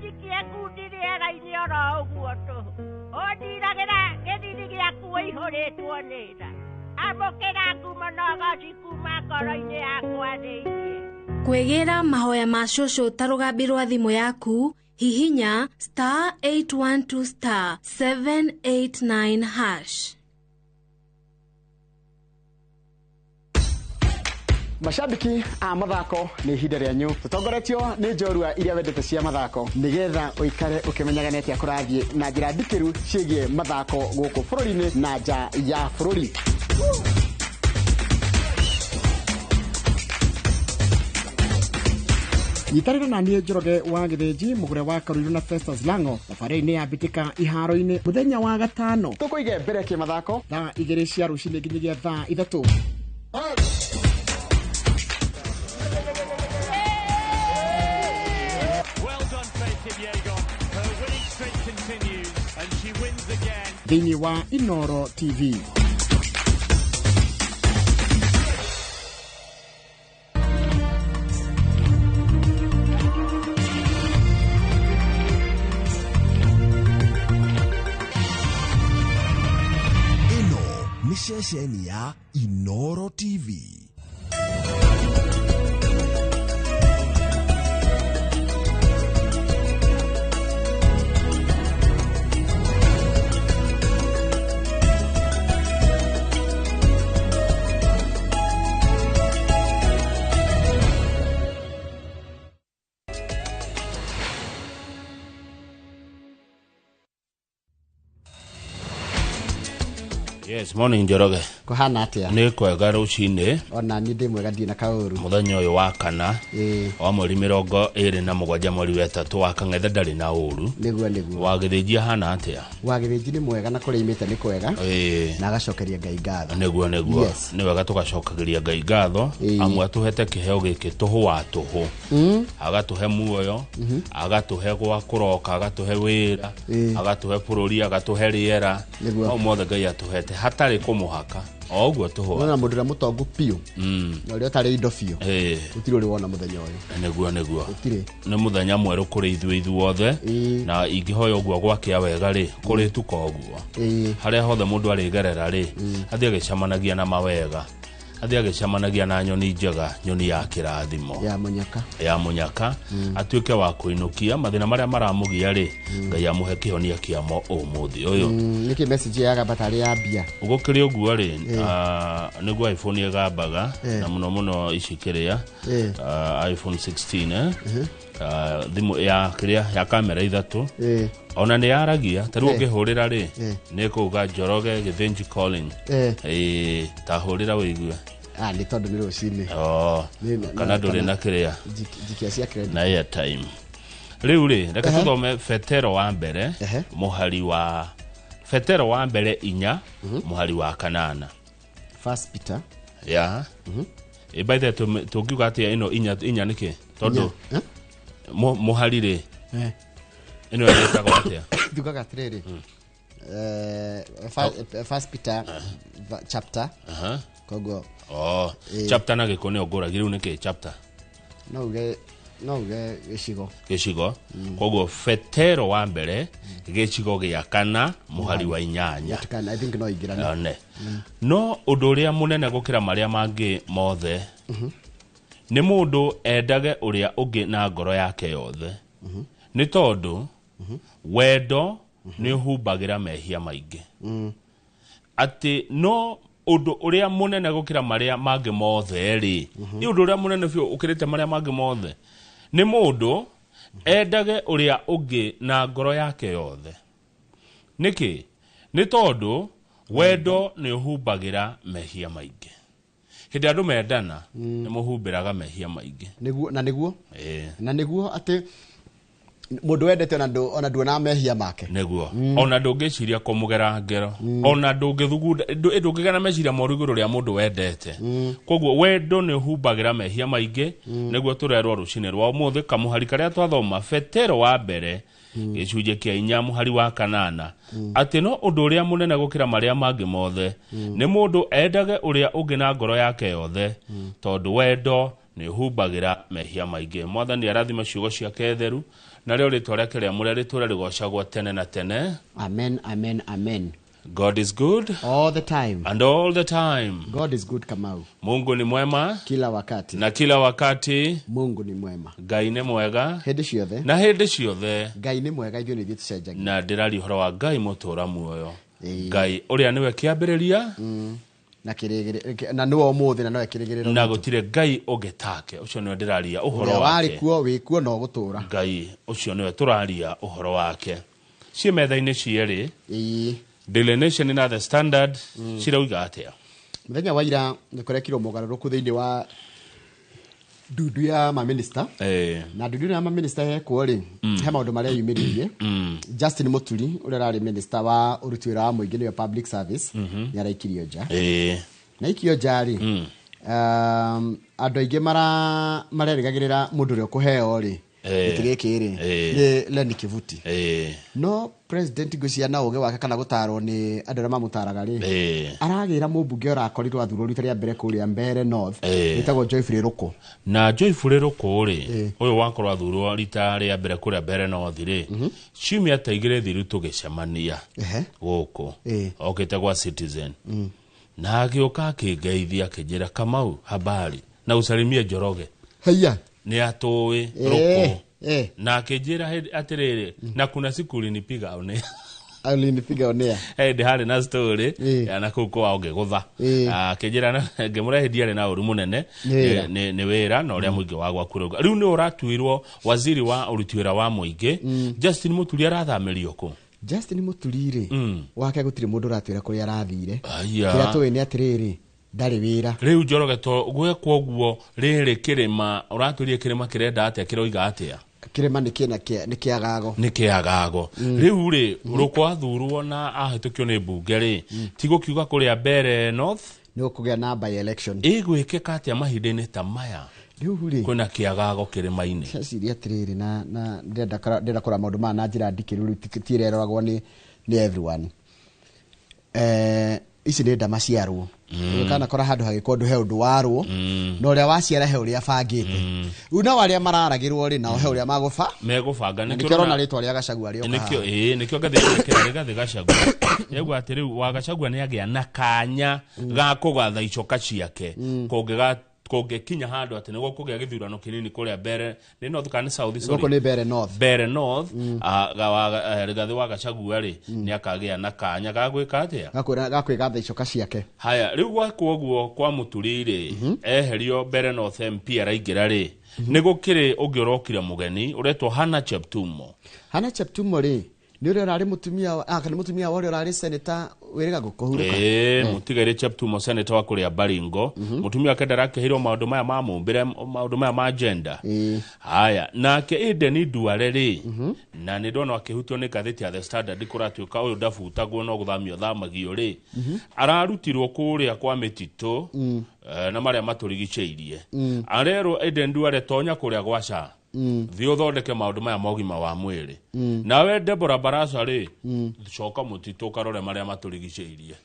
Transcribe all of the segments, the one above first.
Ũnjikie ngundi rĩera-inĩ oro ũguo tũhũ. Ũndiragĩra gĩthithi gĩaku ũihũrĩtwo nĩ tha. Amũkĩra ngumo na ũgooci kuma ngoro-inĩ yakwa thĩinĩ. Kwĩgĩra mahoya ma cũcũ ta rũgambi rwa thimũ yaku, hihinya *812*789#. Mashabiki a mathako, nĩ ihinda rĩanyu. Tũtongoretio nĩ njorua iria wendete cia mathako, nĩgetha ũikare ũkĩmenyaga nĩ atĩa kũrathiĩ na njĩra ndikĩru ciĩgiĩ mathako gũkũ bũrũri-inĩ na nja ya bũrũri. Nyitanĩra na niĩ Njoroge wa Gĩthĩnji, mũgũre wa Karuiru na Festus Lango, thabarĩ-inĩ ya mbĩtĩka iharo-inĩ mũthenya wa gatano. Tũkũige mbere kĩmathako thaa 2 cia rũcinĩ nginyagia thaa 3. Well done, Faith Kipyegon. Her winning streak continues and she wins again. Thĩinĩ wa Inoro TV. Ĩno nĩ ceceni ya Inoro TV. Yes, morning Njoroge. Kũhana atĩa? Nĩ kwega rũcinĩ. Ona niĩ ndĩ mwega, ndirĩ na kaũru. Mũthenya ũyũ wa kana wa mweri 27 mweri wa ĩtatũ wa kang'ethe ndarĩ na ũru. Nĩguo, nĩguo. Wa Gĩthĩnji ahana atĩa? Wa Gĩthĩnji nĩ mwega, na kũrĩa imĩte nĩ kwega. Na agacokeria Ngai ngatho. Nĩguo, nĩguo. Yes. Nĩ wega tũgacokagĩria Ngai ngatho, amu atũhete kĩheo gĩkĩ tũhũ wa tũhũ. Agatũhe muoyo, agatũhe gwa kũroka, agatũhe wĩra, agatũhe bũrũri, agatũhe rĩera. Nĩguo. Mau mothe Ngai atũhete hatarĩ kũmũhaka, o ũguo tũhũ. Nona mũndũ ũrĩa mũtongu biũ na ũrĩa ũtarĩ indo biũ, gũtirĩ ũrĩ wona mũthenya ũyũ. Nĩguo, nĩguo. Gũtirĩ. Nĩ mũthenya mwerũ kũrĩ ithuĩ ithuothe, na ingĩhoya ũguo gwakĩa wega rĩ, kũrĩ tuka ũguo. Harĩa hothe mũndũ arĩgerera rĩ, athiĩ agĩcemanagia na mawega, athiĩ agĩcemanagia na nyoni njega, nyoni ya kĩrathimo ya mũnyaka, ya mũnyaka, atuĩke wa kũinũkia mathĩna marĩa maramũgia rĩ, Ngai amũhe kĩhonia kĩamo ũmũthĩ ũyũ. Nĩkĩ message yagamba tarĩ ya mbia? Gũkĩrĩ ũguo rĩ, nĩguo iPhone ĩgambaga, na mũno mũno ici kĩrĩa, iPhone 16, thimũ ya kĩrĩa ya kamera 3, ona nĩ yaragia. Ta rĩu ũngĩhũrĩra rĩ, nĩ kũuga Njoroge Gĩthĩnji calling. Ta hũrĩra wĩigue. Nĩ tondũ nĩ rũcinĩ. Oh, kana ndũrĩ na kĩrĩa Njikia cia credit. Na airtime. Rĩu rĩ, reke tũthome Petero wa mbere, mũhari wa Petero wa mbere 4, mũhari wa 8. First Peter. Ya. By the way, tũngiuga atĩa ĩno inya, inya nĩkĩ? Tondũ Inya, eh? Mũhari rĩ, ĩno ĩtagwo atĩa? Tugaga atĩrĩrĩ, First Peter chapter. Koguo Oh, chapter na gĩkũ nĩyo ngũragia rĩu nĩkĩ chapter? No uge gĩcigo. Gĩcigo. Koguo Petero wa mbere gĩcigo gĩa 4 mũhari wa 8. Gĩtukana, I think no ingĩrane. One. No ũndũ ũrĩa mũnene gũkĩra marĩa mangĩ mothe, nĩ mũndũ endage ũrĩa ũngĩ na ngoro yake yothe, nĩ tondũ wendo nĩ ũhumbagĩra mehia maingĩ. Atĩ no ũndũ ũrĩa mũnene gũkĩra marĩa mangĩ mothe rĩ, nĩ ũndũ ũrĩa mũnene biũ ũkĩrĩte marĩa mangĩ mothe, nĩ mũndũ endage ũrĩa ũngĩ na ngoro yake yothe. Nĩkĩ? Nĩ tondũ wendo nĩ ũhumbagĩra mehia maingĩ. Hĩndĩ andũ mendana, nĩ mũhumbĩraga mehia maingĩ. Nĩguo, na nĩguo. Na nĩguo atĩ mũndũ wendete ona nduonaga mehia make. Nĩguo. Ona ndũngĩciria kũmũgera ngero. Ona ndũngĩthugunda, ndũngĩgĩa na meciria moru igũrũ rĩa mũndũ wendete. Koguo wendo nĩ ũhumbagĩra mehia maingĩ, nĩguo tũrerwo rũcinĩ rwa ũmũthĩ kamũhari karĩa twathoma Petero wa mbere gĩcunjĩ kĩa 4 mũhari wa 8, atĩ no ũndũ ũrĩa mũnene gũkĩra marĩa mangĩ mothe, nĩ mũndũ endage ũrĩa ũngĩ na ngoro yake yothe, tondũ wendo Nĩ ũhumbagĩra mehia maingĩ. Mwathani arathime ciugo ciake theru, narĩo rĩtwa rĩake rĩamũre rĩtũre rĩgocagwo tene na tene. Amen, amen, amen. God is good all the time and all the time. God is good, Kamau. Mungu ni mwema kila wakati na kila wakati. Mungu ni mwema. Ngai nĩ mwega hĩndĩ ciothe na hĩndĩ ciothe. Ngai nĩ mwega, ithuĩ nĩ ithuĩ tũcenjagia. Na ndĩraria ũhoro wa Ngai mũtũra muoyo, Ĩĩ. Ngai ũrĩa nĩwe kĩambĩrĩria na kĩrĩgĩrĩro, na nĩwe ũmũthĩ na nowe kĩrĩgĩrĩro na gũtirĩ Ngai ũngĩ take. Ũcio nĩwe ndĩraria ũhoro ũrĩa warĩ wake. kuo, wĩ kuo na ũgũtũra. Ngai ũcio nĩwe tũraria ũhoro wake. Ciĩ metha-inĩ cierĩ, Daily Nation na The Standard, cirauga atĩa? Mũthenya wa ira nĩ kũrekirwo mũgarũrũku thĩinĩ wa ndundu ya maminista, na ndundu ĩno ya maminista yekwo rĩ, he maũndũ marĩa yumĩririe. Justin Muturi, ũrĩa ũrarĩ minista wa ũruti wĩra wa mũingĩ, nĩwe public service, nĩ araikirio nja. Na ikio nja rĩ, andũ aingĩ marerĩgagĩrĩra mũndũ ũrĩa ũkũheo rĩ, gĩtĩ gĩkĩ rĩ, nĩ Lenny Kivuti. No president ngwĩciria na ũgĩ wake kana gũtarwo nĩ andũ arĩa mamũtaraga rĩ, aragĩra mũmbunge ũrakorirwo athurwo rita rĩa mbere kũrĩa Mbeere North, wĩtagwo Joyfrey Rũkũ. Na Joyfrey Rũkũ rĩ, ũyũ wakorwo athurwo rita rĩa mbere kũrĩa Mbeere North rĩ, ciumia ta igĩrĩ thiru tũgĩcemania gũkũ, okĩte gwa Citizen, na agĩũka akĩngeithia, akĩnjĩra, "Kamau, habari, na usalimie Njoroge." Haiya. Nĩ atũĩ Rũkũ. Na akĩnjĩra atĩrĩrĩ, na kuna siku ulinipiga one. Ulinipiga onea. Hĩndĩ harĩ na story ya na kũu kwao ngĩgũtha. Akĩnjĩra ngĩmũrehe ndiarĩ na ũru mũnene. Nĩ wĩra. Nĩ wĩra na ũrĩa mũingĩ wa gwaku rauga. Rĩu nĩ ũratuirwo waziri wa ũruti wĩra wa mũingĩ. Justin Muturi arathamĩrio kũ? Justin Muturi rĩ, wake gũtirĩ mũndũ ũratwĩra kũrĩa arathire. Aya. Kĩrĩa tũĩ nĩ atĩrĩrĩ, ndarĩ wĩra. Rĩu Njoroge, to gwekwo ũguo rĩrĩ, kĩrĩma ũratũrie kĩrĩma kĩrenda atĩa, kĩroiga atĩa? Kĩrĩma nĩ kĩna nĩ kĩagago. Nĩ kĩagago. Rĩu rĩ, Rũkũ athurwo na ahĩtũkio nĩ mbunge rĩ, ti gũkiuga kũrĩa Mbeere North nĩ gũkũgĩa na by election. Ĩgwĩkĩka atĩa mahinda-inĩ ta maya? Rĩu rĩ, kwĩna kĩagago kĩrĩma-inĩ. Ciaciria atĩrĩrĩ, na ndĩrenda kũrora maũndũ maya na njĩra ndikĩru, rĩu ti ĩrĩa ĩroragwo nĩ everyone. Ici nĩ nda maciarwo kana kora handũ hagĩkwo ũndũ, he ũndũ warwo, na ũrĩa waciara he ũrĩa abangĩte. Rĩu nao arĩa mararagĩrwo rĩ, nao he ũrĩa magũba megũbanga. Na Nĩkĩo nĩkĩo ũrona rĩtwa rĩa Gachagua rĩoka nĩkĩo haha. Ĩĩ, nĩkĩo ngathĩti ĩkĩra Rigathĩ Gachagua yauga atĩ rĩu wa Gachagua nĩ agĩa na kanya ga kũgatha icoka ciake kũngĩkinya handũ atĩ nĩguo kũgĩa gĩthurano kĩnini kũrĩa Mbeere nĩ North kana nĩ South, sorry. Gũkũ nĩ Mbeere North. Mbeere North. Rigathĩ wa Gachagua rĩ, nĩ akagĩa na kanya ga gwĩka atĩa? Gakwĩgatha icoka ciake. Haya, rĩu gwakwo ũguo kwa Mũturi rĩ, eherio Mbeere North MP araingĩra rĩ, nĩ gũkĩrĩ ũngĩ ũrokire mũgeni ũretwo Hannah Cheptumo. Hannah Cheptumo rĩ, nĩ ũrĩa ũrarĩ mũtumia kana mũtumia wa ũrĩa ũrarĩ senator wĩrĩga kũhurũka. Ĩĩ, mũtigairĩ Cheptumo, senator wa kũrĩa Baringo, mũtumia wake ndarakĩheirwo maũndũ maya ma mũmbĩre, maũndũ maya ma gender. Haya, nake Eden Duale rĩ, na nĩ ndona akĩhutio nĩ ngathĩti ya The Standard, kũratuĩka ũyũ ndabutagwo no gũthamio thamagio rĩ, ararutirwo kũrĩa kwa mĩtitũ na marĩa matũrigicĩirie. Arerwo, Eden Duale, tonya kũrĩa gwa SHA, thiĩ ũthondeke maũndũ maya ma ũgima wa mwĩrĩ. Nawe Deborah Barasa rĩ, coka mũtitũ ũkarore marĩa matũrigicĩirie.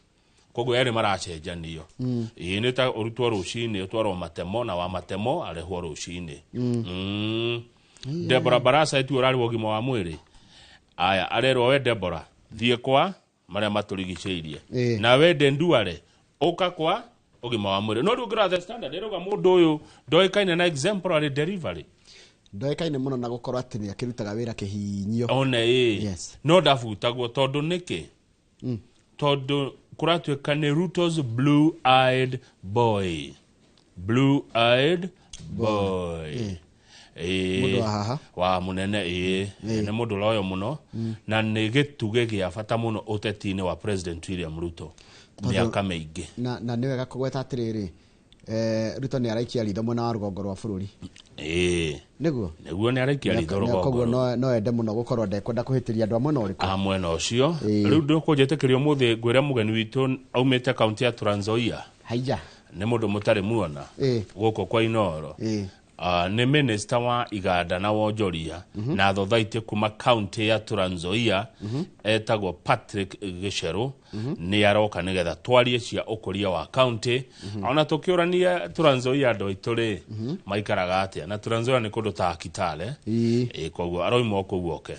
Koguo erĩ maracenjanio. Ĩĩ, nĩ ta ũrutwo rũcinĩ ũtwarwo matemo, na wa matemo arehwo rũcinĩ. Deborah Barasa ĩtu ũrarĩ wa ũgima wa mwĩrĩ, aya arerwo, we Deborah, thiĩ kwa marĩa matũrigicĩirie, nawe Denduare, ũka kwa ũgima wa mwĩrĩ. No rĩu ũngĩrora The Standard ĩrauga mũndũ ũyũ ndoĩkaine na exemplary delivery. Ndoĩkaine mũno na gũkorwo atĩ nĩ akĩrutaga wĩra kĩhinyio. One ĩ. Yes. No ndabutagwo tondũ nĩkĩ? Tondũ kũratuĩka nĩ Ruto's blue eyed boy, blue eyed boy. Ĩĩ. Mũndũ wa haha? Wa mũnene, ĩĩ, nĩ mũndũ ũroyo mũno na nĩ gĩtugĩ gĩa bata mũno ũteti-inĩ wa President William Ruto mĩaka mĩingĩ. Na nĩ wega kũgweta atĩrĩrĩ, Ruto nĩ araikia ritho mwena wa rũgongo rwa bũrũri. Nĩguo. Nĩguo, nĩ araikia ritho Koguo rũgongo no ende mũno gũkorwo ndekwenda kũhĩtĩria andũ a mwena ũrĩkũ? A mwena ũcio. Rĩu ndũkũnjĩtĩkĩria ũmũthĩ ngwĩre mũgeni witũ aumĩte kaunti ya Trans Nzoia. Haija. Nĩ mũndũ mũtarĩ muona gũkũ kwa Inoro. Nĩ minister wa iganda na wonjoria na thothaitĩ kuma county ya Trans Nzoia etagwo Patrick Gicheru nĩ aroka nĩgetha twarie cia ũkũria wa county. Ona tũkĩũrania Trans Nzoia andũ aitũ rĩ maikaraga atĩa, na Trans Nzoia nĩ kũndũ ta Kitale. Koguo aroima o kũu oke.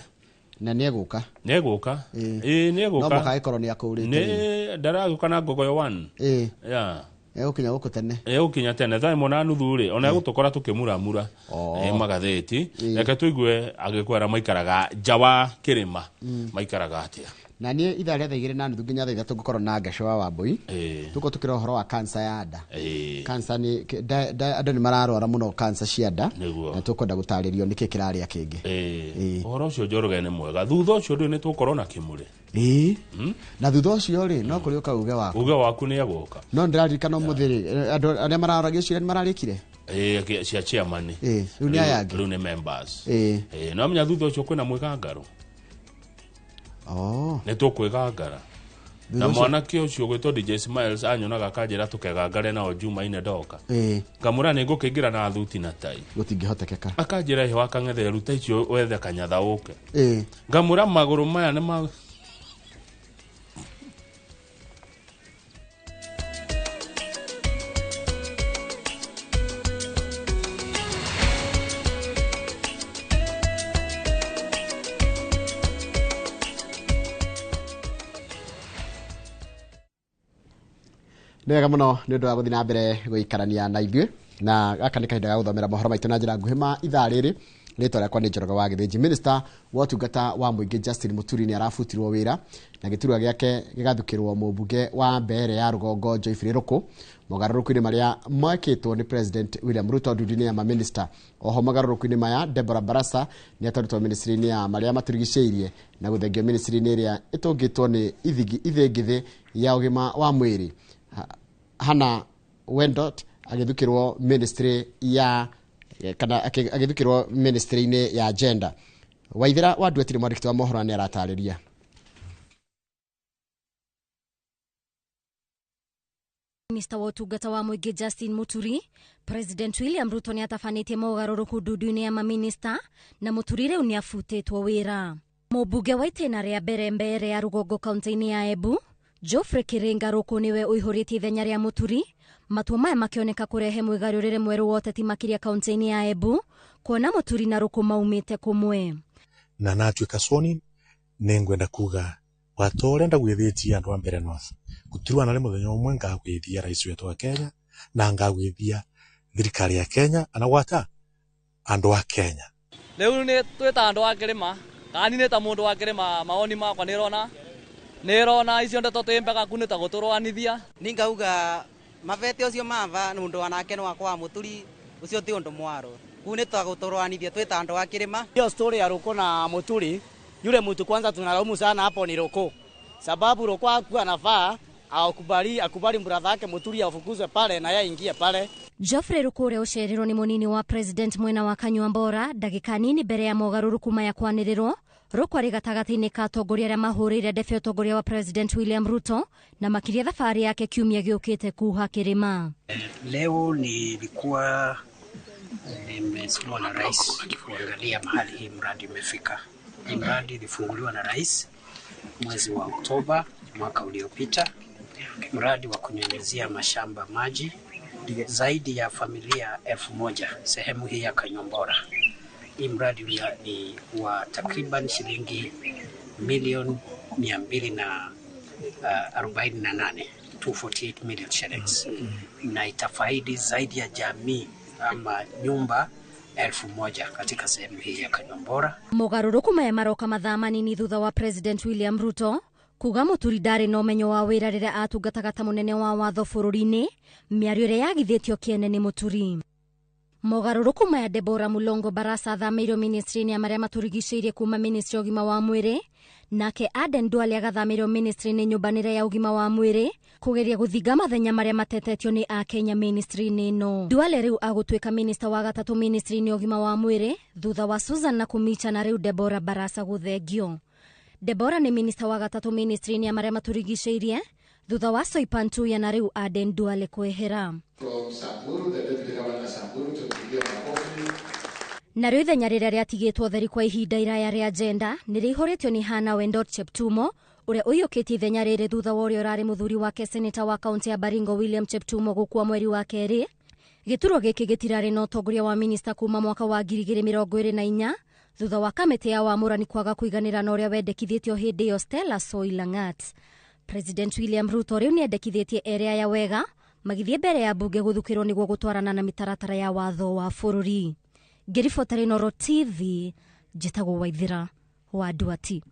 Na nĩ egũka. Nĩ egũka. Ĩĩ, nĩ No egũka. mũhaka agĩkorwo nĩ akũrĩte. Nĩ ndaragũka na ngogoyo 1. Yeah. Egũkinya gũkũ tene. Egũkinya tene thaa 1:30 rĩ, ona egũtũkora tũkĩmuramura magathĩti. Reke tũigue agĩkwĩra maikaraga nja wa kĩrĩma maikaraga atĩa. Na niĩ ithaa rĩa 2:30 nginya 3:00 ngũkorwo na Ngaco wa Wambui. Tũkorwo tũkĩra ũhoro wa cancer ya nda. Cancer nĩ andũ nĩ mararwara mũno cancer cia nda. Na tũkwenda gũtarĩrio nĩkĩ kĩrarĩa kĩngĩ. Ũhoro ũcio Njoroge nĩ mwega. Thutha ũcio ndũĩ nĩ tũgũkorwo na kĩmũrĩ. Na thutha ũcio rĩ, no kũrĩ ũka uge waku. Uge waku nĩ egũka. No ndĩraririkana ũmũthĩ rĩ, andũ arĩa mararoragia ciira nĩ mararĩkire? Cia chairman. Rĩu nĩ aya angĩ. Rĩu nĩ members. No menya thutha ũcio kwĩna mwĩgangaro. Nĩ tũkwĩgangara. Na mwanake ũcio ũgwĩtwo DJ Smiles anyonaga akanjĩra tũkegangare nao Jumaine ndoka. Ngamwĩra nĩ ngũkĩingĩra na thuti na tai. Gũtingĩhotekeka. Akanjĩra ĩhĩ wakang'ethe ruta icio wethe kanyatha ũke. Ngamwĩra magũrũ maya nĩ ma Nĩ wega mũno nĩ ũndũ wa gũthiĩ na mbere gũikarania na ithuĩ, na gaka nĩ kahinda ga gũthomera mohoro maitũ na njĩra nguhĩ ma ithaa rĩrĩ. Rĩtwa rĩakwa nĩ Njoroge wa Gĩthĩnji. Minister wa ũtungata wa mũingĩ Justin Muturi nĩ arabutirwo wĩra na gĩturwa gĩake gĩgathukĩrwo mũmbunge wa Mbeere ya rũgongo Geoffrey Ruku mogarũrũku-inĩ marĩa mekĩtwo nĩ President William Ruto ndundu-inĩ ya maminista. Oho mogarũrũku-inĩ maya, Deborah Barasa nĩ atwarĩtwo ministry-inĩ ya marĩa matũrigicĩirie na gũthengio ministry-inĩ ĩrĩa ĩtũngĩtwo nĩ ithĩngithĩ ya ũgima wa mwĩrĩ. Hannah Wendot agĩthukĩrwo ministry ya kana agĩthukĩrwo ministry-inĩ ya gender. Waithera wa Nduetire mwandĩki wa mohoro nĩ aratarĩria. Minister wa ũtungata wa mũingĩ Justin Muturi, President William Ruto nĩ atabanĩtie mogarũrũku ndundu-inĩ ya maminista na Muturi rĩu nĩ abutĩtwo wĩra. Mũmbunge wa itĩna rĩa mbere Mbeere ya rũgongo kaunti-inĩ ya Embu Geoffrey Kiringa Ruku nĩwe ũihũrĩtie ithenya rĩa Muturi. Matua maya makĩoneka kũrehe mwĩgarũrĩre mwerũ wa ũteti makĩria kaunti-inĩ ya Embu, kuona Muturi na Ruku maumĩte kũmwe. Na natuĩka sworn nĩngwenda kuga gwata ũrĩa ndagwĩthĩtie andũ a Mbeere North gũtirĩ na mũthenya ũmwe ngagwĩthia rais wetũ wa Kenya na ngagwĩthia thirikari ya Kenya ana gwata andũ a Kenya. Rĩu nĩ twĩta andũ a kĩrĩma kana nĩ ta mũndũ wa kĩrĩma maoni makwa nĩrona nĩrona icio ndeto twĩ ku nĩ ta gũtũrũanithia. Ningauga mavete ũcio mava nĩ ũndũ wanake nĩ wakwa wa Mũturi ũcio ti ũndũ mwaro ku nĩ ta gũtũrũanithia twĩta andũ a kĩrĩma. Hiyo story ya Ruku na Muturi, yule mtu kwanza tunalaumu sana hapo ni Ruku, sababu Ruku hakuwa anafaa akubali brother yake Muturi afukuzwe pale na yeye aingie pale. Geoffrey Ruku ũrĩa ũcereirwo nĩ mũnini wa president mwena wa Kanyuambora ndagĩka nini mbere ya mogarũrũku maya kwanĩrĩrwo. Ruku arĩ gatagatĩ-inĩ ka atongoria arĩa mahũrĩire ndebe ũtongoria wa President William Ruto na makĩria thabarĩ yake kiumia gĩũkĩte kuha kĩrĩma. Leo nilikuwa nimesimama na rais kuangalia mahali hii mradi umefika. Hii mradi ilifunguliwa na rais mwezi wa Oktoba mwaka uliopita, mradi wa kunyunyizia mashamba maji zaidi ya familia 1000 sehemu hii ya Kanyuambora. Hii mradi ni wa takriban shilingi milioni 248, 248 million shillings, na itafaidi zaidi ya jamii ama nyumba 1000 katika sehemu hii ya Kanyuambora. Mogarũrũku maya maroka mathaa manini thutha wa President William Ruto kuga Muturi ndarĩ na ũmenyo wa wĩra rĩrĩa atungataga ta mũnene wa watho bũrũri-inĩ, mĩario ĩrĩa yagithĩtio kĩene nĩ Muturi. Mogarũrũku maya Deborah Mulongo Barasa athamĩirio ministry-inĩ ya marĩa matũrigicĩirie kuma ministry ya ũgima wa mwĩrĩ, nake Aden Duale agathamĩrio ministry-inĩ nyũmbanĩre ya ũgima wa mwĩrĩ kũgeria gũthinga mathenya marĩa matetetio nĩ akenya ministry-inĩ ĩno. Duale rĩu agũtuĩka minister wa gatatũ ministry-inĩ ya ũgima wa mwĩrĩ thutha wa Susan Nakhumicha na rĩu Deborah Barasa gũthengio. Deborah nĩ minister wa gatatũ ministry-inĩ ya marĩa matũrigicĩirie thutha wa Soipan Tuya na rĩu Aden Duale kwehera. From Samburu, the Deputy Governor Samburu, tumpigie makofi. Narĩo ithenya rĩrĩa rĩatigĩtwo theri kwa ihinda iraya rĩa gender nĩ rĩihũrĩtio nĩ Hannah Wendot Cheptumo, ũrĩa ũiyũkĩtie ithenya rĩrĩ thutha wa ũrĩa ũrarĩ mũthuri wake seneta wa kaũntĩ ya Baringo William Cheptumo gũkua mweri wa kerĩ. Gĩturwa gĩkĩ gĩtirarĩ na ũtongoria wa minista kuma mwaka wa 2024 thutha wa kamĩtĩ ya wamũrani kwaga kũiganĩra na ũrĩa wendekithĩtio hĩndĩ ĩyo Stella Soy Langat. President William Ruto rĩu nĩendekithĩtie erĩ aya wega magĩthiĩ mbere ya mbunge gũthukĩrwo nĩguo gũtwarana na mĩtaratara ya watho wa bũrũri. Ngĩribota Inooro TV, njĩtagwo Waithĩra wa Nduati.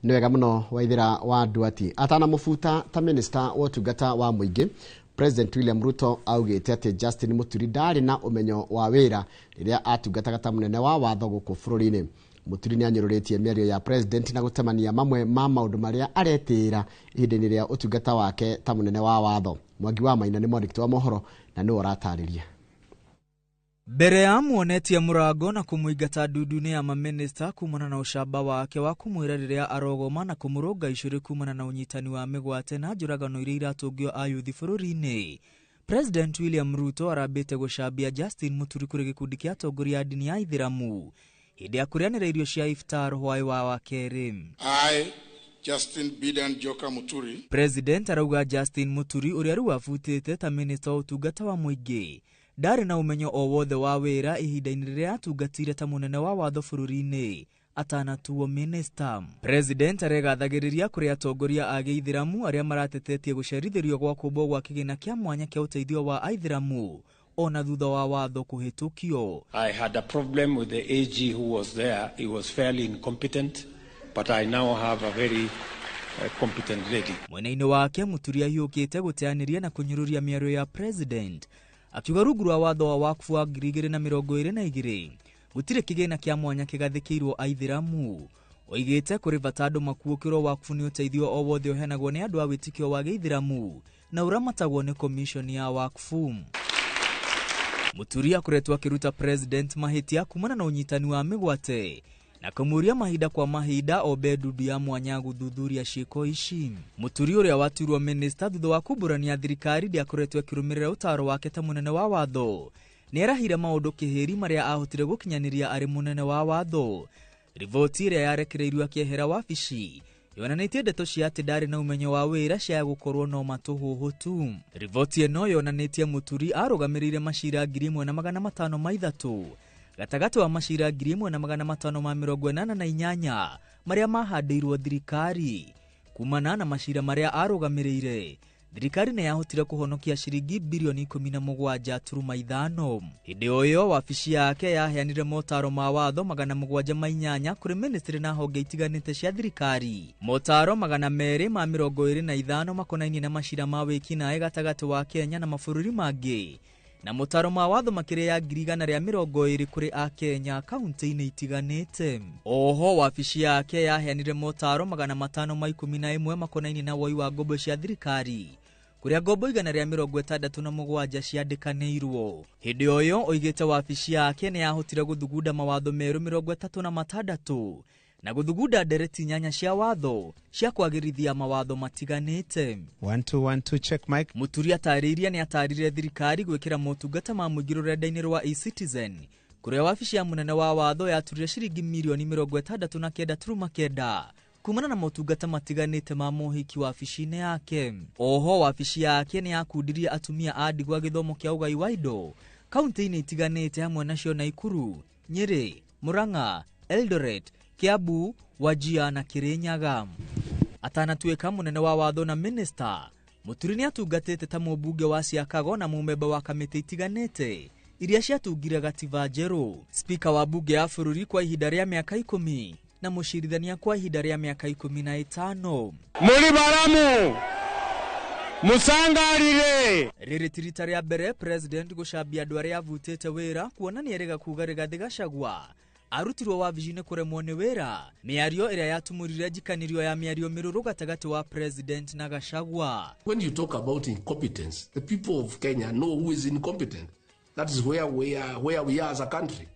Nĩ wega mũno Waithĩra wa Nduati. Atanamũbuta ta minista wa ũtungata wa mũingĩ, President William Ruto augĩte atĩ Justin Muturi ndarĩ na ũmenyo wa wĩra rĩrĩa atungataga ta mũnene wa watho gũkũ bũrũri-inĩ. Muturi nĩ anyũrũrĩtie mĩario ya president na gũtemania mamwe ma maũndũ marĩa aretĩĩra ihinda-inĩ rĩa ũtungata wake ta mũnene wa watho. Mwangi wa Maina nĩ mwandĩki wa mohoro na nĩwe ũratarĩria. Mbere ya muonetie mũrango na kũmũingata ndundu-inĩ ya mamĩnĩsta kumana na ũcamba wake wa kũmwĩra rĩrĩa arogoma na kũmũrũnga icũrĩ kumana na ũnyitani wa mĩgwate na njũragano iria iratũngio ayuthi bũrũri-inĩ. President William Ruto arambĩte gũcambia Justin Muturi kũrĩ gĩkundi kĩa atongoria a ndini ya Ithĩramu hĩndĩ ya kũrĩanĩra irio cia iftar hwaĩ wa wakerĩ. I, Justin Bidan Joka Muturi. President arauga Justin Muturi ũrĩa rĩu abutĩte ta minista wa ũtungata wa mũingĩ ndarĩ na ũmenyo o wothe wa wĩra ihinda-inĩ rĩrĩa atungatire ta mũnene wa watho bũrũri-inĩ atanatuo minista. President aregathagĩrĩria kũrĩ atongoria a gĩithĩramu arĩa maratetetie gũcerithĩrio gwa kũmbwo gwa kĩgĩna kĩa mwanya kĩa ũteithio wa aithĩramu ona thutha wa watho kũhĩtũkio. I had a problem with the AG who was there. He was fairly incompetent, but I now have a very competent lady. Mwena-inĩ wake Muturi ahiũkĩte gũteanĩria na kũnyũrũria mĩario ya president akiuga rungu rwa watho wa wakfu wa 2022 gũtirĩ kĩgĩna kĩa mwanya kĩgathĩkĩirwo aithĩramu. Oigĩte kũrĩ bata andũ makuũkĩrwo wakfu nĩ ũteithio o wothe ũheanagwo nĩ andũ a wĩtĩkio wa gĩithĩramu na ũramatagwo nĩ komishoni ya wakfu. Muturi akoretwo akĩruta president mahĩtia kumana na ũnyitani wa mĩgwate na kũmũria mahinda kwa mahinda ombe ndundu ya mwanya gũthuthuria ciĩko ici. Muturi ũrĩa waturwo minista thutha wa kumbũrania thirikari ndĩakoretwo akĩrũmĩrĩra ũtaaro wake ta mũnene wa watho nĩarahire maũndũ kĩhĩri marĩa ahotire gũkinyanĩria arĩ mũnene wa watho. Riboti ĩrĩa yarekereirio akĩehera wabici yonanĩtie ndeto cia atĩ ndarĩ na ũmenyo wa wĩra cia gũkorwo no matũhũhũ tu. Riboti ĩno yonanĩtie Muturi arũgamĩrĩire macira 1503 gatagatĩ wa macira 1588 marĩa mahandĩirwo thirikari. Kumana na macira marĩa arũgamĩrĩire, thirikari nĩ yahotire kũhonokia ciringi bilioni 17.5. Hĩndĩ o ĩyo wabici yake yaheanire motaro ma watho 708 kũrĩ ministry na honge itiganĩte cia thirikari. Motaro 225 makonainie na macira ma wĩkinaĩ gatagatĩ wa Kenya na mabũrũri mangĩ, na motaro ma watho makĩria ya 120 kũrĩ akenya kaunti-inĩ itiganĩte. Oho wabici yake yaheanire motaro 511 makonainie na woi wa ngombo cia thirikari kũrĩa ngombo 167 ciandĩkanĩirwo. Hĩndĩ o ĩyo oigĩte wabici yake nĩ yahotire gũthugunda mawatho merũ 36 na gũthugunda ndereti 8 cia watho cia kwagĩrithia mawatho matiganĩte. 1 2 1 2 check mic. Muturi atarĩirie nĩ atarire thirikari gwĩkĩra motungata ma mũingĩ rũrenda-inĩ rwa eCitizen kũrĩa wabici ya mũnene wa watho yaturire ciringi milioni 69.9 kumana na motungata matiganĩte ma mohiki wabici-inĩ yake. Oho wabici yake nĩ yakundirie atumia a ndigwa gĩthomo kĩa ũgai wa indo kaunti-inĩ itiganĩte hamwe nacio Naikuru, Nyĩrĩ, Murang'a, Eldoret, Kiambu, Wajia na Kirinyaga. Atanatuĩka mũnene wa watho na minista, Muturi nĩ atungatĩte ta mũmbunge wa Siakago na mũmemba wa kamĩtĩ itiganĩte iria ciatungire gatiba njerũ, spika wa bunge ya bũrũri kwa ihinda rĩa mĩaka 10 na mũcirithania kwa ihinda rĩa mĩaka 15. Muri baramu musangarire. Rĩrĩ ti rita rĩa mbere president gũcambia andũ arĩa avutĩte wĩra kuona nĩ erĩga kuga Rigathĩ Gachagua arutirwo wabici-inĩ kũremwo nĩ wĩra, mĩario ĩrĩa yatumũrire njikanĩrio ya mĩario mĩrũrũ gatagatĩ wa president na Gachagua. When you talk about incompetence, the people of Kenya know who is incompetent. That is where we are as a country.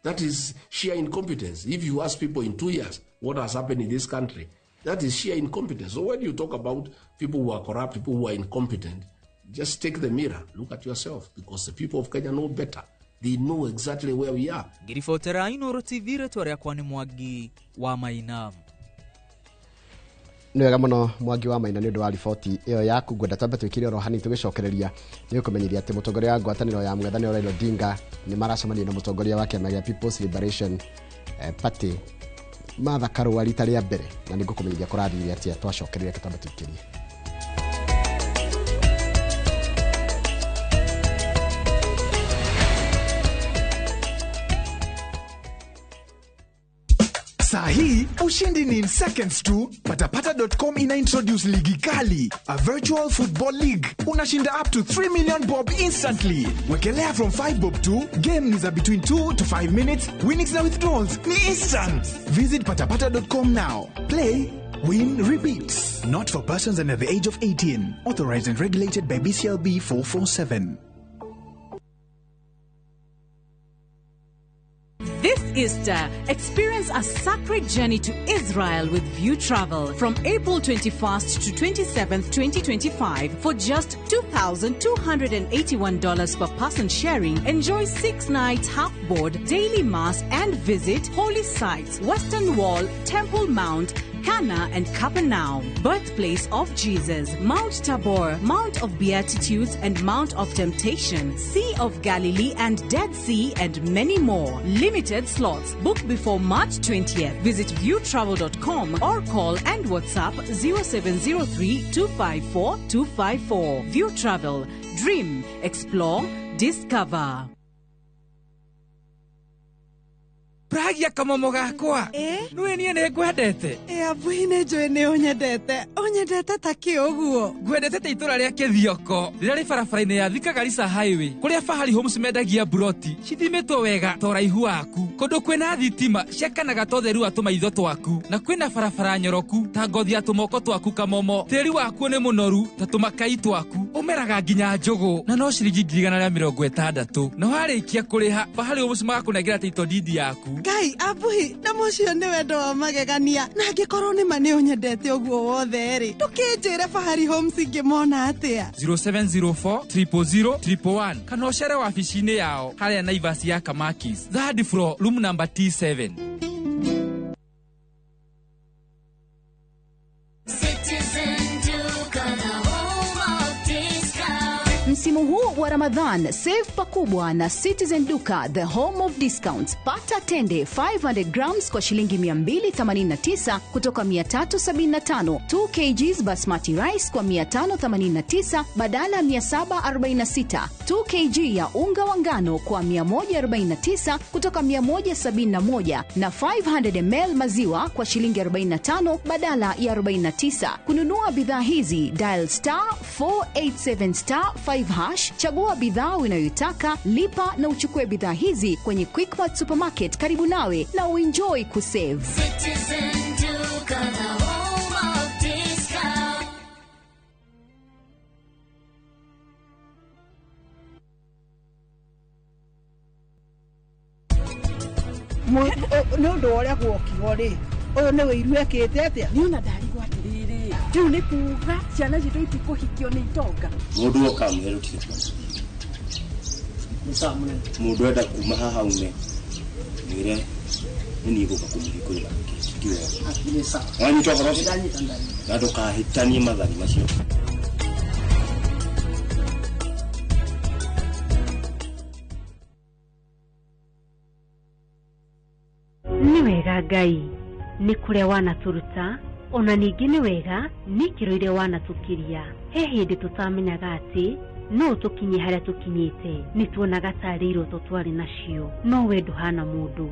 That is sheer incompetence. If you ask people in 2 years what has happened in this country, that is sheer incompetence. So when you talk about people who are corrupt, people who are incompetent, just take the mirror, look at yourself, because the people of Kenya know better. They know exactly where we are. Ngiribotera Inooro TV rĩtwa rĩakwa nĩ Mwangi wa Maina. Nĩ wega mũno Mwangi wa Maina nĩ ũndũ wa riboti ĩyo yaku. Ngwenda twambe twĩkire oro hanini tũgĩcokereria nĩ ũkũmenyithia atĩ mũtongoria wa ngwatanĩro ya mũng'ethanĩro Raila Odinga nĩ maracemania na mũtongoria wa kĩama gĩa People's Liberation Party Martha Karua rita rĩa mbere, na nĩ ngũkũmenyithia kũrathire atĩa twacokereria. Twambe twĩkĩrie. Saa hii ushindi ni in seconds tu. Patapata.com ina introduce ligi kali, a virtual football league. Unashinda up to 3 million bob instantly. Wekelea from 5 bob tu. Game ni za between 2 to 5 minutes. Winnings na withdrawals ni instant. Visit patapata.com now. Play, win, repeat. Not for persons under the age of 18. Authorized and regulated by BCLB 447. This Easter, experience a sacred journey to Israel with View Travel from April 21st to 27th, 2025 for just $2,281 per person sharing. Enjoy 6 nights half board, daily mass and visit holy sites, Western Wall, Temple Mount, Cana and Capernaum, birthplace of Jesus, Mount Tabor, Mount of Beatitudes and Mount of Temptation, Sea of Galilee and Dead Sea, and many more. Limited slots. Book before March 20th. Visit viewtravel.com or call and WhatsApp 0703 254 254. View Travel. Dream, explore, discover. Pragia kamomo gakwa. Nĩwe niĩ nĩ ngwendete. Abuhi nĩ njũĩ nĩ ũnyendete. Ũnyendete ta kĩ ũguo? Ngwendete ta itũra rĩa Kĩthioko rĩrĩa rĩ barabara-inĩ ya Thika Garissa Highway, kũrĩa Fahari Homes mendagia mburoti cithimĩtwo wega ta ũraihu waku, kũndũ kwĩna thitima ciakanaga ta ũtheru wa tũmaitho twaku, na kwĩna barabara nyoroku ta ngothi ya tũmoko twaku kamomo. Tĩri wakuo nĩ mũnoru ta tũmakai twaku, ũmeraga nginya njũgũ, na no ciringi 160,000. Na warĩkia kũrĩha, Fahari Homes magakũnengera title deed yaku. Ngai abuhi, na mũcio nĩ wendo wa magegania. Na angĩkorwo nĩ ma nĩ ũnyendete ũguo wothe rĩ, ndũkĩnjĩre Fahari Homes ingĩmona atĩa? 0704 000 111 kana ũcere wabici-inĩ yao harĩa Naivas ya Kamakis, third floor, room number T7. Msimu huu wa Ramadhan, save pakubwa na Citizen Duka, the home of discounts. Pata tende 500 grams kwa shilingi 289 kutoka 375, 2 kgs basmati rice kwa 589 badala 746, 2 kg ya unga wa ngano kwa 149 kutoka 171, na 500 ml maziwa kwa shilingi 45 badala ya 49. Kununua bidhaa hizi, dial star 487 star 5 hash, chagua bidhaa unayoitaka, lipa na uchukue bidhaa hizi kwenye Quickmart Supermarket karibu nawe na uenjoy kusave. Citizen Duka, the home of discount. Nĩ ũndũ wa ũrĩa gwokirwo rĩ, ũyũ nĩ wĩiru ekĩte atĩa? Niĩ ona ndarigwo atĩrĩrĩ, rĩu nĩ kuga ciana citũ itikũhikio nĩ itonga. Mũndũ oka amwĩre rũtirĩ. Mũndũ enda kuma haha ume mwĩre nĩ niĩ gũka kũmũhingũrĩra ti wega. Wanyita ũhoro ũcio? Na ndũkahĩtanie mathani macio. Nĩ wega Ngai nĩ kũrĩa wanatũruta, ona ningĩ nĩ wega nĩ ikĩro iria wanatũkiria. He hĩndĩ tũtamenyaga atĩ no tũkinye harĩa tũkinyĩte, nĩ tuonaga tarĩ iroto twarĩ nacio, no we ndũhana mũndũ.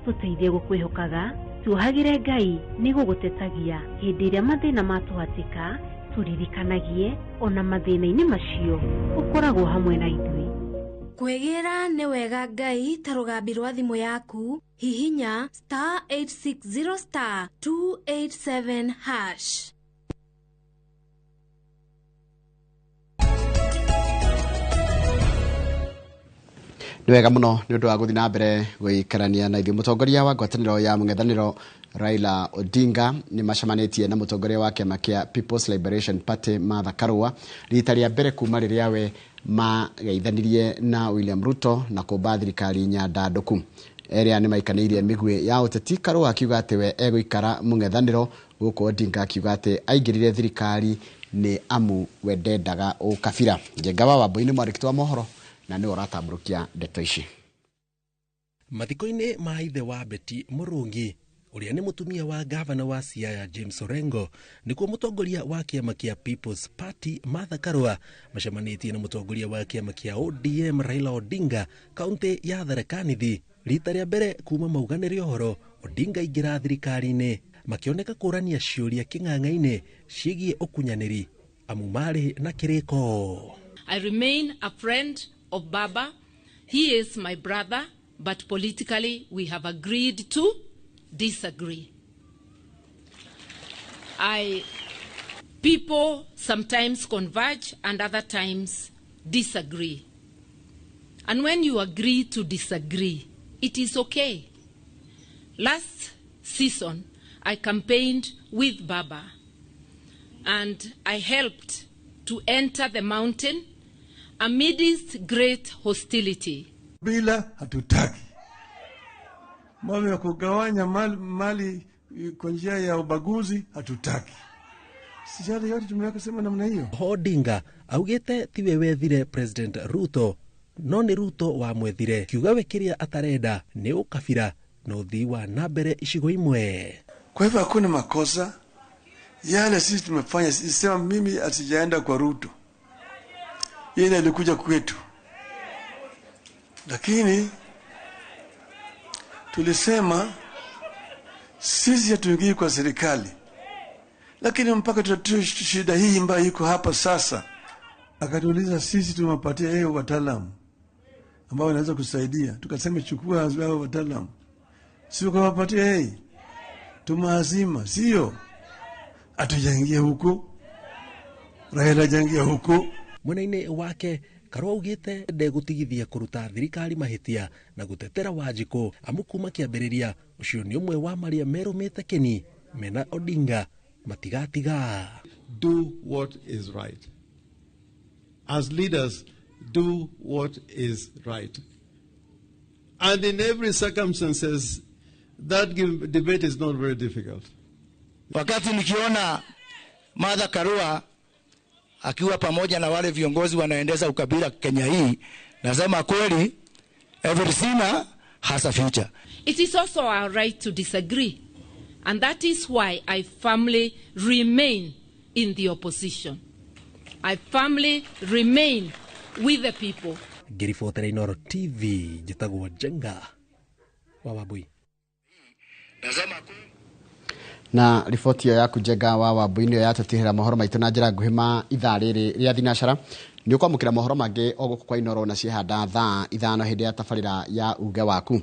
Tũteithie gũkwĩhokaga, tuohagĩre Ngai nĩ gũgũtetagia hĩndĩ ĩrĩa mathĩna matũhatĩka, tũririkanagie ona mathĩna-inĩ macio ũkoragwo hamwe na ithuĩ. Kwĩgĩra nĩ wega Ngai ta rũgambi rwa thimũ yaku, hihinya star 860 star 287 hash. Nĩ wega mũno nĩ ũndũ wa gũthiĩ na mbere gũikarania na ithuĩ. Mũtongoria wa ngwatanĩro ya mũng'ethanĩro Raila Odinga nĩ macemanĩtie na mũtongoria wa kĩama kĩa People's Liberation Party Martha Karua rita rĩa mbere kuma rĩrĩa we Mageithanirie na William Ruto na kũmba thirikari nyandandũku. Erĩa nĩ maikanĩirie mĩguĩ ya ũteti, Karua akiuga atĩ we egũikara mũng'ethanĩro, gũkũ Odinga akiuga atĩ aingĩrire thirikari nĩ amu we ndendaga ũkabira. Njenga wa Wambui nĩ mwandĩki wa mohoro na nĩwe ũratambũrũkia ndeto ici. Mathiko-inĩ ma ithe wa Betty Murungi ũrĩa nĩ mũtumia wa gavana wa Siaya James Orengo, nĩkuo mũtongoria wa kĩama kĩa People's Party Martha Karua macemanĩtie na mũtongoria wa kĩama kĩa ODM Raila Odinga kaunti ya Tharaka Nithi rita rĩa mbere kuma mauganĩre ũhoro Odinga aingĩra thirikari-inĩ, makĩoneka kũrania ciũria kĩng'ang'a-inĩ ciĩgiĩ ũkunyanĩri amu marĩ na kĩrĩko. I remain a friend of Baba. He is my brother, but politically we have agreed to disagree. People sometimes converge and other times disagree. And when you agree to disagree, it is okay. Last season, I campaigned with Baba and I helped to enter the mountain amidst great hostility. Bila hatutaki mambo ya kugawanya mali kwa njia ya ubaguzi, hatutaki. Sijali yote tumeweka sema namna hiyo. Odinga augite tiwe wethire President Ruto no nĩ Ruto wamwethire, kiuga we kĩrĩa atarenda nĩ ũkabira na ũthii wa na mbere icigo imwe. Kwa hivyo hakuna makosa yale sisi tumefanya. Sema mimi asijaenda kwa Ruto, yeye alikuja kwetu, lakini tulisema sisi hatuingii kwa serikali, lakini mpaka tutatue shida hii ambayo iko hapa sasa. Akatuuliza sisi tumewapatia yeye wataalamu ambao wanaweza kusaidia, tukasema chukua hao wataalamu, sio kuwapatia yeye, tumeazima, sio atujaingia huko, Raila hajaingia huko. Mwena-inĩ wake Karua augĩte ndegũtigithia kũruta thirikari mahĩtia na gũtetera Wanjikũ amu kuma kĩambĩrĩria ũcio nĩ ũmwe wa marĩa merũmĩte kĩni mena Odinga matigatiga. Do what is right. As leaders, do what is right. And in every circumstances, that debate is not very difficult. Wakati nikiona Martha Karua akiwa pamoja na wale viongozi wanaendeza ukabila Kenya hii, nasema kweli, every sinner has a future. It is also our right to disagree, and that is why I firmly remain in the opposition. I firmly remain with the people. Ngĩribotera Inooro TV, njĩtagwo Njenga wa Wambui. Na riboti ĩyo yaku Njenga wa Wambui nĩyo yatũtigĩra mohoro maitũ na njĩra nguhĩ ma ithaa rĩrĩ rĩa thinacara. Nĩ ũkwamũkĩra mohoro mangĩ o gũkũ kwa Inooro na ciehanda thaa 5 hĩndĩ ya tabarĩra ya uge waku.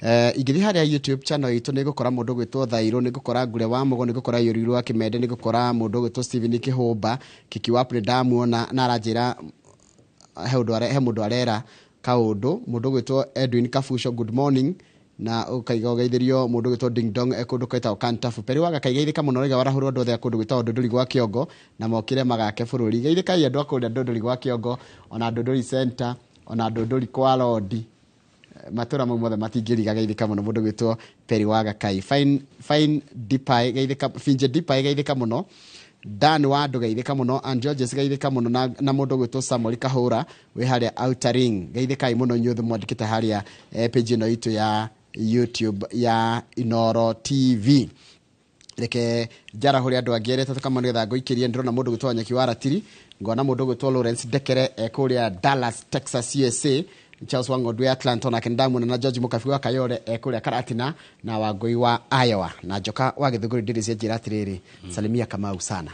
Ingĩthiĩ harĩa YouTube channel itũ nĩ ngũkora mũndũ ũgwĩtwo Thairũ, nĩ ngũkora Ngure wa Mũgo, nĩ ngũkora Yũriru wa Kĩmende, nĩ ngũkora mũndũ ũgwĩtwo Stephen Kĩhũmba, Kiki wa ndamuona na aranjĩra he mũndũ arera kaũndũ, mũndũ ũgwĩtwo Edwin Kabuco, good morning, na ukaiga ũgeithĩrio mũndũ ũgwĩtwo Ding Dong e kũndũ gwĩtagwo Kantafu. Peri waga kaigeithĩka mũno rĩga warahũrwo andũ othe a kũndũ gwĩtagwo Ndũndũri gwa Kĩongo na mokĩre magake bũrũri. Geithĩkai andũ a kũrĩa Ndũndũri gwa Kĩongo, ona Ndũndũri Center, ona Ndũndũri kwa Lodi, matũra mau mothe matingĩriga. Geithĩka mũno mũndũ ũgwĩtwo Peri wa Gakai. Fine Dipai geithĩka, Finje Dipai geithĩka mũno, Dan wa andũ geithĩka mũno, Ann Georges geithĩka mũno, na mũndũ ũgwĩtwo Samuel Kahũra wĩ harĩa Outer Ring. Geithĩkai mũno inyuothe mwandĩkĩte harĩa page ĩno itũ ya YouTube ya Inooro TV. Reke njarahũre andũ angĩ erĩ atatũ kamwe nĩgetha ngũikĩrie. Ndĩrona mũndũ ũgwĩtwo Wanyeki wa Ratiri, ngona mũndũ ũgwĩtwo Lawrence Ndekere e kũrĩa Dallas, Texas, USA. Charles Wang'ondu ya Atlanta onake nĩndamwona, na George Mũkabi wa Kayore e kũrĩa Karatina, na Wangũi wa Iowa, na Njoka wa Gĩthũngũri ndĩrĩ cia njĩra atĩrĩrĩ, salimia Kamau sana.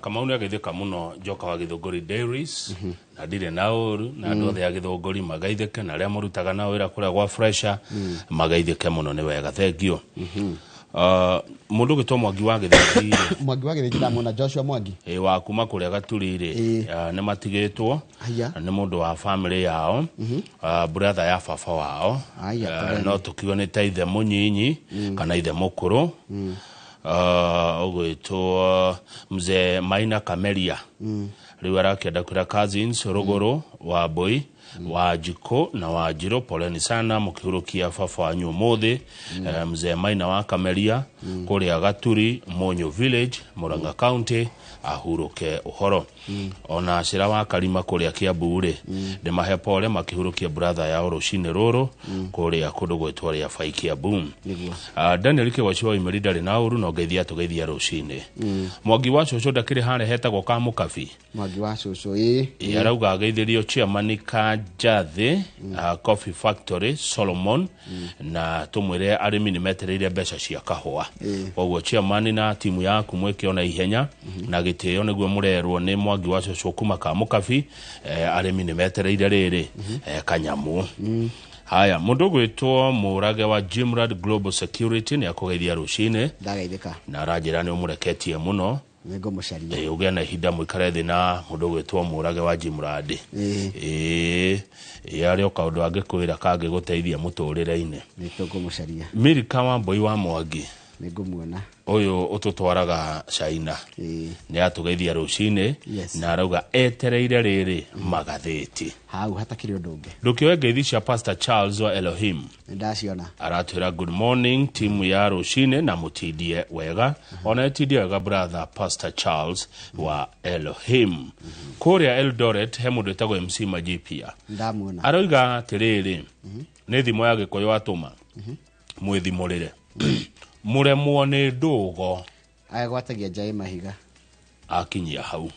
Kamau nĩ ageithĩka mũno Njoka wa Gĩthũngũri Dairies, na ndirĩ na ũru na andũ othe a Gĩthũngũri magaithĩke, na arĩa mũrutaga nao wĩra kũrĩa gwa Fresha magaithĩke mũno, nĩ wega, thengio. Mũndũ ũgwĩtwo Mwangi wa Gĩthĩnji, Mwangi wa Gĩthĩnji ndamwona, Joshua Mwangi wa kuma kũrĩa Gaturi-rĩ, nĩ matigĩtwo nĩ mũndũ wa family yao, brother ya baba wao, no tũkiuge nĩ ta ithe mũnyinyi kana ithe mũkũrũ, ũgwĩtwo Mzee Maina Kameria. Rĩu arakĩenda kwĩra cousins Rũgũrũ wa Mbui wa Njikũ na wa Njirũ, poleni sana mũkĩhurũkia baba wanyu ũmũthĩ, mzee Maina wa Kameria kũrĩa Gaturi Mũnyũ Village, Murang'a County, ahurũke ũhoro. Ona Cira wa Karima kũrĩa Kiambu rĩ, ndĩmahe pole makĩhurũkia brother yao rũcinĩ rũrũ kũrĩa kũndũ gwĩtwo Rĩabai Kiambu. Daniel Kĩgoci wa Imeri ndarĩ na ũru no ngeithia tũgeithia rũcinĩ. Mwangi wa cũcũ ndakĩrĩ harĩa hetagwo Kamũkabi. Mwangi wa cũcũ, ĩĩ. Ĩ, arauga ageithĩrio chairman Kanjathĩ, Coffee Factory Solomon, na tũmwĩre arĩmi nĩ metereire mbeca cia kahũa. Koguo chairman na timu yaku mwĩke ona ihenya na gĩtĩo nĩguo mũrerwo nĩ Mwangi wa cũcũ kuma Kamũkabi, arĩmi nĩ metereire rĩrĩ kanyamu. Haya, mũndũ ũgwĩtwo Mũrage wa Jimrad Global Security nĩ akũgeithia rũcinĩ. Ndagaithĩka. Na aranjĩra nĩ ũmũreketie mũno. Nĩngũmũcaria. Ĩ, ũgĩe na ihinda mũikare thĩ na mũndũ ũgwĩtwo Mũrage wa Jimrad. Ĩ, ĩ, arĩ o kaũndũ angĩkwĩra kangĩgũteithia mũtũrĩre-inĩ. Nĩtũkũmũcaria. Milika wa Mbui wa Mwangi. Nĩngũmuona. Ũyũ ũtũtwaraga China. Nĩ atũgeithia rũcinĩ. Yes. Na arauga etereire rĩrĩ magathĩti. Hau hatakĩrĩ ũndũ ũngĩ. Ndũkĩoe ngeithi cia Pastor Charles wa Elohim. Nĩndaciona. Aratwĩra good morning timu ya rũcinĩ na mũtindie wega. Ona ĩtindie wega brother Pastor Charles wa Elohim. Kũrĩa Eldoret he mũndũ wĩtagwo MC Majipia. Ndamuona. Aroiga atĩrĩrĩ, nĩ thimo ya Gĩkũyũ atũma mwĩthimũrĩre. Mũremwo nĩ ndũgo. Agwatagia njaĩ mahiga. Akinyia hau.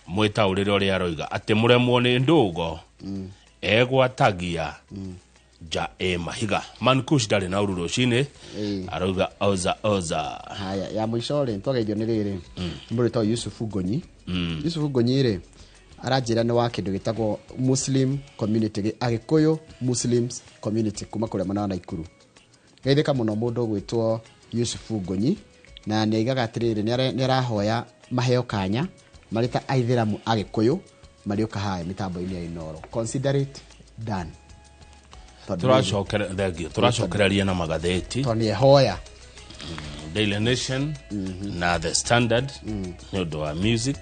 Mwĩtaũrĩre ũrĩa aroiga atĩ mũremwo nĩ ndũgo egwatagia nja ĩ mahiga. Mankush ndarĩ na ũru rũcinĩ, arauga oza oza. Haya, ya mũico rĩ, twageithio nĩ rĩrĩ. Mũndũ wĩtagwo Yusufu Ngonyi. Yusufu Ngonyi rĩ, aranjĩra nĩ wa kĩndũ gĩtagwo Muslim Community, Agĩkũyũ Muslims Community kuma kũrĩa mwena wa Naikuru. Geithĩka mũno mũndũ ũgwĩtwo Yusufu Ngonyi, na nĩ aigaga atĩrĩrĩ, nĩ arahoya maheo kanya marĩ ta Aithĩramu Agĩkũyũ marĩũka haha mĩtambo-inĩ ya Inooro. Consider it done. Tũracokereria na magathĩti. Tondũ nĩ ehoya. Daily Nation na The Standard nĩ ũndũ wa music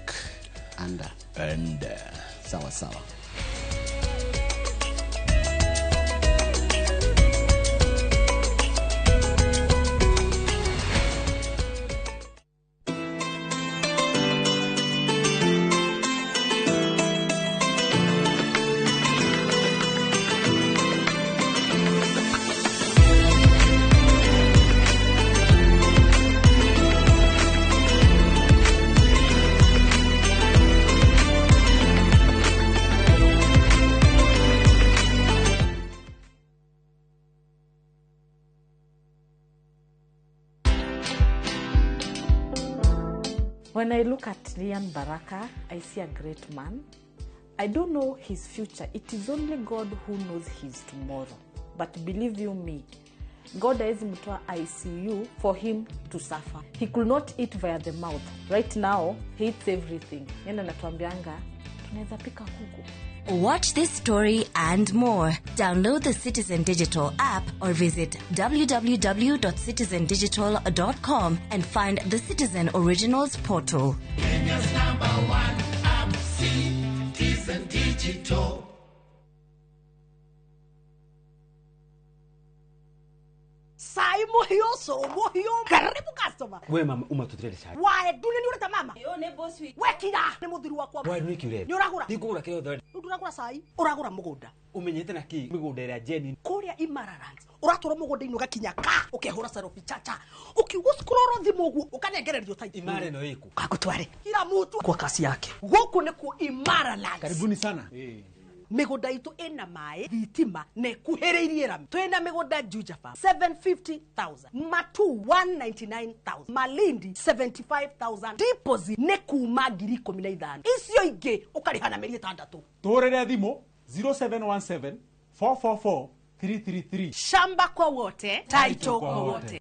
and sawa sawa. When I look at Lian Baraka, I see a great man. I don't know his future. It is only God who knows his tomorrow. But believe you me, God has mtoa ICU for him to suffer. He could not eat via the mouth. Right now, he eats everything. Yenda natuambianga, tunaweza pika kuku. Watch this story and more. Download the Citizen Digital app or visit www.citizendigital.com and find the Citizen Originals portal. Kenya's #1 app, Citizen Digital. Sai muhioso muhio karibu customer. We mama umatutire sai. Wae dune ni ureta mama. Yo ne boss wi. Wekira ni muthuri wakwa. Wae ni kiure. Ni uragura. Ndikugura kiro thore. Nduragura sai uragura mugunda. Umenyete na ki migunda ira jeni. Kuria Imaralands. Uratura mugunda-ini ugakinya ka ukehura selfie chacha. Ukiugo scroll thimu uguo ukanengererio tai. Imare no iku. Kagutware. Kila mutu kwa kasi yake. Guku nikuo Imaralands. Karibuni sana. Migunda itu ina mai thitima na ikuhiriirie rami. Twina migunda Juja Farm 750,000, Matu 199,000, Malindi 75,000, deposit ni kuma 15,000. Icio ingi ukariha na mĩeri 6. Tuhurire thimu 0717 444 333. Shamba kwa wote, title kwa wote.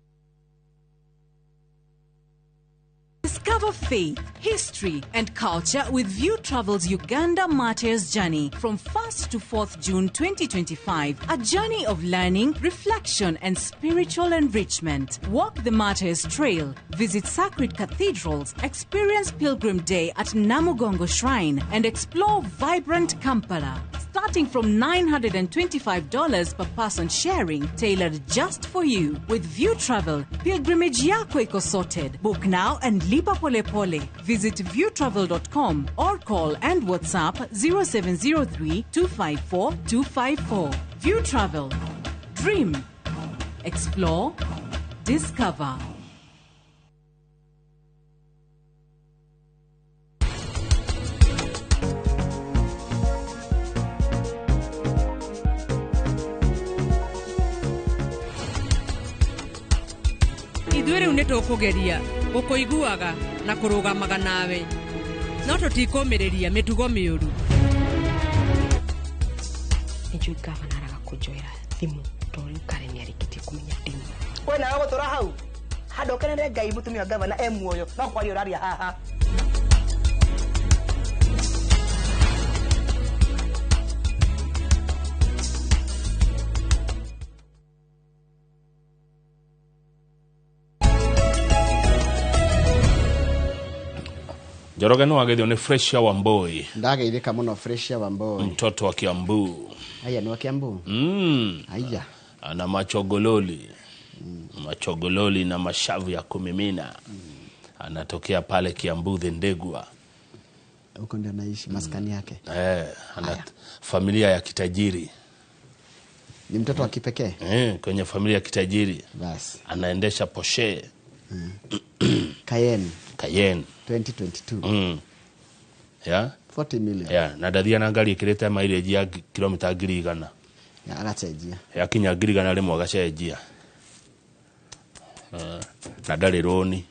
Discover Discover faith, history, and culture with View Travel's Uganda Martyrs Journey from 1st to 4th June 2025. A journey of learning, reflection, and spiritual enrichment. Walk the Martyrs Trail, visit sacred cathedrals, experience Pilgrim Day at Namugongo Shrine, and explore vibrant Kampala. Starting from $925 per person sharing, tailored just for you. With View Travel, pilgrimage yako iko sorted. Book now and lipa pole pole. Visit viewtravel.com or call and WhatsApp 0703 254 254. View Travel. Dream. Explore. Discover. Ithuĩ rĩu nĩ tũkũgeria gũkũiguaga na kũrũgamaga nawe no tũtikũmĩrĩria mĩtugo mĩũru. Nĩnjũĩ gavana araga kũnjoera thimũ tondũ rĩu Karen nĩarĩkĩtie kũmenya ndĩ muoyo. We nawe gũtũra hau handũ ũkenere Ngai mũtumia wa gavana e muoyo no kwaria ũraria haha. Njoroge no wagethio nĩ Fresha Wamboi. Ndageithĩka mũno Fresha Wamboi. Mtoto wa Kiambu. Aya ni wa Kiambu? Aya. Ana machogololi. Machogololi na mashavu ya kumimina. Anatokea pale Kiambu Ndegwa. Huko ndio anaishi maskani yake. Ana familia ya kitajiri. Ni mtoto wa kipekee? Kwenye familia ya kitajiri. Bas. Anaendesha Porsche. Cayenne. Cayenne 2022. Yeah. 40 million. Yeah, na ndathia na ngari ikirite mileage ya kilomita 100,000. Ya agacenjia. Yakinya 100,000 rimwe agacenjia. Na ndarĩ roni.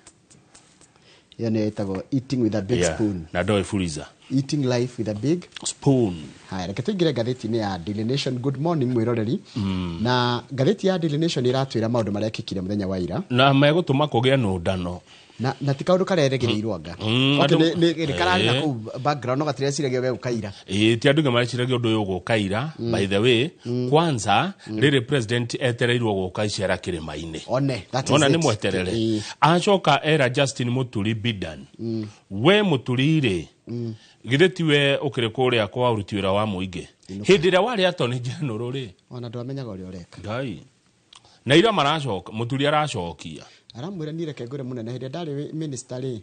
Iyo nĩ ĩtagwo eating with a big spoon. Na ndoĩ freezer. Eating life with a big spoon. Haya, reke tũingĩre ngathĩti-inĩ ya Daily Nation. Good morning mwĩroreri. Na ngathĩti ya Daily Nation ĩratwĩra maũndũ marĩa mekĩkire mũthenya wa ira. Na megũtũma kũgĩe nũndano. Na ti kaũndũ karerĩgĩrĩirwo anga. Okay, nĩ kararĩ na kũu background no gatireciragia gegũka ira. Ti andũ aingĩ mareciragia ũndũ ũyũ ũgũka ira. By the way, kwanza rĩrĩ president etereirwo gũka icera kĩrĩma-inĩ. One, that is Ona it. nĩ mweterere. Acoka era Justin Muturi Bidan. We Muturi rĩ, githĩ tiwe ũkĩrĩ kũrĩa kwa ũruti wĩra wa mũingĩ. Hĩndĩ ĩrĩa warĩ Attorney General rĩ, Ona ndwamenyaga ũrĩa ũreka. Ngai. Na ira maracoka, Muturi aracokia. Aramwĩra niĩ reke ngũre mũnene hĩndĩ ĩrĩa ndarĩ minister rĩ,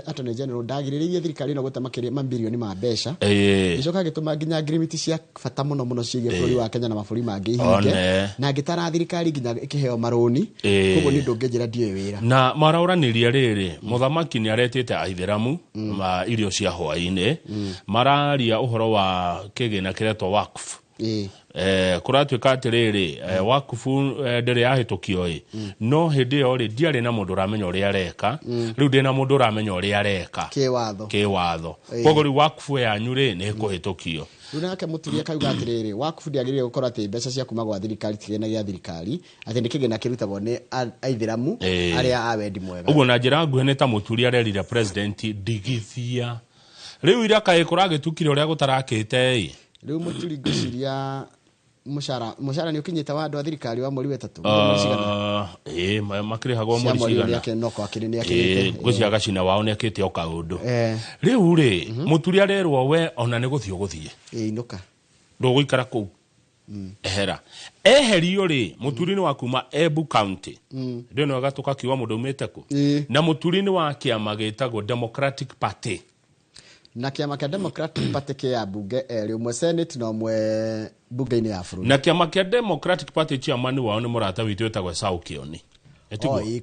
Attorney General ndagirĩrĩirie thirikari ĩno gũte makĩria mambirioni ma mbeca. Gĩcoka gĩtũma nginya ngirimiti cia bata mũno mũno ciĩgiĩ bũrũri wa Kenya na mabũrũri mangĩ ihinge. Na ngĩtara thirikari nginya ĩkĩheo marũni. Koguo niĩ ndũngĩnjĩra ndiũĩ wĩra. Na maraũranĩria rĩrĩ, mũthamaki nĩ aretĩte aithĩramu ma irio cia hwaĩ-inĩ. Mararia ũhoro wa kĩgĩna kĩretwo wakfu. Kũratuĩka atĩrĩrĩ, wakufu ndĩrĩ yahĩtũkio ĩ, no hĩndĩ ĩyo rĩ ndiarĩ na mũndũ ũramenya ũrĩa areka. Rĩu ndĩ na mũndũ ũramenya ũrĩa areka kĩwatho. Koguo rĩu wakufu yanyu rĩ nĩ ĩkũhĩtũkio. Rĩu nake Mũturi akauga atĩrĩrĩ, wakufu ndĩagĩrĩire gũkorwo atĩ mbeca cia kuma gwa thirikari ti kĩgĩna gĩa thirikari, atĩ nĩ kĩgĩna kĩrutagwo nĩ aithĩramu arĩa a wendi mwega. Ũguo na njĩra nguhĩ nĩ ta Mũturi arerire president ndigithia. Rĩu ira kaĩ kũragĩtukire ũrĩa gũtarakĩte ĩ. Rĩu Mũturi ngwĩciria mũcara nĩ ũkinyĩte wa andũ a thirikari wa mweri wa ĩtatũ. Makĩrĩhagwo mweri cigana. Ngwĩciria Gacina wao nĩ akĩte o kaũndũ. Rĩu rĩ, Mũturi arerwo we ona nĩ gũthiĩ ũgũthiĩ. Inũka. Ndũgũikara kũu. Ehera. Eherio rĩ, Mũturi nĩ wa kuma Embu County. Ndĩo nĩ gatũka kiuga mũndũ umĩte kũ. Na Mũturi nĩ wa kĩama gĩtagwo Democratic Party. Na kĩama kĩa Democratic Party kĩa mbunge erĩ, ũmwe Senate na ũmwe bunge-inĩ ya bũrũri. Na kĩama kĩa Democratic Party chairman wao nĩ mũrata witũ wĩtagwo Esau Kioni.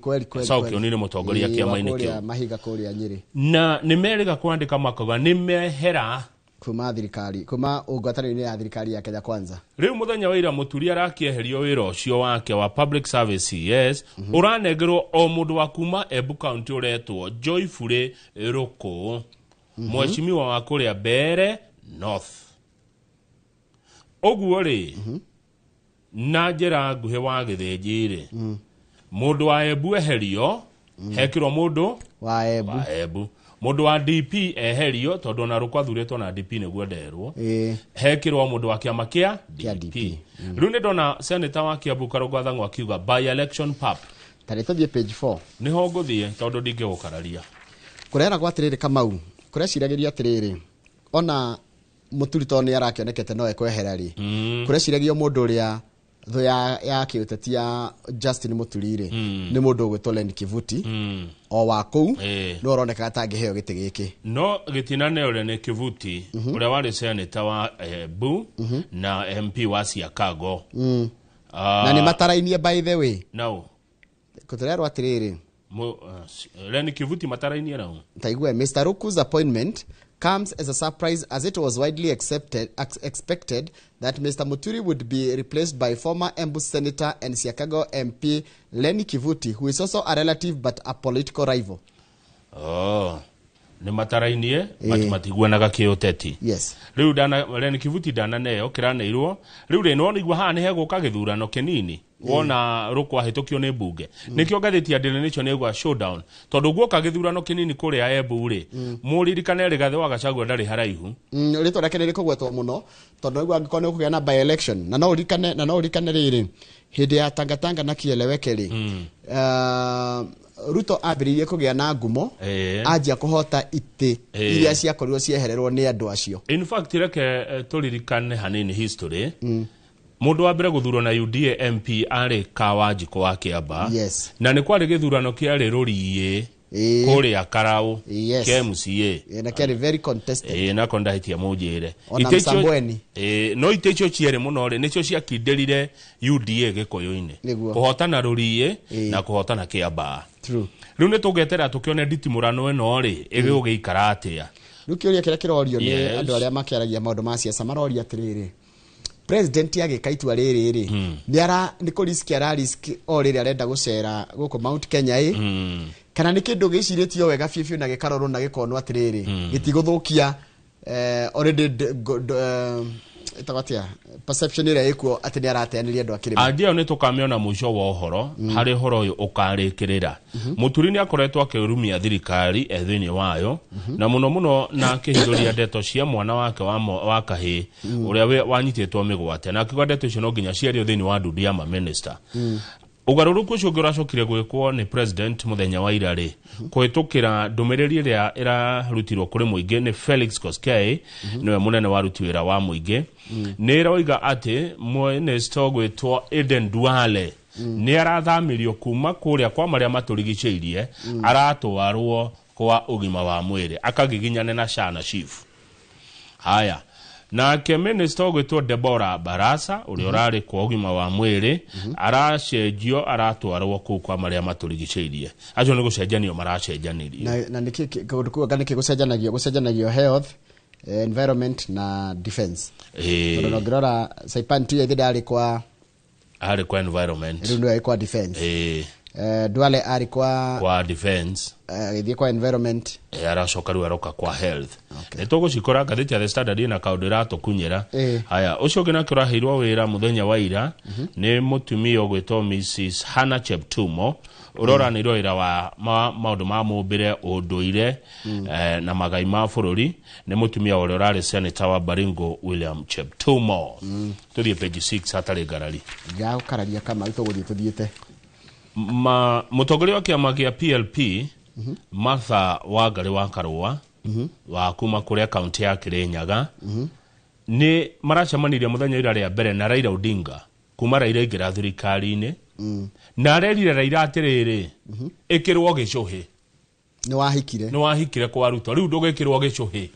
Kweli. Esau Kioni nĩ mũtongoria kĩama-inĩ kĩu. Mahiga kũrĩa Nyĩrĩ. Na nĩ merĩga kwandĩka makauga nĩ mehera kuma thirikari, kuma ngwatanĩro-inĩ ya thirikari ya Kenya Kwanza. Rĩu mũthenya wa ira Mũturi arakĩeherio wĩra ũcio wake wa Public Service CS, ũranengerwo o mũndũ wa kuma Embu County ũretwo Joyfully Rũkũ. Mheshimiwa wa kũrĩa Mbeere North. Ũguo rĩ, na njĩra nguhĩ wa gĩthĩnji rĩ, mũndũ wa Embu eherio, hekĩrwo mũndũ Wa Embu. Wa Embu. Mũndũ wa DP eherio tondũ ona Rũkũ athurĩtwo na DP nĩguo nderwo. Hekĩrwo mũndũ wa kĩama kĩa DP. Rĩu nĩ ndona senator wa Kiambu Karũngũ Athang'wa akiuga by election pap. Tarĩ tũthiĩ page 4. Nĩho ngũthiĩ tondũ ndingĩgũkararia. Kũreragwo atĩrĩrĩ Kamau, kũreciragĩrio atĩrĩrĩ, ona Mũturi tondũ nĩ arakĩonekete no ekwehera rĩ, kũreciragio mũndũ ũrĩa thũ ya kĩũteti ya Justin Mũturi rĩ, nĩ mũndũ ũgwĩtwo Len Kivuti, o wa kũu, no ũronekaga ta angĩheo gĩtĩ gĩkĩ. No gĩtinaneo Len Kivuti ũrĩa warĩ senator wa Embu na MP wa Siakago. Na nĩ matarainie by the way. No. Kũtũrerwo atĩrĩrĩ, Len Kivuti matarainie nao. Taigue, Mr. Ruku's appointment comes as a surprise as it was widely expected that Mr. Muturi would be replaced by former Embu Senator and Siakago MP Lenny Kivuti, who is also a relative but a political rival. Oh, nĩ matarainie but matiguanaga kĩũteti. Yes. Rĩu dana Lenny Kivuti ndananeo kĩraneirwo. Rĩu rĩ no nĩigua haha nĩ hegũka gĩthurano kĩnini. Wona Rũkũ ahĩtũkio nĩ mbunge. Nĩkĩo ngathĩti ya Daily Nation ĩgwa showdown. Tondũ guoka gĩthurano kĩnini kũrĩa Embu rĩ, mũririkane Rigathĩ wa Gachagua ndarĩ haraihu. Rĩtwa rĩake nĩ rĩkũgwetwo mũno tondũ nĩguo angĩkorwo nĩ ũkũgĩa na by election na no ũririkane rĩrĩ hĩndĩ ya Tangatanga na Kieleweke rĩ, Ruto ambĩrĩirie kũgĩa na ngumo anjia kũhota itĩ iria ciakorirwo ciehererwo nĩ andũ acio. In fact reke tũririkane hanini history. Mũndũ wa mbere gũthurwo na UDA MP arĩ Kawanjikũ wa Kĩamba. Yes. Na nĩ kwarĩ gĩthurano kĩarĩ Rũriĩ kũrĩa Karau kĩa MCA. Na kĩarĩ very contested. Na ndahĩtia mũnjĩre. Ona Msambweni. No itĩ icio cierĩ mũno rĩ nĩcio ciakindĩrire UDA Gĩkũyũ-inĩ. Kũhotana Rũriĩ na kũhotana Kĩamba. True. Rĩu nĩ tũgetera tũkĩone nditimũrano ĩno rĩ ĩgũgĩikara atĩa. Rĩu kĩũria kĩrĩa kĩrorio nĩ andũ arĩa makĩaragia maũndũ ma siasa maroria atĩrĩrĩ, president agĩka itua rĩrĩ rĩ, nĩ kũ risk ara risk o rĩrĩ arenda gũcera gũkũ Mount Kenya ĩ, kana nĩ kĩndũ gĩcirĩtio wega biũ biũ na gĩkarorwo na gĩkonwo atĩrĩrĩ gĩtigũthũkia already ĩtagwo atĩa perception ĩrĩa ĩkuo atĩ nĩ arateanĩria andũ a kĩrĩma. Angĩo nĩ tũkamĩona mũico wa ũhoro harĩ ũhoro ũyũ ũkarĩkĩrĩra. Mũturi nĩ akoretwo akĩrumia thirikari e thĩinĩ wayo na mũno mũno na akĩhithũria ndeto cia mwana wake wa kahĩĩ ũrĩa wanyitĩtwo mĩgwate na akiuga ndeto icio no nginya ciario thĩinĩ wa ndundu ya mamĩnĩsta. Ũgarũrũku ũcio ũngĩ ũracokire gwĩkwo nĩ president mũthenya wa ira rĩ, kũhĩtũkĩra ndũmĩrĩri ĩrĩa ĩrarutirwo kũrĩ mũingĩ nĩ Felix Koskei, nĩwe mũnene wa aruti wĩra wa mũingĩ, nĩ ĩroiga atĩ minister ũgwĩtwo Aden Duale nĩ arathamirio kuma kũrĩa kwa marĩa matũrigicĩirie, aratwarwo kwa ũgima wa mwĩrĩ akagiginyane na SHA na SHIF. Haya, nake minister ũgwĩtwo Deborah Barasa ũrĩa ũrarĩ kwa ũgima wa mwĩrĩ aracenjio aratwarwo kũu kwa marĩa matũrigicĩirie. Acio nĩ gũcenjanio maracenjanirie. Na nĩkĩ kũndũ kũu anga nĩkĩ gũcenjanagio health, environment na defense. Tondũ ũngĩrora Saipan tu ithe ndarĩ kwa arĩ kwa environment. Rĩu nĩwe arĩ kwa defense. Duale arĩ kwa defense. Agĩthiĩ kwa environment. Aracoka rĩu aroka kwa health. Nĩ tũgũcikora ngathĩti ya The Standard ĩna kaũndũ ĩratũkunyĩra. Haya, ũcio ũngĩ nake ũraheirwo wĩra mũthenya wa ira nĩ mũtumia ũgwĩtwo Mrs. Hannah Cheptumo ũrĩa ũraneirwo wĩra wa maũndũ ma mũmbĩre, ũndũire na magai ma bũrũri. Nĩ mũtumia ũrĩa ũrarĩ senator wa Baringo William Cheptumo. Tũthiĩ page 6 hatarĩ ngarari. Ngagũkararia Kamau tũgũthiĩ tũthiĩte. Mũtongoria wa kĩama kĩa PLP Martha Wangari wa Karũa wa kuma kũrĩa kaunti ya Kirinyaga nĩ maracemanirie mũthenya ira rĩa mbere na Raila Odinga kuma Raila aingĩra thirikari-inĩ, na arerire Raila atĩrĩrĩ, ĩkĩrwo gĩcũhĩ. Nĩ wahikire kwa Ruto, rĩu ndũgĩkĩrwo gĩcũhĩ.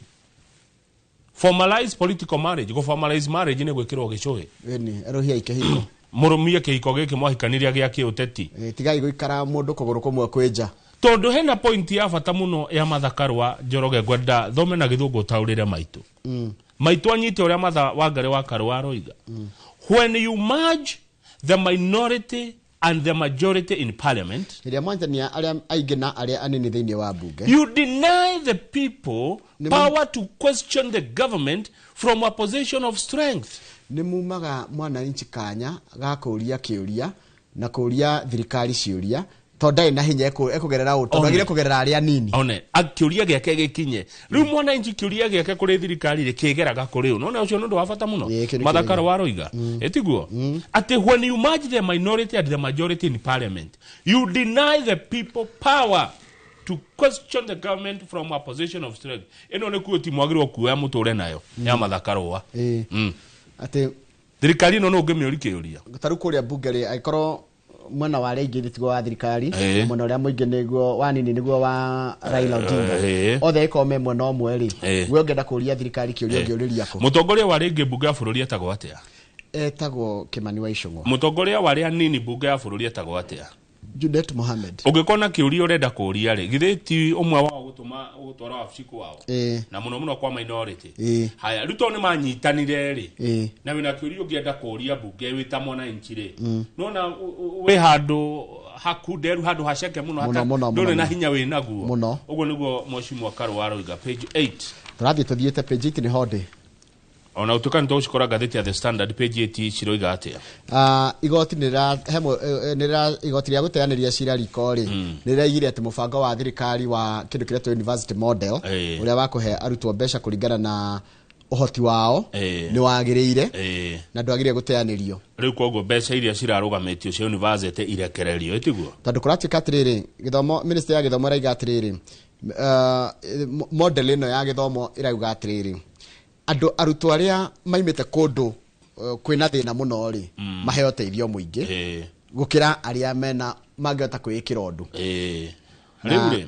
Formalize political marriage, go formalize marriage nĩ gwĩkĩrwo gĩcũhĩ. Ĩni, erũhia kĩhiko. Mũrũmie kĩhiko gĩkĩ mwahikanirie gĩa kĩũteti. Tigai gũikara mũndũ kũgũrũ kũmwe kwĩ nja. Tondũ hena point ya bata mũno ya Martha Karũa Njoroge ngwenda thome na gĩthũngũ ũtaũrĩre maitũ. Maitũ anyite ũrĩa Martha Wangari wa Karũa aroiga. When you merge the minority and the majority in parliament, hĩndĩ ĩrĩa mwanjania arĩa aingĩ na arĩa anini thĩinĩ wa mbunge, you deny the people power to question the government from a position of strength. Nĩ mumaga mwananchi kanya ga kũũria kĩũria na kũũria thirikari ciũria Tondũ ndarĩ na hinya ekũgerera ũ, tondũ One. agire kũgerera arĩa anini. One akĩũria gĩake gĩkinye rĩu mwananchi kĩũria gĩake kũrĩ thirikari rĩ kĩgeraga kũrĩ ũ. Nona ũcio nĩ ũndũ wa bata mũno. Kĩu nĩ Mathakaro kĩũria. waroiga ĩtiguo atĩ when you merge the minority and the majority in parliament, you deny the people power to question the government from a position of strength. Ĩno nĩ kuo timwagĩrĩirwo kuoya mũtũre nayo ya mathakarũa. Atĩ thirikari ĩno no ũngĩmĩũri kĩũria. Ta rĩu kũrĩa mbunge rĩ, angĩkorwo mwena wa arĩa aingĩ nĩ tiguo wa thirikari, mwena ũrĩa mũingĩ nĩguo wa nini nĩguo wa Raila Odinga, othe ĩkorwo me mwena ũmwe rĩ, we ũngĩenda kũria thirikari kĩũria, ũngĩũrĩria kũ? Mũtongoria wa rĩngĩ mbunge ya bũrũri etagwo atĩa? Etagwo Kimani wa Ichung'wa. Mũtongoria wa arĩa anini mbunge ya bũrũri etagwo atĩa? Junet Mohamed. Ũngĩkorwo na kĩũria ũrenda kũria rĩ, githĩ ti ũmwe wao gũtũma gũtwara wabici kwao, na mũno mũno kwa minority? Haya, rĩu tondũ nĩ manyitanire rĩ, na wĩna kĩũria ũngĩenda kũria mbunge wĩ ta mwananchi rĩ, nona wĩ handũ hakunderu, handũ haceke mũno, Mũno, mũno, ndũrĩ mũno. na hinya wĩ naguo. Mũno. Ũguo nĩguo Mheshimiwa Karũa aroiga page 8. Tũrathiĩ tũthiĩte page 8 nĩ hondĩ. Ona ũtuĩka nĩ tũgũcikora ngathĩti ya The Standard page 8 ciroiga atĩa? Igoti nĩ rĩra igoti rĩa gũteanĩria cira riko rĩ, nĩ rĩraigire atĩ mũbango wa thirikari wa kĩndũ kĩrĩa tũ university model, ũrĩa wa kũhe arutwo mbeca kũringana na ũhoti wao, nĩ wagĩrĩire na ndwagĩrĩire gũteanĩrio. Rĩu koguo mbeca iria cirarũgamĩtio cia university irekererio, ĩtiguo? Tondũ kũratuĩka atĩrĩrĩ, gĩthomo ministry ya gĩthomo ĩraiga atĩrĩrĩ, model ĩno ya gĩthomo ĩrauga atĩrĩrĩ, andũ arutwo arĩa maimĩte kũndũ kwĩna thĩna mũno rĩ, maheo ũteithio mũingĩ gũkĩra arĩa mena mangĩhota kwĩĩkĩra ũndũ. Rĩu rĩ,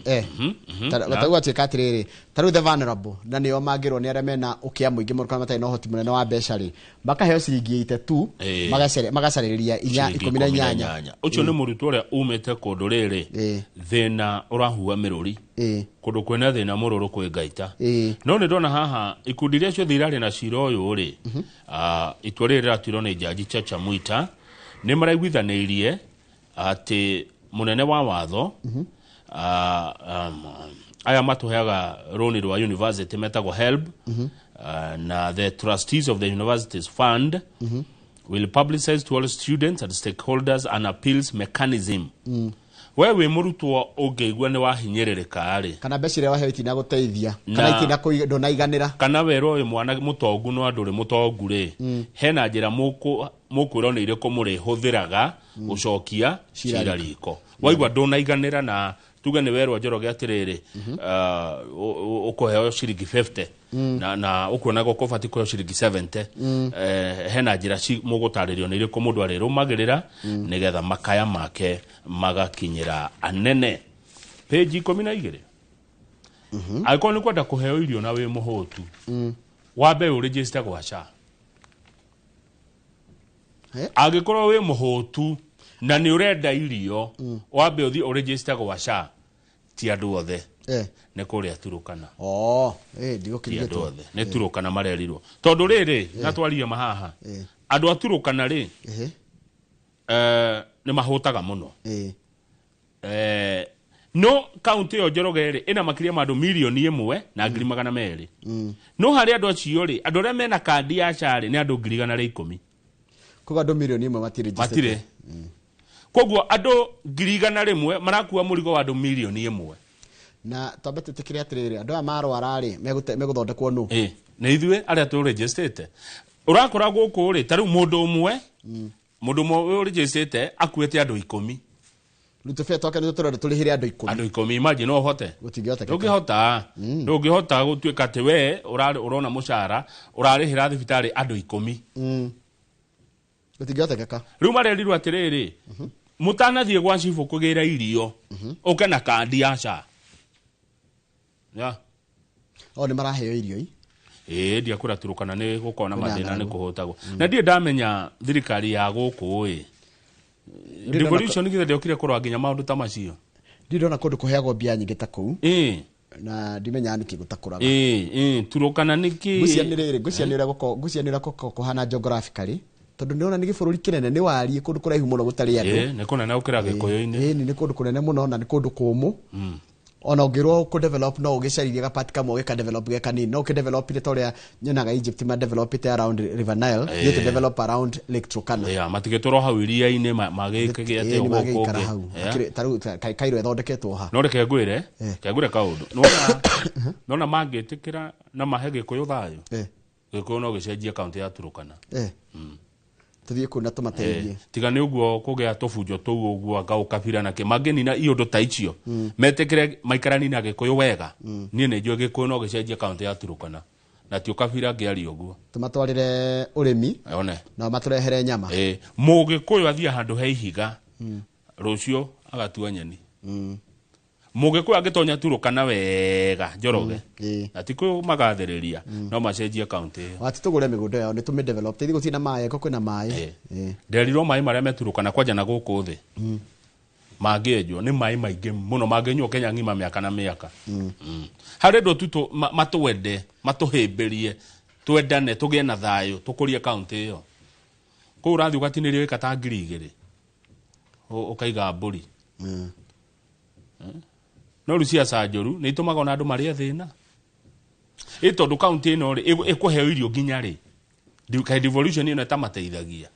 Ta rĩu atuĩka atĩrĩrĩ, ta rĩu the vulnerable na nĩo mangĩrwo nĩ arĩa mena ũkĩa mũingĩ mũno kana matarĩ na ũhoti mũnene wa mbeca rĩ, makaheo ciringi 82, magacarĩrĩria inya Ciringi 18. Ũcio nĩ mũrutwo ũrĩa umĩte kũndũ rĩrĩ thĩna ũrahua mĩrũri, kũndũ kwĩna thĩna mũrũrũ kwĩ ngaita. No nĩ ndona haha ikundi iria ciothe irarĩ na cira ũyũ rĩ, itua rĩrĩ rĩratuirwo nĩ Jaji Chacha Mwita, nĩ maraiguithanĩirie atĩ mũnene wa watho, aya matũheaga rũni rwa university metagwo HELB, na the trustees of the universities fund will publicize to all students and stakeholders an appeals mechanism. We wĩ mũrutwo ũngĩigua nĩ wahinyĩrĩrĩka rĩ, kana mbeca iria waheo itinagũteithia, kana ndũnaiganĩra, kana werwo wĩ mwana mũtongu no andũ rĩ mũtongu rĩ, hena njĩra mũkwĩrwo nĩ irĩkũ mũrĩhũthĩraga gũcokia cira cira riko. Waigua ndũnaiganĩra, na tuge nĩ werwo Njoroge atĩrĩrĩ, ũkũheo ciringi 50, na ũkuonaga ũkũbatiĩ kũheo ciringi 70, hena njĩra mũgũtarĩrio nĩ irĩkũ mũndũ arĩrũmagĩrĩra nĩgetha makaya make magakinyĩra anene. Page 12, angĩkorwo nĩ kwenda kũheo irio na wĩ mũhũtu, wambe ũrĩnjĩcite gwa SHA. Angĩkorwo wĩ mũhũtu na nĩ ũrenda irio, wambe ũthiĩ ũrĩnjĩcite gwa SHA. Ti andũ othe, nĩ kũrĩa Turukana. Oh, Ti ndigũkĩrigĩtwo. andũ othe, nĩ Turukana marerirwo, tondũ rĩrĩ na twarie mahaha, andũ a Turukana rĩ, nĩ mahũtaga mũno. No kaunti ĩyo Njoroge rĩ, ĩna makĩria ma andũ 1,200,000. No harĩ andũ acio rĩ, andũ arĩa mena kandi ya SHA rĩ, nĩ andũ 110,000. Koguo andũ 1 million matirĩ Matirĩ. Koguo andũ 100,000 marakua mũrigo wa andũ 1 million. Na twambe twĩtĩkĩre atĩrĩrĩ, andũ aya marwara rĩ, megũthondekwo nũ? Nĩ ithuĩ arĩa tũrĩnjĩcĩte. Ũrakora gũkũ rĩ, ta rĩu mũndũ ũmwe ũrĩnjĩcĩte akuĩte andũ 10. Rĩu tũbia twake nĩ tũrenda tũrĩhĩre andũ 10. Andũ 10, imagine, no ũhote? Gũtingĩhotekeka. Ndũngĩhota gũtuĩka atĩ we ũrona mũcara ũrarĩhĩra thibitarĩ andũ 10. Gũtingĩhotekeka. Rĩu marerirwo atĩrĩrĩ, mũtanathiĩ gwa cibũ kũgĩra irio, ũke na kandi ya SHA. Ya. O nĩ maraheo irio i? Ĩĩ, ndiakwĩra Turukana nĩ gũkorwo na Kwĩna mathĩna, nĩ ng'aragu. kũhũtagwo. Na ndirĩ ndamenya thirikari ya gũkũ ĩ, devolution githĩ ndĩokire kũrora nginya maũndũ ta macio? Ndirĩ ndona kũndũ kũheagwo mbia nyingĩ ta kũu. Na ndimenyaga nĩkĩ gũtakũraga. Ĩĩ, Turukana nĩkĩ? Ngwĩciria nĩ rĩrĩ, ngwĩciria nĩ ũrĩa ngwĩciria nĩ ũrĩa gũkoragwo kũhana geographically, tondũ nĩũrona nĩ gĩbũrũri kĩnene, nĩ wariĩ kũndũ kũraihu mũno gũtarĩ andũ. Ĩĩ, nĩ kũnene gũkĩra Gĩkũyũ-inĩ. Ĩĩ, nĩ kũndũ kũnene mũno na nĩ kũndũ kũmũ. Ona ũngĩrwo kũ develop no ũgĩcaririe gapati kamwe ũgĩka develop ge kanini, no ũkĩdevelopire ta ũrĩa nyonaga Egypt ma developite around River Nile, ithuĩ tũ develop around Lake Turkana. Yeah, matigĩtũrwo hau iria-inĩ magĩkĩgĩa Ĩĩ, atĩ nĩ gũkũ magĩikara ũngĩ. hau. Yeah. Ta rĩu ta Cairo ĩthondeketwo ha. No reke ngwĩre, reke ngwĩre kaũndũ. Nĩwona nona mangĩtĩkĩra na mahe Gĩkũyũ thayũ, Gĩkũyũ no gĩcenjie kaũntĩ ya Turukana. Tũthiĩ kũu na tũmateithie. Tiga nĩ ũguo kũgĩa tũbunjo tũu ũguo anga ũkabira na kĩ mangĩnina iũndũ ta icio, metĩkĩre maikarani na Gĩkũyũ wega, niĩ nĩ njũĩ Gĩkũyũ no gĩcenjie kaũntĩ ya Turukana, na ti ũkabira ngĩaria ũguo. Tũmatwarĩre ũrĩmi one na matũrehere nyama. Mũgĩkũyũ athiĩ handũ he ihiga, rũciũ agatua nyeni. Mũgĩkũyũ angĩtonya Turukana wega, Njoroge, na ti kũmagathĩrĩria, no macenjie kaũntĩ ĩyo. Wati tũgũre mĩgũnda yao nĩ tũmĩ develop tĩthi gũtirĩ na maĩ ko kwĩna maĩ. Nderirwo maĩ marĩa me Turukana kwanja na gũkũ thĩ mangĩenjwo nĩ maĩ maingĩ mũno mangĩnyuo Kenya ng'ima mĩaka na mĩaka. Harĩ ndũ tu matwende matũhĩmbĩrie twendane tũgĩe na thayũ tũkũrie kaũntĩ ĩyo. Kũu ũrathiĩ ũgatinĩrio ĩka ta 2000 ũkaiga mbũri. No rĩu ciaca njũru nĩ itũmaga ona andũ marĩe thĩna, ĩ tondũ kaũntĩ ĩno rĩ ĩkũheo irio nginya rĩ. Kaĩ devolution ĩno ĩtamateithagia?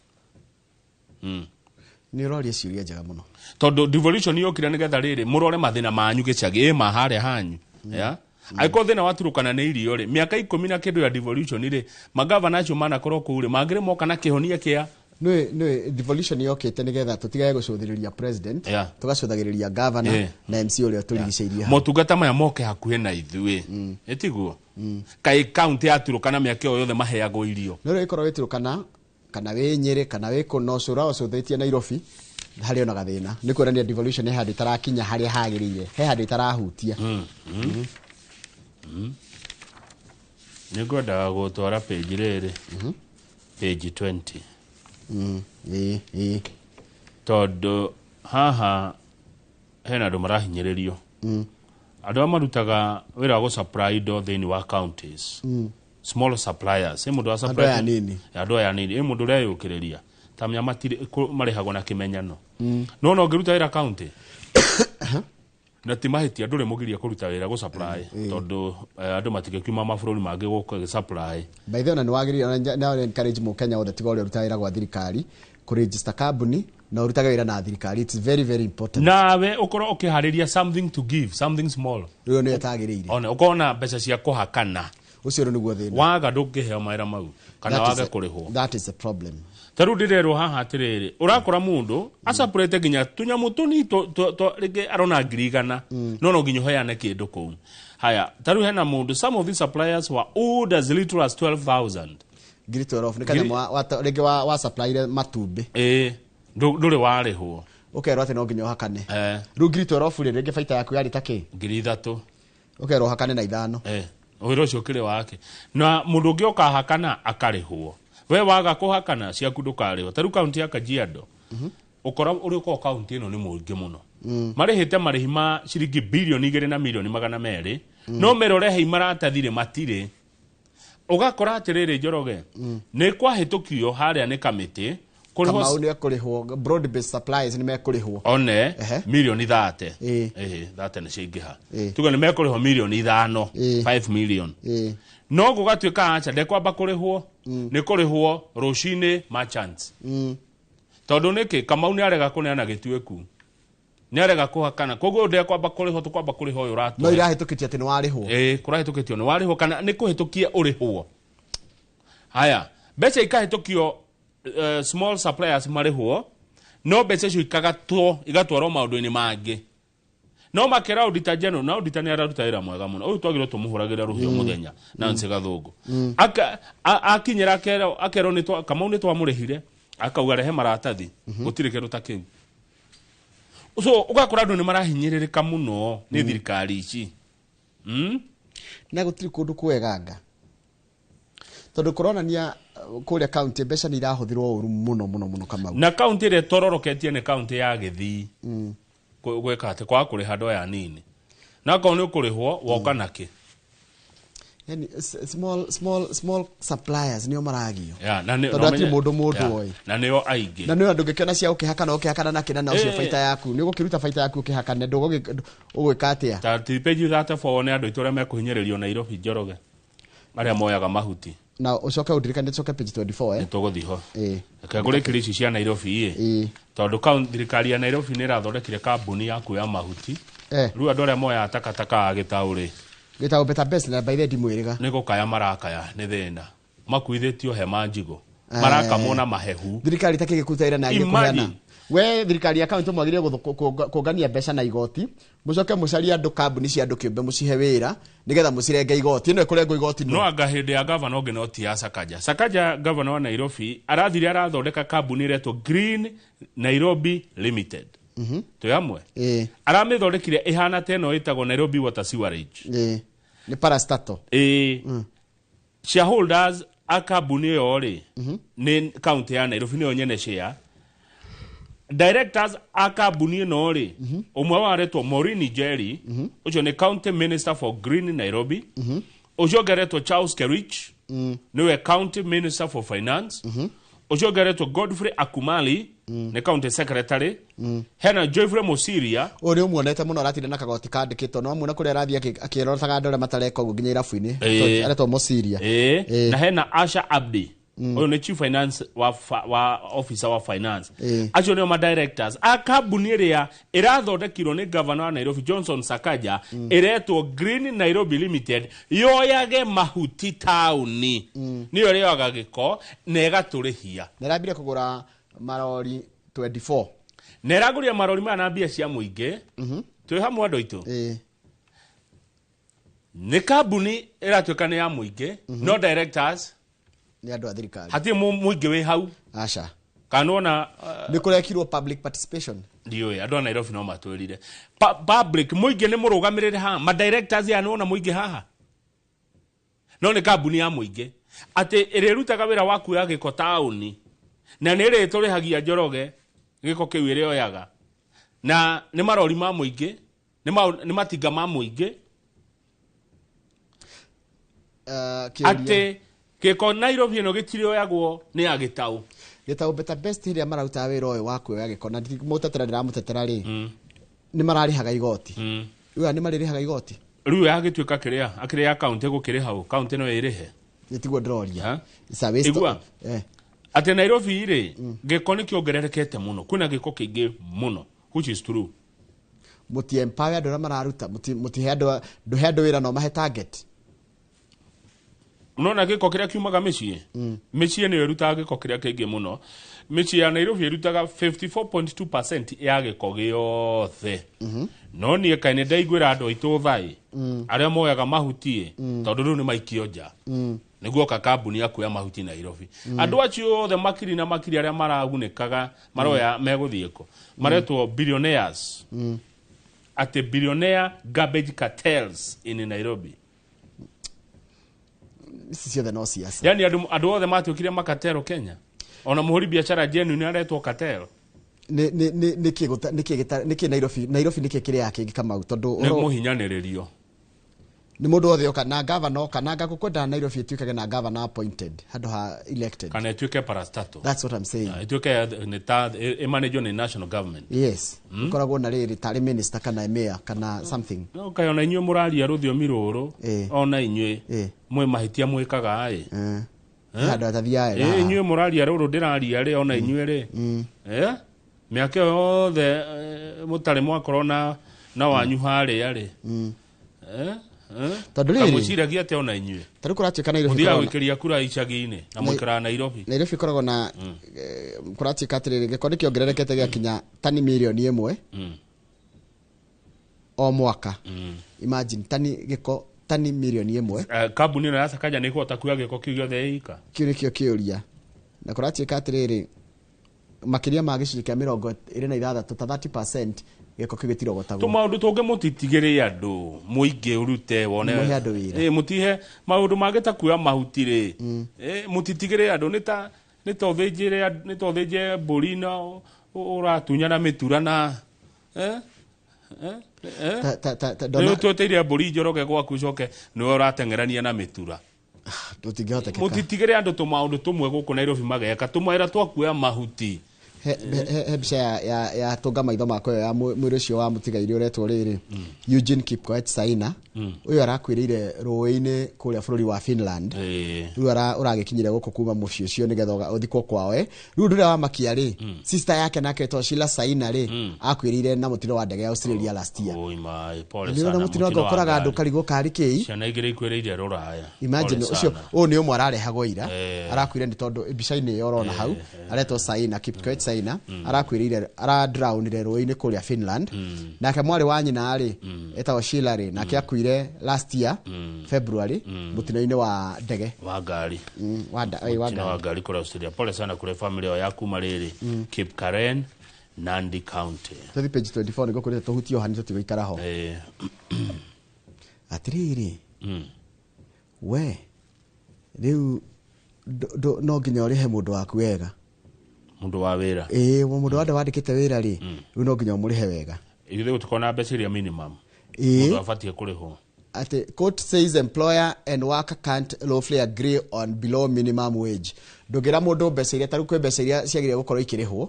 Nĩ ũroria ciũria njega mũno. Tondũ devolution yokire nĩgetha rĩrĩ mũrore mathĩna manyu gĩcagi ĩ ma harĩa hanyu. Ya angĩkorwo thĩna wa Turukana nĩ irio rĩ, mĩaka 10 na kĩndũ ya devolution rĩ, magavana acio manakorwo kũu rĩ mangĩrĩ moka na kĩhonia kĩa Nĩ devolution yokĩte nĩgetha tũtigage gũcũthĩrĩria president, tũgacũthagĩrĩria governor na MC ũrĩa tũrigicĩirie hau. Motungata maya moke hakuhĩ na ithuĩ, ĩtiguo? Kaĩ kaũntĩ ya Turukana mĩaka ĩyo yothe maheagwo irio? No rĩu ĩkorwo wĩ Turukana kana wĩ Nyĩrĩ kana wĩ kũ no cũra ũcũthĩtie Nairobi harĩ ona gathĩna. Nĩ kuonania devolution he handũ ĩtarakinya harĩa hagĩrĩire, he handũ ĩtarahutia. Nĩ ngwendaga gũtwara page rĩrĩ, page 20. Tondũ haha hena andũ marahinyĩrĩrio, andũ arĩa marutaga wĩra wa gũ-supply indo thĩinĩ wa counties, small suppliers, ĩ mũndũ wa supply Andũ aya anini. Andũ aya anini, ĩ mũndũ ũreyũkĩrĩria ta menya matirĩ marĩhagwo na kĩmenyano. No no ũngĩruta wĩra county na ti mahĩtia, ndũrĩ mũgiria kũruta wĩra gũ supply, tondũ andũ matingĩkiuma mabũrũri mangĩ gũka supply. By the way, ona nĩ wagĩrĩire ona na encourage mũkenya wothe tiga ũrĩa ũrutaga wĩra gwa thirikari kũ register kambuni na ũrutage wĩra na thirikari. It's very very important. Nawe ũkorwo ũkĩharĩria something to give, something small. Rĩu nĩyo ĩtagĩrĩire. One ũkorwo na mbeca cia kũhakana. Ũcio rĩu nĩguo thĩna. Waga ndũngĩheo mawĩra mau kana wage kũrĩhwo. That is the problem. Ta rĩu ndĩrerwo haha atĩrĩrĩ, ũrakora mũndũ acapũrĩte nginya tũnyamũ tũnini rĩngĩ arona 100,000, no nginya ũheane kĩndũ kũu. Haya, ta rĩu hena mũndũ, some of these suppliers were owed as little as 12,000. 12,000 nĩ kanyamũ rĩngĩ wa supplyire matumbĩ. Ĩĩ, ndũrĩ warĩhwo. Ũkerwo atĩ no nginya ũhakane. Rĩu 12,000 rĩ, rĩngĩ baita yaku yarĩ ta kĩ? 3,000. Ũkerwo ũhakane na 5. Wĩra ũcio ũkĩrĩ wake. Na mũndũ ũngĩ ũkahakana akarĩhwo. We waga kũhakana ciaku ndũkarĩhwo. Ta rĩu kaũntĩ ya Kajiado, ũkora ũrĩa ũkoragwo kaũntĩ ĩno nĩ mũingĩ mũno. Marĩhĩte marĩhi ma ciringi 2.2 bilioni 200, no mera ũrehei maratathi rĩ matirĩ. Ũgakora atĩrĩrĩ Njoroge, nĩ kwahĩtũkio harĩa nĩ kamĩtĩ kũrĩhwo. Kamau nĩ ekũrĩhwo, broad based supplies nĩ mekũrĩhwo. One milioni 30, ĩhĩ, 30 nĩ ciaingĩha, tuge nĩ mekũrĩhwo milioni 5, 5 million, no gũgatuĩka aca ndekwamba kũrĩhwo, nĩ kũrĩhwo rũcinĩ merchants. Tondũ nĩkĩ? Kamau nĩ arega kũneana gĩtuĩku, nĩ arega kũhakana, koguo ndekwamba kũrĩhwo, tũkwamba kũrĩha ũyũ No ũratũhe. irahĩtũkĩtie atĩ nĩ warĩhwo. Ĩĩ, kũrahĩtũkĩtio nĩ warĩhwo kana nĩ kũhĩtũkie ũrĩhwo. Haya, mbeca ikahĩtũkio, small suppliers marĩhwo, no mbeca icio ikagatwo igatwarwo maũndũ-inĩ mangĩ. No makera auditor general, na auditor nĩ araruta wĩra mwega mũno ũyũ, twagĩrĩirwo tũmũhũragĩre rũhĩ o mũthenya. Nancy Gathũngũ akinyĩra akerwo nĩ Kamau nĩ twamũrĩhire, akauga rehe maratathi, gũtirĩ kĩndũ ta kĩu. So ũgakora andũ nĩ marahinyĩrĩrĩka mũno nĩ thirikari ici. Na gũtirĩ kũndũ kweganga tondũ kũronania kũrĩa kaunti mbeca nĩ irahũthĩrwo ũru mũno mũno mũno, Kamau. Na kaunti ĩrĩa ĩtororoketie nĩ kaunti ya Gĩthii. Gwĩka atĩ kwaga kũrĩha andũ aya anini, na akorwo nĩ ũkũrĩhwo woka nakĩ. Yani small small small suppliers nĩo maragio. Yeah, na Tondũ na hatirĩ mũndũ yeah, oĩ. Na nĩo aingĩ. Na nĩ ndũngĩkĩona cia ũkĩhakana ũkĩhakana na kĩna na ũcio baita yaku nĩ ũgũkĩruta baita yaku ũkĩhakane ũgwĩka atĩa? Ta ti page 34 nĩ andũ aitũ arĩa mekũhinyĩrĩrio Nairobi, Njoroge, arĩa moyaga mahuti. Na ũcoke ũndirikanie tũcoke page 24, eh? Nĩ tũgũthiĩ ho. Ĩĩ. Reke ngũrĩkĩrie ici cia Nairobi ĩ, tondũ thirikari ya Nairobi nĩ ĩrathondekire kambuni ya kuoya mahuti. Rĩu andũ arĩa moyaga takataka a gĩtaũ rĩ, Gĩtaũ Better Best, na by the ndimwĩrĩga. Nĩ gũkaya marakaya nĩ thĩna, makuithĩtio hema njigũ, marakamwo na mahehu. Thirikari takĩgĩkuta ĩra na Imagine. kũheana we thirikari ya kaunti mwagĩrĩire kũngania mbeca na igoti, mũcoke mũcarie andũ, kambuni cia andũ kĩũmbe, mũcihe wĩra nĩgetha mũcirenge igoti. Ĩno ĩkũrengwo igoti no anga hĩndĩ ya gavana ũngĩ no ti ya Sakaja. Sakaja, gavana wa Nairobi, arathire arathondeka kambuni ĩretwo Green Nairobi Limited. Twĩ hamwe? Ĩĩ. Aramĩthondekire ĩhana ta ĩno ĩtagwo Nairobi Water Sewerage. Ĩĩ, nĩ parastatal. Ĩĩ, shareholders a kambuni ĩyo rĩ nĩ kaunti ya Nairobi, nĩyo nyene share. Directors a kambuni ĩno rĩ, ũmwe wao aretwo Maureen Njeri, ũcio nĩ county minister for Green Nairobi. Ũcio ũngĩ aretwo Charles Kerich, nĩwe county minister for finance. Ũcio ũngĩ aretwo Godfrey Akumali, nĩ county secretary. Hena Geoffrey Mosiria. Ũyũ nĩ ũmuonete mũno, aratinda na kagoti kandĩkĩtwo, no muona kũrĩa arathiĩ akĩrotaga andũ arĩa matareka ũguo nginya irabu-inĩ. Aretwo Mosiria. Ĩĩ, na hena Asha Abdi, ũyũ nĩ chief finance wa officer wa finance. Acio nĩo ma directors a kambuni ĩrĩa ĩrathondekirwo nĩ gavana wa Nairobi Johnson Sakaja, ĩretwo Green Nairobi Limited, yoyage mahuti taũni, nĩyo ĩrĩoyaga gĩko na ĩgatũrĩhia. Na ĩrambire kũgũra marori 24. Na ĩragũria marori maya na mbia cia mũingĩ. Twĩ hamwe, andũ aitũ? Nĩ kambuni ĩratuĩka nĩ ya mũingĩ, no directors nĩ andũ a thirikari. Hatirĩ mũingĩ wĩ hau. Aca. Kana wona? Nĩ kũrekirwo public participation? Ndiũĩ, andũ a Nairobi no matwĩrire. Public, mũingĩ nĩ mũrũgamĩrĩre haha? Ma directors aya nĩwona mũingĩ haha? No nĩ kambuni ya mũingĩ atĩ ĩrĩrutaga wĩra wa kuoya gĩko taũni, na nĩ ĩrĩtũrĩhagia, Njoroge, gĩko kĩu ĩrĩoyaga, na nĩ marori ma mũingĩ, nĩ matinga ma mũingĩ. Kĩũria. Atĩ gĩko Nairobi ĩno gĩtirĩoyagwo nĩ ya gĩtaũ. Gĩtaũ Better Best ĩrĩa mararutaga wĩra ũyũ wa kuoya gĩko, na mũtetera, ndĩramũtetera rĩ, nĩ mararĩhaga igoti? Rĩu aya nĩ marĩrĩhaga igoti? Rĩu yagĩtuĩka kĩrĩa akĩrĩ ya kaunti gũkĩrĩha ũ? Kaunti no ĩrĩhe? Nĩ tiguo ndĩroria. It's a waste. Igua. Atĩ Nairobi rĩ, gĩko nĩ kĩongererekete mũno, kwĩna gĩko kĩingĩ mũno, which is true. Mũti empower andũ arĩa mararuta, mũtihe andũ, ndũhe andũ wĩra no mahe target. Nona gĩko kĩrĩa kiumaga mĩciĩ, mĩciĩ nĩyo ĩrutaga gĩko kĩrĩa kĩingĩ mũno. Mĩciĩ ya Nairobi ĩrutaga 54.2% ya gĩko gĩothe. No niĩ kaĩ nĩ ndaiguĩra andũ aitũ thaĩ, arĩa moyaga mahuti, tondũ rĩu nĩ maikio nja nĩguo oka kambuni ya kuoya mahuti Nairobi. Andũ acio othe makiri na makiri arĩa maragunĩkaga maroya megũthiĩ kũ? Maretwo billionaires, atĩ billionaire garbage cartels in Nairobi. Ici ciothe no siasa. Yani andũ othe matuĩkire makatero Kenya, ona mũhũri biacara genuine aretwo cartel. Nĩ nĩkĩ Nairobi nĩkĩ kĩrĩa kĩngĩ, Kamau, tondũ Nĩ mũhinyanĩrĩrio. Nĩ mũndũ wothe oka na gavana oka na ngakũkwenda Nairobi ĩtuĩkage na governor appointed handũ ha elected. Kana ĩtuĩke parastatal. That's what I'm saying. Ĩtuĩke nĩ ta ĩmanageo nĩ national government. Yes, ĩkoragwo na rĩrĩ tarĩ minister kana mayor kana something. No kaĩ ona inyuĩ mũraria rũthiomi rũrũ, ona inyuĩ mwĩ mahĩtia mwĩkaga ĩ. Handũ atathiaga. Ĩ, inyuĩ mũraria rũrũ ndĩraria rĩ, ona inyuĩ rĩ, mĩaka ĩyo yothe, mũtarĩ mwakorwo na wanyu harĩa rĩ? Eh? Eh? Tondũ rĩrĩ- Kamwĩciragia atĩa ona inyuĩ? Ta rĩu kũratuĩka Nairobi Mũthiaga ĩkoragwo na- gũikĩria kura icagi-inĩ na mũikaraga Nairobi. Nairobi ĩkoragwo na kũratuĩka atĩrĩrĩ, gĩko nĩ kĩongererekete gĩakinya tani 1 mirioni o mwaka. Imagine, tani gĩko tani 1 mirioni. Kambuni ĩno ya Sakaja nĩ ĩkũhota kuoya gĩko kĩu gĩothe ĩika? Kĩu nĩkĩo kĩũria. Na kũratuĩka atĩrĩrĩ, makĩria ma gĩcunjĩ kĩa 26, ta 30%, gĩko kĩu gĩtirogotagwo. Tũmaũndũ tũngĩ mũtitigĩre andũ mũingĩ ũrute wone. Mũhe andũ wĩra. Ĩ, mũtihe maũndũ mangĩ ta kuoya mahuti rĩ, mũtitigĩre andũ, nĩ ta ũthĩnjĩre, nĩ ta ũthĩnje mbũri na ũratunyana mĩtura na Ta Rĩu tweteire mbũri Njoroge gwaku ũcoke nĩwe ũrateng'erania na mĩtura. Tũtingĩhotekeka. Mũtitigĩre andũ tũmaũndũ tũmwe gũkũ Nairobi mageka tũmawĩra twakuoya mahuti. He mbica ya tũnga maitho makwa ĩyo ya mwĩrĩ ũcio wa mũtigairĩ ũretwo rĩrĩ Eugene Kipkoech Saina. Ũyũ arakuĩrĩire rũĩ-inĩ kũrĩa bũrũri wa Finland. Rĩu ũragĩkinyire gũkũ kuma mũciĩ ũcio nĩgetha ũthikwo kwao. Rĩu ũndũ ũrĩa wamakia rĩ, sister yake nake etwo Sheila Saina rĩ, akuĩrĩire na mũtino wa ndege ya Australia last year. Oi my, pole Nĩ sana. ũrona mũtino Mũtino wa ũkoraga andũ ngari. karigwo karĩ kĩi. Ciana igĩrĩ ikuĩrĩire rũraya. Imagine. Pole Ũcio sana. ũyũ nĩ ũmwe ararehagwo ira. Arakuire nĩ tondũ mbica-inĩ ĩyo ũrona hau aretwo Saina Kipkoech Saina, arakuĩrĩire, aradrawnire rũĩ-inĩ kũrĩa Finland. Nake mwarĩ wa nyina rĩ, etagwo Sheila rĩ, nake akuire last year February mũtino-inĩ wa ndege. Wa ngari. Wa Mũtino wa ngari. Ngari kũrĩa Australia. Pole sana kũrĩ family ĩyo ya kuma rĩrĩ Cape Karen, Nandi County. Tũthiĩ page 24 nĩguo kũrĩte tũhutie o hanini, tũtigũikara ho. Atĩrĩrĩ, we rĩu no nginya ũrĩhe mũndũ waku wega. Mũndũ wa wĩra. Ĩĩ, mũndũ wothe wandĩkĩte wĩra rĩ, rĩu no nginya ũmũrĩhe wega. Ithuĩ gũtikorwo na mbeca iria minimum Ĩĩ. mũndũ abatiĩ kũrĩhwo. Ati court says employer and worker can't lawfully agree on below minimum wage. Ndũngĩra mũndũ mbeca iria, tarĩu kwĩ mbeca iria ciagĩrĩire gũkorwo ikĩrĩhwo,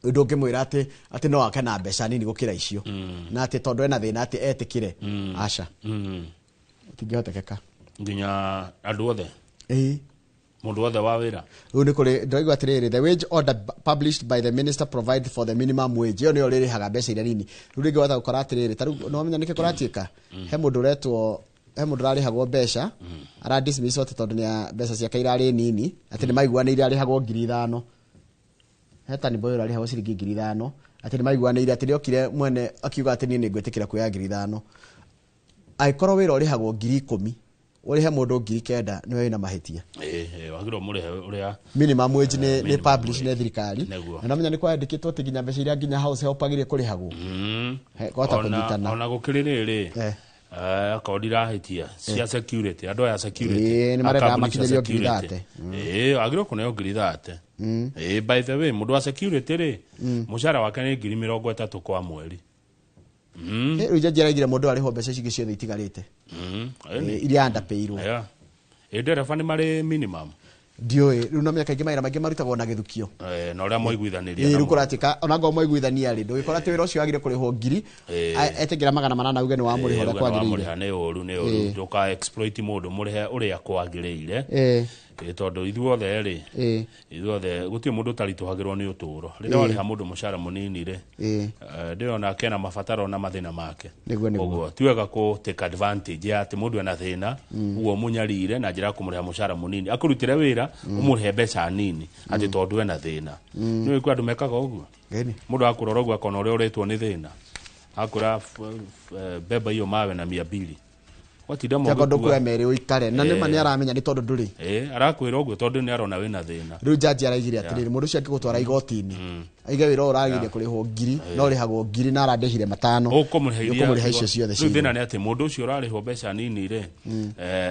ndũngĩmwĩra atĩ no ake na mbeca nini gũkĩra icio, na atĩ tondũ ena thĩna atĩ etĩkĩre. Aca, ũtingĩhotekeka. Nginya andũ othe. Ĩĩ. Mũndũ wothe wa wĩra. Rĩu nĩ kũrĩ ndĩraigua atĩrĩrĩ, the wage order published by the minister provide for the minimum wage. Ĩyo nĩyo rĩrĩhaga mbeca iria nini. Rĩu rĩngĩ wahota gũkora atĩrĩrĩ, ta rĩu nĩwamenya nĩkĩ kũratuĩka, he mũndũ ũretwo, he mũndũ ũrarĩhagwo mbeca, ara dismiss atĩ tondũ nĩ mbeca ciake irarĩ nini, atĩ nĩ maiguanĩire arĩhagwo 5,000. He tani boy ũrarĩhagwo ciringi 5,000, atĩ nĩ maiguanĩire, atĩ nĩokire mwene akiuga atĩ niĩ nĩngwĩtĩkĩra kuoya 5,000. Angĩkorwo wĩra ũrĩhagwo 10,000, ũrĩhe mũndũ 9,000, nĩwe wĩna mahĩtia. Ĩĩ, wagĩrĩirwo mũrĩhe ũrĩa minimum wage nĩ minimum publish wage. nĩ thirikari. Nĩguo. Na namenya nĩ kwandĩkĩtwo atĩ nginya mbeca iria nginya house help agĩrĩire kũrĩhagwo. Kwahota kũnyitana. Ona gũkĩrĩ rĩrĩ, akorwo ndirahĩtia cia security, andũ aya security, Ĩĩ, nĩ marendaga a kambuni cia makinyĩrio ngiri security. thate. Ĩĩ, agĩrĩirwo kũneo 30,000. Ĩĩ, by the way, mũndũ wa security rĩ, mũcara wake nĩ 30,000 kwa mweri. Rĩu jaji araigire mũndũ arĩhwo mbeca icio ingĩ ciothe itigarĩte. Iria underpairwo. Yeah. Ĩ ndereba nĩ marĩ minimum? Ndiũĩ, rĩu no mĩaka ingĩ mawĩra maingĩ marutagwo na gĩthukio. Na ũrĩa mwaiguithanĩria Ĩĩ, na rĩu kũratuĩka onangorwo mwaiguithania rĩ, ndũgĩkora atĩ wĩra ũcio wagire kũrĩhwo ngiri, etĩkĩra 800 auge nĩ wamũrĩha ũrĩa Ĩĩ, kwagĩrĩire. wamũrĩha nĩ ũru, nĩ ũru. Ndũka exploit mũndũ, mũrĩhe ũrĩa kwagĩrĩire. Ĩĩ, tondũ ithuothe rĩ, ithuothe gũtirĩ mũndũ ũtaritũhagĩrwo nĩ ũtũũro. Rĩrĩa warĩha mũndũ mũcara mũnini rĩ, ndĩrona kena mabataro na mathĩna make. Nĩguo. Ũguo ti wega kũ take advantage ya atĩ mũndũ ena thĩna, ũguo ũmũnyarire na njĩra ya kũmũrĩha mũcara mũnini, akũrutĩre wĩra ũmũrĩhe mbeca nini atĩ tondũ ena thĩna. Nĩũĩ kwĩ andũ mekaga ũguo. Ngeni. Mũndũ akũrora ũguo akona ũrĩa ũretwo nĩ thĩna, akũra beba hiyo mawe na 200, watinda Tiga ndũkuoya merĩ ũikare na nĩma nĩ aramenya nĩ tondũ ndũrĩ. Ĩĩ, arakwĩra ũguo tondũ nĩ arona wĩna thĩna. Rĩu jaji araigire atĩrĩrĩ, mũndũ ũcio angĩgũtwara igoti-inĩ aige wĩra ũyũ ũragĩrĩire kũrĩhwo ngiri no ũrĩhagwo ngiri na arandĩhire 500, ũkũmũrĩha iria ũkũmũrĩha icio ciothe Rĩu thĩna ciothe. nĩ atĩ mũndũ ũcio ũrarĩhwo mbeca nini rĩ,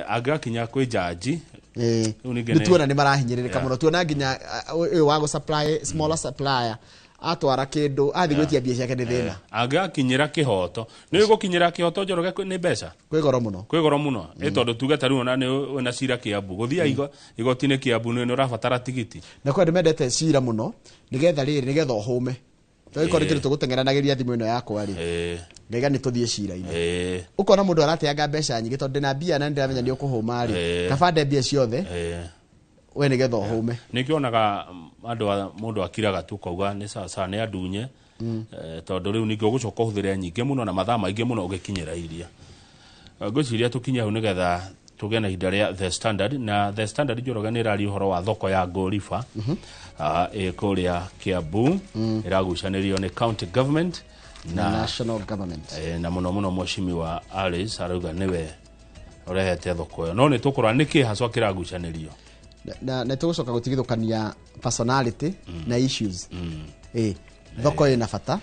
angĩgakinya kwĩ jaji rĩu ningĩ Nĩ tuona nĩ marahinyĩrĩrĩka Yeah. mũno, tuona nginya ũyũ wa gũ supply, smaller supplier atwara kĩndũ athiĩ gwĩtia mbia ciake nĩ thĩna. Angĩgakinyĩra kĩhoto, nĩ gũkinyĩra kĩhoto, Njoroge, nĩ mbeca. Kwĩ goro mũno. Kwĩ goro mũno. Ĩ tondũ tuge ta rĩu ona nĩ wĩna cira Kĩambu, gũthiĩ igoti-inĩ Kĩambu nĩ ũrabatara tigiti. Na kwĩ andũ mendete cira mũno nĩgetha rĩrĩ, nĩgetha ũhũme tondũ korwo nĩ kĩndũ tũgũteng'eranagĩria thimũ ĩno yakwa rĩ, ngaiga nĩ tũthiĩ cira-inĩ. Ũkona mũndũ arateanga mbeca nyingĩ tondũ ndĩna mbia na nĩndĩramenya nĩ ũkũhũma rĩ, kaba nde mbia ciothe we nĩgetha ũhũme. Nĩkĩo onaga andũ mũndũ akiraga tu kauga nĩ sawa sawa nĩ andunye. Tondũ rĩu ningĩ ũgũcoka ũhũthĩre nyingĩ mũno na mathaa maingĩ mũno ũgĩkinyĩra iria. Ngwĩciria tũkinye hau nĩgetha tũgĩe na ihinda rĩa The Standard. Na The Standard, Njoroge, nĩ ĩraria ũhoro wa thoko ya Ngoliba ĩ kũrĩa Kiambu, ĩragucanĩrio nĩ county government na national government. Na mũno mũno mheshimiwa Alice arauga nĩwe ũrehete thoko ĩyo, no nĩ tũkũrora nĩkĩ haswa kĩragucanĩrio. Na nĩ tũgũcoka gũtigithũkania personality na issues. Ĩ thoko ĩna bata.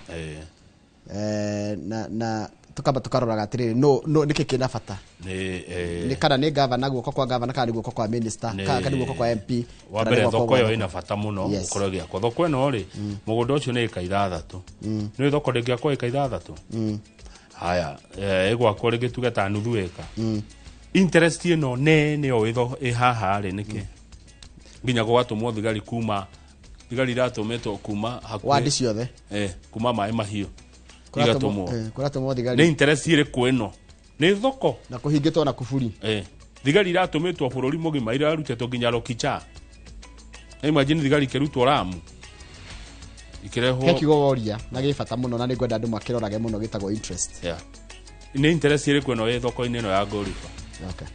Na Tukamba tukaroraga atiriri no no niki kina bata ni kana ni governor guoko kwa governor kana ni guoko kwa minister kana ni guoko kwa MP. Wa mbere thoko yo ina bata muno gukorwo giakwo thoko ino ri mugunda ucio ni eka 6 ni thoko ndingiakwo eka 6 haya igwakwo ringi tuge ta nuthu eka interest ino nene o itho ihaha ri niki nginya gwatumwo thigari kuma thigari iratumitwo kuma hakuhi wadi ciothe kuma mai mahiu kuratumwo thigari ni interest iriku ino ni thoko na kuhingitwo na kuburi thigari iratumitwo bururi mugima irarutĩtwo nginya Lokicha. Imagine thigari ikirutwo Lamu ikirehwo he kiugo woria na gĩ bata mũno na nĩ ngwenda andũ makĩrorage mũno gĩtagwo interest. Yeah. Ni interest iriku ino ĩ thoko-inĩ ĩno ya Ngoriba. Okay.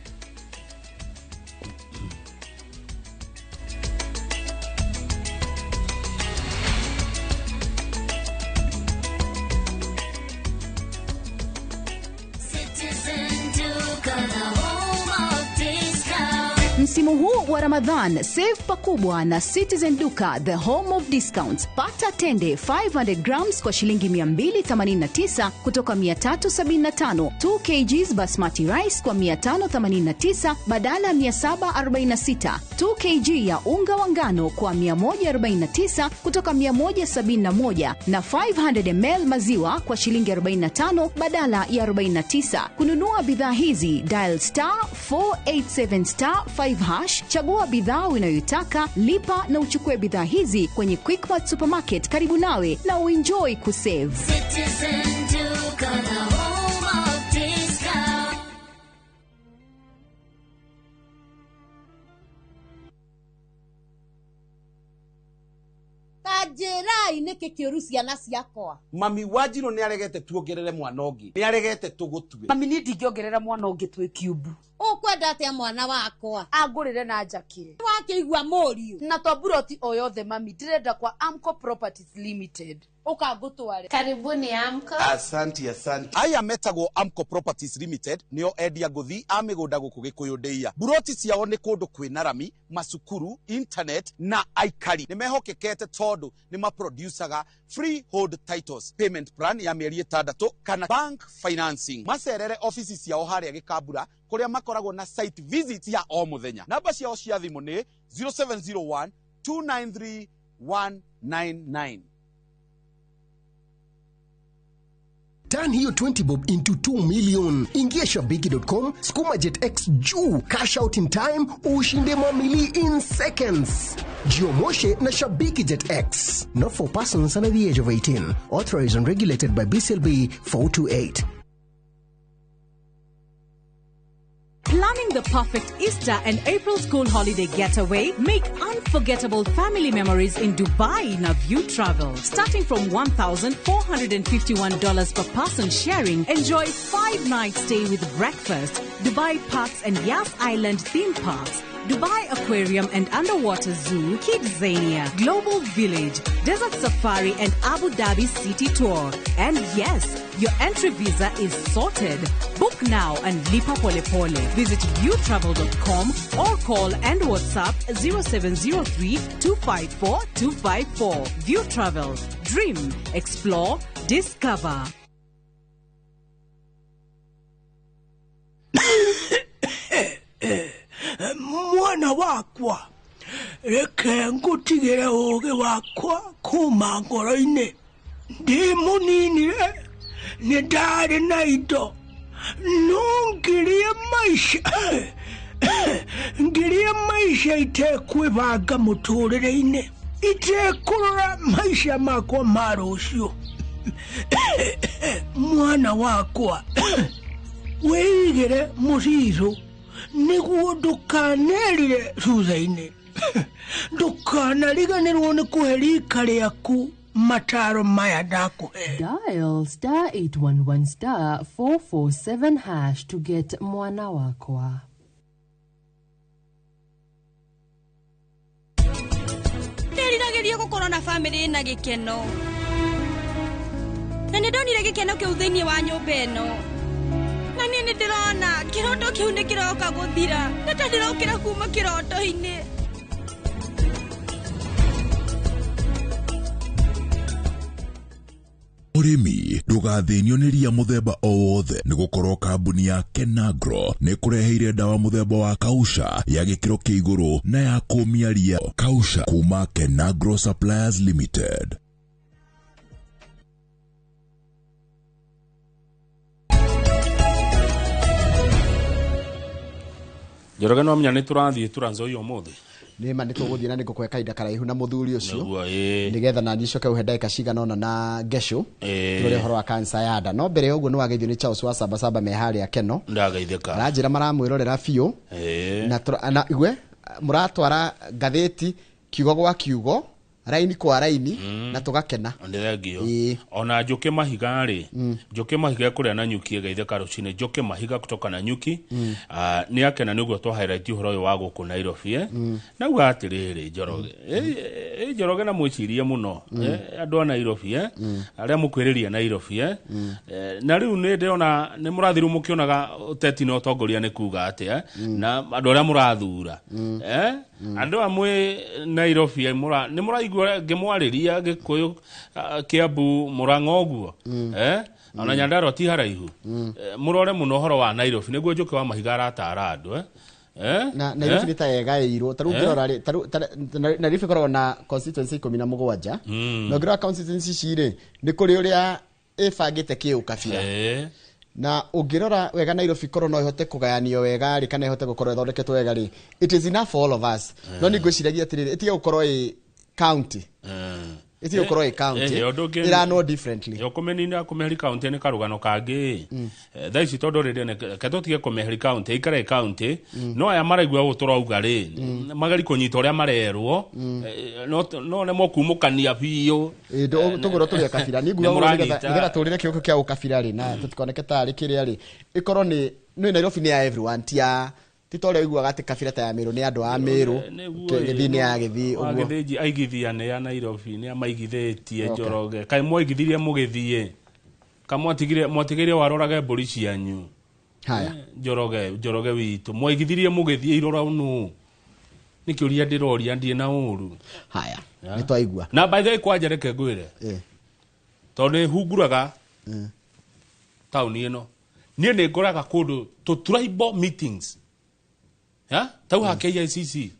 Msimu huu wa Ramadhan, save pakubwa na Citizen Duka, the home of discounts. Pata tende 500 grams kwa shilingi 289 kutoka 375, 2 kgs basmati rice kwa 589 badala 746, 2 kg ya unga wa ngano kwa 149 kutoka 171 na 500 ml maziwa kwa shilingi 45 badala ya 49. Kununua bidhaa hizi, dial star 487 star 5 hash, chagua bidhaa unayoitaka, lipa na uchukue bidhaa hizi kwenye Quickmart Supermarket karibu nawe na uenjoy kusave. Citizen Duka, the home of discount. Tajirai niki kiuru ciana ciakwa. Mami Wanjiru ni aregete tuongerere mwana ungi. Ni aregete tugutue. Mami ni ndingiongerera mwana ungi twi kiubu. Ukwenda atia mwana wakwa? Angurire na njakire. Wakiigua muriu. Na to buroti o yothe mami ndirenda kwa Amco Properties Limited. Ukangutware. Karibuni Amco. Asante asante. Aya metagwo Amco Properties Limited nio endia nguthi a migunda guku Gikuyu ndeia. Buroti ciao ni kundu kwina rami, macukuru, internet na aikari. Ni mehokekete tondu ni maproducaga freehold titles, payment plan ya mieri 6 kana bank financing. Macerere office ciao haria Gikambura kuria makoragwo na site visit ya o muthenya. Namba ciao cia thimu ni 0701 293 199. Turn hiyo 20 bob into 2 million. Ingia shabiki.com, sukuma Jet X juu, cash out in time, ushinde mamili in seconds. Jiomoshe na Shabiki Jet X. Not for persons under the age of 18. Authorized and regulated by BCLB 428. Planning the perfect Easter and April school holiday getaway? Make unforgettable family memories in Dubai in View Travel. Starting from $1,451 per person sharing, enjoy 5-night stay with breakfast, Dubai Parks and Yas Island theme parks, Dubai Aquarium and Underwater Zoo, Kidzania, Global Village, Desert Safari and Abu Dhabi City Tour. And yes, your entry visa is sorted. Book now and lipa pole pole. Visit viewtravel.com or call and WhatsApp 0703 254 254. View Travel. Dream, explore, discover. Mwana wakwa reke ngutigire ugi wakwa kuma ngoro-inĩ ndi mũninire nĩ ndarĩ na indo no ngirie maica itekwĩbanga mũtũrĩre-inĩ itekũrora maica makwa ma rũciũ. Mwana wakwa wĩigĩre mũcirũ nĩguo ndũkanerire thutha-inĩ ndũkanariganĩrwo nĩ kũhe rika rĩaku mataro maya ndakũhe. Dial star 811 star 447 hash to get mwana wakwa. Nderiragĩria gũkorwo na bamĩrĩ na gĩkeno na nĩ ndonire gĩkeno kĩu thĩinĩ wa nyũmba ĩno na niĩ nĩ ndĩrona kĩroto kĩu nĩ kĩroka gũthira na ta ndĩrokĩra kuma kĩroto-inĩ. Ũrĩmi ndũgathĩnio nĩ ria mũthemba o wothe nĩ gũkorwo kambuni ya Kenagro nĩ kũreheire ndawa mũthemba wa kausha ya gĩkĩro kĩa igũrũ na ya kũmia ria. Kausha kuma Kenagro Suppliers Limited. Njoroge no amenya nĩ tũrathiĩ Trans Nzoia ũmũthĩ. Nĩ ma nĩ tũgũthiĩ na nĩ ngũkũhe kahinda karaihu na mũthuri ũcio Nĩguo, ĩĩ. nĩgetha na nicoke ũhe ndagĩka cigana ũna na ngeco Ĩĩ. tũrore ũhoro wa kansa ya nda. No mbere ya ũguo nĩ wageithio nĩ Charles wa Sabasaba me harĩa Keno. Ndagaithĩka. Aranjĩra maramwĩrorera biũ. Ĩĩ. Na igwe mũratwara ngathĩti kiugo gwa kiugo, raini kwa raini, na tũgakena. Nĩ thengio. Ona Njũkĩ Mahiga rĩ, Njũkĩ Mahiga kũrĩa Nanyuki ĩgeithĩka rũcinĩ. Njũkĩ Mahiga kutoka Nanyuki. Nĩ akena nĩ ũguo twa highlight ũhoro ũyũ wa gũkũ Nairobi. Nauga atĩrĩrĩ Njoroge. Njoroge na mwĩcirie mũno. Andũ a Nairobi, arĩa mũkwĩrĩria Nairobi. Na rĩu nĩ ndĩrona nĩ mũrathiĩ rĩu mũkĩonaga ũteti na ũtongoria nĩ kuga atĩa, na andũ arĩa mũrathura. Andũ amwe Nairobi nĩ mũraigua ngĩmwarĩria Gĩkũyũ, Kĩambu, Mũrang'a ũguo. Ona Nyandarua ti haraihu. Mũrore mũno ũhoro wa Nairobi nĩguo Njũkĩ wa Mahiga aratara andũ. Na Nairobi nĩ ta yegaĩirwo. Ta rĩu ũngĩrora rĩ, Nairobi ĩkoragwo na constituency 17. Na ũngĩrora constituency ici rĩ, nĩ kũrĩ ũrĩa ĩbangĩte kĩũkabira. Na ũngĩrora wega Nairobi korwo no ĩhote kũgayanio wega rĩ, kana ĩhote gũkorwo ĩthondeketwo wega rĩ, it is enough for all of us. No nĩ ngwĩciragia atĩrĩrĩ, ĩtige gũkorwo ĩ county. Ĩtige gũkorwo ĩ county. Ĩranwo differently. Kũmĩnina kũmĩheri county nĩ karũgano kangĩ. Thaa ici tondũ rĩrĩ reke tũtige kũmĩheri county, ĩikare county. No aya maraigua ũũ tũrauga rĩ, mageri kũnyita ũrĩa marerwo, no nĩ mokumũkania biũ. Tũgũrwo tũrĩ kabira. Nĩ nguga ũguo nĩgetha tũrĩre kĩgũkũ kĩa ũkabira rĩ, na tũtikoneke tarĩ kĩrĩa rĩ, ĩkorwo nĩ Nairobi nĩ ya everyone, ti ya ti ta ũrĩa ũiguaga atĩ kabira ta ya Meru nĩ andũ a Meru, Gĩthii nĩ ya Gĩthii ũguo. Gĩthĩnji aigithia nĩ ya Nairobi, nĩ amaigithĩtie Njoroge. Kaĩ mwaigithirie mũgĩthiĩ? Ka mwatigire warorage mbũri cianyu? Haya. Njoroge witũ. Mwaigithirie mũgĩthiĩ irora nũ? Nĩ kĩũria ndĩroria ndiĩ na ũru. Haya. Nĩ twaigua. Na by the way kwanja reke ngwĩre. Tondũ nĩ hunguraga taũni ĩno. Niĩ nĩ ngoraga kũndũ tũ tribal meetings. Ya? Tau ha KICC.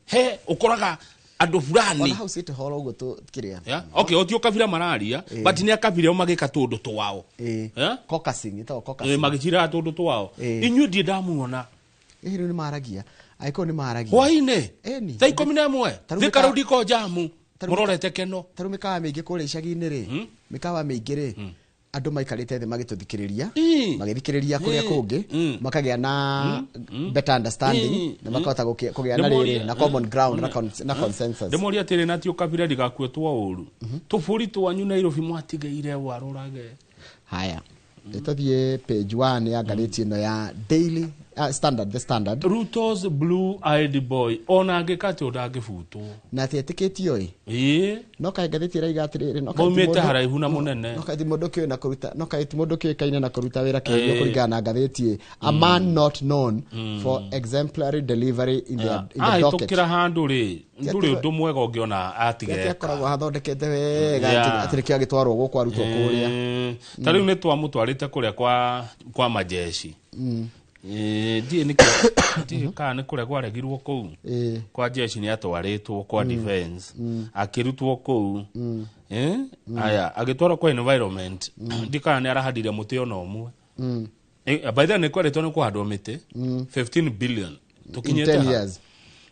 He ukoraga andũ fulani. Ona hau City Hall ũguo tũkĩrĩa. Ya? Okay, otio kabira mararia, but nĩ akabira o magĩka tũndũ twao. Ya? Caucusing, ĩtagwo caucusing. Magĩciraga tũndũ twao. Inyuĩ ndiĩ ndamuona. Rĩu nĩ maragia. Angĩkorwo nĩ maragia. Hwainĩ. Thaa 11. Thika rũu ndiko jamu. Mũrorete Keno. Ta rĩu mĩkawa mĩingĩ kũrĩa icagi-inĩ rĩ, mĩkawa mĩingĩ rĩ, andũ maikarĩte thĩ magĩtũthikĩrĩria, magĩthikĩrĩria kũrĩa kũngĩ, makagĩa na better understanding, na makahota kũgĩa na rĩrĩ, na common ground, na consensus. Ndĩmoria atĩrĩ, na ti ũkabira ndigakuĩtwo ũru. Tũbũri twanyu Nairobi mwatigĩire warorage. Haya. Tũthiĩ page 1 ya ngathĩti ĩno ya Daily Standard, the Standard. Ruto's blue eyed boy ona angĩka atĩ ndangĩbutwo. Na atĩ etĩkĩtio ĩ? Ĩĩ. No kaĩ ngathĩti ĩraiga atĩrĩrĩ, no kaĩ ti Maumĩte mũndũ- haraihu na mũnene. No kaĩ ti mũndũ kĩũĩ na kũruta, no kaĩ ti mũndũ kĩũĩkaine na kũruta wĩra kĩũrio kũringana na ngathĩti ĩ. A man not known for exemplary delivery in the docket. Ahĩtũkĩra handũ rĩ, ndũrĩ ũndũ mwega ũngĩona atigeka. Ti atĩ akoragwo athondekete wega, atĩ nĩkĩo agĩtwarwo gũkũ arutwo kũrĩa. Ta rĩu nĩ twamũtwarĩte kũrĩa kwa majeshi. Ndiĩ nĩkĩo, ndiĩ kana nĩ kũrĩa kwaregirwo kũu. Kwa jeshi nĩ atwarĩtwo kwa defense. Akĩrutwo kũu. Aya, agĩtwarwo kwa environment. Ndiĩ kana nĩ arahandire mũtĩ ona ũmwe. By then nĩ kwerĩtwo nĩ kũhandwo mĩtĩ. 15 billion. Tũkinyĩte In 10 ha? years.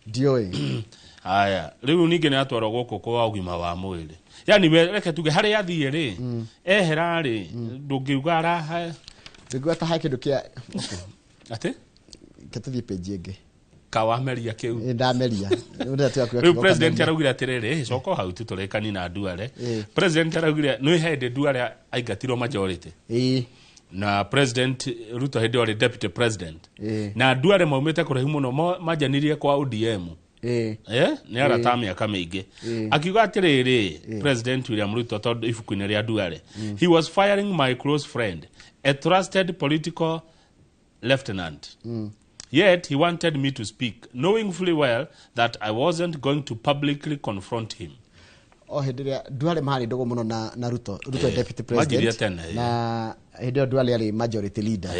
Ndiũĩ. Aya, rĩu ningĩ nĩ atwarwo gũkũ kwa ũgima wa mwĩrĩ. Yani we reke tuge harĩa athiĩ rĩ, ehera rĩ, ndũngiuga araha. Ndũngiuga ta he kĩndũ kĩa Atĩ? Reke tũthiĩ page ĩngĩ. Kawameria kĩu. Ĩ, ndameria. Nĩ ũrĩa Rĩu kiugo president kameria. araugire atĩrĩrĩ, coka hau tu tũrĩkani na Duale. President araugire nĩ hĩndĩ Duale aingatirwo majority. Na President Ruto hĩndĩ ĩyo arĩ deputy president. Na Duale maumĩte kũraihu mũno, manjanirie kwa ODM. Nĩ arata mĩaka mĩingĩ. Akiuga atĩrĩrĩ, President William Ruto tondũ ibuku-inĩ rĩa Duale, he was firing my close friend, a trusted political lieutenant. Yet he wanted me to speak, knowing fully well that I wasn't going to publicly confront him. O hĩndĩ ĩrĩa Duale marĩ ndũgũ mũno na Ruto, Ruto deputy Manjirie president tene, ĩĩ. Na hĩndĩ ĩyo Duale arĩ majority leader.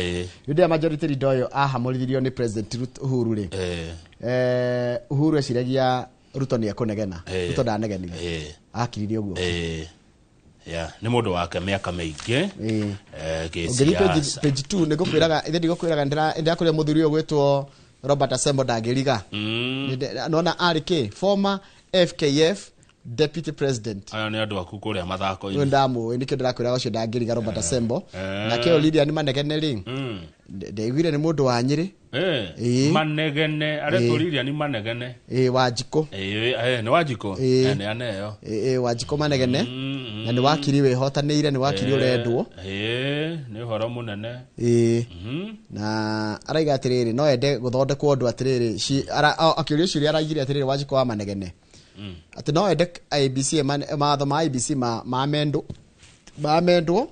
Hĩndĩ ĩrĩa majority leader ũyũ ahamũrithirio nĩ President Ruto, Uhuru rĩ, Uhuru eciragia Ruto nĩ ekũnegena. Ruto ndanegenire, akiririe ũguo. Yeah, nĩ mũndũ wake mĩaka mĩingĩ Ũngĩthiĩ page gĩsiasa. page 2 nĩngũkwĩraga ithe ndigũkwĩraga ndĩrakũria mũthuri ũyũ gwĩtwo Robert Asembo ndangĩriga. Nona arĩ kĩ former FKF deputy president. Aya nĩ andũ aku kũrĩa Ũyũ mathako-inĩ. Ndamũĩ nĩkĩo ndĩrakwĩraga ũcio ndangĩriga, Robert Asembo. Nake ũyũ Lilian Manegene rĩ, ndaiguire nĩ mũndũ wa Nyĩrĩ. Manegene aretwo Lilian Manegene. Ĩĩ, Wanjikũ. Nĩ Wanjikũ. Nĩ aneo. Ĩĩ, Wanjikũ Manegene, na nĩ wakiri wĩhotanĩire, nĩ wakiri ũrendwo. Nĩ ũhoro mũnene. Ĩĩ, na araiga atĩrĩrĩ, no ende gũthondekwo ũndũ atĩrĩrĩ, akĩũrio ciũria araigire atĩrĩrĩ, Wanjikũ wa Manegene, atĩ no ende IEBC mawatho ma IEBC mamendwo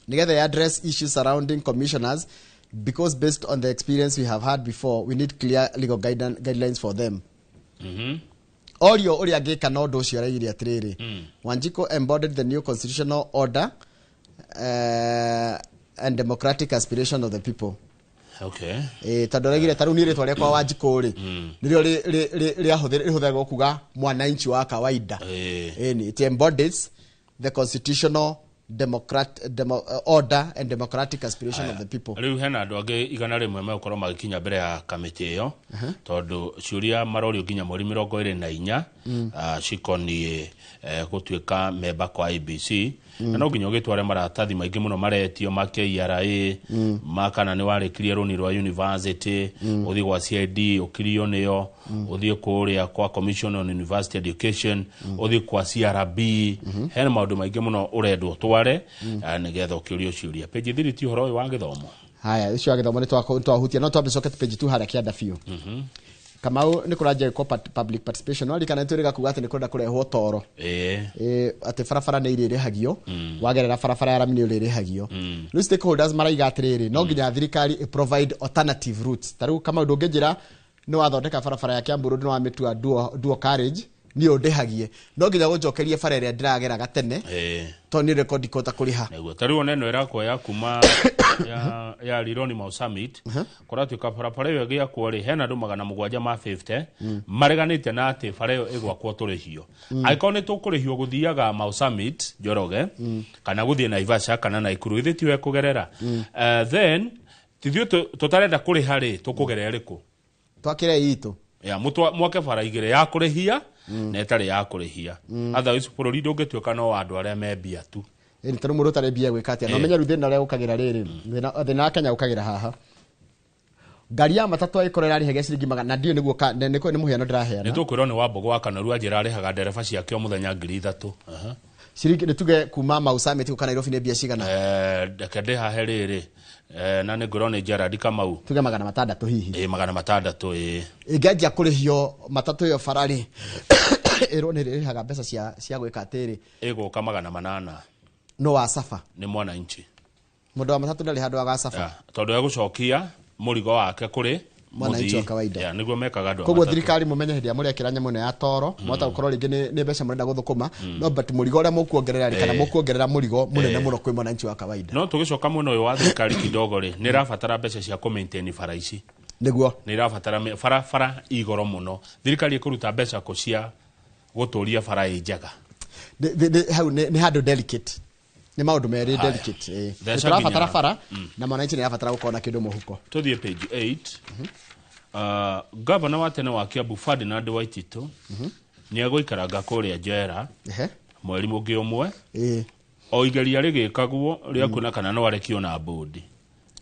nĩgetha address issues surrounding commissioners, because based on the experience we have had before, we need clear legal guidelines for them. Orio ũrĩa angĩka na ũndũ ũcio, araigire atĩrĩrĩ, Wanjikũ embodied the new constitutional order and democratic aspiration of the people. Tondũ araigire ta rĩu niĩ rĩtwa rĩakwa Wanjikũ rĩ, nĩrĩo rĩhũthagĩrwo kuga mwananchi wa kawaida. Ĩni, it embodies the constitutional order and democratic aspiration of the people. Rĩu hena andũ angĩ 100 megũkorwo magĩkinya mbere ya kamĩtĩ ĩyo, tondũ ciũria marorio nginya mweri 24 cikoniĩ gũtuĩka memba kwa IEBC. Na no nginya ũgĩtware maratathi maingĩ mũno maretio ma KRA, ma kana nĩ warĩkirie rũni rwa university, ũthiĩ gwa CID ũkirio nĩyo, ũthiĩ kũrĩa kwa Commission on University Education, ũthiĩ kwa CRB. Hena maũndũ maingĩ mũno ũrendwo ũtware nĩgetha ũkĩũrio ciũria. Page 3 ti ũhoro ũyũ wa gĩthomo. Haya, ũcio wa gĩthomo nĩ twahutia, no twambe coke page 2 harĩa kĩanda biũ. Kamau, nĩ kũranjia gwĩkwo public participation. No ririkana nĩ twĩrĩga kuga atĩ nĩ kwenda kũrehwo toro. Atĩ barabara nĩ irĩrĩhagio, wagerera barabara ya rami nĩ ũrĩrĩhagio. Rĩu stakeholders maraiga atĩrĩrĩ, no nginya thirikari ĩ provide alternative routes. Ta rĩu Kamau, ndũngĩnjĩra nĩ wathondeka barabara ya Kiambu Road, nĩ wamĩtua dual carriage, niĩ ũndĩhagie, no nginya gũnjokerie bara ĩrĩa ndĩrageraga tene, tondũ nĩ rekondi kũhota kũrĩha. Nĩguo ta rĩu ona ĩno ĩrakwo kuma ya Rironi Mau Summit, kũratuĩka barabara ĩyo ĩgĩakwo rĩ, hena andũ 750 mareganĩte na atĩ bara ĩyo ĩgwakwo tũrĩhio. Angĩkorwo nĩ tũkũrĩhio gũthiaga Mau Summit Njoroge, kana gũthiĩ Naivasha kana Naikuru, ithuĩ tiwe kũgerera. Then tithuĩ tũtarenda kũrĩha rĩ, tũkũgerera rĩkũ? Twakĩre itũ. Ya mwake bara igĩrĩ, ya kũrĩhia na ĩtarĩ ya kũrĩhia. Otherwise bũrũri ndũngĩtuĩka no wa andũ arĩa me mbia tu. Ĩni, tondũ mũndũ ũtarĩ mbia gwĩka atĩa? Na ũmenye rĩu thĩna ũrĩa ũkagĩra rĩrĩ, thĩna wa Kenya ũkagĩra haha, ngari ya matatũ ĩkorwo ĩrarĩhagia ciringi magana, na ndiũĩ nĩguo nĩ mũhiano Nĩ ndĩraheana. Tũkwĩrwo nĩ Wambogo wa Kanoru anjĩra arĩhaga ndereba ciake o mũthenya 3000. Ciringi nĩ tuge kuma Mau Summit gũka Nairobi nĩ mbia cigana? Reke ndĩhahe rĩrĩ, na nĩ ngwĩrwo nĩ Gerard Kamau. Tuge 600 hihi. Ĩ, 600, ĩ. Ĩngĩanjia kũrĩhio matatũ ĩyo bara rĩ, ĩrwo nĩ ĩrĩhaga mbeca cia gwĩka atĩrĩ. Ĩgũka 800. No wa saba. Nĩ mwananchi. Mũndũ wa matatũ ndarĩ handũ agacaba. Ya, tondũ egũcokia mũrigo wake kũrĩ mwananchi wa mũthii. Kawaida. Ya, nĩguo mekaga andũ a Koguo matatũ. Thirikari, mũmenye hĩndĩ ĩrĩa mũrekĩra nyamũ ĩno ya toro, mwahota gũkorwo rĩngĩ nĩ mbeca mũrenda gũthũkũma, no but mũrigo ũrĩa mũkuongerera rĩ, kana mũkuongerera mũrigo mũnene mũno kwĩ mwananchi wa kawaida. No tũgĩcoka mwena ũyũ wa thirikari kidogo rĩ, nĩ ĩrabatara mbeca cia kũ-maintain bara ici. Nĩguo. Nĩ ĩrabatara barabara igoro mũno. Thirikari ĩkũruta mbeca kũ cia gũtũria bara ĩ njega? Hau nĩ handũ delicate, nĩ maũndũ merĩ Haya. delicate, ĩĩ. Theca Nĩ tũrabatara nginya- bara, na mwananchi nĩ arabatara gũkorwo na kĩndũ mũhuko. Tũthiĩ page 8. Gavana wa tene wa Kiambu Ferdinand Waititu nĩ egũikaranga kũrĩa njera mweri mũngĩ ũmwe, o igeria rĩgĩkagwo rĩa kuona kana no arekio na mbũndi.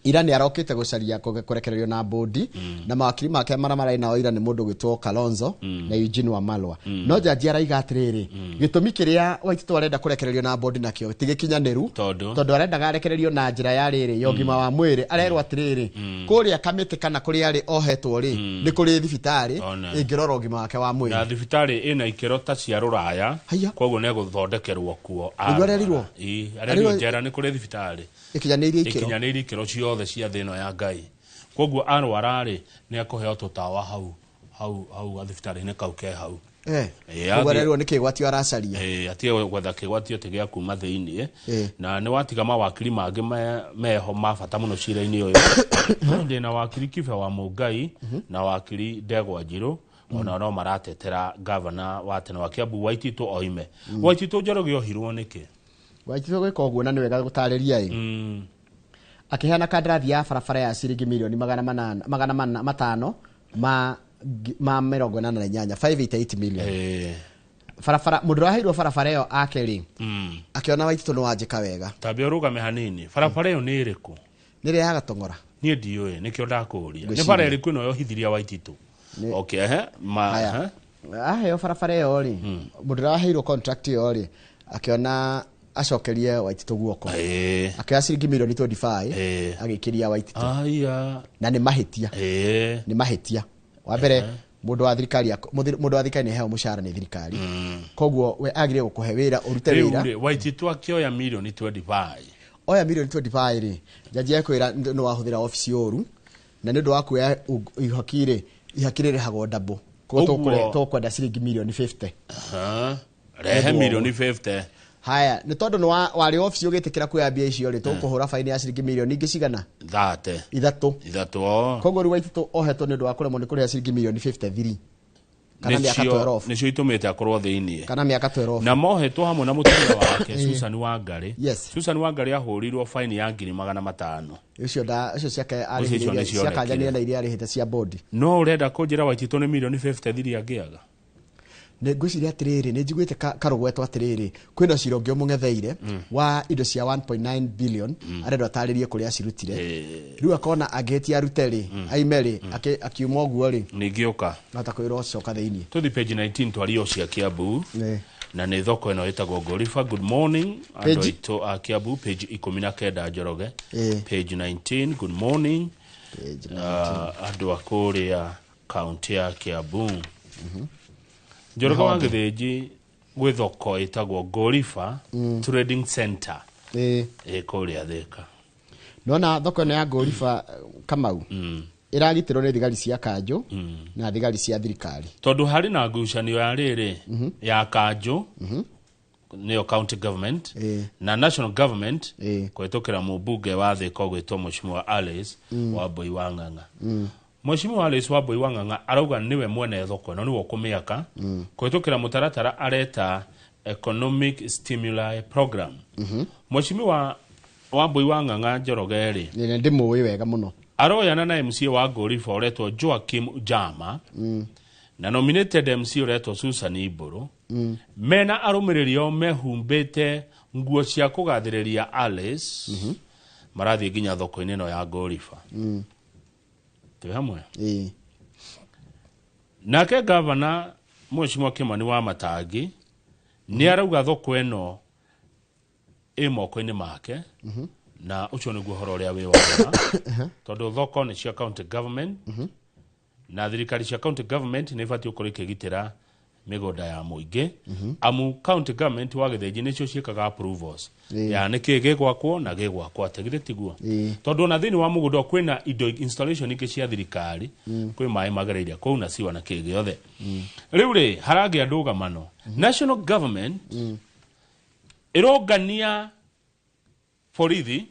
Ira nĩ arokĩte gũcaria kũrekererio na mbũndi, na mawakiri make marĩa mararĩ nao ira nĩ mũndũ gwĩtwo Kalonzo na Eugene Wamalwa. No jaji araiga atĩrĩrĩ, gĩtũmi kĩrĩa Waititu arenda kũrekererio na mbũndi nakĩo ti gĩkinyanĩru, tondũ tondũ arendaga arekererio na njĩra ya rĩrĩ ya ũgima wa mwĩrĩ. Arerwo atĩrĩrĩ, kũrĩa kamĩtĩ kana kũrĩa arĩ ohetwo rĩ, nĩ kũrĩ thibitarĩ One. ĩngĩrora ũgima wake wa mwĩrĩ. Na thibitarĩ ĩna ikĩro ta cia rũraya, koguo nĩ egũthondekerwo kuo. Nĩguo arerirwo? Ĩĩ, arerirwo Arerirwo- njera nĩ kũrĩ thibitarĩ ĩkinyanĩirie ikĩro. Ikinyanĩirie ikĩro ciothe cia thĩ ĩno ya Ngai. Koguo arwara rĩ, nĩ ekũheo tũtawa hau hau hau gathibitarĩ-inĩ kau ke hau. Koguo rĩu nĩ kĩgwatio aracaria. Atige gwetha kĩgwatio ti gĩa kuma thĩiniĩ, na nĩ watiga mawakiri mangĩ meho ma bata mũno cira-inĩ ũyũ. Ndĩna wakiri Kibe wa Mũngai na wakiri Ndegwa Njirũ, ona no maratetera gavana wa tene wa Kiambu Waititu oime. Waititu Njoroge ohirwo nĩkĩ? Waititu gwĩka ũguo na nĩ wega gũtarĩria ĩ. Akĩheana kandarathi ya barabara ya ciringi milioni 500 ma 88, 588 million. Barabara mũndũ ũraheirwo barabara ĩyo ake rĩ, akĩona Waititu nĩ wanjĩka wega. Tambia ũrũgame hanini. Barabara ĩyo nĩ ĩrĩkũ? Nĩ ĩrĩa ya Gatong'ora. Niĩ ndiũĩ, nĩkĩo ndakũũria. Nĩ bara ĩrĩkũ ĩno yohithiria Waititu? Okay, ma aheo barabara ĩyo rĩ, mũndũ ũraheirwo contract ĩyo rĩ, akĩona acokerie Waititu guoko. Akĩoya ciringi milioni 25 agĩkĩria Waititu. Na nĩ mahĩtia. Nĩ mahĩtia. Wa mbere mũndũ wa thirikari mũndũ wa thirikari nĩ aheo mũcara nĩ thirikari. Koguo we agire gũkũhe wĩra ũrute wĩra. Rĩu Waititu akĩoya milioni 25. Oya milioni 25 rĩ, jaji ekwĩra nĩ wahũthĩra obici ũru, na nĩ ũndũ wa kuoya ihaki rĩ, ihaki rĩrĩhagwo double. Koguo tũkwenda ciringi milioni 50. Rehe milioni 50. Haya, nĩ tondũ nĩ warĩ obici ũgĩtĩkĩra kuoya mbia icio rĩ, tũkũhũra baini ya ciringi milioni ingĩ cigana? 30. Ithatũ. Koguo rĩu Waititu ohetwo nĩ ũndũ wa kũremwo nĩ kũrĩha ciringi milioni 53. Kana mĩaka 12. Nĩcio itũmĩte akorwo thĩiniĩ. Kana mĩaka 12. Na mohetwo hamwe na mũtumia wake Susan Wangari. Susan Wangari ahũrirwo baini ya 500,000. Ũcio ciake arĩhire ciakanjanire na iria arĩhĩte cia bodi. No ũrenda kũnjĩra Waititu nĩ milioni 53 angĩaga? Nĩ ngwĩciria atĩrĩrĩ, nĩ njiguĩte karũgwetwo atĩrĩrĩ, kwĩna cira ũngĩ ũmũng'etheire wa indo cia 1.9 billion, arendwo atarĩrie kũrĩa acirutire. Rĩu akona angĩhĩtia arute rĩ, aime rĩ, akiuma ũguo rĩ, ningĩũka nahota kwĩrwo coka thĩiniĩ. Tũthiĩ page 19 twarie o cia Kiambu. Na nĩ thoko ĩno ĩtagwo Gorifa. Good morning andũ aitũ a Kiambu, page 19 Njoroge. Page 19, good morning andũ a kũrĩa kaunti ya Kiambu. Njoroge wa Gĩthĩnji gwĩ thoko ĩtagwo Gorifa Trading Center kũrĩa Thĩka. Nona thoko ĩno ya Gorifa Kamau ĩragitĩrwo nĩ thigari cia kanjũ na thigari cia thirikari, tondũ harĩ na ngucanio ya rĩrĩ ya kanjũ nĩyo county government na national government kũhĩtũkĩra mũmbunge wa Thĩka ũgwĩtwo Mheshimiwa Alice Wambui wa Ng'ang'a. Mheshimiwa Alice Wambui wa Ng'ang'a arauga niwe mwene thoko ĩno, nĩwe ũkũmĩaka kũhĩtũkĩra mũtaratara areta economic stimuli program. Mheshimiwa Wambui wa Ng'ang'a Njoroge rĩ, nĩ ndĩmũĩ wega mũno, aroyana na MCA wa Gorifa ũretwo Joakim Jama na nominated MC ũretwo Susan Iburu, mena arũmĩrĩri ao mehumbĩte nguo cia kũgathĩrĩria Alice, marathiĩ nginya thoko-inĩ ĩno ya Gorifa. Twĩ hamwe. Nake gavana Mheshimiwa Kimani wa Matangi nĩ arauga thoko ĩno ĩ moko-inĩ make, na ũcio nĩguo ũhoro ũrĩa wĩ wa tondũ thoko nĩ cia county government, na thirikari cia county government nĩ ibatiĩ gũkorwo ikĩgitĩra mĩgũnda ya mũingĩ, amu county government wa Gĩthĩnji nĩcio ciĩkaga approvals ya nĩkĩ gĩgwakwo na gĩgwakwo atĩ, githĩ tiguo? Tondũ ona thĩinĩ wa mũgũnda kwĩna indo installation ingĩ cia thirikari, kwĩ maĩ magereire kũu na ciwa na kĩ gĩothe. Rĩu rĩ, haragĩa ndũgamano. National government ĩrongania borithi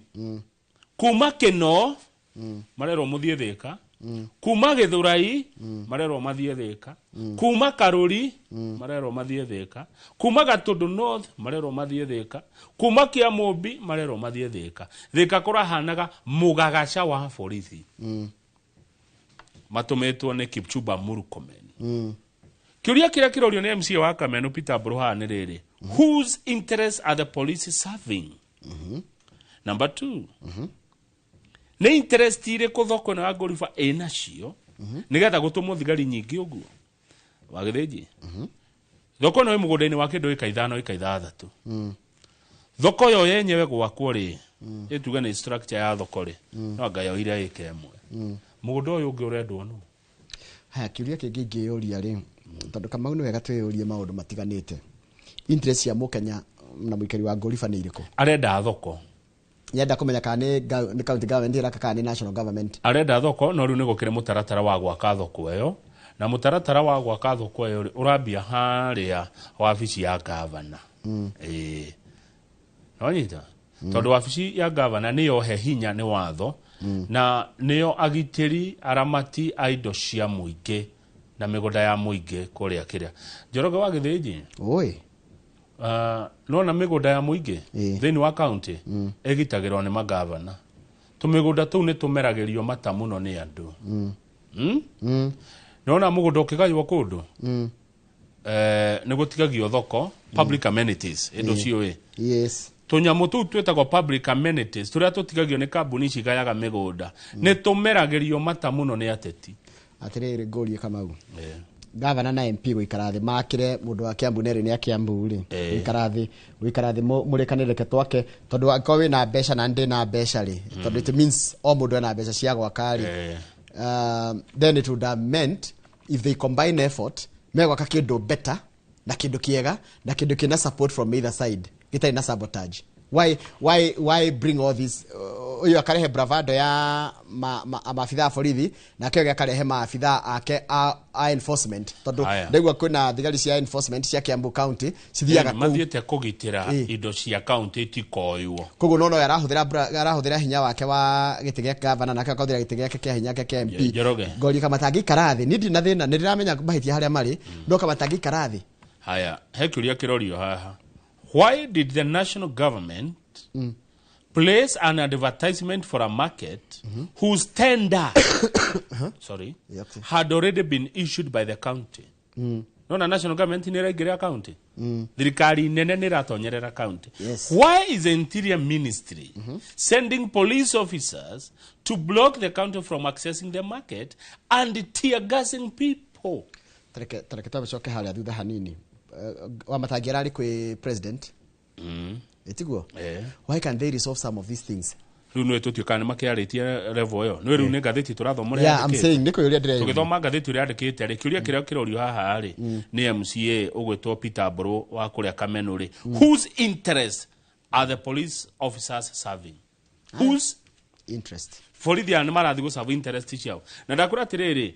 kuma Kĩno, marerwo mũthiĩ Thĩka, kuma Gĩthũrai, marerwo mathiĩ Thĩka, kuma Karũri, marerwo mathiĩ Thĩka, kuma Gatũndũ North, marerwo mathiĩ Thĩka, kuma Kĩamũmbi, marerwo mathiĩ Thĩka. Thĩka kũrahanaga mũgagaca wa borithi matũmĩtwo nĩ Kipchumba Murkomen. Kĩũria kĩrĩa kĩrorio nĩ MCA wa Kamenu Peter Mbũrũ nĩ rĩrĩ, whose interests are the police serving? Number 2, nĩ interest irĩkũ thoko ĩno ya Gorifa ĩnacio nĩgetha gũtũmwo thigari nyingĩ ũguo? Wa Gĩthĩnji, thoko ĩno ĩ mũgũnda-inĩ wa kĩndũ ĩka 5 ĩka 6. Thoko yo yenyewe gwakwo rĩ, ĩtuge nĩ structure ya thoko rĩ, no anga yoire ĩka 1. Mũgũnda ũyũ ũngĩ ũrendwo nũ? Haya, kĩũria kĩngĩ ingĩyũria rĩ, tondũ Kamau nĩ wega twĩyũrie maũndũ matiganĩte. Interest ya Mũkenya na mũikari wa Gorifa nĩ irĩkũ? Arenda thoko. Nyenda kũmenya kana nĩ county government ĩraka kana nĩ national government. Arenda thoko, no rĩu nĩ gũkĩrĩ mũtaratara wa gwaka thoko ĩyo, Na mũtaratara wa gwaka thoko ĩyo rĩ, ũrambia harĩa wabici ya gavana. Ĩĩ, nonyita, tondũ wabici ya gavana nĩyo he hinya nĩ watho, na nĩyo agitĩri aramati a indo cia mũingĩ na mĩgũnda ya mũingĩ kũrĩa kĩrĩa Njoroge wa Gĩthĩnji. Oi. Nona mĩgũnda ya mũingĩ thĩinĩ wa kaunti ĩgitagĩrwo nĩ magavana. Tũmĩgũnda tũu nĩ tũmeragĩrio mata mũno nĩ andũ. Nona mũgũnda ũkĩgaywo kũndũ, nĩ gũtigagio thoko, public amenities, indo ciũĩ. Tũnyamũ tũu twĩtagwo public amenities tũrĩa tũtigagio nĩ kambuni ici igayaga mĩgũnda nĩ tũmeragĩrio mata mũno nĩ ateti. Atirĩrĩ, ngũrie Kamau, gavana na MP gũikara thĩ makĩre mũndũ wa Kiambu nerĩ nĩ a Kiambu rĩ, gũikara thĩ mũrĩkanĩre, reke twake, tondũ angĩkorwo wĩna mbeca na ndĩ na mbeca rĩ, tondũ it means o mũndũ ena mbeca cia gwaka rĩ, then it would have meant if they combine effort megwaka kĩndũ better na kĩndũ kĩega na kĩndũ kĩna support from either side, gĩtarĩ na sabotage. Why bring all this, ũyũ akarehe bravado ya maabitha a borithi, nake ũngĩ akarehe maabitha ake a enforcement, tondũ Aya. ndaigua kwĩna thigari cia enforcement cia Kiambu County cithiaga kũu. Mathiĩte kũgitĩra indo cia kaunti itikoywo. Koguo nona ũyũ arahũthĩra hinya wake wa gĩtĩ gĩa gavana, nake akahũthĩra gĩtĩ gĩake kĩa hinya kĩa MP. Njoroge. Ngoria kama matangĩikara thĩ, niĩ ndirĩ na thĩna, nĩ ndĩramenya mahĩtia harĩa marĩ, no kama matangĩikara thĩ. Haya, he kĩũria kĩrorio haha: why did the national government place an advertisement for a market whose tender, sorry, had already been issued by the county? Nona national government nĩ ĩraingĩrĩra county, thirikari nene nĩ ĩratonyerera county. Why is the interior ministry sending police officers to block the county from accessing the market and tear gassing people? Tareke twambe harĩa thutha hanini. Wa matangi ararĩ kwĩ president, ĩtiguo? Eh. Why can they resolve some of these things? Rĩu nĩ tũtiũ kana nĩ makĩarĩtie level ĩyo, nĩ rĩu nĩ ngathĩti tũrathoma ũrĩa Yeah, I'm yandĩkĩte. saying nĩ kũyũria ndĩreyũria. Tũgĩthoma ngathĩti ũrĩa yandĩkĩte rĩ, kĩũria kĩrĩa kĩrorio haha rĩ nĩ MCA ũgwĩtwo Peter Mbũrũ wa kũrĩa Kameno rĩ, whose interest are the police officers serving? Whose interest? Borithi aya nĩ marathiĩ gũserve interest ciao, na ndakwĩra atĩrĩrĩ,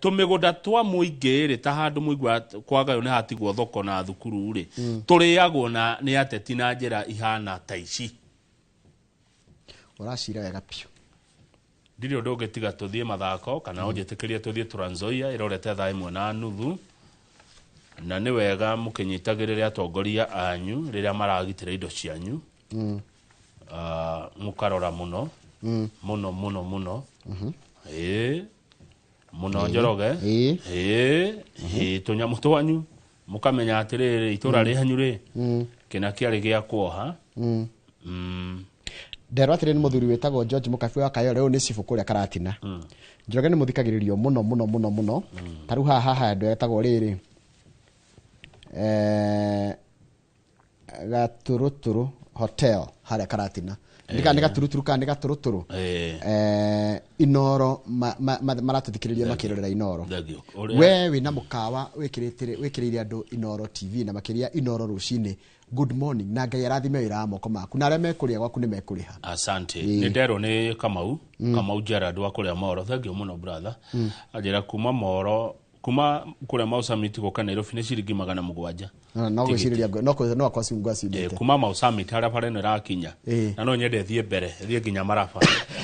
tũmĩgũnda twa mũingĩ rĩ, ta handũ mũigua kwagaywo nĩ hatigwo thoko na thukuru rĩ, tũrĩagwo na nĩ ateti na njĩra ihana ta ici. Ũracira wega biũ. Ndirĩ ũndũ ũngĩ tiga tũthiĩ mathako, kana ũnjĩtĩkĩrie tũthiĩ Trans Nzoia ĩrorete 1:30, na nĩ wega mũkĩnyitagĩrĩre atongoria anyu rĩrĩa maragitĩra indo cianyu. Mũkarora mũno, mũno mũno mũno, ĩĩ mũno. Njoroge, ĩĩ ĩĩ, tũnyamũ twanyu mũkamenya atĩrĩrĩ, itũra rĩanyu rĩ, kĩna kĩarĩ gĩa kuoha. Nderwo atĩrĩ, nĩ mũthuri wĩtagwo George Mũkabi wa Kayore, ũyũ nĩ cibũ kũrĩa Karatina. Njoroge nĩ mũthikagĩrĩrio mũno mũno mũno mũno. Ta rĩu haha handũ etagwo rĩrĩ, Gaturuturu Hotel harĩa Karatina. Nĩ Gaturuturu kana nĩ Gaturuturu? Inoro maratũthikĩrĩria makĩrorera Inoro. Thank you. Ũrĩa- We wĩna mũkawa wĩkĩrĩire andũ Inoro TV na makĩria Inoro rũcinĩ, good morning, na Ngai arathime wĩra wa moko maku, na arĩa mekũrĩa gwaku nĩ mekũrĩha. Asante. Nĩ nderwo nĩ Kamau, Kamau Gerard wa kũrĩa Moro, thank you mũno brother. Anjĩra kuma Moro, kuma kũrĩa Mau Summit gũka Nairobi nĩ ciringi 700. No gwĩcirĩria no akwa ngwacindĩte. Kuma Mau Summit harĩa bara ĩno ĩrakinya, na no nyende ĩthiĩ mbere, ĩthiĩ nginya Maraba,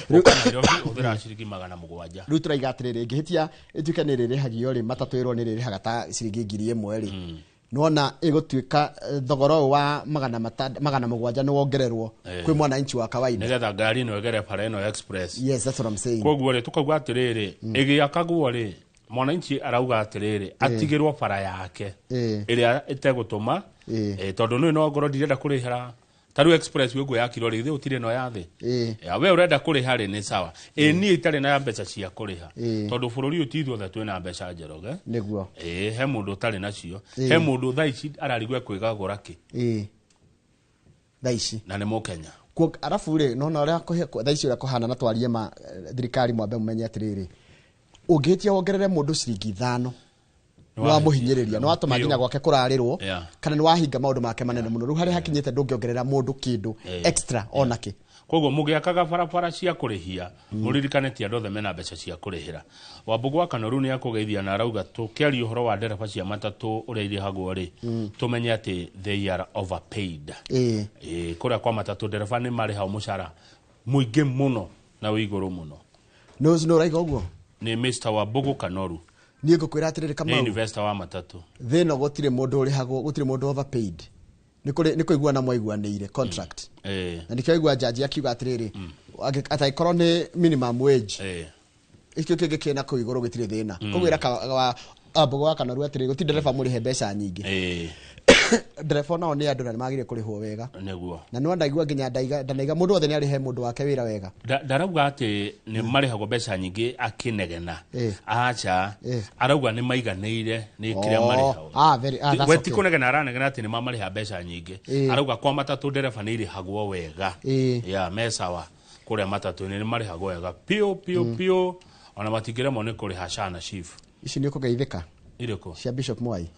gũka Nairobi ũthĩraga ciringi 700. Rĩu tũraiga atĩrĩrĩ, ĩngĩhĩtia ĩtuĩke nĩ rĩrĩhagio rĩ, matatũ ĩrwo nĩ rĩrĩhaga ta ciringi 1000 rĩ, nona ĩgũtuĩka thogora ũyũ wa 700 nĩ wongererwo kwĩ mwananchi wa kawaida. Nĩgetha ngari ĩno ĩgere bara ĩno express. Yes, that's what I'm saying. Koguo rĩ, tũkauga atĩrĩrĩ, ĩgĩakagwo rĩ, mwananchi arauga atĩrĩrĩ, atigĩrwo bara yake ĩrĩa ĩtegũtũma, tondũ nĩ no ngorwo ndirenda kũrĩhĩra ta rĩu express ũguo yakirwo rĩ, githĩ gũtirĩ ĩno ya thĩ? Ya, we ũrenda kũrĩha rĩ, nĩ sawa, ĩ niĩ itarĩ na mbeca cia kũrĩha, tondũ bũrũri ũyũ ti ithuothe twĩna mbeca, Njoroge. Nĩguo. Ĩ he mũndũ ũtarĩ nacio. He mũndũ thaa ici ararigwo ekwĩgagũra kĩ. Ĩĩ, thaa ici. Na nĩ mũkenya. Arabu rĩ, nona ũrĩa thaa ici ũrĩa kũhana, na twarie ma, thirikari mwambe mũmenye atĩrĩrĩ, ũngĩhĩtia wongerere mũndũ ciringi 5 Nĩ wamũhinyĩrĩria, nĩ watũma nginya gwake kũrarĩrwo, kana nĩ wahinga maũndũ make manene mũno. Rĩu harĩa hakinyĩte ndũngĩongerera mũndũ kĩndũ extra onakĩ. Koguo mũgĩakaga barabara cia kũrĩhia, mũririkane ti andũ othe mena mbeca cia kũrĩhĩra. Wambugu wa Kanoru nĩ akũgeithia na arauga tũkĩaria ũhoro wa ndereba cia matatũ ũrĩa irĩhagwo rĩ, tũmenye atĩ they are overpaid. Ĩĩ, kũrĩa kwa matatũ ndereba nĩ marĩhagwo mũcara mũingĩ mũno na wĩ igũrũ mũno. Nĩ ũraiga ũguo? Nĩ Mr. Wambugu Kanoru. Niĩ ngũkwĩra atĩrĩrĩ, Kamau, nĩ investor wa matatũ. Thĩ ĩno gũtirĩ mũndũ ũrĩhagwo, gũtirĩ mũndũ overpaid. Nĩ kũiguana mwaiguanĩire contract. Na nĩkĩo aigua jaji akiuga atĩrĩrĩ, atangĩkorwo nĩ minimum wage, ikĩo kĩngĩ kĩna kũu igũrũ gĩtirĩ thĩna. Koguo ĩra Wambugu wa Kanoru atĩrĩrĩ, gũtirĩ ndereba mũrĩhe mbeca nyingĩ. Ndereba nao nĩ andũ na nĩmagĩrĩire kũrĩhwo wega. Nĩguo. Na nĩ ndaigua nginya ndanaiga mũndũ wothe nĩarĩhe mũndũ wake wĩra wega. Ndarauga atĩ nĩ marĩhagwo mbeca nyingĩ akĩnegena. Aca, arauga nĩ maiganĩire nĩ kĩrĩa marĩhagwo. We ti kũnegena aranegena atĩ nĩ mamarĩha mbeca nyingĩ. Arauga kwa matatũ ndereba nĩ irĩhagwo wega. Ya me sawa kũrĩa matatũ-inĩ nĩ marĩhagwo wega piũ piũ piũ, ona matingĩremwo nĩ kũrĩha SHA na SHIF. Ici nĩ ũkũgeithĩka? Irĩkũ? Cia Bishop Mwai.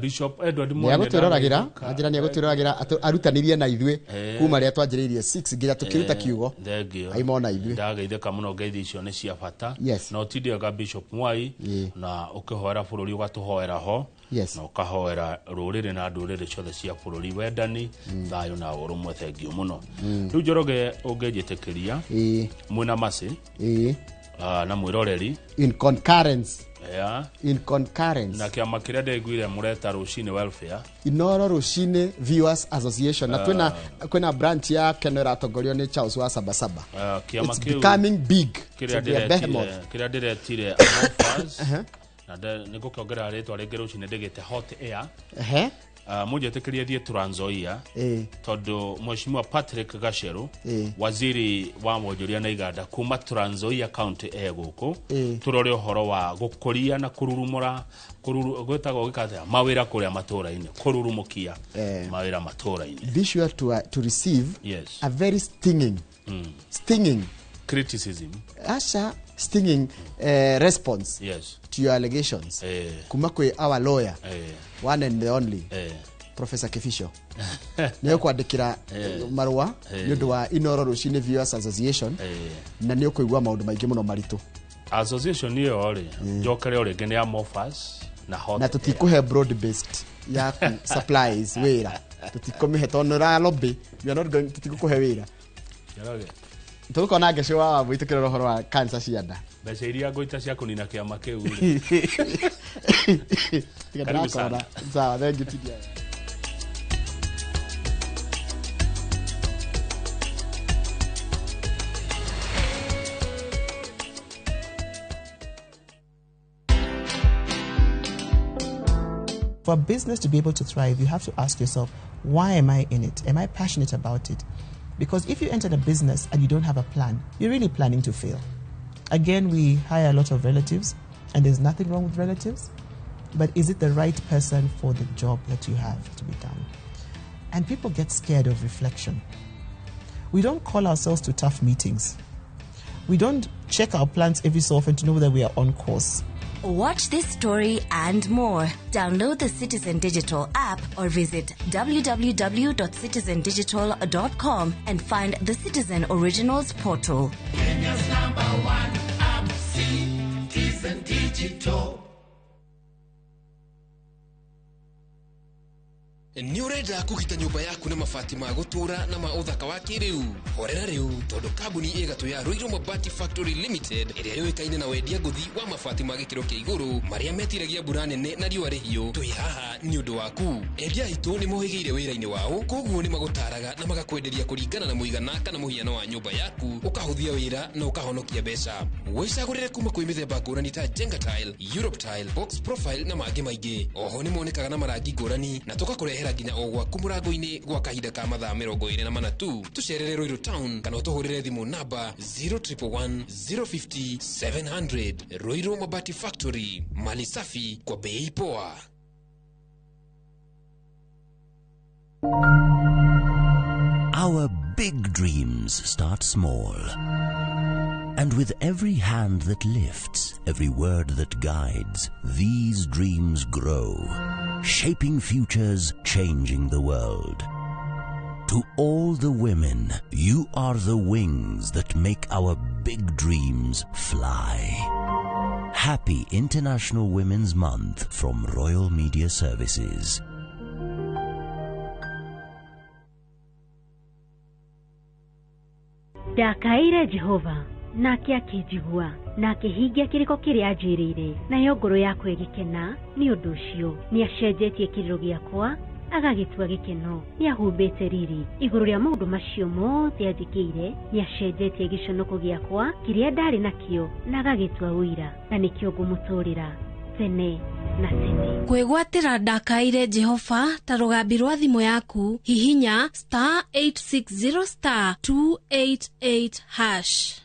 Bishop Edward Mwai. Nĩagũtwĩroragĩra, anjĩra nĩagũtwĩroragĩra, arutanirie na ithuĩ kuma rĩrĩa twanjĩrĩirie 6 nginya tũkĩruta kiugo. Thengio. Aima ona ithuĩ. Ndageithĩka mũno, ngeithi icio nĩ cia bata. Yes. Na ũtindĩaga Bishop Mwai na ũkĩhoera bũrũri ũgatũhoera ho. Yes. Na ũkahoera rũrĩrĩ na ndũrĩrĩ ciothe cia bũrũri, wendani, thayũ na ũrũmwe. Thengio mũno. Rĩu Njoroge, ũngĩnjĩtĩkĩria, mwĩna Mercy na mwĩroreri In concurrence. Yeah. In concurrence. Na kĩama kĩrĩa ndaiguire mũreta rũcinĩ welfare. Inoro Rũcinĩ Viewers Association. Na kwĩna branch ya Keno ĩratongorio nĩ Charles wa Sabasaba. Kĩama It's kĩu becoming big. kĩrĩa So we are behemoth. kĩrĩa ndĩretire Amorphous, na nĩ ngũkĩongerera rĩtwa rĩngĩ rũcinĩ ndĩgĩte Hot Air. Mũnjĩtĩkĩrie thiĩ Trans Nzoia, tondũ Mheshimiwa Patrick Gacheru, waziri wa wonjoria na iganda kuma Trans Nzoia County, e gũkũ, tũrore ũhoro wa gũkũria na kũrurumũra, gwĩtagwo gĩka mawĩra kũrĩa matũra-inĩ, kũrurumũkia mawĩra matũra-inĩ. Be sure to receive a very stinging, stinging criticism, asha stinging response to your allegations kuma kwĩ our lawyer, one and the only, Professor Kifisho. Nĩ ũkwandĩkĩra marũa nĩ ũndũ wa Inoro Rũcinĩ Viewers Association, na nĩ ũkũigua maũndũ maingĩ mũno maritũ. Association ĩyo rĩ, njokere o rĩngĩ, nĩ Amorphous na Hot Na tũtikũhe broad based yaku supplies wĩra, tũtikũmĩhe tondũ nĩ lobby. We are not going, tũtigũkũhe wĩra. Njoroge, tũgũkona ngeci wa Wambui tũkĩrora ũhoro wa cancer cia nda. Mbeca iria ngũita cia kũnina kĩama kĩu rĩ. Tiga. Karibu sana. Ndĩrakona. Sawa, thank you, TDI. For a business to be able to thrive, you have to ask yourself, why am I in it? Am I passionate about it? Because if you enter a business and you don't have a plan, you're really planning to fail. Again, we hire a lot of relatives, and there's nothing wrong with relatives, but is it the right person for the job that you have to be done? And people get scared of reflection. We don't call ourselves to tough meetings. We don't check our plans every so often to know whether we are on course. Watch this story and more. Download the Citizen Digital app or visit www.citizendigital.com and find the Citizen Originals portal. Kenya's number one app, Citizen Digital. Nĩ ũrenda kũgita nyũmba yaku na mabati ma gũtũũra na ma ũthaka wa kĩrĩu? Horera rĩu, tondũ kambuni ĩgatũ ya Ruiru Mabati Factory Limited, ĩrĩa yũĩkaine na wendia ngũthi wa mabati ma gĩkĩro kĩa igũrũ marĩa metiragia mbura nene na riũa rĩhiũ, twĩ haha nĩ ũndũ waku. Endia aitũ nĩ mohĩgĩire wĩra-inĩ wao, koguo nĩ magũtaraga na magakwenderia kũringana na mũigana kana mũhiano wa nyũmba yaku, ũkahũthia wĩra na ũkahonokia mbeca. Wĩcagũrĩre kuma kwĩ mĩthemba ngũrani ta Jenga Tile, Europe Tile, Box Profile na mangĩ maingĩ. Oho nĩ monekaga na marangi ngũrani na tũgakũrehera nginya o gwaku mũrango-inĩ gwa kahinda ka mathaa 24 tu. Tũcerere Ruiru Town kana ũtũhũrĩre thimũ namba 0111 050 700. Ruiru Mabati Factory, mali safi kwa bei poa. Our big dreams start small. And with every hand that lifts, every word that guides, these dreams grow, shaping futures, changing the world. To all the women, you are the wings that make our big dreams fly. Happy International Women's Month from Royal Media Services. Ndakaĩire Jehova nake akĩnjigua na akĩhingia kĩrĩko kĩrĩa anjĩrĩire, nayo ngoro yakwa ĩgĩkena nĩ ũndũ ũcio. Nĩacenjetie kĩrĩro gĩakwa agagĩtua gĩkeno, nĩahumbĩte riri igũrũ rĩa maũndũ macio mothe anjĩkĩire, nĩacenjetie gĩconoko gĩakwa kĩrĩa ndarĩ nakĩo na agagĩtua ũira, na nĩkĩo ngũmũtũũrĩra tene na tene. Kwĩgwatĩra ndakaĩire Jehova ta rũgambi rwa thimũ yaku, hihinya star 860 star 288 hash.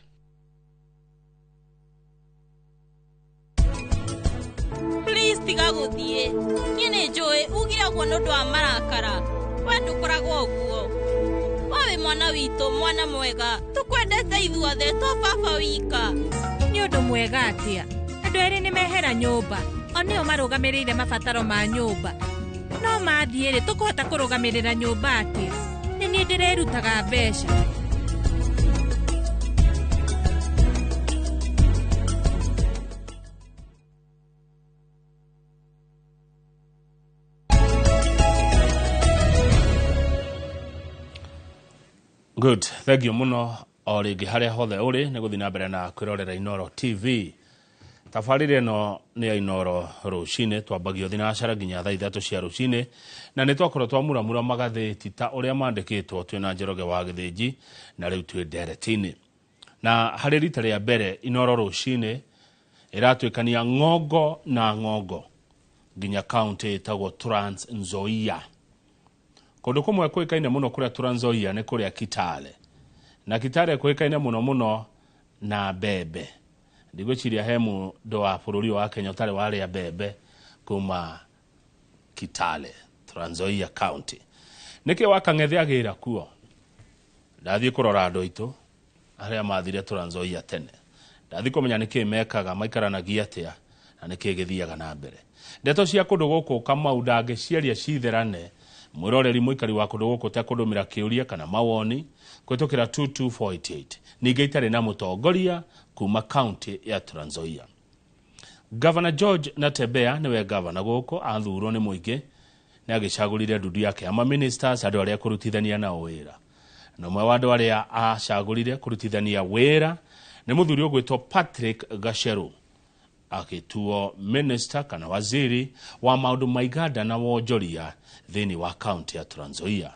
Please tiga gũthiĩ. Niĩ nĩ njũĩ ugire ũguo nĩ ũndũ wa marakara. We ndũkoragwo ũguo. We wĩ mwana witũ, mwana mwega. Tũkwendete ithuothe, to baba wika. Nĩ ũndũ mwega atĩa? Andũ erĩ nĩ mehera nyũmba. O nĩo marũgamĩrĩire mabataro ma nyũmba. No mathiĩ rĩ, tũkũhota kũrũgamĩrĩra nyũmba atĩa? Nĩ niĩ ndĩrerutaga mbeca. Good, thank you muno o rĩngĩ harĩa hothe ũrĩ nĩ gũthiĩ na mbere na kwĩrorera Inooro TV. Tabarĩra ĩno nĩ ya Inooro rũcinĩ, twambagio thinacara nginya thaa 3 cia rũcinĩ, na nĩ twakorwo twamuramura magathĩti ta ũrĩa mandĩkĩtwo twĩna Njoroge wa Gĩthĩnji, na rĩu twĩ ndereti-inĩ. Na harĩ rita rĩa mbere Inooro rũcinĩ ĩratuĩkania ng'ongo na ng'ongo nginya kaunti ĩtagwo Trans Nzoia. Kũndũ kũmwe kũĩkaine mũno kũrĩa Trans Nzoia nĩ kũrĩa Kitale. Na Kitale kũĩkaine mũno mũno na mbembe. Ndigwĩciria he mũndũ wa bũrũri wa Kenya ũtarĩ warĩa mbembe kuma Kitale, Trans Nzoia County. Nĩkĩ wa Kang'ethe agĩra kuo? Ndathiĩ kũrora andũ aitũ arĩa mathire Trans Nzoia tene. Ndathiĩ kũmenya nĩkĩ mekaga, maikaranagia atĩa, na nĩkĩ gĩthiaga na mbere. Ndeto cia kũndũ gũkũ Kamau ndangĩciaria citherane. Mwĩroreri mũikari wa kũndũ gũkũ tekũndũmĩra kĩũria kana mawoni kũhĩtũkĩra 22488. Ningĩ itarĩ na mũtongoria kuma kaunti ya Trans Nzoia. Governor George Natembeya nĩwe governor gũkũ, athurwo nĩ mũingĩ, nĩ agĩcagũrire ndundu yake ama ministers, andũ arĩa kũrutithania nao wĩra. Na ũmwe wa andũ arĩa acagũrire kũrutithania wĩra nĩ mũthuri ũgwĩtwo Patrick Gacheru, agĩtuo minister kana waziri wa maũndũ ma iganda na wonjoria thĩinĩ wa kaunti ya Trans Nzoia.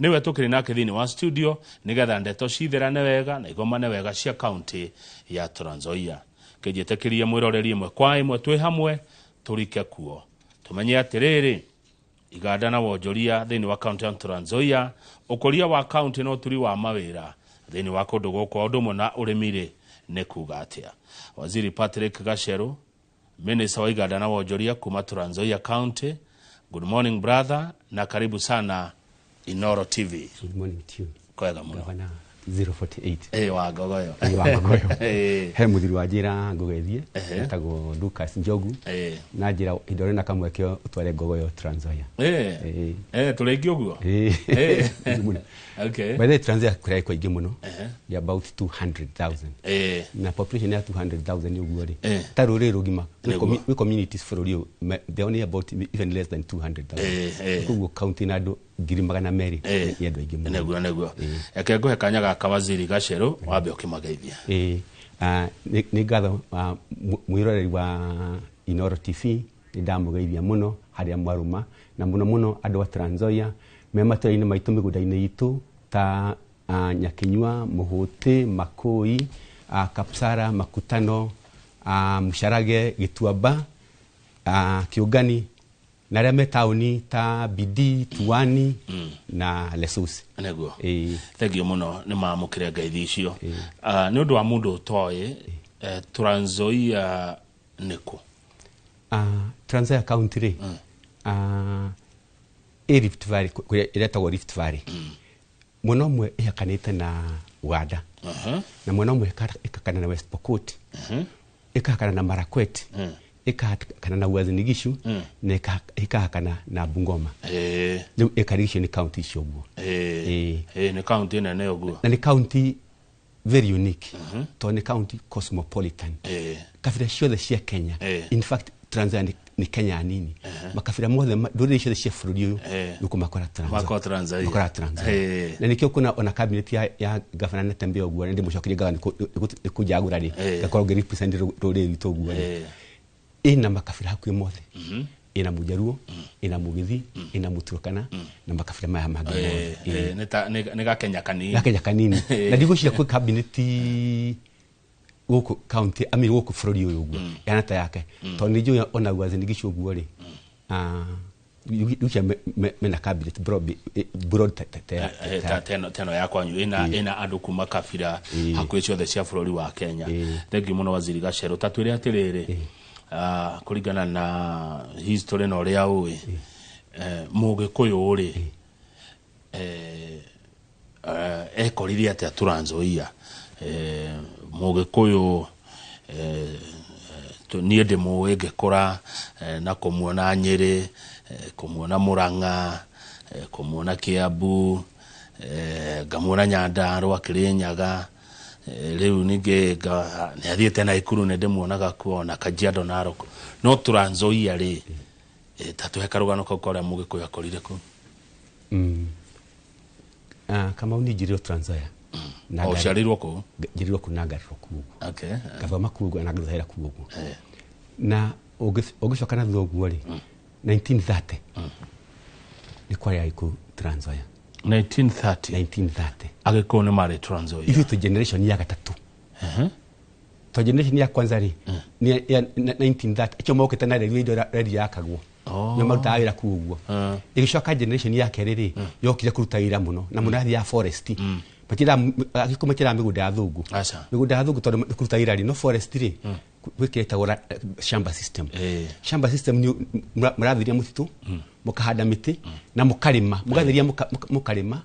Nĩwe tũkĩrĩ nake thĩinĩ wa studio nĩgetha ndeto citherane wega na igomane wega cia kaunti ya Trans Nzoia. Kĩnjĩtĩkĩrie mwĩroreri ĩmwe kwa ĩmwe twĩ hamwe tũrike kuo tũmenye atĩrĩrĩ, iganda na wonjoria thĩinĩ wa kaunti ya Trans Nzoia, ũkũria wa kaunti na ũturi wa mawĩra thĩinĩ wa kũndũ gũkũ ũndũ ũmwe na ũrĩmi-rĩ nĩ kuga atĩa. Waziri Patrick Gacheru, minister wa iganda na wonjoria kuma Trans Nzoia County, good morning brother na karibu sana Inooro TV. Good morning to you. Kwega muno. Governor 048. Wa Ngogoyo. Wa Ngogoyo. He muthiri wa njira ngũgeithie, etagwo Lucas Njogu. Na njira indore na kamweke utware Ngogoyo Trans Nzoia. Tũrĩ aingĩ ũguo? Okay. By the way, Trans Nzoia kũrĩa kwa aingĩ mũno. Ni about 200,000. Na population ya 200,000 ũguo rĩ. Ta rũrĩrĩ rũgima. We communities bũrũri ũyũ, they only about even less than 200,000. Koguo county na andũ 200,000 nĩ andũ aingĩ mũno. Nĩguo nĩguo. Reke ngũhe kanya gaka Waziri Gacheru wambe ũkĩmageithia. Nĩ ngatho mwĩroreri wa Inooro TV, nĩ ndamũgeithia mũno harĩa mwarũma, na mũno mũno andũ a Trans Nzoia me matũra-inĩ maitũ mĩgũnda-inĩ itũ ta Nyakinyua, Mũhũtĩ, Makũi, Kapsara, Makutano, Mũcarage, Gĩtuamba, Kĩũngani, na arĩa me taũni ta Bidii, Tuani na Lesusi. Nĩguo. Thank you mũno nĩ mamũkĩre ngeithi icio. Nĩ ũndũ wa mũndũ ũtoĩ, Trans Nzoia nĩkũ? Trans Nzoia County rĩ, ĩ Rift Valley, kũrĩa ĩretagwo Rift Valley. Mwena ũmwe ĩhakanĩte na Uganda na mwena ũmwe ĩkahakana na West Pokot, ĩkahakana na Marakwet, ĩkahakana na Uasin Gishu na ĩkahakana na Bungoma. Rĩu ĩkarigicio nĩ kaunti icio ũguo. Nĩ kaunti nene ũguo. Na nĩ kaunti very unique tondũ nĩ kaunti cosmopolitan, kabira ciothe cia Kenya. In fact, Trans Nzoia nĩ Kenya nini. Makabira mothe, ndũrĩrĩ ciothe cia bũrũri ũyũ nĩkũmakora Trans Nzoia. Makora Trans Nzoia. Makora Trans Nzoia. Na nĩkĩo kuna ona cabinet ya gavana Natembeya ũguo, na ndĩmũcokerie ngatho nĩ kũnjagũra rĩ, ngakorwo ngĩ represent rũrĩrĩ rwitũ ũguo rĩ, ĩna makabira hakuhĩ mothe, ĩna Mũjaruo, ĩna Mũgĩthi, ĩna Mũturkana na makabira maya mangĩ mothe. Nĩ gakenya kanini. Gakenya kanini. Na ndigwĩciria kwĩ cabinet gũkũ county ami gũkũ bũrũri ũyũ ũguo ĩhana ta yake, tondũ nĩ njũĩ ona Uasin Gishu ũguo rĩ, ndigwĩciria mena cabinet broad teno ya kwanyu ĩna andũ kuma kabira hakuhĩ ciothe cia bũrũri wa Kenya. Thengiũ mũno Waziri Gacerũ. Ta twĩre atĩrĩrĩ, kũringana na history na ũrĩa ũĩ, Mũgĩkũyũ rĩ, ekorire atĩa Trans Nzoia? Mũgĩkũyũ, niĩ ndĩmũĩ ngĩkũra, na kũmuona Nyĩrĩ, kũmuona Mũrang'a, kũmuona Kiambu, ngamuona Nyandarũa, Kĩrĩnyaga, rĩu ningĩ nĩ athiĩte Naikuru, nĩ ndĩmuonaga kuo na Kajiado, Narok, no Trans Nzoia rĩ, ta tũhe karũgano kau ka ũrĩa Mũgĩkũyũ akorire kũu. Kamau, niĩ njirirwo Trans Nzoia. O, ũciarĩirwo kũu? Njirirwo kũu na ngarerwo kũu ũguo. Ngathoma kũu ũguo na ngathahĩra kũu ũguo. Na ũngĩcoka na thutha ũguo rĩ, 1930 nĩ kwarĩ Agĩkũyũ Trans Nzoia. 1930? 1930. Agĩkũyũ nĩ marĩ Trans Nzoia? Ithuĩ twĩ generation ya gatatũ. To generation ya kwanza rĩ nĩ ya 1930, acio mokĩte na reri, indo reri yakagwo, nĩo marutaga wĩra kũu ũguo. Ĩgĩcoka generation ya kerĩ rĩ, yokire kũruta wĩra mũno na mũno ya forest. Agĩkũyũ matiendaga mĩgũnda ya thũngũ. Mĩgũnda ya thũngũ tondũ kũruta wĩra rĩ, no forest rĩ, gwĩkĩra ĩtagwo shamba system. Shamba system nĩ mũratheria mũtitũ, mũkahanda mĩtĩ na mũkarĩma, mũgatheria, mũkarĩma,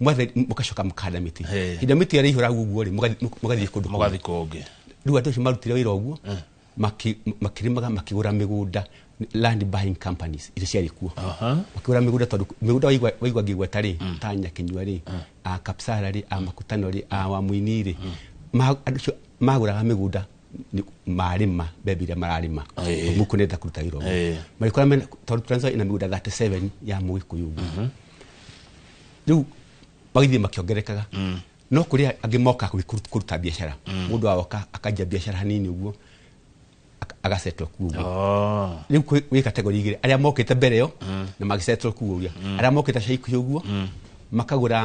mũgacoka mũkahanda mĩtĩ. Hĩndĩ ĩrĩa mĩtĩ ĩraihũra ũguo rĩ, mũgathiĩ kũndũ kũngĩ. Mũgathiĩ kũngĩ. Rĩu andũ acio marutire wĩra ũguo, makĩrĩmaga, makĩgũra mĩgũnda, land buying companies iria ciarĩ kuo, makĩgũra mĩgũnda, tondũ mĩgũnda waigua ngĩgweta rĩ, ta Nyakinyua rĩ, a Kapsara rĩ, a Makutano rĩ, a Wamuini rĩ, andũ acio magũraga mĩgũnda marĩma mbembe iria mararĩma mũkũ nenda kũruta wĩra ũguo. Magĩkora mena, tondũ Trans Nzoia ĩna mĩgũnda 37 ya Mũgĩkũyũ ũguo. Rĩu magĩthiĩ makĩongererekaga, no kũrĩ angĩ moka kũruta biacara. Mũndũ agoka akanjia biacara hanini ũguo, agasettle kuo ũguo. Rĩu gwĩ category igĩrĩ: arĩa mokĩte mbere ĩyo na magĩsettle kuo ũguo, arĩa mokĩte cia ikuhĩ ũguo makagũra,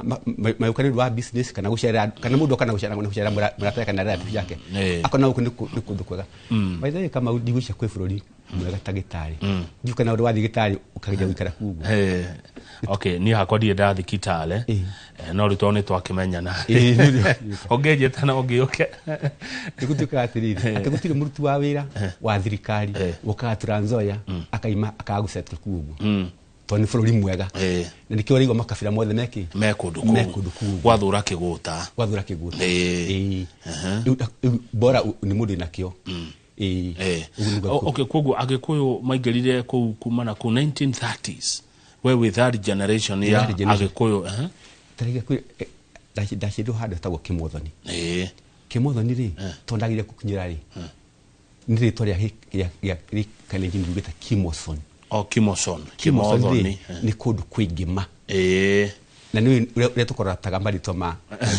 magĩũka nĩ ũndũ wa business kana gũcerera, kana mũndũ oka na gũcerera, na gũcerera mũrata kana relative yake, akona gũkũ nĩ kũndũ kwega. By the way, Kamau, ndigwĩciria kwĩ bũrũri mwega ta Gĩtarĩ. Ndiũĩ kana ũndũ wathiĩ Gĩtarĩ ũkageria gũikara kuo ũguo. Okay, niĩ hakwa ndirĩ ndathiĩ Kitale, no rĩu tondũ nĩ twakĩmenyana, ũngĩnjĩta no ngĩũke. Nĩ gũtuĩkaga atĩrĩrĩ, atĩ gũtirĩ mũruti wa wĩra wa thirikari ũkaga Trans Nzoia akaima akaga gũsettle kuo ũguo, tondũ nĩ bũrũri mwega, na nĩkĩo ũraigua makabira mothe mekĩ me kũndũ me kũu. Kũndũ kũu ũguo. Gwathũra kĩgũta. Gwathũra kĩgũta. Rĩu bora nĩ mũndũ wĩnakĩo. Ũguo nĩguo. Okay, koguo Agĩkũyũ maingĩrire kũu kuma na kũu 1930s, we wĩ third generation ya Third generation. Agĩkũyũ. Tarĩngĩ ndaciarirwo handũ hetagwo Kĩmothoni. Kĩmothoni rĩ, tondũ ndagire gũkinyĩra rĩ, nĩ rĩtwa rĩa Kalenjin riugĩte Kimoson. O, Kimoson. Kimoson rĩ, Kimothoni. nĩ kũndũ kwĩ ngĩma. Na nĩ ũrĩa tũkorataga marĩtwa ma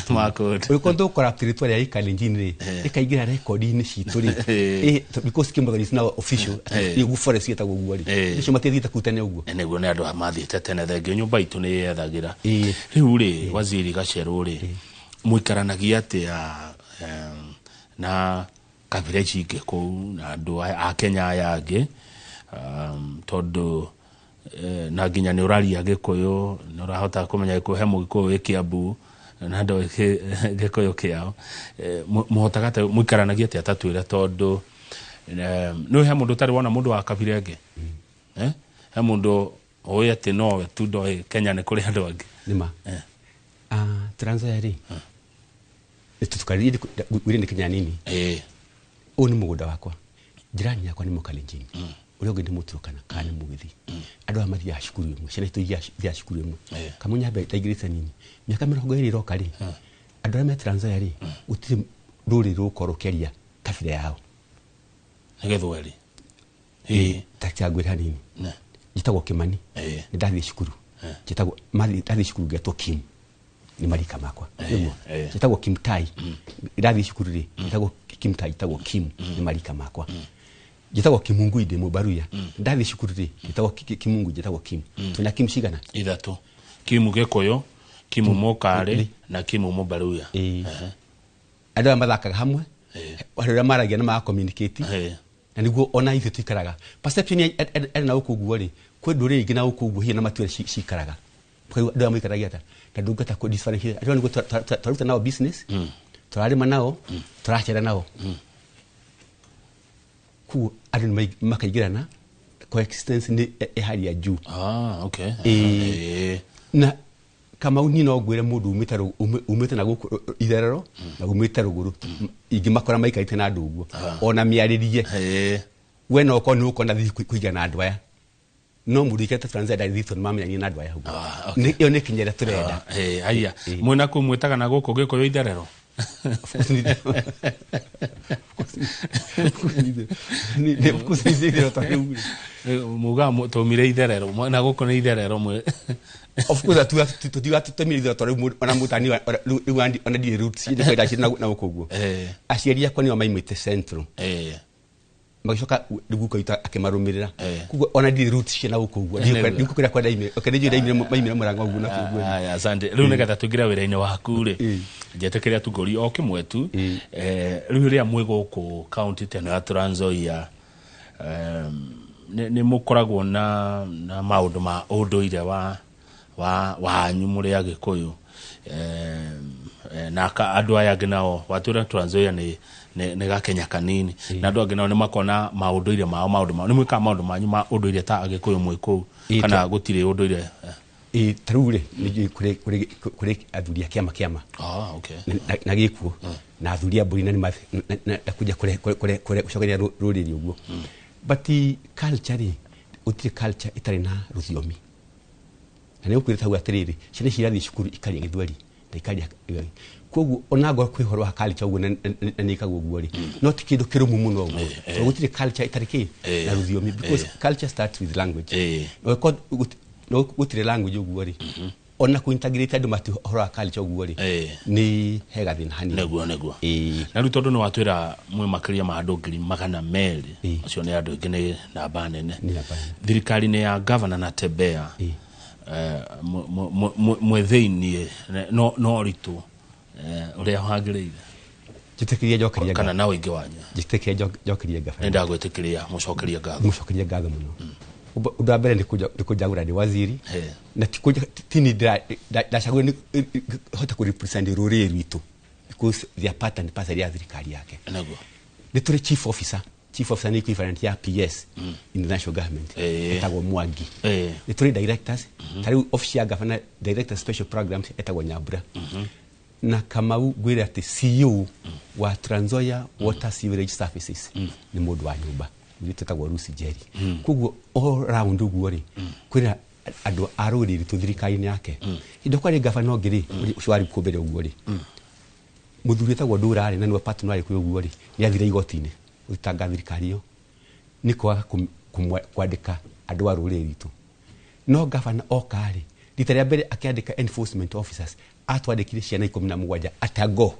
ma kũndũ. Ũrĩkorwo tũkorata rĩtwa rĩa Kalenjin rĩ, rĩkaingĩra rekondi-inĩ citũ rĩ, because Kimothoni is now official, nĩguo forest ĩtagwo ũguo rĩ, acio matiathiĩte kũu tene ũguo. Nĩguo nĩ andũ mathiĩte tene. Thengio, nyũmba itũ nĩ yethagĩra. Rĩu rĩ, Waziri Gacerũ rĩ, mũikaranagia atĩa na kabira ici ingĩ kũu na andũ a Kenya aya angĩ, tondũ na nginya nĩ ũraria Gĩkũyũ, nĩ ũrahota kũmenya Gĩkũyũ, he Mũgĩkũyũ wĩ Kĩambu na ndoĩ Gĩkũyũ kĩao. Mũhotaga atĩa, mũikaranagia atĩa? Ta twĩre, tondũ nĩ he mũndũ ũtarĩ wona mũndũ wa kabira ĩngĩ, eh? He mũndũ ũĩ atĩ nowe tu, ndoĩ Kenya nĩ kũrĩ andũ angĩ. Nĩma. Trans Nzoia rĩ, tukarire nĩ Kenya nini. Ũyũ nĩ mũgũnda wakwa, jirani yakwa nĩ Mũkalenjin, ũrĩa ũngĩ nĩ Mũturũkana kana nĩ Mũgĩthii. Andũ aya mathiaga cukuru ĩmwe, ciana citũ ithiaga cukuru ĩmwe. Kamau nyambe ndaingĩrĩte nini, mĩaka 20 ĩroka rĩ, andũ arĩa me Trans Nzoia rĩ, gũtirĩ rũrĩrĩ rũgũkorwo rũkĩaria kabira yao. Nĩ Gĩthweri. Tangwĩra hanini, njĩtagwo Kĩmani, nĩ ndathiĩ cukuru njĩtagwo ndathiĩ cukuru ngetwo Kim, nĩ marika makwa nĩguo. Njĩtagwo Kim Tai, ndathiĩ cukuru rĩ, njĩtagwo Kim Tai, njĩtagwo Kim, nĩ marika makwa. Njĩtagwo Kimungui, ndĩ Mũbaruya, ndathiĩ cukuru rĩ, njĩtagwo Kimungui, njĩtagwo Kim. Twĩna Kim cigana? Ithatũ: Kimu Gĩkũyũ, Kimu Mũkarĩ na Kimu Mũbaruya. Andũ aya mathakaga hamwe, andũ arĩa maragia na mara communicate, na nĩguo ona ithuĩ tuikaraga perception ere na gũkũ ũguo rĩ, kwĩ ndũrĩrĩ ingĩ na gũkũ ũguo hihi na matuĩra cikaraga. Kwa andũ aya maikaragia atĩa na ndũngĩhota kũ differentiate andũ aya? Nĩguo twaruta nao business, tũrarĩma nao, tũracera nao. Koguo andũ nĩ makaingĩrana, coexistence nĩ ĩ hali ya juu. Ah, okay. Na Kamau, niĩ no ngwĩre mũndũ umĩte umĩte na gũkũ itherero na umĩte rũgũrũ ingĩmakora maikarĩte na andũ ũguo, ona mĩarĩrie we no ũkorwo nĩ ũkona thiĩ kũigana na andũ aya, no mũndũ ũikarĩte Trans Nzoia ndarĩ tondũ mamenyanie na andũ aya ũguo. Ĩyo nĩ kinya ĩrĩa tũrenda. Haya, mwĩna kũu mwĩtaga na gũkũ Gĩkũyũ itherero? Of course nĩ itherero ta rĩu rĩ. Muga tũmire itherero na gũkũ nĩ itherero mwe. Of course tutiga tũmire itherero tondũ rĩu ona mũtani rĩu ona ndirĩ roots nĩ kwenda na gũkũ ũguo. Aciari akwa nĩo maimĩte Central, magĩcoka rĩu guka witũ akĩmarũmĩrĩra. Koguo ona ndirĩ roots cia na gũkũ ũguo. Ndiũĩ kũrĩa kwa ndaimire. Okay, nĩ njũĩ ndaimire, maimire Mũrang'a ũguo na kũu ũguo. Aya, asante. Rĩu nĩgetha tũingĩre wĩra-inĩ waku rĩ, njetĩkĩria tungũri o kĩmwe tu. Rĩu rĩrĩa mwĩ gũkũ kaunti ta ĩno ya Trans Nzoia, nĩ mũkoragwo na maũndũ ma ũndũire wa wanyu mũrĩ Agĩkũyũ, na andũ aya angĩ nao watwĩra Trans Nzoia nĩ gakenya kanini, na andũ angĩ nao nĩ makona maũndũire mao, maũndũ mao nĩ mwĩkaga maũndũ manyu ma ũndũire ta Agĩkũyũ mwĩ kũu, kana gũtirĩ ũndũire? Ĩĩ, ta rĩu rĩ, nĩ njũĩ kũrĩ athuri a kĩama Ah, okay. na gĩkuũ na athuri a mbũri na nĩ na kuja kũre gũcokeria rũrĩrĩ ũguo. But culture rĩ, gũtirĩ culture ĩtarĩ na rũthiomi, na nĩ gũkwĩra hau atĩrĩrĩ, ciana ici irathiĩ cukuru ikaria Gĩthweri na ikaria. Koguo ona ngorwo kwĩ ũhoro wa culture ũguo na nĩ ĩkagwo ũguo rĩ, no ti kĩndũ kĩrũmu mũno ũguo, tondũ gũtirĩ culture ĩtarĩ kĩ na rũthiomi, because culture starts with language. Na ũngĩkorwo no gũtirĩ language ũguo rĩ, ona kũ integrate andũ mati ũhoro wa culture ũguo rĩ, nĩ he gathĩna hanini. Nĩguo. Na rĩu tondũ nĩ watwĩra mwĩ makĩria ma andũ 200,000, acio nĩ andũ aingĩ, nĩ namba nene. Nĩ namba nene. Thirikari-inĩ ya gavana Natembeya, mwĩ thĩiniĩ no ritũ ũrĩa wagĩrĩire? Njĩtĩkĩria njokerie kana na ũingĩ wanyu. Njĩtĩkĩria njokerie gavana. Nĩ ndagwĩtĩkĩria mũcokerie ngatho. Mũcokerie ngatho mũno. Ũndũ wa mbere nĩ kũnjagũra ndĩ waziri, na ti ti niĩ ndacagũrire nĩ hote kũ represent rũrĩrĩ rwitũ, because they are part and parcel ya thirikari yake. Nĩ tũrĩ chief officer. Chief officer nĩ equivalent ya PS in the national government, etagwo Mwangi. Nĩ tũrĩ directors, ta rĩu office ya governor, director special programs etagwo Nyambura. Na Kamau, ngwĩre atĩ CEO wa Trans Nzoia Water Sewerage Services nĩ mũndũ wa nyũmba mũirĩtu etagwo Lucy Njeri. Koguo all round ũguo rĩ, kwĩna andũ a rũrĩrĩ rwitũ thirikari-inĩ yake. Hĩndĩ kwarĩ gavana ũngĩ rĩ, ũcio warĩ kuo mbere ũguo rĩ, mũthuri wĩtagwo Ndũra rĩ, na nĩwe partner warĩ kuo ũguo rĩ, nĩ athire igoti-inĩ gũthitanga thirikari ĩyo nĩ kwaga kwandĩka andũ a rũrĩrĩ rwitũ. No gavana oka rĩ, rita rĩa mbere akĩandĩka enforcement officers, atwandĩkire ciana 17 atago.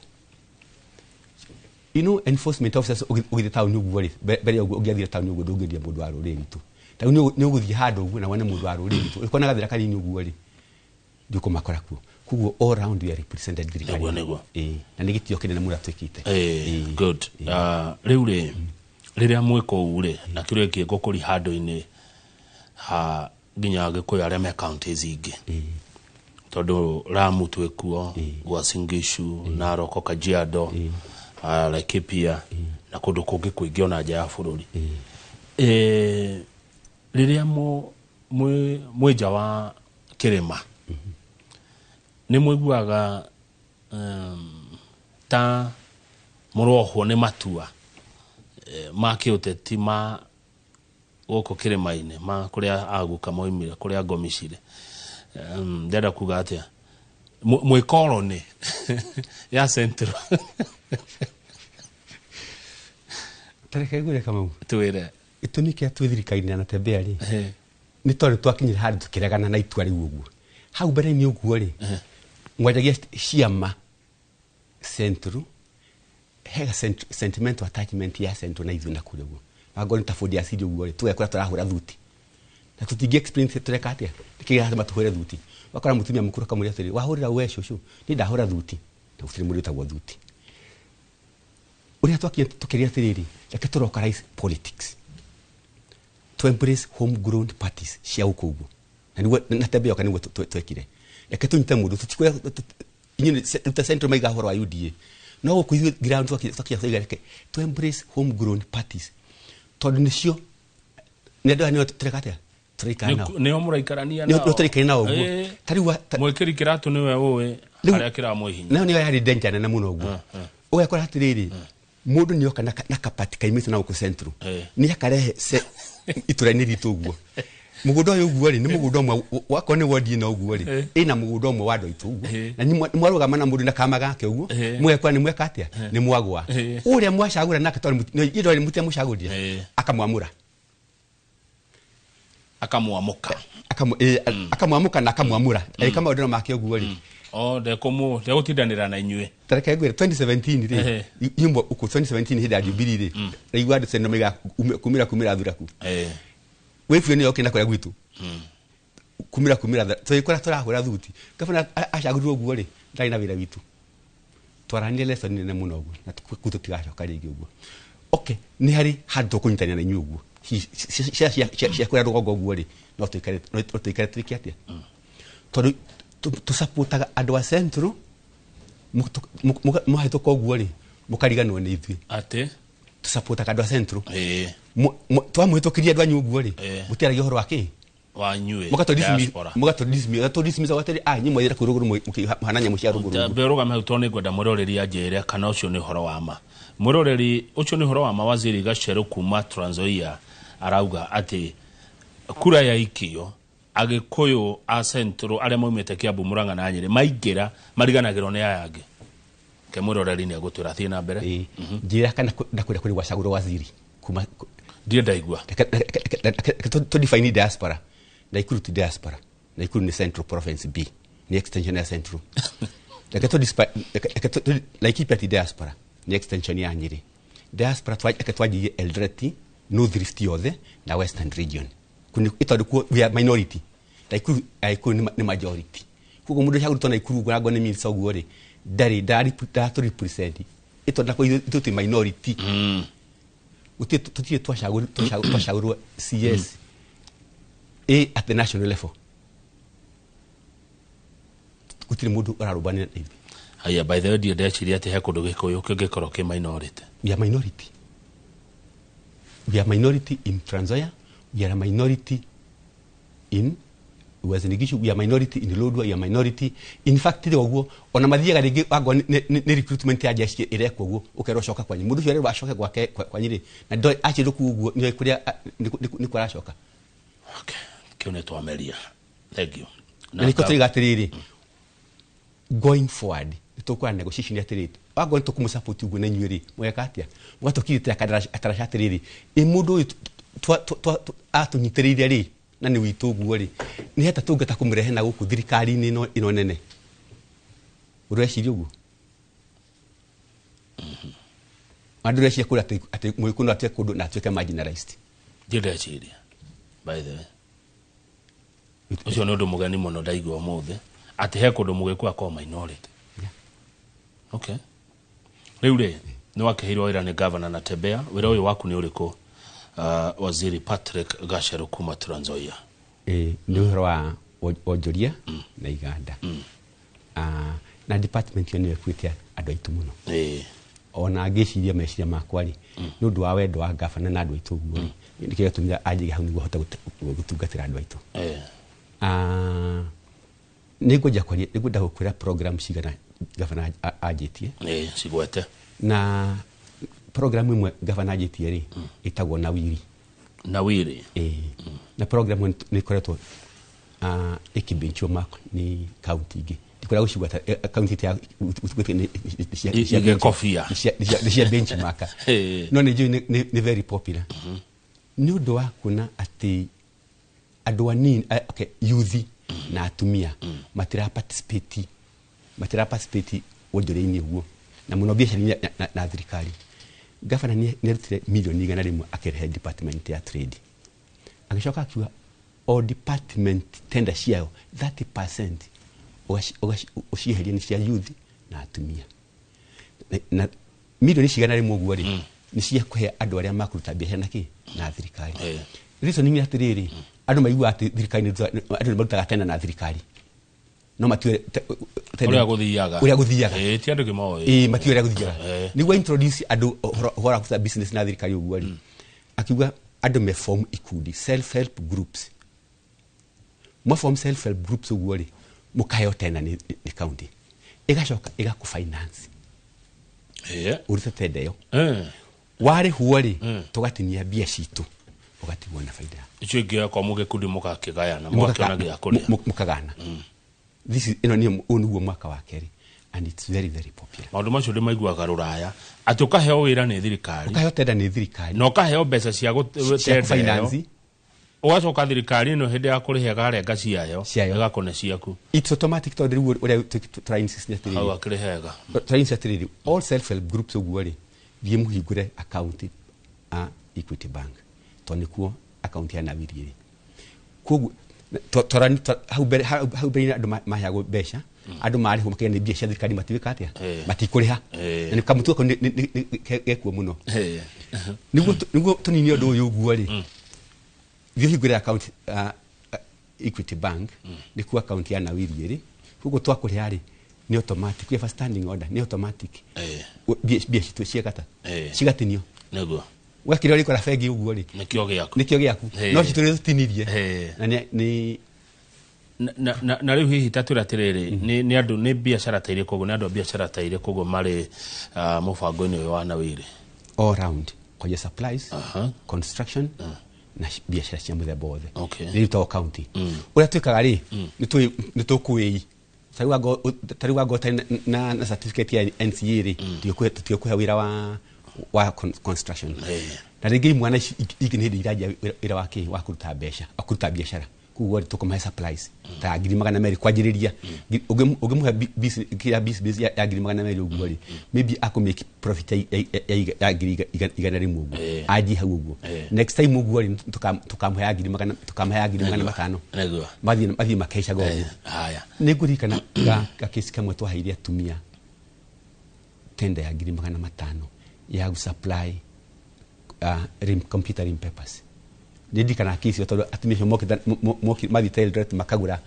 Enforcement officers, ũgĩthiĩ taũni ũguo rĩ, mbere ya ũguo ũngĩathire taũni ũguo ndũngĩendia mũndũ wa rũrĩrĩ rwitũ. Ta rĩu nĩ ũgũthiĩ handũ ũguo na wone mũndũ wa rũrĩrĩ rwitũ ũkona gathĩra kanini ũguo rĩ, ndũkũmakora kuo. Koguo all round we are represented thirikari. Nĩguo. Ĩĩ, na nĩ gĩtĩo kĩnene mũno twĩkĩte. Good. Rĩu rĩ, rĩrĩa mwĩ kũu rĩ, na kĩrĩa kĩ ngũkũri handũ-inĩ ha nginya Agĩkũyũ arĩa me counties ingĩ, tondũ Lamu twĩ kuo, Uasin Gishu, Narok, Kajiado, Laikipia na kũndũ kũngĩ kũingĩ ona nja ya bũrũri. Rĩrĩa mwĩ nja wa kĩrĩma nĩ mũiguaga Ta mũrohwo nĩ matua ma kĩũteti ma gũkũ kĩrĩma-inĩ ma kũrĩa aguka moimire kũrĩa ngomi cirĩ. Ndĩrenda kuga atĩa mwĩkoroni ya Central. Tareke ngwĩre Kamau. Twĩre. Gĩtũmi kĩa twĩ thirikari-inĩ ya Natembeya rĩ, nĩ tondũ twakinyire handũ tũkĩregana na itua rĩu ũguo. Hau mbere-inĩ ũguo rĩ, mwanjagia ciama Central, hega sentimental attachment ya Central na ithuĩ na kũrĩa ũguo. Angorwo nĩ ta bodi ya ciri ũguo rĩ, tũgekora tũrahũra thuti. Na tũtingĩ explain tũreka atĩa, nĩkĩ kĩratũma tũhũre thuti. Wakora mũtumia mũkũrũ akamwĩra atĩrĩ, wahũrĩra we cũcũ, niĩ ndahũra thuti. Na gũtirĩ mũndũ wĩtagwo thuti. Ũrĩa twakinya tũkĩria atĩrĩrĩ, reke tũ localize politics. To embrace homegrown parties cia gũkũ ũguo. Na nĩguo Natembeya yoka nĩguo twekire. Reke tũnyite mũndũ, tũtikuoya, inyuĩ ta Central maiga ũhoro wa UDA. No gũkũ ithuĩ ground twakinya tũiga reke to embrace homegrown parties. Tondũ nĩcio, nĩ andũ aya nĩo tũreka atĩa? Tũraikara nao. Nĩo mũraikarania Nĩo nao. tũraikara nao ũguo. Ta rĩu Mwĩkĩri kĩratũ nĩwe ũĩ harĩa kĩramwĩhinya. Nayo nĩyo yarĩ danger nene mũno ũguo. Ũgakora atĩrĩrĩ, mũndũ nĩoka na kapati kaimĩte na gũkũ Central. Nĩ akarehe itũra-inĩ ritũ ũguo. Mũgũnda ũyũ ũguo rĩ, nĩ mũgũnda ũmwe wakorwo nĩ wondi ĩno ũguo rĩ, ĩna mũgũnda ũmwe wa andũ aitũ ũguo. Na nĩ mwarũgama na mũndũ na kama gake ũguo, mũgekora nĩ mweka atĩa? Nĩ mwagũa. Ũrĩa mwacagũra nake tondũ inyuĩ ndwarĩ mũtiamũcagũrire, akamwamũra. Akamwamũka. Akamwamũka na akamwamũra. Agĩka maũndũ make ũguo rĩ. O, ndekũtindanĩra na inyuĩ. Ta reke ngwĩre, 2017 rĩ, inyuĩ ũkũ 2017 hĩndĩ ya Jubilee rĩ, raigua andũ tene maiga kumĩra thuraku. Wĩbuĩ nĩyo yokire na kũrĩa gwitũ. Kumĩra tũgĩkora tũrahũra thuti. Gabana acagũrirwo ũguo rĩ, ndarĩ na wĩra witũ. Twaranire lesson nene mũno ũguo, na kũu tũtigacoka rĩngĩ ũguo. Okay, nĩ harĩ handũ tũkũnyitanĩra na inyuĩ ũguo. Cia kũrĩa rũgongo ũguo rĩ, no tũikare twĩke atĩa? Tondũ tũsupportaga andũ a Central, mũhĩtũka ũguo rĩ, mũkariganĩrwo nĩ ithuĩ. Atĩ? Tũsupportaga andũ a Central. Twamũhĩtũkĩria andũ anyu ũguo rĩ, mũtiaragia ũhoro wa kĩ? Wa inyuĩ, diaspora. Mũgatũ atĩrĩ, inyuĩ mwathire kũu rũgũrũ mũkĩhana nyamũ cia rũgũrũ ũguo. Mbe ũrũgame hau tondũ nĩngwenda mwĩroreri anjĩre kana ũcio nĩ ũhoro wa ma. Mwĩroreri, ũcio nĩ ũhoro wa ma. Waziri Gacheru kuma Trans Nzoia arauga atĩ kura yaikio Agĩkũyũ a Central arĩa maumĩte Kiambu, Murang'a na Nyĩrĩ maingĩra mariganagĩrwo nĩ aya angĩ. Ke mwĩroreri nĩ egũtwĩra thiĩ na mbere. Njĩra kana ndakwĩra kũrĩ gwacagũrwo waziri kuma Ndiĩ ndaigua. Reke to define diaspora. Naikuru ti diaspora. Naikuru ni Central Province B. Ni extension ya Central. Reke to reke to Laikipia ti diaspora. Ni extension ya Nyeri. Diaspora reke twanjirie Eldoret, North Rift yothe na Western Region. Kuni itondũ kuo we are minority. Naikuru Naikuru nĩ majority. Koguo mũndũ ũcagũrĩtwo Naikuru ũguo nangwo nĩ minister ũguo rĩ, ndarĩ ndatũ represent. Itondũ nakuo ithuĩ twĩ minority. Gũtirĩ tũtirĩ twacagũrwo CS A at the national level. Gũtirĩ mũndũ ũrarũmbanĩra na ithuĩ. Haya, by the way, ndiĩ ndeciria atĩ he kũndũ Gĩkũyũ kĩngĩkorwo kĩ minority. We are minority. We are minority in Trans Nzoia. We are a minority in Uasin Gishu. We are minority in Lodwar. We are minority. In fact, rĩ ũguo, ona mathiaga rĩngĩ angorwo nĩ recruitment ya jeshi ĩrekwo ũguo, ũkerwo coka kwanyu. Mũndũ ũcio arerwo acoke gwake kwanyu rĩ, na ndoĩ acirwo kũu ũguo, nĩoĩ kũrĩa, nĩ kũ aracoka. Okay, kĩu nĩ twameria. Thank you. Na nĩkĩo tũiga atĩrĩrĩ, going forward, nĩ tũkũra negotiation atĩrĩrĩ, angorwo nĩ tũkũmũ-support ũguo na inyuĩ rĩ, mũgeka atĩa? Mũgatũkirĩtĩra kandaraca atĩrĩrĩ, ĩ mũndũ ũyũ atũnyitĩrĩire rĩ, na nĩ witũ ũguo rĩ, nĩ heta tũngĩhota kũmũrehe na gũkũ thirikari-inĩ ĩno nene. Ũreciria ũguo? Andũ reciria kũrĩa atĩ Mũgĩkũyũ no atuĩke kũndũ na atuĩke marginalized. Ndiĩ ndeciria, by the way. Ũcio nĩ ũndũ mũgeni mũno ndaigua ũmũthĩ, atĩ he kũndũ Mũgĩkũyũ akorwo minority. Okay. Rĩu rĩ, nĩ wakĩheirwo wĩra nĩ Governor Natembeya. Wĩra ũyũ waku nĩ ũrĩkũ? Waziri Patrick Gacheru kuma Trans Nzoia. Nĩ ũhoro wa wonjoria na iganda. Na department ĩyo nĩyo ĩkuĩte andũ aitũ mũno. Ona ngĩciria meciria makwa rĩ, nĩ ũndũ wa wendo wa gavana na andũ aitũ ũguo rĩ, nĩkĩo gĩatũmire anjige hau nĩguo hote gũtungatĩra andũ aitũ. Nĩngwenda kwaria, nĩngwenda gũkwĩra program cigana gavana anjĩtie. Ĩĩ, cigwete. Na program ĩmwe gavana anjĩtie rĩ, ĩtagwo Nawiri. Nawiri. Ĩĩ. Na program ĩno nĩ ĩkoretwo ĩkĩ-benchmark nĩ county ingĩ. Ndikwenda gũcigweta county ta Igĩkobia. nĩ cia benchmark, no nĩ njũĩ nĩ very popular nĩ ũndũ wa kuona atĩ andũ anini, okay, youth na atumia matira participate wonjoria-inĩ ũguo na mũno biacara-inĩ na thirikari. Gavana nĩ arutire mirioni 100 akĩrehe department ya trade, agĩcoka akiuga o department tender ciayo 30% ũcieherie nĩ cia youth na atumia. Na mirioni 100 ũguo rĩ, nĩ cia kũhe andũ arĩa makũruta biacara na kĩ na thirikari. Reasoning nĩ atĩrĩrĩ, andũ maiguaga atĩ thirikari andũ nĩ marutaga tender na thirikari, no matiũĩ ũrĩa gũthiaga. Ũrĩa gũthiaga. Ĩĩ, ti andũ kĩmoĩ. Ĩĩ, matiũĩ ũrĩa gũthiaga. Nĩguo introduce andũ ũhoro wa kũruta business na thirikari ũguo rĩ, akiuga andũ me form ikundi, self help groups. Mwa form self help groups ũguo rĩ, mũkaheo tender nĩ county, ĩgacoka ĩgakũ finance ũrute tender ĩyo. Warĩhwo rĩ, tũgatinia mbia citũ, ũgatigwo na baida. Icio ingĩ akorwo mũgĩkundi mũgakĩgayana, mũgakĩona gĩa kũrĩa. Mũkagana. This is ĩno nĩyo, ũyũ nĩguo mwaka wa kerĩ and it's very very popular. Maũndũ macio ndĩmaiguaga rũraya, atĩ ũkaheo wĩra nĩ thirikari. Ũkaheo tender nĩ thirikari. Na ũkaheo mbeca cia cia tender ĩyo. Finance. Ũgacoka thirikari ĩno hĩndĩ ya kũrĩha ĩkarenga ciayo. Ciayo. Ĩgakũne ciaku. It's automatic, tondũ rĩu ũrĩa tũra insist nĩ atĩrĩrĩ, hau akĩrĩ hega. Tũra insist atĩrĩrĩ, all self help groups ũguo rĩ, thiĩ mũhingũre account a Equity Bank, tondũ nĩkuo account ya Nawiri ĩrĩ. Koguo hau mbere andũ maheagwo mbeca, andũ marĩhwo makĩgĩa nĩ mbia cia thirikari, matiwĩka atĩa? Matikũrĩha. Na nĩ kamũtugo kau gekuo mũno. Nĩguo tũnine ũndũ ũyũ ũguo rĩ, thiĩ ũhingũre account Equity Bank, nĩkuo account ya Nawiri ĩrĩ. Koguo twakũrĩha rĩ, nĩ automatic, we have a standing order, nĩ automatic. Mbia citũ ciakata cigatinio. Wekĩra ũrĩkora bengi ũguo rĩ, nĩkĩo gĩaku. Nĩkĩo gĩaku. No citũ nĩ tũtinirie. Na nĩ Na rĩu hihi ta twĩre atĩrĩrĩ, nĩ andũ nĩ biacara ta irĩkũ ũguo, nĩ andũ a biacara ta irĩkũ ũguo marĩ mũbango-inĩ ũyũ wa Nawiri? All round, kwenye supplies, construction na biacara cia mũthemba wothe. Rĩu to county ũrĩa twĩkaga rĩ, nĩ tũkũĩi tarĩu wango ũtarĩ na certificate ya NCA rĩ, tũtigũkũhe wĩra wa construction. Na rĩngĩ imwana ici ingĩ nĩ hĩndĩ iranjia wĩra wa kĩ wa kũruta mbeca, wa kũruta biacara, koguo rĩ, tũkũmahe supplies ta 200,000 kwanjĩrĩria. Ũngĩmũhe kĩrĩa business ya 200,000 ũguo rĩ, maybe akũ make profit ya 100,000 ũguo. Anjie hau ũguo. Next time ũguo rĩ, tũkamũhe ya ngiri magana, tũkamũhe ya 500,000. Mathiĩ makeicaga ũguo. Haya. Nĩ ngũririkana ga kesi kamwe twaheire atumia tender ya 500,000 ya gũsupply computer rim papers. Nĩ ndirikanaga kesi ĩyo tondũ atumia acio mokĩte mathiĩte Eldoret makagũra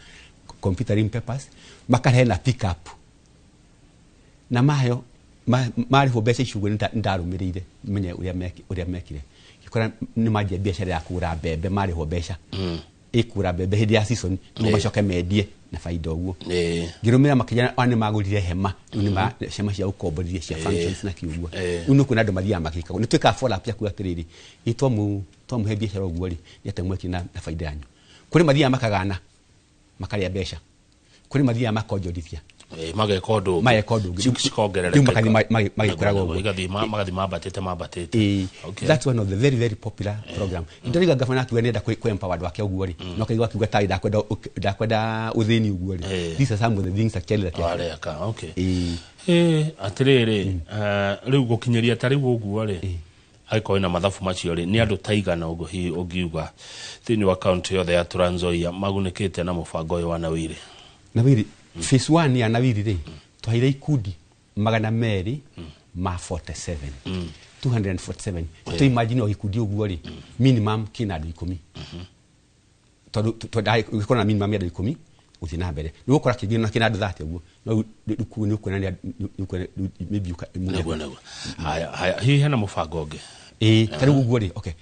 computer rim papers, makarehe na pick up, na maheo marĩhwo mbeca icio ũguo, nĩ ndarũmĩrĩire menye ũrĩa mekire, ngĩkora nĩ manjia biacara ya kũgũra mbembe. Marĩhwo mbeca ĩkũgũra mbembe hĩndĩ ya season nĩguo macoke mendie na baida ũguo. Ngĩrũmĩrĩra makĩria, ona nĩ magũrire hema rĩu, nĩ hema cia gũkomborithia cia functions na kĩũguo. Rĩu nĩ kuona andũ mathiaga magĩkagwo, nĩ twĩkaga follow up ya kuga atĩrĩrĩ, ĩ twamũhe biacara ũguo rĩ, nĩ atĩa mwekire na baida yanyu? Kũrĩ mathiaga makagana makarĩa mbeca, kũrĩ mathiaga makonjorithia. Mageka ũndũ ũngĩ. Mageka ũndũ ũngĩ. Cikongerereka. Rĩu magathiĩ magĩkũraga ũguo. Igathiĩ magathiĩ mambatĩte. That's one of the very very popular program. Ndĩrauga gavana akiuga nĩenda kũ empower andũ ake ũguo rĩ, no kaigua akiuga tarĩ ndakwenda ũthĩni ũguo rĩ. These are some of the things actually that Areka, okay. Atĩrĩrĩ, rĩu gũkinyĩria ta rĩu ũguo rĩ, angĩkorwo ĩna mathabu macio rĩ, nĩ andũ ta igana ũguo hihi ũngiuga thĩinĩ wa kaunti yothe ya Trans Nzoia magunĩkĩte na mũbango ũyũ wa Nawiri? Nawiri phase 1 ya Nawiri rĩ, twaheire ikundi 247, 247. To imagine o gĩkundi ũguo rĩ, minimum kĩna andũ 10, tondũ ũngĩkorwo na minimum ya andũ 10 gũthiĩ na mbere, nĩ ũgũkora kĩngĩ na kĩna andũ 30 ũguo, no rĩu nĩ ũkuona nĩ ũkuona maybe Nĩguo. Haya, hihi hena mũbango ũngĩ? Ĩĩ, ta rĩu ũguo rĩ, okay.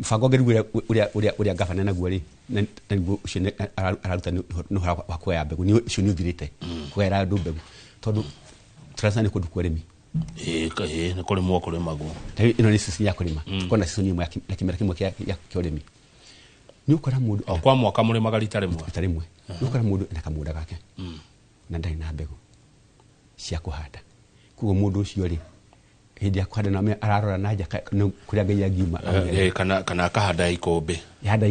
Mũbango ũngĩ rĩu ũrĩa gavana naguo rĩ, na nĩguo ũcio araruta nĩ ũhoro wa kũgaya mbegũ, nĩ ũcio nĩ ũthirĩte kũgaĩra andũ mbegũ, tondũ Trans Nzoia nĩ kũndũ kwa ũrĩmi. Ĩĩ, nĩ kũrĩmwo kũrĩmagwo. Ĩno nĩ season ya kũrĩma. Tukorwo na season ĩmwe ya kĩmera kĩmwe kĩa ũrĩmi. Nĩ ũkora mũndũ o kwa mwaka mũrĩmaga rita rĩmwe. Rita rĩmwe. Nĩ ũkora mũndũ ena kamũgũnda gake na ndarĩ na mbegũ cia kũhanda. Koguo mũndũ ũcio rĩ, hĩndĩ ya kũhanda na ararora na nja kũrĩa Ngai angiuma. Kana akahanda ikũmbĩ. Handa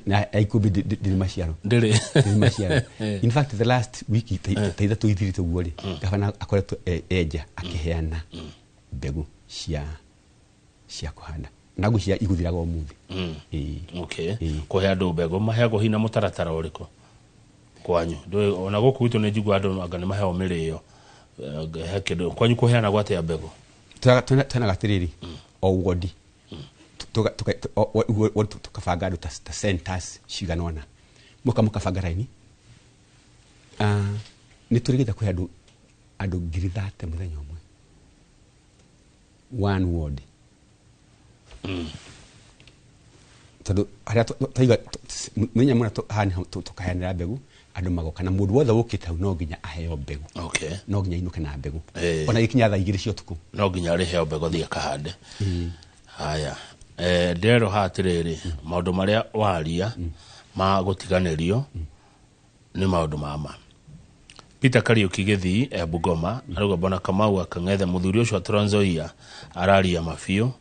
na ikũmbĩ ndĩrĩ maciaro. Ndĩrĩ maciaro. In fact the last week ta ithatũ ithirĩte ũguo rĩ, gavana akoretwo enja akĩheana mbegũ cia kũhanda. Na ngwĩciria igũthiraga ũmũthĩ. Okay. Kũhe andũ mbegũ maheagwo hihi na mũtaratara ũrĩkũ kwanyu? Ona gũkũ gwitũ nĩ njiguaga andũ anga nĩ maheagwo mĩrĩo. He kĩndũ kwanyu kũheanagwo atĩa mbegũ? Twenaga atĩrĩrĩ, o wodi tukabanga andũ ta centers cigana ũna, mũka mũkabanga raini. Nĩ tũrĩgĩte kũhe andũ 30,000 mũthenya ũmwe, one ward. Tondũ harĩa twaiga mũthenya mũna haha tũkaheanĩra mbegũ, andũ magoka, na mũndũ wothe wũkĩte hau no nginya aheo mbegũ. No nginya ainũke na mbegũ. Ona gĩkinya thaa 2 cia ũtukũ no nginya arĩheo mbegũ athiĩ akahande. Haya, ndĩrerwo haha atĩrĩrĩ, maũndũ marĩa waria ma gũtiganĩrio nĩ maũndũ ma ma. Peter Kariuki Gĩthii e Bungoma arauga Bwana Kamau akang'ethe mũthuri ũcio wa Trans Nzoia araria mabiũ.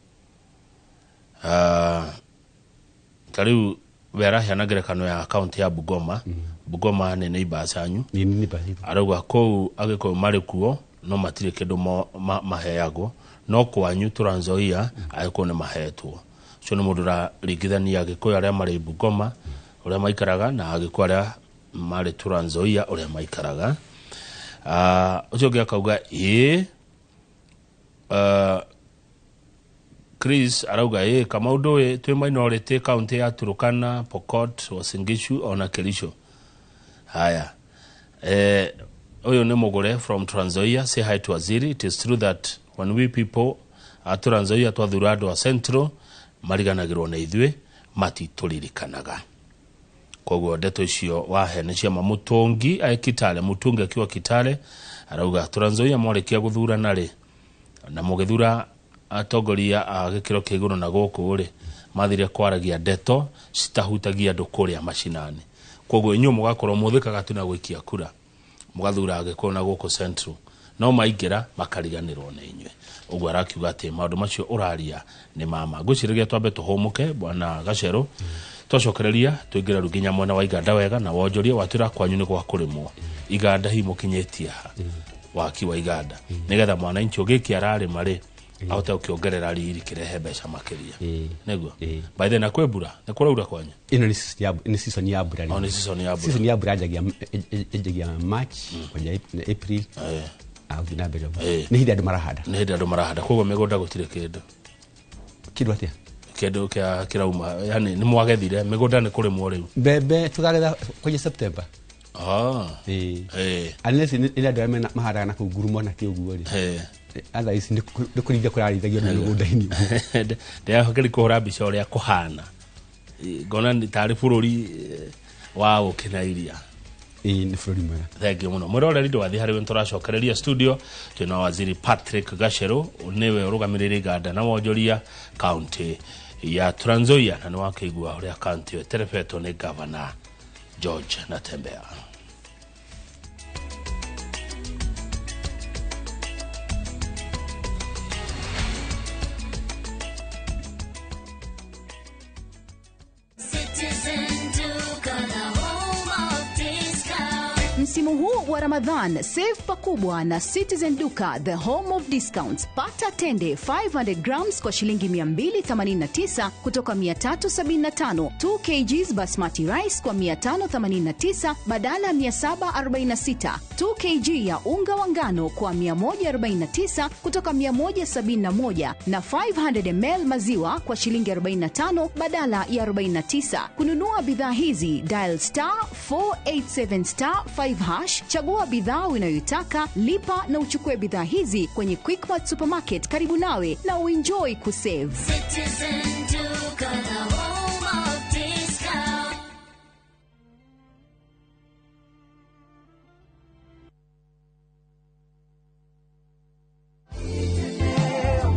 Ta rĩu we araheana ngerekano ya kaunti ya Bungoma. Bungoma nĩ neighbors anyu. Arauga kũu Agĩkũyũ marĩ kuo no matirĩ kĩndũ maheagwo, no kwanyu Trans Nzoia Agĩkũyũ nĩ mahetwo. Ũcio nĩ mũndũ ũraringithania Agĩkũyũ arĩa marĩ Bungoma ũrĩa maikaraga na Agĩkũyũ arĩa marĩ Trans Nzoia ũrĩa maikaraga. Ũcio ũngĩ akauga ĩĩ. Chris arauga ĩĩ, Kamau ndũĩ twĩ minority kaunti ya Turkana, Pokot, Uasin Gishu ona Kericho. Haya. Ũyũ nĩ Mũgũre from Trans Nzoia, say hi to Waziri. It is true that when we people a Trans Nzoia twathura andũ a Central mariganagĩrwo nĩ ithuĩ, matitũririkanaga. Koguo ndeto icio wahe nĩ ciama. Mũtũngi e Kitale, Mũtũngi akiwa Kitale arauga Trans Nzoia mwarĩkia gũthurana rĩ, na mũgĩthura atongoria a gĩkĩro kĩa igũrũ na gũkũ rĩ, mathire kwaragia ndeto citahutagia andũ kũrĩa macinani. Koguo inyuĩ mũgakorwo mũthĩkaga tu na gũikia kura, mũgathura Agĩkũyũ na gũkũ Central, no maingĩra makariganĩrwo nĩ inyuĩ. Ũguo arakiuga atĩ maũndũ macio ũraria nĩ mama. Ngwĩciragia twambe tũhũmũke Bwana Gacerũ, twacokereria tũingĩre rĩu nginya mwena wa Iganda wega na wonjoria watwĩra kwanyu nĩ gwa kũrĩmwo. Iganda hihi mũkinyĩtie ha waki wa Iganda, nĩgetha mwananchi ũgĩkia ararĩma rĩ ahote gũkĩongerera riri kĩrehe mbeca makĩria. Nĩguo by the na kwĩ mbura, nĩ kũraura kwanyu? Ĩno nĩ season ya mbura. Nĩ season ya mbura. Season ya mbura yanjagia March kwanja April. Gũthiĩ na mbere. Nĩ hĩndĩ andũ marahanda. Nĩ hĩndĩ andũ marahanda, koguo mĩgũnda gũtirĩ kĩndũ. Kĩndũ atĩa? Kĩndũ kĩa kĩrauma, yani nĩ mwagethire mĩgũnda nĩ kũrĩmwo rĩu. Mbembe tũkagetha kwanja September. Unless nĩ andũ arĩa mahandaga na kũu ngurumo na kĩ ũguo rĩ. Otherwise nĩ kũrĩithia kũrarĩithagio na mĩgũnda-inĩ. Ndĩrahũkĩri kũhũra mbica ũrĩa kũhana, ngona nĩ tarĩ bũrũri wa ũkĩ na iria. Nĩ bũrũri mwega. Thank you mũno mwĩroreri, ndũgathiĩ harĩ we, nĩtũracokereria studio twĩna Waziri Patrick Gacerũ, nĩwe ũrũgamĩrĩire Iganda na wonjoria kaunti ya Trans Nzoia, na nĩwakĩigua ũrĩa kaunti ĩyo ĩterebetwo nĩ Gavana George Natembeya. Msimu huu wa Ramadhan, save pakubwa na Citizen Duka, the home of discounts. Pata tende 500 grams kwa shilingi 289 kutoka 375, 2 kgs basmati rice kwa 589 badala 746, 2 kg ya unga wa ngano kwa 149 kutoka 171 na 500 ml maziwa kwa shilingi 45 badala ya 49. Kununua bidhaa hizi, dial star 487 star 5 885 hash, chagua bidhaa unayoitaka, lipa na uchukue bidhaa hizi kwenye Quickmart Supermarket karibu nawe na uenjoy kusave. Citizen Duka, the home of discount.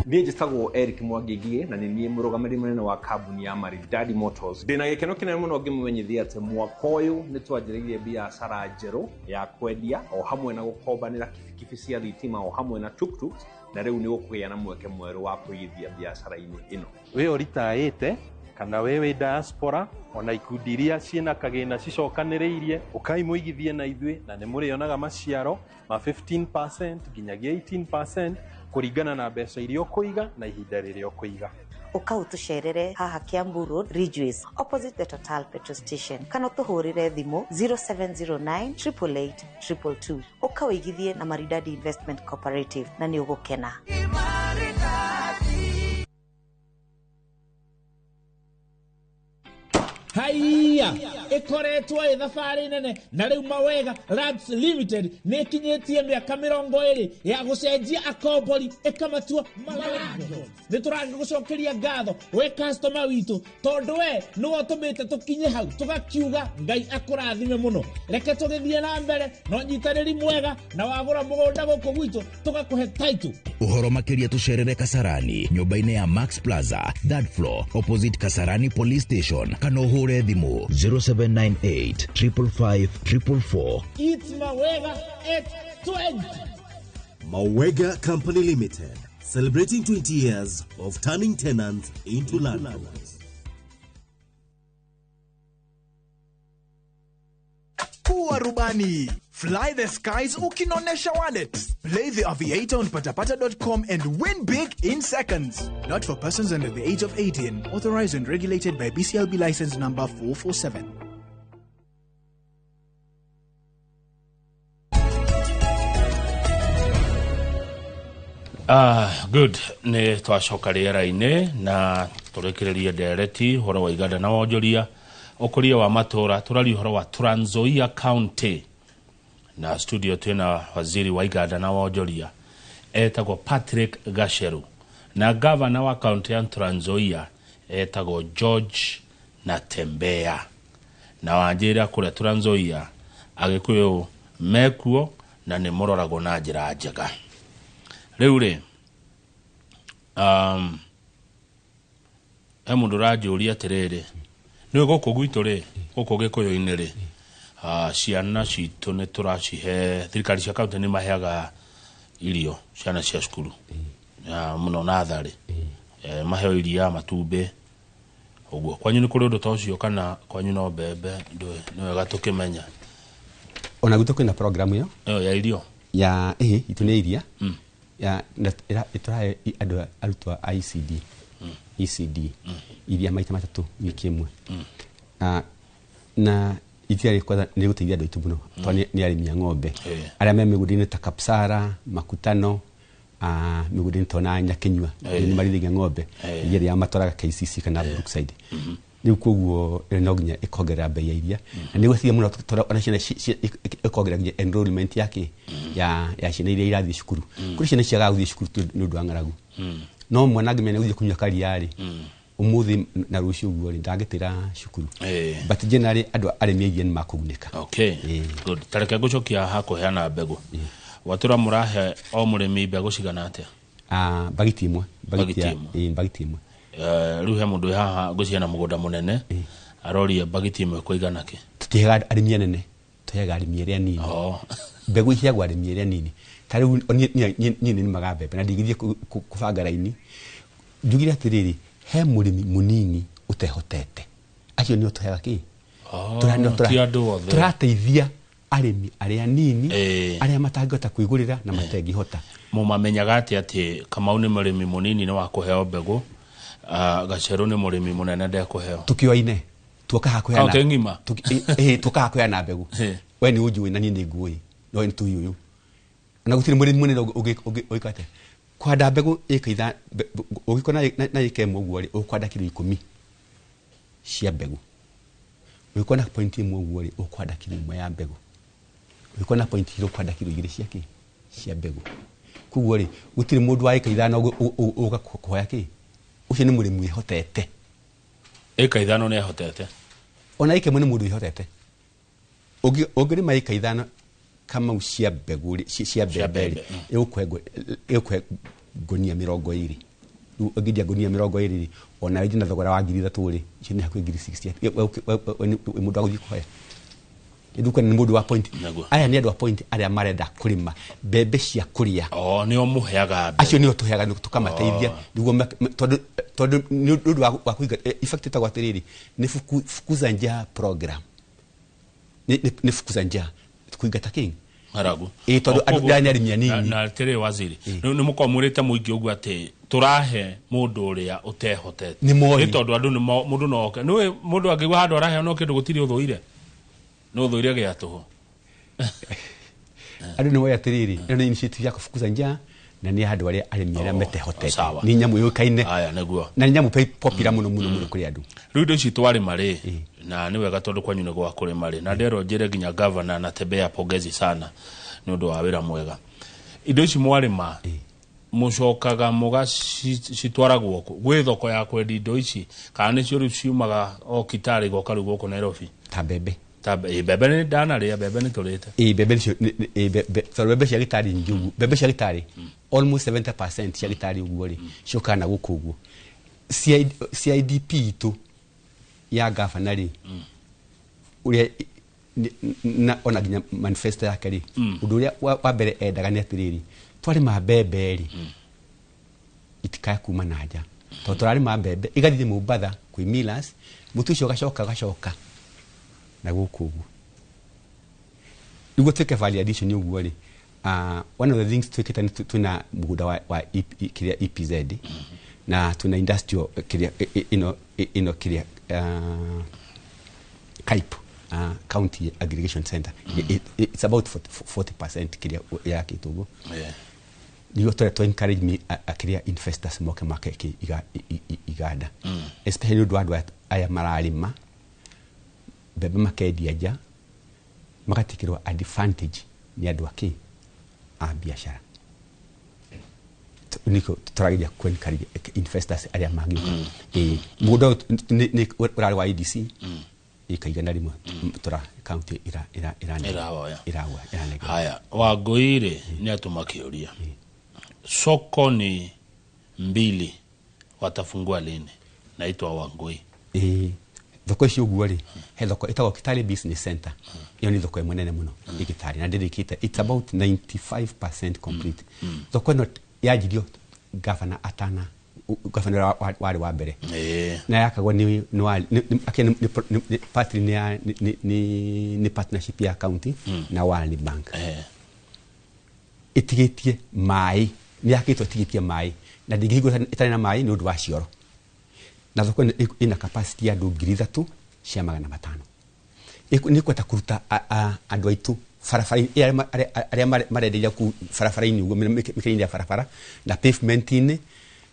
Niĩ njĩtagwo Eric Mwangi na nĩ niĩ mũrũgamĩrĩri mũnene wa kambuni ya Maridadi Motors. Ndĩna gĩkeno kĩnene mũno ngĩmũmenyithia atĩ mwaka ũyũ nĩ twanjĩrĩirie biacara njerũ ya kwendia o hamwe na gũkombanĩra kibikibi cia thitima o hamwe na tuktuks, na rĩu nĩ gũkũgĩa na mweke mwerũ wa kũigithia biacara-inĩ ĩno. Wĩ ũritaĩte kana wĩ wĩ diaspora ona ikundi iria ciĩna kagĩna cicokanĩrĩirie, ũkai mũigithie na ithuĩ na nĩ mũrĩonaga maciaro ma 15% nginyagia 18% kũringana na mbeca iria ũkũiga na ihinda rĩrĩa ũkũiga. Ũka ũtũcerere haha Kiambu Road, Ridgeways, opposite the Total petrol station, kana ũtũhũrĩre thimũ 0709 888 222. Ũka ũigithie na Maridadi Investment Cooperative na nĩ ũgũkena. Haiya ikoretwo ĩ thabarĩ nene na rĩu Mawega Labs Limited nĩ ĩkinyĩtie mĩaka 20 ya gũcenjia akombori ĩkamatua malandlords. Nĩ tũragĩgũcokeria ngatho we customer witũ tondũ we nĩwe ũtũmĩte tũkinye hau tũgakiuga Ngai akũrathime mũno. Reke tũgĩthiĩ na mbere na ũnyitanĩri mwega na wagũra mũgũnda gũkũ gwitũ tũgakũhe title. Ũhoro makĩria tũcerere Kasarani nyũmba-inĩ ya Max Plaza third floor opposite Kasarani Police Station kana ũhũre thimũ 0798 555 444. It's Mawega at 20. Mawega Company Limited, celebrating 20 years of turning tenants into landlords. Kuwa rubani. Fly the skies ukinonesha wallet. Play the Aviator on patapata.com and win big in seconds. Not for persons under the age of 18. Authorized and regulated by BCLB license number 447. Good. Nĩ twacoka rĩera-inĩ na tũrĩkĩrĩrie ndereti ũhoro wa iganda na wonjoria ũkũria wa matũra. Tũraria ũhoro wa Trans Nzoia County na studio twĩna waziri wa iganda na wonjoria etagwo Patrick Gacheru na gavana wa county ya Trans Nzoia etagwo George Natembeya. Na wanjĩra kũrĩa Trans Nzoia Agĩkũyũ mekuo na nĩ mũroragwo na njĩra njega. Rĩu rĩ, he mũndũ ũranjũria atĩrĩrĩ, nĩ gũkũ gwitũ rĩ, gũkũ Gĩkũyũ-inĩ rĩ, ciana citũ nĩ tũracihe, thirikari cia kaunti nĩ maheaga irio ciana cia cukuru mũno natharĩ, maheo iria, matumbĩ ũguo. Kwanyu nĩ kũrĩ ũndũ ta ũcio kana kwanyu no mbembe? Nĩ wega tũkĩmenya. Ona gwitũ kwĩna program ĩyo ya irio ya itũ nĩ iria ya ĩtũrahe andũ arutwo a ECD ECD iria maita matatũ wiki ĩmwe, na iria rĩ nĩ gũteithia andũ aitũ mũno tondũ nĩ arĩmi a ng'ombe arĩa me mĩgũnda-inĩ ta Kapsara, Makutano, mĩgũnda-inĩ ta ona Nyakinyua nĩ marĩithagia ng'ombe iria rĩa matwaraga KCC kana Brookside. Rĩu koguo no nginya ĩkongerera bei ya iria na nĩ gũteithia mũno tondũ ona ciana ĩkongerera nginya enrollment yake ya ciana iria irathiĩ cukuru. Kũrĩ ciana ciagaga gũthiĩ cukuru nĩ ũndũ wa ng'aragu, no mwana angĩmenya nĩ gũthiĩ kũnyua karia rĩ ũmũthĩ na rũciũ ũguo rĩ ndangĩtĩra cukuru. But generally andũ arĩmi a iria nĩ makũgunĩka. Okay, good. Tareke ngũcokia haha kũheana mbegũ. Watũra mũrahe o mũrĩmi mbegũ cigana atĩa? Bagiti ĩmwe. Bagiti ĩmwe. Rĩu he mũndũ haha ngwĩciria na mũgũnda mũnene aroria bagiti ĩmwe kũigana kĩ? Tũtiheaga arĩmi anene, tũheaga arĩmi arĩa anini. Mbegũ iheagwo arĩmi arĩa anini. Ta rĩu niĩ nĩ nĩmaga mbembe na ndingĩthiĩ kũbanga raini. Njugire atĩrĩrĩ, he mũrĩmi mũnini ũtehotete, acio nĩo tũheaga kĩ? Tũrateithia arĩmi arĩa anini arĩa matangĩhota kwĩgũrĩra na matengĩhota. Mũmamenyaga atĩa atĩ Kamau nĩ mũrĩmi mũnini nĩ wa kũheo mbegũ, Gacheru nĩ mũrĩmi mũnene ndekũheo? Tũkĩoine tuoka hakuheana kaunti ng'ima, tuoka hakuheana mbegũ. We nĩ ũnjũĩ na niĩ nĩ nguĩ, no nĩ tũĩ ũyũ na gũtirĩ mũrĩmi mũnene ũngĩka atĩa kũhanda mbegũ ĩka itha ũngĩkorwo na ĩka ĩmwe ũguo rĩ, ũkũhanda kiro 10 cia mbegũ. Ũngĩkorwo na point ĩmwe ũguo rĩ, ũkũhanda kiro 1 ya mbegũ. Ũngĩkorwo na point igĩrĩ ũkũhanda kiro 2 cia kĩ cia mbegũ. Koguo rĩ gũtirĩ mũndũ wa ĩka 5 ũga kũhoya kĩ, ũcio nĩ mũrĩmi wĩhotete. Ĩka 5 nĩ ahotete. Ona ĩka 1 nĩ mũndũ wĩhotete. Ũngĩrĩma ĩka 5 kamau cia mbegũ rĩ, cia mbembe rĩ, ĩgũkũhe ngũnia 20. Rĩu ũngĩendia ngũnia 20 rĩ, ona wendie na thogora wa 3,000 rĩ, icio nĩ hakuhĩ 60,000. Mũndũ agũthiĩ kũhoya. Nduka nĩ mũndũ wa point. Aya nĩ andũ a point arĩa marenda kũrĩma mbembe cia kũrĩa. Oh, nĩo mũheaga mbembe. Acio nĩo tũheaga tũkamateithia nĩguo tondũ nĩ ũndũ wa kũiga in fact ĩtagwo atĩrĩrĩ nĩ fukuza njaa program. Nĩ fukuza njaa kũingata king ng'aragu. Ĩ tondũ andũ aya nĩ arĩmi anini. Na atĩrĩ waziri, nĩ mũkoragwo mwĩrĩte mũingĩ ũguo atĩ tũrahe mũndũ ũrĩa ũtehotete. Nĩ tondũ andũ nĩ mũndũ no oke. Nĩũĩ mũndũ angĩigua handũ araheo no kĩndũ gũtirĩ ũthũire. No thũire gĩa tũhũ. Andũ nĩ moĩ atĩrĩrĩ, ĩno nĩ initiative ya kufukuza njaa na nĩ andũ arĩa arĩmi arĩa metehotete. Nĩ nyamũ yũĩkaine. Aya nĩguo. Na nĩ nyamũ popular mũno mũno mũno kũrĩ andũ. Rĩu indo ici twarĩma rĩ, na nĩ wega tondũ kwanyu nĩ gwa kũrĩma rĩ, na nderwo njĩre nginya governor anatembea pongezi sana nĩ ũndũ wa wĩra mwega. Indo ici mwarĩma mũcokaga mũgacitwaragwo kũ? Gwĩ thoko ya kwendia indo ici kana nĩcio rĩu ciumaga o Kitale igoka rĩu gũkũ Nairobi? Ta mbembe. Mbembe nĩ ndanarĩa, mbembe nĩ tũrĩte. Mbembe nĩcio tondũ mbembe cia gĩtarĩ nyingĩ ũguo, mbembe cia gĩtarĩ almost 70% cia gĩtarĩ ũguo rĩ ciũkaga na gũkũ ũguo. CIDP itũ ya gavana rĩ, ũrĩa na ona nginya manifesto yake rĩ, ũndũ ũrĩa wa mbere endaga nĩ atĩrĩrĩ, twarĩma mbembe rĩ itikae kuma na nja, tondũ tũrarĩma mbembe igathiĩ Mombatha kwĩ millers, mũtu ũcio ũgacoka ũgacoka na gũkũ ũguo. Nĩguo twĩke value addition ũguo rĩ, one of the things twĩkĩte nĩ twĩna mũgũnda wa kĩrĩa EPZ na twĩna industrial kĩrĩa ĩno kĩrĩa CAIP, County Aggregation Center. It's about 40% kĩrĩa yakĩtwo ũguo. Nĩguo tũrĩa encourage me kĩrĩa investors moke make iganda, especially nĩ ũndũ wa andũ aya mararĩma mbembe makendia nja magatikirwo advantage nĩ andũ akĩ a biacara. Niko tũrageria ku encourage investors arĩa mangĩũka. Mũgũnda ũyũ ũrarĩ wa EDC ĩka 100 tũra county irahoya iranengera. Haya, Wangũi rĩ nĩ atũma kĩũria, soko ni 2 watafungua lini? Naitwa Wangũi. Thoko icio ũguo rĩ, he thoko ĩtagwo Kitale Business Center. Ĩyo nĩ thoko ĩmwe nene mũno ĩ Kitale na ndĩrĩkĩte, it's about 95% complete. Thoko ĩno yanjirio gavana atana, gavana warĩ wa mbere. Na yakagwo nĩ partly nĩ partnership ya county na World Bank. Ĩtigĩtie maĩ, nĩ yakĩtwo ĩtigĩtie maĩ na ndĩngĩhingũra ĩtarĩ na maĩ nĩ ũndũ wa cioro. Na thoko ĩna capacity ya andũ 3,500. Nĩ kwenda kũruta andũ aitũ barabara-inĩ, arĩa marenderia kũu barabara-inĩ ũguo, mĩkĩra-inĩ ya barabara na pavement-inĩ,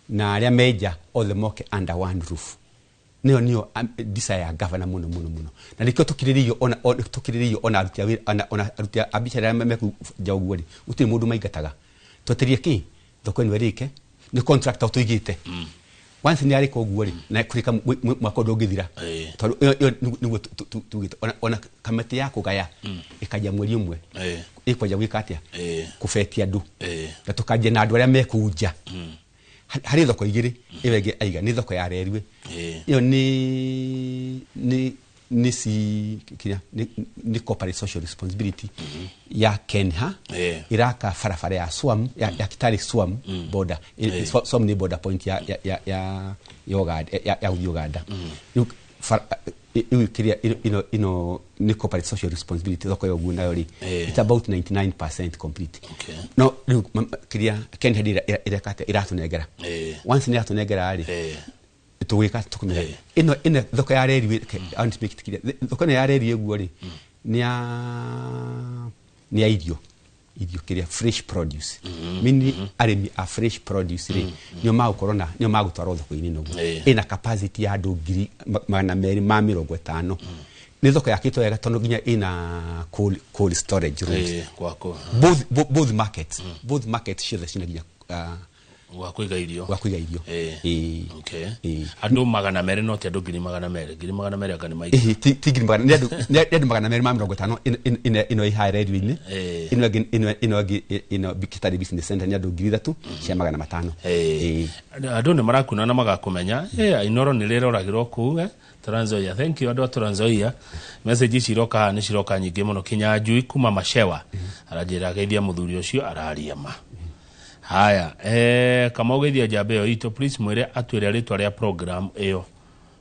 na arĩa menja othe moke under one roof. Nĩyo nĩyo desire ya gavana mũno mũno mũno. Na nĩkĩo tũkirĩrĩirio ona tũkirĩrĩirio ona aruti a wĩra, ona aruti a biacara arĩa me kũu nja ũguo rĩ, gũtirĩ mũndũ maingataga. Twetereire kĩ? Thoko ĩno ĩrĩke, nĩ contractor tũigĩte. Once nĩ arĩka ũguo rĩ, na kũrĩka mwaka ũndũ ũngĩthira. Tondũ ĩyo nĩguo tugĩte. Ona kamĩtĩ ya kũgaya ĩkanjia mweri ũmwe. Ĩkwanjia gwĩka atĩa? Kũbetia andũ. Na tũkanjia na andũ arĩa me kũu nja. Harĩ thoko igĩrĩ, ĩyo ĩngĩ aiga nĩ thoko ya Rerwe. Ĩyo nĩ nĩ corporate social responsibility ya Kenha iraka barabara ya Swam ya Kitale Swam border. Swam ni border point ya ya ya ya Uganda ya Uganda. Rĩu kĩrĩa ino nĩ corporate social responsibility thoko ya ũguo nayo rĩ, it's about 99% complete. No rĩu kĩrĩa Kenha ĩreka atĩa? Ĩratũnengera. Once nĩ ĩratũnengera rĩ, tũgwĩka tũkũmenya ĩno ĩno thoko ya reri, I want to make it clear, thoko ĩno ya reri ũguo rĩ nĩ ya irio kĩrĩa fresh produce, meaning arĩmi a fresh produce rĩ nĩo magũkorwo na nĩo magũtwarwo thoko-inĩ ĩno ũguo. Ĩna capacity ya andũ 250,000. Nĩ thoko yakĩtwo wega tondũ nginya ĩna cold storage rooms. Gwako Both markets, both markets ciothe cina nginya gwa kũiga irio. Gwa kũiga irio. Okay, andũ 200, no ti andũ 200,000, 200,000 anga nĩ maingĩ. Ĩhĩ, ti 200,000, nĩ andũ 250 ĩno ĩ haha redio-inĩ. Ĩno ĩngĩ, ĩno ĩngĩ ĩno Kitale Business Center nĩ andũ 3,500. Andũ nĩ marakuna na magakũmenya. Inoro nĩ rĩroragĩrwo kũu Trans Nzoia. Thank you andũ a Trans Nzoia. Message ici iroka haha nĩ ciroka nyingĩ mũno, kinya njui kuma Macewa aranjĩra geithia mũthuri ũcio araria ma. Haya, kama ũgeithia njamba ĩyo itũ, please mwĩre atwĩre rĩtwa rĩa program ĩyo.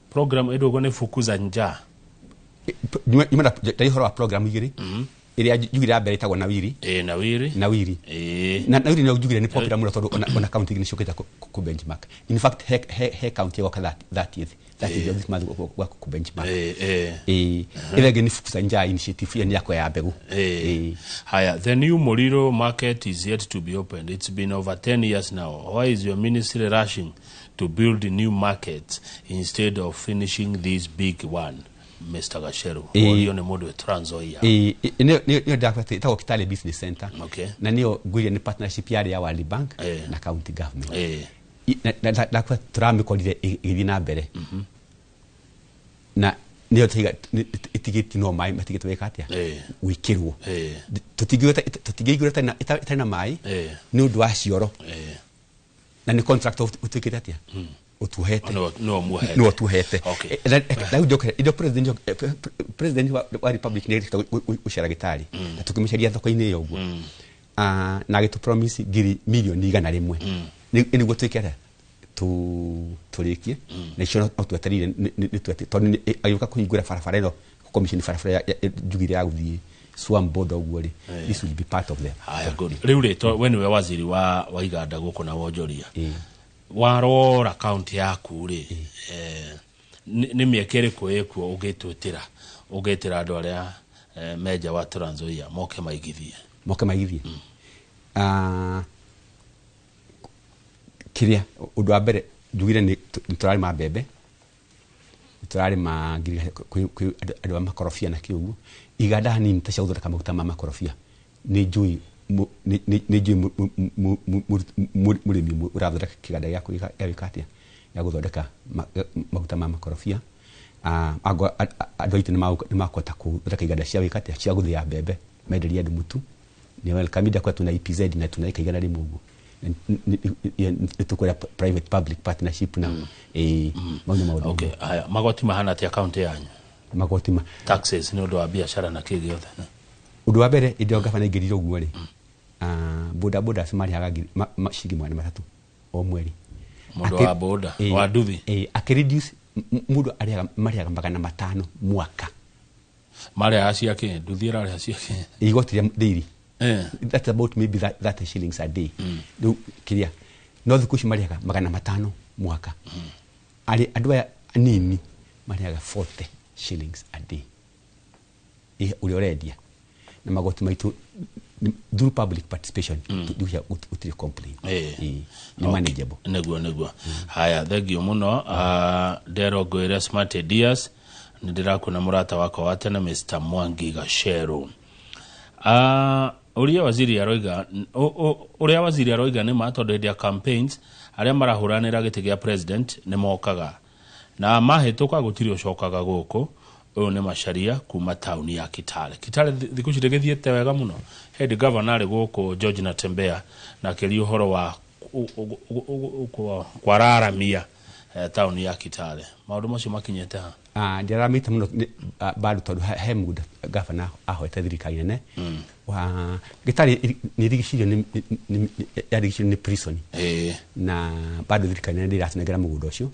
Program ĩndũ ũguo nĩ Fukuza Njaa. Nyuma ndari ũhoro wa program igĩrĩ. Ĩrĩa njugire ya mbere ĩtagwo Nawiri. Nawiri. Nawiri. Na Nawiri nĩyo njugire nĩ popular mũno tondũ ona county ingĩ nĩ ciũkĩte ku benchmark. In fact, he county ĩgoka 30th of this month gwa ku benchmark. Ĩrĩa ĩngĩ nĩ Fukuza Njaa initiative, ĩyo nĩ yakwa ya mbegũ. Haya, the new Moliro market is yet to be opened. It's been over 10 years now. Why is your ministry rushing to build new markets instead of finishing this big one? Mr. Gasheru. Ũrio nĩ mũndũ wĩ Trans Nzoia. Nĩyo ndakwĩra ĩtagwo Kitale Business Center. Na nĩyo ngwĩria nĩ partnership yarĩ ya World Bank na county government. Ndakwĩra tũramĩkorire ĩgĩthiĩ na mbere na nĩyo tũiga ĩtigĩtie no maĩ matigĩtwo gwĩka atĩa, gwĩkĩrwo. Tũtingĩigua ĩtarĩ na maĩ nĩ ũndũ wa cioro na nĩ contract ũtuĩkĩte atĩa, ũtuohete. No muohete. No tuohete. Rĩu njokere indo president wa republic nĩ erĩkĩte gũcera gĩtarĩ na tũkĩmũcaria thoko-inĩ ĩyo ũguo. Na agĩtũ promise ngiri milioni 100 nĩguo twĩke atĩa, tũrĩkie na icio no twetereire nĩ tondũ agĩũka kũhingũra barabara ĩno, commission barabara njugire ya gũthiĩ Suam border ũguo rĩ, this will be part of them. Haya, good. Rĩu rĩ, we nĩwe waziri wa iganda gũkũ na wonjoria. Warora kaunti yaku rĩ, nĩ mĩeke ĩrĩkũ ĩkuo ũngĩtwĩtĩra andũ arĩa menja wa Trans Nzoia moke maigithie? Moke maigithie. Kĩrĩa ũndũ wa mbere njugire nĩ tũrarĩma mbembe, nĩ tũrarĩma kwĩ andũ a makorobia na kĩ ũguo, iganda nini ta cia gũthondeka maguta ma makorobia. Nĩ njũĩ mũrĩmi ũmwe ũrathondeka kĩganda gĩa gwĩka atĩa, gĩa gũthondeka maguta ma makorobia. Andũ aitũ nĩ makũhota gũthondeka iganda cia gwĩka atĩa, cia gũthĩa mbembe menderie andũ mũtu. Nĩ welcome kwa tuna EPZ na tuna eka 100 ũguo. Nĩ tũkũrĩa private public partnership na mau nĩ maũndũ. Okay, haya, magoti mahana atĩa kaunti yanyu? Magoti ma taxes nĩ ũndũ wa biacara na kĩ gĩothe. Ũndũ wa mbere hĩndĩ ĩyo gabana aingĩrire ũguo rĩ, boda boda acio marĩhaga ciringi 300 o mweri. Mũndũ wa boda, wa nduthi. Akĩ reduce mũndũ arĩhaga marĩhaga 500 mwaka. Marĩhaga cia kĩ? Nduthi ĩrarĩha cia kĩ? Igoti rĩa daily. That's about maybe that shillings a day. Rĩu kĩrĩa no thikũ ici marĩhaga 500 mwaka. Arĩ andũ aya anini marĩhaga 40 shillings a day. Ũrĩa ũrendia na magoti maitũ through public participation gũtirĩ complain. Nĩ manageable. Nĩguo. Haya, thengio mũno. Ndero ngwĩre Smart Ideas nĩ ndĩrakuona mũrata wakwa wa tene Mr. Mwangi Gacheru. Ũrĩa waziri aroiga ũrĩa waziri aroiga nĩ ma, tondũ hĩndĩ ya campaigns arĩa marahũranĩra gĩtĩ gĩa president nĩ mokaga na mahĩtũka gũtirĩ ũcokaga gũkũ. Ũyũ nĩ Macharia kuma taũni ya Kitale. Kitale thikũ ici ndĩgĩthiĩte wega mũno. Hĩndĩ governor arĩ gũkũ George Natembeya na akĩaria ũhoro wa kwararamia taũni ya Kitale. Maũndũ macio makinyĩte ha? Ndiaramĩte mũno bado tondũ he mũgũnda gavana ahoete thirikari nene wa Gĩtarĩ nĩ ĩrigicĩirio yarigicĩirio nĩ prison na bado thirikari nene ndĩratũnengera mũgũnda ũcio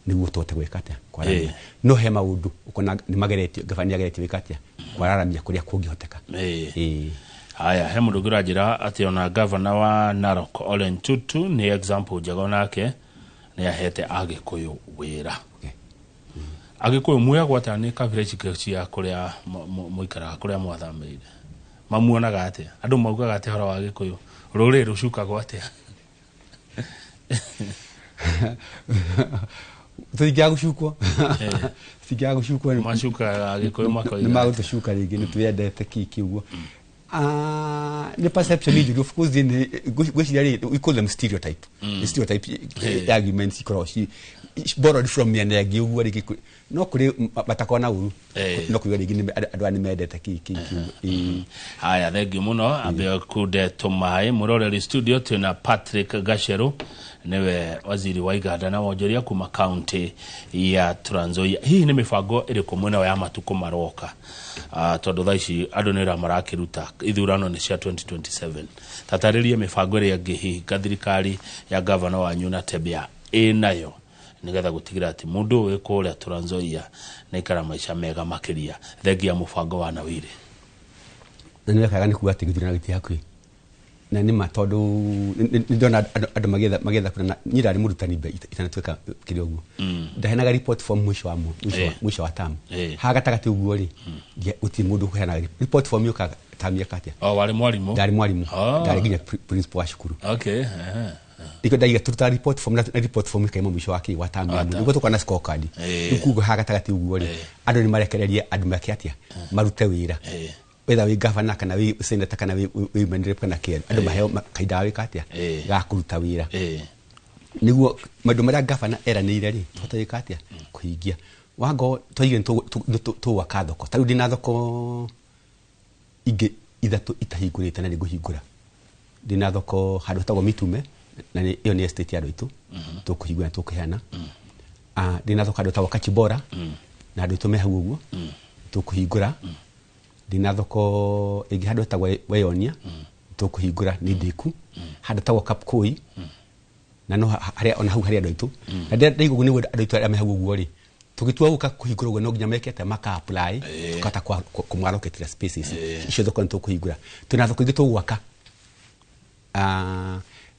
nĩguo tũhote gwĩka atĩa, kwararamia. No he maũndũ ũkona nĩ mageretio, gavana nĩ ageretie gwĩka atĩa, kwararamia kũrĩa kũngĩhoteka. Haya, he mũndũ ũngĩ ũranjĩra atĩ ona gavana wa Narok Ole Ntutu nĩ example njega, onake nĩ ahete Agĩkũyũ wĩra. Agĩkũyũ muoyagwo atĩa nĩ kabira ici cia kũrĩa mũikaraga, kũrĩa mwathamĩire? Mamuonaga atĩa? Andũ maugaga atĩa ũhoro wa Gĩkũyũ? Rũrĩrĩ rũcukagwo atĩa? Tũtingĩaga gũcukwo. Tũtingĩaga gũcukwo. Macuka Agĩkũyũ makoiga. Nĩ magũtũcuka rĩngĩ, nĩ twĩendete kĩ ũguo. Nĩ perception njũru, of course. Nĩ ngwĩciria rĩ, we call them stereotype. Nĩ stereotype arguments ikoragwo ci borrowed from mĩena ĩngĩ ũguo rĩngĩ no kũrĩ matakoragwo na ũru, no kuga rĩngĩ andũ aya nĩ mendete kĩ kĩ kĩ. Ĩĩ. Haya, thengiũ mũno. Ambe kunde tũmaĩ mũroreri studio twĩna Patrick Gacheru, nĩwe waziri wa iganda na wonjoria kuma kaunti ya Trans Nzoia. Hihi nĩ mĩbango ĩrĩkũ mwena ya matukũ maroka? Tondũ thaa ici andũ nĩ wĩra marakĩruta, ithurano nĩ cia 2027. Tatarĩrie mĩbango ĩrĩa ĩngĩ hihi thirikari ya gavana wanyu na Tebea ĩnayo nĩgetha gũtigĩrĩra atĩ mũndũ ũyũ wĩ kũrĩa Trans Nzoia nĩ aikara maica mega makĩria, thengia mũbango wa Nawiri. Na nĩ wekaga nĩ kuga atĩ gĩthurano gĩtirĩ hakuhĩ, na nĩ ma, tondũ nĩ ndona andũ magĩetha kura. Na niĩ ndarĩ mũrutani itanatuĩka kĩrĩa ũguo, ndaheanaga report form mũico wa mũico wa term. Haha gatagatĩ ũguo rĩ, gũtirĩ mũndũ ũheanaga report form. Yũkaga term yeka atĩa? O warĩ mwarimũ? Ndarĩ mwarimũ. Ndarĩ nginya principal wa cukuru. Nĩkĩo ndaiga tũrutaga report form, na report form ĩkaima mũico wa kĩ wa term ya mũndũ, nĩguo tũkorwo na scorecard. Rĩu kuga haha gatagatĩ ũguo rĩ, andũ nĩ marekererie andũ meke atĩa, marute wĩra, whether wĩ governor kana wĩ senator kana wĩ women rep kana kĩ, andũ maheo kahinda ga gwĩka atĩa, ga kũruta wĩra, nĩguo maũndũ marĩa gavana eranĩire rĩ, tũhote gwĩka atĩa, kũhingia. Wango twaigire nĩ tũgwaka thoko. Ta rĩu ndĩna thoko ingĩ ithatũ itahingũrĩte na nĩ ngũhingũra. Ndĩna thoko handũ hetagwo Mitume, na ĩyo nĩ estate ya andũ aitũ, tũkũhingũra na tũkũheana. Ndĩna thoko handũ hetagwo Kachibora, na andũ aitũ me hau ũguo, tũkũhingũra. Ndĩna thoko ĩngĩ handũ hetagwo Weyonia, tũkũhingũra, nĩ ndĩku. Handũ hetagwo Kapkoi, na no harĩa ona hau harĩ andũ aitũ, na ndaigua ũguo nĩguo andũ aitũ arĩa me hau ũguo rĩ, tũgĩtua gũka kũhingũra ũguo, no nginya mekete maka apply, tũkahota kũmaroketera spaces icio. Thoko nĩ tũkũhingũra. Twĩna thoko ingĩ tũgwaka.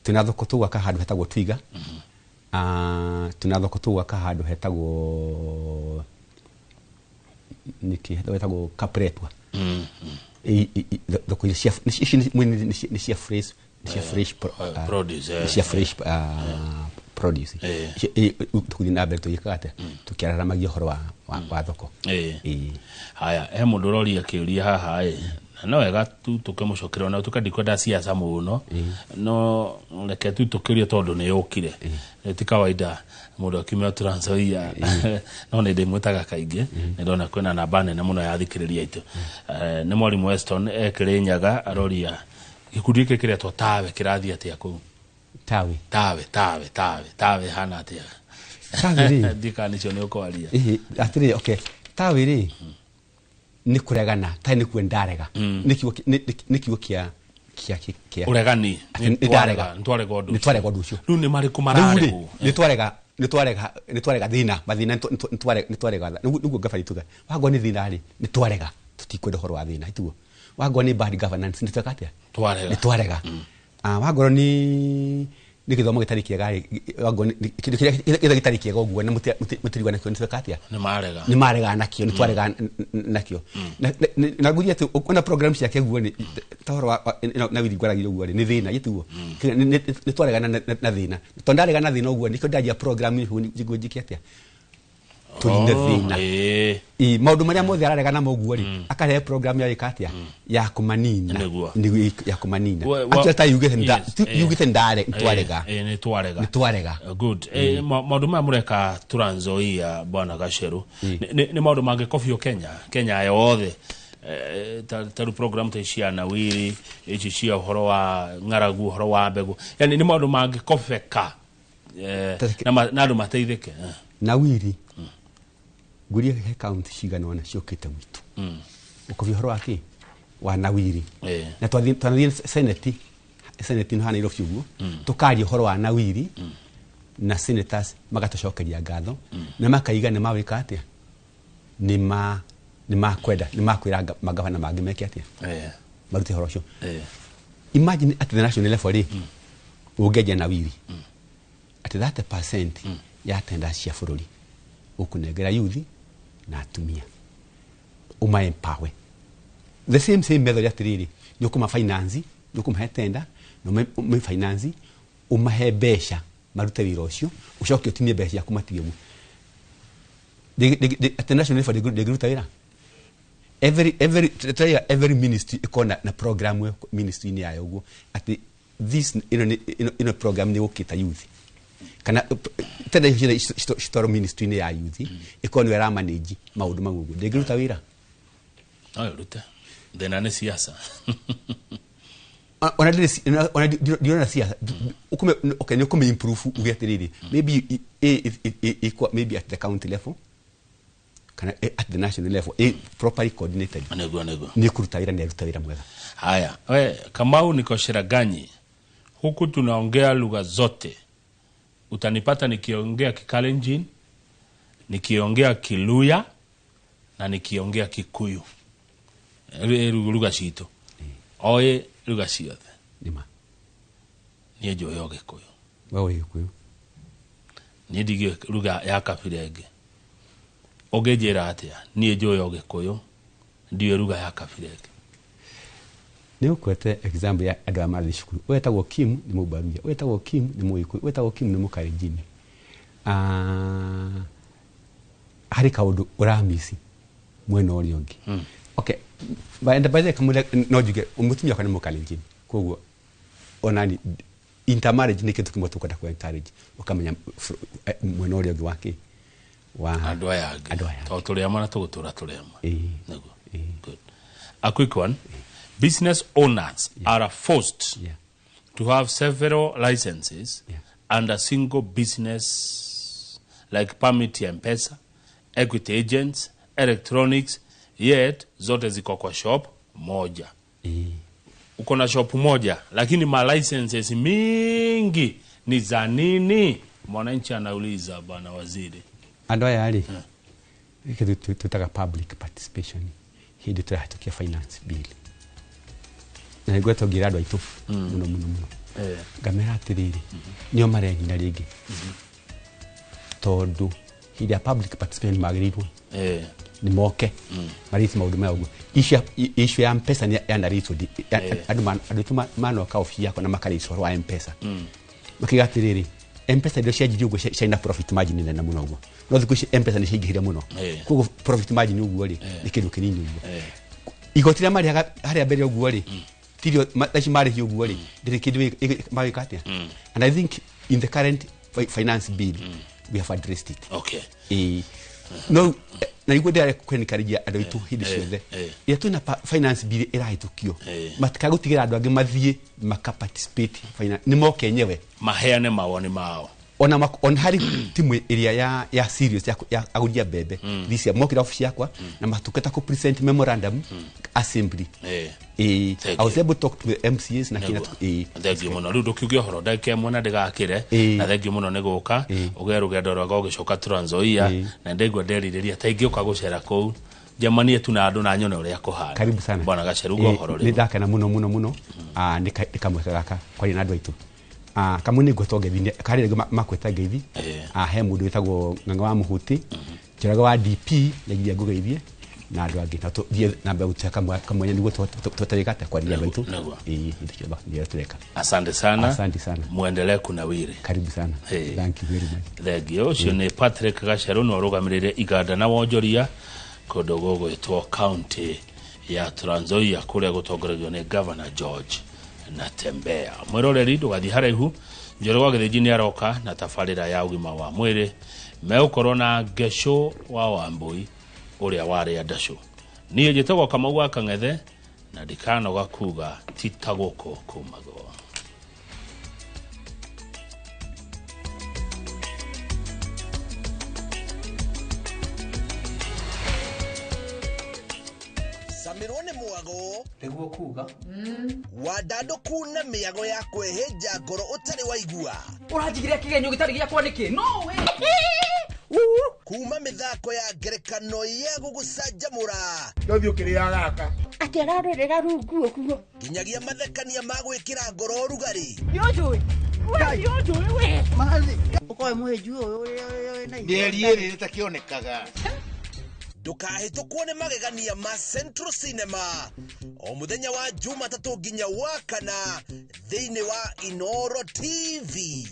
Twĩna thoko tũgwaka handũ hetagwo Twiga. Twĩna thoko tũgwaka handũ hetagwo nĩkĩ, hetagwo Kapretwa. Thoko iria ici nĩ cia fresh produce, nĩ cia fresh produce. Tũgũthiĩ na mbere tũgĩkaga atĩa, tũkĩararamagia ũhoro wa thoko. Haya, he mũndũ ũroria kĩũria haha ĩ, na no wega tu tũkĩmũcokera, ona tuka ndikwenda siasa mũno, no reke tu tũkĩũrie tondũ nĩ yũkire. Nĩ ti kawaida mũndũ akiumia Trans Nzoia, no nĩ ndĩmwĩtaga kaingĩ, nĩ ndona kwĩna namba nene mũno ya athikĩrĩria aitũ. Nĩ mwarimũ Weston Kĩrĩnyaga, aroria gĩkundi gĩkĩ kĩretwo Tawe kĩrathiĩ atĩa kũu? Tawe? Tawe, Tawe, Tawe, Tawe hana atĩa? Tawe rĩ? Ndikana icio nĩ ũkwaria. Ĩhĩ, atĩrĩ, okay, tawe rĩ nĩ kũregana, tawe nĩ kuo ndarega. Nĩ kiugo nĩ kiugo kĩa Ũregani. Atĩ nĩ ndarega. Nĩ twarega ũndũ Nĩ twarega ũndũ ũcio. Rĩu nĩ marĩkũ Rĩu rĩ, mararĩhwo? Nĩ twarega thĩna, mathĩna, nĩ twarega. Nĩguo ngabari tuga wangwa nĩ thĩna rĩ, nĩ twarega, tũtikwenda ũhoro wa thĩna. Itiguo wangwa nĩ bad governance, nĩ tweka atĩa? Twarega. Nĩ twarega. Wangorwo nĩ gĩthomo gĩtarĩ kĩega rĩ, wangorwo nĩ kĩndũ kĩrĩa gĩothe gĩtarĩ kĩega ũguo na mũtirigua nakĩo, nĩ tweka atĩa? Nĩ marega. Nĩ marega nakĩo, nĩ twarega nakĩo. Na nguria atĩ ona program ciake guo nĩ ta ũhoro na wiri ngwaragire ũguo rĩ, nĩ thĩna gĩtiguo nĩ twaregana na thĩna, tondũ ndarega na thĩna ũguo nĩkĩo ndanjia program nĩguo njĩke atĩa, tũrine thĩna. Ĩ, maũndũ marĩa mothe araregana namo ũguo rĩ, akarehe program ya ĩka atĩa, ya kũmanina. Nĩguo ya kũmanina. Actually ta yugĩte yugĩte ndare nĩ twarega. Nĩ twarega. Nĩ twarega. Good. Maũndũ maya mũreka Trans Nzoia, bwana Gacheru, nĩ maũndũ mangĩkobio Kenya yothe? Ta rĩu program ta ici cia Nawiri, ici cia ũhoro wa ng'aragu, ũhoro wa mbegũ, yani nĩ maũndũ mangĩkobeka na andũ mateithĩke? Nawiri ngurie he kaunti cigana ũna ciũkĩte gwitũ ũkobia ũhoro wa kĩ wa Nawiri. Na twathiĩ seneti haha Nairobi ũguo, tũkaria ũhoro wa Nawiri, na senators magatũcokeria ngatho na makaiga nĩ mawĩka atĩa, nĩ makwenda, nĩ makwĩra magavana mangĩ meke atĩa, marute ũhoro ũcio. Imagine at the national level rĩ, ũngĩanjia Nawiri atĩ 30% ya tenda cia bũrũri ũkũnengera youth na atumia, ũma empower the same method, atĩrĩrĩ, nĩ ũkũma finance, nĩ ũkũmahe tenda na ũme finance, ũmahe mbeca marute wĩra ũcio, ũcoke ũtinie mbeca ciaku matige ũguo. At the national level ndĩngĩruta wĩra. Every ministry ĩkorwo na program ministry-inĩ yayo ũguo atĩ this ĩno program nĩ gũkĩta youth kana tenda icio citwarwo ministry-inĩ ya youth ĩkorwo nĩyo ĩramanage maũndũ mau ũguo, ndĩngĩruta wĩra. No ĩrute, thĩna nĩ siasa. Ona ndirona siasa. Okay, nĩ ũkũmĩ improve uge atĩrĩrĩ, maybe maybe at the county level kana at the national level properly coordinated. Nĩguo nĩguo. Nĩ kũruta wĩra, nĩ aruta wĩra mwega. Haya, we Kamau, niko Shiraganyi, huku tunaongea lugha zote. Utanipata nikiongea Kikalenjin, nikiongea Kiluya na nikiongea Kikuyu. Lugha citũ oĩ lugha ciothe. Nĩma. Niĩ njũĩ o Gĩkũyũ. We ũĩ Gĩkũyũ. Niĩ ndigĩũĩ lugha ya kabira ĩngĩ. Ũngĩnjĩra atĩa? Niĩ njũĩ o Gĩkũyũ, ndiũĩ lugha ya kabira ĩngĩ. Nĩ ũkwete example ya andũ aya marathiĩ cukuru. Ũyũ etagwo Kim nĩ Mũmbaruya, ũyũ etagwo Kim nĩ Mũgĩkũyũ, ũyũ etagwo Kim nĩ Mũkalenjini. Harĩ kaũndũ ũramisi mwena ũrĩa ũngĩ. Okay, by the way, kamũira no njuge mũtumia wakwa nĩ Mũkalenjini, koguo onani intermarriage nĩ kĩndũ kĩmwe tũkwenda ku encourage, ũkamenya mwena ũrĩa ũngĩ wa kĩ wa andũ aya angĩ, tondũ tũrĩ amwe na tũgũtũra tũrĩ amwe. Nĩguo. Good. A quick one. Business owners are forced to have several licenses and a single business, like permit ya M-Pesa, equity agents, electronics, yet zote ziko kwa shop moja. Uko na shop moja lakini ma licenses mingi ni za nini? Mwananchi anauliza, bwana waziri. Andũ aya rĩ, gĩkĩ twĩtaga public participation hĩndĩ tũrahĩtũkia finance bill, na nĩngwetwo ngĩra andũ aitũ mũno mũno mũno, ngamera atĩrĩrĩ, nĩo marengina rĩngĩ, tondũ hĩndĩ ya public participation magĩrĩirwo nĩ moke marĩte maũndũ maya ũguo. Issue ya M-Pesa nĩ yanarĩtwo, andũ aitũ manoka obici yakwa na makarĩtwo ũhoro wa M-Pesa, makiuga atĩrĩrĩ, M-Pesa indo cianjirie ũguo ciarĩ na profit margin nene mũno ũguo, no thikũ ici M-Pesa nĩ ciaingĩhire mũno, koguo profit margin ũguo rĩ nĩ kĩndũ kĩnini ũguo. Igoti rĩrĩa marĩhaga harĩa mbere ũguo rĩ, tirio thaa ici marĩhio ũguo rĩ, ndĩrĩ kĩndũ mawĩka atĩa. And I think in the current finance bill we have addressed it. Okay. No, na nĩguo ndĩrarĩa kwenĩkarĩria andũ aitũ hĩndĩ ciothe rĩrĩa twĩna finance bill ĩrahĩtũkio, matikagũtigĩra andũ angĩ mathiĩ maka participate finance, nĩ moke enyewe maheane mawoni mao. Ona harĩ timu ĩrĩa ya serious ya agũri a mbembe this year mokire obici yakwa na matuketa ku present memorandum assembly. I was able to talk to the MCAs na kina. Thank you mũno. Rĩu ndũkiuge ũhoro ndagĩka ĩmwe na ndĩgakĩre, na thank you mũno nĩ gũka ũgere rũgendo rwega ũgĩcoka Trans Nzoia, na ndaigua nderirĩria ta ingĩũka gũcera kũu njemanie tu na andũ na nyone ũrĩa kũhana. Karibu sana bwana Gacheru, uga ũhoro rĩu. Nĩ ndakena mũno mũno mũno nĩ kamweke gaka kwaria na andũ aitũ. Kamwe nĩ ngwetwo ngeithi karĩ rĩngĩ makweta ngeithi, he mũndũ wĩtagwo Ng'ang'a wa Mũhuti, Njoroge wa DP nĩnginya ngũgeithie na andũ angĩ, na tũthiĩ na mbere gũtuĩka kamwanya nĩguo tũhote atĩa kwaria andũ aitũ. Nĩguo tũreka. Asante sana. Asante sana. Muendelee kunawiri. Karibu sana. Thank you very much. Thank you. Ũcio nĩ Patrick Gacheru, nĩ ũrũgamĩrĩire iganda na wonjoria kũndũ gũgwĩtwo county ya Trans Nzoia kũrĩa gũtongoragio nĩ Governor George Natembeya. Mwĩroreri ndũgathiĩ haraihu, Njoroge wa Gĩthĩnji nĩ aroka na tabarĩra ya ũgima wa mwĩrĩ, megũkorwo na Ngecũ wa Wambui ũrĩa warĩa ndacũ. Niĩ njĩtagwo Kamau wa Kang'ethe na ndikanoga kuga ti ta gũkũ kumagwo. Samirwo nĩ mwago nĩguo kuga wandandũku na mĩago ya kwĩhĩnja ngoro ũtarĩ waigua. Ũranjigĩrĩra kĩgenyo gĩtarĩ gĩakwa nĩkĩ? No we kuma mĩthako ya ngerekano ya gũgũcanjamũra ndũthiĩ ũkĩrĩaga gaka atĩ ararorera rungu ũguo nginyagia mathekania ma gwĩkĩra ngoro ũrugarĩ. Nĩũnjũĩ we, nĩũnjũĩ we ũkoe mũhĩnju ũyũ ũrĩa wĩna mĩeri ĩrĩ ĩtakĩonekaga. Ndũkahĩtũkwo nĩ magegania ma Central Cinema o mũthenya wa Jumatatũ nginya wa kana thĩinĩ wa Inoro TV.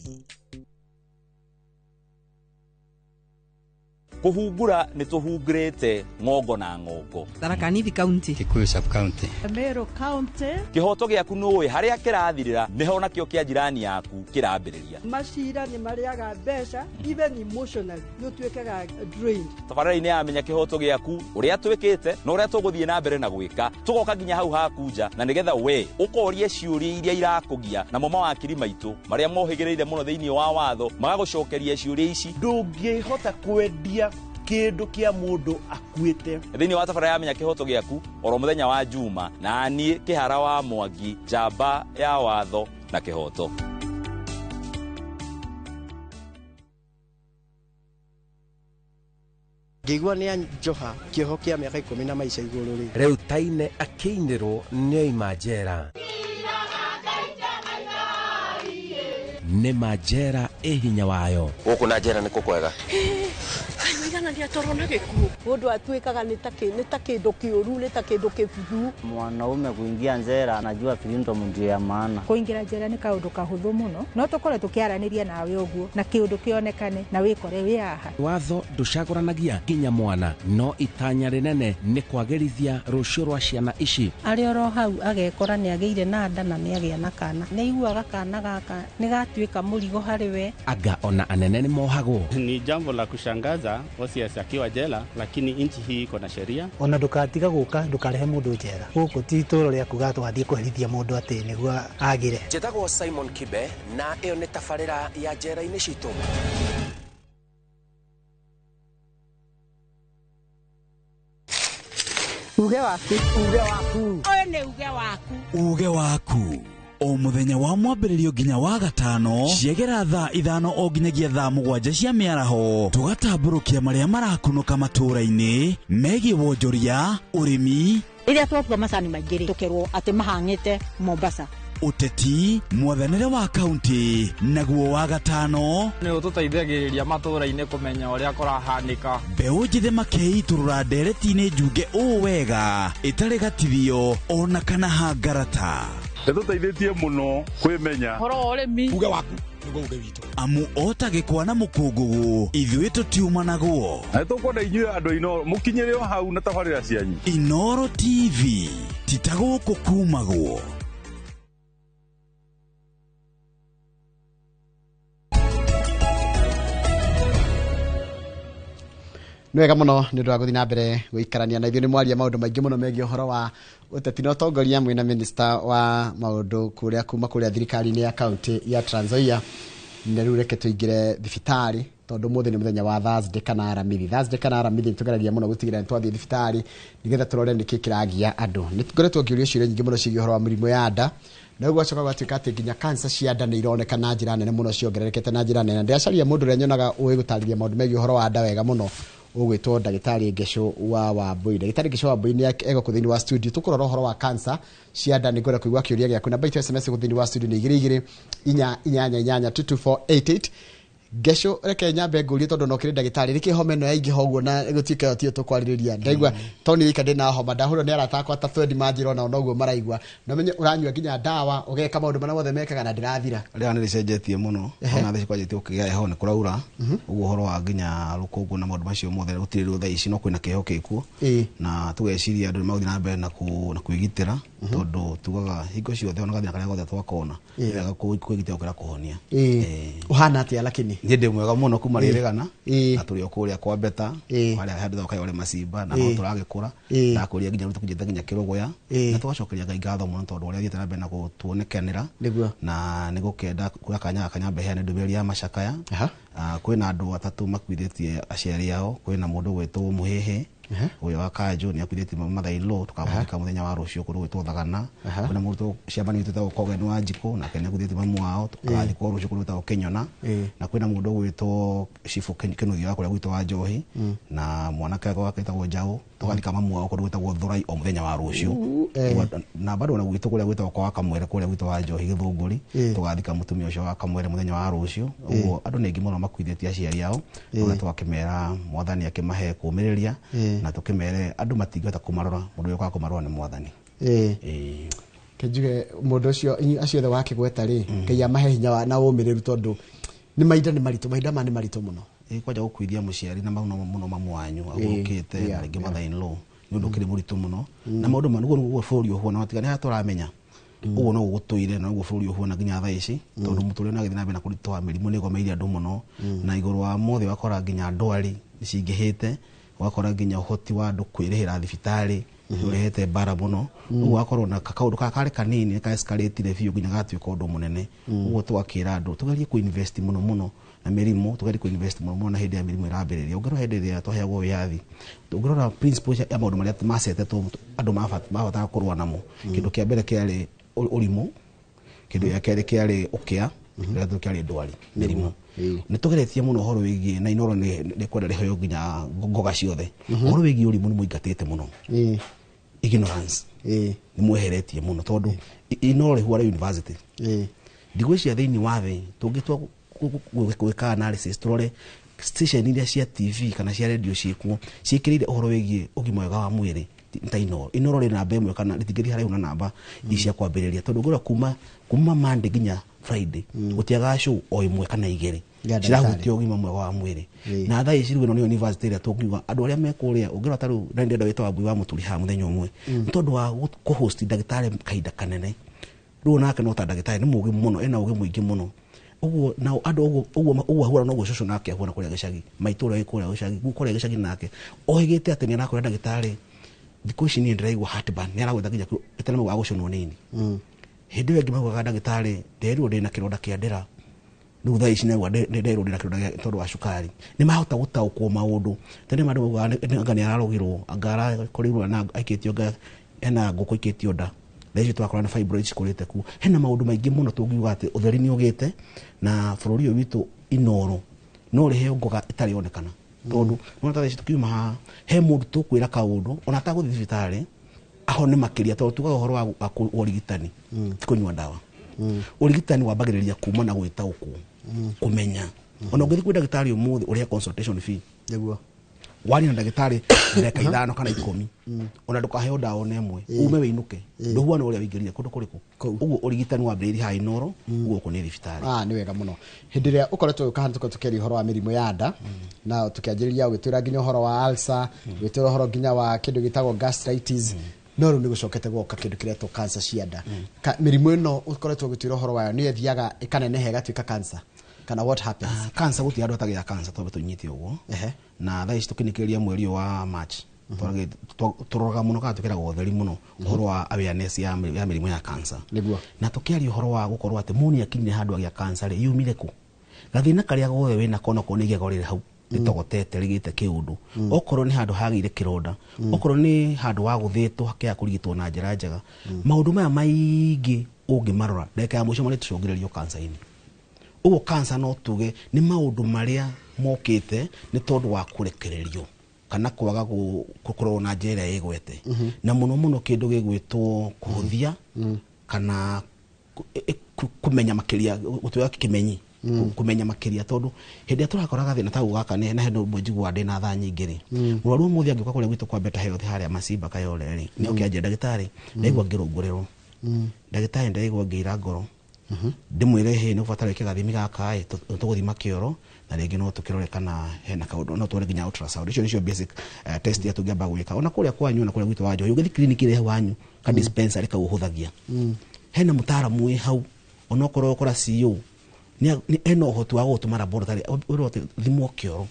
Kũhungura nĩ tũhungurĩte ng'ongo na ng'ongo. Tharaka Nithi County, Kikuyu sub county, Meru County. Kĩhoto gĩaku nũĩ harĩa kĩrathirĩra nĩho nakĩo kĩa jirani yaku kĩrambĩrĩria. Macira nĩ marĩaga mbeca, even emotionally nĩ ũtuĩkaga drained. Tabarĩra-inĩ ya Menya Kĩhoto Gĩaku, ũrĩa twĩkĩte na ũrĩa tũgũthiĩ na mbere na gwĩka, tũgoka nginya hau haku nja, na nĩgetha we ũkorie ciũria iria irakũgia, namo mawakiri maitũ marĩa mohĩgĩrĩire mũno thĩinĩ wa watho magagũcokeria ciũria ici. Ndũngĩhota kwendia kĩndũ kĩa mũndũ akuĩte. Thĩinĩ wa tabarĩra ya Menya Kĩhoto Gĩaku oro mũthenya wa Juma, na niĩ Kĩhara wa Mwangi, njamba ya watho na kĩhoto. Ngĩigua nĩ anjoha kĩoho kĩa mĩaka 10 na maica igũrũ rĩ. Rĩu Taine akĩinĩrwo nĩoima njera. Nĩ ma njera ĩ hinya wayo. Gũkũ na njera nĩ kũkwega. Kaigana nĩ atorwo na gĩkuũ. Mũndũ atuĩkaga nĩ ta kĩndũ kĩũru, nĩ ta kĩndũ kĩbuthu. Mwanaume kuingia njera anajua freedom ndio ya maana. Kũingĩra njera nĩ kaũndũ kahũthũ mũno, no tũkorwo tũkĩaranĩria nawe ũguo na kĩũndũ kĩonekane na wĩkore wĩ haha. Watho ndũcagũranagia nginya mwana, no itanya rĩnene nĩ kwagĩrithia rũciũ rwa ciana ici. Arĩ oro hau agekora nĩ agĩire na nda na nĩ agĩa na kana. Nĩ aiguaga kana gaka nĩ gatuĩka mũrigo harĩ we. Anga ona anene nĩ mohagwo. Ni jambo la kushangaza Osias akiwa jela, lakini nchi hii iko na sheria. Ona ndukatiga guka ndukarehe mundu njera guku ti itũũra rĩa kuga twathiĩ kũherithia mũndũ atĩ nĩguo agĩre. Njĩtagwo Simon Kibe na ĩyo nĩ tabarĩra ya njera-inĩ citũ. Uge waku, uge waku, ũyũ nĩ uge waku, uge waku o muthenya wa mwambĩrĩrio nginya wa gatano ciegera thaa 5 o nginyagia thaa 7 cia mĩaraho, tũgatambũrũkia marĩa marakunũka matũũra-inĩ megiĩ wonjoria, ũrĩmi. Rĩrĩa twatua macani maingĩ rĩ, tũkerwo atĩ mahang'ĩte Mombasa. Ũteti, mwathanĩre wa kaunti, naguo wa gatano nĩ ũtũteithagĩrĩria matũũra-inĩ kũmenya ũrĩa kũrahanĩka. Mbeũ njĩthĩ makeitũrũra ndereti-inĩ njunge ũũ wega ĩtarĩ gatithio ona kana hangarata. Nĩtũteithĩtie mũno kwĩmenya ũhoro wa ũrĩmi. Uge waku nĩguo uge witũ. Amu ota gĩkwa na mũkũngũgũ ithuĩ tũtiumanagwo. Na nĩtũkwenda inyuĩ andũ a Inooro mũkinyĩre o hau na tabarĩra cianyu. Inooro TV ti ta gũkũ kumagwo. Nĩ wega mũno nĩ ũndũ wa gũthiĩ na mbere gũikarania na ithuĩ. Nĩ mwaria maũndũ maingĩ mũno megiĩ ũhoro wa ũteti na ũtongoria mwĩna minister wa maũndũ kũrĩa kuma kũrĩa thirikari-inĩ ya kaunti ya Trans Nzoia. Na rĩu reke tũingĩre thibitarĩ tondũ ũmũthĩ nĩ mũthenya wa Thursday kana Aramithi. Thursday kana Aramithi nĩ tũgeragia mũno gũtigĩrĩra nĩ twathiĩ thibitarĩ nĩgetha tũrore nĩkĩ kĩragia andũ. Nĩ ngoretwo ngĩũrio ciũria nyingĩ mũno ciĩgiĩ ũhoro wa mĩrimũ ya nda, na rĩu gwacoka gwatuĩka atĩ nginya cancer cia nda nĩ ironeka na njĩra nene mũno, ciongererekete na njĩra nene. Ndĩracaria mũndũ ũrĩa nyonaga ũĩ gũtarĩria maũndũ megiĩ ũhoro wa nda wega mũno, ũgwĩtwo ndagĩtarĩ Ngecu wa Wambui. Ndagĩtarĩ Ngecu wa Wambui nĩ egũkũ thĩinĩ wa studio tũkũrora ũhoro wa cancer cia nda. Nĩ ngwenda kũigua kĩũria gĩaku. Namba itũ SMS gũkũ thĩinĩ wa studio nĩ 2 2 4 8 8 22488. Ngecu, reke nyambe ngũrie tondũ no kĩrĩ ndagĩtarĩ, nĩkĩ homa ĩno yaingĩha ũguo na gũtuĩka ĩyo tiyo tũkwarĩrĩria? Ndaigua tondũ nĩ wika ndĩna homa, ndahũrwo nĩ arata akwa ta twendi manjĩra onao noguo maraigua. Na ũmenye ũranyua nginya ndawa, ũgeka maũndũ marĩa mothe mekaga na ndĩrathira. Rĩera nĩ rĩcenjetie mũno, ona thaa ici kwanjĩtie gũkĩgĩa heho nĩ kũraura, ũguo ũhoro wa nginya rũkũngũ na maũndũ macio mothe gũtirĩ rĩu thaa ici, no kwĩna kĩheho gĩkuo, na tũgeciria andũ nĩ magũthiĩ na mbere na kwĩgitĩra, tondũ tugaga hingo ciothe ona gathĩna karĩa gothe twakona nĩ wega kwĩgitĩra gũkĩra kũhonia. Ũhana atĩa lakini? Niĩ ndĩ mwega mũno kuma rĩrĩgana, na tũrĩ o kũrĩa kwa Beta harĩa handũ thaka yore macimba na no tũragĩkũra, ndakũria nginya rĩu tũkinyĩte nginya kĩrũgũya, na tũgacokeria Ngai ngatho mũno tondũ ũrĩa athiĩte na mbere na gũtuonekanĩra, na nĩ gũkenda kuoya kanya gaka nyambe heane ndũmĩrĩri ya macakaya. Kwĩna andũ atatũ makuithĩtie aciari ao. Kwĩna mũndũ ũgwĩtwo Mũhĩhĩ ũrĩa wa Kanjũ nĩ akuithĩtie mother-in-law, tũkamũthika mũthenya wa rũciũ kũndũ gwĩtwo Thagana. Kwĩna mũndũ ciamani witũ wĩtagwo Kogen wa Njikũ, nake nĩ akuithĩtie mamu wao, tũkathikwo rũciũ kũndũ gwĩtagwo Kĩnyona. Na kwĩna mũndũ ũgwĩtwo Cibũ Kĩnuthia wa kũrĩa gwitũ wa Njohi, na mwanake wake wĩtagwo Njaũ, tũgathika mamu wao kũndũ gwĩtagwo Thurai o mũthenya wa rũciũ. Na bado ona gwitũ kũrĩa gwĩtagwo kwa Kamwere kũrĩa gwitũ wa Njohi Gĩthũngũri, tũgathika mũtumia ũcio wa Kamwere mũthenya wa rũciũ. Ũguo andũ nĩ aingĩ mũno makuithĩtie aciari ao, na tũgakĩmera mwathani akĩmahe kũũmĩrĩria, na tũkĩmere andũ matingĩhota kũmarora, mũndũ ũrĩa ũkaga kũmarora nĩ mwathani. Kenjuge mũndũ ũcio acio othe wakĩgweta rĩ, Ngai amahe hinya na ũmĩrĩru tondũ nĩ mahinda nĩ maritũ, mahinda maya nĩ maritũ mũno. Kwanja gũkuithia mũciari na mũno mũno mamu wanyu agũrũkĩte na rĩngĩ mother in law nĩ ũndũ ũkĩrĩ mũritũ mũno na maũndũ ma nĩguo nĩguo bũrũri ũhuana watigana haha tũramenya ũguo no gũtũire na ũguo bũrũri ũhuana nginya thaa ici tondũ mũtũrĩre ũragĩthiĩ na mbere na kũritũha mĩrimũ nĩ ĩgomeire andũ mũno na igũrũ wa mothe ũgakora nginya ndwari nĩ cingĩhĩte ũgakora nginya ũhoti wa andũ kwĩrĩhĩra thibitarĩ ũrehete mbara mũno ũguo ũgakorwo na kaũndũ karĩ kanini ka escalate biũ nginya gatuĩka ũndũ mũnene ũguo tũgakĩra andũ tũgerie kũ-invest mũno mũno na mĩrimũ tũgerie kũ-invest mũno mũno na hĩndĩ ya mĩrimũ ĩrambĩrĩria ũngĩrora hĩndĩ ĩrĩa twaheagwo wĩyathi ũngĩrora principles ya maũndũ marĩa macetetwo andũ mabataraga kũrũa namo kĩndũ kĩa mbere kĩarĩ ũrimũ kĩndũ gĩa kerĩ kĩarĩ ũkĩa kĩrĩa gatatũ kĩarĩ ndwari mĩrimũ nĩ tũgeretie mũno ũhoro wĩgiĩ na Inooro nĩ kwenda rĩheo nginya ngoga ciothe ũhoro wĩgiĩ ũrimũ nĩ mũingatĩte mũno ignorance nĩ mweheretie mũno tondũ Inooro rĩhuara university ndigwĩciria thĩinĩ wa thĩ tũngĩtua gwĩka analysis tũrore station iria cia TV kana cia radio ciĩkuo ciĩkĩrĩire ũhoro wĩgiĩ ũgima mwega wa mwĩrĩ ta Inooro Inooro rĩ namba ĩmwe kana rĩtingĩthiĩ haraihu na namba ici cia kwambĩrĩria tondũ ũngĩrora kuma Monday nginya Friday gũtiagaga show o ĩmwe kana igĩrĩ cirahutia ũgima mwega wa mwĩrĩ na thaa ici rĩu ĩno nĩyo university ĩrĩa tũngiuga andũ arĩa me kũrĩa ũngĩrora ta rĩu na ndĩrenda wĩta Wambui wa Mũturi haha mũthenya ũmwe nĩ tondũ wa kũ-host ndagĩtarĩ kahinda kanene rĩu onake no ta ndagĩtarĩ nĩ mũũgĩ mũno ena ũgĩ mũingĩ mũno ũguo nao andũ ũguo ahuana noguo cũcũ nake ahuana kũrĩa gĩcagi maitũ ũrĩa wĩ kũrĩa gĩcagi kũrĩa gĩcagi nake ohĩgĩte atĩ nĩ arakora ndagĩtarĩ thikũ ici niĩ ndĩraigua heartburn nĩ aragwetha nginya ĩtana wa gũcũnwo nini hĩndĩ ĩyo ĩngĩ maugaga ndagĩtarĩ nderirwo ndĩna kĩronda kĩa ndĩra rĩu thaa ici naigua nderirwo ndĩna kĩronda tondũ wa cukari nĩ mahota gũtaũkwo maũndũ tene andũ maugaga anga nĩ ararogirwo anga arakorirwo na aikĩtio anga ena ngũkũ ikĩtio nda thaa ici tũrakora nĩ fibroids cikũrĩte kuo hena maũndũ maingĩ mũno tũngiuga atĩ ũtheri nĩ ũgĩte na bũrũri ũyũ witũ Inooro no rĩheo ngoga ĩtarĩ yonekana tondũ nona ta thaa ici tũkiuma haha he mũndũ tũkwĩra kaũndũ ona atagũthiĩ thibitarĩ ahone makĩria tondũ tugaga ũhoro wa ũrigitani ti kũnyua ndawa ũrigitani wambagĩrĩria kuma na gwĩtaũkwo kũmenya ona ũngĩthiĩ kwĩ ndagĩtarĩ ũmũthĩ ũrĩhe consultation fee nĩguo waria na ndagĩtarĩ ndagĩka 5 kana 10 ona ndũkaheo ndawa ona ĩmwe ume wĩinũke ndũhuana ũrĩa wĩingĩrire kũndũ kũrĩkũ ũguo ũrigitani wambĩrĩirie haha Inooro ũguo gũkũ nĩ thibitarĩ nĩ wega mũno hĩndĩ ĩrĩa ũkoretwo ũgĩũka haha tũkoretwo tũkĩaria ũhoro wa mĩrimũ ya nda na tũkĩanjĩrĩria ũgĩtwĩra nginya ũhoro wa ulcer ũgĩtwĩra ũhoro nginya wa kĩndũ gĩtagwo gastritis no rĩu nĩ gũcokete gwoka kĩndũ kĩretwo cancer cia nda mĩrimũ ĩno ũkoretwo ũgĩtwĩra ũhoro wayo nĩ ĩthiaga ĩkaneneha ĩgatuĩka cancer kana what happens cancer gũtirĩ andũ atagĩa cancer twambe tũnyite ũguo na thaa ici tũkĩnĩkĩrĩria mweri ũyũ wa March tũroraga mũno kana twĩkĩraga ũtheri mũno ũhoro wa awareness ya mĩrimũ ya cancer nĩguo na tũkĩaria ũhoro wa gũkorwo atĩ mũndũ nĩakinyire handũ agĩa cancer rĩ yumire kũ gathĩna karĩa gothe wĩnako onakorwo nĩ igego rĩrĩ hau rĩtogotete rĩgĩte kĩũndũ okorwo nĩ handũ hagĩire kĩronda okorwo nĩ handũ wagũthĩtwo hakĩaga kũrigitwo na njĩra njega maũndũ maya maingĩ ũngĩmarora ndagĩka ya mũico marĩtũcũngĩrĩrio cancer-inĩ ũguo cancer no tuge nĩ maũndũ marĩa mokĩte nĩ tondũ wa kũrekererio kana kwaga kũrorwo na njĩra ĩrĩa ĩgwete na mũno mũno kĩndũ gĩgwĩtwo kũhũthia kana kũmenya makĩria gũtuĩka kĩmenyi kũmenya makĩria tondũ hĩndĩ ĩrĩa tũrakora gathĩna ta gaka na hĩndĩ ĩmwe njiguaga ndĩna thaa nyingĩ rĩ mũrwaru ũmũthĩ angĩũka kũrĩa gwitũ kwa Better Health harĩa Masimba Kayole rĩ nĩ oke anjĩre ndagĩtarĩ ndaigua ngĩrũngũrĩrwo ndagĩtarĩ ndaigua ngĩira ngoro ndĩmwĩre hĩ nĩ ũbatara wĩke gathimi gaka ĩ tũgũthima kĩoro na rĩngĩ no tũkĩrore kana hena kaũndũ no tuone nginya ultrasound icio nĩcio basic test iria tũngĩamba gwĩka ona kũrĩa kwanyu ona kũrĩa gwitũ wa Njohi ũngĩthiĩ clinic ĩrĩa wanyu ka dispensary kau ũhũthagia hena mũtaaramu wĩ hau onokorwo ũkora CEO ena ũhoti wa gũgũtũma laboratory ũrwo atĩ thimwo kĩoro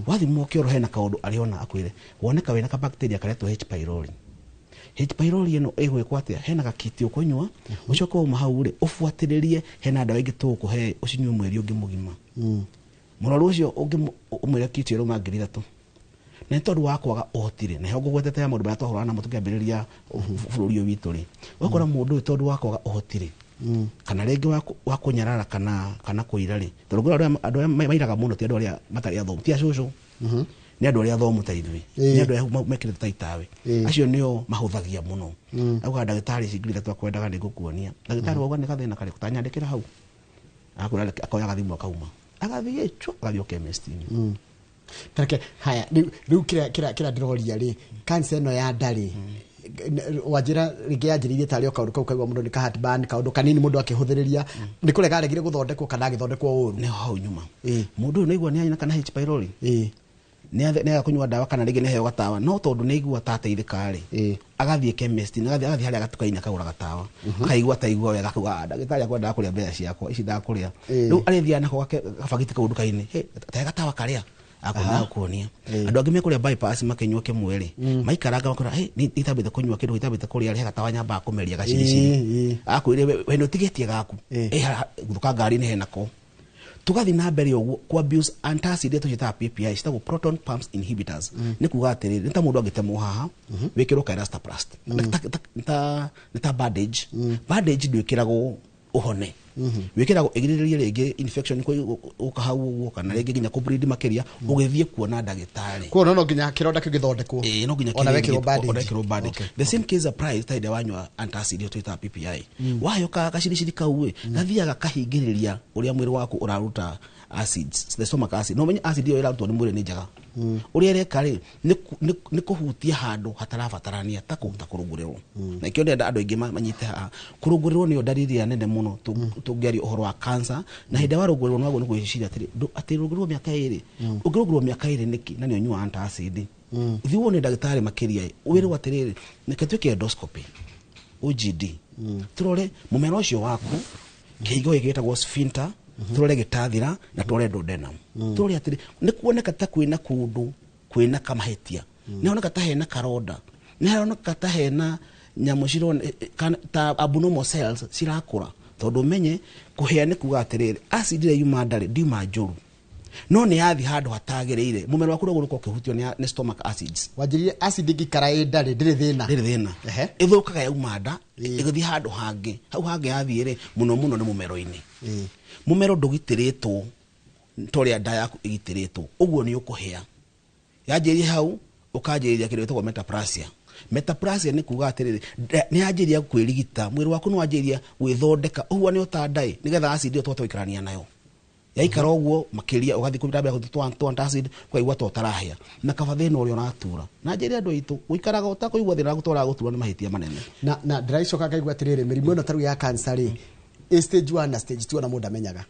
wathimwo kĩoro hena kaũndũ arĩona akwĩre woneka wĩna ka bacteria karetwo H pylori H pylori ĩno ĩgwĩkwo atĩa hena gakiti ũkũnyua ũcoke wauma hau rĩ ũbuatĩrĩrie hena ndawa ĩngĩ tũgũkũhe ũcinyue mweri ũngĩ mũgima mũrwaru ũcio ũngĩmwĩra kiti ĩrauma 3,000 na nĩ tondũ wa kwaga ũhoti rĩ na heho ngũgwetete ya maũndũ marĩa twahũrana namo tũkĩambĩrĩria bũrũri ũyũ witũ rĩ ũgakora mũndũ ũyũ tondũ wa kwaga ũhoti rĩ kana rĩngĩ wa kũnyarara kana kũira rĩ tondũ ngũrora andũ arĩa mairaga mũno ti andũ arĩa matarĩ athomu ti acũcũ nĩ andũ arĩa athomu ta ithuĩ nĩ andũ arĩa mekĩrĩte ta itawe acio nĩo mahũthagia mũno auga ndagĩtarĩ ici 3,000 akwendaga nĩ ngũkuonia ndagĩtarĩ wauga nĩ gathĩna karĩkũ tanyandĩkĩra hau akwĩra akoya gathimũ akauma agathiĩ chu agathiĩ chemist-inĩ Tareke haya rĩu kĩrĩa ndĩroria rĩ cancer ĩno ya nda rĩ Wanjĩra rĩngĩ yanjĩrĩirie tarĩ o kaũndũ kau kaigua mũndũ nĩ ka heartburn, kaũndũ kanini mũndũ akĩhũthĩrĩria, nĩ kũrega aregire gũthondekwo kana agĩthondekwo ũru. Nĩho hau nyuma mũndũ ũyũ nĩaigua nĩanyina kana H pylori, nĩaga kũnyua ndawa kana rĩngĩ nĩaheo gatawa, no tondũ nĩaigua ta ateithĩka rĩ, agathiĩ chemist, agathiĩ harĩa gatuka-inĩ akagũra gatawa, akaigua taigua wega, akauga, "Ah, ndagĩtarĩ akwa ndakũrĩa mbeca ciakwa ici ndakũrĩa." Rĩu arĩthiaga nako gabagiti kau nduka-inĩ, "Hey, tahe gatawa karĩa akuonia." Andũ angĩ mekũrĩa bypass makĩnyua kĩmwe rĩ, maikaranga makora, "Hey, nĩitambĩte kũnyua kĩndũ, itambĩte kũrĩa, rehe gatawa nyambaga kũmeria gaciriciri." Akwĩre, "We nĩũtigĩtie gaku guthũka ngari-inĩ henako." Tugathiĩ na mbere ũguo ku abuse antacid iria tũciĩtaga PPI, citagwo proton pumps inhibitors. Nĩ kuga atĩrĩrĩ, nĩ ta mũndũ angĩtemwo haha, wĩkĩrwo ka elastoplast, nĩ ta bandage. Bandage ndwĩkĩragwo ũhone, wĩkĩragwo ĩgirĩrĩrie rĩngĩ infection gũka hau ũguo, kana rĩngĩ nginya kũ bleed makĩria ũgĩthiĩ kuona ndagĩtarĩ. Koguo no nginya kĩronda kĩu gĩthondekwo. Ĩĩ, no nginya ona wekĩrwo bandage. Ona wekĩrwo bandage. The same case applies ta hĩndĩ ĩrĩa wanyua antacid ĩyo twĩtaga PPI. Waheo gaciriciri kau ĩ, gathiaga kahingĩrĩria ũrĩa mwĩrĩ waku ũraruta acids, the stomach acid. No menye acid ĩyo ĩrarutwo nĩ mwĩrĩ nĩ njega. Ũrĩa ĩreka rĩ, nĩ kũhutia handũ hatarabatarania, ta kũrũngũrĩrwo. Na ikĩo ndĩrenda andũ aingĩ manyite haha, kũrũngũrĩrwo nĩyo ndariri ĩrĩa nene mũno tũngĩaria ũhoro wa cancer. Na hĩndĩ ĩrĩa warũngũrĩrwo nĩwagwo nĩ gwĩciria atĩrĩ, atĩ rũngũrĩrwo mĩaka 2, ũngĩrũngũrĩrwo mĩaka 2 nĩkĩ na nĩ ũnyuaga antacid? Thiĩ wone ndagĩtarĩ makĩria, wĩrwo atĩrĩrĩ, reke twĩke endoscopy, OGD, tũrore mũmera ũcio waku, kĩhingo gĩkĩ gĩtagwo sphincter, tũrore gĩtathira, na tũrore duodenum, tũrore atĩrĩ nĩ kuoneka ta kwĩna kũndũ kwĩna kamahĩtia, nĩ haroneka ta hena karonda, nĩ haroneka ta hena nyamũ cirona ta abnormal cells cirakũra. Tondũ ũmenye kũhĩa nĩ kuga atĩrĩrĩ, acid ĩrĩa yuma ndarĩ ndiuma njũru, no nĩ yathi handũ hatagĩrĩire, mũmero waku ũrĩa ũgũkorwo ũkĩhutio nĩ stomach acids. Wanjĩrire acid ĩngĩikara ĩ ndarĩ ndĩrĩ thĩna. Ndĩrĩ thĩna. Ĩthũkaga yauma nda ĩgĩthiĩ handũ hangĩ. Hau hangĩ yathiĩ rĩ, mũno mũno nĩ mũmero-inĩ. Mũmero ndũgitĩrĩtwo ta ũrĩa nda yaku ĩgitĩrĩtwo, ũguo nĩ ũkũhĩa. Yanjĩrĩria hau ũkanjĩrĩria kĩndũ gĩtagwo metaplasia. Metaplasia nĩ kuga atĩrĩrĩ, nĩ yanjĩrĩria kwĩrigita, mwĩrĩ waku nĩ wanjĩrĩria gwĩthondeka, ũguo nĩ ũta ndaĩ, nĩgetha acid ĩyo tũhote gũikarania nayo. Yaikara ũguo makĩria ũgathiĩ kũrĩa twa antacid, ũkaigua ta ũtarahĩa, na kaba thĩna ũrĩa ũratura. Na njĩre andũ aitũ, gũikaraga ũtakũigua thĩna waku ta ũragũtura nĩ mahĩtia manene. Na ndĩraicoka ngaigua atĩrĩrĩ, mĩrimũ ĩno ta rĩu ya cancer rĩ, ĩ stage 1 na stage 2 ona mũndũ amenyaga.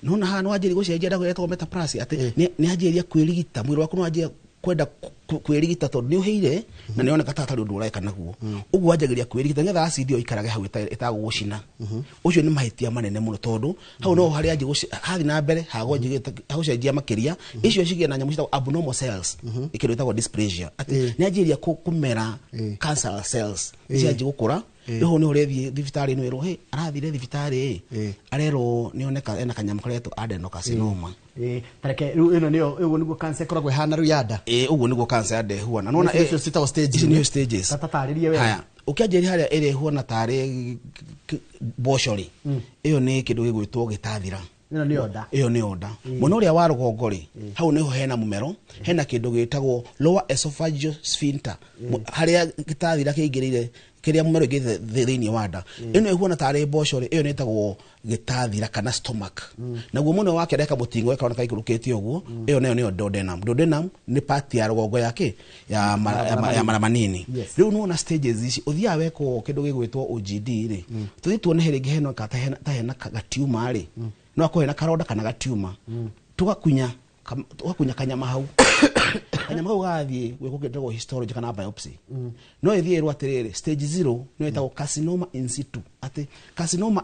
Nona haha nĩ wanjĩrĩria gũcenjia ndawa ĩtagwo metaplasia, atĩ nĩ yanjĩrĩria kwĩrigita, mwĩrĩ waku nĩ wanjĩrĩria kwenda kwĩrigita tondũ nĩ ũhĩire na nĩ oneka ta hatarĩ ũndũ ũreka naguo. Ũguo wanjagĩrĩria kwĩrigita nĩgetha acid ĩyo ĩikarage hau ĩtagũgũcina. Ũcio nĩ mahĩtia manene mũno, tondũ hau no harĩa anjĩ hathiĩ na mbere hagũcenjia makĩria. Icio cigĩe na nyamũ ciĩtagwo abnormal cells, kĩndũ gĩtagwo dysplasia, atĩ nĩ anjĩrĩria kũmera cancer cells, cianjia gũkũra. Rĩu hau nĩho ũrĩthiĩ thibitarĩ nĩ wĩrwo, "Hey, arathire thibitarĩ ĩ, arerwo nĩoneka ena kanyamũ karetwo adenocarcinoma." Tareke rĩu ĩno nĩyo, ũguo nĩguo cancer ĩkoragwo ĩhana rĩu ya nda. Ĩ, ũguo nĩguo cancer ya nda ĩhuana. Nĩwona, Icio ciĩtagwo stages. Ici nĩcio stages. Ta tatarĩrie wega. Haya, ũkĩanjĩrĩria harĩa ĩrĩa ĩhuana tarĩ mboco rĩ, ĩyo nĩ kĩndũ gĩgwĩtwo gĩtathira. Ĩno nĩyo nda. Ĩyo nĩyo nda. Mwena ũrĩa wa rũgongo rĩ, hau nĩho hena mũmero, hena kĩndũ gĩtagwo lower esophageal sphincter, harĩa gĩtathira kĩingĩrĩire, kĩrĩa mũmero ũingĩrĩte thĩinĩ wa nda. Ĩno ĩhuana tarĩ mboco rĩ, ĩyo nĩ ĩtagwo gĩtathira kana stomach. Naguo mwena wa kĩanda kamũtingo gakoneka gaikũrũkĩte ũguo, ĩyo nayo nĩyo duodenum. Duodenum nĩ part ya rũgongo ya kĩ? Ya ya mara manini. Rĩu nĩwona stages ici, ũthiaga wekwo kĩndũ gĩgwĩtwo OGD rĩ, tũthiĩ tuone he rĩngĩ hena ta hena gatiuma rĩ, no akorwo hena karonda kana gatiuma, tũgakunya kanyama hau, kanyama kau gathiĩ gwĩkwo kĩndũ gĩtagwo histology kana biopsy. No ĩthiĩ ĩrwo atĩrĩrĩ, stage 0 nĩyo ĩtagwo carcinoma in situ, atĩ carcinoma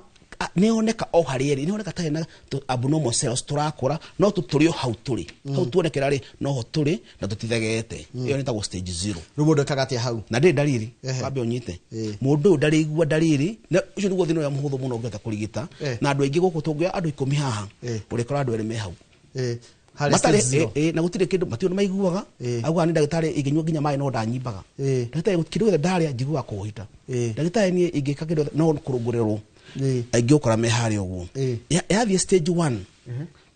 nĩyoneka o harĩa ĩrĩ, nĩyoneka ta hena abnormal cells tũrakũra, no tũrĩ o hau tũrĩ, hau tuonekera rĩ, noho tũrĩ na tũtithegete. Ĩyo nĩtagwo stage 0. Rĩu mũndũ ekaga atĩa hau? Na ndĩrĩ ndariri. Wambe ũnyite, mũndũ ũyũ ndarĩigua ndariri, na ũcio nĩguo thĩna ũrĩa mũhũthũ mũno ũngĩhota kũrigita. Na andũ aingĩ gũkũ, tũngĩoya andũ 10 haha, ũrĩkora andũ 2 me hau. Harĩ Matarĩ stage zero. Na gũtirĩ kĩndũ matirĩ maiguaga. Augaga nĩ ndagĩtarĩ, ingĩnyua nginya maĩ no ndanyimbaga. Ndagĩtarĩ, kĩndũ gĩothe ndarĩa njiguaga kũhita. Ndagĩtarĩ, niĩ ingĩka kĩndũ no kũrũngũrĩrwo. Aingĩ ũkora me harĩa ũguo. Yathiĩ stage 1.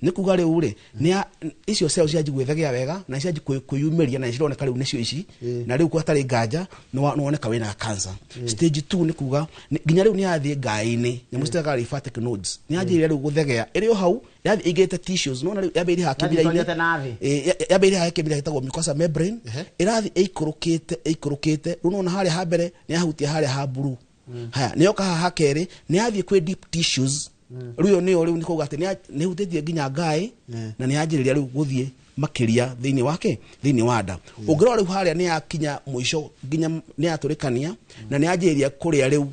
Nĩ kuga rĩu rĩ nĩ icio cells cianji gwĩthegea wega na cianji kwĩyumĩria na cironeka rĩu nĩcio ici, na rĩu hatarĩ nganja nĩ woneka wĩna cancer. Stage 2 nĩ kuga nginya rĩu nĩ yathiĩ ngaĩ-inĩ, nyamũ citekaga lymphatic nodes, nĩ yanjĩrĩria rĩu gũthegea ĩrĩ o hau, yathiĩ ĩingĩrĩte tissues, nĩwona rĩu yambĩrĩirie haha kĩmira-inĩ, yambĩrĩirie haha kĩmira gĩtagwo mucosa membrane, ĩrathiĩ ĩikũrũkĩte ĩikũrũkĩte, rĩu nĩwona harĩa ha mbere nĩ yahutia harĩa ha blue, haya nĩ yoka haha ha kerĩ nĩ yathiĩ kwĩ deep tissues, rĩu ĩyo nĩyo rĩu nĩ kuga atĩ nĩ ĩhutĩtie nginya ngaĩ na nĩ yanjĩrĩria rĩu gũthiĩ makĩria thĩinĩ wake thĩinĩ wa nda. Ũngĩrora rĩu harĩa nĩ yakinya mũico nginya nĩ yatũrĩkania na nĩ yanjĩrĩria kũrĩa rĩu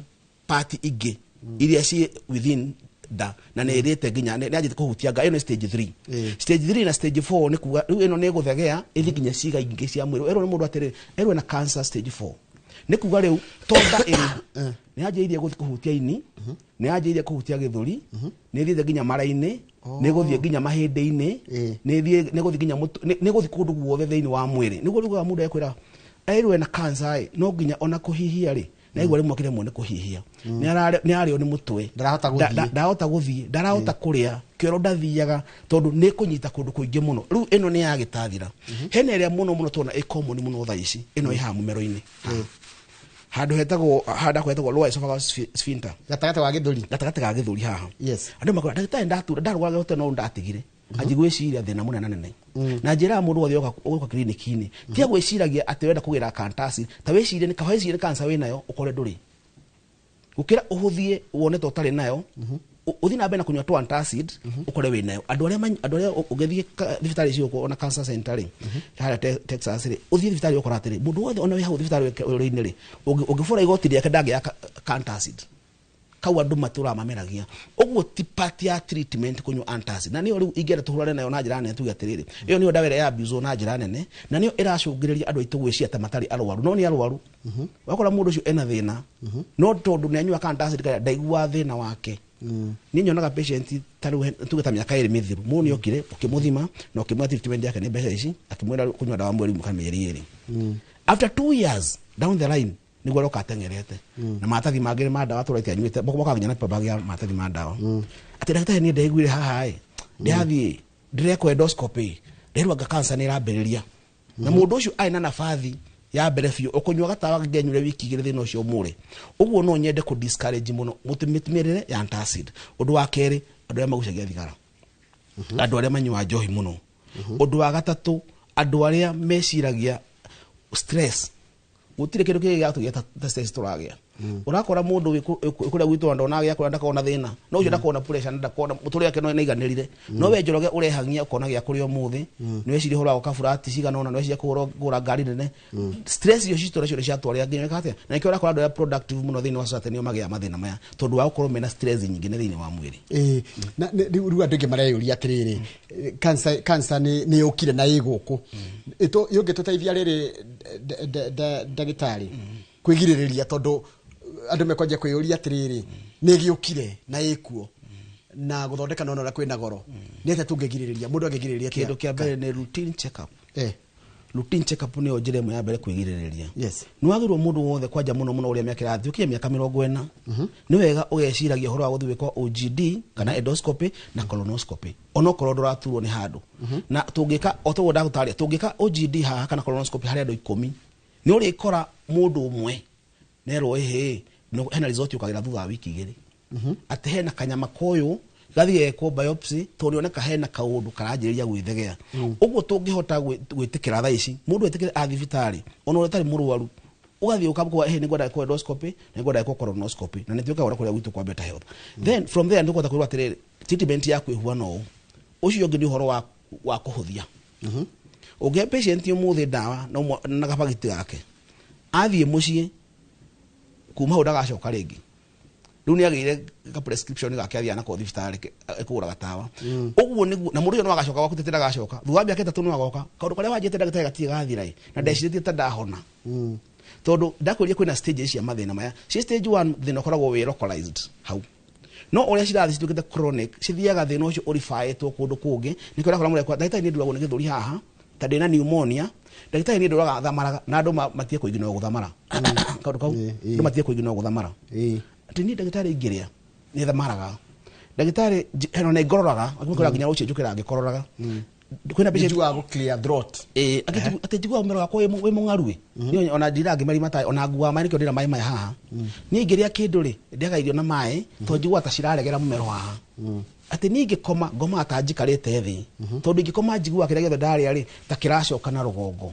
part ingĩ iria ciĩ within nda na nĩ ĩrĩte nginya nĩ yanjĩtie kũhutia ngaĩ. Ĩyo nĩ stage 3. Stage 3 na stage 4 nĩ kuga rĩu ĩno nĩ ĩgũthegea ĩthiĩ nginya ciĩga ingĩ cia mwĩrĩ. Erwo nĩ mũndũ atĩrĩ erwo na cancer stage 4 nĩ kuga rĩu to nda ĩrĩ nĩ yanjĩrĩirie gũthiĩ kũhutia ini, nĩ yanjĩrĩirie kũhutia gĩthũri, nĩ ĩthiĩte nginya mara-inĩ, nĩ ĩgũthiĩ nginya mahĩndĩ-inĩ, nĩ ĩgũthiĩ nginya nĩ ĩgũthiĩ kũndũ guothe thĩinĩ wa mwĩrĩ. Nĩguo rĩu mũndũ ekwĩra erwo ena cancer ĩ no nginya ona kũhihia rĩ na igua rĩmwe kĩremwo nĩ kũhihia, nĩ ararĩo nĩ mũtwe, ndarahota gũthiĩ, ndarahota kũrĩa, kĩoro ndathiaga tondũ nĩ kũnyita kũndũ kũingĩ mũno. Rĩu ĩno nĩ ya gĩtathira. Hena ĩrĩa mũno mũno tuona ĩ common mũno thaa ici, ĩno ĩ haha mũmero-inĩ handũ hetagwo handũ hetagwo lower esophagus sphincter, gatagatĩ ga gĩthũri, gatagatĩ ga gĩthũri haha. Yes. Andũ makora ndagĩtarĩ ndatura ndarwara gĩothe no ndatigire anji gwĩciria thĩna mũnene nene na njĩra ya mũndũ wothe ũgoka kiriniki-inĩ tia gwĩciragia atĩ wenda kũgĩra kantasi, ta wĩcirie nĩ kaba wĩcirie cancer wĩnayo ũkore ndũrĩ, gũkĩra ũhũthie wone ta ũtarĩ nayo ũthiĩ na mbere na kũnyua tũ antacid ũkore wĩnayo. Andũ arĩa ũngĩthiĩ thibitarĩ icio ona cancer center rĩ harĩa Texas rĩ, ũthiĩ thibitarĩ ũkora atĩrĩ mũndũ wothe ona wĩ hau thibitarĩ ũrĩ-inĩ rĩ ũngĩbũra igoti rĩake ndangĩaga antacid kau andũ matũraga mameragia. Ũguo ti part ya treatment kũnyua antacid, na nĩyo rĩu ingĩenda tũhũrane nayo na njĩra nene tuge atĩrĩrĩ ĩyo nĩyo ndawa ĩrĩa ya abuse na njĩra nene na nĩyo ĩracũngĩrĩria andũ aitũ gwĩciria ta matarĩ arwaru, no nĩ arwaru. Wakora mũndũ ũcio ena thĩna no tondũ nĩ anyua antacid karĩa ndaiguaga thĩna wake. Niĩ nyonaga patient ta rĩu tuge ta mĩaka ĩrĩ mĩthiru, mũndũ nĩ okire ũkĩmũthima na ũkĩmwĩra treatment yake nĩ mbeca ici, akĩmwĩra kũnyua ndawa mweri ũmwe kana mĩeri ĩrĩ. After 2 years down the line nĩguo aroka ateng'erete na maratathi mangĩ ma ndawa tũraite anyuĩte, mokaga nginya na paper bag ya maratathi ma ndawa. Atĩ ndagĩtarĩ niĩ ndaiguire haha ĩ ndĩrathiĩ ndĩrekwo endoscopy nderwo anga cancer nĩ ĩrambĩrĩria, na mũndũ ũcio arĩ na nabathi ya mbere biũ ũkũnyua gatawa ngenyure wiki igĩrĩ thĩna ũcio mũre. Ũguo no nyende kũ discourage mũno mũtũmĩrĩre ya antacid. Ũndũ wa kerĩ, andũ arĩa magucagia thigara, andũ arĩa manyuaga njohi mũno. Ũndũ wa gatatũ, andũ arĩa meciragia stress, gũtirĩ kĩndũ kĩngĩ gĩatũgia ta stress tũragĩa. Ũrakora mũndũ kũrĩa gwitũ ndona gĩa kũrĩa ndakona thĩna, no ũcio ndakona pressure na ndakona mũtũrĩre wake no nĩaiganĩrire, no we Njoroge ũrehangia ũkona gĩa kũrĩa ũmũthĩ, nĩ weciria ũhoro wa gwaka burati cigana ũna, nĩ weciria kũgũra ngari nene. Stress icio citũ nacio nĩ ciatwarĩra nginya wĩka atĩa, na nĩkĩo ũrakora andũ arĩa productive mũno thĩinĩ wa society nĩo magĩaga mathĩna maya tondũ wa gũkorwo mena stress nyingĩ nĩ thĩinĩ wa mwĩrĩ. Na rĩu andũ aingĩ mareyũria atĩrĩrĩ, cancer nĩ yũkire na ĩ gũkũ, yũngĩtũteithia rĩrĩ ndagĩtarĩ kwĩgirĩrĩria, tondũ andũ mekwanjia kwĩyũria atĩrĩrĩ nĩ ĩgĩũkire na ĩkuo na gũthondeka nona ũrĩa kwĩna goro, nĩ atĩa tũngĩgirĩrĩria, mũndũ angĩgirĩrĩria atĩa? Kĩndũ kĩa mbere nĩ routine check up. Routine check up nĩyo njĩra ĩmwe ya mbere kwĩgirĩrĩria. Yes. Nĩ wagĩrĩirwo mũndũ wothe kwanja mũno mũno ũrĩa mĩaka ĩrathiĩ, ũkinya mĩaka 40 nĩ wega ũgeciragia ũhoro wa gũthiĩ gwĩkwo OGD kana endoscopy na colonoscopy, onokorwo ndũraturwo nĩ handũ. Na tũngĩka o toguo ndagũtarĩria, tũngĩka OGD haha kana colonoscopy harĩ andũ 10, nĩ ũrĩkora mũndũ ũmwe nerwo ĩhĩ hena result ũkagĩra thutha wa wiki 2, atĩ hena kanyama koyũ gathiĩ gekwo biopsy tondũ nĩoneka hena kaũndũ karanjĩrĩria gwĩthegea. Ũguo tũngĩhota gwĩtĩkĩra thaa ici mũndũ etĩkĩre a thibitarĩ ona ũrĩa ũtarĩ mũrwaru, ũgathiĩ ũkamũkwa ĩhĩ nĩngwenda gwĩkwo endoscopy nĩngwenda gwĩkwo colonoscopy, na nĩtuĩkaga ũrĩa kũrĩa gwitũ kwa Better Health. Then from there nĩtũkũhota kwĩrwo atĩrĩrĩ treatment yaku ĩhuana ũũ. Ũcio ũngĩ nĩ ũhoro wa kũhũthia. Ũngĩhe patient ũmũthĩ ndawa na gabagiti gake, athiĩ mũciĩ kuma hau ndagacoka rĩngĩ. Rĩu nĩ agĩire ka prescription gake athiaga nako thibitarĩ ekũgũra gatawa. Ũguo nĩguo na mũndũ ũcio no agacoka gwaku tete ndagacoka. Thutha wa mĩaka 3 no agoka. Kaũndũ karĩa wanjĩte ndagĩtarĩ gatirĩ gathira ĩ, na ndecirĩtie ta ndahona. Tondũ ndakwĩrire kwĩna stages cia mathĩna maya. Ci stage 1 thĩna ũkoragwo wĩ localized hau. No ũrĩa cirathiĩ cituĩkĩte chronic, cithiaga thĩna ũcio ũribaĩtwo kũndũ kũngĩ. Nĩkĩo ũrakora mũndũ ndagĩtarĩ nĩ nduragwo nĩ gĩthũri haha, ta ndĩna pneumonia, ndagĩtarĩ nĩ ndũraga thamaraga, na andũ matige kũiginwo gũthamara. Kaũndũ kau, andũ matige kũiginwo gũthamara. Atĩ niĩ ndagĩtarĩ ingĩrĩa, nĩ thamaraga. Ndagĩtarĩ heno nĩ ngororaga, akĩmũkora nginya rũciũ njũkĩra ngĩkororaga. Kwĩna patient Njiguaga gũ clear throat. Ĩĩ, atĩ njiguaga mũmero wakwa wĩ mũng'aru ĩ. Niĩ ona ndira ngĩmeria matai, ona nguaga maĩ nĩkĩo ndĩra maĩ maya haha. Niĩ ingĩrĩa kĩndũ rĩ, ndĩaga irio na maĩ, tondũ njiguaga ta ciraregera mũmero haha. Atĩ niĩ ingĩkoma, ngomaga ta njikarĩte thĩ. Tondũ ingĩkoma njiguaga kĩrĩa gĩothe ndarĩa rĩ, ta kĩracoka na rũgongo.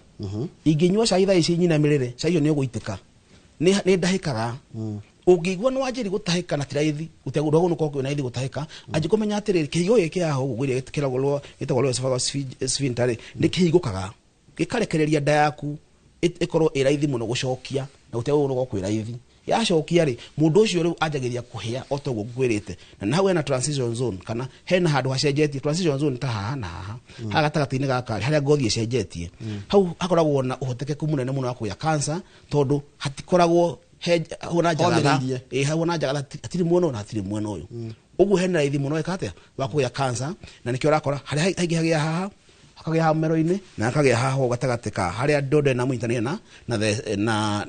Ingĩnyua cai thaa ici nyinamĩrĩre, cai ũcio nĩ ũgũitĩka. Nĩ ndahĩkaga. Ũngĩigua nĩ wanjĩri gũtahĩka na ti raithi, ndwagĩrĩirwo nĩ gũkorwo kwĩna raithi gũtahĩka, anjĩ kũmenya atĩrĩrĩ, kĩhigo gĩkĩ haha ũguo ngwĩrire kĩragũrwo gĩtagwo lower esophagus sphincter rĩ, nĩ kĩhingũkaga. Gĩkarekereria nda yaku ĩkorwo ĩ raithi mũno gũcokia, na gũtiagĩrĩirwo nĩ gũkorwo kwĩ raithi. Yacokia rĩ, mũndũ ũcio rĩu anjagĩrĩria kũhĩa o ta ũguo ngwĩrĩte. Na hau hena transition zone, kana hena handũ hacenjetie. Transition zone ta haha na haha. Haha gatagatĩ-inĩ gaka rĩ, harĩa ngothi ĩcenjetie. Hau hakoragwo na ũhotekeku mũnene mũno wa kũgĩa cancer, tondũ hatikoragwo he hau na njagatha. Homĩrĩirie. Ĩ, hau na njagatha hatirĩ mwena ũyũ na hatirĩ mwena ũyũ. Ũguo hena raithi mũno ĩka atĩa? Wa kũgĩa cancer, na nĩkĩo ũrakora harĩa haingĩ hagĩa haha, hakagĩa haha mũmero-inĩ, na hakagĩa haha ũguo gatagatĩ ka harĩa ndonda ĩna mũnyitanĩire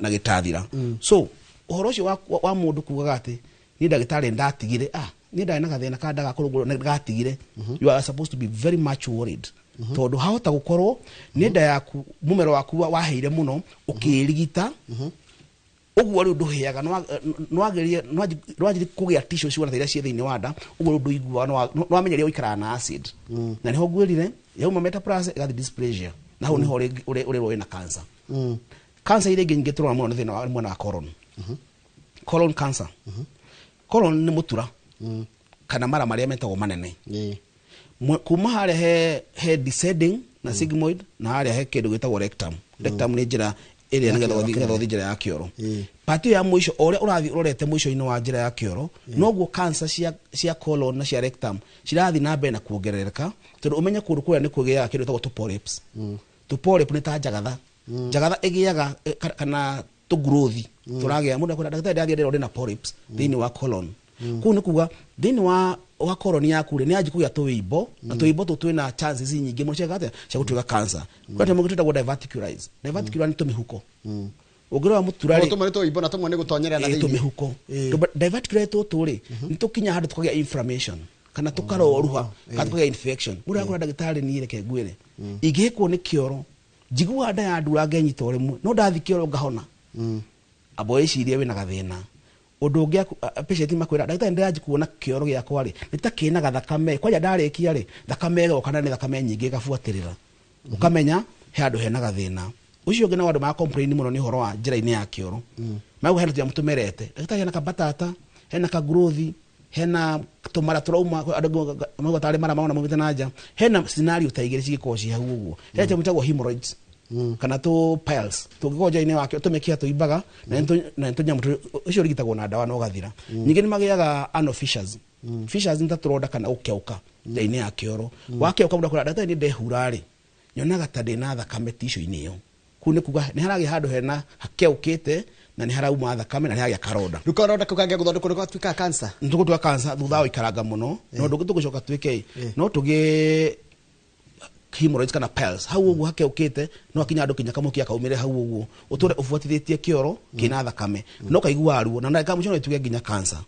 na gĩtathira. So, ũhoro ũcio wa mũndũ kugaga atĩ niĩ ndagĩtarĩ ndatigire, niĩ ndarĩ na gathĩna ka ndaga kũrũngũrwo, na ngatigire. You are supposed to be very much worried. Tondũ hahota gũkorwo nĩ nda yaku, mũmero waku waheire mũno, ũkĩrigita. Ũguo rĩu ndũhĩaga, nĩwanjirie kũgĩa tissue ciothe iria ciĩ thĩinĩ wa nda, ũguo rĩu ndũiguaga, nĩwamenyeria gũikaraga na acid. Na nĩho ngwĩrire, yauma metaplasia ĩgathiĩ dysplasia. Na hau nĩho ũrĩrwo wĩna cancer. Cancer iria ingĩ nyingĩ tũrona mũno nĩ thĩna wa mwena wa colon. Colon cancer. Colon nĩ mũtura. Kana mara marĩa metagwo manene. Kuma harĩa he descending na sigmoid, na harĩa he kĩndũ gĩtagwo rectum. Rectum nĩ njĩra ĩrĩa Ya nĩgetha kĩoro ũthiĩ, nĩgetha kĩnene. ũthiĩ njĩra ya kĩoro. Part ya mũico, o ũrĩa ũrathiĩ ũrorete mũico-inĩ wa njĩra ya kĩoro, noguo cancer cia colon na cia rectum cirathiĩ na mbere na kuongerereka, tondũ ũmenye kũndũ kũrĩa nĩ kũgĩaga kĩndũ gĩtagwo tũpolyps. Tũpolyp nĩ ta njagatha. Njagatha ĩgĩaga, kana tũgrowth. Tũragĩa, mũndũ akwĩra, ndagĩtarĩ ndathiĩ ndĩrona ndĩna polyps thĩinĩ wa colon. Kũu nĩ kuga thĩinĩ wa colon yaku rĩ, nĩ yanjia kũgĩa tũimbo, na tũimbo tũtũ twĩna chances nyingĩ mũno cia atĩa? Cia gũtuĩka cancer. Kwĩna tũmwe twĩtagwo diverticulitis. Diverticular nĩ tũmĩhuko. Ũngĩrora mũtura rĩ, Tũmwe nĩ tũimbo na tũmwe nĩ gũtonyerera na Ĩ, thĩinĩ. tũmĩhuko. Diverticulitis tũtũ rĩ, nĩ tũkinya handũ tũkagĩa inflammation, kana tũkaroruha, kana tũkagĩa infection. Mũndũ akwĩra ndagĩtarĩ niĩ reke ngwĩre. Ingĩhĩkwo nĩ kĩoro, njiguaga nda ya ndura ngenyita o rĩmwe, no ndathiĩ kĩoro ngahona. Amba wĩcirie wĩna gathĩna. Ũndũ ũngĩ patient makwĩra, ndagĩtarĩ ndĩranjia kuona kĩoro gĩakwa rĩ, nĩ ta kĩna gathakame, kwanja ndarĩkia rĩ, thakame ĩgoka na nĩ thakame nyingĩ ĩgabuatĩrĩra. Ũkamenya he handũ hena gathĩna. Ũcio ũngĩ nao andũ ma complain mũno nĩ ũhoro wa njĩra-inĩ ya kĩoro. Mauga hena tũnyamũ tũmerete. Ndagĩtarĩ hena kabatata, hena kagrowth, hena tũmara tũrauma, andũ mauga tarĩ mara maona maumĩte na nja. Hena scenario ta igĩrĩ cingĩkorwo ciĩ hau ũguo. Hena kĩndũ gĩtagwo hemorrhoids. Kana tũ piles. Tũngĩkorwo njĩra-inĩ wa kĩoro, tũmĩkiha tũimbaga, na nĩ tũnyamũ ũcio ũrigitagwo na ndawa na ũgathira. Ningĩ nĩ magĩaga anal fissures. Fissures nĩ ta tũronda kana gũkĩaũka njĩra-inĩ ya kĩoro. Wakĩaũka mũndũ akwĩra, ndagĩtarĩ nĩ ndehura rĩ, nyonaga ta ndĩna thakame tissue-inĩ ĩyo. Kũu nĩ kuga nĩ haragĩa handũ hena hakĩaũkĩte na nĩ harauma thakame na nĩ haragĩa karonda. Rĩu karonda kau kangĩa gũthondekwo nĩ gatuĩka cancer? Nĩ tũgũtuĩka cancer thutha wa gũikaranga mũno. Na ũndũ ũngĩ tũgũcoka twĩke ĩ, no tũgĩe hemorrhoids kana piles. Hau ũguo hakĩaũkĩte, no hakinya handũ kinya kamũkia kaumĩre hau ũguo. Ũtũre ũbuatithĩtie kĩoro kĩna thakame. No kaiguaga ruo, na ndagĩka mũico no ĩtuĩke nginya cancer.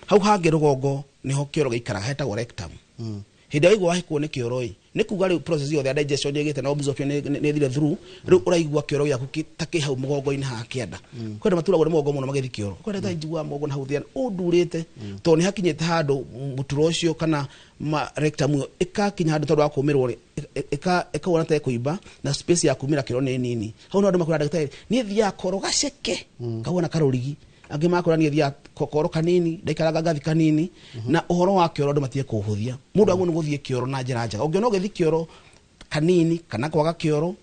Hau hangĩ rũgongo nĩho kĩoro gĩikaraga, hetagwo rectum. Hĩndĩ ĩrĩa waigua wahĩkwo nĩ kĩoro ĩ, nĩ kuga rĩu process yothe ya digestion nĩ ĩgĩte na absorption nĩ ĩthire through, rĩu ũraigua kĩoro gĩaku ta kĩ hau mũgongo-inĩ haha kĩanda. Kwĩ andũ maturagwo nĩ mũgongo mũno magĩthiĩ kĩoro. Kwĩ andũ njiguaga mũgongo na hau thĩ, ũndurĩte, tondũ nĩ hakinyĩte handũ mũturo ũcio kana rectum ĩyo ĩkakinya handũ tondũ wa kũmĩrwo rĩ, ĩkaona ta ĩkũimba na space ya kumĩra kĩoro nĩ nini. Hau no andũ makwĩra ndagĩtarĩ, niĩ thiaga koro gaceke, kahuana karũrigi. Angĩ makora niĩ thiaga koro kanini, ndaikaranga ngathi kanini, na ũhoro wa kĩoro andũ matige kũũhũthia. Mũndũ agwo nĩ gũthiĩ kĩoro na njĩra njega. Ũngĩona ũgĩthiĩ kĩoro kanini, kana kwaga kĩoro,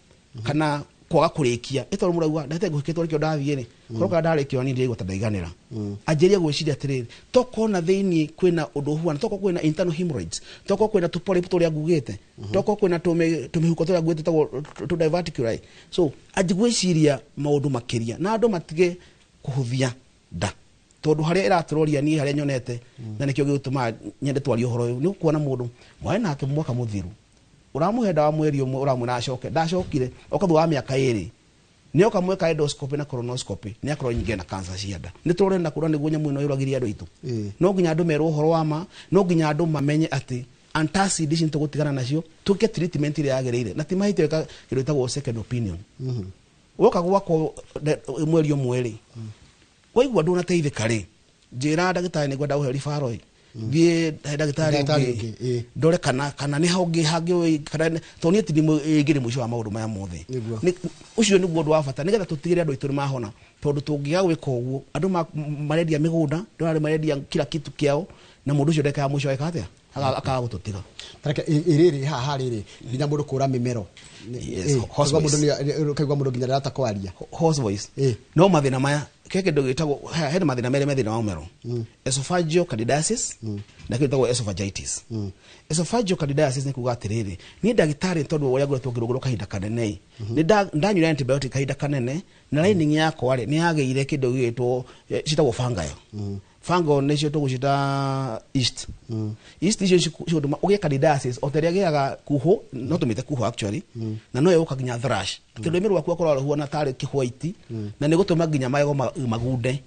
kana kwaga kũrĩkia, ĩ tondũ mũrauga, ndagĩtarĩ ngũhĩkĩtwo nĩkĩo ndathiĩ rĩ, korwo kana ndarĩkia niĩ ndĩraigua ta ndaiganĩra. Anjĩrĩrie gwĩciria atĩrĩrĩ, tokorwo na thĩinĩ kwĩna ũndũ ũhuana, tokorwo kwĩna internal hemorrhoids, tokorwo kwĩna tũpolyp tũrĩa ngugĩte, tokorwo kwĩna tũmĩhuko tũrĩa ngugĩte tũtagwo tũ diverticuli. So, anjĩ gwĩciria maũndũ makĩria, na andũ matige kũhũthia nda. Tondũ harĩa ĩratũroria niĩ harĩa nyonete, na nĩkĩo gĩgũtũma nyende twarie ũhoro ũyũ, nĩ ũkuona mũndũ mwarĩ nake mwaka mũthiru, ũramũhe ndawa mweri ũmwe, ũramwĩra acoke, ndacokire, oka thutha wa mĩaka ĩrĩ, Nĩoka mweka endoscopy na colonoscopy nĩ akorwo nyingĩ na cancer cia nda. Nĩ tũrenda kũra nĩguo nyamũ ĩno yũragĩrie andũ aitũ. No nginya andũ merwo ũhoro wa ma, no nginya andũ mamenye atĩ antacid ici nĩtũgũtigana nacio, twĩke treatment ĩrĩa yagĩrĩire na ti mahĩtia gwĩka kĩndũ gĩtagwo second opinion. Woka gwakwa mweri ũmwe rĩ, waigua ndũnateithĩka rĩ, njĩra ndagĩtarĩ nĩngwenda gũhe referral ĩ, thiĩ he ndagĩtarĩ ũngĩ ndore kana nĩ hangĩ hangĩ kana tondũ niĩ ti ĩngĩrĩ mũico wa maũndũ maya mothe. Ũcio nĩguo ũndũ wa bata nĩgetha tũtigĩrĩre andũ aitũ nĩ mahona, tondũ tũngĩaga gwĩka ũguo andũ marendia mĩgũnda, ndĩrona marendia kila kitu kĩao, na mũndũ ũcio ndekaga mũico eka atĩa, akaga gũtũtiga. Tareke ĩrĩrĩ haha rĩrĩ nginya mũndũ kũra mĩmero. Kaigua mũndũ nginya ndarahota kwaria. Hoarse voice. No mathĩna maya ke kĩndũ gĩtagwo hena mathĩna merĩ me thĩinĩ wa mũmero. Esophageal candidiasis na kĩndũ gĩtagwo esophagitis. Esophageal candidiasis nĩ kuga atĩrĩrĩ, niĩ ndagĩtarĩ tondũ ũrĩa ngoretwo ngĩrũgũrwo kahinda kanene nĩ ndanyuire antibiotic kahinda kanene na lining yakwa rĩ nĩ yagĩire kĩndũ gĩgĩtwo citagwo fungi. Fungal nĩcio tũgũcita yeast. Yeast icio cigũtũma ũgĩe candidiasis o ta ĩrĩa ĩgĩaga kuhũ, no tũmĩte kuhũ actually, na no ĩgũka nginya thrush. Atĩ rũrĩmĩ rwaku akorwo rũhuana tarĩ kĩhwaiti, na nĩ gũtũma nginya magego magunde.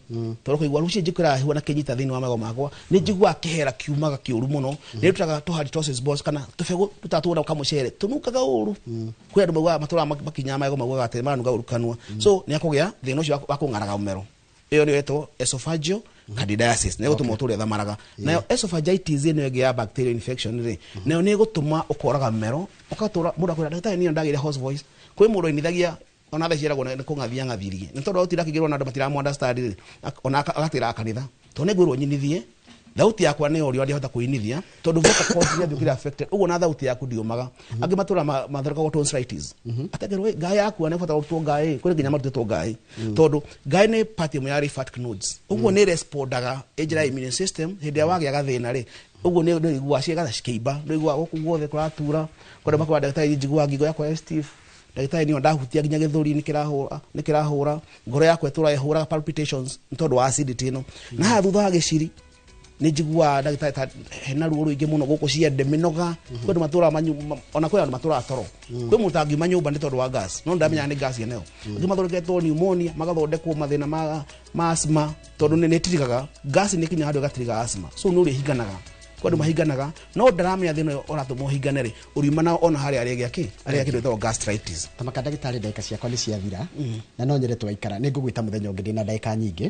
Tondũ kũigua rũciũ njĩkĩraga huana kĩnyita thĩinĩ wa magego makwa, nĩ njiguaga kĩhera kiumaga kĩũru mũno, nĩ rutaga tũ halitosis balls kana tũbegũ tũtatũra kamũcere tũnungaga ũru. Kwĩ andũ maugaga matũraga makinyaga magego maugaga atĩ maranunga ũru kanua. So nĩ akũgĩa thĩna ũcio wa kũng'araga mũmero. Ĩyo nĩyo ĩtagwo esophageal candidiasis, nĩ gũtũma ũtũre thamaraga. Nayo esophagitis ĩno ĩngĩ ya bacterial infection rĩ, nayo nĩ ĩgũtũma ũkoraga mũmero, ũgatũra mũndũ akwĩra ndagĩtarĩ niĩ ndagĩire hoarse voice. Kwĩ mũndũ ainithagia ona thaa ciaragwo nĩ kũng'athia ng'athirie, nĩ tondũ ũtira akĩingĩrwo na andũ matiramu understand rĩ, ona agatĩra kanitha tondũ nĩ ngwĩrwo nyinithie thauti yakwa nĩ ũrĩa ndĩhota kũinithia tondũ vocal cords nĩ ĩthũkire affected, ũguo na thauti yaku ndiũmaga. Angĩ matũra mathondekagwo tonsillitis, atekerwo ngaĩ yakua nĩ bata gũtwo ngaĩ, kwĩ nginya marutĩtwo ngaĩ tondũ ngaĩ nĩ part ĩmwe ya lymphatic nodes, ũguo nĩ respondaga njĩra ya immune system hĩndĩ ĩrĩa wagĩa gathĩna rĩ, ũguo nĩ ũiguaga ciĩga cikĩimba, nĩ ũiguaga gũkũ guothe kũratura, kũrĩa makwa ndagĩtarĩ njiguaga ngingo yakwa ya stiff, ndagĩtarĩ niĩ ndahutia nginya gĩthũri nĩ kĩrahũra, ngoro yakwa ĩtũraga ĩhũraga palpitations nĩ tondũ wa acidity ĩno. Na haha thutha wa gĩciri nĩ njiguaga ndagĩtarĩ hena ruo rũingĩ mũno gũkũ ciende mĩnoga, kwĩ andũ matũraga ona kwĩ andũ matũraga toro, kwĩ mũndũ tangiuma nyũmba nĩ tondũ wa gas, no ndamenyaga nĩ gas yeneyo. Angĩ mathondeketwo pneumonia, magathondekwo mathĩna ma asthma tondũ nĩ ĩtirigaga gas, nĩ ĩkinyaga handũ ĩgatiriga asthma, so nĩ ũrĩhinganaga. Kwĩ andũ mahinganaga no ndaramenya thĩna ũyũ ũratũma ũhingane rĩ, ũriuma nao ona harĩa arĩa gĩakĩ arĩa kĩndũ gĩtagwo gastritis. Tamaka ndagĩtarĩ ndagĩka ciakwa nĩ ciathira, na no nyende twaikara nĩ ngũgwĩta mũthenya ũngĩ ndĩna ndagĩka nyingĩ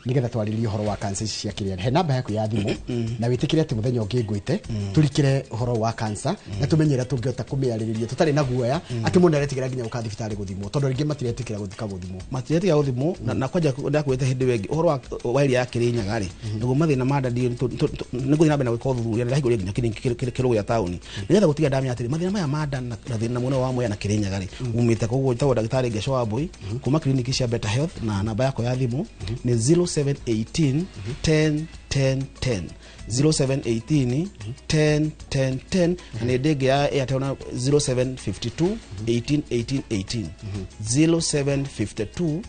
nĩgetha twarĩrie ũhoro wa cancer ici cia kĩrĩa. He namba yaku ya thimũ na wĩtĩkĩre atĩ mũthenya ũngĩ ngwĩte tũrikĩre ũhoro wa cancer na tũmenye ũrĩa tũngĩhota kũmĩarĩrĩria tũtarĩ na guoya atĩ mũndũ aretigĩra nginya gũka thibitarĩ gũthimwo, tondũ rĩngĩ matiretĩkĩra gũthika gũthimwo, matiretĩkĩra gũthimwo. Na kwanja ndakwĩte hĩndĩ ĩyo ĩngĩ ũhoro wa area ya Kĩrĩnyaga rĩ, nĩguo mathĩna ma nda nĩ ngũthiĩ na mbere na gwĩka ũthuthuria, ndahingũrire nginya kĩrũgũ gĩa taũni nĩgetha gũtiga ndamenya atĩrĩ mathĩna maya ma nda na thĩna mũnene wa Mwea na Kĩrĩnyaga rĩ umĩte. Koguo njĩtagwo ndagĩtarĩ Ngeco Wambui kuma kliniki cia Better Health, na namba yakwa ya thimũ nĩ 0718 10 10 10, 0718 10 10 10, na nĩ ndĩngĩ ya Airtel na 0752 18 18 18, 0752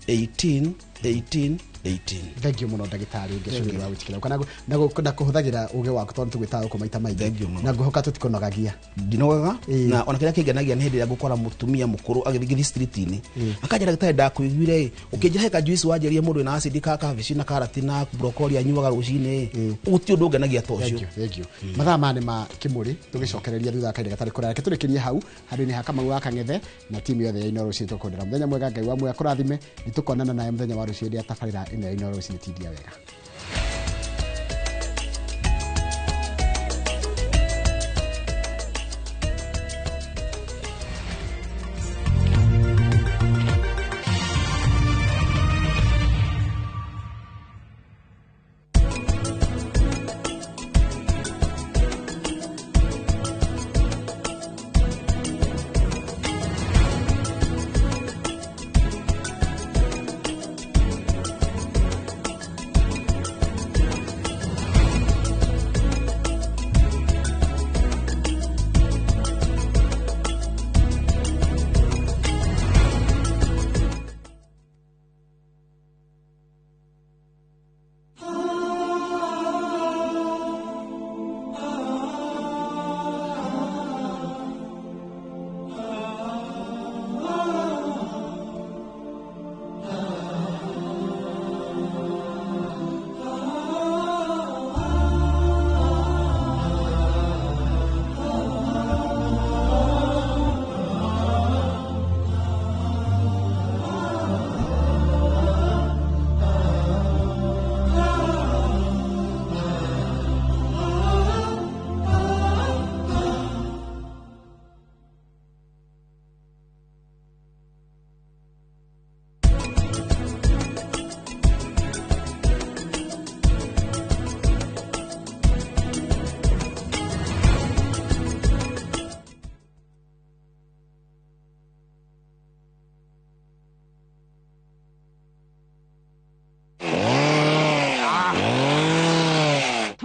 18 18 18. Thank you mũno ndagĩtarĩ Ngeco nĩ ũndũ wa gwĩtĩkĩra kana na kũhũthagĩra ũgĩ waku tondũ tũgwĩtaga gũkũ maita maingĩ, na ngũhoka tũtikonogagia. Ndinogaga, na ona kĩrĩa kĩngenagia nĩ hĩndĩ ĩrĩa ngũkora mũtumia mũkũrũ agĩthiĩ street-inĩ akanjĩra ndagĩtarĩ ndakũiguire ũkĩnjĩra he kajuice wanjĩrie mũndũ wĩna acid ka kabici na karati na broccoli anyuaga rũcinĩ, gũtirĩ ũndũ ũngenagia ta ũcio. Thank you. Mathaa maya nĩ ma kĩmũrĩ, tũgĩcokereria thutha wa kahinda gatarĩ kũraya. Reke tũrĩkĩrie hau handũ-inĩ ha Kamau wa Kang'ethe na timu yothe ya Inooro Rũcinĩ. Tũkwendera mũthenya mwega, Ngai wa muoyo akũrathime. Nĩ tũkonana nawe mũthenya wa rũciũ hĩndĩ ya tabarĩra ĩno ya Inooro Rũcinĩ. Tindia wega.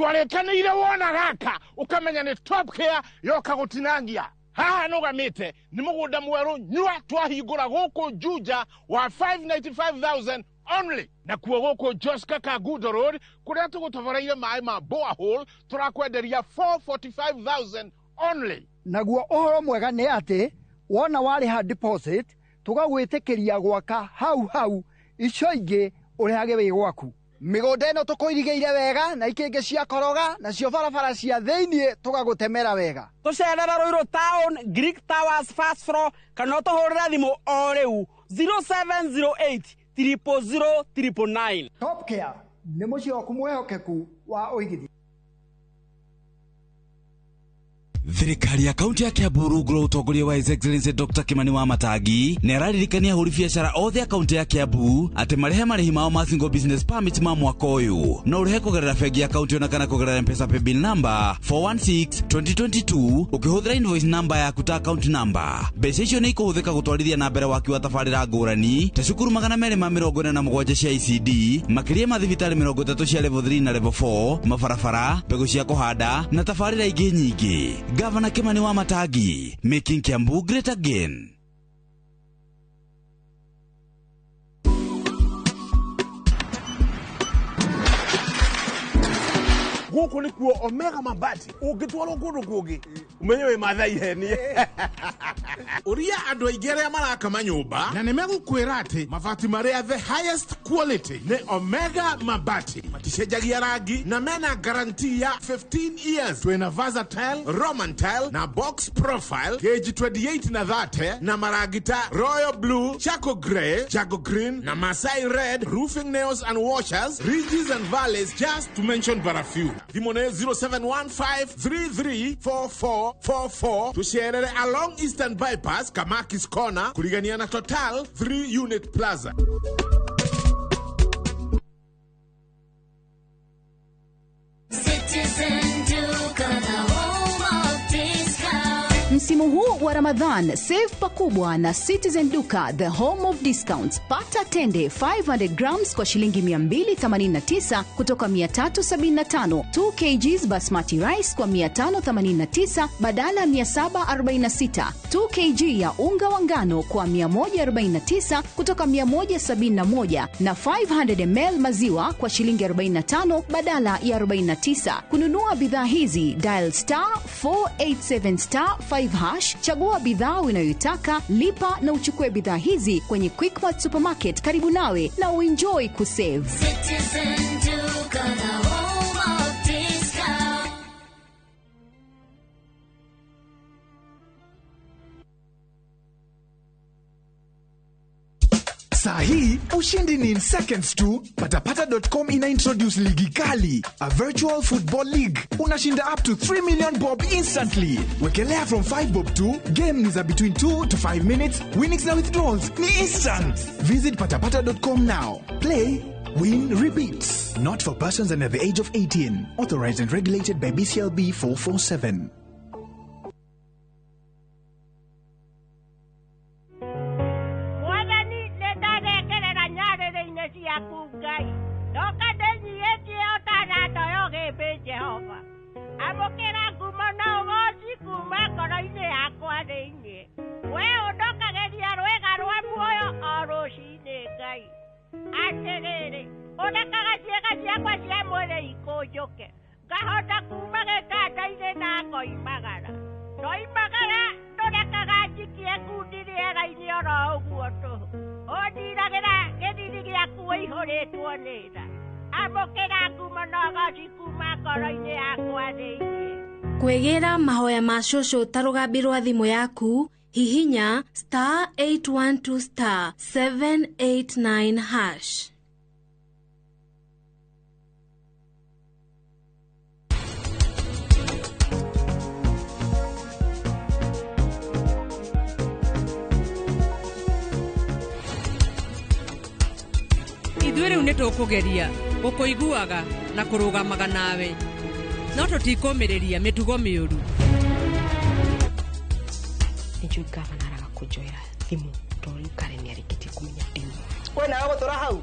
Twarĩkanĩire wona gaka ũkamenya nĩ Top Care yoka gũtinangia. Haha nũgamĩte nĩ mũgũnda mwerũ nyua twahingũra gũkũ Juja wa 595,000 only. Nakuo gũkũ Joska Kangundo Road kũrĩa tũgũtoboreire maĩ ma borehole tũrakwenderia 445,000 only. Naguo ũhoro mwega nĩ atĩ wona warĩha deposit tũgagwĩtĩkĩria gwaka hau hau, icio ingĩ ũrĩhage wĩ gwaku. Mĩgũnda ĩno tũkũirigĩire wega na ikĩngĩ cia koroga, nacio barabara cia thĩiniĩ tũgagũtemera wega. Tũcerere Ruiru Town, Greek Towers first floor, kana ũtũhũrĩre thimũ o rĩu 0708 000 999. Top Care nĩ mũciĩ waku mwĩhokeku wa ũigithia. Thirikari ya kaunti ya Kiambu rungu rwa ũtongoria wa His Excellency Dr. Kimani wa Matangi nĩ araririkania ahũri biacara othe a kaunti ya Kiambu atĩ marĩhe marĩhi mao ma single business permit ma mwaka ũyũ. No ũrĩhe kũgerera bengi ya kaunti ona kana kũgerera M-Pesa paybill number 416 2022 ũkĩhũthĩra invoice number yaku ta account number. Mbeca icio nĩ ikũhũthĩka gũtwarithia na mbere waki wa tabarĩra ngũrani ta cukuru 247 cia ECD, makĩria ma thibitarĩ 30 cia level 3 na level 4, mabarabara, mbegũ cia kũhanda na tabarĩra ingĩ nyingĩ. Governor Kimani wa Matangi, making Kiambu great again. Gũkũ nĩkuo Omega Mabati ũngĩtwarwo kũndũ kũngĩ ũmenye wĩ Maathai henie. Ũria andũ aingĩ arĩa maraka manyũmba na nĩmegũkwĩra atĩ mabati marĩa the highest quality nĩ Omega Mabati. Maticenjagia rangi na mena guarantee ya 15 years. Twĩna versatile, Roman tile na box profile gauge 28 na 30 na marangi ta royal blue, charcoal grey, charcoal green na Masai red, roofing nails and washers, ridges and valleys, just to mention but a few. Thimũ nĩ 0715334444. Tũcerere along Eastern Bypass, Kamakis Corner, kũrigania na Total 3 Unit Plaza. Citizen Duka, the home of discount. Msimu huu wa Ramadhan, save pakubwa na Citizen Duka, the home of discounts. Pata tende 500 grams kwa shilingi 289 kutoka 375, 2 kgs basmati rice kwa 589 badala 746, 2 kg ya unga wa ngano kwa 149 kutoka 171 na 500 ml maziwa kwa shilingi 45 badala ya 49. Kununua bidhaa hizi, dial star 487 star 5 hash, chagua bidhaa unayoitaka, lipa na uchukue bidhaa hizi kwenye Quickmart Supermarket karibu nawe na uenjoy kusave. Citizen Duka, the home of discount. Saa hii ushindi ni in seconds tu. Patapata.com ina introduce ligi kali, a virtual football league. Unashinda up to 3 million bob instantly. Wekelea from 5 bob to game ni za between 2 to 5 minutes. Winnings na withdrawals ni instant. Visit patapata.com now. Play, win, repeat. Not for persons under the age of 18. Authorized and regulated by BCLB 447. Amũkĩra ngumo na ũgooci kuma ngoro-inĩ yakwa thĩinĩ. We ũndokagĩria rwĩga rwa muoyo o rũcinĩ Ngai. Atĩrĩrĩ, ũrekaga ciĩga ciakwa cia mwĩrĩ ikũnjũke, ngahota kuma gĩtanda-inĩ na ngoimagara. Ndoimagara ndũrekaga njikie ngundi rĩera-inĩ oro ũguo tũhũ. Ũndiragĩra gĩthiri gĩaku ũihũrĩtwo nĩ tha. Amũkĩra ngumo na ũgooci kuma ngoro-inĩ yakwa thĩinĩ. Kwĩgĩra mahoya ma cũcũ ta rũgambi rwa thimũ yaku, hihinya star 812 star 789 hash. Ithuĩ rĩu nĩ tũkũgeria gũkũiguaga na kũrũgamaga nawe, no tũtikũmĩrĩria mĩtugo mĩũru. Nĩnjũĩ gavana araga kũnjoera thimũ tondũ rĩu Karen nĩarĩkĩtie kũmenya ndĩ muoyo. We nawe gũtũra hau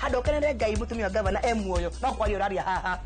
handũ ũkenere Ngai mũtumia wa gavana e muoyo no kwaria ũraria haha.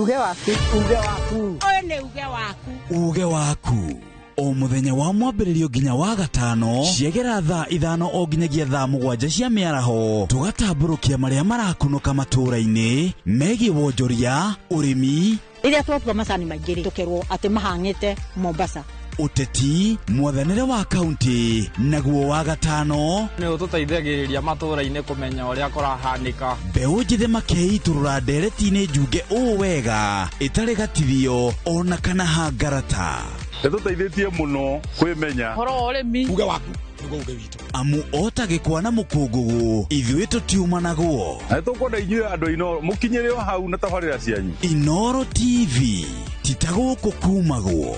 Uge waku. Uge waku. Ũyũ nĩ uge waku. Uge waku o muthenya wa mwambĩrĩrio nginya wa gatano ciegera thaa 5 o nginyagia thaa 7 cia mĩaraho tũgatambũrũkia marĩa marakunũka matũũra-inĩ megiĩ wonjoria, ũrĩmi, rĩrĩa twatua macani maingĩ rĩ tũkerwo atĩ mahang'ĩte Mombasa, ũteti, mwathanĩre wa kaunti, naguo wa gatano nĩ ũtũteithagĩrĩria matũũra-inĩ kũmenya ũrĩa kũrahanĩka. Mbeũ njĩthĩ makeitũrũra ndereti-inĩ njunge ũũ wega ĩtarĩ gatithio ona kana hangarata. Nĩtũteithĩtie mũno kwĩmenya ũhoro wa ũrĩmi. Uge waku nĩguo uge witũ. Amu ota gĩkwa na mũkũngũgũ ithuĩ tũtiumanagwo. Na nĩtũkwenda inyuĩ andũ Inooro mũkinyĩre o hau na tabarĩra cianyu. Inooro TV ti ta gũkũ kumagwo.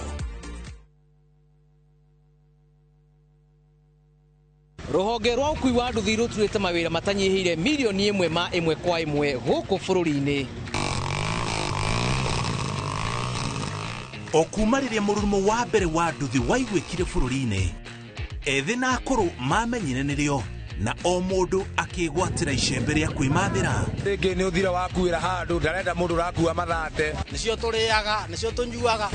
Rũhonge rwa ũkui wa nduthi rũturĩte mawĩra matanyihĩire milioni 1 ma 1 kwa 1 gũkũ bũrũri-inĩ. O kuma rĩrĩa mũrurumo wa mbere wa nduthi waiguĩkire bũrũri-inĩ, ethĩ na akũrũ mamenyire nĩrĩo na o mũndũ akĩgwatĩra icembe rĩa kwĩmathĩra. Rĩngĩ nĩ ũthira wakuĩra handũ ndarenda mũndũ ũrakua mathate. Nĩcio tũrĩaga, nĩcio tũnyuaga.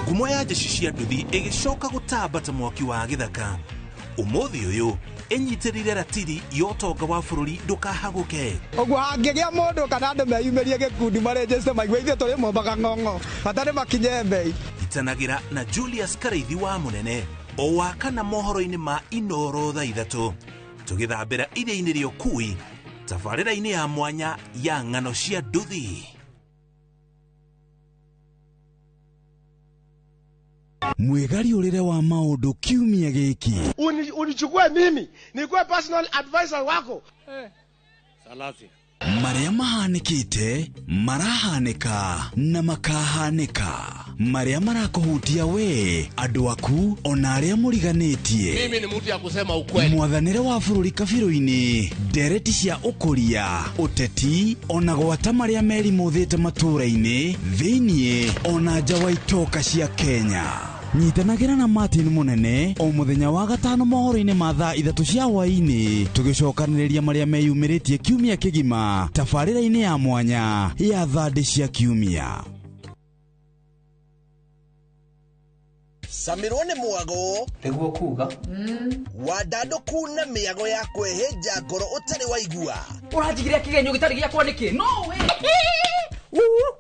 Ngumo ya njeci cia nduthi ĩgĩcoka gũtamba ta mwaki wa gĩthaka. Ũmũthĩ ũyũ ĩnyitĩrĩire ratiri ya ũtonga wa bũrũri ndũkahagũke. Ũguo hangĩgĩa mũndũ kana andũ meyumĩrie gĩkundi marĩnjĩte maigue ithuĩ tũrĩ mombaga ng'ong'o bata nĩ makinye mbei. Itanagĩra na Julius Karaithi wa Mũnene o wa kana mohoro-inĩ ma Inooro thaa 3 tũgĩthambĩra iria-inĩ rĩa ũkui tabarĩra-inĩ ya mwanya ya ng'ano cia nduthi. Mwĩgariũrĩre wa maũndũ kiumia gĩkĩ. Unichukue mimi nikuwe personal advisor wako. Salasi. Marĩa mahanĩkĩte, marahanĩka na makahanĩka. Marĩa marakũhutia we, andũ aku ona arĩa mũriganĩtie. Mimi ni mtu ya kusema ukweli. Mwathanĩre wa bũrũri kabirũ-inĩ, ndereti cia ũkũria, ũteti ona gwata marĩa merimũthĩte matũũra-inĩ, thĩiniĩ ona nja wa itoka cia Kenya. Nyitanagĩra na Martin Mũnene o mũthenya wa gatano mohoro-inĩ ma thaa 3 cia hwaĩ-inĩ tũgĩcokanĩrĩria marĩa meyumĩrĩtie kiumia kĩgima tabarĩra-inĩ ya mwanya ya thandĩ cia kiumia. Samirwo nĩ mwago nĩguo kuga wandandũku na mĩago ya kwĩhĩnja ngoro ũtarĩ waigua. Ũranjigĩrĩra kĩgenyo gĩtarĩ gĩakwa nĩkĩ? No way.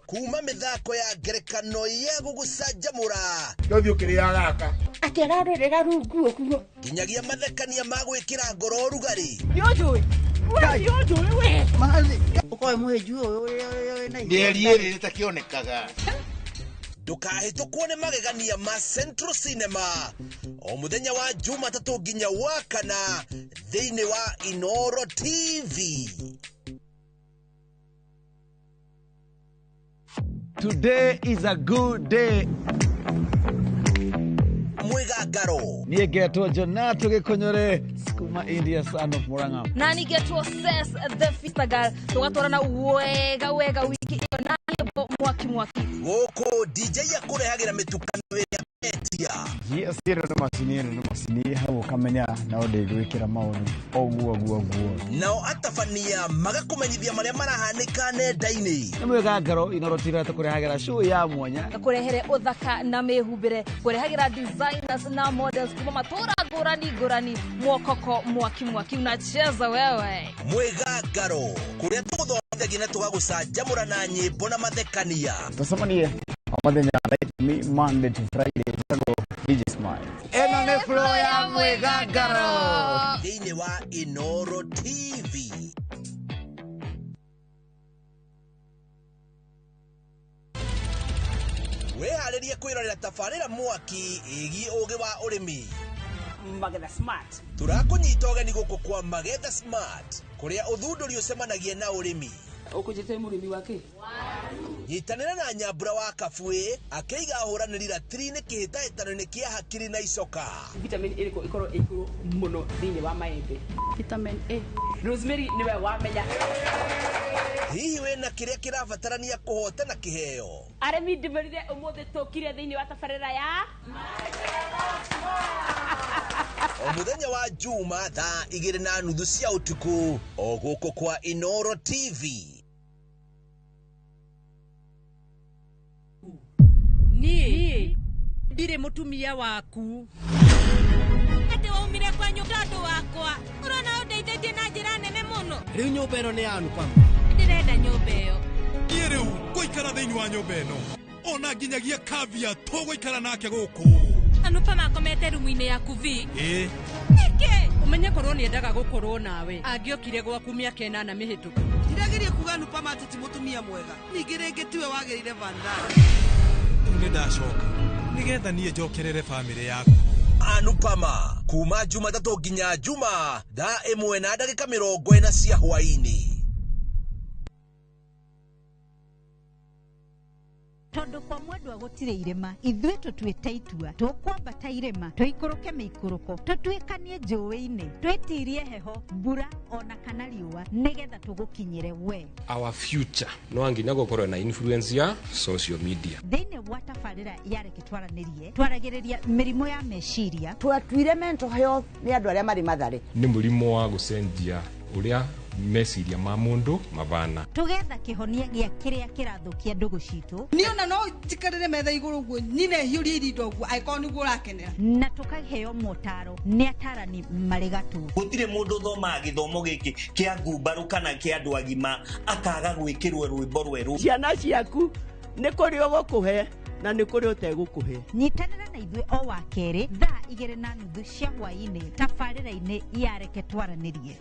Kuma mĩthako ya ngerekano ya gũgũcanjamũra ndũthiĩ ũkĩrĩaga gaka atĩ ararĩrĩra rungu ũguo nginyagia mathekania ma gwĩkĩra ngoro ũrugarĩ. Nĩũnjũĩ we, nĩũnjũĩ we. Ũkoe mũhĩnju ũyũ ũrĩa wĩna mĩeri ĩrĩ ĩtakĩonekaga. Ndũkahĩtũkwo nĩ magegania ma Central Cinema o mũthenya wa Jumatatũ nginya wa kana thĩinĩ wa Inooro TV. Today is a good day. Mwĩgangaro. Niĩ ngetwo Jonato Gĩkũnyũre, Sukuma India son of Murang'a. Na niĩ ngetwo Ses the Fista Girl. Tũgatwarana wega wega wiki ĩyo na nyĩmbo mwaki mwaki. Gũkũ DJ akũrehagĩra mĩtukano ĩrĩa etia. Yes, ĩno nĩ macini, ĩno nĩ macini hau ũkamenya no ndĩgwĩkĩra maũndũ ũguo ũguo ũguo. Nao atabania magakũmenyithia marĩa marahanĩka nenda-inĩ. Nĩ mwĩgangaro Inooro TV tũkũrehagĩra show ya mwanya. Kũrehere ũthaka na mĩhumbĩre, kũrehagĩra designers na models kuma matũra ngũrani ngũrani, mwokoko mwaki mwaki unacheza wewe. Mwĩgangaro kũrĩa tũgũthomithagia na tũgagũcanjamũra na nyĩmbo na mathekania. Tũcemanie o mũthenya thaa 10 Monday to Friday. DJ Smile. Ĩno nĩ flow ya mwĩgangaro thĩinĩ wa Inooro TV. Wĩharĩrie kwĩrorera tabarĩra mwaki ĩgiĩ ũgĩ wa ũrĩmi. Magetha Smart. Tũrakũnyita ũgeni gũkũ kwa Magetha Smart kũrĩa ũthundũri ũcemanagia na ũrĩmi. Ũkũnjĩte mũrĩmi wa kĩ? Nyitanĩra na Nyambura wa Kabuĩ akĩiga ahũranĩri ratiri-inĩ kĩhĩtahĩtano-inĩ kĩa hakiri na icoka. Vitamin ĩrĩkũ ĩkorwo ĩ igũrũ mũno thĩinĩ wa maembe? Vitamin A. Rosemary nĩwe wamenya. Hihi wĩna kĩrĩa kĩrabatarania kũhotana kĩheo? Arĩmi ndĩmerire ũmũthĩ tũkire thĩinĩ wa tabarĩra ya O mũthenya wa Juma thaa 2:30 cia ũtukũ o gũkũ kwa Inooro TV. Ndirĩ mũtumia waku. Atĩ waumire kwanyu tondũ wakwa. Ũrona ũndeithĩtie na njĩra nene mũno. Rĩu nyũmba ĩno nĩ ya Anupama. Ndĩrenda nyũmba ĩyo. Niĩ rĩu ngũikara thĩinĩ wa nyũmba ĩno. Ona nginyagia Kavya tũgũikara nake gũkũ. Anupama akomete rumu-inĩ yaku vi. Ĩĩ. Nĩkĩ? Ũmenye korwo nĩendaga gũkorwo nawe. Angĩokire gwaku mĩaka 8 mĩhĩtũku. Ndirageria kuga Anupama atĩ ti mũtumia mwega. Ningĩ rĩngĩ tiwe wagĩrĩire Vandana. Rĩu nĩndacoka nĩgetha niĩ njokerere bamĩrĩ yaku. Anupama kuma Jumatatũ nginya Juma thaa 1:40 cia hwaĩ-inĩ. Tondũ kwa mwendwa gũtirĩ irĩma, ithuĩ tũtuĩte itua, tũkwambata irĩma, tũikũrũke mĩikũrũko, tũtuĩkanie njũĩ-inĩ, twĩtirie heho, mbura ona kana riũa, nĩgetha tũgũkinyĩre we. Our future no nginya gũkorwo na influence ya social media. Thĩinĩ wa tabarĩra ya Reke Twaranĩrie, twaragĩrĩria mĩrimũ ya meciria. Twatuire mental health nĩ andũ arĩa marĩ Mathare. Nĩ mũrimũ wa gũcenjia ũrĩa meciria ma mũndũ mabana. Tũgetha kĩhonia gĩa kĩrĩa kĩrathũkia ndũgũ citũ. Niĩ ona no njikarĩre metha igũrũ ũguo nyine hiũrie irinda ũguo angĩkorwo nĩguo ũrakenera. Na tũkaheo motaro nĩ atarani marĩ gatũ. Gũtirĩ mũndũ ũthomaga gĩthomo gĩkĩ kĩa ngumbarũ kana kĩa andũ agima akaga gwĩkĩrwo rwĩmbo rwerũ. Ciana ciaku nĩ kũrĩ ũgũkũhe na nĩ kũrĩ ũtegũkũhe. Nyitanĩra na ithuĩ o wa kerĩ thaa 2:30 cia hwaĩ-inĩ tabarĩra-inĩ ya Reke Twaranĩrie.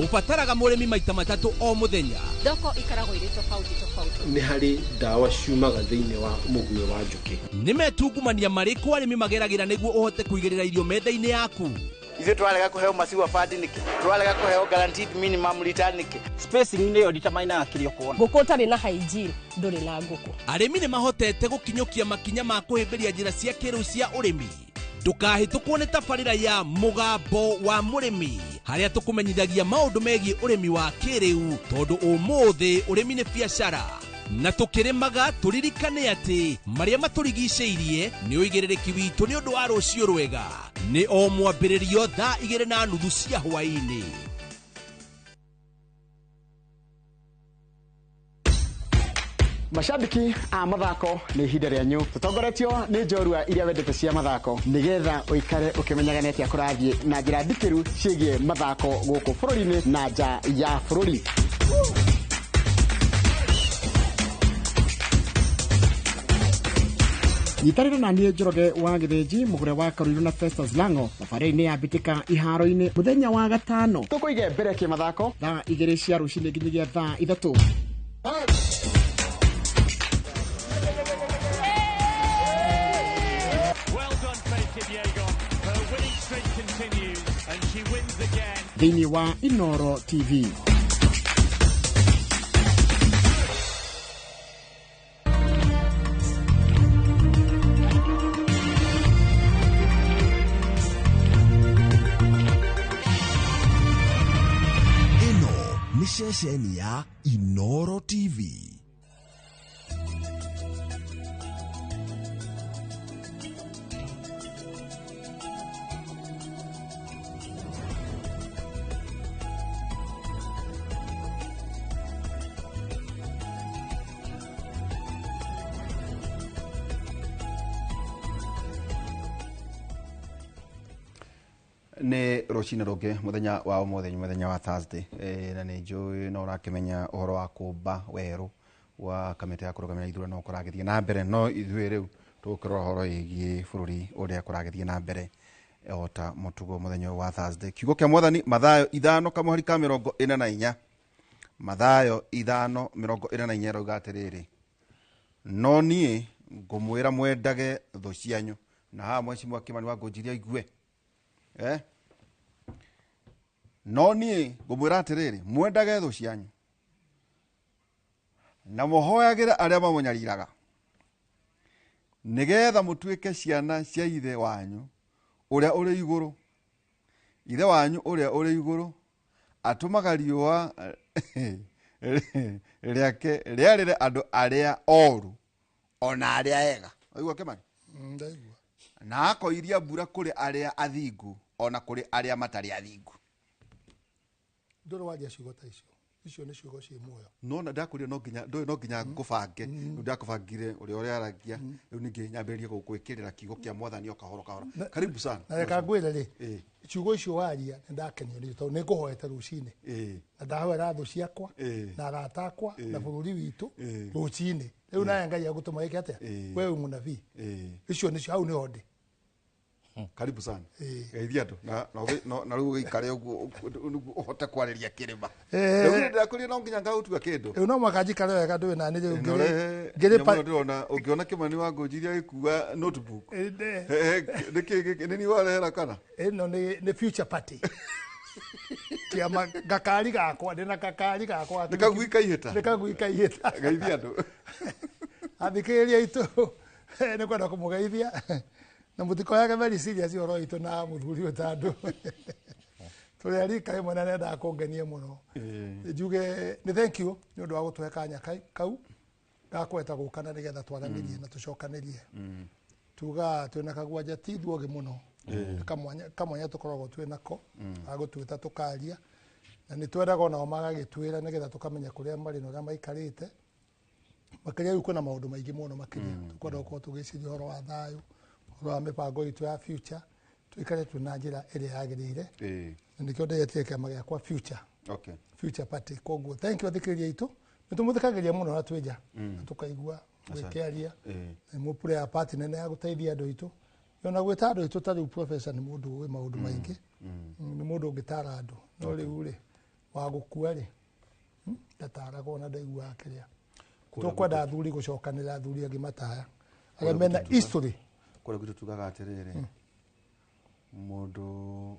Ũbataraga mũrĩmi maita matatũ o mũthenya. Thoko ikaragwo irĩ tofauti tofauti. Nĩ harĩ ndawa ciumaga thĩinĩ wa mũguĩ wa njũkĩ. Nĩ metungumania marĩkũ arĩmi mageragĩra nĩguo ũhote kũigĩrĩra irio metha-inĩ yaku? Ithuĩ twarega kũheo maziwa fund nĩkĩ? Twarega kũheo guaranteed minimum return nĩkĩ? Spacing nĩyo determinaga kĩrĩa ũkuona. Ngũkũ ũtarĩ na hygiene ndũrĩ na ngũkũ. Arĩmi nĩ mahotete gũkinyũkia makinya ma kũhĩmbĩria njĩra cia kĩrĩu cia ũrĩmi. Ndũkahĩtũkwo nĩ tabarĩra ya Mũgambo wa Mũrĩmi harĩa tũkũmenyithagia maũndũ megiĩ ũrĩmi wa kĩrĩu tondũ ũmũthĩ ũrĩmi nĩ biacara. Na tũkĩrĩmaga tũririkane atĩ marĩa matũrigicĩirie nĩ ũigĩrĩrĩki witũ nĩ ũndũ wa rũciũ rwega. Nĩ o mwambĩrĩrio thaa 2:30 cia hwaĩ-inĩ. Mashabiki a mathako nĩ ihinda rĩanyu tũtongoretio nĩ njorua iria wendete cia mathako nĩgetha ũikare ũkĩmenyaga nĩ atĩa kũrathiĩ na njĩra ndikĩru ciĩgiĩ mathako gũkũ bũrũri-inĩ na nja ya bũrũri. Nyitanĩra na niĩ Njoroge wa Gĩthĩnji mũgũre wa Karuiru na Festus Lango thabarĩ-inĩ ya mbĩtĩka iharo-inĩ mũthenya wa gatano tũkũige mbere kĩmathako thaa 2 cia rũcinĩ nginyagia thaa 3. Thĩinĩ wa Inoro TV. Ĩno nĩ ceceni ya Inoro TV. Nĩ rũcinĩ rũngĩ mũthenya wa ũmũthĩ mũthenya wa Thursday na nĩ njũĩ no ũrakĩmenya ũhoro wa kũmba werũ wa kamĩtĩ ya kũrũgamĩrĩra ithurano kũragĩthiĩ na mbere no ithuĩ rĩu tũgũkĩrora ũhoro wĩgiĩ bũrũri ũrĩa kũragĩthiĩ na mbere o ta mũtugo mũthenya wa Thursday. Kiugo kĩa Mwathani Mathayo 5:44 Mathayo 5:44 ĩrauga atĩrĩrĩ, no niĩ ngũmwĩra mwendage thũ cianyu. Na haha Mheshimiwa Kimani wa Ngũnjiria aigue. No niĩ ngũmwĩra atĩrĩrĩ, mwendage thũ cianyu na mũhoyagĩre arĩa mamũnyariraga, nĩgetha mũtuĩke ciana cia Ithe wanyu ũrĩa ũrĩ igũrũ. Ithe wanyu ũrĩa ũrĩ igũrũ atũmaga riũa rĩake rĩarĩre andũ arĩa oru ona arĩa ega. Waigua Kimani? Ndaigua. Na akoiria mbura kũrĩ arĩa athingu Ona kũrĩ arĩa matarĩ athingu. Ndũrĩ waria ciugo ta icio. Icio nĩ ciugo ciĩ muoyo. No na ndakwĩrire no nginya ndũĩ no nginya ngũbange. Rĩu ndakũbangire ũrĩa ũrĩaragia. Rĩu ningĩ nyambĩrĩrie gũgwĩkĩrĩra kiugo kĩa mwathani o kahora kahora. Karibu sana. Na reka ngwĩre rĩ, ciugo icio waria nĩ ndakenio nĩcio tondũ nĩ ngũhoete rũcinĩ. Na ndahoera thũ ciakwa na arata akwa na bũrũri witũ rũcinĩ. Rĩu nawe Ngai agũtũma wĩke atĩa? We wĩ mũnabii. Icio nĩcio hau nĩho ndĩ. Karibu sana. Geithia andũ na na rĩu ũgĩikare ũguo nĩguo ũhote kwarĩria kĩrĩma. Rĩu ndakwĩrire no nginya ngagũtua kĩndũ. Rĩu no mũhaka njikare wega ndũĩ nani rĩu Na ũrehe ngĩrĩ nyamũ ĩno ndĩrona ũngĩona Kĩmani wa Ngũnjiri agĩkua notebook. Nĩkĩ gĩkĩ nĩ niĩ warehera kana? Ĩno nĩ future party. Kĩama gakari gakwa ndĩna gakari gakwa. Nĩ kagui kaihĩta. Nĩ kagui kaihĩta. Geithia andũ. Athikĩrĩria aitũ nĩ kwenda kũmũgeithia na mũtikoyage very serious ũhoro witũ na mũthuri ũyũ tondũ tũrĩ a rika rĩmwe na nendaga kũngenia mũno. Njuge nĩ thank you nĩ ũndũ wa gũtũhe kanya kau ga kũhota gũka na nĩgetha twaranĩrie na tũcokanĩrie. Tugaga twĩna kagwanja ti ithuothe mũno. Kamwanya tũkoragwo twĩ nako ga gũtwĩta tũkaria na nĩ twendaga onao magagĩtwĩra nĩgetha tũkamenya kũrĩa marĩ na ũrĩa maikarĩte. Makĩria rĩu kwĩna maũndũ maingĩ mũno makĩria. Tũkwenda gũkorwo tũgĩciria ũhoro wa thayũ, ũhoro wa mĩbango itũ ya future, tũikare twĩ na njĩra ĩrĩa yagĩrĩire. Na nĩkĩo ndĩretire kĩama gĩakwa future. Future party. Koguo thank you athikĩrĩria aitũ. Nĩ tũmũthikagĩrĩria mũno na twĩ nja. Na tũkaigua gwĩkĩaria. Nĩ mũpure ya party nene ya gũteithia andũ aitũ. Ona gwĩta andũ aitũ ta rĩu professor nĩ mũndũ ũĩ maũndũ maingĩ. Nĩ mũndũ ũngĩtara andũ. No rĩu rĩ, wa gũkua rĩ, ndataragwo na ndaiguaga kĩrĩa. Tũkwenda athuri gũcokanĩra athuri angĩ mataya. Arĩa mena history. Kũrĩa gwitũ tugaga atĩrĩrĩ, mũndũ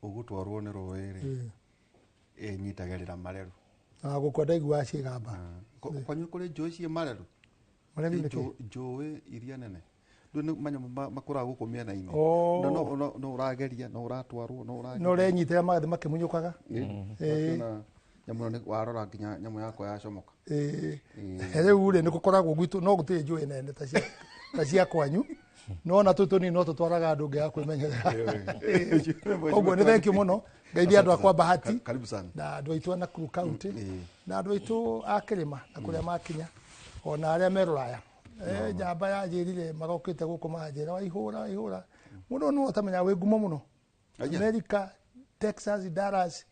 ũgũtwarwo nĩ rũĩ rĩ, ĩnyitagĩrĩra mareru. Na gũkua ndaiguaga ciĩgamba. Kwanyu kũrĩ njũĩ ciĩ mareru? Mareru nĩ kĩ? Njũĩ iria nene. Ndũĩ nĩ manyamũ makũraga gũkũ mĩena-inĩ. No ũrageria, no ũratwarwo, no ũrageria. No ũrenyitĩra magathiĩ makĩmunyũkaga. Nyamũ ĩno nĩ warora nginya nyamũ yakwa yacomoka. Rĩu rĩ, nĩ gũkoragwo gwitũ, no gũtirĩ njũĩ nene ta cia kwanyu. No ona tũtũ tũnini no tũtwaraga andũ ngĩaga kwĩmenyerera. Koguo nĩ thank you mũno. Ngeithia andũ akwa Bahati. Karibu sana. Na andũ aitũ a Nakuru County. Na andũ aitũ a Kĩrĩma na kũrĩa makinya. Ona arĩa me Rũraya. Njamba yanjĩrire marokĩte gũkũ manjĩra waihũra waihũra. Mũndũ nĩwe ũtamenyaga wĩ ngumo mũno. America, Texas, Dallas.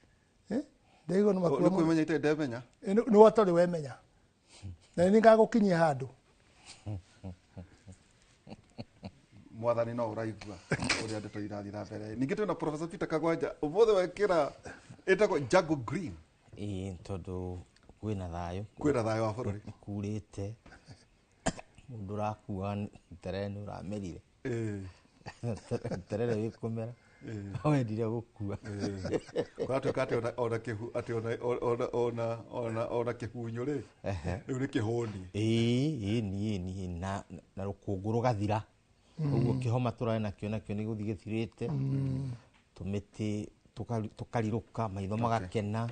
Ndaigua nĩ makuo Nĩ kwĩmenya itarĩ ndemenya. Nĩ watarĩ wemenya. Na nĩ ngagũkinyia handũ. Mwathani no ũraigua ũrĩa ndeto irathiĩ na mbere. Ningĩ twĩna Professor Peter Kagwanja, ũmũthĩ wekĩra ĩtagwo Jungle Green. Ĩĩ, tondũ kwĩna thayũ. Kwĩna thayũ wa bũrũri. Kurĩte. Mũndũ ũrakua terere nĩ ũramerire. Terere wĩ kũmera. Wendire gũkua. Kũratuĩka atĩ ona kĩhu, atĩ ona kĩhunyũ rĩ, rĩu nĩ kĩhũni. Ĩĩ, ĩĩ, niĩ, na rũkũngũ rũgathira. Ũguo kĩhoma tũrarĩ nakĩo nakĩo nĩ gũthiĩ gĩthirĩte. Tũmĩtĩ tũkarirũka, maitho magakena.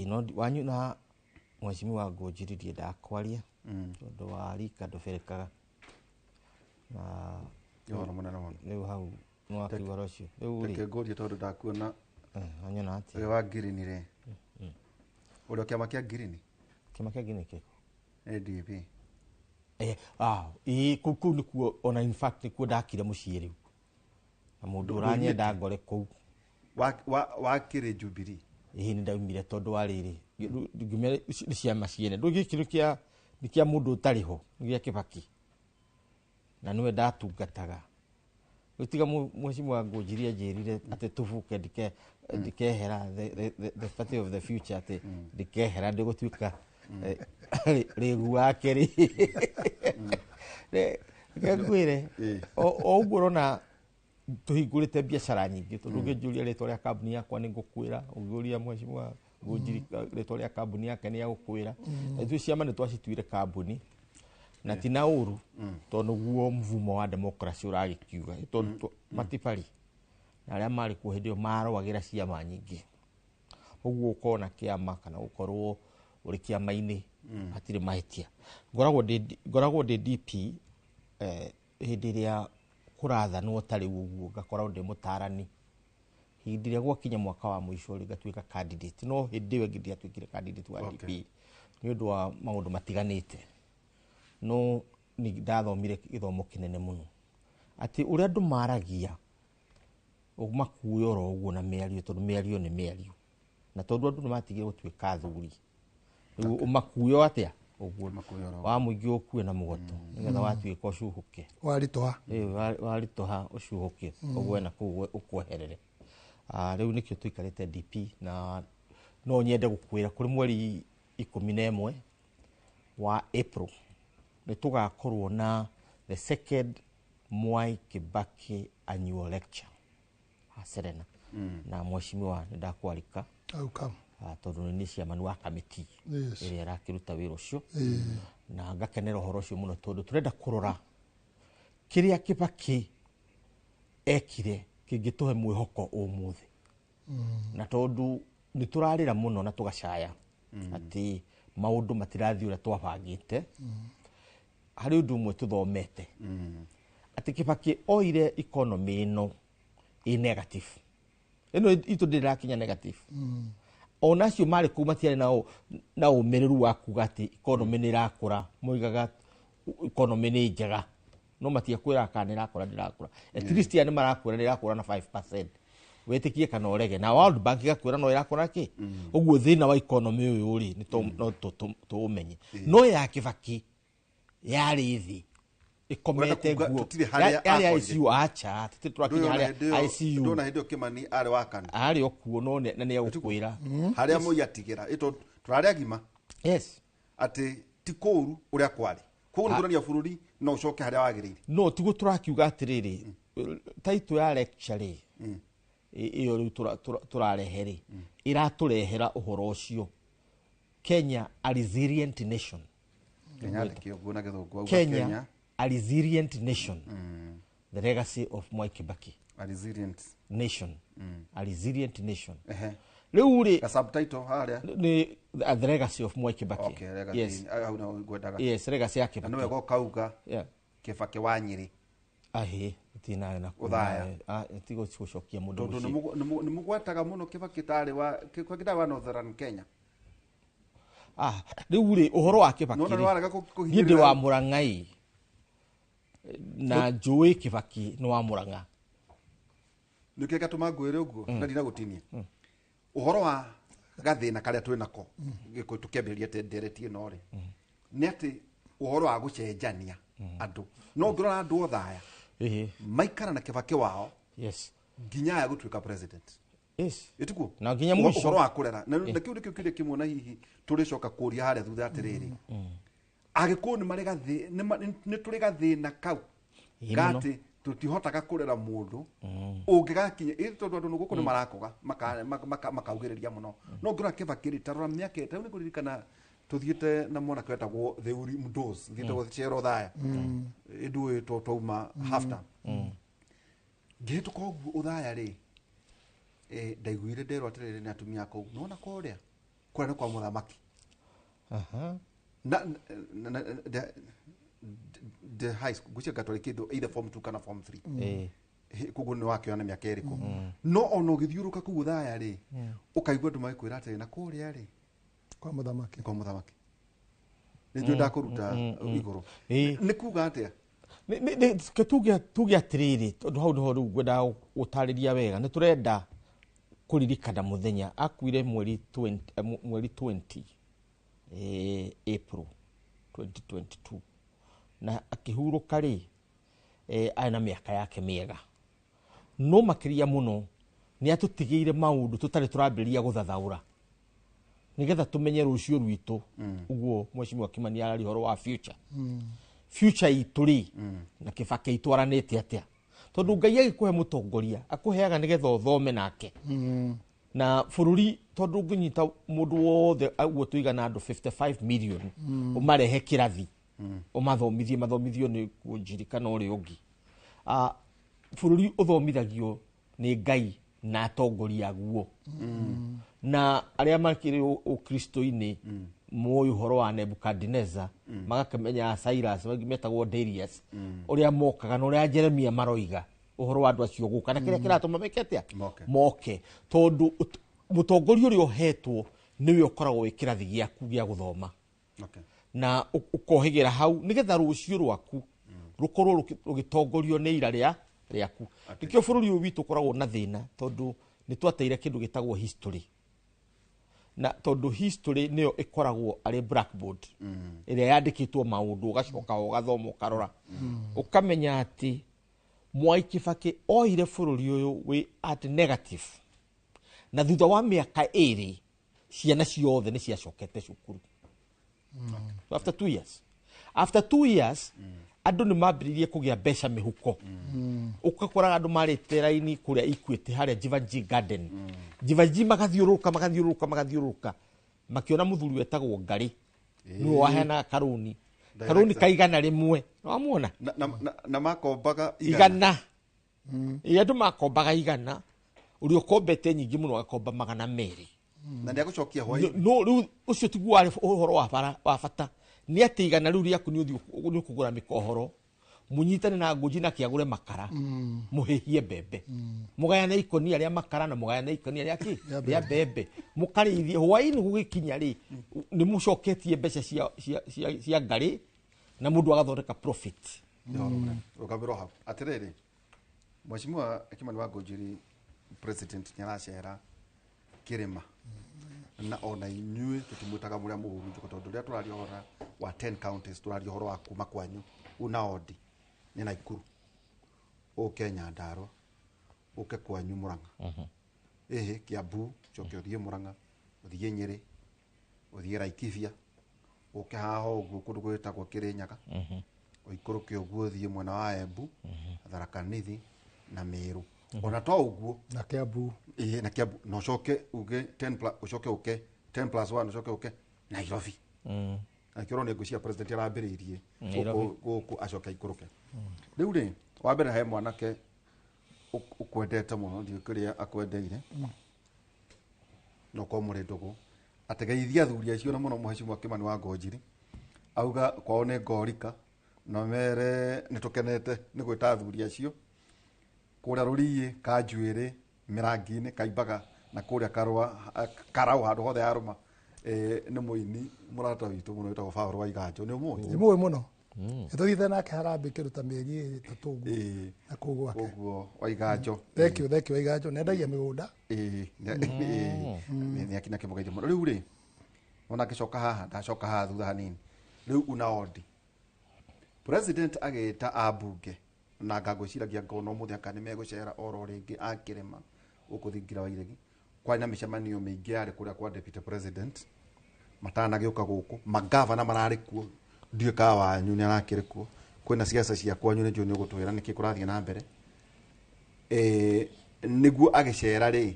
No wanyu na mheshimiwa Ngũnjiri ndiendaga kwaria. Tondũ wa rika ndũberekaga. Na Ũhoro mũnene mũno. Rĩu hau nĩ wakiuga ũhoro ũcio. Rĩu rĩ. Reke ngũrie tondũ ndakuona. Wanyona atĩa? Ũyũ wa ngirini rĩ. Ũrĩa kĩama kĩa ngirini? Kĩama kĩa ngirini kĩrĩkũ? Nĩ DP. Kũu nĩkuo, ona in fact nĩkuo ndakire mũciĩ rĩu. Na mũndũ ũranyenda ngore kũu. Wakĩrĩ Jubilee? Ĩĩ, nĩ ndaumire tondũ wa rĩrĩ. Ngiumire nĩ ciama ciene. Ndũĩ gĩkĩ nĩ kĩa mũndũ ũtarĩ ho, nĩ gĩa Kĩbaki. Na nĩwe ndatungataga. Gũtiga mheshimiwa Ngũnjiri anjĩrire atĩ tũbuke ndikehera the party of the future, atĩ ndikehera ndĩgũtuĩka rĩgu wake rĩ. Reke ngwĩre, o ũguo ũrona tũhingũrĩte biacara nyingĩ, tondũ ũngĩnjũria rĩtwa rĩa kambuni yakwa nĩ ngũkwĩra, ũngĩũria mheshimiwa Ngũnjiri rĩtwa rĩa kambuni yake nĩ agũkwĩra. Ithuĩ ciama nĩ twacituire kambuni. Na ti na ũru, tondũ nĩguo mvumo wa democracy ũragĩkiuga, tondũ matibari na arĩa marĩ kuo hĩndĩ ĩyo marũagĩra ciama nyingĩ. Ũguo ũkorwo na kĩama kana ũkorwo ũrĩ kĩama-inĩ, hatirĩ mahĩtia. Ngoragwo ndĩ DP, hĩndĩ ĩrĩa Kũrathanwo ta rĩu ũguo ngakorwo ndĩ mũtarani hĩndĩ ĩrĩa gwakinya mwaka wa mũico rĩ, ngatuĩka candidate, no hĩndĩ ĩyo ĩngĩ ndiatuĩkire candidate wa DP nĩ ũndũ wa maũndũ matiganĩte, no nĩ ndathomire gĩthomo kĩnene mũno atĩ ũrĩa andũ maragia ũmakue oro ũguo na mĩario, tondũ mĩario nĩ mĩario, na tondũ andũ nĩ matigire gũtuĩka athuri rĩu ũmakue o atĩa ũguo wa mũingĩ ũkue na mũgoto nĩgetha watuĩka ũcuhũke. Waritũha. Ĩĩ, waritũha ũcuhũke ũgwe na kũu ũkweherere. Rĩu nĩkĩo tũikarĩte DP, na no nyende gũkwĩra kũrĩ mweri 11 wa April nĩ tũgakorwo na the second Mwai Kibaki annual lecture ha Serena. Na mheshimiwa nĩ ndakwarika. Au come. Tondũ nĩ chairman wa committee ĩrĩa ĩrakĩruta wĩra ũcio. Na ngakenera ũhoro ũcio mũno tondũ tũrenda kũrora kĩrĩa Kibaki ekire kĩngĩtũhe mwĩhoko ũmũthĩ. Na tondũ nĩ tũrarĩra mũno na tũgacaya atĩ maũndũ matirathiĩ ũrĩa twabangĩte, harĩ ũndũ ũmwe tũthomete atĩ Kibaki oire economy ĩno ĩ negative, ĩno itũ ndĩrakinya negative. Ona acio marĩ kũu matiarĩ na ũmĩrĩru wa kuga atĩ economy nĩ ĩrakũra, moigaga economy nĩ njega, no matiakwĩraga kana nĩ ĩrakũra ndĩrakũra. At least aya nĩ marakwĩra nĩ ĩrakũra na 5%, wĩtĩkie kana ũrege, na World Bank ĩgakwĩra no ĩrakũra kĩ ũguo. Thĩna wa economy ũyũ rĩ, nĩ no tũũmenye, no ya Kibaki yarĩ thĩ ĩkomete. Ũrenda kuga Nguo tũtirĩ harĩa yarĩ akorire. ICU, acha, tũtirĩ tũrakinya harĩa ICU. Ndona hĩndĩ ĩyo Kimani arĩ wa KANU. Arĩ o kuo, no na nĩ egũkwĩra harĩa Moi atigĩra ĩto tũrarĩ agima. Atĩ ti kũũru ũrĩa kwarĩ, koguo nĩ kuonania bũrũri no ũcoke harĩa wagĩrĩire. No tiguo tũrakiuga atĩrĩrĩ, taitũ ya lecture rĩ, ĩyo rĩu tũrarehe rĩ, ĩratũrehera ũhoro ũcio, Kenya a resilient nation. Kenya ndĩkĩ ũguo na gĩthũngũ auga? Kenya, Kenya a resilient nation, the legacy of Mwai Kibaki. A resilient nation, a resilient nation. Ehe. Rĩu rĩ, ka subtitle harĩa nĩ the legacy of Mwai Kibaki. Okay, legacy. Yes. Hau no ngwendaga. Yes, legacy ya Na Kibaki. nĩwe goka uga Kibaki wa Nyĩrĩ. Ahĩ, tinayo na Ũthaya. Tigo gũcokia mũndũ tondũ mũciĩ. nĩ mũgwetaga mũno Kibaki tarĩ wa Kibaki tarĩ wa Northern Kenya. Ah, rĩu rĩ, ũhoro wa Kibaki Nona rĩ, nĩwarega niĩ kũhinyĩrĩria. ndĩ wa Mũrang'ai na njũĩ Kibaki nĩ wa Mũrang'a. Nĩkĩo gatũma ngwĩre ũguo na ndinagũtinia ũhoro wa gathĩna karĩa twĩ nako gĩkũ tũkĩambĩrĩria ndereti ĩno rĩ, nĩ atĩ ũhoro wa gũcenjania andũ, no ngĩrora andũ othaya maikara na Kibaki wao nginya aya gũtuĩka president. Ĩtiguo? Na nginya mũico. Ũhoro wa kũrera na kĩu nĩkĩo kĩũria kĩmwe, na hihi tũrĩcoka kũria harĩa thutha atĩrĩrĩ, agĩkũyũ nĩ marĩ gathĩ nĩ tũrĩ gathĩna kau Ĩĩ mũno. gatĩ tũtihotaga kũrera mũndũ ũngĩgakinya ĩ, tondũ andũ gũkũ nĩ marakoga makaugĩrĩria mũno, no ngĩrora Kibaki rĩ, tarora mĩaka ĩta rĩu nĩngũririkana tũthiĩte na mwanake wetagwo Theuri Mdos, thiĩte gũcera Othaya ĩnduĩ twauma half term, ngĩhĩtũka ũguo Othaya rĩ, ndaiguire nderwo atĩrĩrĩ nĩ atumia kũu, nona kũrĩa kũrĩa nĩ kwa mũthamaki. Na the high school ngwĩciria ngatwarĩ kĩndũ either form 2 kana form 3. Koguo nĩ wakĩona mĩaka ĩrĩkũ, no ona ũgĩthiũrũka kũu Othaya rĩ, ũkaigua andũ magĩkwĩra atĩrĩ, na kũrĩa rĩ kwa mũthamaki. Kwa mũthamaki. Nĩ njũĩ ndakũruta igũrũ. Nĩ kuga atĩa? Reke tuge atĩrĩrĩ, tondũ hau nĩho rĩu ngwendaga gũtarĩria wega, nĩ tũrenda kũririkana mũthenya akuire mweri 20, mweri 20 April 2022, na akĩhurũka rĩ, arĩ na mĩaka yake mĩega, no makĩria mũno nĩ atũtigĩire maũndũ tũtarĩ tũrambĩrĩria gũthathaũra nĩgetha tũmenye rũciũ rwitũ. Ũguo mheshimiwa Kimani araria ũhoro wa future, future itũ rĩ, na Kibaki itwaranĩte atĩa, tondũ Ngai agĩkũhe mũtongoria akũheaga nĩgetha ũthome nake na bũrũri, tondũ ũngĩnyita mũndũ wothe ũguo tũigana andũ 55 million ũmarehe kĩrathi ũmathomithie, mathomithio nĩ kũnjiri kana ũrĩa ũngĩ. Bũrũri ũthomithagio nĩ Ngai na atongoria aguo na arĩa makĩrĩ ũkristo-inĩ. Moĩ ũhoro wa Nebukadneza, magakĩmenya Cyrus, metagwo Darius, ũrĩa mokaga na ũrĩa Jeremia maroiga ũhoro wa andũ acio gũka na kĩrĩa kĩratũma meke atĩa, moke, tondũ mũtongoria ũrĩa ũhetwo nĩwe ũkoragwo wĩ kĩrathi gĩaku gĩa gũthoma. Na ũkohĩgĩra hau nĩgetha rũciũ rwaku rũkorwo rũgĩtongorio nĩ ira rĩa rĩaku. Nĩkĩo bũrũri ũyũ witũ ũkoragwo na thĩna, tondũ nĩ twateire kĩndũ gĩtagwo history, na tondũ history nĩyo ĩkoragwo arĩ blackboard ĩrĩa yandĩkĩtwo maũndũ, ũgacoka ũgathoma, ũkarora, ũkamenya atĩ Mwai Kibaki oire bũrũri ũyũ wĩ at negative, na thutha wa mĩaka 2 ciana ciothe nĩ ciacokete cukuru. So after 2 years, after 2 years, andũ nĩ mambĩrĩirie kũgĩa mbeca mĩhuko. Ũgakoraga andũ marĩte raini kũrĩa Equity, harĩa Jivanjee Garden, Jivanjee, magathiũrũrũka, magathiũrũrũka, magathiũrũrũka, makĩona mũthuri wetagwo Ngarĩ, nĩwe waheanaga karũni, karũni ka 100. Wamuona? Na makombaga? 100. Ĩ, andũ makombaga 100, ũrĩa ũkombete nyingĩ mũno agakomba 200. Na nĩ agũcokia hwaĩ. No rĩu ũcio tiguo warĩ ũhoro wa wa bata, nĩ atĩ 100 rĩu rĩaku nĩ ũthiĩ nĩ ũkũgũra mĩkohoro, mũnyitane na ngũnji na kĩagũre makara, mũhĩhie mbembe, mũgayane ikonia rĩa makara na mũgayane ikonia rĩa kĩ, rĩa mbembe, mũkarĩithie. Hwaĩ-inĩ gũgĩkinya rĩ, nĩ mũcoketie mbeca cia ngarĩ na mũndũ agathondeka profit. Rũgamĩrwo hau. Atĩrĩrĩ, Mheshimiwa Kimani wa Ngũnjiri, president nĩ aracera kĩrĩma, na ona inyuĩ tũtimwĩtaga mũrĩa mũhurunjũko, tondũ rĩrĩa tũraria ũhoro wa 10 counties, tũraria ũhoro wa kuma kwanyu una Ondi nĩ Naikuru, ũke Nyandarua, ũke kwanyu Murang'a, ĩhĩ Kiambu, ũcoke ũthiĩ Murang'a, ũthiĩ Nyĩrĩ, ũthiĩ Laikipia, ũke haha ũguo kũndũ gwĩtagwo Kĩrĩnyaga, ũikũrũke ũguo ũthiĩ mwena wa Embu, Tharaka Nithi na Meru, ona to ũguo. Na Kiambu. Ĩĩ, na Kiambu, na ũcoke uge 10 plus, ũcoke ũke 10 plus 1, ũcoke ũke Nairobi. Na kĩoro nĩ ngwĩciria president arambĩrĩirie Nairobi. gũkũ acoke aikũrũke. Rĩu rĩ, wa mbere he mwanake ũkwendete mũno, ndiũĩ kĩrĩa akwendeire, no korwo mũrĩ ndũgũ, ategeithia athuri acio na mũno Mheshimiwa Kimani wa Ngũnjiri. Auga kwao nĩ ngorika na mere nĩ tũkenete nĩ gwĩta athuri acio kũrĩa rũriĩ, kanjuĩrĩ, mĩrangi-inĩ, kaimbaga na kũrĩa karũa karau, handũ hothe yarũma. Nĩ mũini mũrata witũ mũno wĩtagwo Paul wa Iganjo, nĩ ũmũĩ? Nĩ mũĩ mũno. Nĩtũthiĩte nake harambĩ kĩndũ ta mĩeri 2-3 ũguo na kũu gwake. Ũguo wa Iganjo. Thank you, thank you Waiganjo, nendagia mĩgũnda. Ĩĩ, nĩ akina kĩmũgeithio mũno. Rĩu rĩ, ona ngĩcoka haha, ndacoka haha thutha hanini, rĩu una Ondi, president agĩta ambunge na ngangwĩciragia ngona ũmũthĩ anga nĩ megũcera oro rĩngĩ akĩrĩma gũkũ thingira wa iregi. Kwarĩ na mĩcemanio mĩingĩ yarĩ kũrĩa kwa deputy president matanagĩũka gũkũ, magavana mararĩ kuo, ndiũĩ ka wanyu nĩ arakĩrĩ kuo, kwĩna ciaca cia kwanyu, nĩ njũĩ nĩ ũgũtwĩra nĩkĩ kũrathiĩ na mbere. Nĩguo agĩcera rĩ,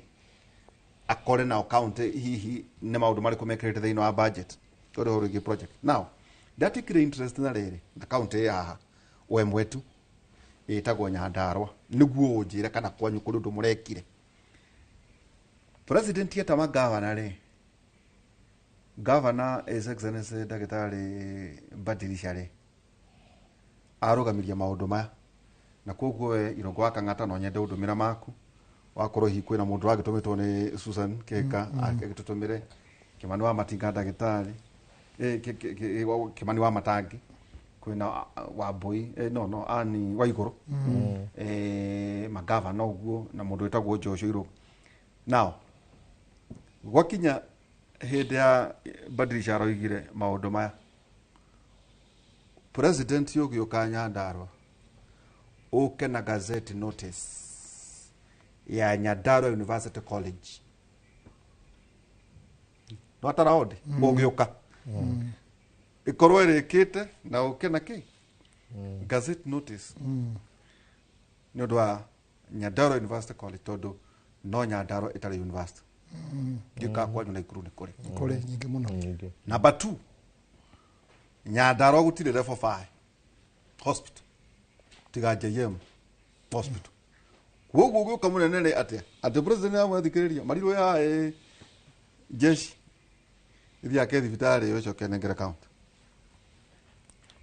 akore nao county hihi nĩ maũndũ marĩkũ mekĩrĩte thĩinĩ wa budget tondũ ũhoro wĩgiĩ project. Now ndatikire interest na rĩrĩ na county ĩ haha we mwetu ĩtagwo Nyandarua, nĩguo ũnjĩre kana kwanyu kũrĩ ũndũ mũrekire. President eta magavana rĩ, Governor His Excellency Ndagĩtarĩ Badilisha rĩ, arũgamirie maũndũ maya, na koguo we Irongo wa Kang'ata no nyende ũndũmĩra maku, wakorwo hihi kwĩna mũndũ wagĩtũmĩtwo nĩ Susan Kĩka, agĩtũtũmĩre Kĩmani wa Matinga ndagĩtarĩ, Kĩmani wa Matangi, kwĩna Wambui, no ani wa igũrũ, magavana ũguo, na mũndũ wĩtagwo Joshua Irũngũ. Now gwakinya hĩndĩ ya Badilisha aroigire maũndũ maya, president ũgĩũka Nyandarua ũke na gazette notice ya Nyandarua University College, no ataraondi ũgĩũka ĩkorwo ĩrĩkĩte na ũke na kĩ gazette notice nĩ ũndũ wa Nyandarua University College, tondũ no Nyandarua ĩtarĩ university. Ngĩũka kwanyu Naikuru nĩ kũrĩ? Kũrĩ nyingĩ mũno. Number 2, Nyandarua gũtirĩ level 5 hospital tiga JM hospital. Koguo ũgĩũka mũnene rĩ, atĩa atĩ president amwe athikĩrĩria marirwo ya jeshi Ithiĩ ake thibitarĩ ĩyo ĩcoke nengere county.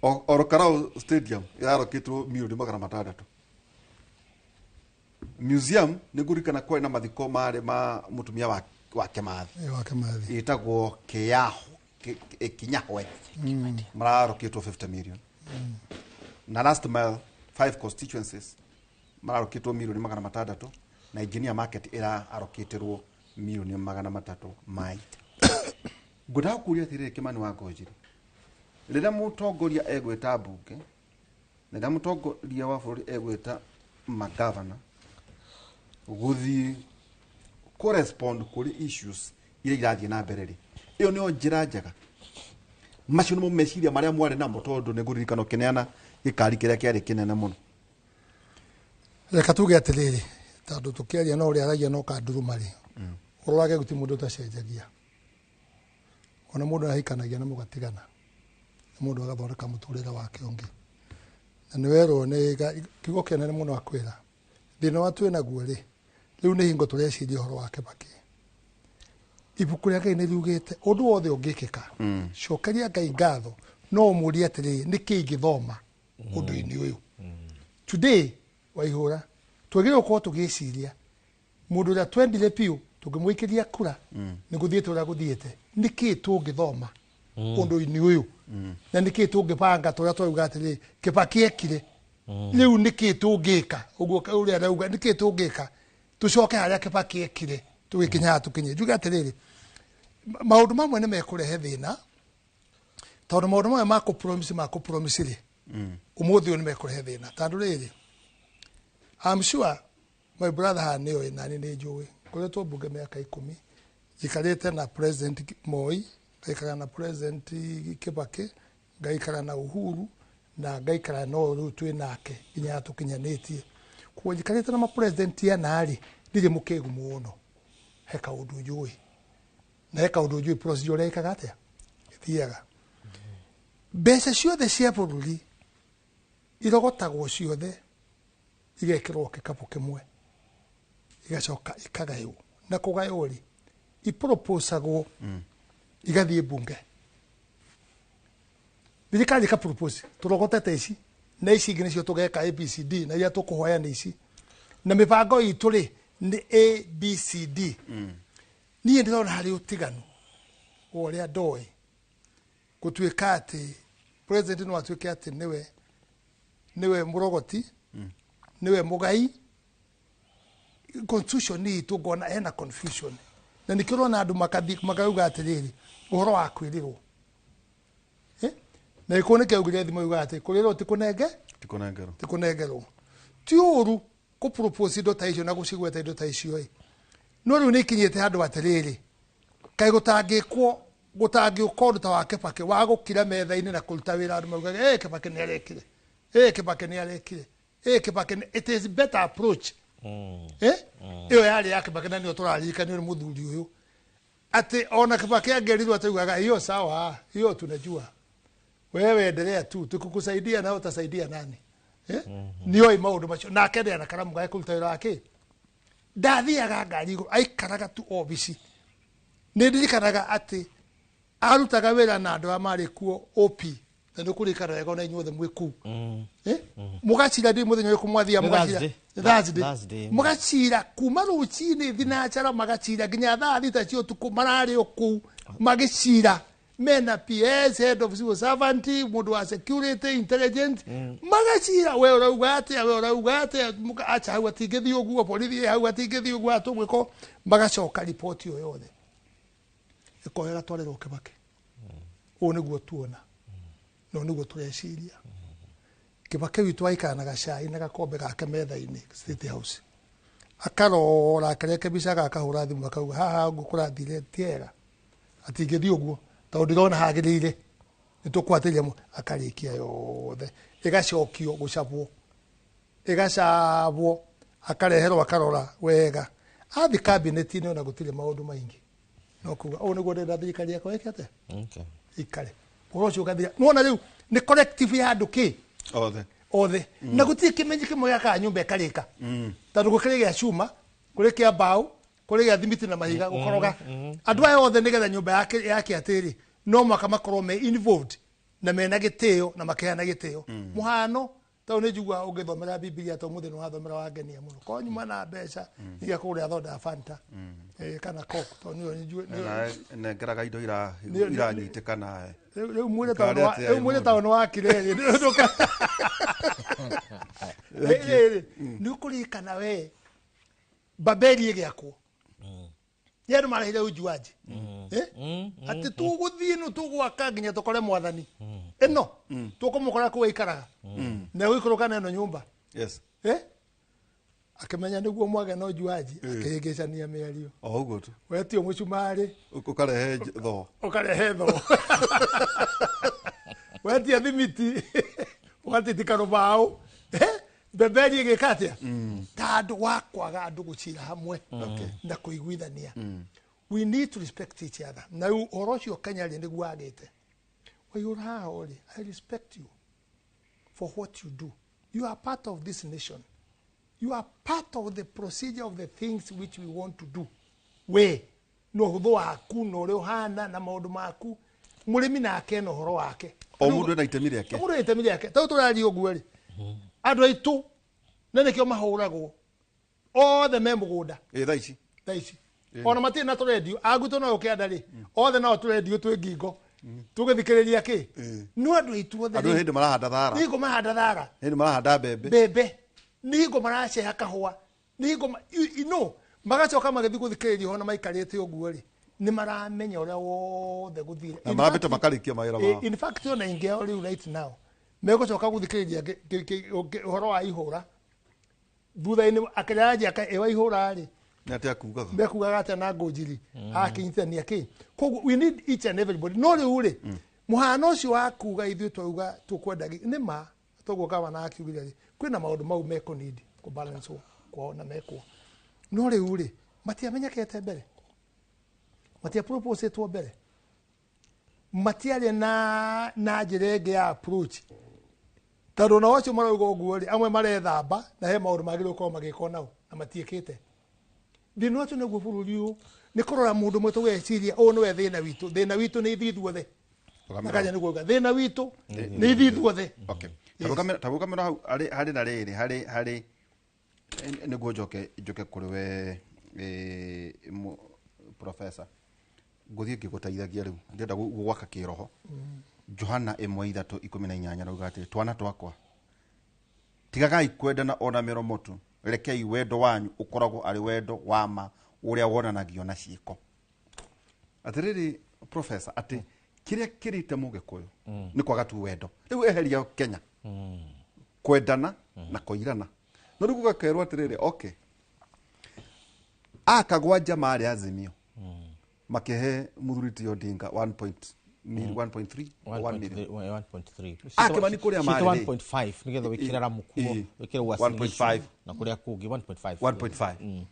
Oro Karau Stadium ĩrarokĩtwo mirioni 600. Museum nĩ ngũririkana kwarĩ na mathiko marĩ ma mũtumia wa Kĩmathi. Ĩ, wa Kĩmathi. Ĩtagwo Kĩyaho Kinyahwe. Mararokĩtwo 50 million. Na last mile 5 constituencies mararokĩtwo mirioni 600 na engineer market ĩrarokĩtĩrwo mirioni 300 maita. Ngwendaga kũria atĩrĩrĩ Kĩmani wa Ngũnjiri, rĩrĩa mũtongoria egwĩta mbunge na rĩrĩa mũtongoria wa bũrũri egwĩta magavana gũthiĩ kũrespond kũrĩ issues iria irathiĩ na mbere rĩ, ĩyo nĩyo njĩra njega? Macio nĩmo meciria marĩa mwarĩ namo, tondũ nĩ ngũririkana ũkĩneana gĩkari kĩrĩa kĩarĩ kĩnene mũno. Reka tuge atĩrĩrĩ, tondũ tũkĩaria no ũrĩa aragia no kanduruma rĩ, ũhoro wake gũtirĩ mũndũ ũtacenjagia. Ona mũndũ ahikanagia na mũgatigana, na mũndũ agathondeka mũtũrĩre wake ũngĩ. Na nĩ werwo nĩ kiugo kĩnene mũno akwĩra, thĩna wa twĩ naguo rĩ, rĩu nĩ hingo tũreciria ũhoro wa Kĩbakĩ. Ibuku rĩa Ngai nĩ riugĩte ũndũ wothe ũngĩkĩka, cokeria Ngai ngatho, no ũmũrie atĩrĩrĩ, nĩkĩ ingĩthoma ũndũ-inĩ ũyũ? Today Waihũra, twagĩrĩirwo gũkorwo tũgĩciria mũndũ ũrĩa twendire biũ tũngĩmũikĩria kura nĩ gũthiĩte ũrĩa gũthiĩte, nĩkĩ tũngĩthoma ũndũ-inĩ ũyũ, na nĩkĩ tũngĩbanga tũrĩa twauga atĩrĩrĩ Kĩbakĩ ekire, rĩu nĩkĩ tũngĩka ũguo ũrĩa arauga, nĩkĩ tũngĩka tũcoke harĩa Kĩbakĩ ekire tũgĩkinya haha tũkinye. Njuge atĩrĩrĩ, maũndũ mamwe nĩ mekũrehe thĩna, tondũ maũndũ mamwe ma kũ-promise ma kũ-promise rĩ, ũmũthĩ ũyũ nĩ mekũrehe thĩna. Tondũ rĩrĩ, I'm sure my brother haha nĩoĩ nani nĩ njũĩ, ngoretwo mbunge mĩaka 10, njikarĩte na President Moi, ngaikara na President Kĩbakĩ, ngaikara na Uhuru, na ngaikara no rĩu twĩ nake nginya haha tũkinyanĩtie. Koguo njikarĩte na ma-president ana rĩ, ndirĩ mũkĩgu mũno, he kaũndũ njũĩ, na he kaũndũ njũĩ procedure ũrĩa ĩkaga atĩa ĩthiaga. Mbeca ciothe cia bũrũri irogotagwo ciothe igekĩrwo kĩkabũ kĩmwe, igacoka ikagaywo, na kũgaywo rĩ, iproposagwo igathiĩ mbunge, thirikari ĩkapropose tũrogotete ici na ici ingĩ nĩcio tũgeka ABCD, na iria tũkũhoya nĩ ici, na mĩbango itũ rĩ nĩ ABCD. Niĩ ndĩrona harĩ ũtiganu wa ũrĩa ndoĩ gũtuĩka atĩ president no atuĩke atĩ nĩwe mũrogoti, nĩwe mũgai. Constitution itũ ngona hena confusion, na nĩkĩo ũrona andũ makauga atĩrĩrĩ ũhoro wa kwĩrĩrwo, na gĩkũyũ nĩkĩaugire thimo yugaga atĩ kũrĩrwo ti kũnenge Tikũnengerwo. Ti kũnengerwo. Ti ũru kũ propose indo ta icio na gũcigweta indo ta icio ĩ, no rĩu nĩ ikinyĩte handũ atĩrĩrĩ, kaĩ gũtangĩkwo gũtangĩũka ũndũ ta wa Kĩbakĩ wa gũkira metha-inĩ na kũruta wĩra, andũ maugaga ĩ Kĩbakĩ nĩ arekire, ĩ Kĩbakĩ nĩ arekire, ĩ Kĩbakĩ it is better approach. Ĩyo yarĩ ya Kĩbakĩ, na nĩyo tũraririkanio nĩ mũthuri ũyũ atĩ ona Kĩbakĩ angĩerirwo ataugaga hiyo sawa, hiyo tunajua, wewe endelea tu, tukukusaidia na utasaidia nani? Nĩoĩ maũndũ macio, nake ndĩ na karamu gake kũruta wĩra wake, ndathiaga ngari igũrũ, aikaraga tu obici. Nĩ ndirikanaga atĩ arutaga wĩra na andũ arĩa marĩ kuo OP, na nĩ ũkũririkana wega ona inyuothe mwĩ kũu. Mũgacira ndĩ mũthenya ũrĩkũ mwathiaga? Nĩ Mũgacira Thursday. Thursday. Thursday. Mũgacira kuma rũcinĩ thinacara, magacira nginya thaa 6 cia ũtukũ, mararĩ o kũu magĩcira mena PS, head of civil servant, mũndũ wa security intelligence, magacira we ũrauga atĩa, we ũrauga atĩa, acha hau atingĩthiĩ ũguo, borithi ĩ hau atingĩthiĩ ũguo, atũgwĩko, magacoka riboti ĩyo yothe ĩkoya ĩgatwarĩrwo Kĩbakĩ. Ũũ nĩguo tuona no nĩguo tũreciria. Kĩbakĩ witũ aikara na gacai na gakombe gake metha-inĩ State House, akarora akarekebisha, akahũra thimũ akauga haha ũguo kũrathire ti wega, atingĩthiĩ ũguo tondũ ndĩrona hagĩrĩire, nĩ tũkwatĩria akarĩkia yothe, ĩgacokio gũcabwo, ĩgacabwo, akareherwo, akarora wega, athi kabineti-inĩ ona gũtirĩ maũndũ maingĩ, no kuga ũũ nĩguo ndĩrenda thirikari yakwa ĩke atĩa, ikare, ũhoro ũcio ũgathira. Nĩwona rĩu nĩ collective ya andũ kĩ othe. Othe, na gũtirĩ kĩmenyi kĩmwe gĩakaga nyũmba ĩkarĩka, tondũ gũkĩrĩ gĩa cuma, kũrĩ kĩa mbaũ, Kũrĩgĩa thimiti na mahiga gũkoroga andũ aya othe nĩgetha nyũmba yake yake atĩrĩ no mwaka makorwo me involved na mena gĩtĩo na makeana gĩtĩo. Mũhano tondũ nĩ njiguaga ũngĩthomera Bibilia to mũthĩ nĩ wathomera wangenia mũno korwo nyuma na mbeca iria kũgũrĩra thonda Fanta, kana Coke tondũ nĩyo Nawe nengeraga indo iranyitĩka nawe. Rĩu mwĩre Ngarĩ tondũ atĩa rĩu mwĩre ĩmwe? tondũ nĩ wakire rĩ. Thank you. Rĩrĩ nĩ ũkũririkana we Babeli ĩgĩakwo nĩ andũ marehire ujuaji. Eh? Atĩ tũgũthiĩ nũ tũgwaka nginya tũkore mwathani ĩno tũkũmũkora kũu aikaraga na gũikũrũka na ĩno nyũmba. Yes. Eh? Akĩmenya nĩguo mwage na ujuaji akĩhĩngĩcania mĩario. O ũguo tu. Wetio mũcumarĩ ũkarehe thoo. Ũkarehe thoo, wetia thimiti ũgatitika rũbaũ. Eh? Bebeli ĩgĩka atĩa ta andũ wa kwaga andũ gũcira hamwe na kũiguithania. We need to respect each other na rĩu ũhoro ũcio Kenya rĩ nĩguo wagĩte waihũra haha ũrĩ. I respect you for what you do. You are part of this nation, you are part of the procedure of the things which we want to do. We na ũhũthũ waku na ũrĩa ũhana na maũndũ maku, mũrĩmi nake ena ũhoro wake. O mũndũ ena itemi rĩake. Mũndũ ena itemi rĩake. Tondũ tũraria ũguo rĩ, andũ aitũ na nĩkĩo mahũragwo othe me mũgũnda. Ĩ thaa ici. Thaa ici Ĩ. ona matirĩ na tũrendio agwitũ no ũkĩanda rĩ, othe nao tũrendio twĩ ngingo tũgĩthikĩrĩria kĩ no andũ aitũ othe Andũ rĩ, hĩndĩ marahanda thara. nĩ hingo mahanda thara. Hĩndĩ marahanda mbembe. Mbembe nĩ hingo maraceha kahũa, nĩ hingo no magacoka magĩthiĩ gũthikĩrĩria ona maikarĩte ũguo rĩ, nĩ maramenya ũrĩa wothe gũthire. Na marambĩte makarĩkia mawĩra mao. In fact ona ingĩ ao rĩu right now megũcoka gũthikĩrĩria ũhoro wa ihũra thutha-inĩ akĩranjia ĩwa ihũra rĩ Nĩ atĩa kugaga? Mekugaga atĩa na ngũnjiri akinyitithania kĩ. Koguo we need each and everybody. No rĩu rĩ, mũhano ũcio wa kuga ithuĩ twauga tũkwenda nĩ ma toguo gavana akiugire rĩ, kwĩna maũndũ mau mekũnidi kũbalance kwao na mekwo, no rĩu rĩ matiamenyekete mbere, matiaproposetwo mbere, matiarĩ na njĩra ĩngĩ ya approach tondũ ona acio marauga ũguo rĩ, amwe marethamba na he maũndũ magĩrĩirwo gũkorwo magĩkwo nao na matiĩkĩte. Thĩna ũcio nĩguo bũrũri ũyũ nĩ kũrora mũndũ ũmwe tũgeciria ũyũ nĩwe thĩna witũ. Thĩna witũ nĩ ithuĩ ithuothe. Nakanja nĩguo uga thĩna witũ nĩ ithuĩ ithuothe. Okay. Tarũgamĩra hau harĩ na rĩrĩ harĩ nĩguo njoke kũrĩ we professor ngũthiĩ ngĩgũteithagia rĩu ndĩrenda gwaka kĩroho. Johana 1:3:18 rauga atĩrĩ, twana twakwa tigagai kwendana ona mĩromo tu, rekei wendo wanyu ũkoragwo arĩ wendo wa ma ũrĩa wonanagio na ciĩko. Atĩrĩrĩ professor, atĩ kĩrĩa kĩrĩte mũgĩkũyũ nĩ kwaga tu wendo rĩu eheria Kenya kwendana na kũirana, no rĩu gũgakerwo atĩrĩrĩ, okay, akagwanja marĩ Azimio makĩhe mũthuri ti Odinga 1.3 1 million. 1.3. Akĩmani kũrĩa marĩ rĩ? 1.5 nigetha wĩkĩre ramu kuo wĩkĩre Uasin Gishu 1.5. na kũrĩa kũngĩ 1.5. 1.5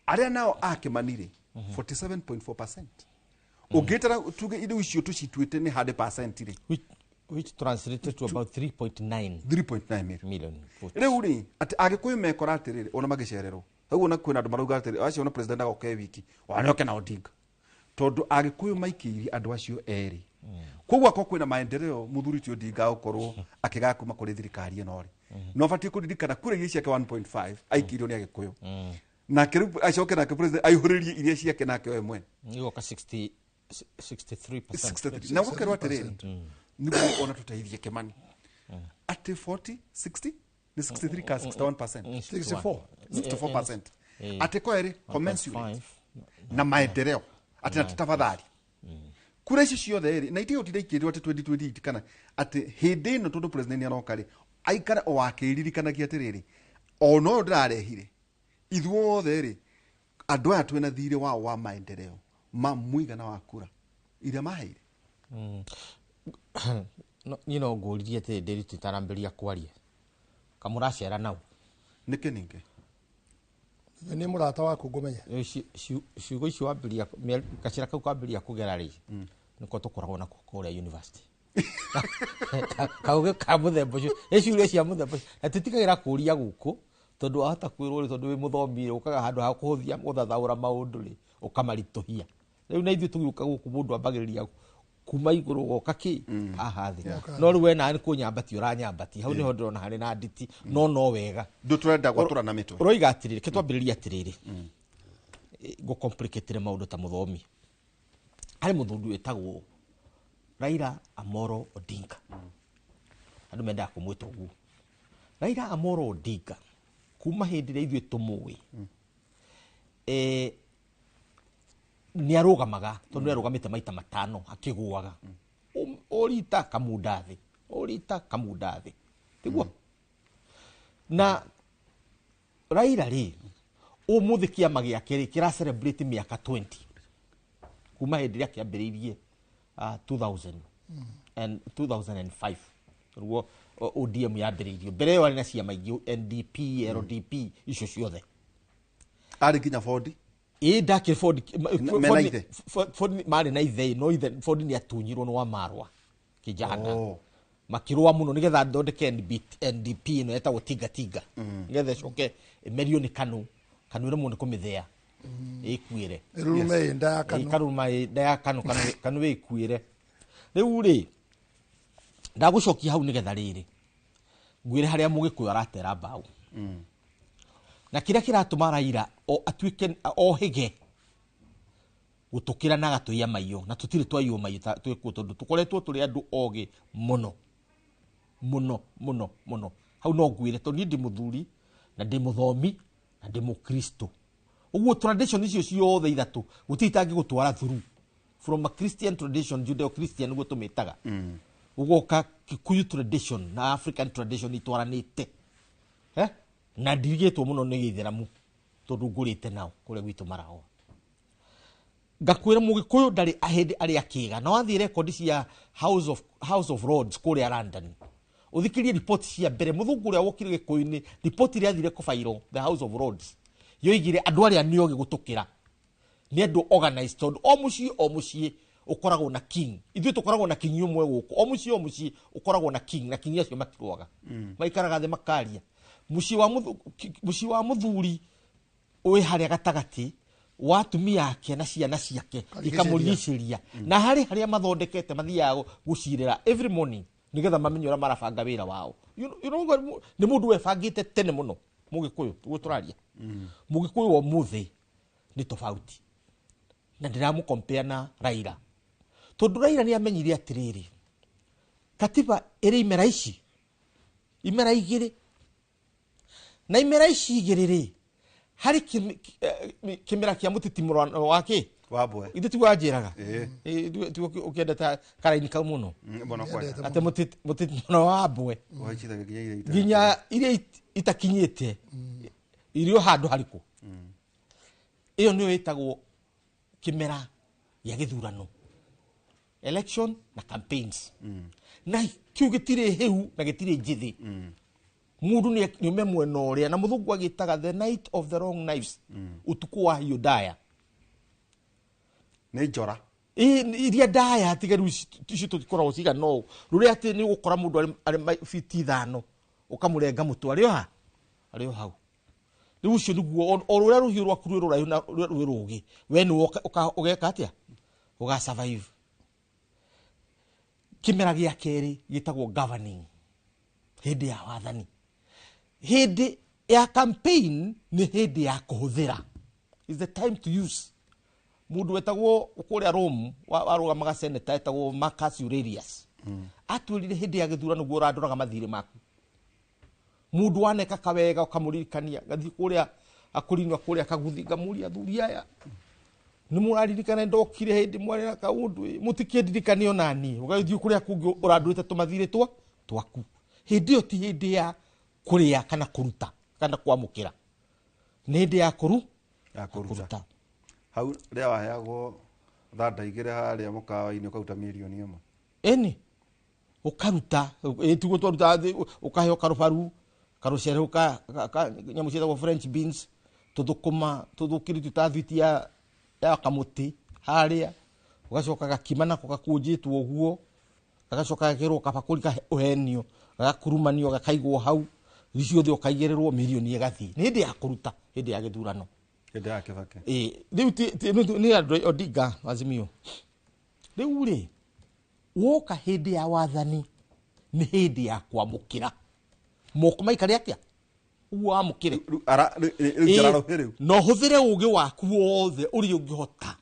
arĩa nao akĩmani rĩ 47.4%, ũngĩtara tuge indo icio tũcituĩte nĩ 100% rĩ, which translated to about 3.9 3.9 million votes. Rĩu rĩ atĩ agĩkũyũ mekora atĩrĩrĩ, ona magĩcererwo rĩu ona kwĩna andũ marauga atĩrĩ acio ona president agoka e wiki ona oke na Odinga tondũ agĩkũyũ maikĩirie andũ acio erĩ. Koguo akorwo kwĩna maendeleo mũthuri ti Odinga agũkorwo akĩgaya kuma kũrĩ thirikari ĩno rĩ, no batiĩ kũririkana kura iria ciake 1.5 aikĩirio nĩ agĩkũyũ, nake rĩu acoke nake president aihũrĩrie iria ciake nake we mwene. Igoka 60 63%. 63. Na gũkerwo atĩrĩrĩ nĩguo ona tũteithie Kĩmani atĩ 40 60 nĩ 63 ka 61%. 64. 64% atĩ ko erĩ commensurate na maendeleo atĩ na tafadhali kura ici ciothe rĩ na itigũtinda ikĩrwo atĩ 2028 kana atĩ hĩndĩ ĩno tondũ president nĩaroka rĩ aikare o akĩririkanagia atĩrĩrĩ ona ũyũ ndĩrarehire ithuothe rĩ andũ aya twĩna thirĩ wao wa maendeleo ma mũigana wa kura iria maheire. No, niĩ no ngũririe atĩrĩ ndĩrute itarambĩrĩria kwaria kamũracera nau. Nĩkĩ ningĩ? Nĩ mũrata waku ngũmenya. Ciugo icio wambĩrĩria gacĩra kau kambĩrĩria kũgera rĩ nĩko tũkoragwo nako kũrĩa university. Kaũgĩ ka mũthemba ũcio nĩ ciũria cia mũthemba ũcio na tũtigagĩra kũria gũkũ Tondũ wahota kwĩrwo rĩ, tondũ wĩ mũthomi rĩ, ũkaga handũ ha kũhũthia gũthathaũra maũndũ rĩ, ũkamaritũhia. Rĩu na ithuĩ tũgĩũka gũkũ mũndũ ambagĩrĩria kuma igũrũ goka kĩ haha thĩ. No rĩu we nawe nĩ kũnyambatia ũranyambatia hau nĩho ndĩrona harĩ na nditi, no no wega. Ndũ tũrenda gwatũra na mĩtwe. Ũroiga atĩrĩrĩ, ke twambĩrĩrie atĩrĩrĩ, ngũcomplicatĩre maũndũ ta mũthomi. Harĩ mũthuri wĩtagwo Raila Amolo Odinga. Andũ mendaga kũmwĩta ũguo. Raila Amolo Odinga kuma hĩndĩ ĩrĩa ithuĩ tũmũĩ, nĩ arũgamaga, tondũ nĩ arũgamĩte maita 5 akĩgũaga. Ũrita kamunda thĩ, ũrita kamunda thĩ, tiguo? Na Raila rĩ, ũmũthĩ kĩama gĩake rĩ kĩra celebrate mĩaka 20 kuma hĩndĩ ĩrĩa kĩambĩrĩirie, 2000 and 2005 ruo ODM yambĩrĩirio. Mbere ĩyo arĩ na ciama ingĩ, NDP, LDP, icio ciothe. Arĩ nginya Ford? Ĩ, ndakĩrĩ Ford, Mena ithe? Ford marĩ na ithe, no ithe Ford nĩ atunyirwo nĩ Wamarwa Kijana. Makĩrũa mũno nĩgetha athondeke NDP ĩno yetagwo Tinga Tinga. Nĩgetha ĩcoke ĩmerio nĩ Kanu. Kanu ĩremwo nĩ kũmĩthĩa. Ĩkuĩre. Ĩrume ĩ nda ya Kanu. Ĩ, Karuma ĩ nda ya Kanu, Kanu ĩkuĩre. Rĩu rĩ, ndagũcokia hau nĩgetha rĩrĩ, ngwĩre harĩa Mũgĩkũyũ aratera mbaũ. Na kĩrĩa kĩratũma Raila o atuĩke ohĩge gũtũkĩra na agatũiya maiyo, na tũtirĩ twaiywo maiyo ta twĩkuo, tondũ tũkoretwo tũrĩ andũ ogĩ mũno mũno mũno mũno. Hau no ngwĩre, tondũ niĩ ndĩ mũthuri na ndĩ mũthomi na ndĩ mũkristo. Ũguo tradition icio ciothe ithatũ gũtirĩ itangĩgũtwara through. From a Christian tradition, Judeo-Christian nĩguo tũmĩtaga. Ũgoka Kikuyu tradition na African tradition itwaranĩte. Na ndirigĩtwo mũno nĩ gĩithĩramu tondũ ngũrĩte nao kũrĩa gwitũ Maragwa. Ngakwĩra Mũgĩkũyũ ndarĩ hĩndĩ arĩ akĩga. Na wathiĩ rekondi cia House of Lords kũrĩa London, ũthikĩrie ripoti cia mbere. Mũthũngũ ũrĩa wokire Gĩkũyũ-inĩ, ripoti ĩrĩa athire kũbairwo the House of Lords yoigire andũ arĩa nĩ ogĩ gũtũkĩra nĩ andũ organized, tondũ o mũciĩ o mũciĩ ũkoragwo na king. Ithuĩ tũkoragwo na king ũmwe gũkũ, o mũciĩ o mũciĩ ũkoragwo na king, na king acio matirũaga. Maikaraga thĩ makaria. Mũciĩ wa mũthuri wĩ harĩa gatagatĩ wa atumia ake na ciana ciake Karigicĩria. ikamũrigicĩria. Na harĩ harĩa mathondekete mathiaga gũcirĩra every morning nĩgetha mamenye ũrĩa marabanga wĩra wao. Nĩ mũndũ webangĩte tene mũno Mũgĩkũyũ, ũguo tũraria. Mũgĩkũyũ wa ũmũthĩ nĩ tofauti. Na ndĩramũkompea na Raila. Tondũ Raila nĩ amenyire atĩrĩrĩ, katiba ĩrĩ imera ici, imera igĩrĩ. Na imera ici igĩrĩ rĩ, harĩ kĩmera kĩa mũtitimũrano wa kĩ? Wa mbwe. Ithe tiguo anjĩraga? Tiguo ũkĩendete karaini kau mũno? Mũno kwenda. Atĩ mũtitimũrano wa mbwe. Ũhaicithagia nginya iria itakinyĩte. Nginya iria itakinyĩte, irio handũ harĩkũ? Ĩyo nĩyo ĩtagwo kĩmera gĩa gĩthurano. Election na campaigns. Na kĩu gĩtirĩ hĩu na gĩtirĩ njĩthĩ. Mũndũ nĩ ume mwena ũrĩa, na mũthũngũ agĩtaga the night of the long knives. Ũtukũ wa hiũ ndaya. Nĩ njora. Iria ndaya tiga rĩu ici tũtikoragwo cigana ũũ. Rũrĩa atĩ nĩ ũgũkora mũndũ arĩ fiti 5, ũkamũrenga mũtwe, arĩ o ha? Arĩ o hau. Rĩu ũcio nĩguo, o rũrĩa rũhiũ rwaku rwĩ rũraihu na rũrĩa rwĩ rũũgĩ, we nĩwe ũgeka atĩa? Ũga survive. Kĩmera gĩa kerĩ gĩtagwo governing, hĩndĩ ya wathani. Hĩndĩ ya campaign nĩ hĩndĩ ya kũhũthĩra. Is the time to use. Mũndũ wetagwo kũrĩa Rome, warũgamaga senator etagwo Marcus Aurelius. Atwĩrire hĩndĩ ya gĩthurano nĩguo ũrandoraga mathirĩ maku. Mũndũ waneka kawega ũkamũririkania, ngathiĩ kũrĩa akũrinwa kũrĩa kaguthi, ngamũria athuri aya, nĩ mũraririkana ndokire hĩndĩ mwarĩ na kaũndũ ĩ, mũtikĩndirikane ona niĩ. Ũgagĩthiĩ kũrĩa kũngĩ ũrandũrĩte tũmathirĩ twaku. Hĩndĩ ĩyo ti hĩndĩ ya kũrĩa kana kũruta kana kwamũkĩra, nĩ hĩndĩ ya Ya kũruta. kũruta. Hau rĩa waheagwo thanda igĩrĩ harĩa mũkawa-inĩ ũkaruta mirioni ĩmwe. Ĩni ũkaruta, tiguo twaruta thĩ, ũkaheo karũbaru, karũcere, nyamũ ciĩtagwo French beans, tũthũkũma tũthũkĩrĩtio ta thwiti ya kamũtĩ harĩa, ũgacoka gakima nako gakũnjĩtwo ũguo, gagacoka gakĩrwo kabakũri ũhenio, gagakurumanio gakaigwo hau, Ciothe ũkaigĩrĩrwo mirioni ĩgathiĩ. Nĩ hĩndĩ ya kũruta, hĩndĩ ya gĩthurano. Hĩndĩ ya Kibaki. Ĩĩ, rĩu nĩ andũ Odinga Azimio. Rĩu rĩ, woka hĩndĩ ya wathani nĩ hĩndĩ ya kwamũkĩra. Moko maikare atĩa? Ũguo wamũkĩre. Rĩu Na ũhũthĩre ũgĩ waku wothe ũrĩa ũngĩhota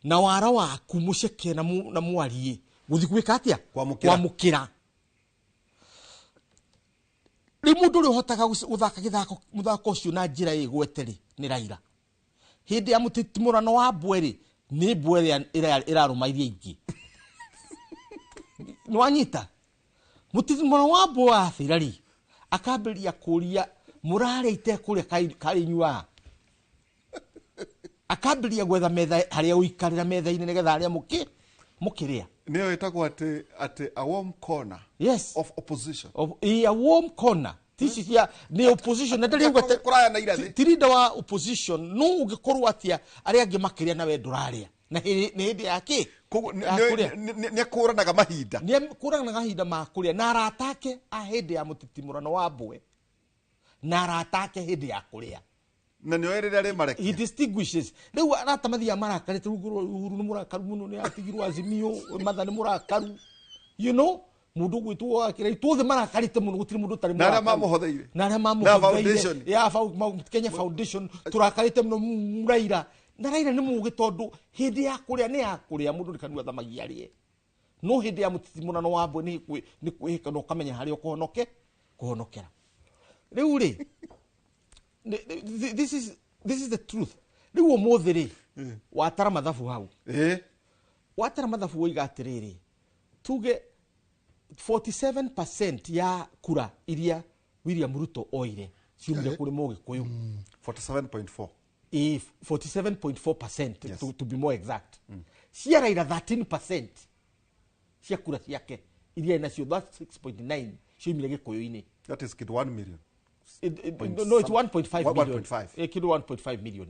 na wara waku mũceke na mwarie gũthiĩ gwĩka atĩa? Kwamũkĩra. Rĩu mũndũ ũrĩa ũhotaga gũthaka gĩthako mũthako ũcio na njĩra ĩgwete rĩ nĩ Raila. Hĩndĩ ya mũtitimũrano wa mbwe rĩ, nĩ mbwe ĩrĩa ĩrarũma iria ingĩ. Nĩ wanyita? Mũtitimũrano wa mbwe wathira rĩ, akambĩrĩria kũria mũrarĩa itekũrĩa karĩ inyuĩ. Akambĩrĩria gwetha metha harĩa ũikarĩra metha-inĩ nĩgetha arĩa mũkĩrĩa. Nĩyo ĩtagwo atĩ a warm corner. Yes. Of opposition. A warm corner. Tici cia nĩ opposition na ndari uga kũraya na irathi. Ti leader wa opposition no ũngĩkorwo atĩa arĩa angĩ makĩrĩa na we ndũrarĩa. Na nĩ hĩndĩ ya kĩ? Koguo nĩ akũranaga mahinda. Nĩ akũranaga mahinda ma kũrĩa na arata ake a hĩndĩ ya mũtitimũrano wa mbwe. Na arata ake hĩndĩ ya kũrĩa. Na nĩoĩ rĩrĩa rĩmarekia. He distinguishes. Rĩu arata mathiaga marakarĩte, rĩu Uhuru nĩ mũrakaru mũno, nĩ atigirwo Azimio, Martha nĩ mũrakaru. You know, mũndũ ũgwĩtwo akĩra ithuothe marakarĩte mũno, gũtirĩ mũndũ ũtarĩ Na arĩa mũrakaru. mamũhotheire. Na arĩa Na mamũhotheire. foundation. Ya, Kenya Foundation, tũrakarĩte mũno Raila. Na Raila nĩ mũũgĩ tondũ hĩndĩ ya kũrĩa nĩ ya kũrĩa, mũndũ nĩ kanua athamagia arĩe. No hĩndĩ ya mũtitimũrano wa mbwe nĩ kwĩhĩka na ũkamenya harĩa kũhonokera. Rĩu rĩ, this is the truth. Rĩu ũmũthĩ rĩ, watara mathabu hau. Watara mathabu woiga atĩrĩrĩ, tuge 47% ya kura iria William Ruto oire ciumire kũrĩ Mũgĩkũyũ. 47.4. 47.4%, to be more exact. Cia Raila 13% cia kura ciake iria nacio, that's 6.9 ciumire Gĩkũyũ-inĩ. That is kĩndũ 1 million. Point No, it's some- 1.5 One million. point five. Kĩndũ 1.5 million.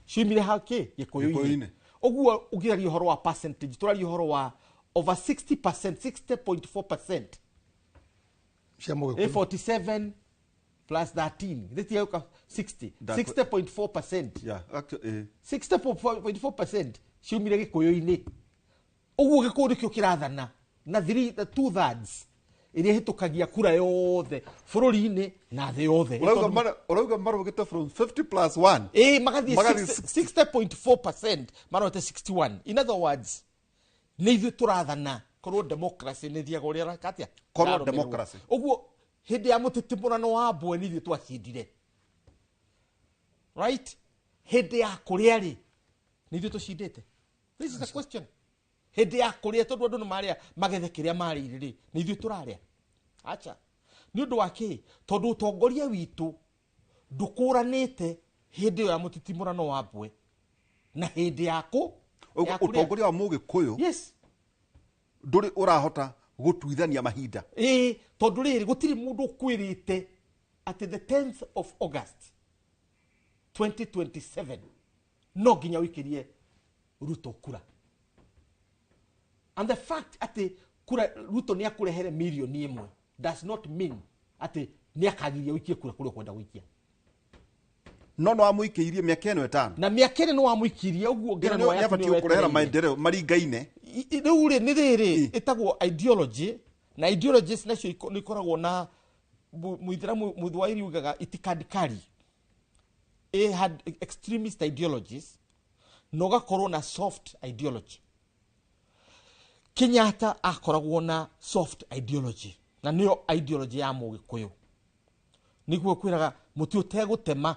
Ciumire ha kĩ? Gĩkũyũ-inĩ. Gĩkũyũ-inĩ. Ũguo ũngĩaria ũhoro wa percentage, tũraria ũhoro wa over 60%, 60.4%. Cia Mũgĩkũyũ. 47 plus 13. This year 60. That- 60.4%. Yeah, actually, 60.4% ciumire Gĩkũyũ-inĩ. Ũguo Gĩkũyũ nĩkĩo kĩrathana na three, the two thirds ĩrĩa ĩhĩtũkagia kura yothe bũrũri-inĩ na thĩ yothe. Ũrauga marũgĩte from 50 plus 1. Magathiĩ Magathiĩ 60.4% marorete 61. In other words, nĩ ithuĩ tũrathana korwo democracy nĩ ĩthiaga ũrĩa ĩreka atĩa? Korwo Ĩrarũmĩrĩrwo. democracy. Ũguo hĩndĩ ya mũtitimũrano wa mbwe nĩ ithuĩ twacindire. Right? Hĩndĩ ya kũrĩa rĩ, nĩ ithuĩ tũcindĩte. This is the question. Hĩndĩ ya kũrĩa tondũ andũ nĩ marĩa magethe kĩrĩa marĩire rĩ, nĩ ithuĩ tũrarĩa. Acha. Nĩ ũndũ wa kĩ? Tondũ ũtongoria witũ ndũkũranĩte hĩndĩ ĩyo ya mũtitimũrano wa mbwe na hĩndĩ ya kũ? Ya kũrĩa. Ũtongoria wa Mũgĩkũyũ Yes. ndũrĩ ũrahota gũtuithania mahinda. Tondũ rĩrĩ gũtirĩ mũndũ ũkwĩrĩte atĩ the 10th of August 2027 no nginya ũikĩrie Ruto kura. And the fact atĩ kura Ruto nĩ akũrehere mirioni ĩmwe does not mean atĩ nĩ akagiria ũikie kura kũrĩa ũkwenda gũikia. No no amũikĩirie mĩaka ĩno ĩtano. Na mĩaka ĩno nĩ wamũikirie ũguo ngerenwa Nĩ yaku abatiĩ nĩyo kũrehera wetereire. maendeleo maringaine. Rĩu rĩ nĩ rĩrĩ ĩtagwo ideology na ideologies nacio nĩ ikoragwo na mũithĩramu mũthwairi ugaga itikadikari. It had extremist ideologies na ũgakorwo na soft ideology. Kenyatta akoragwo na soft ideology na nĩyo ideology ya Mũgĩkũyũ. Nĩguo kwĩraga mũtĩ ũtegũtema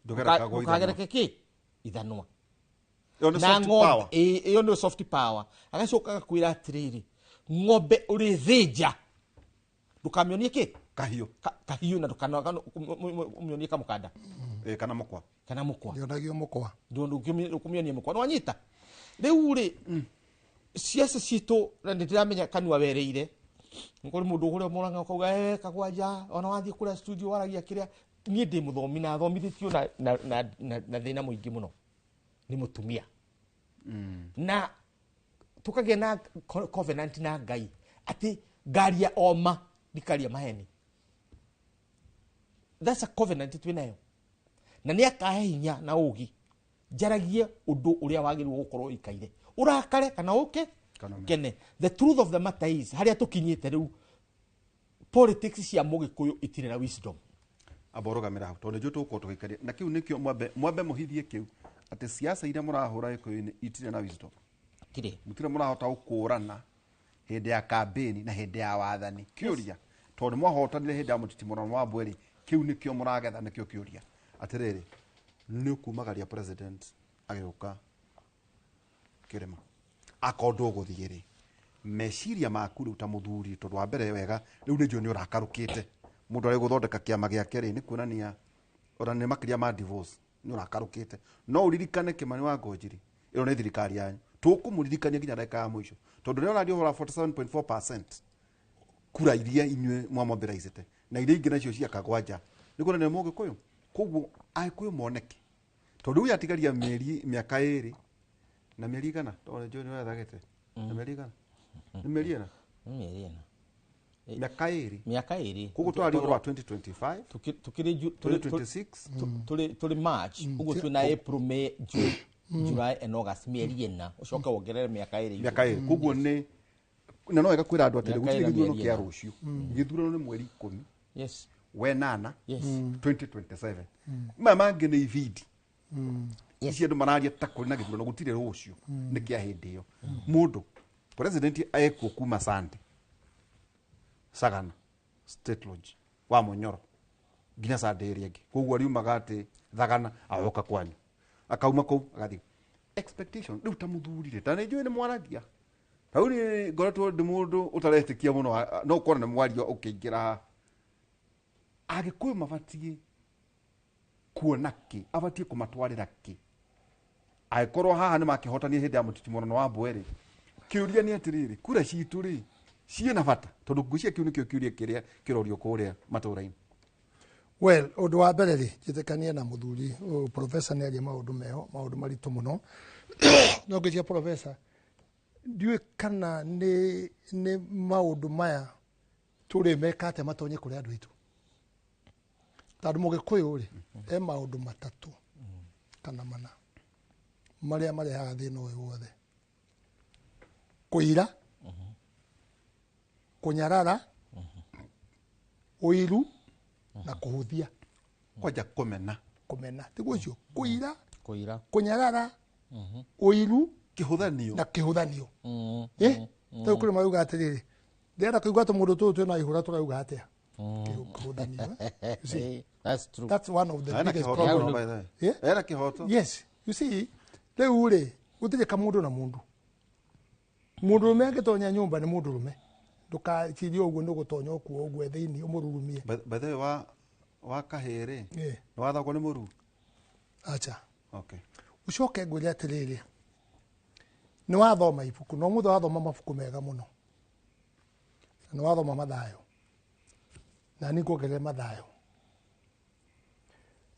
Ndũgerekaga ithanwa. ndũkagereke kĩ? Ithanwa. Ĩyo nĩ Na soft ng'ombe, power. ĩyo nĩyo soft power. Agacoka agakwĩra atĩrĩrĩ, ng'ombe ũrĩthĩnja ndũkamĩonie kĩ? Kahiũ. Kahiũ na ndũkamĩonie kamũkanda. Kana mũkwa. Kana mũkwa. Ndionagio mũkwa. Ndũkũmĩonia mũkwa. Nĩwanyita? Rĩu rĩ, ciaca citũ na nĩndĩramenya kanua wereire. Nĩ kũrĩ mũndũ ũrĩa mũrang'a ũkauga, kagwanja, ona wathiĩ kũrĩa studio waragia kĩrĩa. Niĩ ndĩ mũthomi na thomithĩtio na thĩna mũingĩ mũno nĩ mũtumia. Na tũkagĩa na covenant na Ngai atĩ ngaria oma ndikaria maheni. That's a covenant twĩ nayo na nĩ akahe hinya na ũũgĩ njaragie ũndũ ũrĩa wagĩrĩirwo gũkorwo ũikaire, ũrakare kana ũke kene. The truth of the matter is, harĩa tũkinyĩte rĩu, politics cia mũgĩkũyũ itirĩ na wisdom. Amba ũrũgamĩra hau, tondũ nĩnjũĩ tũgũkorwo tũgĩikaria na kĩu nĩkĩo mwambe mũhithie kĩu atĩ siasa iria mũrahũra gĩkũyũ-inĩ itirĩ na wisdom. Itirĩ. Mũtirĩ mũrahota gũkũrana hĩndĩ ya kambĩni na hĩndĩ ya wathani. Kĩũria, tondũ mwahotanire hĩndĩ ya mũtitimũrano wa mbwe-rĩ, kĩu nĩkĩo mũragetha? Nĩkĩo kĩũria. Atĩrĩrĩ, nĩ ũkumagaria president agĩũka kĩrĩma, akorwo ndũgũthiĩ rĩ, meciria maku rĩu ta mũthuri, tondũ wa mbere wega rĩu nĩ njũĩ nĩ ũrakarũkĩte, mũndũ arĩ gũthondeka kĩama gĩake rĩ, nĩ kuonania ona nĩ makĩria ma divorce, nĩ ũrakarũkĩte. No ũririkane Kĩmani wa Ngũnjiri, ĩno nĩ thirikari yanyu, tũkũmũririkania nginya ndagĩka ya mũico, tondũ rĩrĩa ũraria ũhoro wa 47.4% kura iria inyuĩ mwamobiraicĩte na iria ingĩ nacio cia Kagwanja, nĩ kuonania nĩ mũgĩkũyũ. Koguo agĩkũyũ moneke, tondũ rĩu yatigaria mĩeri mĩaka 2 na mĩeri igana, tondũ nĩ njũĩ nĩ wethagĩte na mĩeri igana, nĩ mĩeri 4. Nĩ mĩeri 4. Mĩaka 2. Mĩaka 2. Koguo tũraria ũhoro wa 2025, tukĩrĩ 2026. Tũrĩ March, ũguo twĩna April, May, June, July and August, mĩeri 4, ũcoke wongerere mĩaka 2. Mĩaka 2. Koguo nĩ na no wega kwĩra andũ atĩrĩ, Mĩaka gũtirĩ 4, gĩthurano mĩeri kĩa 4. rũciũ. Gĩthurano nĩ mweri 10 wenana 2027. Maya mangĩ nĩ ibindi ici andũ mararia ta kũrĩ na gĩthurano, gũtirĩ rũciũ. Nĩ kĩa hĩndĩ ĩyo mũndũ president ekuo kuma Sunday Sagana State Lodge wa Munyoro nginya Sunday ĩrĩa ĩngĩ. Koguo ariumaga atĩ Thagana agoka kwanyu, akauma kũu agathiĩ. Expectation rĩu ta mũthuri rĩ, ta nĩ njũĩ nĩ mwaragia rĩu, nĩ ngoretwo ndĩ mũndũ ũtaretĩkia mũno, no ũkona nĩ mwario ũkĩingĩra haha. Agĩkũyũ mabatiĩ kuona kĩ, abatiĩ kũmatwarĩra kĩ angĩkorwo haha nĩ makĩhotania hĩndĩ ya mũtitimũrano wa mbwe rĩ? Kĩũria nĩ atĩrĩrĩ, kura citũ rĩ, ciĩna bata? Tondũ ngwĩciria kĩu nĩkĩo kĩũria kĩrĩa kĩrorio kũrĩa matũra-inĩ. Well, ũndũ wa mbere rĩ, njĩtĩkanie na mũthuri ũyũ, professor nĩ aria maũndũ meho, maũndũ maritũ mũno. No ngĩcia professor, ndiũĩ kana nĩ maũndũ maya tũrĩ meka atĩa matonye kũrĩ andũ aitũ, tondũ mũgĩkũyũ rĩ, e maũndũ 3 kana 4 marĩa marehaga thĩna ũyũ wothe: kũira, kũnyarara, ũiru na kũhũthia. Kwanja kũmena. Kũmena tiguo ũcio, kũira, kũira, kũnyarara, ũiru, kĩhũthanio na kĩhũthanio. Rĩu kũrĩ marauga atĩrĩrĩ, ndĩrenda kũigua atĩ mũndũ tũyũ twĩna ihũra tũrauga atĩa. Kĩhũthanio, eh? You see? That's true. That's one of the Ena biggest kĩhoto problem. mũno, by the way. Yeah? Ena kĩhoto. Yes. You see, rĩu rĩ, gũtirĩ kamũndũ na mũndũ. Mũndũrũme angĩtonya nyũmba nĩ mũndũrũme. Ndũkacirie ũguo nĩ ũgũtonya ũkuo ũguo thĩinĩ ũmũrurumie. By the way, wa kahĩĩ rĩ, Yeah. nĩ wathagwo nĩ mũru? Acha. Okay. Ũcoke ngwĩre atĩrĩrĩ, nĩ wathoma ibuku, na ũmũthĩ wathoma mabuku mega mũno. Na nĩ wathoma Mathayo. Na niĩ nguongerere Mathayo.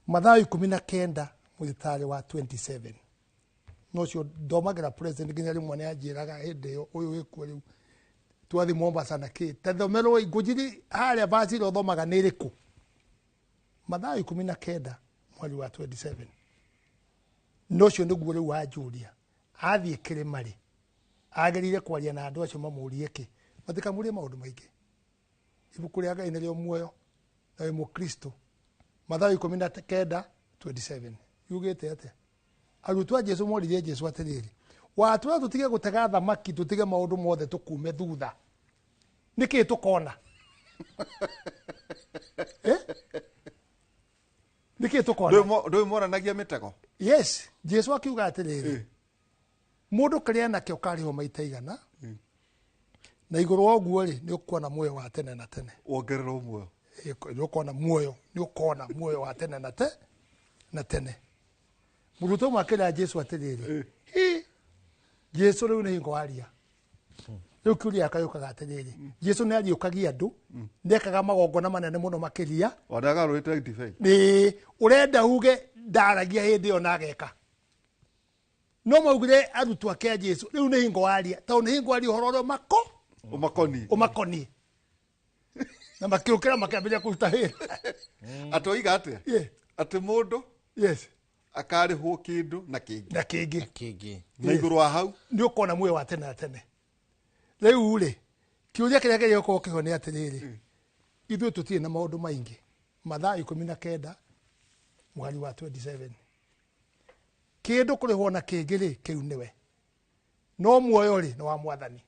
Mathayo 19 mũtharĩ wa 27. No ũcio nthomagĩra president nginya rĩmwe nĩ anjĩraga hĩndĩ ĩyo, ũyũ wĩkuo rĩu twathi Mombasa na kĩ, ta thomerwo ngũnjiri harĩa verse ĩrĩa ũthomaga nĩ ĩrĩkũ? Mathayo 19 mweri wa 27. No ũcio nĩguo rĩu wanjũria, athiĩ kĩrĩma rĩ, agĩrĩire kwaria na andũ acio mamũrie kĩ? Matikamũrie maũndũ maingĩ. Ibuku rĩa Ngai nĩrĩo muoyo na wĩ mũkristo. Mathayo 19:27 yugĩte atĩa? Arutwo a Jesu moririe Jesu atĩrĩrĩ, watwĩra tũtige gũtega thamaki, tũtige maũndũ mothe tũkume thutha, nĩkĩĩ tũkona? Nĩkĩĩ tũkona? Ndũĩ moranagia mĩtego? Yes. Jesu akiuga atĩrĩrĩ, mũndũ kĩrĩa nakĩo karĩhwo maita 100, na igũrũ wa ũguo rĩ, nĩ ũkuona muoyo wa tene na tene. Wongererwo muoyo. Nĩ ũkona muoyo, nĩ ũkona muoyo wa tene na na tene. Mũrutwo ũmwe akĩra Jesu atĩrĩrĩ, hi, Jesu rĩu nĩ hingo waria. Rĩu kĩũria gĩakwa gĩũkaga atĩrĩrĩ, Jesu nĩ ariũkagia andũ, nĩ ekaga magongona manene mũno makĩria. Ona agarũrĩte ndibei. Nĩ ũrenda uge ndaragia hĩndĩ ĩyo na ageka. No maugire arutwo ake a Jesu, rĩu nĩ hingo waria, tondũ nĩ hingo waria ũhoro ũrĩa ũmakoniĩ. Ũmakoniĩ. Na makĩũkĩra makĩambĩrĩria kũruta wĩra. Atĩ oiga atĩa? Yeah. Atĩ mũndũ yes akarĩhwo kĩndũ na kĩngĩ. Na kĩngĩ. Kĩngĩ. Na igũrũ wa hau nĩ ũkona muoyo wa tene na tene. Rĩu rĩ, kĩũria kĩrĩa kĩrĩa gĩkorwo kĩho nĩ atĩrĩrĩ, ithuĩ tũtirĩ na maũndũ maingĩ. Mathaa 19 mweri wa 27. Kĩndũ kũrĩhwo na kĩngĩ rĩ, kĩu nĩwe. No muoyo rĩ, nĩ wa mwathani.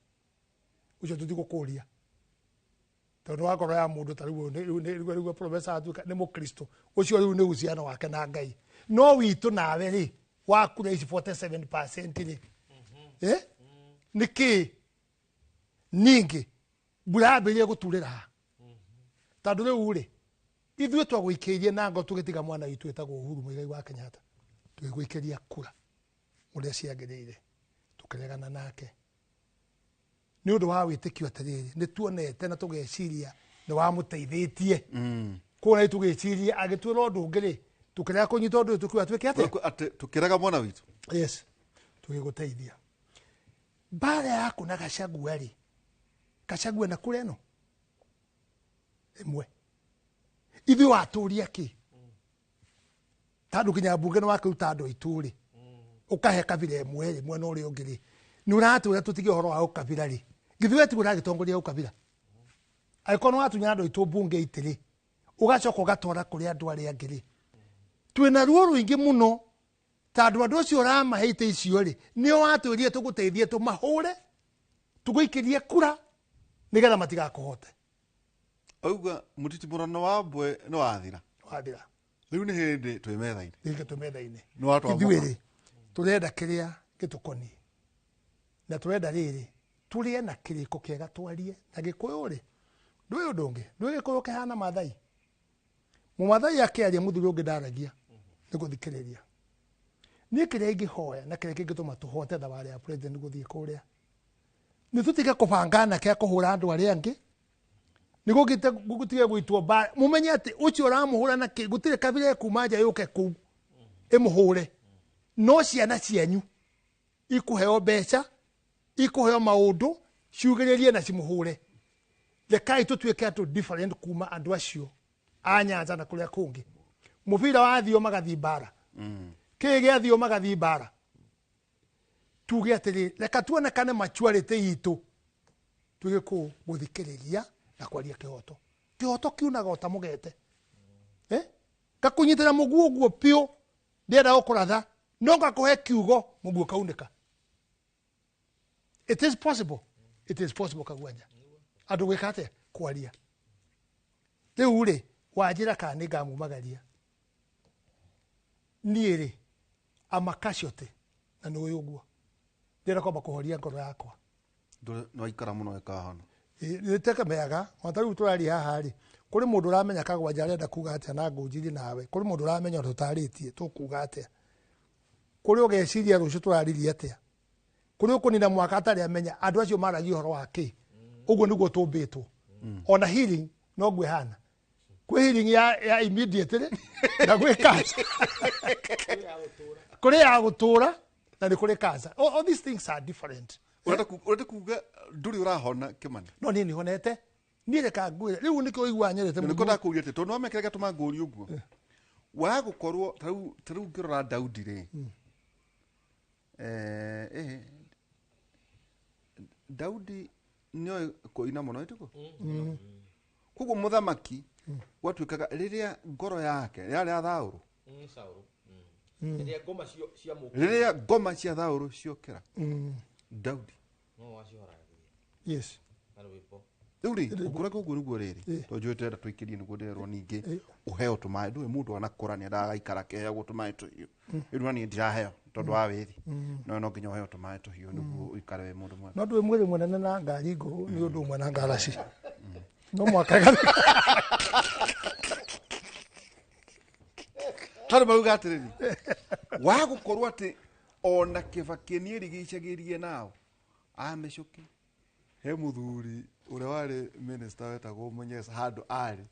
Ũcio tũtigũkũria. Tondũ wa ngoro ya mũndũ ta rĩu rĩu professor atuĩka nĩ mũkristo. Ũcio rĩu nĩ uhusiano wake na Ngai. No witũ nawe rĩ, wakura ici 47% rĩ. Eh? Nĩ kĩĩ? Ningĩ mbura yambĩrĩrie gũturĩra ha? Tondũ rĩu rĩ, ithuĩ twagũikĩirie na ngo tũgĩtiga mwana witũ wĩtagwo Uhuru Muigai wa Kenyatta. Tũgĩgũikĩria kura ũrĩa ciagĩrĩire. Tũkĩregana nake. Nĩ ũndũ wa wĩtĩkio atĩrĩrĩ, nĩ tuonete na tũgeciria nĩ wamũteithĩtie. Koguo na tũgĩciria agĩtwĩra ũndũ ũngĩ rĩ, tũkĩrega kũnyita ũndũ ũyũ tũkiuga twĩke atĩa? Atĩ tũkĩrega mwana witũ. Yes, tũgĩgũteithia. Mbara yaku na Gachagua rĩ, Gachagua na kura ĩno ĩmwe. Ithuĩ watũria kĩ? Tondũ nginya mbunge nĩ wakĩruta andũ aitũ rĩ, ũkahe kabira ĩmwe rĩ, mwena ũrĩa ũngĩ rĩ, nĩ ũratwĩra tũtige ũhoro wa ũkabira rĩ. Githĩ we tiwe ũragĩtongoria ũkabira? Angĩkorwo nĩ watunya andũ aitũ mbunge itĩ rĩ, ũgacoka ũgatwara kũrĩ andũ arĩa angĩ rĩ. Twĩna ruo rũingĩ mũno tondũ andũ acio ũramahe itĩ icio rĩ, nĩo watwĩrire tũgũteithie tũmahũre, tũgũikĩrie kura nĩgetha matigakũhote. Auga mũtitimũrano wa mbwe nĩ wathira. Wathira. Rĩu nĩ hĩndĩ twĩ metha-inĩ. Rĩngĩ twĩ metha-inĩ. Nĩ watwamũka. Ithuĩ rĩ, tũrenda kĩrĩa gĩtũkoniĩ. Na tũrenda rĩrĩ, tũrĩe na kĩrĩko kĩega twarie. Na Gĩkũyũ rĩ, ndũĩ ũndũ ũngĩ, ndũĩ Gĩkũyũ kĩhana Maathai. Mũmathai akĩaria mũthuri ũngĩ ndaragia, nĩ gũthikĩrĩria. Niĩ kĩrĩa ingĩhoya na kĩrĩa kĩngĩtũma tũhote thabarĩ ya president gũthiĩ kũrĩa, nĩ tũtige kũbanga anake a kũhũra andũ arĩa angĩ, nĩ gũtige gũitwo mbara. Mũmenye atĩ ũcio ũramũhũra na kĩ, gũtirĩ kabira ĩkuma nja yũke kũu ĩmũhũre. No ciana cianyu ikũheo mbeca, ikũheo maũndũ, ciugĩrĩrie na cimũhũre. Rekai tũtuĩke andũ different kuma andũ acio a Nyanza na kũrĩa kũngĩ. Mũbira wathio magathiĩ mbara. Kĩĩ gĩathio magathiĩ mbara. Tuge atĩrĩ, reka tuonekane maturity itũ. Tuge kũu gũthikĩrĩria na kwaria kĩhoto. Kĩhoto kiunaga ota mũgete. Gakũnyitĩra mũguo ũguo piũ, ndĩrenda gũkũratha, no ngakũhe kiugo, mũguo kaunĩka. It is possible. It is possible Kagwanja. Andũ gwĩka atĩa? Kwaria. Rĩu rĩ, wanjĩra kana nĩ ngamumagaria. Niĩ rĩ, I'm a casualty, na nĩ ũĩ ũguo. Ndĩrenda kwamba kũhoria ngoro yakwa. Nĩ waikara mũno ĩkahona. Nĩ tegemeaga, o ta rĩu tũraria haha rĩ, kũrĩ mũndũ ũramenya Kagwanja arenda kuga atĩa na ngũnjiri nawe. Kũrĩ mũndũ ũramenya ũndũ tũtarĩtie, tũkuga atĩa. Kũrĩ ũgeciria rũciũ tũraririe atĩa. Kũrĩ ũkũnina mwaka atarĩ amenya, andũ acio maragia ũhoro wa kĩ. Ũguo nĩguo tũmbĩtwo. Ona healing no ĩhana. Kwĩ healing ya immediate rĩ, na gwĩ cancer. Kũrĩ ya gũtũra na nĩ kũrĩ cancer. All these things are different. Ũrenda kuga ndũrĩ ũrahona Kĩmani? No niĩ nĩhonete. Niĩ reka ngwĩre, rĩu nĩkĩo ũiguaga nyendete Nĩkĩo mũno. ndakũria atĩ, tondũ nĩwamenya kĩrĩa gĩatũma ngũrie ũguo. Wa gũkorwo, ta rĩu ngĩrora Daudi rĩ, Daudi nĩoĩ kũina mũno, ĩtiguo? Koguo mũthamaki gwatuĩkaga rĩrĩa ngoro yake yarĩ ya Thaũrũ. Rĩrĩa ngoma cia mũkĩra. Rĩrĩa ngoma cia Thaũrũ ciokĩra. Daudi. No wacihoragia. Yes. Na rwĩmbo. Rĩu rĩ, ũkũraga ũguo nĩguo rĩrĩ. Tondũ njũĩ tũrenda tũikĩrie nĩguo ndĩrerwo ningĩ ũheo tũmaĩ. Ndũĩ mũndũ anakũra nĩ endaga agaikara akĩheagwo tũmaĩ tũhiũ. Rĩu na niĩ ndiraheo tondũ wa wĩthi. No nginya ũheo tũmaĩ tũhiũ nĩguo ũikare wĩ mũndũ mwega. No ndũĩ mwĩrĩ mũnene na ngari ngũrũ nĩ ũndũ ũmwe na ngaraci. No mwaka ĩgathira. Tondũ mauga atĩrĩrĩ, wa gũkorwo atĩ ona Kĩbakĩ nĩerigicagĩrie nao amĩcũke. He mũthuri ũrĩa warĩ minister wetagwo Munyesa handũ arĩ,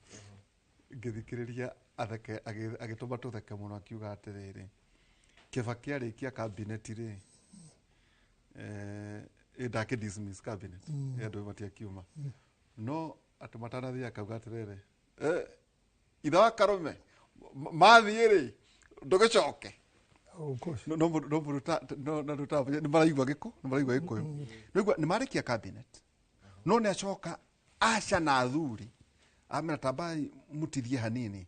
ngĩthikĩrĩria atheke, agĩtũma tũtheke mũno akiuga atĩrĩrĩ, Kĩbakĩ arĩkia cabinet rĩ, ndakĩ dismiss cabinet, andũ matiakiuma. No Atĩ matanathiĩ akauga atĩrĩrĩ, ithe wa Karũme, mathiĩ rĩ, ndũgĩcoke. No no mũndũ no mũndũ ta no na ndũ ta nĩ maraigua gĩkũ, nĩ maraigua gĩkũyũ. Nĩgua nĩ marĩkia cabinet. No nĩ acoka aca na athuri amera tambai mũtithie hanini.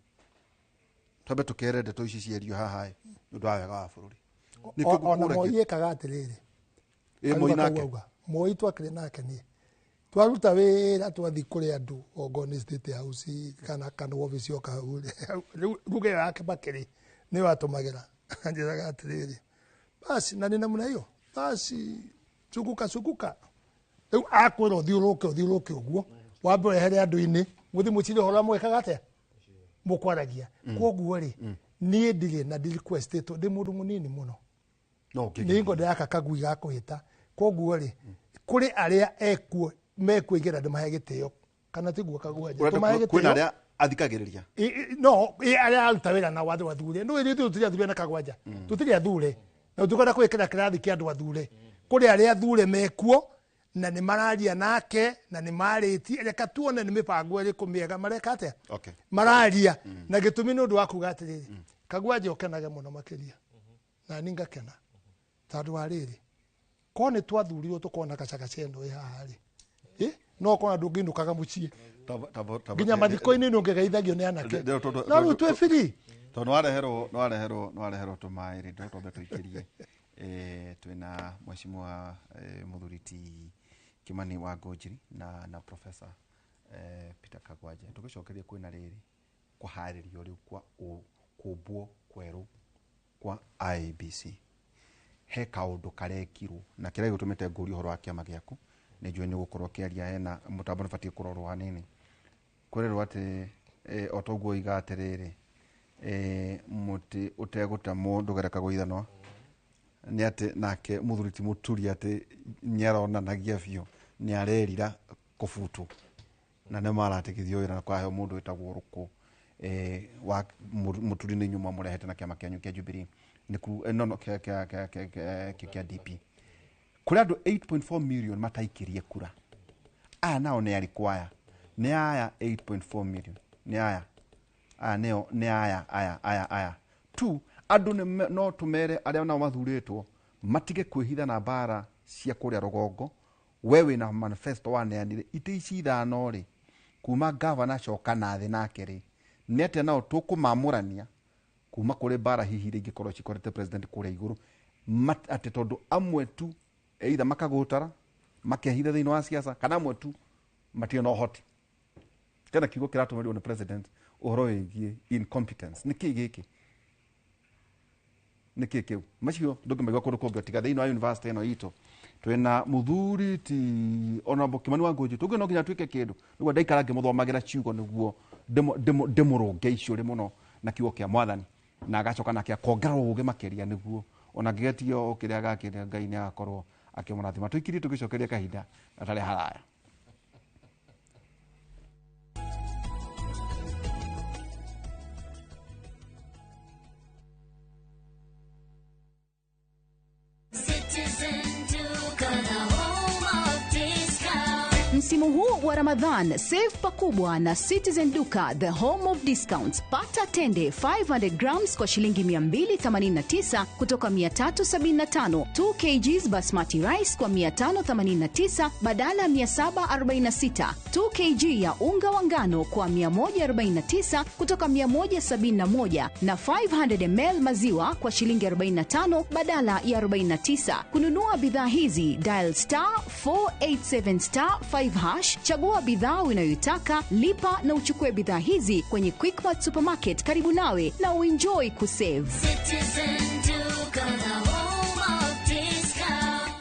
Twambe tũkere ndeto ici cierio haha ĩ, nĩ ũndũ wa wega wa bũrũri. Nĩkĩo Ona ngũkũragia. Moi ekaga atĩrĩrĩ. Ĩ, Moi Karuga nake. kau auga, Moi twakĩrĩ nake niĩ twaruta wĩra twathiĩ kũrĩ andũ ongorwo nĩ State House kana wabici o kau rĩu ruga ĩyo yake makĩrĩ nĩyo atũmagĩra. Anjĩraga atĩrĩrĩ, basi na nĩ namna hiyo basi, sukuka sukuka. Rĩu akwĩra ũthiũrũke ũthiũrũke ũguo wambe wehere andũ-inĩ mũthiĩ mũcire ũhoro mwĩkaga atĩa mũkwaragia. Koguo rĩ, niĩ ndirĩ na ndi requestĩtwo, ndĩ mũndũ mũnini mũno. No ũngĩgeria. Nĩ ngo ndĩraka kagui ga kũhĩta. Koguo rĩ, kũrĩ arĩa ekuo mekuigĩra ndĩmahe gĩtĩo kana tiguo Kagwanja? Ũrenda Tũmahe kwĩna gĩtĩo. arĩa athikagĩrĩria. No arĩa aruta wĩra nao andũ athure no ithuĩ tũtirĩ athure na Kagwanja, tũtirĩ athure na tũkwenda gwĩkĩra kĩrathi kĩa andũ athure. Kũrĩ arĩa athure mekuo na nĩ mararia nake na nĩ marĩtie, reka tuone nĩ mĩbango ĩrĩkũ mĩega mareka atĩa. Okay. Mararia na gĩtũmi nĩ ũndũ wa kuga atĩrĩrĩ, Kagwanja ũkenage mũno makĩria na niĩ ngakena tondũ wa rĩrĩ, korwo nĩ twathurirwo tũkona gacagaca ĩno ĩ haha rĩ, no ũkona ndũngĩinũkaga mũciĩ nginya mathiko-inĩ nĩ ũngĩgeithagio nĩ anake, no rĩu twĩ free. Tondũ nĩwareherwo tũmaĩ rĩ, ndĩrenda twambe tũikĩrie. Twĩna mheshimiwa mũthuri ti Kimani wa Ngũnjiri na professor Peter Kagwanja. Tũgĩcokeria kwĩna rĩrĩ kũharĩrio rĩu kwa kũmbwo kwerũ kwa IEBC. He kaũndũ karekirwo na kĩrĩa gĩtũmĩte ngũrie ũhoro wa kĩama gĩaku nĩ njũĩ nĩ ũgũkorwo ũkĩaria, hena mũtambo nĩ ũbatiĩ kũrorwo hanini. Kwĩrĩrwo atĩ o toguo oiga atĩrĩrĩ, mũtĩ ũtegũtemwo ndũgerekagwo ithanwa, nĩ atĩ nake mũthuri ti Mũturi atĩ nĩ aronanagia biũ nĩ arerira kũbutwo na nĩ maratigithio wĩra na kũraheo mũndũ wĩtagwo Rũkũ, wa Mũturi nĩ inyuĩ mwamũrehete na kĩama kĩanyu kĩa Jubilee nĩku, no no kĩa kĩa kĩa kĩa kĩa kĩa kĩa DP. Kũrĩ andũ 8.4 million mataikirie kura. Aya nao nĩ arĩkũ? Aya nĩ aya 8.4 million nĩ aya aya nĩo nĩ aya aya aya aya tu andũ no tũmere arĩa nao mathurĩtwo matige kwĩhitha na mbara cia kũrĩa rũgongo. We wĩna manifesto waneanire itĩ ici ithano rĩ, kuma gavana acoka na thĩ nake rĩ, nĩ atĩa nao tũkũmamũrania kuma kũrĩ mbara hihi iria ingĩkorwo cikorete president kũrĩa igũrũ, atĩ tondũ amwe tu either makagũtara makehitha thĩinĩ wa siasa kana amwe tu matirĩ na ũhoti. Kena kiugo kĩratũmĩrwo nĩ president ũhoro wĩgiĩ incompetence, nĩ kĩĩ gĩkĩ, nĩ kĩĩ kĩu? Macio ndũngĩmaigua kũndũ kũngĩ tiga thĩinĩ wa university ĩno itũ. Twĩna mũthuri ti Honorable Kimani wa Ngũnjĩ, tũngĩ no nginya twĩke kĩndũ nĩguo ndaikara ngĩmũthomagĩra ciugo nĩguo ndĩmũrũnge icũrĩ mũno na kiugo kĩa mwathani, na agacoka nake akongerera ũgĩ makĩria nĩguo ona angĩgetio kĩrĩa agakĩrĩa Ngai nĩ agakorwo akĩmũrathima. Tũikirie tũgĩcokeria kahinda gatarĩ haraya. Msimu huu wa Ramadhan, save pakubwa na Citizen Duka, the home of discounts. Pata tende 500 grams kwa shilingi 289 kutoka 375, 2 kgs basmati rice kwa 589 badala ya 746, 2 kg ya unga wa ngano kwa 149 kutoka 171 na 500 ml maziwa kwa shilingi 45 badala ya 49. Kununua bidhaa hizi, dial star 487 star 5 hash, chagua bidhaa unayoitaka, lipa na uchukue bidhaa hizi kwenye Quickmart supermarket karibu nawe na uenjoy kusave. Citizen Duka, the home of discount.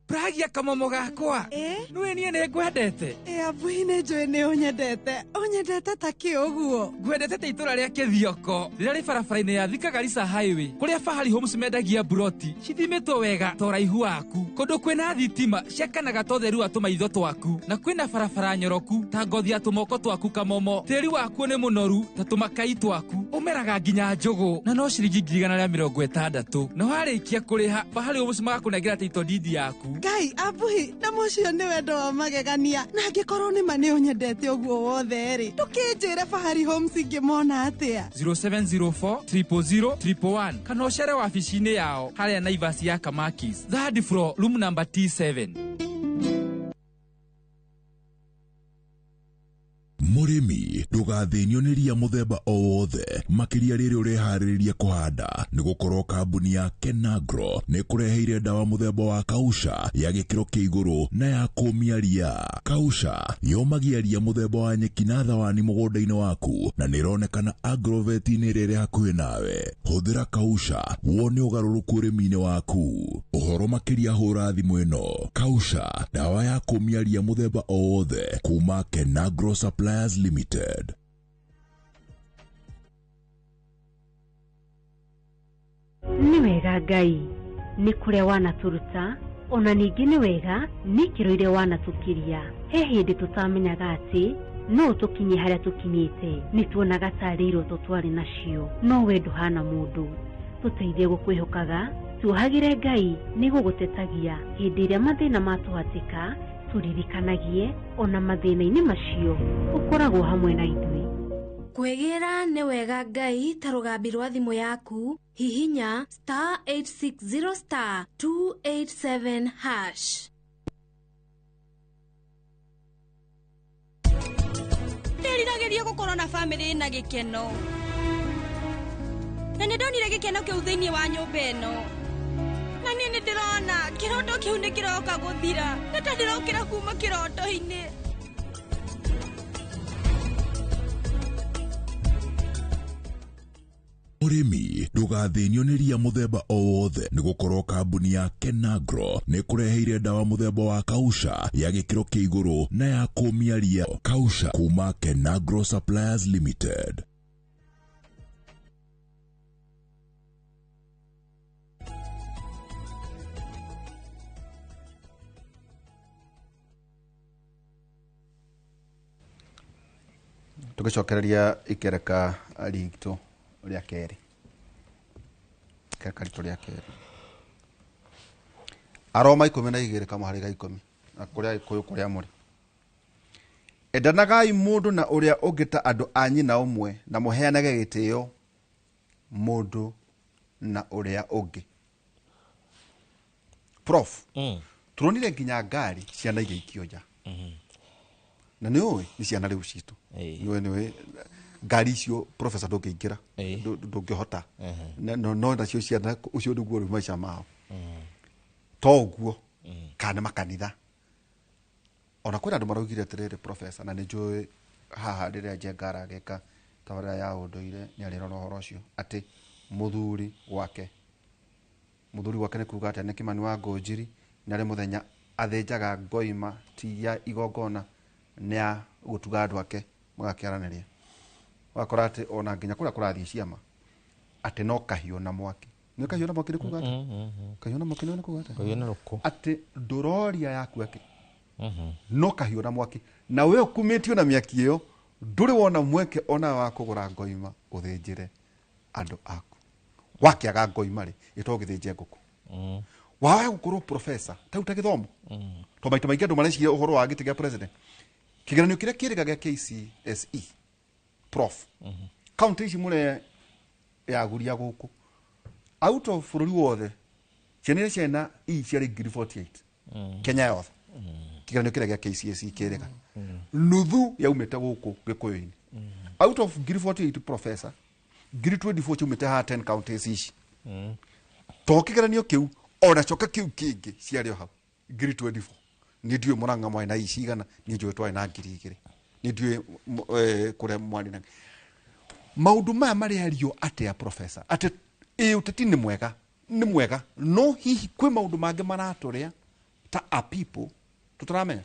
Pragia kamomo gakwa. Nĩũĩ niĩ nĩ ngwendete. Ĩ abuhi nĩ njũĩ nĩ ũnyendete. Ũnyendete ta kĩ ũguo? Ngwendete ta itũra rĩa Kĩthioko rĩrĩa rĩ barabara-inĩ ya Thika Garissa Highway kũrĩa Fahari Homes mendagia mburoti cithimĩtwo wega ta ũraihu waku, kũndũ kwĩna thitima ciakanaga ta ũtheru wa tũmaitho twaku, na kwĩna barabara nyoroku ta ngothi ya tũmoko twaku kamomo. Tĩri wakuo nĩ mũnoru ta tũmakai twaku, ũmeraga nginya njũgũ na no ciringi 160,000. Na warĩkia kũrĩha Fahari Homes magakũnengera title deed yaku. Ngai abuhi na mũcio nĩ wendo wa magegania, na angĩkorwo nĩ ma nĩ ũnyendete ũguo wothe rĩ, ndũkĩnjĩre Fahari Homes ingĩmona atĩa? 0704 000 111 kana ũcere wabici-inĩ yao harĩa Naivas ya Kamakis, third floor, room number T7. Mũrĩmi ndũgathĩnio nĩ ria mũthemba o wothe makĩria rĩrĩa ũreharĩrĩria kũhanda, nĩ gũkorwo kambuni ya Kenagro nĩ kũreheire ndawa mũthemba wa kausha ya gĩkĩro kĩa igũrũ na ya kũmia ria. Kausha yomagia ria mũthemba wa nyeki na thawani mũgũnda-inĩ waku na nĩ ĩronekana agroveti-inĩ ĩrĩa ĩrĩ hakuhĩ nawe. Hũthĩra kausha wone ũgarũrũku ũrĩmi-inĩ waku. Ũhoro makĩria hũra thimũ ĩno. Kausha, ndawa ya kũmia ria mũthemba o wothe kuma Kenagro Suppliers Limited. Nĩ wega Ngai nĩ kũrĩa wanatũruta, ona ningĩ nĩ wega nĩ ikĩro iria wanatũkiria. He hĩndĩ tũtamenyaga atĩ no tũkinye harĩa tũkinyĩte, nĩ tuonaga tarĩ iroto twarĩ nacio, no we ndũhana mũndũ. Tũteithie gũkwĩhokaga, tuohagĩre Ngai nĩ gũgũtetagia hĩndĩ ĩrĩa mathĩna matũhatĩka, tũririkanagie ona mathĩna-inĩ macio ũkoragwo hamwe na ithuĩ. Kwĩgĩra nĩ wega Ngai ta rũgambi rwa thimũ yaku, hihinya star 860 star 287 hash. Ndĩriragĩria gũkorwo na bamĩrĩ ĩna gĩkeno, na nĩ ndonire gĩkeno kĩu thĩinĩ wa nyũmba ĩno, na niĩ nĩ ndĩrona kĩroto kĩu nĩ kĩroka gũthira, nĩ ta ndĩrokĩra kuma kĩroto-inĩ. Mũrĩmi ndũgathĩnio nĩ ria mũthemba o wothe, nĩ gũkorwo kambuni ya Kenagro nĩ kũreheire ndawa mũthemba wa kausha ya gĩkĩro kĩa igũrũ na ya kũmia ria. Kausha kuma Kenagro Suppliers Limited. Tũgĩcokereria ikereka ritũ rĩa kerĩ, ikereka ritũ rĩa kerĩ, Aroma 12 kamũhari ga 10 na kũrĩa Gĩkũyũ kũrĩa mũrĩ, endanagai mũndũ na ũrĩa ũngĩ ta andũ a nyina ũmwe, na mũheanage gĩtĩo mũndũ na ũrĩa ũngĩ. Prof, turonire nginya ngari ciana igĩikio nja, na nĩ ũĩ nĩ ciana rĩu citũ, nĩ ũĩ ngari icio professor ndũngĩingĩra, ndũngĩhota, no nacio ciana ũcio nĩguo rĩu maica mao to ũguo, kana makanitha. Ona kwĩna andũ maraugire atĩrĩrĩ professor, na nĩ njũĩ haha rĩrĩa Njenga aragĩka tabarĩra ya ũndũire nĩ arĩrora ũhoro ũcio, atĩ mũthuri wake nĩ kuga atĩa, nĩ Kĩmani wa Ngũnjiri, nĩ arĩ mũthenya athĩnjaga ngoima ti ya igongona, nĩ ya gũtuga andũ ake magakĩaranĩria. Wakora atĩ ona nginya kũrĩa kũrathiĩ ciama atĩ no kahiũ na mwaki. Nĩ kahiũ na mwaki nĩ kuga atĩa? Kahiũ na mwaki nĩ kuga atĩa? Kahiũ na rũkũ. Atĩ ndũroria yaku atĩ no kahiũ na mwaki, na we ũkumĩtio na mĩaki ĩyo ndũrĩ wona mweke ona wa kũgũra ngoima ũthĩnjĩre andũ aku. Wakĩaga ngoima rĩ, ĩto ũgĩthĩnje ngũkũ. Waga gũkorwo professor ta ta gĩthomo, to maita maingĩ andũ mareciria ũhoro wa gĩtĩ gĩa president. Kĩgeranio kĩrĩa kĩrĩga gĩa KCSE prof, kaunti ici mũre yaguria gũkũ out of bũrũri wothe ciana iria ciana E ciarĩ 48,000 Kenya yothe. Kĩgeranio kĩrĩa gĩa KCSE kĩrĩga nuthu yaumĩte gũkũ Gĩkũyũ-inĩ. Out of 48,000 professor, 24,000 ciumĩte haha 10 counties ici. To kĩgeranio kĩu ona coka kĩu kĩngĩ ciarĩ o hau 24,000. Nĩ ndiũĩ Mũrang'a mwarĩ na ici igana, niĩ njũĩ twarĩ na 2,000. Nĩ ndiũĩ kũrĩa mwarĩ na maũndũ maya marĩario atĩa professor, atĩ ĩ ũteti nĩ mwega, nĩ mwega, no hihi kwĩ maũndũ mangĩ maratũrĩa Ta a people tũtaramenya.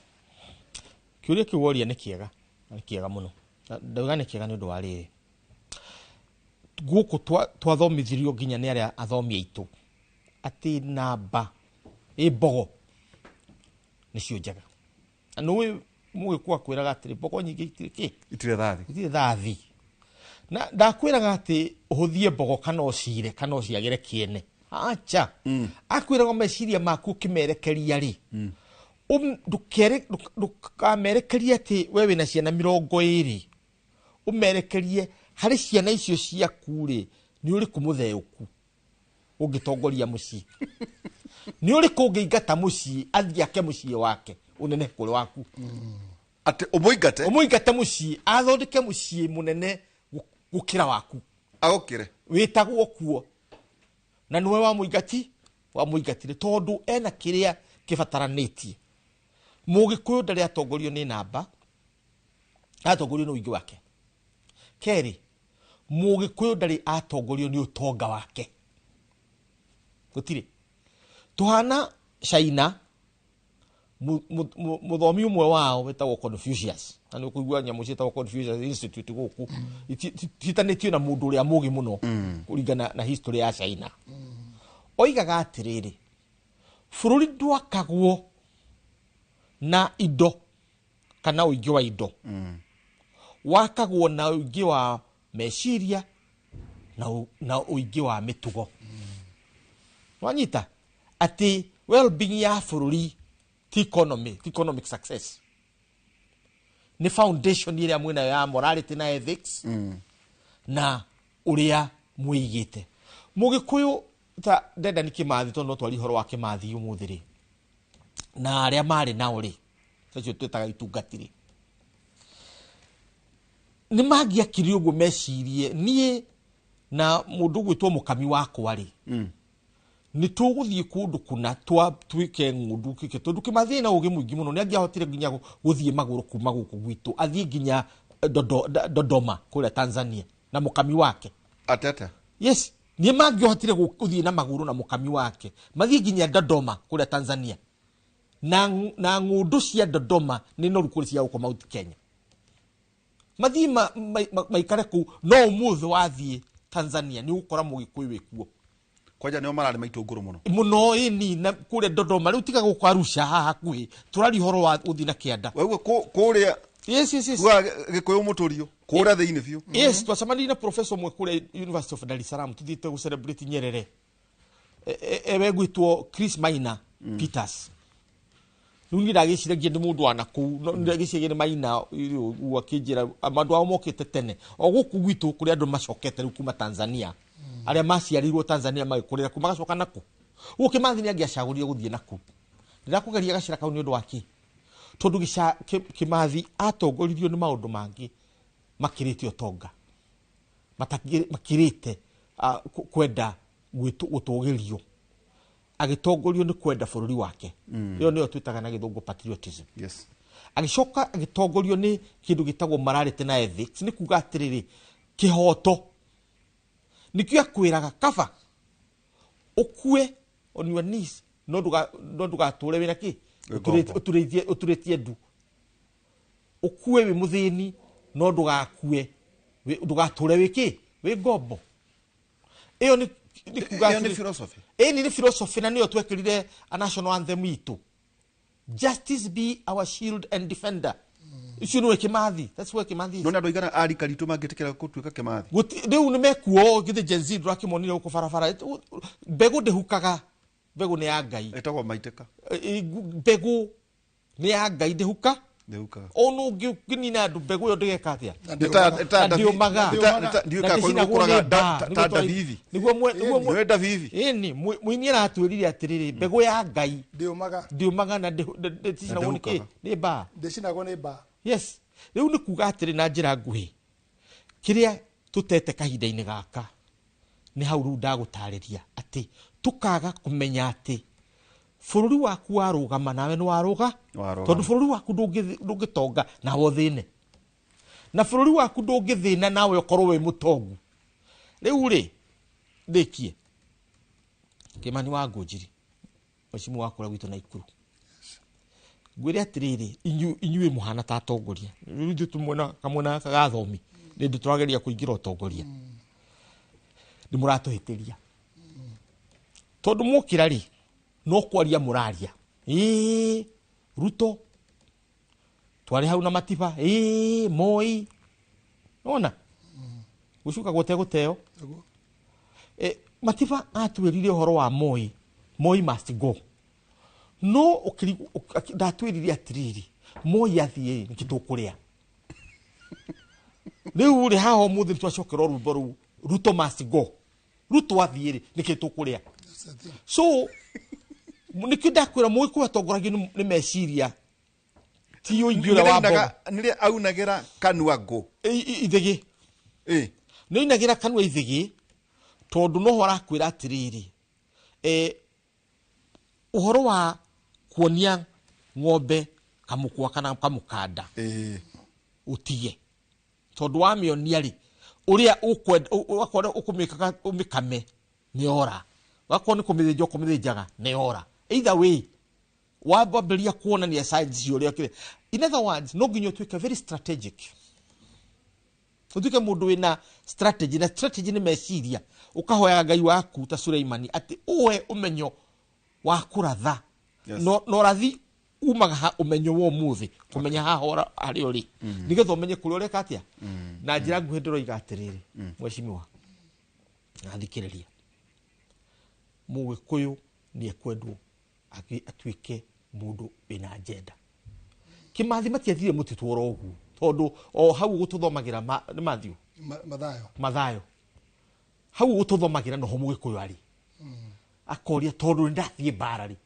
Kĩũria kĩu woria nĩ kĩega, na nĩ kĩega mũno. Na ndauga nĩ kĩega nĩ ũndũ wa rĩrĩ, gũkũ twathomithirio nginya nĩ arĩa athomi aitũ atĩ namba ĩ mbogo nĩcio njega. Na nĩũĩ mũgĩkũyũ akwĩraga atĩrĩ, mbogo nyingĩ itirĩ kĩ? Itirĩ thathi. Itirĩ thathi. Na ndakwĩraga atĩ ũhũthie mbogo kana ũcire kana ũciagĩre kĩene. Acha. Akwĩraga meciria maku ũkĩmerekeria rĩ, ndũkamerekerie atĩ we wĩna ciana 20, ũmerekerie harĩ ciana icio ciaku rĩ, nĩ ũrĩkũ mũtheũku ũngĩtongoria mũciĩ, nĩ ũrĩkũ ũngĩingata mũciĩ athiĩ ake mũciĩ wake ũnene kũrĩ waku. Atĩ ũmũingate? Ũmũingate mũciĩ, athondeke mũciĩ mũnene gũkĩra waku. Agũkĩre. Wĩtagwo kuo. Na nĩwe wamũingati, wamũingatire tondũ ena kĩrĩa kĩbataranĩtie. Mũgĩkũyũ ndarĩ atongorio nĩ namba, atongorio nĩ ũingĩ wake. Kerĩ, mũgĩkũyũ ndarĩ atongorio nĩ ũtonga wake. Gũtirĩ. Tũhana China, mũthomi ũmwe wao wĩtagwo Confucius, na nĩ ũkũigua nyamũ ciĩtagwo Confucius Institute gũkũ, ciĩtanĩtio na mũndũ ũrĩa mũũgĩ mũno kũringana na history ya China. Oigaga atĩrĩrĩ, bũrũri ndwakagwo na indo kana ũingĩ wa indo, wakagwo na ũingĩ wa meciria na ũingĩ wa mĩtugo. Wanyita atĩ well-being ya bũrũri ti economy, ti economic success, nĩ foundation ĩrĩa mwĩnayo ya morality na ethics na ũrĩa mwĩigĩte. Mũgĩkũyũ ta Dedan Kĩmathi, tondũ no twarie ũhoro wa Kĩmathi ũmũthĩ rĩ, na arĩa marĩ nao rĩ, acio twĩtaga itungati rĩ, nĩ mangĩakire ũguo mecirie, niĩ na mũndũ ũgwĩtwo mũkami wakwa rĩ, nĩ tũgũthiĩ kũndũ kũna twĩke ng'ũndũ kĩke, tondũ Kĩmathi na ũgĩ mũingĩ mũno, nĩ angĩahotire nginya gũthiĩ magũrũ kuma gũkũ gwitũ athiĩ nginya Dodoma kũrĩa Tanzania na mũkami wake. Atete. Yes, nĩ mangĩahotire gũthiĩ na magũrũ na mũkami wake mathiĩ nginya Dodoma kũrĩa Tanzania, na ng'ũndũ cia Dodoma nĩ noru kũrĩ cia gũkũ Mount Kenya, mathiĩ maikare kũu. No ũmũthĩ wathiĩ Tanzania nĩ ũgũkora mũgĩkũyũ wĩ kuo. Kwanja nĩo mararĩma itũngũrũ mũno. Mũno, ĩni, na kũrĩa Dodoma. Rĩu tiga gũkũ Arusha haha hakuhĩ, tũraria ũhoro wa gũthiĩ na kĩanda. Waigua kũrĩa Yes, yes, yes. Kuga Gĩkũyũ mũtũrio kũrĩa thĩinĩ biũ. Yes, twacemanirie na professor ũmwe kũrĩa University of Dar es Salaam, tũthiĩte gũ celebrate Nyerere. Ewe gwĩtwo Chris Maina Peters. Rĩu niĩ ndagĩciragia nĩ mũndũ wa nakũu, no ndagĩciragia nĩ Maina, ũguo akĩnjĩra andũ ao mokĩte tene. O gũkũ gwitũ kũrĩa andũ macokete rĩu kuma Tanzania, arĩa maciarĩirwo Tanzania magĩkũrĩra kũu, magacoka nakũ. Ũguo Kĩmathi nĩ angĩacagũrire gũthiĩ nakũu. Ndĩrakũgeria gacĩra kau nĩ ũndũ wa kĩ? Tondũ Kĩmathi atongoririo nĩ maũndũ mangĩ makĩrĩte ũtonga, makĩrĩte kwenda gũtũgĩrio, agĩtongorio nĩ kwenda bũrũri wake. Ĩyo nĩyo twĩtaga na gĩthũngũ patriotism. Agĩcoka agĩtongorio nĩ kĩndũ gĩtagwo morality na ethics, nĩ kuga atĩrĩrĩ, kĩhoto nĩkĩo akwĩraga kaba ũkue on your knees, no ndũgatũre wĩna kĩ? Wĩ ngombo. Ũturĩtie ndu. Ũkue wĩ mũthĩni, no ndũgakue, ndũgatũre wĩ kĩ? Wĩ ngombo. Ĩyo nĩ kuga Ĩyo nĩ atĩrĩ- philosophy. Ĩni nĩ philosophy, na nĩyo twekĩrire a national anthem itũ. Justice be our shield and defender. Icio nĩwe Kĩmathi. That's where Kĩmathi is. No nĩ andũ aigana a rika ritũ mangĩtĩkĩra gũtuĩka Kĩmathi? Rĩu nĩ mekuo, githĩ Gen Z ndũrakĩmonire gũkũ barabara. Mbegũ ndĩhukaga, mbegũ nĩ ya Ngai. Ĩtagwo maitĩka. Mbegũ nĩ ya Ngai ndĩhuka. Ndĩhukaga. Ona ũngĩnina andũ mbegũ ĩyo ndĩgeka atĩa? Nĩ ta Na ndĩũmaga. ndiũĩ Na kana ndĩcinagwo gũkũraga nĩ mbaa. ta Nĩguo ndabibi. nĩguo nĩguo Nĩwe ndabibi. Ĩni, mũini aratwĩrire atĩrĩrĩ, mbegũ ya Ngai ndĩũmaga. Ndĩũmaga na ndĩcinagwo nĩ kĩ? Ndĩhukaga. Nĩ mbaa. Ndĩcinagwo nĩ mbaa. Yes. Rĩu nĩ kuga atĩrĩ na njĩra nguhĩ, kĩrĩa tũtete kahinda-inĩ gaka nĩ hau rĩu ndagũtarĩria atĩ tũkaga kũmenya atĩ bũrũri waku warũgama nawe nĩ warũga, Warũgama. tondũ bũrũri waku ndũngĩtonga nawe ũthĩne, na bũrũri waku ndũngĩthĩna nawe ũkorwo wĩ mũtongu. Rĩu rĩ, ndĩkie Kĩmani wa Ngũnjiri, mheshimiwa wa kũrĩa gwitũ Naikuru. Ngwĩre atĩrĩrĩ, inyuĩ mũhana ta atongoria. Rĩu ithuĩ tũmwena kamwena gaka ga athomi, nĩ ndĩ tũrageria kũingĩra ũtongoria. Nĩ mũratũhĩtĩria. Tondũ mwokĩra rĩ, no kwaria mũraria. Ĩĩ, Ruto, twarĩ hau na Matiba, ĩĩ, Moi. Nĩwona? Gũcuka gũtegũteo. Matiba atwĩrire ũhoro wa Moi, Moi must go. No ndatwĩrire atĩrĩrĩ, Moi athiĩ nĩkĩ tũkũrĩa? Rĩu rĩ haha ũmũthĩ nĩtwacokera rwĩmbo rũu, Ruto must go. Ruto athiĩ rĩ nĩkĩ tũkũrĩa? So nĩkĩo ndakwĩra mũgĩkũyũ atongoragio nĩ meciria ti ũingĩ ũrĩa wa mbogo. Nĩrĩa aunagĩra kanua ngũ. Ithĩgĩ. Nĩ oinagĩra kanua ithĩgĩ tondũ noho arakwĩra atĩrĩrĩ, ũhoro wa kuonia ng'ombe kamũkwa kana kamũkanda ũtige, tondũ wamĩonia rĩ ũrĩa ũkwenda wakorwo ũkũmĩkaga ũmĩkame nĩ ora, wakorwo nĩ kũmĩthĩnja ũkũmĩthĩnjaga nĩ ora. Either way wambĩrĩria kuonania signs cia ũrĩa kĩrĩa. In other words, no nginya ũtuĩke very strategic, ũtuĩke mũndũ wĩna strategy, na strategy nĩ meciria. Ũkahoyaga Ngai waku ta Suleimani atĩ ũhe ũmenyo wa kũratha. No ũrathi umaga ha ũmenyo wa ũmũthĩ, kũmenya haha harĩa ũrĩ, nĩgetha ũmenye kũrĩa ũreka atĩa. Na njĩra nguhĩ ndĩroiga atĩrĩrĩ, mheshimiwa na thikĩrĩria, mũgĩkũyũ nĩ ekwendwo atuĩke mũndũ wĩna agenda. Kĩmathi matiathire mũtitũ oro ũguo, tondũ o hau gũtũthomagĩra nĩ Matthew? Mathayo. Mathayo. Hau gũtũthomagĩra noho mũgĩkũyũ arĩ. Akoria tondũ nĩ ndathiĩ mbara rĩ,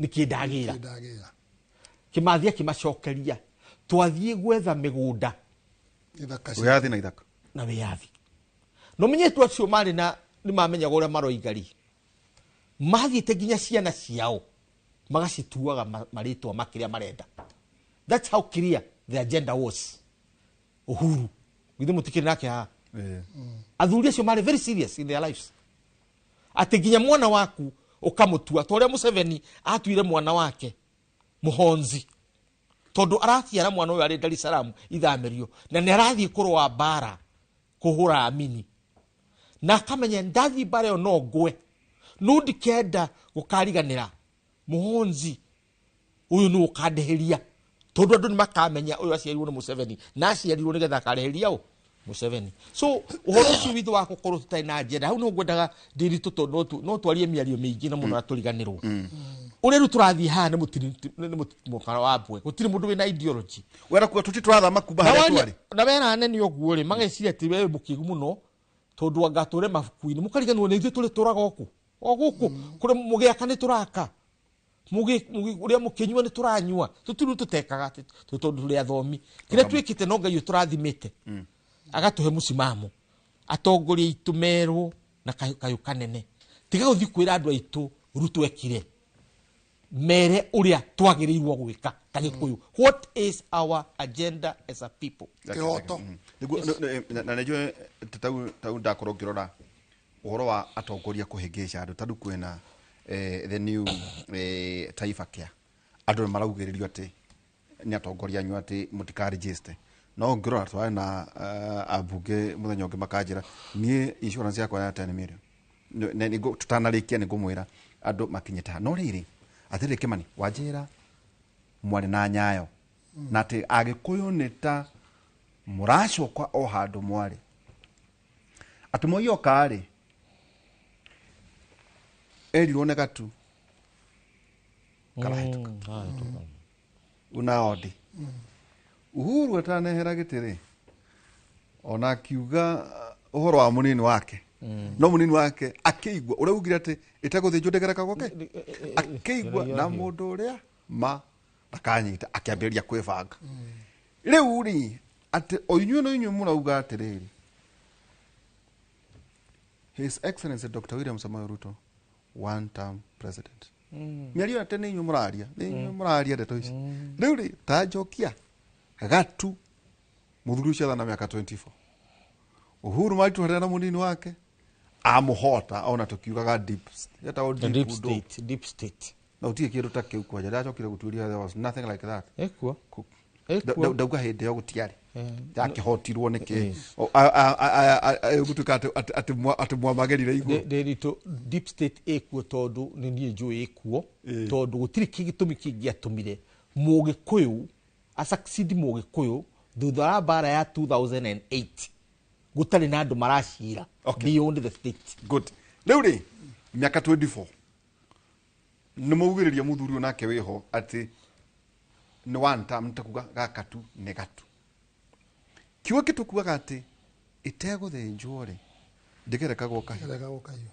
nĩkĩ ndagĩra? Nĩkĩ ndagĩra? Kĩmathi akĩmacokeria, twathiĩ gwetha mĩgũnda. Ithaka cia- Wĩyathi na ithaka. Na wĩyathi. No menye tu acio marĩ na nĩ mamenyaga ũrĩa maroiga rĩ, mathiĩte nginya ciana ciao magacituaga marĩtwa ma kĩrĩa marenda. That's how clear the agenda was. Uhuru githĩ mũtikĩrĩ nake haha? Athuri acio marĩ very serious in their lives, atĩ nginya mwana waku ũkamũtua ta ũrĩa Museveni atuire mwana wake Muhonzi, tondũ araciara mwana ũyũ arĩ Dar es Salaam ithamĩrio, na nĩ arathiĩ kũrũa mbara kũhũra Amini, na akamenya ndathiĩ mbara ĩyo no ngwe, no ndikenda gũkariganĩra Muhonzi ũyũ nĩ ũkandĩhĩria, tondũ andũ nĩ makamenya ũyũ aciarirwo nĩ Museveni na aciarirwo nĩgetha akarĩhĩria ũ Museveni. So ũhoro ũcio witũ wa gũkorwo tũtarĩ na agenda, hau nĩho ngwendaga ndĩritũ, tondũ no twarie mĩario mĩingĩ na mũno na tũriganĩrwo. Ũrĩa rĩu tũrathiĩ haha nĩ mũtino wa mbwe, gũtirĩ mũndũ wĩna ideology. Wera kuga tũti tũrathama kuma Na harĩa waria- twarĩ. Na wera anene ũguo rĩ, mageciria atĩ we wĩ mũkĩgu mũno, tondũ anga tũre mabuku-inĩ, mũkariganĩrwo nĩ ithuĩ tũrĩ tũraga gũkũ. O gũkũ, kũrĩa mũgĩaka nĩ tũraka. Ũrĩa mũkĩnyua nĩ tũranyua. Tũtirĩ tũtekaga atĩ tondũ tũrĩ athomi. Kĩrĩa twĩkĩte no Ngai ũtũrathimĩte. Agatũhe mũcimamo. Atongoria aitũ merwo na kayũ kanene. Tiga gũthiĩ kwĩra andũ aitũ Ruto ekire. Mere ũrĩa twagĩrĩirwo gwĩka ta Gĩkũyũ. What is our agenda as a people? Kĩhoto. Nĩguo, na nĩnjũĩ tau ndakorwo ngĩrora ũhoro wa atongoria kũhĩngĩca andũ, tondũ kwĩna the new Taifa Care. Andũ nĩ maraugĩrĩrio atĩ nĩ atongoria anyu atĩ mũtikaregister. No ngĩrora twarĩ na ambunge mũthenya ũngĩ makanjĩra niĩ insurance yakwa ya 10 million. Tũtanarĩkia nĩ ngũmwĩra andũ makinyĩte haha. No rĩrĩ, atĩrĩrĩ Kĩmani, wanjĩra mwarĩ na Nyayo na atĩ Agĩkũyũ nĩ ta mũracoka o handũ mwarĩ. Atĩ Moi oka rĩ, erirwo nĩ gatu karahĩtũka. Una ondi. Uhuru atanehera gĩtĩ rĩ, ona akiuga ũhoro wa mũnini wake. No mũnini wake akĩigua ũrĩa ugire atĩ ĩtegũthĩnjwo ndĩgereka gwake, akĩigua na mũndũ ũrĩa ma ndakanyita, akĩambĩrĩria kwĩbanga. Rĩu rĩ, atĩ o inyuĩ no inyuĩ mũrauga atĩrĩrĩ, His Excellency Dr. William Samoei Ruto, one term president. Mĩario atĩ nĩ inyuĩ mũraria, nĩ inyuĩ mũraria ndeto ici. Rĩu rĩ, ta njokia gatu mũthuri ũcio athana mĩaka 24. Uhuru maritũharĩra na mũnini wake amũhota ona tũkiugaga deep, yetagwo The deep deep ũndũ. state, deep state. Na gũtirĩ kĩndũ ta kĩu kwanja ndacokire gũtuĩria there was nothing like that. Ekuo. Ndauga hĩndĩ ĩyo gũtiarĩ. Yakĩhotirwo nĩkĩ? Gũtuĩka atĩ mwamagerire igũrũ. Ndĩritũ deep state ĩkuo tondũ nĩ niĩ njũĩ ĩkuo tondũ gũtirĩ gĩtũmi kĩngĩatũmire Mũgĩkũyũ a succeed Mũgĩkũyũ thutha wa mbara ya 2008 gũtarĩ na andũ maracira beyond the state. Good. Rĩu rĩ mĩaka 24 nĩ maugĩrĩria mũthuri ũyũ nake wĩho atĩ nĩ one term nĩ ta kuga gaka tu nĩ gatu. Kiugo kĩtũkuaga atĩ ĩtegũthĩnjwo rĩ ndĩgerekagwo kahiũ. Ndĩgerekagwo kahiũ.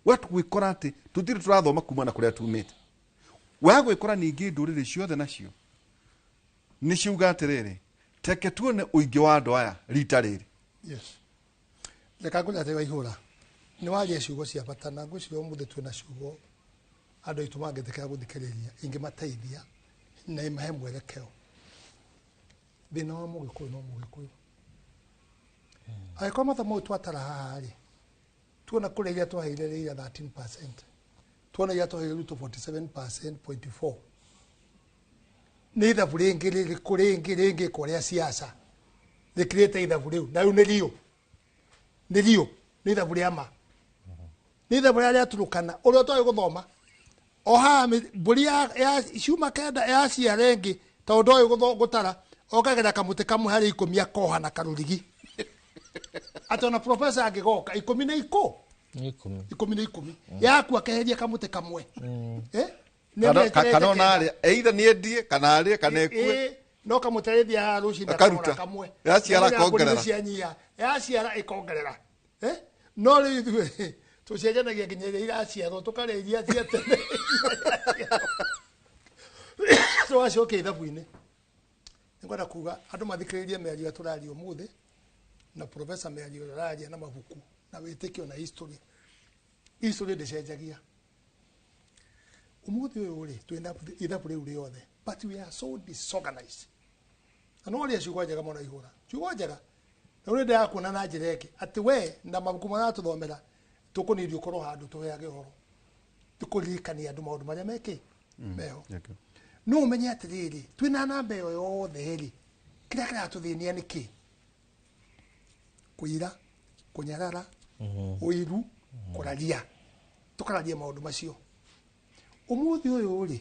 Watwĩkora atĩ tũtirĩ tũrathoma kuma na kũrĩa tumĩte. Wagwĩkora ningĩ ndũrĩrĩ ciothe nacio nĩ ciuga atĩrĩrĩ teke tuone ũingĩ wa andũ aya rita rĩrĩ. Yes. Reka ngwĩre atĩ Waihũra nĩ waria ciugo cia bata na ngwĩciria ũmũthĩ twĩna ciugo andũ aitũ mangĩtĩkĩra gũthikĩrĩria ingĩmateithia na imahe mwerekeo. Thĩna wa Mũgĩkũyũ no Mũgĩkũyũ. Angĩkorwo mathomo mau twatara haha rĩ, tuona kũrĩa iria twaheire Raila 13%, tuona iria twaheire Ruto 47.4. Nĩ ithabu rĩngĩ rĩrĩkũ rĩngĩ rĩngĩ kũrĩa siasa rĩkĩrĩte ithabu rĩu na rĩu nĩ riũ nĩ riũ nĩ ithabu rĩa ma nĩ ithabu rĩa rĩa Turukana ũrĩa ũtoĩ gũthoma o haha mbũri ya ciuma kenda yaciara ĩngĩ tondũ ndoĩ gũtara okagera kamũtĩ kamwe harĩ 10 akoha na karũrigi atĩ ona professor angĩgoka 10 na 10 10 yaku akeheria kamũtĩ kamwe kana ona arĩa either nĩ endie kana arĩe kana ekue no kamũteithia rũcinĩ akaruta kamwe yaciara akongerera cianyia yaciara ĩkongerera no rĩu ithuĩ tũcenjanagia nginya iria iraciarwo tũkarĩa iria cia tene tũgacokia ithabu-inĩ. Nĩngwenda kuga andũ mathikĩrĩrie mĩario ĩrĩa tũraria ũmũthĩ na professor mĩario ĩrĩa ũraria na mabuku na wĩtĩkio na history. History ndĩcenjagia. Ũmũthĩ ũyũ rĩ twĩna ithabu rĩu rĩothe but we are so disorganized. Na no ũrĩa ciugo njega mũno Ihũra ciugo njega na ũrĩa ndĩrakuona na njĩra ĩngĩ atĩ we na mabuku marĩa tũthomera tũkũnĩrio ũkorwo handũ tũheage ũhoro tũkũririkania andũ maũndũ marĩa mekĩ meho. No ũmenye atĩrĩrĩ twĩna namba ĩyo yothe rĩ kĩrĩa kĩratũthĩnia nĩ kĩ? Kũira, kũnyarara, ũiru, kũraria tũkararia maũndũ macio. Ũmũthĩ ũyũ rĩ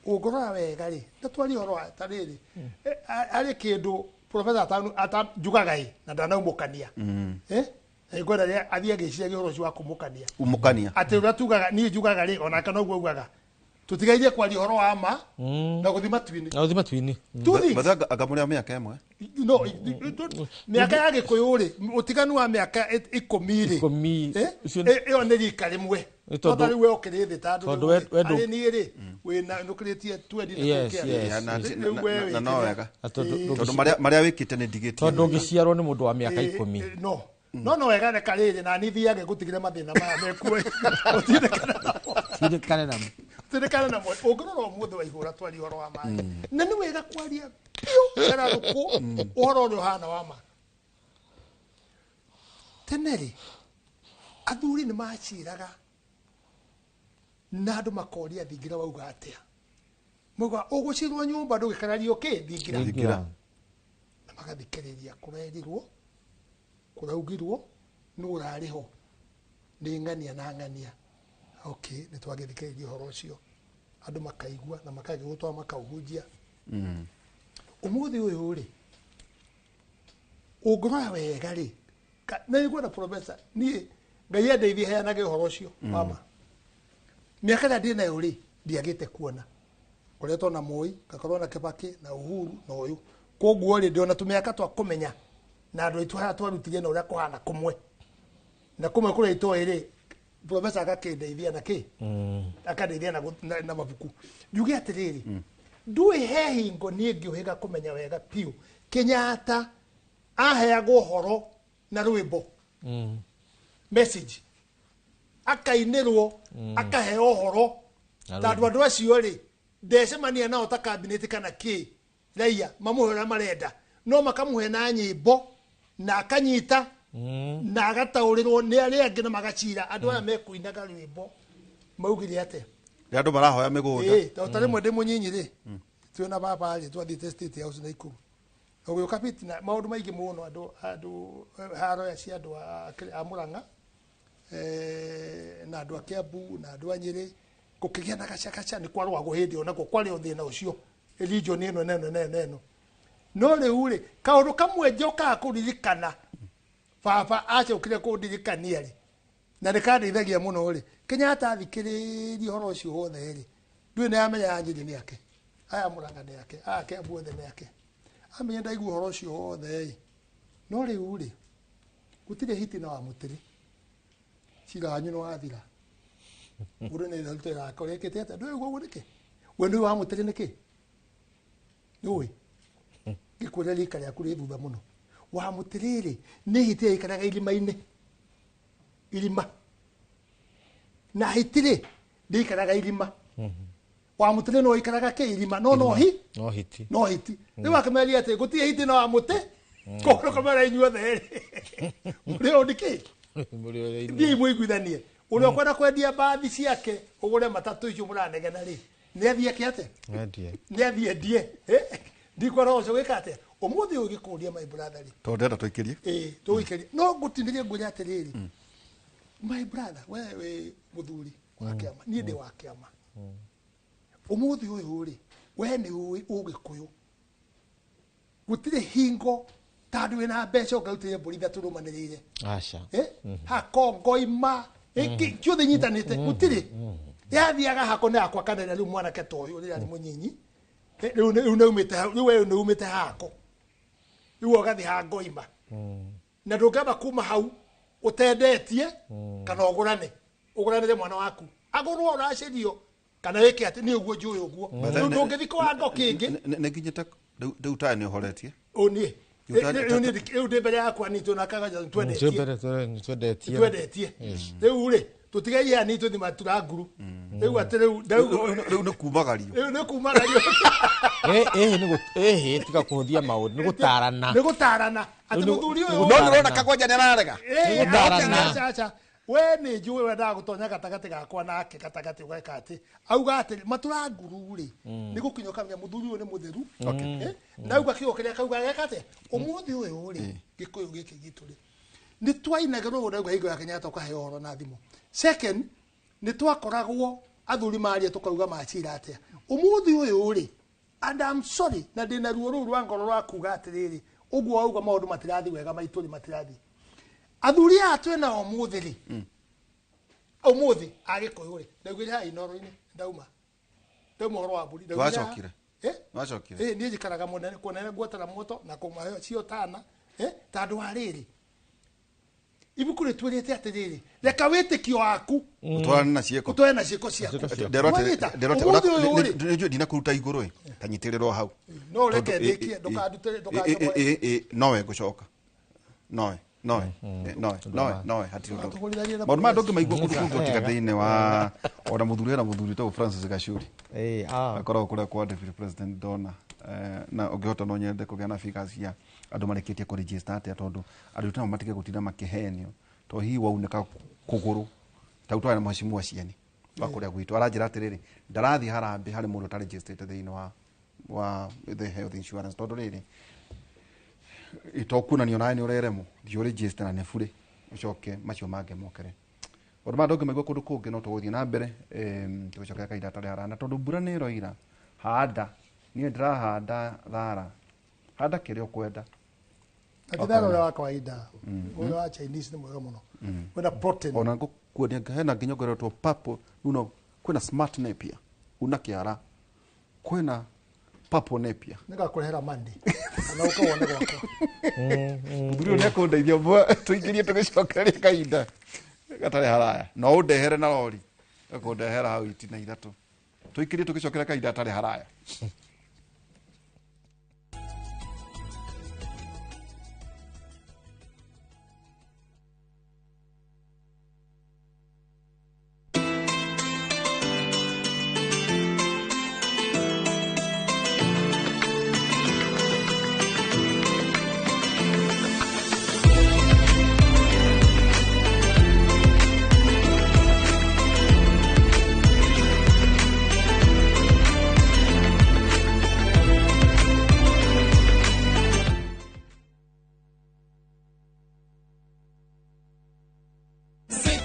ũngĩrora wega rĩ na twarie ũhoro wa ta rĩrĩ arĩ kĩndũ professor njugaga ĩ na ndanaumũkania ngwenda rĩa athiĩ agĩciragia ũhoro ũcio wa kumũkania umũkania atĩ ũrĩa tugaga niĩ njugaga rĩ onake noguo augaga tũtigairie kwaria ũhoro wa ma na gũthiĩ matu-inĩ na gũthiĩ matu-inĩ anga mũrĩ a mĩaka ĩmwe no mĩaka ya Gĩkũyũ rĩ ũtiganu wa mĩaka 10 rĩ ĩyo nĩ rika rĩmwe Tondũ ta rĩu we ũkĩrĩ thĩ ta andũ arĩ niĩ rĩ wĩna nũkĩrĩtie 20 na no wega tondũ marĩa wĩkĩte nĩ ndigĩtie tondũ ũngĩciarwo nĩ mũndũ wa mĩaka 10 no no no wega reka rĩrĩ na niĩ thiage ngũtigĩre mathĩna maya mekuo ũtindĩkane namo ũtindĩkane namo ũngĩrora ũmũthĩ wa Ihũra twaria ũhoro wa maĩ na nĩ wega kwaria biũ cararũkũ ũhoro ũrĩa ũhana wa ma. Tene rĩ athuri nĩ maciraga na andũ makoria thingira wauga atĩa mauga ũgũcirwo nyũmba ndũgĩkarario kĩ thingira na magathikĩrĩria kũrerirwo kũraugirwo nũ ũrarĩ ho nĩ ng'ania na ng'ania okay nĩ twagĩthikĩrĩria ũhoro ũcio andũ makaigua na makagĩgũtwara makaũhunjia. Ũmũthĩ ũyũ rĩ ũngĩrora wega rĩ na nĩngwenda professor niĩ Ngai andeithie heanage ũhoro ũcio mama mĩaka ĩrĩa ndĩ nayo rĩ ndiagĩte kuona ngoretwo na Moi ngakorwo na Kibaki na Uhuru na ũyũ koguo rĩ ndĩona tũmĩaka twa kũmenya na andũ aitũ harĩa twarutire na ũrĩa kũhana kũmwe na kũmwe kũrĩa itoĩ rĩ professor agakĩndeithia na kĩ akandeithia na mabuku njuge atĩrĩrĩ ndũĩ he hingo niĩ ngĩũhĩga kũmenya wega biũ Kenyatta aheagwo ũhoro na rwĩmbo message akainĩrwo akaheo ũhoro tondũ andũ acio rĩ ndecemania nao ta cabinet kana kĩ raia mamũhe ũrĩa marenda no makamũhe na nyĩmbo na akanyita na agataũrĩrwo nĩ arĩa angĩ na magacira andũ aya mekũinaga rwĩmbo maugire atĩa Rĩrĩa andũ marahoya mĩgũnda. Ĩĩ, tondũ ta rĩmwe ndĩ mũnyinyi rĩ, twĩ na baba rĩ, twathiĩte State House Naikuru, ũgĩũka fitina maũndũ maingĩ mũno, andũ haro ya cia andũ a Murang'a, na andũ a Kiambu na andũ a Nyĩrĩ, gũkĩgĩa na gacakaca, nĩ kwarũagwo hĩndĩ ĩyo, nakuo kwarĩ o thĩna ũcio region ĩno na ĩno na ĩno na ĩno. No rĩu rĩ, kaũndũ kamwe njokaga kũririkana baba acokire kũndirikania rĩ, na nĩ kandeithagia mũno rĩ, Kenyatta athikĩrĩirie ũhoro ũcio wothe rĩ, ndũĩ nĩ amenyaga Nyĩrĩ nĩ ake, aya Murang'a nĩ ake, aya Kiambu othe nĩ ake, amenya ndaigua ũhoro ũcio wothe rĩ, no rĩu rĩ, gũtirĩ hiti na wa mũtĩrĩ, cira wanyu nĩ wathira, mũndũ nĩ ĩrarutĩra yake ũrĩkĩte atĩa, ndũĩ ũguo nĩkĩ, we nĩũĩ wa mũtĩrĩ nĩkĩ, nĩũĩ ngĩkwĩra rika rĩaku rĩ thutha mũno, wa mũtĩrĩ rĩ, nĩ hiti yaikaraga irima-inĩ, irima, na hiti rĩ, ndĩikaraga irima, wa mũtĩrĩ no ikaraga kĩ irima, no no hi no hiti, no hiti, rĩu akĩmeria atĩ gũtirĩ hiti na wa mũtĩ, koguo kamera inyuothe rĩ, mũrĩ o nĩkĩ, thiĩi mũiguithanie, ũrĩa ũkwenda kwendia mbathi ciake ũgũre matatũ icio mũranegena rĩ, nĩ athiĩ eke atĩa, nĩ athiĩ endie, ndikwenda ũcio gwĩka atĩa, ũmũthĩ ũyũ gĩkũria my brother rĩ, Tondũ ndĩrenda tũikĩrie. Ĩĩ, tũgũikĩrie, no ngũtinĩrie ngwĩre atĩrĩrĩ, my brother, we wĩ mũthuri wa kĩama, niĩ ndĩ wa kĩama, ũmũthĩ ũyũ rĩ, we nĩ ũĩ ũgĩkũyũ, gũtirĩ hingo tondũ wĩna mbeca ũngarutĩre mbũri ithatũ rũmanĩrĩire, aca, hakongoima ciothe inyitanĩte, gũtirĩ yathiaga hako nĩ yakwa kana rĩu mwanake ta ũyũ rĩrĩa arĩ mũnyinyi, rĩu nĩaumĩte hau, rĩu we nĩumĩte hako, rĩu ũgathiĩ ha ngoima, na ndũngĩamba kuma hau ũtendetie kana ũgũrane, ũgũranĩre mwana waku, agũrwo ũracĩrio kana wĩke atĩ niĩ ũguo njũĩ ũguo, rĩu ndũngĩthiĩ kwango kĩngĩ. Nĩ nginyĩte rĩu tayo nĩ ũhoretie. Ũ niĩ rĩu ndĩ mbere yakwa nitũ na kagaja twendetie, twendetie rĩu rĩ, tũtigerie hani tũthi matura nguru, rĩu atĩ rĩu rĩu nĩ kumagario, rĩu nĩ kumagario, ĩhĩ tiga kũhũthia maũndũ, nĩ gũtarana, nĩ gũtarana atĩ mũthuri ũyũ no nĩũrona Kagwanja nĩ ararega. Nĩ gũtarana. We nĩ njũĩ wendaga gũtonya gatagatĩ gakwa nake gatagatĩ ũgeka atĩ auga atĩ matura nguru rĩ, nĩ gũkinya ũkamenya mũthuri ũyũ nĩ mũtheru, na auga kiugo kĩrĩa kauga geka atĩa, ũmũthĩ ũyũ rĩ, gĩkũyũ gĩkĩ gitũ rĩ, nĩ twainagĩrwo ũguo ndauga hingo ya Kenyatta ũkaheo ũhoro na thimũ. Second, nĩ twakoragwo athuri maria tũkauga macira atĩa, ũmũthĩ ũyũ rĩ, and I'm sorry, na ndĩna ruo rũu rwa ngoro rwa kuga atĩrĩrĩ, ũguo wauga maũndũ matirathiĩ wega maitũ rĩ, matirathiĩ. Athuri aya twĩna ũmũthĩ rĩ, ũmũthĩ agĩkũyũ rĩ, ndaugire haha Inooro-inĩ, ndauma ũhoro wa mbũri, Wacokire? Wacokire? Ĩĩ, niĩ njikaraga mũnene kũnene ngwatana moto na kũmahe cio tana, tondũ wa rĩrĩ, ibuku rĩtwĩrĩte atĩrĩrĩ, reka wĩtĩkio waku ũtwarane na ciĩko, ũtwarane na ciĩko ciaku. Ũmũthĩ ũyũ rĩ, Ndĩrotĩ ndinakũruta igũrũ ĩ, ta nyitĩrĩrwo hau. No ũreke ndĩkie, ndũkandutĩre, ndũkanjomore. Nowe ngũcoka, nowe nowe nowe nowe nowe hatirĩ ũndũ. Maũndũ maya ndũngĩmaigua kũndũ kũngĩ tiga thĩinĩ wa ona mũthuri hena mũthuri wĩtagwo Francis Gachuri, akoragwo kũrĩa kwa Deputy President Donna, na ũngĩhota no nyende kũgĩa na figures cia andũ marĩkĩtie kũregister atĩa, tondũ andũ nao matige gũtinda makĩhenio, tondũ hihi waunĩka kũgũrũ ta rĩu twarĩ na mheshimiwa Cieni wa kũrĩa gwitũ aranjĩra atĩrĩrĩ, ndarathiĩ harambee harĩ mũndũ ũtaregistrĩte thĩinĩ wa the health insurance, tondũ rĩrĩ itokuonanio nawe nĩ ũreremwo, thiĩ ũregister na nĩ burĩ, ũcoke macio mangĩ mokere. Maũndũ maya ndũngĩmaigua kũndũ kũngĩ, no tũgũthiĩ na mbere tũgĩcokera kahinda gatarĩ haraya, na tondũ mbura nĩ ĩroira, handa, niĩ ndĩrahanda thara, handa kĩrĩa ũkwenda. Ati thara ũrĩa wa kawaida, ũrĩa wa Chinese nĩ mwega mũno, wĩna protein. Ona ngũkuonia hena nginya ũngeretwo purple, rĩu no kwĩna smart napier, una kĩara, kwĩna purple napier. Nĩngakũrehera Monday, kana ũke wone gwakwa. Mũthuri ũyũ nĩekũndeithia tũingĩrie tũgĩcokereria kahinda gatarĩ haraya, no ũndehere na rori, ekũndehera hau itina ithatũ, tũingĩrie tũgĩcokera kahinda gatarĩ haraya.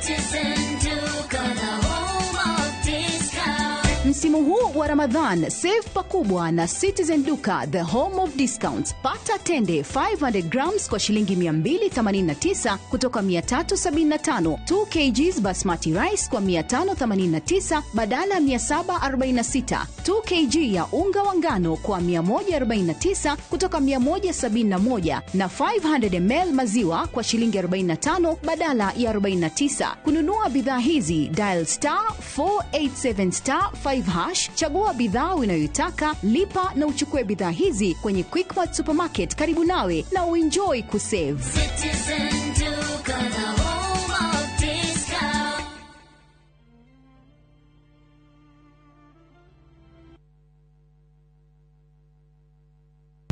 Citizen Duka, the home of discount. Msimu huu wa Ramadhan, save pakubwa na Citizen Duka, the home of discounts. Pata tende 500 grams kwa shilingi 289 kutoka 375, 2 kgs basmati rice kwa 589 badala ya 746, 2 kg ya unga wa ngano kwa 149 kutoka 171 na 500 ml maziwa kwa shilingi 45 badala ya 49. Kununua bidhaa hizi dial star 487 star 5 hash, chagua bidhaa unayoitaka, lipa na uchukue bidhaa hizi kwenye Quickmart supermarket karibu nawe na uenjoy kusave. Citizen Duka, the home of discount.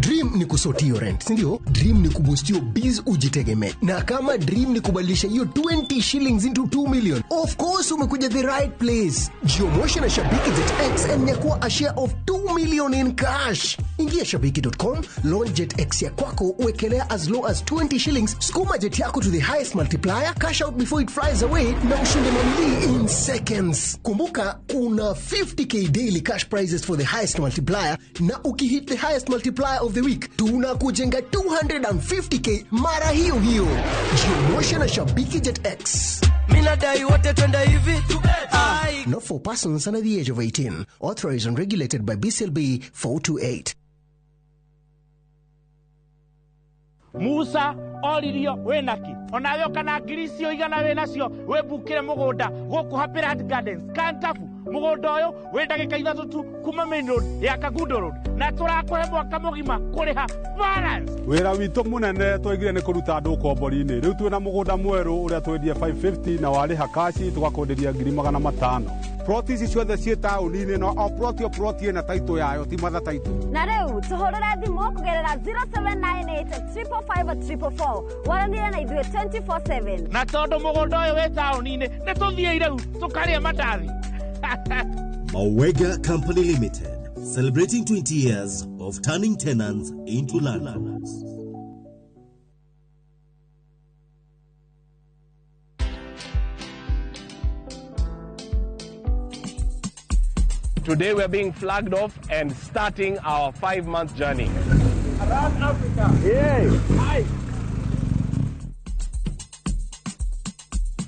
Dream ni kusort hiyo rent, si ndio? Dream ni kuboost hiyo biz ujitegemee. Na kama dream ni kubadilisha hiyo 20 shillings into 2 million, of course umekuja the right place. Jiomoshe na Shabiki ZX and nyakua a share of 2 million in cash. Ingia shabiki.com, launch Jet X ya kwako, uwekelea as low as 20 shillings, sukuma jet yako to the highest multiplier, cash out before it flies away na ushinde mamili in seconds. Kumbuka kuna 50k daily cash prizes for the highest multiplier, na ukihit the highest multiplier of the week tunakujenga 250k mara hiyo hiyo. Jiomoshe na Shabiki Jet X. Minadai wote twende hivi. Not for persons under the age of 18. Authorized and regulated by BCLB 428. Musa oririo winaki onawe kana ngiri icio igana winacio wĩmbukĩre mũgũnda gũkũ Happy Land Gardens Kantafu. Mũgũnda ũyũ wĩ ndagĩka 3 tu kuma main road ya Kangundo Road, na tũrakũhe mwaka mũgima kũrĩha balance. Wĩra witũ mũnene twaigire nĩ kũruta andũ ũkombori-inĩ. Rĩu twĩna mũgũnda mwerũ ũrĩa twendie 550 na warĩha kaci tũgakwenderia ngiri 500. Ploti ici ciothe ciĩ taũni-inĩ no o ploti o ploti ĩna taitũ yayo, ti matha taitũ. Na rĩu tũhũrĩre thimũ kũgerera 0798 555 444 waranĩre na ithuĩ 24/7. Na tondũ mũgũnda ũyũ wĩ taũni-inĩ nĩ tũthiĩ rĩu tũkarĩe mandathi. Mawega Company Limited, celebrating 20 years of turning tenants into landlords. Today we are being flagged off and starting our 5-month journey. Around Africa. Yeah. Hi.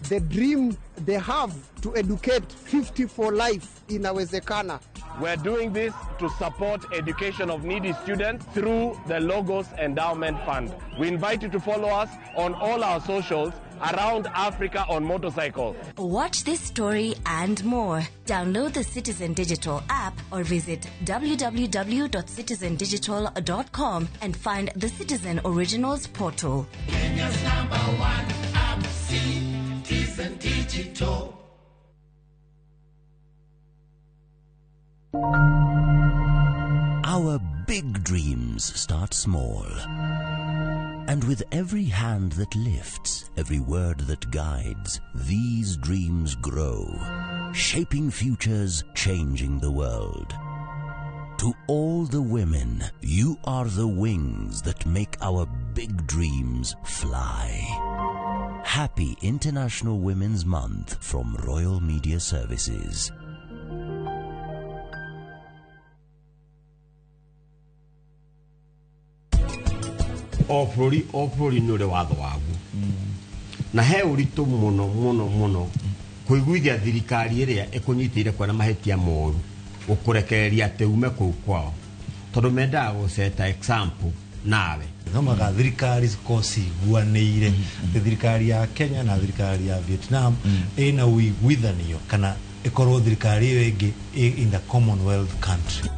The dream they have to educate 50 for life inawezekana. We're doing this to support education of needy students through the Logos Endowment Fund. We invite you to follow us on all our socials around Africa on motorcycle. Watch this story and more. Download the Citizen Digital app or visit www.citizendigital.com and find the Citizen Originals portal. Kenya's number one app, Citizen Digital. Our big dreams start small. And with every hand that lifts, every word that guides, these dreams grow, shaping futures, changing the world. To all the women, you are the wings that make our big dreams fly. Happy International Women's Month from Royal Media Services. O bũrũri nĩ ũrĩ watho waguo na he ũritũ mũno mũno mũno kũiguithia thirikari ĩrĩa ĩkũnyitĩire kwena mahĩtia moru gũkũrekereria atĩ ume kũu kwao tondũ mendaga gũceta example nawe. Thomaga thirikari cikorwo ciguanĩire atĩ thirikari ya Kenya na thirikari ya Vietnam ĩna ũiguithanio kana ĩkorwo thirikari ĩyo ĩngĩ in the Commonwealth country.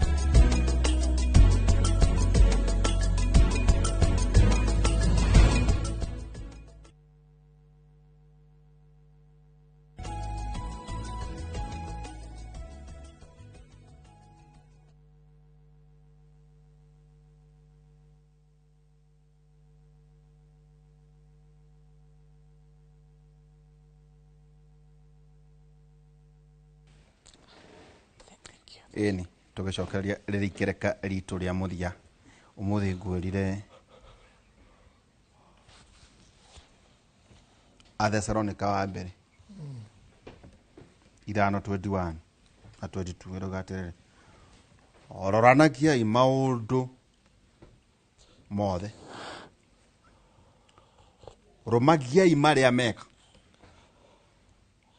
Ĩni tũgĩcokereria rĩrĩ ritũ rĩa mũthia ũmũthĩ ngwĩrire Athesalonika wa mbere 5 21 na 22 ĩrauga atĩrĩrĩ, roranagiai maũndũ mothe, rũmagiai marĩa mega,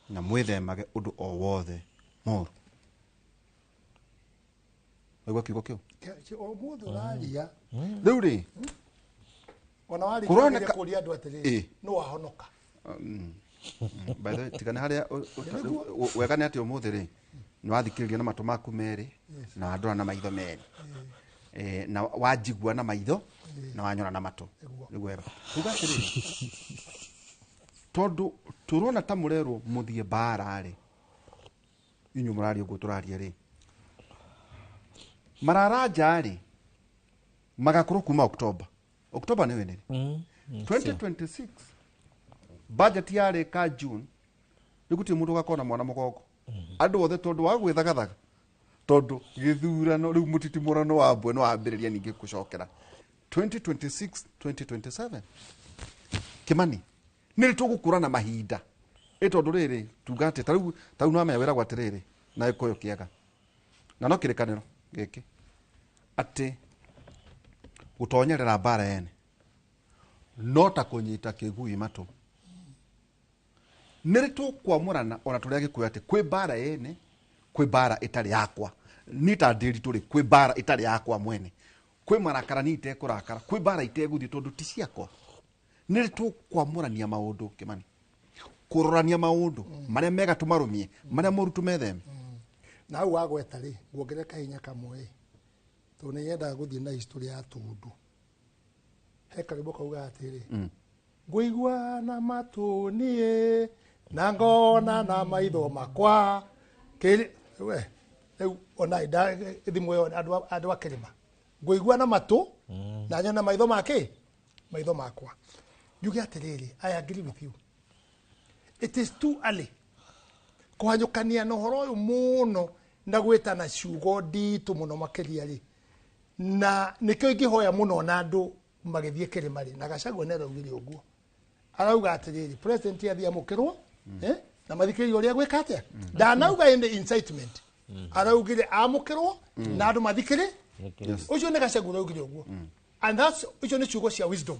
na mwĩthemage ũndũ o wothe mũũru. Waigua kiugo kĩu? Ũmũthĩ ũraria Rĩu rĩ, ona warĩkia Kũroneka- kũria andũ atĩrĩrĩ, Ĩ. nũ wahonoka? By the way, tigana harĩa wega nĩ atĩ ũmũthĩ rĩ, nĩ wathikĩrĩria na matũ maku merĩ na wandora na maitho merĩ. Na wanjigua na maitho na wanyona na matũ. Nĩguo wega. Kuga atĩrĩrĩ, tondũ tũrona ta mũrerwo mũthiĩ mbara rĩ, inyuĩ mũraria ũguo tũraria rĩ, mararanja rĩ, magakorwo kuma October. October nĩ wĩnĩ? 2026 budget yarĩka June, rĩu gũtirĩ mũndũ ũgakorwo na mwana mũgongo. Andũ othe tondũ wa gwĩthagathaga, tondũ gĩthurano rĩu mũtitimũrano wa mbwe nĩ wambĩrĩria ningĩ gũcokera 2026 2027. Kĩmani, nĩ rĩ tũgũkũra na mahinda? Ĩ tondũ rĩrĩ, tuga atĩ tarĩu nĩwamenya wĩragwo atĩrĩrĩ na gĩkũyũ kĩega na no kĩrĩkanĩro gĩkĩ atĩ gũtonyerera mbara ene no ta kũnyita kĩgui matũ. Nĩ rĩ tũkwamũrana ona tũrĩa gĩkũyũ atĩ kwĩ mbara ene, kwĩ mbara ĩtarĩ yakwa, niĩ ta ndĩritũ rĩ, kwĩ mbara ĩtarĩ yakwa mwene, kwĩ marakara niĩ itekũrakara, kwĩ mbara itegũthiĩ tondũ ti ciakwa. Nĩ rĩ tũkwamũrania maũndũ, Kĩmani, kũrorania maũndũ marĩa mega tũmarũmie, marĩa moru tũmetheme? Na hau wagweta rĩ, nguongerera kahinya kamwe ĩ, tondũ nĩ nyendaga gũthiĩ na history ya tũndũ. He karwĩmbo kaugaga atĩrĩ, ngũigua na matũ niĩ na ngona na maitho makwa kĩrĩ we rĩu ona thimũ ĩyo andũ a kĩrĩma, ngũigua na matũ na nyona maitho make maitho makwa. Njuge atĩrĩrĩ, I agree with you, it is too early kũhanyũkania na ũhoro ũyũ mũno na gwĩtana ciugo nditũ mũno makĩria rĩ, na nĩkĩo ingĩhoya mũno na andũ magĩthiĩ kĩrĩma rĩ, na Gachagua nĩ araugire ũguo, arauga atĩrĩrĩ, president athiĩ amũkĩrwo, na mathikĩrĩrie ũrĩa gwĩka atĩa, ndanauga any incitement, araugire amũkĩrwo na andũ mathikĩrĩ. Ũcio nĩ Gachagua ũraugire ũguo, and that's icio nĩ ciugo cia wisdom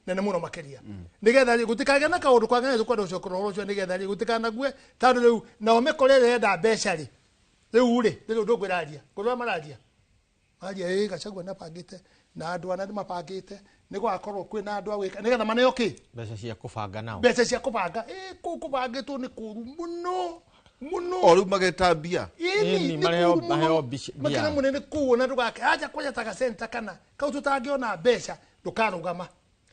nene mũno makĩria, nĩgetha rĩ gũtikagĩa na kaũndũ kangĩ tũkwenda gũcokera ũhoro ũcio, nĩgetha rĩ gũtikanague, tondũ rĩu nao mĩkora ĩrĩa ĩrenda mbeca rĩ, rĩu rĩ rĩu ndũngwĩraria kũrĩa mararia maria ĩ Gachagua nĩ abangĩte na andũ ana nĩ mabangĩte nĩ gũgakorwo kwĩna andũ a gwĩka nĩgetha maneo kĩ mbeca cia kũbanga nao, mbeca cia kũbanga. Ĩ kũu kũbangĩtwo nĩ kũru mũno mũno. O rĩu mageta mbia. Ĩni, nĩ kũru mũno makĩria mũnene kũu, ona ndũgake aja kwanja ta gacenta kana kau tũtangĩona mbeca ndũkarũgama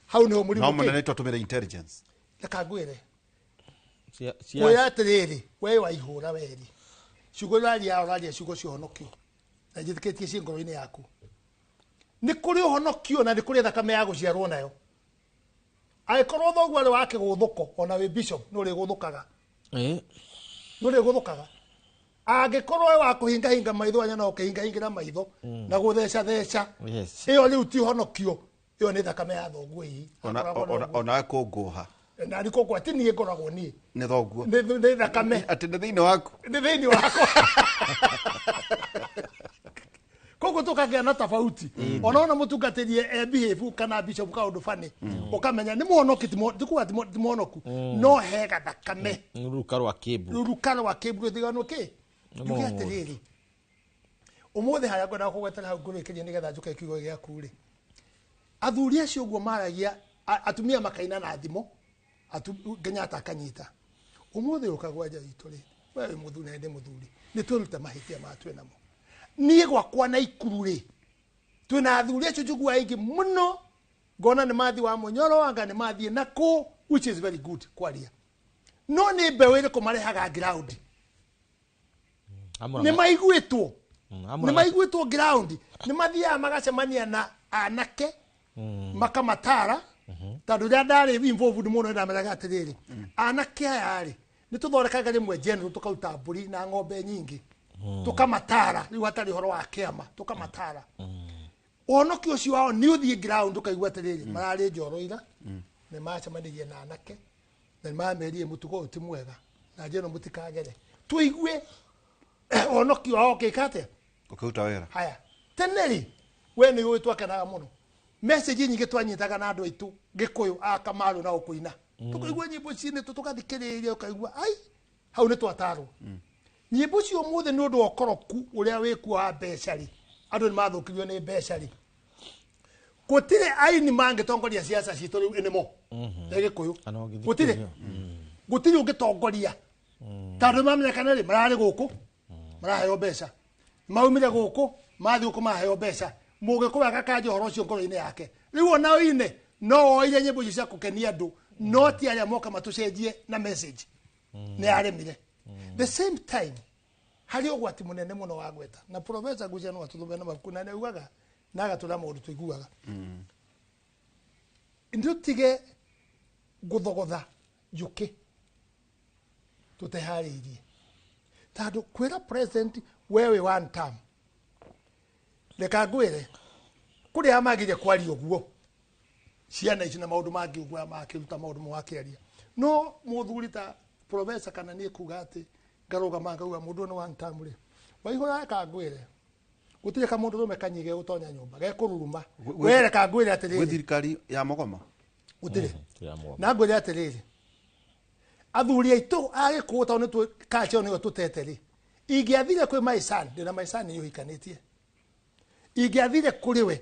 hau nĩho mũrimũ. No mũnene twatũmĩra intelligence. Reka ngwĩre kwĩra atĩrĩrĩ, we waihũra weri ciugo ũraria, ũraria ciugo cia ũhonokio na njĩtĩkĩtie ciĩ ngoro-inĩ yaku. Nĩ kũrĩ ũhonokio na nĩ kũrĩ thakame ya gũciarwo nayo. Angĩkorwo thoguo arĩ wa kĩgũthũko, ona wĩ bishop nĩ ũrĩgũthũkaga, nĩ ũrĩgũthũkaga. Angĩkorwo wĩ wa kũhingahinga maitho, anya no ũkĩhingahingĩra maitho na gũthecatheca, ĩyo rĩu ti ũhonokio, ĩyo nĩ thakame ya thoguo hihi. Onawe kũngũha. Na nĩ kũngũha, ti niĩ ngoragwo niĩ. Nĩ thoguo. Nĩ thakame. Atĩ nĩ thĩinĩ waku. Nĩ thĩinĩ wakwa. Koguo tũkagĩa na tofauti. Ona mũtungatĩri e behave kana bishop kaũndũ bani, ũkamenya nĩ mũhonoki, ti kuga ti mũhonoku, no he gathakame. Rũruka rwa kĩmbu. Rũruka rwa kĩmbu rũthiganwo kĩ. Njuge atĩrĩrĩ, ũmũthĩ harĩa ngwendaga kũgwetera hau ngũrĩkĩrie nĩgetha njũke kiugo gĩaku rĩ, athuri acio ũguo maragia, atumia makaina na thimo, Kenyatta akanyita. Ũmũthĩ ũka gwanja itũ rĩ, we wĩ mũthuri na ndĩ mũthuri, nĩ twĩrute mahĩtia ma twĩ namo. Niĩ gwakwa na ikuru rĩ, twĩna athuri acio njiguaga aingĩ mũno, ngona nĩ mathiĩ wa Mũnyoro, anga nĩ mathiĩ na kũ, which is very good kwaria, no nĩ mbeũ ĩrĩkũ marehaga ground? Nĩ maiguĩtwo, nĩ maiguĩtwo ground, nĩ mathiaga magacemania na anake makamatara, tondũ rĩrĩa ndarĩ involved mũno ndameraga atĩrĩrĩ, anake aya rĩ, nĩ tũthondekaga rĩmwe general, tũkaruta mbũri na ng'ombe nyingĩ, tũkamatara rĩu hatarĩ ũhoro wa kĩama, tũkamatara ũhonokio ũcio wao nĩ ũthiĩ ground, ũkaigua atĩrĩrĩ, mararĩ njoro ira, nĩ macemanirie na anake na nĩ mamerire mũtugo ũyũ ti mwega na njĩra ĩno mũtikagere. Tũigue ũhonokio wao ũkĩka atĩa? Ũkĩruta wĩra. Haya, tene rĩ, we nĩ ũĩ twakenaga mũno. Message nyingĩ twanyitaga na andũ aitũ Gĩkũyũ a Kamaru na ũkũina. Tũkaigua nyĩmbo cinĩtwo tũgathikĩrĩria ũkaigua ai hau nĩ twatarwo. Nyĩmbo cio ũmũthĩ nĩ ũndũ wa ũkoroku ũrĩa wĩkuo wa mbeca rĩ, andũ nĩ mathũkirio nĩ mbeca rĩ. Gũtirĩ aini mangĩtongoria siasa citũ rĩu anymore. Ya Gĩkũyũ. Gũtirĩ. Gũtirĩ ũngĩtongoria. Tondũ mamenyekana rĩ, mararĩ gũkũ, maraheo mbeca. Maumire gũkũ, mathiĩ gũkũ maraheo mbeca. Mũgĩkũyũ agakanja ũhoro ũcio ngoro-inĩ yake. Rĩu ona oine, no oire nyĩmbo icio cia kũkenia andũ, no ti arĩa moka matũcenjie na message. Nĩ aremire. The same time, harĩ ũgwati mũnene mũno wa gweta. Na Professor Gucia no atũthomere na mabuku na nĩ augaga na agatũra maũndũ tũiguaga. Ndũtige gũthogotha njũkĩ tũteharĩirie. Tondũ kwĩra president we wĩ one term, reka ngwĩre kũrĩa magire kwaria ũguo ciana ici na maũndũ mangĩ ũguo makĩruta maũndũ mo akĩaria no mũthuri ta professor kana niĩ kuga atĩ ngarũgama ngauga mũndũ ũyũ nĩ one term rĩ, Waihũra reka ngwĩre gũtirĩ kamũndũ rũme kanyige gũtonya nyũmba gekũruruma. We reka ngwĩre Gwĩ atĩrĩrĩ, thirikari ya Mogoma. Gũtirĩ. Na ngwĩre atĩrĩrĩ, athuri aitũ a Gĩkũyũ tondũ nĩ culture nĩyo tũtete rĩ, ingĩathire kwĩ my son, ndĩna my son nĩ ũhikanĩtie, ingĩathire kũrĩ we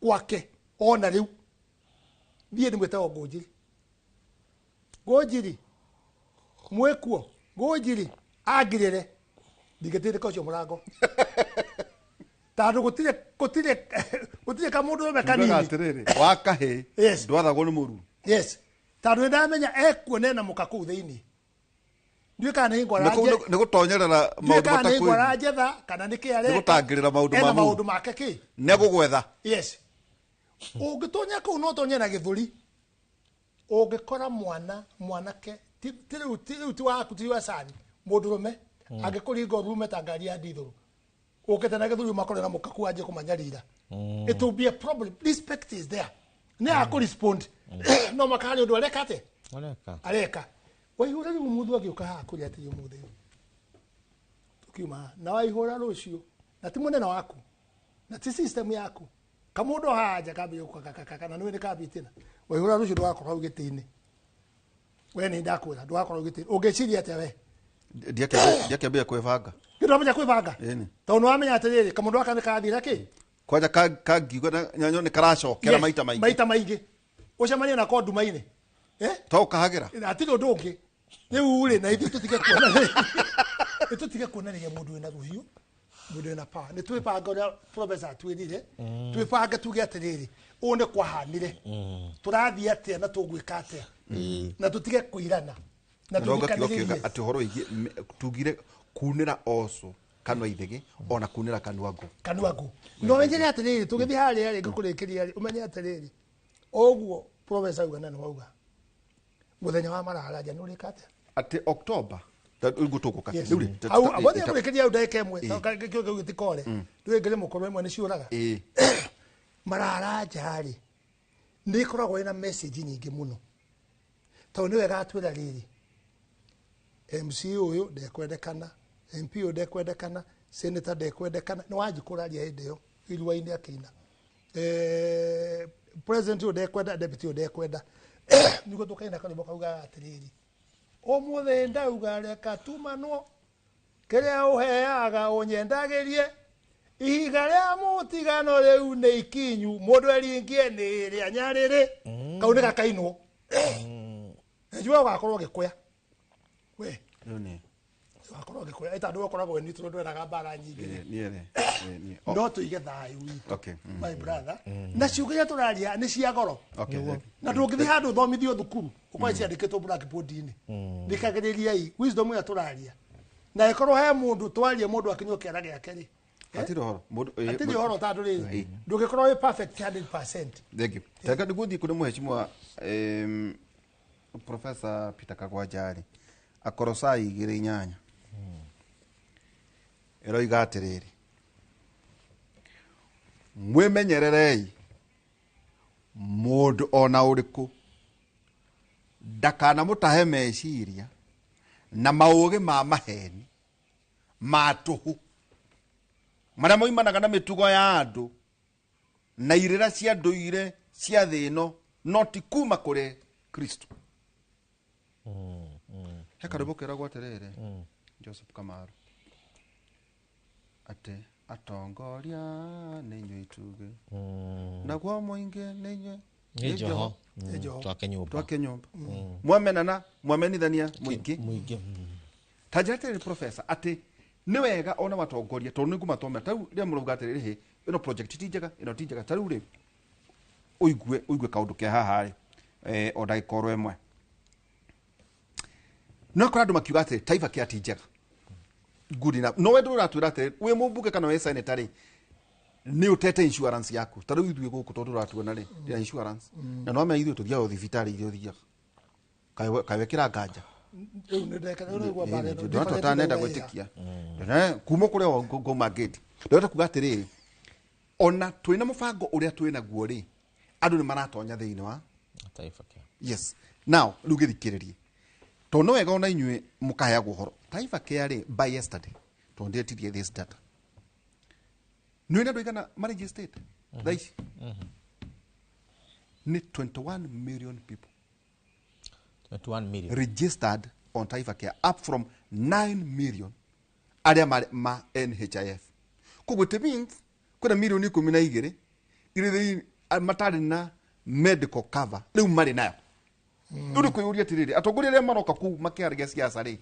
gwake ona rĩu thiĩ ndĩmwĩtagwo Ngũnjiri, Ngũnjiri mwĩkuo, Ngũnjiri angirĩre, ndingĩtindĩka ũcio mũrango tondũ gũtirĩ gũtirĩ gũtirĩ kamũndũ rũme Tugaga kanini. atĩrĩrĩ, wa kahĩ Yes. ndwathagwo nĩ mũru. Yes, tondũ nĩ ndamenya ekuo nena mũka kũu thĩinĩ, ndiũĩ kana nĩ ngwara Nĩ kũ- nĩ gũtonyerera ndiũĩ maũndũ kana nĩ ngwara matakwĩgiĩ. njetha kana nĩ kĩ Nĩ areka. gũtangĩrĩra maũndũ Ena ma maũndũ mũru. make kĩ. Nĩ egũgwetha. Yes, ũngĩtonya kũu no ũtonye na gĩthũri ũngĩkora mwana mwanake ti rĩu ti rĩu ti waku ti wa cani mũndũrũme angĩkũringa ũrume ta ngari ya ndithũrũ ũkĩte na gĩthũri ũmakore na mũkaku wanjie kũmanyarira. It will be a problem. Respect is there, nĩ akũrespond no maka harĩ ũndũ areka atĩa. Areka. Areka Waihũra rĩu mũndũ agĩũka haha kũrĩa atĩrĩ ũmũthĩ tũkiuma haha, na Waihũra rũciũ na ti mũnene waku na ti system yaku kamũndũ haha nja kambĩrĩria gũkakakaka na nĩwe nĩ kambitina. Waihũra rũciũ ndũgakorwo hau gĩtĩ-inĩ, we nĩ ndakwĩra ndũgakorwo hau gĩtĩ-inĩ. Ũngĩciria atĩa we? Ndiakĩambia kwĩbanga. Kĩndũ kwĩbanga. Ĩni. Tondũ nĩ wamenya atĩrĩrĩ kamũndũ gaka nĩ kathira kĩ. Kwanja kangiuga na nyo nĩ karacokera Yes, maita maingĩ. Maita maingĩ ũcemanie nako nduma-inĩ. Eh? To ũkahagĩra. Hatirĩ ũndũ ũngĩ rĩu rĩ na ithuĩ tũtige kuona nĩ tũtige kuonanagia mũndũ wĩna rũhiũ, mũndũ wĩna power. Nĩ twĩbange ũrĩa professor atwĩrire, twĩbange tuge atĩrĩrĩ ũũ nĩ kwahanire, tũrathiĩ atĩa na tũgwĩka atĩa na tũtige kũirana na Na ũgakiuga tũthikanĩrĩrie. atĩ ũhoro wĩgiĩ tugire kunĩra oco kanua ithĩgĩ ona kunĩra kanua ngũ. Kanua ngũ no wenjere atĩrĩrĩ tũgĩthiĩ harĩa rĩ ngũkũrĩkĩria rĩ ũmenye atĩrĩrĩ ũguo professor auga na nĩ wauga mũthenya wa mararanja nĩ ũrĩka atĩa. Atĩ October ũguo tũgũka. Yes. Rĩu rĩ, Au abothe kũrĩkĩria hau ndagĩka ĩmwe kĩo kĩu gĩtikore ndũĩ ngĩrĩ mũkũrũ ĩmwe nĩ ciũraga. Mararanja rĩ nĩ ĩkoragwo ĩna message nyingĩ mũno tondũ nĩ wega atwĩra rĩrĩ MC ũyũ ndekwendekana, MP ũyũ ndekwendekana, senator ndekwendekana, nĩ wanji kũraria hĩndĩ ĩyo irua-inĩ akĩina, president ũyũ ndekwenda, deputy ũyũ ndekwenda, nĩguo tũkaina karwĩmbo kaugaga atĩrĩrĩ ũmũthĩ ndauga reka tumanwo kĩrĩa ũheaga ũnyendagĩrie ihiga rĩa mũtigano rĩu nĩ ikinyu mũndũ eringie nĩ rĩa nyarĩrĩ kau nĩ gakainwo njua ũgakorwo ũgĩkũya we. Rĩu nĩ Ũgakorwo ũgĩkũya ĩtandũ ũkoragwo wĩ neutral ndwendaga mbara nyingĩ rĩ. Niĩ rĩ, niĩ. No tũige thayũ witũ, Okay. My brother, na ciugo iria tũraria nĩ cia goro Okay. Na ndũngĩthiĩ handũ ũthomithio thukuru ũkorwo ciandĩkĩtwo blackboard-inĩ. Thikagĩrĩriai wisdom ĩrĩa tũraria na ĩkorwo he mũndũ twarie mũndũ akinywo kĩara gĩake rĩ. Hatirĩ ũhoro. Mũndũ Hatirĩ ũhoro tondũ rĩrĩ ndũngĩkorwo wĩ perfect 100%. Thank you. Teka nĩguo thiĩ kũrĩ mũheshimiwa Professor Peter Kagwanja rĩ, Akorosai 2:8 ĩroiga atĩrĩrĩ, mwĩmenyererei mũndũ ona ũrĩkũ ndakanamũtahe meciria na maũgĩ ma maheni. Ma tũhũ marĩa moimanaga na mĩtugo ya andũ na irĩra cia ndũire cia thĩ ĩno, no ti kuma kũrĩ Kristo. He karwĩmbo keragwo atĩrĩrĩ, Joseph Kamaru, atĩ atongoria nĩ inyuĩ itugĩ, naguo mũingĩ nĩ inyuĩ. Nĩ njoho. Nĩ njoho. Twake nyũmba. Twake nyũmba. Mwamenana mwamenithania mũingĩ. Mũingĩ. Ta njĩra atĩrĩrĩ, professor, atĩ nĩ wega ona watongoria, tondũ nĩ ngũmatũmĩra ta rĩu rĩrĩa mũrauga atĩrĩrĩ, hĩ, ĩno project ti njega, ĩno ti njega. Ta rĩu rĩ, ũigue kaũndũ ke haha rĩ, o ndagĩka oro ĩmwe, no kora andũ makiuga atĩ Taifa Care ti njega, good enough. No we ndũratwĩra atĩ wĩ mũmbunge kana wĩ senator rĩ, nĩ ũtete insurance yaku. Ta rĩu ithuĩ gũkũ tondũ ũratuona rĩ, ndĩna insurance, na no amenya ithuĩ tũthiaga o thibitarĩ iria ũthiaga, kaĩ wekĩra nganja. Rĩu nĩ ndeka rĩu nĩguo mbara ĩno. Ndona tũtanenda gwĩtĩkia kuma kũrĩa ngauma ngĩti, ndĩrenda kuga atĩrĩrĩ, ona twĩna mũbango ũrĩa twĩ naguo rĩ, andũ nĩ maratonya thĩinĩ wa Taifa Care. Yes. Now rĩu gĩthikĩrĩrie, tondũ no wega ona inyuĩ mũkaheagwo ũhoro. Taifa Care rĩ, by yesterday, tondũ ndĩretirie this data, nĩ wĩna andũ aigana maregistrate thaa ici? Nĩ 21 million people. 21 million. Registered on Taifa Care, up from 9 million arĩa marĩ ma NHIF. Koguo it means kwĩna mirioni 12 irĩ thĩinĩ matarĩ na medical cover, rĩu marĩ nayo. Rĩu nĩ kwĩyũria atĩrĩrĩ, atongoria arĩa maroka kũu makĩaragia siasa rĩ,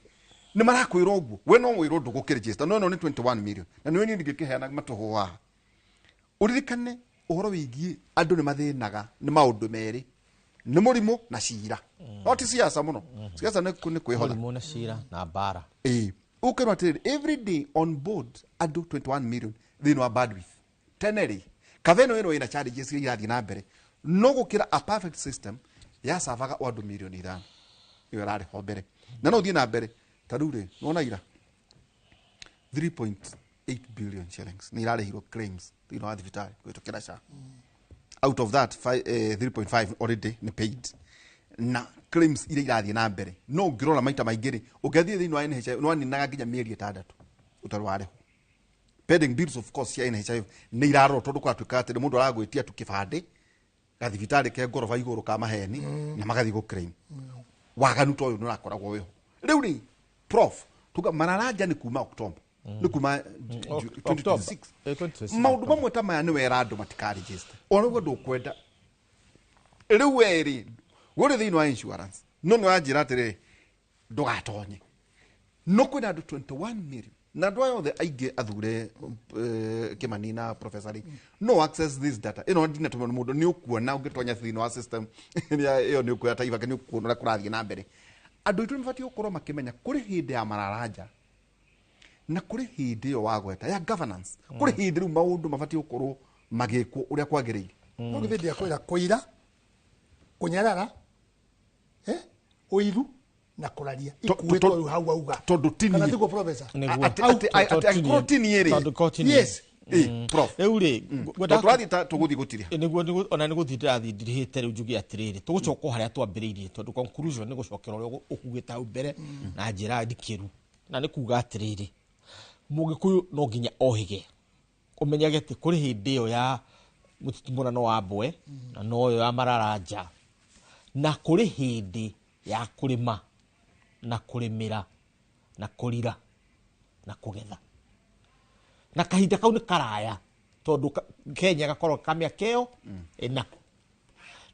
nĩ marakwĩra ũguo? We no wĩrwo ndũgũkĩregister, no ĩno nĩ 21 million, na nĩwe niĩ ndingĩkĩheana matũhũ haha. Ũririkane ũhoro wĩgiĩ andũ nĩ mathĩnaga nĩ maũndũ merĩ, nĩ mũrimũ na cira, no ti siasa mũno. Siasa nĩ kwĩhotha. Mũrimũ na cira na mbara. Ĩĩ, ũkerwo atĩrĩrĩ, every day on board andũ 21 million thĩinĩ wa bandwidth. Tene rĩ, kava ĩno ĩno ĩna challenges iria irathiĩ na mbere, no gũkĩra a perfect system yacavaga o andũ mirioni 5 ĩyo ĩrarĩ ho mbere, na no ũthiĩ na mbere. Ta rĩu rĩ, nĩwona ira 3.8 billion shillings nĩ irarĩhirwo claims thĩinĩ wa thibitarĩ kũhĩtũkĩra SHA. Out of that, 3.5 already nĩ paid, na claims iria irathiĩ na mbere, no ũngĩrora maita maingĩ rĩ, ũngĩathiĩ thĩinĩ wa NHIF nĩ waninaga nginya mĩeri 6 ũtarĩ warĩhwo. Pending bills, of course, cia NHIF nĩ irarorwo, tondũ kũratuĩka atĩ mũndũ aragwĩtia tu kĩbandĩ gathibitarĩ ke ngoroba igũrũ ka maheni, na magathiĩ gũ claim. Waganu ta ũyũ nĩ ũrakoragwo wĩho. Rĩu rĩ, prof, tuga mararanja nĩ kuma October, nĩ kuma 2026. 2026. Maũndũ mamwe ta maya nĩ wera andũ matikaregister, ona ũguo ndũkwenda. Rĩu we rĩ, we ũrĩ thĩinĩ wa insurance, no nĩ wanjĩra atĩrĩrĩ, ndũgatonye, no kwĩna andũ 21 million, na andũ aya othe aingĩ athure, Kĩmani na professor rĩ, no access this data ĩno ndinatũmwo nĩ mũndũ, nĩ ũkuona ũngĩtonya thĩinĩ wa system ĩyo, nĩ ũkuoya Taifa Care, nĩ ũkuona ũrĩa kũrathiĩ na mbere. Andũ aitũ nĩ mabatiĩ gũkorwo makĩmenya kũrĩ hĩndĩ ya mararanja na kũrĩ hĩndĩ ĩyo wagweta ya governance, kũrĩ hĩndĩ rĩu maũndũ mabatiĩ gũkorwo magĩkwo ũrĩa kwagĩrĩire. No githĩ ndiakwĩra kũira, kũnyarara, ũiru na kũraria ikuĩtwo rĩu hau auga. Tondũ ti Kana niĩ. tiguo, professor? Atĩ angĩkorwo ti niĩ rĩ. Tondũ korwo ti niĩ. Yes. Ĩ, prof. Rĩu rĩ, Tondũ tũrathiĩ ta tũgũthiĩ gũtirĩa. Nĩguo ona nĩ gũthiĩ ndĩrathiĩ ndirihĩte. Rĩu njuge atĩrĩrĩ, tũgũcoka o harĩa twambĩrĩirie, tondũ conclusion nĩ gũcokera ũrĩa ũkugĩte hau mbere na njĩra ndikĩru, na nĩ kuga atĩrĩrĩ, mũgĩkũyũ no nginya ohĩge, ũmenyage atĩ kũrĩ hĩndĩ ĩyo ya mũtitimũrano wa mbwe na no ĩyo ya mararanja, na kũrĩ hĩndĩ ya kũrĩma na kũrĩmĩra na kũrira na kũgetha, na kahinda kau nĩ karaya, tondũ Kenya gakorwo ka mĩaka ĩyo 4.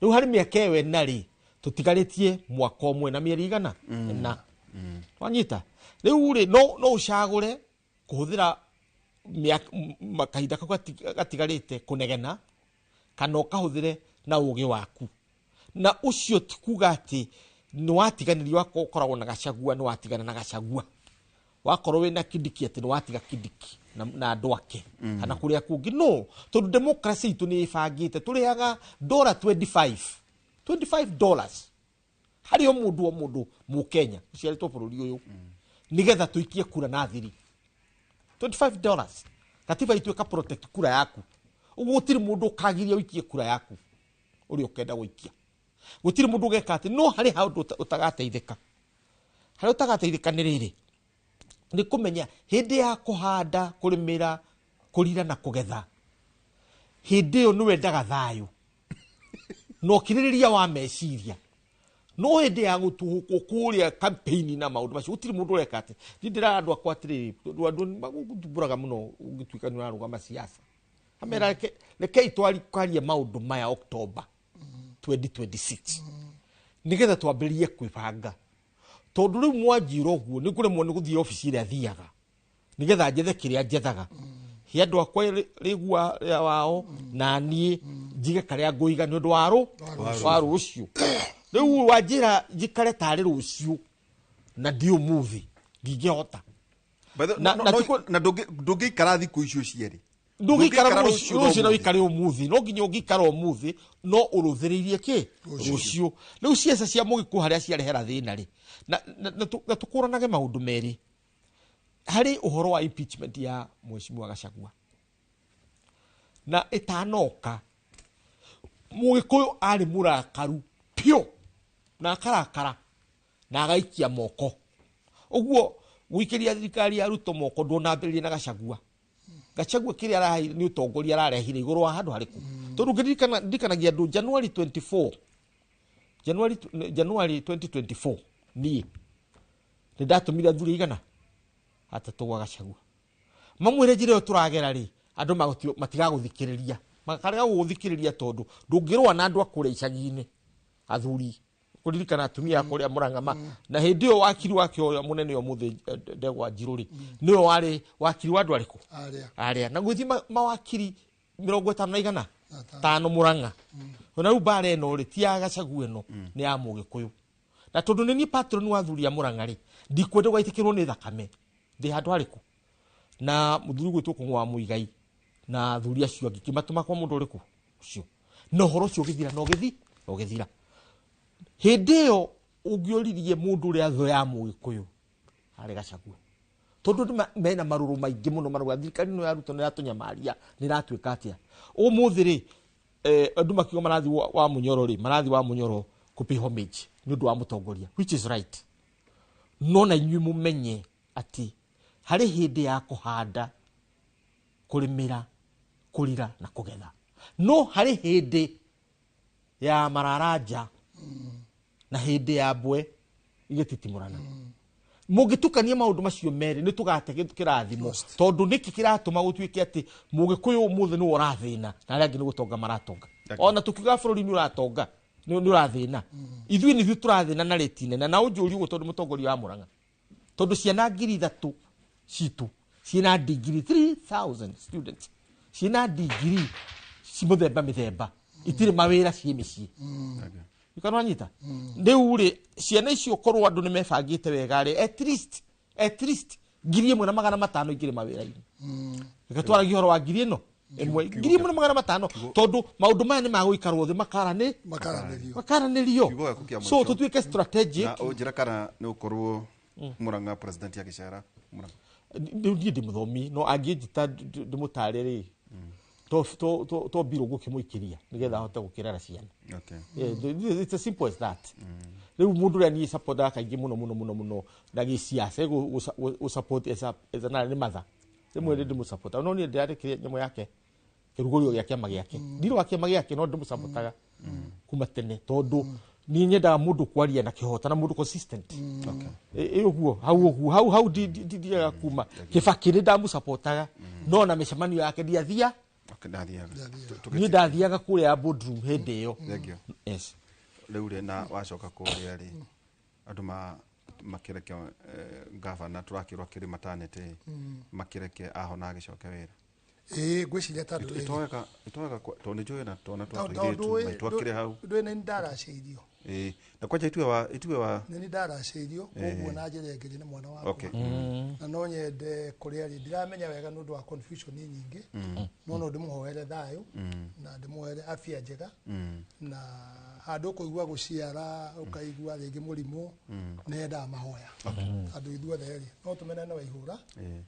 Rĩu harĩ mĩaka ĩyo 4 rĩ, tũtigarĩtie mwaka ũmwe na mĩeri 400. Wanyita? Rĩu rĩ, no ũcagũre kũhũthĩra kahinda kau gatigarĩte kũnegena, kana ũkahũthĩre na ũgĩ waku. Na ũcio ti kuga atĩ nĩ watiganĩrio, ũkoragwo na Gachagua, nĩ watigana na Gachagua, wakorwo wĩna Kindiki atĩ nĩ watiga Kindiki na andũ ake, kana kũrĩa kũngĩ. No tondũ democracy itũ nĩ ĩbangĩte, tũrĩhaga dola 25, $25 harĩ o mũndũ, o mũndũ mũkenya ũciarĩtwo bũrũri ũyũ, nĩgetha tũikie kura na thiri. $25, katiba itũ ĩka protect kura yaku. Ũguo gũtirĩ mũndũ ũkagiria ũikie kura yaku ũrĩa ũkenda gũikia, gũtirĩ mũndũ ũgeka atĩ. No harĩ handũ ũtagateithĩka, harĩa ũtagateithĩka nĩ rĩrĩ, Nĩ kũmenya hĩndĩ ya kũhanda, kũrĩmĩra, kũrira na kũgetha, hĩndĩ ĩyo nĩ wendaga thayũ na ũkirĩrĩria wa meciria. No hĩndĩ ya gũtuhũkwo kũrĩa campaign na maũndũ macio, gũtirĩ mũndũ ũreka atĩ niĩ ndĩraga andũ akwa atĩrĩrĩ, tondũ andũ magũthumbũraga mũno ũngĩtuĩka nĩ ũrarũgama siasa, amera rekei twarie maũndũ maya October 2026 nĩgetha twambĩrĩrie kwĩbanga, tondũ rĩu mwanjĩra ũguo nĩ ngũremwo nĩ gũthiĩ obici ĩrĩa thiaga nĩgetha njethe kĩrĩa njethaga, he andũ akwa rĩgua rĩa wao na niĩ njige karĩa ngũiga nĩ ũndũ wa rũciũ. Rĩu wanjĩra njikare tarĩ rũciũ na ndi ũmũthĩ, ndingĩhota. Na ndũngĩikara thikũ icio cierĩ. Ndũngĩikara rũciũ na ũikare ũmũthĩ, no nginya ũngĩikara ũmũthĩ no ũrũthĩrĩirie kĩ rũciũ. Rĩu ciaca cia mũgĩkũ harĩa ciarehera thĩna rĩ, na tũkũranage maũndũ merĩ harĩ ũhoro wa impeachment ya Mheshimiwa Gachagua na ĩtanoka. Mũgĩkũyũ arĩ mũrakaru piũ na akarakara na agaikia moko. Ũguo gũikĩria thirikari ya Ruto moko ndũnambĩrĩrie na Gachagua. Gachagua kĩrĩa araheire nĩ ũtongoria ararehire igũrũ wa handũ harĩkũ? Tondũ ndirikanagia andũ January 24, January 2024 niĩ nĩ ndatũmire athuri igana atatũ gwa Gachagua mamwĩre njĩra ĩyo tũragera rĩ, andũ matigagũthikĩrĩria, makarega gũgũthikĩrĩria tondũ ndũngĩrũa na andũ a kũrĩa icagi-inĩ, athuri kũririkana atumia a kũrĩa Mũrang'a na hĩndĩ ĩyo wakiri wake ũrĩa mũnene ũmũthĩ Ndegwa Njirũ rĩ, nĩwe warĩ wakiri wa andũ arĩkũ? Arĩa na gwĩthiĩ mawakiri 50 na 5 Mũrang'a. Ona rĩu mbara ĩno rĩ, ti ya Gachagua, ĩno nĩ ya Mũgĩkũyũ, na tondũ nĩ niĩ patron wa athuri a Mũrang'a rĩ, ndikwenda gwaitĩkĩrwo nĩ thakame ndĩ handũ harĩkũ na mũthuri gwĩtwo Kũng'ũ wa Mũigai na athuri acio angĩ kĩmatũma kwa mũndũ ũrĩkũ ũcio, na ũhoro ũcio ũgĩthira na ũgĩthira. Hĩndĩ ĩyo ũngĩoririe mũndũ ũrĩa thũ ya Mũgĩkũyũ arĩ Gachagua, tondũ andũ mena marũrũ maingĩ mũno, marauga thirikari ĩno ya Ruto nĩ ĩratũnyamaria, nĩ ĩratuĩka atĩa. Ũmũthĩ rĩ, andũ makiuga marathi wa Mũnyoro rĩ, marathi wa Mũnyoro kũ pay homage nĩ ũndũ wa mũtongoria, which is right, no na inyuĩ mũmenye atĩ harĩ hĩndĩ ya kũhanda, kũrĩmĩra, kũrira na kũgetha, no harĩ hĩndĩ ya mararanja na hĩndĩ ya mbwe igĩtitimũrana. Mũngĩtukania maũndũ macio merĩ nĩ tũgate kĩrathimo, tondũ nĩkĩ kĩratũma gũtuĩke atĩ Mũgĩkũyũ ũmũthĩ nĩwe ũrathĩna na arĩa angĩ nĩ gũtonga maratonga? Ona tũkiuga bũrũri nĩ ũratonga, nĩ ũrathĩna, ithuĩ nĩ ithuĩ tũrathĩna na rĩti nene. Na ũnjũrie ũguo tondũ mũtongoria wa Mũrang'a, tondũ ciana 3000 citũ ciĩna ndigiri, 3000 students ciĩna ndigiri ci mũthemba mĩthemba, itirĩ mawĩra, ciĩ mĩciĩ. Ikanwanyita rĩu rĩ, ciana icio korwo andũ nĩ mebangĩte wega rĩ, at least 1500 ingĩrĩ mawĩra-inĩ. Reke twaragie ũhoro wa ngiri ĩno ĩmwe, 1500, tondũ maũndũ maya nĩ magũikarwo thĩ makarani makaranĩrio. Makaranĩrio. Kiugo gĩaku kĩa So mũico. tũtuĩke strategic. Na ũnjĩra kana nĩ ũkorwo Murang'a president agĩcera Murang'a? Rĩu niĩ ndĩ mũthomi, no angĩnjĩta ndĩmũtare rĩ, to mbirũ ngũkĩmũikĩria nĩgetha ahote gũkĩrera ciana. Yeah, it's as simple as that. Rĩu mũndũ ũrĩa niĩ supportaga kaingĩ mũno mũno mũno mũno na gĩciaca gũ support as a nĩ matha rĩmwe nĩ ndĩmũsupportaga, no niĩ ndĩrarĩkĩria nyamũ yake kĩrugũrio gĩa kĩama gĩake, ndirĩ wa kĩama gĩake, no ndĩmũsupportaga kuma tene tondũ niĩ nyendaga mũndũ kwaria na kĩhota na mũndũ consistent. Ĩ ũguo hau, ũguo hau hau ndiaga kuma Kĩbakĩ nĩ ndamũsupportaga, no na mĩcemanio yake ndiathia. Okay, ndathiaga. Niĩ ndathiaga kũrĩa ya boardroom hĩndĩ ĩyo. Thank you. Yes. Rĩu rĩ, na wacoka kũrĩa rĩ, andũ makĩreke gavana tũrakĩrwo akĩrĩ maternity, makĩreke ahona agĩcoke wĩra. Ĩĩ, ngwĩciria tondũ rĩrĩ, Itoega tondũ nĩ njũĩ na twana twa tondũ tũirĩtu ndũĩ- maitũ akĩrĩ hau. Ndũĩ nĩ ndaracĩirio. Ĩĩ, na kwanja itue wa Nĩ ndaracĩirio, koguo na njĩra ĩngĩ nĩ mwana wakwa. Na no nyende kũrĩa rĩ, ndiramenya wega nĩ ũndũ wa confusion nyingĩ, no ndĩmũhoere thayũ na ndĩmũhoere afya njega, na handũ ũkũigua gũciara ũkaigua rĩngĩ mũrimũ, nĩ yendaga mahoya andũ ithuothe rĩ, no tũmenane wa ihũra,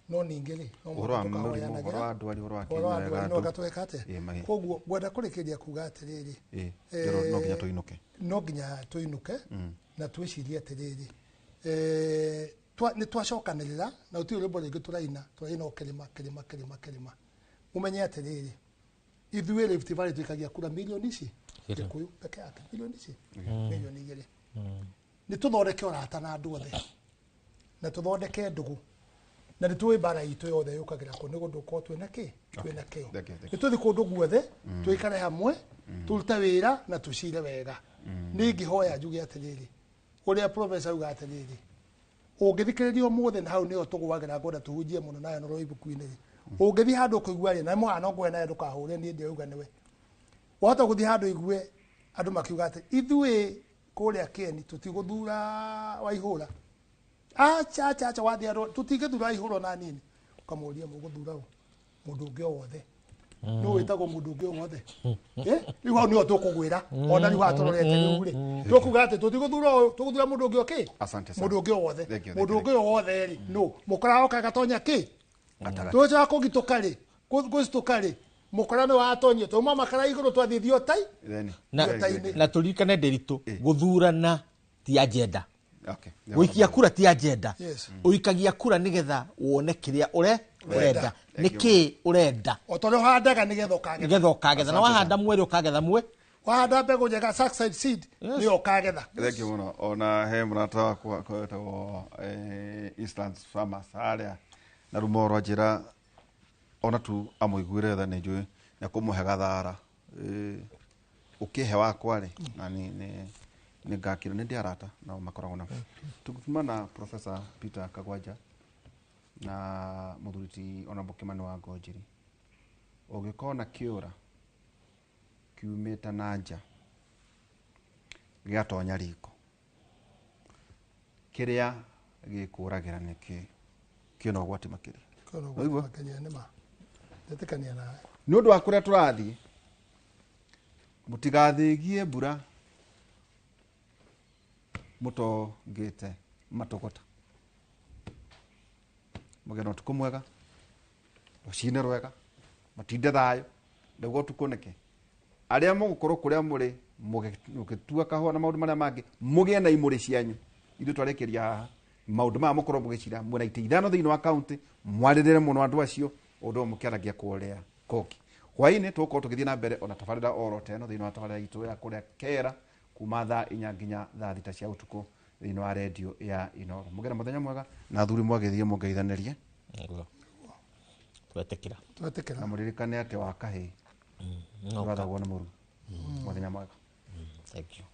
no ningĩ rĩ, no Ũhoro wa mũhaka mũrimũ, ũhoro wa tũkahoyanagĩra. ndwari, ũhoro wa Ũhoro wa kĩnyua ndwari, no wega. anga tweka atĩa? Ĩĩ, Koguo ngwenda kũrĩkĩria kuga atĩrĩrĩ, Ĩĩ, ndĩro- no nginya tũinũke. No nginya tũinũke na twĩcirie atĩrĩrĩ, Nĩ twacokanĩrĩra na gũtirĩ rwĩmbo rĩngĩ tũraina, tũraina o kĩrĩma kĩrĩma kĩrĩma kĩrĩma. Mũmenye atĩrĩrĩ, ithuĩ Rift Valley tũikagia kura milioni ici, Gĩkũyũ peke yake milioni ici, milioni 2. Nĩ tũthondeke ũrata na andũ othe na tũthondeke ndũgũ, na nĩ tũĩ mbara itũ yothe yũkagĩra kũ, nĩ gũndũ gũkorwo twĩna kĩ, twĩna kĩo. Nĩ tũthiĩ kũndũ guothe, tũikare hamwe, tũrute wĩra na tũcire wega. Nĩ ingĩhoya njuge atĩrĩrĩ, ũrĩa professor auga atĩrĩrĩ, ũngĩthikĩrĩria ũmũthĩ, na hau nĩho tũgũagĩra, ngwenda tũhunjie mũno nayo noro ibuku-inĩ rĩ. Ũngĩthiĩ handũ ũkũigua rĩ, na mũhano ngũhe nayo, ndũkahũre niĩ ndĩrauga nĩwe. Wahota gũthiĩ handũ igue andũ makiuga atĩ ithuĩ kũrĩa Kĩeni tũtigũthura Waihũra. Acha acha acha, wathiĩ andũ tũtingĩthura Waihũra na nini. Ũkamũria mũgũthura ũ? Mũndũ ũngĩ o wothe. Nũ wĩtagwo mũndũ ũngĩ o wothe? Rĩu hau nĩho tũkũgwĩra, ona rĩu haha tũrorete rĩu rĩ, tũkuga atĩ tũtigũthura ũyũ, tũgũthura mũndũ ũngĩ o kĩ? Asante sana. Mũndũ ũngĩ o wothe. Thank you, Mũndũ thank ũngĩ o wothe rĩ, nũ mũkora oka gatonya kĩ? Gatagatĩ. Tũcoka kũgitũka rĩ, gũcitũka rĩ, mũkora nĩ watonyio, twauma makara igũrũ twathiĩ thiotai. Then, Na very good. na tũririkane ndĩritũ, gũthurana ti agenda. Okay. Gũikia kura ti agenda. Yes. Ũikagia kura nĩgetha wone kĩrĩa ũrenda. Thank you. Nĩkĩ ũrenda? O ta ũrĩa ũhandaga nĩgetha ũkagetha. Nĩgetha ũkagetha. Na wahanda mweri ũkagetha mwe. Wahanda mbegũ njega, succeed seed, nĩyo ũkagetha. Thank you mũno. Ona he mũrata wakwa wetagwo Eastlands Farmers harĩa na Rumoro, anjĩra ona tu amũiguĩre tha, nĩ njũĩ nĩ akũmũhe gathara. Ũkĩhe wakwa rĩ, na nĩ ngakĩra nĩ ndĩ arata nao makoragwo na tũkuma na Professor Peter Kagwanja na mũthuri ti Honorable Kimani wa Ngonjiri. Ũngĩkona kĩũra kiumĩte na nja gĩgatonya riko, kĩrĩa gĩkũragĩra nĩ kĩ kĩna ũgwati makĩria. Kĩna ũgwati Waigua? makĩria, nĩ ma. Ndetĩkania nawe. Nĩ ũndũ wa kũrĩa tũrathiĩ, mũtigathĩgie mbura mũtongĩte matũgũta. Mũgĩe na ũtukũ mwega, rũcinĩ rwega, mũtinde thayũ. Ndauga ũtukũ nĩkĩ? Arĩa mũgũkorwo kũrĩa mũrĩ mũgĩtua kahũa na maũndũ marĩa mangĩ, mũgĩe na imũrĩ cianyu. Ithuĩ twarĩkĩria haha maũndũ maya, mũkorwo mũgĩcira mwĩna itĩ 5 thĩinĩ wa kaunti, mwarĩrĩre mũno andũ acio ũndũ ũyũ mũkĩaragia kũrĩa kũngĩ. Hwaĩ-inĩ tũgũkorwo tũgĩthiĩ na mbere ona tabarĩra oro ta ĩno thĩinĩ wa tabarĩra itũ ya kũrĩa kera, kuma thaa 4 nginya thaa 6 cia ũtukũ thĩinĩ wa redio ya Inooro. Mũgĩe na mũthenya mwega, na athuri mwagĩthiĩ mũngeithanĩrie. Twetĩkĩra. Twetĩkĩra. Na mũririkane atĩ wa kahĩĩ ndwathagwo nĩ mũru. Mũthenya mwega. Thank you.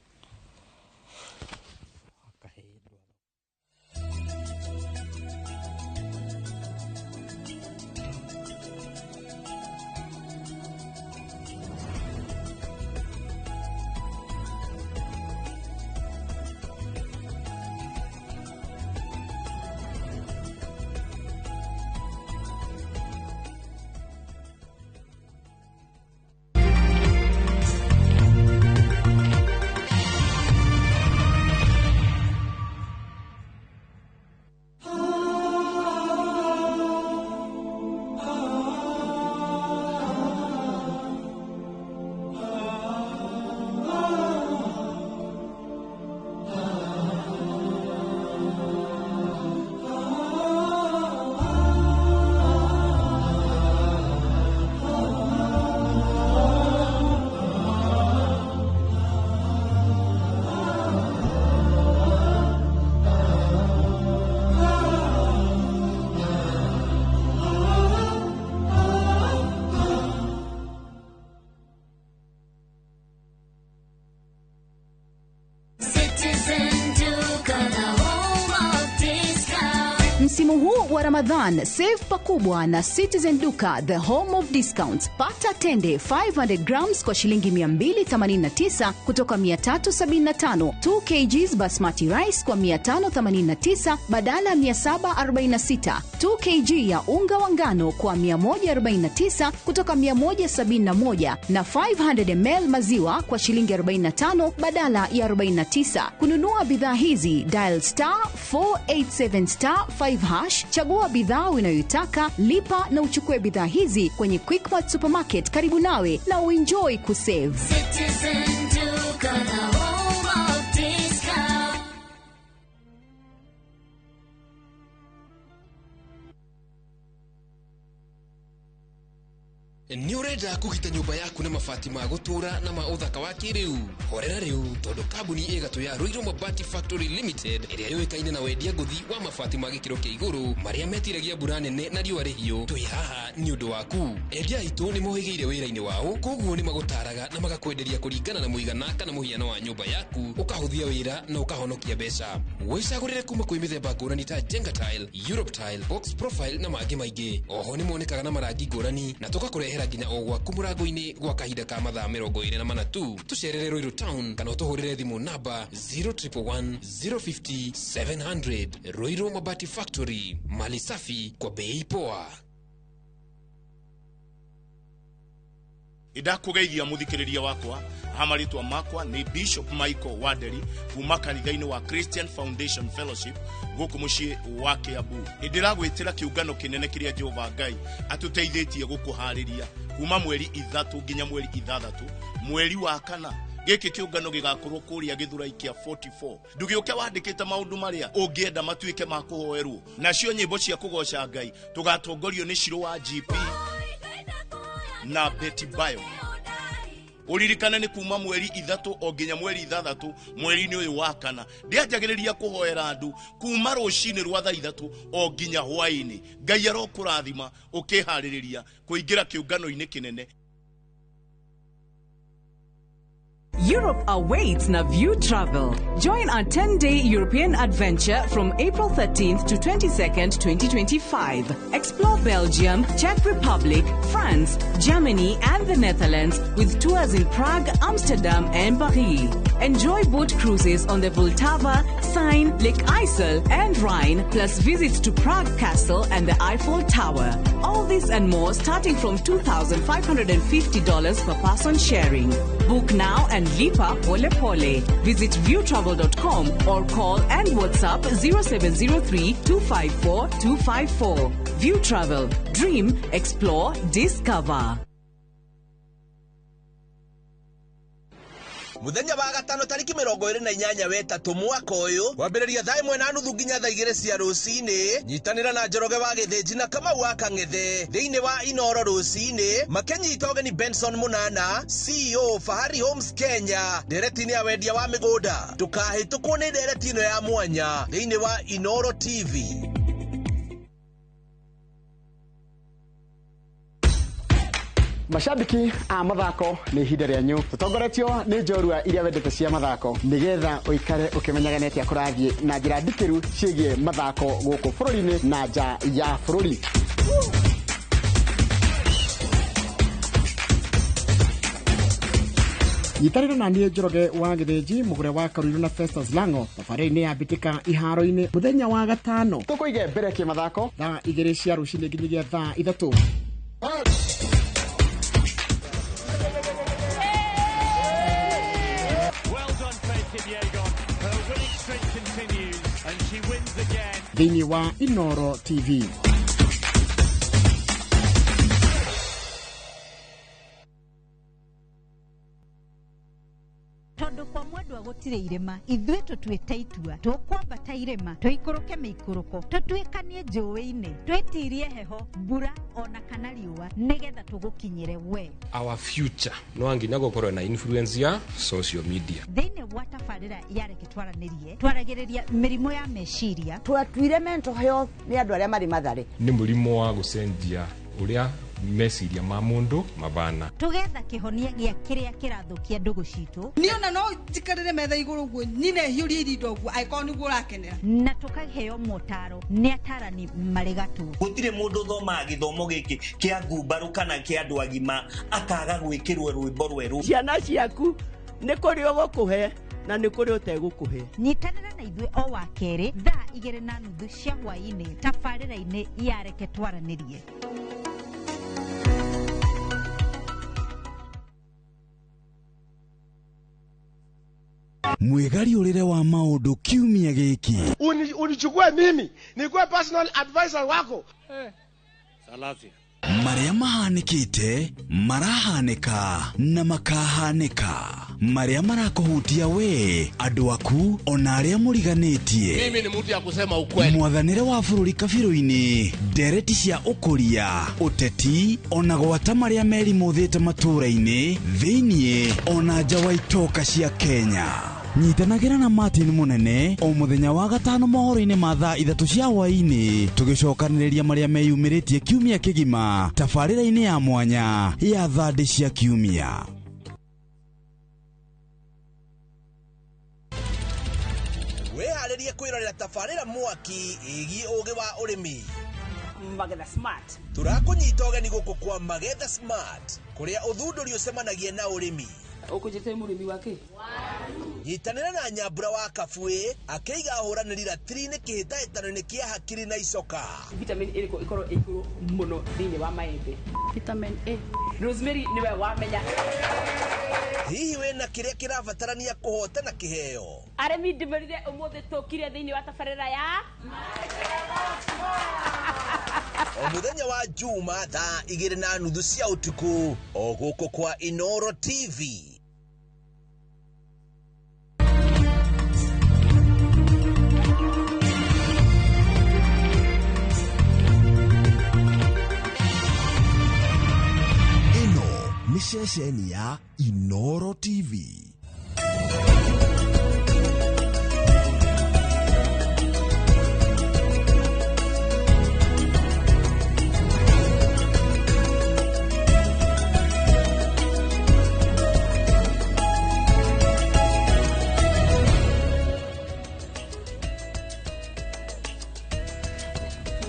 Citizen Duka, the home of discount. Msimu huu wa Ramadhan, save pakubwa na Citizen Duka, the home of discounts. Pata tende 500 grams kwa shilingi 289 kutoka 375, 2 kgs basmati rice kwa 589 badala ya 746, 2 kg ya unga wa ngano kwa 149 kutoka 171 na 500 ml maziwa kwa shilingi 45 badala ya 49. Kununua bidhaa hizi, dial star 487 star 5 hash, chagua bidhaa unayoitaka, lipa na uchukue bidhaa hizi kwenye Quickmart supermarket karibu nawe na uenjoy kusave. Citizen Duka, the home of discount. Nĩ ũrenda kũgita nyũmba yaku na mabati ma gũtũũra na ma ũthaka wa kĩrĩu? Horera rĩu, tondũ kambuni ĩgatũ ya Ruiru Mabati Factory Limited ĩrĩa yũĩkaine na wendia ngũthi wa mabati ma gĩkĩro kĩa igũrũ marĩa metiragia mbura nene na riũa rĩhiũ, twĩ haha nĩ ũndũ waku. Endia aitũ nĩ mohĩgĩire wĩra-inĩ wao, koguo nĩ magũtaraga na magakwenderia kũringana na mũigana kana mũhiano wa nyũmba yaku, ũkahũthia wĩra na ũkahonokia mbeca. Wĩcagũrĩre kuma kwĩ mĩthemba ngũrani ta Jenga Tile, Europe Tile, Box Profile na mangĩ maingĩ. Oho nĩ monekaga na marangi ngũrani na tũgakũrehera nginya o gwaku mũrango-inĩ gwa kahinda ka mathaa 24 tu. Tũcerere Ruiru Town kana ũtũhũrĩre thimũ namba 0111 050 700. Ruiru Mabati Factory, mali safi kwa bei poa. Ndakũgeithia mũthikĩrĩria wakwa hamarĩtwa makwa nĩ Bishop Michael Wanderi kuma kanitha-inĩ wa Christian Foundation Fellowship gũkũ mũciĩ wa Kiambu. Ndĩragwĩtĩra kĩũngano kĩnene kĩrĩa Jehova Ngai atũteithĩtie gũkũharĩria kuma mweri 3 nginya mweri 6 mweri wa 4. Gĩkĩ kĩũngano gĩgakorwo kũrĩa Gĩthurai kĩa 44. Ndũgĩũke wandĩkĩte maũndũ marĩa ũngĩenda matuĩke ma kũhoerwo, nacio nyĩmbo cia kũgoca Ngai tũgatongorio nĩ Shiro wa GP na Betty Bayo. Uririkane nĩ kuma mweri 3 o nginya mweri 6 mweri-inĩ ũyũ wa 4. Ndĩanjagĩrĩria kũhoera andũ kuma rũcinĩ rwa thaa 3 o nginya hwaĩ-inĩ. Ngai arokũrathima ũkĩharĩrĩria kũingĩra kĩũngano-inĩ kĩnene. Europe awaits na View Travel. Join our 10-day European adventure from April 13th to 22nd, 2025. Explore Belgium, Czech Republic, France, Germany, and the Netherlands with tours in Prague, Amsterdam, and Paris. Enjoy boat cruises on the Vltava, Seine, Lake Isel, and Rhine, plus visits to Prague Castle and the Eiffel Tower. All this and more starting from $2,550 per person sharing. Book now and lipa pole pole. Visit viewtravel.com or call and WhatsApp 0703 254 254. View Travel. Dream, explore, discover. Muthenya wa gatano tariki 28 wetatũ mwaka ũyũ kwambĩrĩria thaa 1:30 nginya thaa 2 cia rũcinĩ. Nyitanĩra na Njoroge wa Gĩthĩnji na Kamau wa Kang'ethe thĩinĩ wa Inoro rũcinĩ makĩnyita ũgeni Benson Munana, CEO Fahari Homes Kenya, ndereti-inĩ ya wendia wa mĩgũnda. Ndũkahĩtũkwo nĩ ndereti ĩno ya mwanya thĩinĩ wa Inoro TV. Mashabiki a mathako nĩ ihinda rĩanyu tũtongoretio nĩ njorua iria wendete cia mathako nĩgetha ũikare ũkĩmenyaga nĩ atĩa kũrathiĩ na njĩra ndikĩru ciĩgiĩ mathako gũkũ bũrũri-inĩ na nja ya bũrũri. Nyitanĩra na niĩ Njoroge wa Gĩthĩnji, mũgũre wa Karuiru na Festus Lango thabarĩ-inĩ ya mbĩtĩka iharo-inĩ mũthenya wa gatano tũkũige mbere kĩmathako thaa 2 cia rũcinĩ nginyagia thaa 3. Thĩinĩ wa Inoro TV. Tondu kwa mwendwa gũtirĩ irĩma, ithuĩ tũtuĩte itua, tũkwambata irĩma, tũikũrũke mĩikũrũko, tũtuĩkanie njũĩ-inĩ, twĩtirie heho, mbura ona kana riũa, nĩgetha tũgũkinyĩre we. Our future no nginya gũkorwo na influence ya social media. Thĩinĩ wa tabarĩra ya Reke Twaranĩrie, twaragĩrĩria mĩrimũ ya meciria. Twatuire mental health nĩ andũ arĩa marĩ Mathare. Nĩ mũrimũ wa gũcenjia ũrĩa meciria ma mũndũ mabana. Tũgetha kĩhonia gĩa kĩrĩa kĩrathũkia ndũgũ citũ. Niĩ ona no njikarĩre metha igũrũ ũguo nyine hiũrie irinda ũguo angĩkorwo nĩguo ũrakenera. Na tũkaheo motaro nĩ atarani marĩ gatũ. Gũtirĩ mũndũ ũthomaga gĩthomo gĩkĩ kĩa ngumbarũ kana kĩa andũ agima akaga gwĩkĩrwo rwĩmbo rwerũ. Ciana ciaku nĩ kũrĩ ũgũkũhe na nĩ kũrĩ ũtegũkũhe. Nyitanĩra na ithuĩ o wa kerĩ thaa 2:30 cia hwaĩ-inĩ tabarĩra-inĩ ya Reke Twaranĩrie. Mwĩgariũrĩre wa maũndũ kiumia gĩkĩ. Unichukue mimi nikuwe personal advisor wako. Salasia. Marĩa mahanĩkĩte, marahanĩka na makahanĩka. Marĩa marakũhutia we, andũ aku, ona arĩa mũriganĩtie. Mimi ni mtu ya kusema ukweli. Mwathanĩre wa bũrũri kabirũ-inĩ, ndereti cia ũkũria, ũteti, ona gwata marĩa merimũthĩte matũũra-inĩ, thĩiniĩ, ona nja wa itoka cia Kenya. Nyitanagĩra na Martin Mũnene o mũthenya wa gatano mohoro-inĩ ma thaa 3 cia hwaĩ-inĩ, tũgĩcokanĩrĩria marĩa meyumĩrĩtie kiumia kĩgima tabarĩra-inĩ ya mwanya ya thandĩ cia kiumia. Wĩharĩrie kwĩrorera tabarĩra mwaki ĩgiĩ ũgĩ wa ũrĩmi. Magetha Smart. Tũrakũnyita ũgeni gũkũ kwa Magetha Smart, kũrĩa ũthundũri ũcemanagia na ũrĩmi. Ũkũnjĩte mũrĩmi wa kĩ? Nyitanĩra na Nyambura wa Kabuĩ akĩiga ahũranĩri ratiri-inĩ kĩhĩtahĩtano-inĩ kĩa hakiri na icoka. Vitamin ĩrĩkũ ĩkorwo ĩ igũrũ mũno thĩinĩ wa maembe? Vitamin A. Rosemary nĩwe wamenya. Hihi wĩna kĩrĩa kĩrabatarania kũhotana kĩheo? Arĩmi ndĩmerire ũmũthĩ tũkire thĩinĩ wa tabarĩra ya O mũthenya wa Juma thaa 2:30 cia ũtukũ o gũkũ kwa Inoro TV. Ĩno nĩ ceceni ya Inoro TV.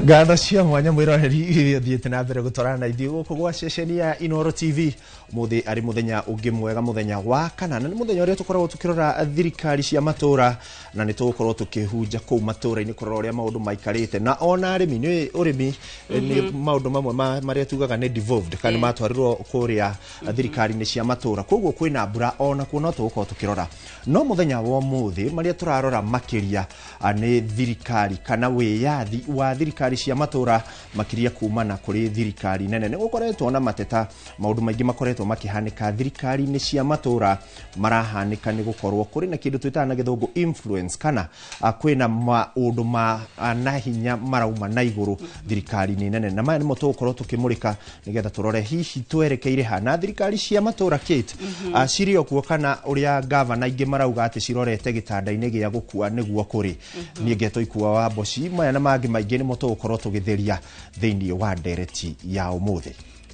Ngatho cia mwanya mwiroreri iria thiĩte na mbere gũtwarana na ithuĩ gũkũ gwa ceceni ya Inoro TV. Ũmũthĩ arĩ mũthenya ũngĩ mwega, mũthenya wa kana, na nĩ mũthenya ũrĩa tũkoragwo tũkĩrora thirikari cia matũra, na nĩ tũgũkorwo tũkĩhunja kũu matũra-inĩ kũrora ũrĩa maũndũ maikarĩte, na ona arĩmi nĩ ũrĩmi nĩ maũndũ mamwe marĩa tugaga nĩ devolved kana matwarirwo kũrĩa thirikari-inĩ cia matũra, koguo kwĩna mbura ona kuo no tũgũkorwo tũkĩrora. No mũthenya wa ũmũthĩ marĩa tũrarora makĩria nĩ thirikari kana wĩyathi wa thirikari cia matũra makĩria kumana kũrĩ thirikari nene. Nĩ gũkoretwo na mateta, maũndũ maingĩ makoretwo makĩhanĩka thirikari-inĩ cia matũra, marahanĩka nĩ gũkorwo kũrĩ na kĩndũ twĩtaga na gĩthũngũ influence, kana kwĩna maũndũ ma na hinya marauma na igũrũ thirikari-inĩ nene, na maya nĩmo tũgũkorwo tũkĩmũrĩka nĩgetha tũrore hihi twerekeire ha na thirikari cia matũra Kate, cirĩ o kuo kana ũrĩa gavana aingĩ marauga atĩ cirorete gĩtanda-inĩ gĩa gũkua nĩguo kũrĩ. Niĩ ngetwo Ikua wa Mboci, maya na mangĩ maingĩ nĩmo tũgũkorwo tũgĩtheria thĩinĩ wa ndereti ya ũmũthĩ.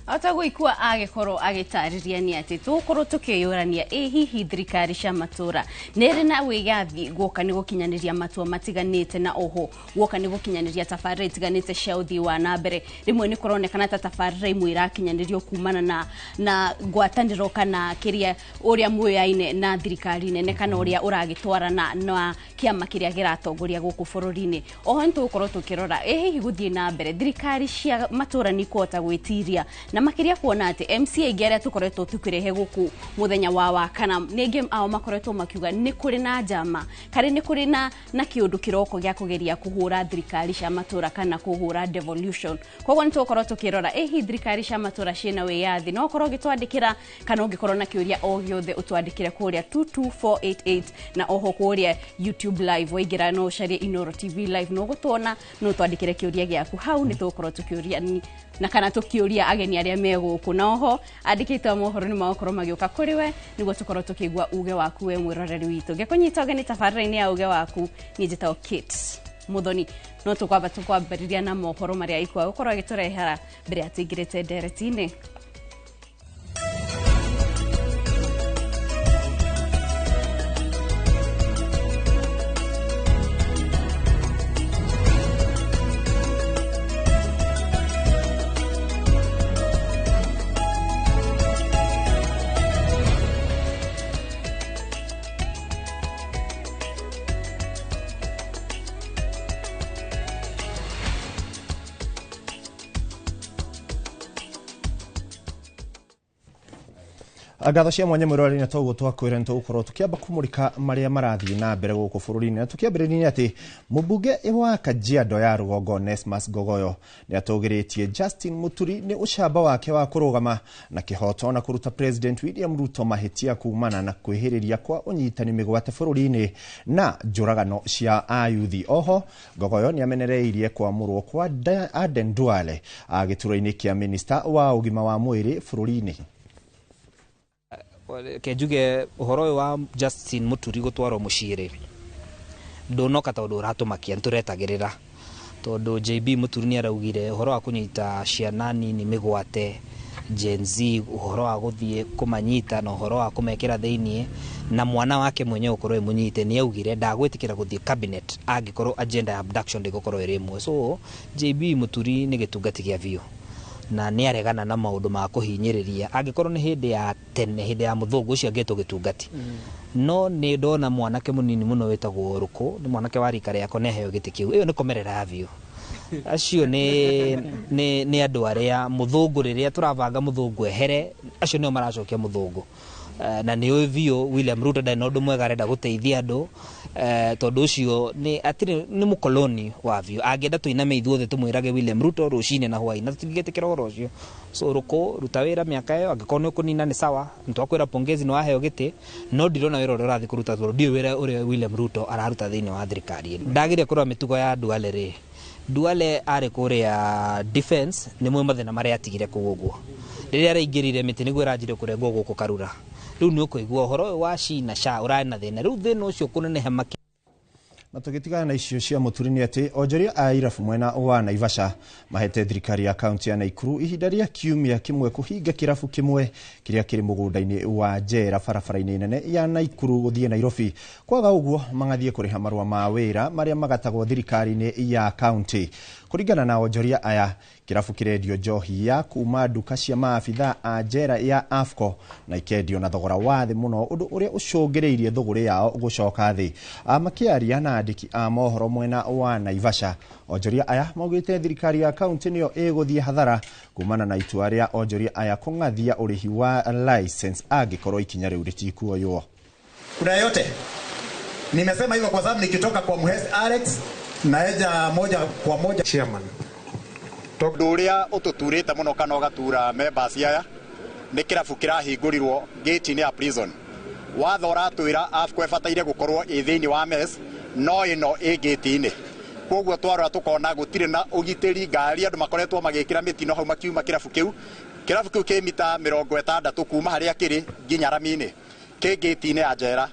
Otaguo Ikua agĩkorwo agĩtarĩria nĩ atĩ tũgũkorwo tũkĩyũrania ĩ hihi thirikari cia matũra nĩ ĩrĩ na wĩyathi guoka nĩ gũkinyanĩria matua matiganĩte, na oho guoka nĩ gũkinyanĩria tabarĩra itiganĩte cia ũthii wa na mbere. Rĩmwe nĩ kũronekana ta tabarĩra imwe irakinyanĩrio kumana na ngwatanĩro kana kĩrĩa ũrĩa muoyaine na thirikari nene kana ũrĩa ũragĩtwarana na kĩama kĩrĩa kĩratongoria gũkũ bũrũri-inĩ. Oho nĩ tũgũkorwo tũkĩrora ĩ hihi gũthiĩ na mbere thirikari cia matũra nĩ ikũhota gwĩtiria, na makĩria kuona atĩ MCA aingĩ arĩa tũkoretwo tũkĩrehe gũkũ mũthenya wa wakana nĩ aingĩ ao makoretwo makiuga nĩ kũrĩ na njama karĩ nĩ kũrĩ na kĩũndũ kĩroko gĩa kũgeria kũhũra thirikari cia matũra kana kũhũra devolution. Koguo nĩ tũgũkorwo tũkĩrora ĩ hihi thirikari cia matũra ciĩna wĩyathi. No ũkorwo ũgĩtwandĩkĩra kana ũngĩkorwo na kĩũria o gĩothe ũtwandĩkĩre kũrĩa 22488 na oho kũrĩa YouTube live waingĩra no ũcarie Inoro TV live no ũgũtuona, no ũtwandĩkĩre kĩũria gĩaku hau, nĩ tũgũkorwo tũkĩũria na kana tũkĩũria ageni arĩa me gũkũ. Na oho andĩkĩte a mohoro nĩ magũkorwo magĩũka kũrĩ we nĩguo tũkorwo tũkĩigua uge waku we mwĩroreri witũ. Ngĩkũnyita ũgeni tabarĩra-inĩ ya uge waku, niĩ njĩtagwo Kate Muthoni. No tũkwamba tũkwambĩrĩria na mohoro marĩa Ikua gũkorwo agĩtũrehera mbere ya tũingĩrĩte ndereti-inĩ. Ngatho cia mwanya mwĩroreri, na toguo twakwĩra nĩ tũgũkorwo tũkĩamba kũmũrĩka marĩa marathiĩ na mbere gũkũ bũrũri-inĩ, na tũkĩambĩrĩria nĩ atĩ mũmbunge wa Kajiado ya rũgongo Onesmus Ngogoyo nĩ atũgĩrĩtie Justin Muturi nĩ ũcamba wake wa kũrũgama na kĩhoto na kũruta President William Ruto mahĩtia kumana na kwĩhĩrĩria kwa ũnyitani mĩgwate bũrũri-inĩ na njũragano cia ayuthi. Oho Ngogoyo nĩ amenereirie kwamũrwo kwa Aden Duale gĩturwa-inĩ kĩa minista wa ũgima wa mwĩrĩ bũrũri-inĩ. Ke njuge ũhoro ũyũ wa Justin Muturi gũtwarwo mũciĩ rĩ, ndũnoka tondũ ũratũmakia, nĩtũretagĩrĩra tondũ JB Muturi nĩ araugire ũhoro wa kũnyita ciana nini mĩgwate Gen Z, ũhoro wa gũthiĩ kũmanyita na ũhoro wa kũmekĩra thĩiniĩ na mwana wake mwenyewe gũkorwo ĩmũnyite, nĩ augire ndagwĩtĩkĩra gũthiĩ cabinet angĩkorwo agenda ya abduction ndĩgũkorwo ĩrĩ ĩmwe. So JB Muturi nĩ gĩtungati gĩa biũ na nĩ aregana na maũndũ ma kũhinyĩrĩria. Angĩkorwo nĩ hĩndĩ ya tene, hĩndĩ ya mũthũngũ ũcio angĩtwo gĩtungati, no nĩ ndona mwanake mũnini mũno wĩtagwo Rũkũ, nĩ mwanake wa rika rĩakwa, nĩ aheo gĩtĩ kĩu. Ĩyo nĩ komerera ya biũ. Acio nĩ andũ arĩa mũthũngũ, rĩrĩa tũrabanga mũthũngũ ehere, acio nĩo maracokia mũthũngũ. Na nĩ ũĩ biũ William Ruto ndarĩ na ũndũ mwega arenda gũteithia andũ, tondũ ũcio nĩ atirĩ, nĩ mũkoloni wa biũ. Angĩenda tũiname ithuothe tũmwĩrage William Ruto rũcinĩ na hwaĩ, na tũtingĩtĩkĩra ũhoro ũcio. So Rũkũ, ruta wĩra mĩaka ĩyo, angĩkorwo nĩ ũkũnina nĩ sawa, nĩtwakwĩra pongezi nĩ waheo gĩtĩ, no ndirona wĩra ũrĩa ũrathiĩ kũruta tondũ ndiũĩ wĩra ũrĩa William Ruto araruta thĩinĩ wa thirikari ĩno. Ndagĩrĩire kũrora mĩtugo ya Duale rĩ, Duale arĩ kũrĩa defense, nĩ mwĩ mathĩna marĩa atigire kũu ũguo. Rĩrĩa araingĩrire mĩtĩ nĩguo ĩranjire kũrengwo gũkũ Karura. Rĩu nĩ ũkũigua ũhoro ũyũ wa SHI na SHA ũrarĩ na thĩna. Rĩu thĩna ũcio kũneneha makĩria. Na tũgĩtigana na icio cia Mũturi nĩ atĩ onjoria a irabu mwena wa Naivasha mahete thirikari ya kaunti ya Naikuru ihinda rĩa kiumia kĩmwe kũhinga kĩrabu kĩmwe kĩrĩa kĩrĩ mũgũnda-inĩ wa njera barabara-inĩ nene ya Naikuru gũthiĩ Nairobi. Kwaga ũguo magathiĩ kũrĩha marũa ma wĩra marĩa magatagwo thirikari-inĩ ya kaunti. Kũringana na onjoria aya, kĩrabu kĩrendio njohi ya kuma nduka cia maabithaa a njera ya AFCO na ikendio na thogora wa thĩ mũno, ũndũ ũrĩa ũcũngĩrĩirie thũgũrĩ yao gũcoka thĩ. Makĩaria na andĩki a mohoro mwena wa Naivasha, onjoria aya maugĩte thirikari ya kaunti nĩyo ĩgũthiĩ hathara kumana na itua rĩa onjoria aya kũng'athia ũrĩhi wa license angĩkorwo ikinya rĩu rĩtikuoywo. Kuna yote nimesema hivyo kwa sababu nikitoka kwa Mhesi Alex naeja moja kwa moja chairman tondu uria ututurite muno kana ugatura members aya ni kirabu kirahingũrirwo gate-inĩ ya prison. Watho ũratwĩra AFCO ĩbataire gũkorwo ĩ thĩinĩ wa mess, no ĩno ĩ gate-inĩ. Koguo twarora tukona gũtirĩ na ũgitĩri, ngari andũ makoretwo magĩkĩra mĩtino hau makiuma kĩrabu kĩu. Kĩrabu kĩu kĩ mita 60 kuma harĩa kĩrĩ nginya rami-inĩ, kĩ gate-inĩ ya njera.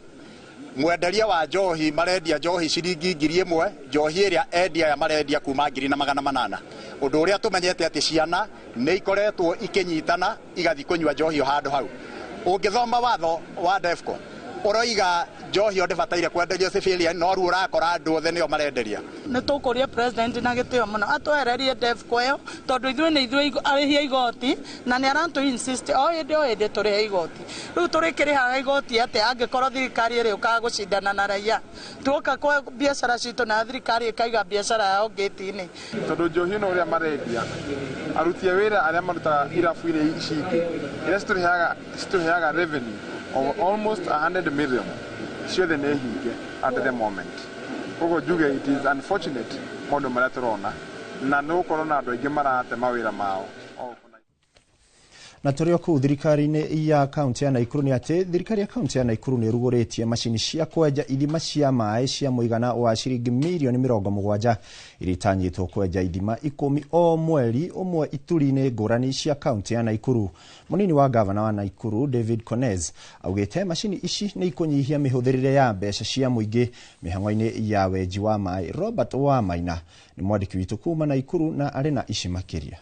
Mwenderia wa njohi marendia njohi ciringi 1000, njohi ĩrĩa endia aya marendia kuma 1800. Ũndũ ũrĩa tũmenyete atĩ ciana nĩ ikoretwo ikĩnyitana igathiĩ kũnyua njohi o handũ hau. Ũngĩthoma watho wa DEFCO ũroiga njohi o ndĩbataire kwenderio civilian, no rĩu ũrakora andũ othe nĩo marenderia. Nĩ tũkũria president na gĩtĩo mũno atwehererie DEFCO ĩyo tondũ ithuĩ nĩ ithuĩ arĩhi a igoti na nĩ aratũ insist o hĩndĩ tũrĩhe igoti. Rĩu tũrĩkĩrĩhaga igoti atĩa angĩkorwo thirikari ĩrĩũkaga gũcindana na raia? Tuoka kwa biacara citũ na thirikari ĩkaiga biacara yao ngĩti-inĩ. Tondũ njohi ĩno ũrĩa marendia, aruti a wĩra arĩa marutaga irabu iria ici ingĩ iria citũheaga revenue of almost 100 million ciothe nĩ hinge at the moment. Koguo njuge it is unfortunate maũndũ marĩa tũrona na nĩ gũkorwo na andũ aingĩ marate mawĩra mao. Na tũrĩ o kũu thirikari-inĩ ya kaunti ya Naikuru nĩ atĩ thirikari ya kaunti ya Naikuru nĩ ĩrugũrĩtie macini cia kwenja ithima cia maĩ cia mũigana wa ciringi mirioni 70 iria itanyĩtwo kwenja ithima 10 o mweri ũmwe ituri-inĩ ngũrani cia kaunti ya Naikuru. Mũnini wa gavana wa Naikuru David Konez augĩte macini ici nĩ ikũnyihia mĩhũthĩrĩre ya mbeca cia mũingĩ mĩhang'o-inĩ ya wenji wa maĩ. Robert Wamaina nĩ mwandĩki witũ kuma Naikuru na arĩ na ici makĩria.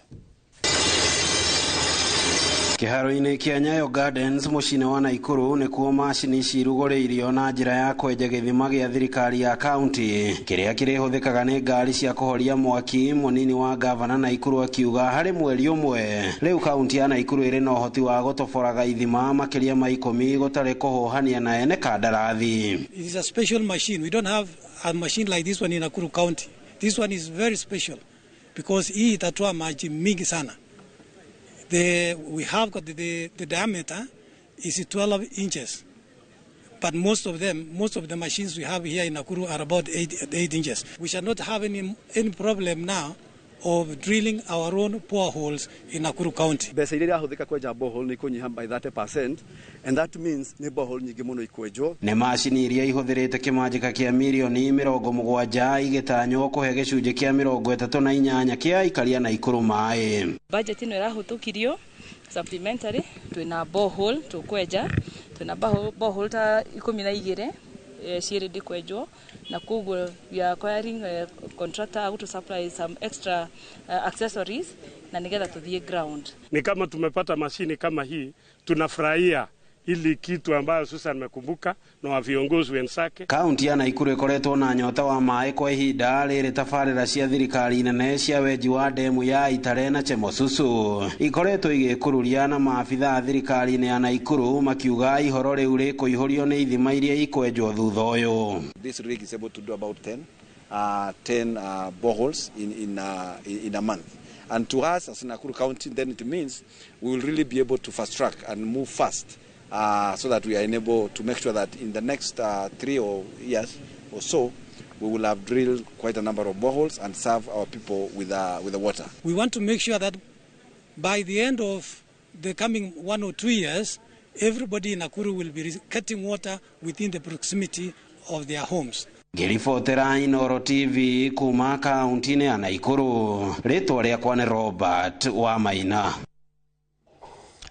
Kĩharo-inĩ kĩa Nyayo Gardens mũciĩ-inĩ wa Naikuru nĩkuo macini ici irugũrĩirio na njĩra ya kwenja gĩthima gĩa thirikari ya kaunti kĩrĩa kĩrĩhũthĩkaga nĩ ngari cia kũhoria mwaki. Mũnini wa gavana Naikuru akiuga harĩ mweri ũmwe rĩu kaunti ya Naikuru ĩrĩ na ũhoti wa gũtoboraga ithima makĩria ma 10 gũtarĩ kũhũhania na ene kandarathi. It is a special machine. We don't have a machine like this one in Nakuru County. This one is very special because hii itatoa maji mingi sana. We have got the diameter is 12 inches. But most of the machines we have here in Nakuru are about 8 inches. We shall not have any problem now of drilling our own boreholes in Nakuru County. Mbeca iria irahũthĩka kwenja borehole nĩ ikũnyiha by 30%, and that means nĩ borehole nyingĩ mũno ikwenjwo. Nĩ macini iria ihũthĩrĩte kĩmanjĩka kĩa mirioni 70 igĩtanywo kũhe gĩcunjĩ kĩa 38 kĩa aikari a Naikuru maĩ. Budget ĩno ĩrahũtũkirio supplementary, twĩna borehole tũkwenja, twĩna borehole ta 12 ciĩrĩ kwenjwo, na koguo we are acquiring a contractor to supply some extra accessories na nigetha tuthie ground. Ni kama tumepata mashini kama hii tunafurahia ili kitu ambayo Susan amekumbuka na viongozi wenzake. Kaunti ya Naikuru ikoretwo na nyota wa maĩ kwa ihinda rĩrĩ tabarĩra cia thirikari nene cia wenji wa demu ya Itare na Chemosusu ikoretwo igĩkururia na maabitha a thirikari-inĩ ya Naikuru makiuga ihoro rĩu rĩkũihũrio nĩ ithima iria ikwenjwo thutha ũyũ. This rig is able to do about 10 boreholes in a month. And to us as Nakuru County, then it means we will really be able to fast track and move fast. So that we are able to make sure that in the next 3 years or so, we will have drilled quite a number of boreholes and serve our people with the water. We want to make sure that by the end of the coming 1 or 2 years, everybody in Nakuru will be getting water within the proximity of their homes. Ngĩribotera Inooro TV kuma kaunti-inĩ ya Naikuru, rĩtwa rĩakwa nĩ Robert Wamaina.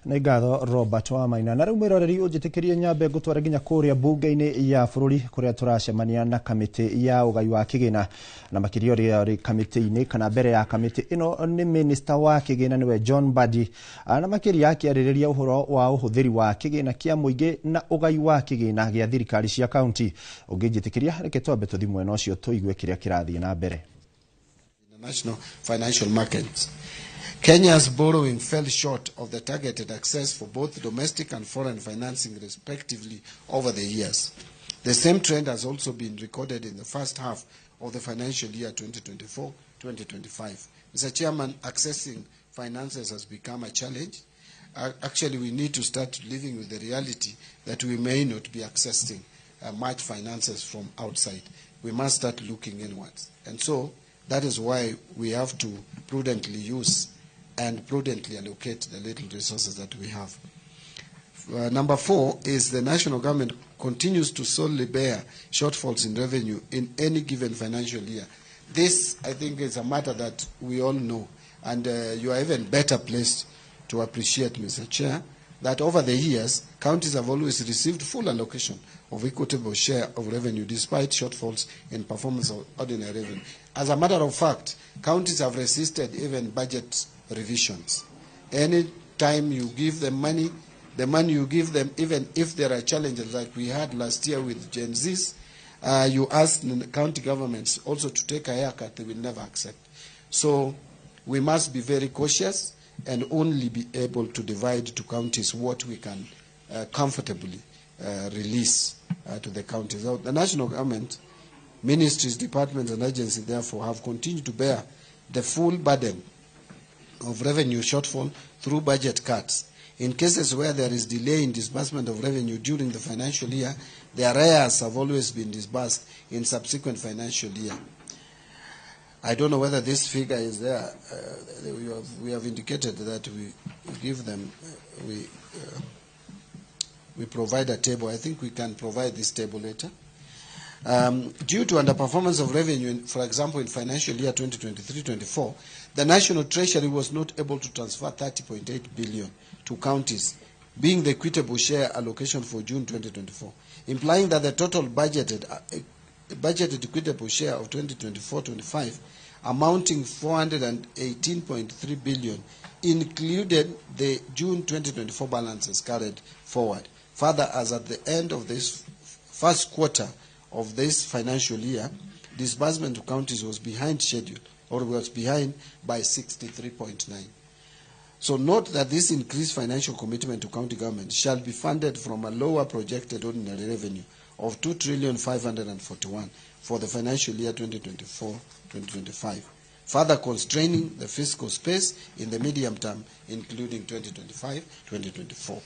Nĩ ngatho Robert Wamaina. Na rĩu mwĩroreri ũnjĩtĩkĩrie nyambe ngũtware nginya kũrĩa mbunge-inĩ ya bũrũri kũrĩa tũracemania na kamĩtĩ ya ũgai wa kĩgĩna, na makĩria ũrĩa ũrĩ kamĩtĩ-inĩ kana mbere ya kamĩtĩ ĩno nĩ minister wa kĩgĩna nĩwe John Mbadi, na makĩria akĩarĩrĩria ũhoro wa ũhũthĩri wa kĩgĩna kĩa mũingĩ na ũgai wa kĩgĩna gĩa thirikari cia kaunti. Ũngĩnjĩtĩkĩria reke twambe tũthiĩ mwena ũcio tũigue kĩrĩa kĩrathiĩ na mbere. International financial markets. Kenya's borrowing fell short of the targeted access for both domestic and foreign financing respectively over the years. The same trend has also been recorded in the first half of the financial year 2024-2025. Mr. Chairman, accessing finances has become a challenge. Actually, we need to start living with the reality that we may not be accessing much finances from outside. We must start looking inwards. And so that is why we have to prudently use and prudently allocate the little resources that we have. Number 4 is the national government continues to solely bear shortfalls in revenue in any given financial year. This, I think, is a matter that we all know, and you are even better placed to appreciate, Mr. Chair, that over the years, counties have always received full allocation of equitable share of revenue despite shortfalls in performance of ordinary revenue. As a matter of fact, counties have resisted even budget revisions. Any time you give them money, the money you give them, even if there are challenges like we had last year with Gen Zs, you ask the county governments also to take a haircut, they will never accept. So we must be very cautious and only be able to divide to counties what we can comfortably release to the counties. Now, the national government, ministries, departments and agencies therefore have continued to bear the full burden of revenue shortfall through budget cuts. In cases where there is delay in disbursement of revenue during the financial year, the arrears have always been disbursed in subsequent financial year. I don't know whether this figure is there. We have indicated that we give them, we provide a table. I think we can provide this table later. Due to underperformance of revenue, for example, in financial year 2023-24, the National Treasury was not able to transfer 30.8 billion to counties, being the equitable share allocation for June 2024, implying that the total budgeted equitable share of 2024-25 amounting 418.3 billion included the June 2024 balances carried forward. Further, as at the end of this first quarter of this financial year, disbursement to counties was behind schedule, or was behind by 63.9. So note that this increased financial commitment to county government shall be funded from a lower projected ordinary revenue of 2,541,000,000 for the financial year 2024-2025, further constraining the fiscal space in the medium term, including 2025-2024.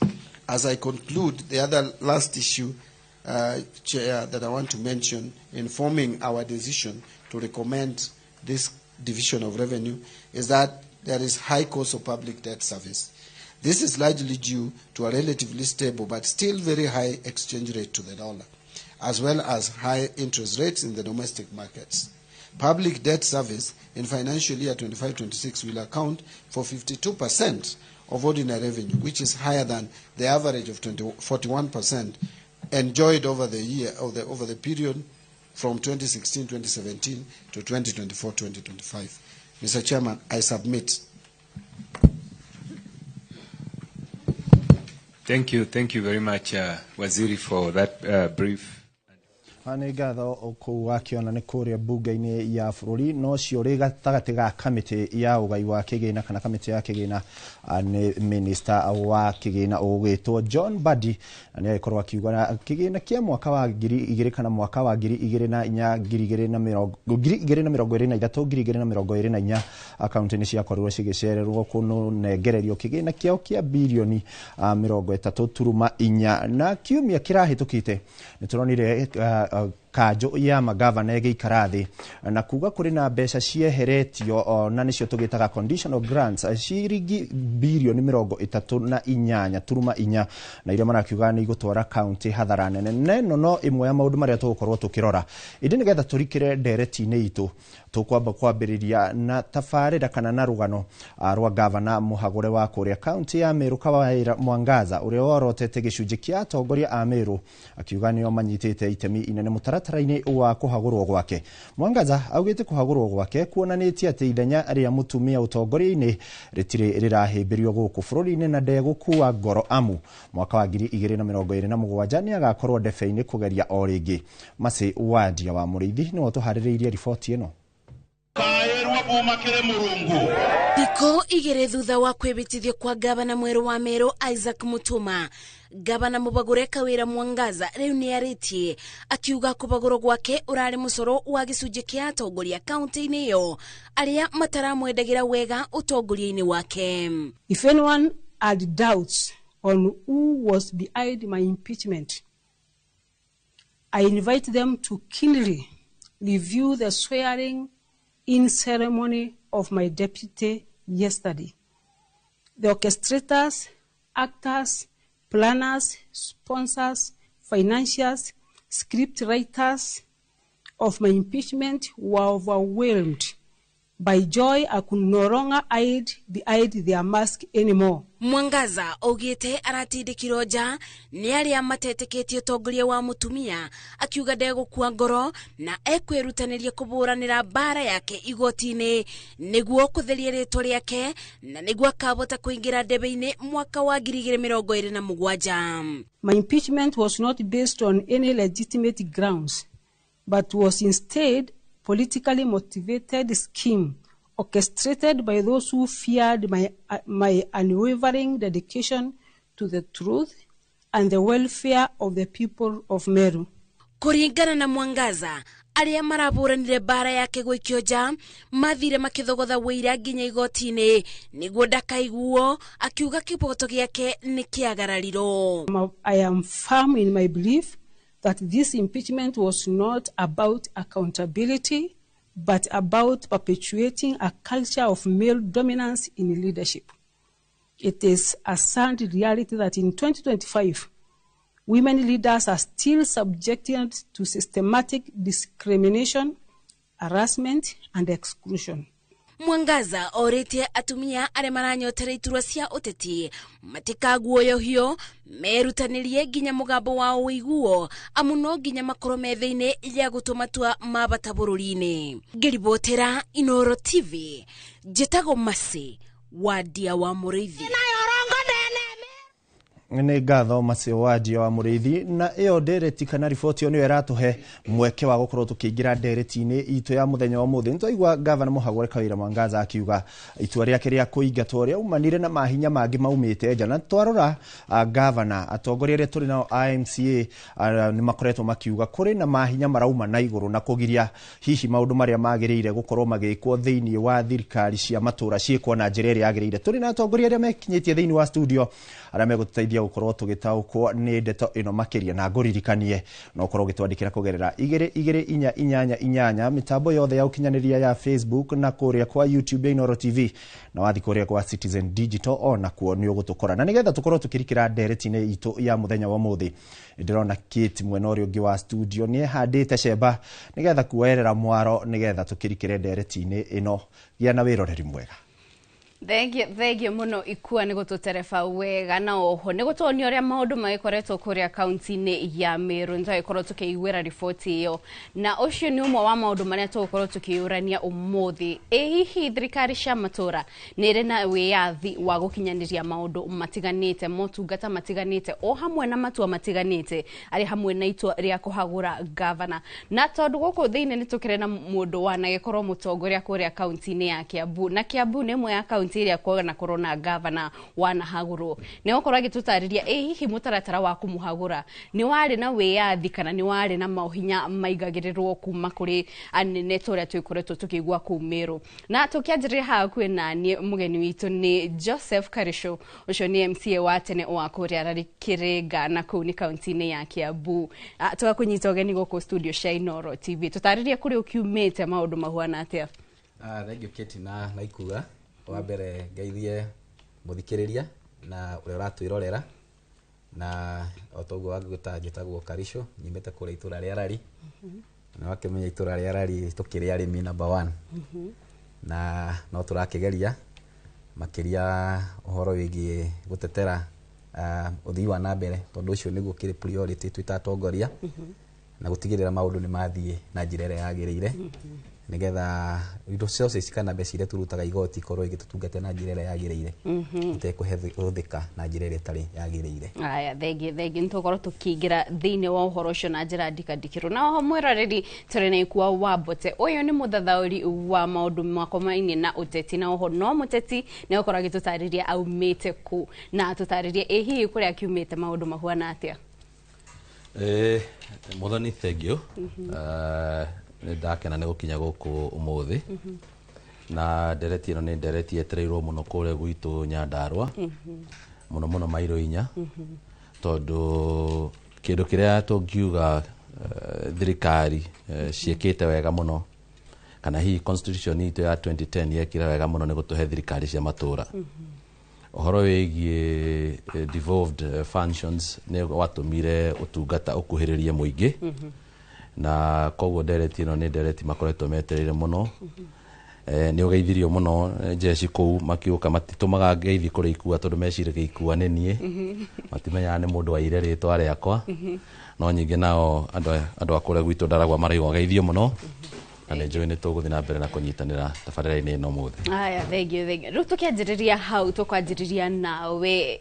As I conclude, the other last issue, Chair, that I want to mention in forming our decision to recommend this division of revenue is that there is high cost of public debt service. This is largely due to a relatively stable but still very high exchange rate to the dollar, as well as high interest rates in the domestic markets. Public debt service in financial year 25-26 will account for 52% of ordinary revenue, which is higher than the average of 41% enjoyed over the year, over the period from 2016-2017 to 2024-2025. Mr. Chairman, I submit. Thank you. Thank you very much, Waziri, for that brief. Nĩ ngatho kũu wakĩona nĩ kũrĩa mbunge-inĩ ya bũrũri no cio rĩ gatagatĩ ga kamĩtĩ ya ũgai wa kĩgĩna kana kamĩtĩ ya kĩgĩna nĩ minister wa kĩgĩna ũgwĩtwo John Mbadi na nĩ agĩkorwo akiuga kĩgĩna kĩa mwaka wa 2000 kana mwaka wa 2004 2023 2024 akaunti nĩ ciakorirwo cigĩcererwo kũnengererio kĩgĩna kĩao kĩa birioni 30.4 na kiumia kĩrahĩtũkĩte nĩ tũronire kanjũ ya magavana ĩgĩikara thĩ na kuga kũrĩ na mbeca cieheretio na nĩcio tũgĩtaga conditional grants ciringi birioni 38.4 na iria marakiuga nĩ igũtwara kaunti hathara nene neno no ĩmwe ya maũndũ marĩa tũgũkorwo tũkĩrora ĩndĩ nĩgetha tũrikĩre ndereti-inĩ itũ tũkwamba kwambĩrĩria na tabarĩra kana na rũgano rwa gavana mũhagũre wa kũrĩa kaunti ya Meru Kawira Mwangaza ũrĩa worotete gĩcunjĩ kĩa atongoria a Meru akiuga nĩo manyitĩte itemi inene mũtaratara-inĩ wa kũhagũrwo gwake. Mwangaza augĩte kũhagũrwo gwake kuonanĩtie atĩ ithenya rĩa mũtumia ũtongoria-inĩ rĩtirĩ rĩrahĩmbĩrio gũkũ bũrũri-inĩ na ndegũkua ngoro amu mwaka wa 2027 nĩ agakorwo ndebe-inĩ kũgeria o rĩngĩ. Mercy Wandia wa Mũrĩithi nĩwe ũtũharĩrĩirie riboti ĩno. Thikũ igĩrĩ thutha wa kwĩbĩtithio kwa gavana mwerũ wa Meru Isaac Mutuma, gavana mũbagũre Kawira Mwangaza rĩu nĩarĩtie akiuga kũbagũrwo gwake ũrarĩ mũcoro wa gĩcunjĩ kĩa atongoria kaunti-inĩ ĩyo arĩa mataramwendagĩra wega ũtongoria-inĩ wake. If anyone had doubts on who was behind my impeachment, I invite them to keenly review the swearing in ceremony of my deputy yesterday. The orchestrators, actors, planners, sponsors, financiers, script writers of my impeachment were overwhelmed by joy. I could no longer hide behind their mask anymore. Mwangaza augĩte aratindĩkirwo nja nĩ arĩa matetĩkĩtie ũtongoria wa mũtumia akiuga ndegũkua ngoro na ekwĩrutanĩria kũbũranĩra mbara yake igoti-inĩ nĩguo kũtheria rĩtwa rĩake na nĩguo akabota kũingĩra ndebe-inĩ mwaka wa 2027. My impeachment was not based on any legitimate grounds but was instead politically motivated scheme orchestrated by those who feared my unwavering dedication to the truth and the welfare of the people of Meru. Kũringana na Mwangaza, arĩa marabũranire mbara yake gũikio nja mathire makĩthogotha wũira nginya igoti-inĩ nĩguo ndakaiguo, akiuga kĩboto gĩake nĩ kĩagararirwo. I am firm in my belief that this impeachment was not about accountability, but about perpetuating a culture of male dominance in leadership. It is a sad reality that in 2025, women leaders are still subjected to systematic discrimination, harassment, and exclusion. Mwangaza orĩtie atumia arĩa maranyotera iturwa cia ũteti matikaguoyohio merutanĩrie nginya mũgambo wao ũiguo amu no nginya makorwo me thĩinĩ ya gũtua matua ma bata bũrũri-inĩ. Ngĩribotera Inooro TV, njĩtagwo Mercy Wandia wa Mũrĩithi. Nĩ ngatho Mercy Wandia wa Mũrĩithi na ĩyo ndereti kana riboti ĩyo nĩyo ĩratũhe mweke wa gũkorwo tũkĩingĩra ndereti-inĩ itũ ya mũthenya wa ũmũthĩ. Nĩtwaigua gavana mũhagũre Kawira Mwangaza akiuga itua rĩake rĩa kũingatwo rĩaumanire na mahinya mangĩ maumĩte nja, na twarora gavana atongoria arĩa tũrĩ nao a MCA nĩ makoretwo makiuga kũrĩ na mahinya marauma na igũrũ na kũgiria hihi maũndũ marĩa magĩrĩire gũkorwo magĩkwo thĩinĩ wa thirikari cia matũra ciĩkwo na njĩra ĩrĩa yagĩrĩire. Tũrĩ na atongoria arĩa mekinyĩtie thĩinĩ wa studio arĩa megũtũteithia gũkorwo tũgĩtaũkwo nĩ ndeto ĩno makĩria na ngũririkanie no ũkorwo ũgĩtwandĩkĩra kũgerera 2 2 4 8 8 mĩtambo yothe ya ũkinyanĩria ya Facebook na kũrĩa kwa YouTube ya Inooro TV na wathi kũrĩa kwa Citizen Digital ona kuo nĩ ũgũtũkora. Na nĩgetha tũkorwo tũkĩrikĩra ndereti-inĩ itũ ya mũthenya wa ũmũthĩ, ndĩrona Kate mwena ũrĩa ũngĩ wa studio nĩ ehandĩte cemba nĩgetha kuoerera mwaro nĩgetha tũkĩrikĩre ndereti-inĩ ĩno. Gĩa na wĩroreri mwega. Thengiũ mũno Ikua nĩ gũtũtereba wega na oho nĩ gũtuonia ũrĩa maũndũ magĩkoretwo kũrĩa kaunti-inĩ ya Meru. Nĩtwagĩkorwo tũkĩiguĩra riboti ĩyo, na ũcio nĩ ũmwe wa maũndũ marĩa tũgũkorwo tũkĩyũrania ũmũthĩ. Ĩ hihi thirikari cia matũra nĩ ĩrĩ na wĩyathi wa gũkinyanĩria maũndũ matiganĩte, motungata matiganĩte, o hamwe na matua matiganĩte arĩ hamwe na itua rĩa kũhagũra gavana? Na tondũ gũkũ thĩinĩ nĩ tũkĩrĩ na mũndũ wanagĩkorwo mũtongoria kũrĩa kaunti-inĩ ya Kiambu, na Kiambu nĩ ĩmwe ya kaunti ĩrĩa kwanakorwo na gavana wanahagũrwo, nĩ gũkorwo agĩtũtarĩria ĩ hihi mũtaratara wa kũmũhagũra nĩ warĩ na wĩyathi kana nĩ warĩ na maũhinya maigagĩrĩrwo kuma kũrĩ anene ta ũrĩa twĩkoretwo tũkĩigua kũu Meru. Na tũkĩanjĩrĩria haha hakuhĩ na niĩ mũgeni witũ nĩ Joseph Karisho, ũcio nĩ MCA wa tene wa kũrĩa Rari Kĩrĩnga na kũu nĩ kaunti-inĩ ya Kiambu. Tũgakũnyita ũgeni gũkũ studio cia Inooro TV, tũtarĩrie kũrĩa ũkiumĩte maũndũ mahuana atĩa. Thank you Kate na Ikua. Wa mbere ngeithie mũthikĩrĩria na ũrĩa ũratwĩrorera, na o ta ũguo wangĩgwĩta njĩtagwo Karisho, nyumĩte kũrĩa itũra rĩa Rari. Na wakĩmenya itũra rĩa Rari tũkĩrĩ arĩmi number 1, na no tũrakĩgeria makĩria ũhoro wĩgiĩ gũtetera ũthii wa na mbere, tondũ ũcio nĩguo kĩrĩ priority twĩ ta atongoria, na gũtigĩrĩra maũndũ nĩ mathiĩ na njĩra ĩrĩa yagĩrĩire, nĩgetha resources kana mbeca iria tũrutaga igoti ikorwo igĩtũtungata na njĩra ĩrĩa yagĩrĩire, itekũhũthĩka na njĩra ĩrĩa ĩtarĩ yagĩrĩire. Aya, thengiũ nĩ tũgũkorwo tũkĩingĩra thĩinĩ wa ũhoro ũcio na njĩra ndikandikĩrwo. Na oho mwĩroreri tũrĩ na Ikua Wambote, ũyũ nĩ mũthathaũri wa maũndũ makomainie na ũteti, na oho no mũteti nĩ gũkorwo agĩtũtarĩria aumĩte kũ na atũtarĩrie ĩ hihi kũrĩa akiumĩte maũndũ mahuana atĩa. Mũthoni thengiũ, nĩ ndakena nĩ gũkinya gũkũ ũmũthĩ, na ndereti ĩno nĩ ndereti yetereirwo mũno kũrĩa gwitũ Nyandarua, mũno mũno mairo 4, tondũ kĩndũ kĩrĩa tũngiuga thirikari ciĩkĩte wega mũno, kana hihi constitution itũ ya 2010 yekire wega mũno nĩ gũtũhe thirikari cia matũra. Ũhoro wĩgiĩ devolved functions nĩ watũmire ũtungata ũkuhĩrĩrie mũingĩ, na koguo ndereti ĩno nĩ ndereti makoretwo metereire mũno. Nĩ ũgeithirio mũno jeshi kũu makiũka, matitũmaga ngeithi kũrĩ Ikua tondũ meciragia Ikua nĩ niĩ, matimenyaga nĩ mũndũ waire rĩtwa rĩakwa. No nyingĩ nao andũ a kũrĩa gwitũ Ndaragwa maraigua geithio mũno, na nĩ njũĩ nĩ tũgũthiĩ na mbere na kũnyitanĩra tabarĩra-inĩ ĩno ũmũthĩ. Aya, thengiũ. Rĩu tũkĩanjĩrĩria hau, tũkwanjĩrĩria nawe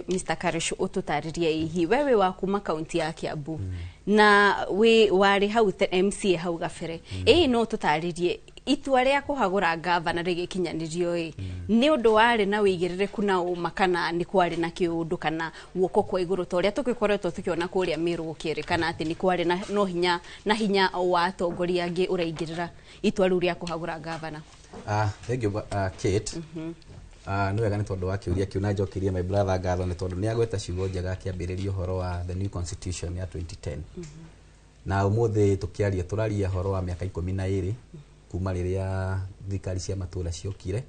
Mr. Karisho, ũtũtarĩrie hihi we wĩ wa kuma kaunti ya Kiambu na wĩ warĩ hau MCA hau gabere, ĩ no tũtarĩrie itua rĩa kũhagũra gavana rĩgĩkinyanĩrio ĩ nĩ ũndũ warĩ na wĩigĩrĩrĩku na ũma kana nĩ kwarĩ na kĩũndũ kana guoko kwa igũrũ ta ũrĩa tũgĩkoretwo tũkĩona kũrĩa Meru gũkĩrĩkana atĩ nĩ kwarĩ na no hinya na hinya wa atongoria angĩ ũraingĩrĩra itua rĩu rĩa kũhagũra gavana? Thank you Kate. Nĩ wega nĩ tondũ wa kĩũria kĩu, na njokerie my brother ngatho nĩ tondũ nĩ agweta ciugo njega akĩambĩrĩria ũhoro wa the new constitution ya 2010. Na ũmũthĩ tũkĩaria tũraria ũhoro wa mĩaka 12 kuma rĩrĩa thirikari cia matũra ciokire,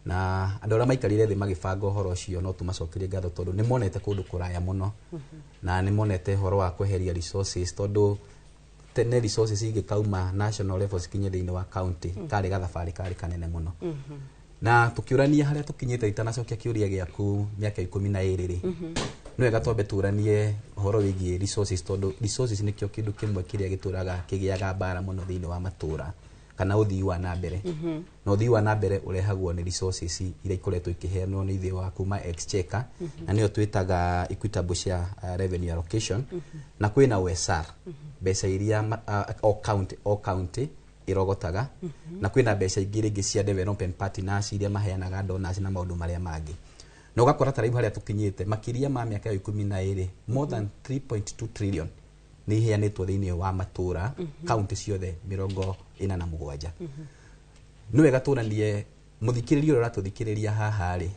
na andũ arĩa maikarire thĩ magĩbanga ũhoro ũcio no tũmacokerie ngatho tondũ nĩ monete kũndũ kũraya mũno, na nĩ monete ũhoro wa kweheria resources, tondũ tene resources ingĩkauma national level cikinye thĩinĩ wa county karĩ gathabarĩ karĩ kanene mũno. Na tũkĩũrania harĩa tũkinyĩte, itanacokia kĩũria gĩaku mĩaka 12 rĩ, nĩ wega twambe tũranie ũhoro wĩgiĩ resources, tondũ resources nĩkĩo kĩndũ kĩmwe kĩrĩa gĩtũraga kĩgĩaga mbara mũno thĩinĩ wa matũra kana ũthii wa na mbere. Na ũthii wa na mbere ũrehagwo nĩ resources iria ikoretwo ikĩheanwo nĩ ithuĩ wa kuma exchequer, na nĩyo twĩtaga equitable share revenue allocation, na kwĩna OSR, mbeca iria o county irogotaga, na kwĩna mbeca ingĩ rĩngĩ cia development partners iria maheanaga donors na maũndũ marĩa mangĩ. Na ũgakora ta rĩu harĩa tũkinyĩte makĩria ma mĩaka ya 12 more than 3.2 trillion nĩ iheanĩtwo thĩinĩ wa matũra kaunti ciothe 47. Nĩ wega tũranie mũthikĩrĩria ũrĩa ũratũthikĩrĩria haha rĩ,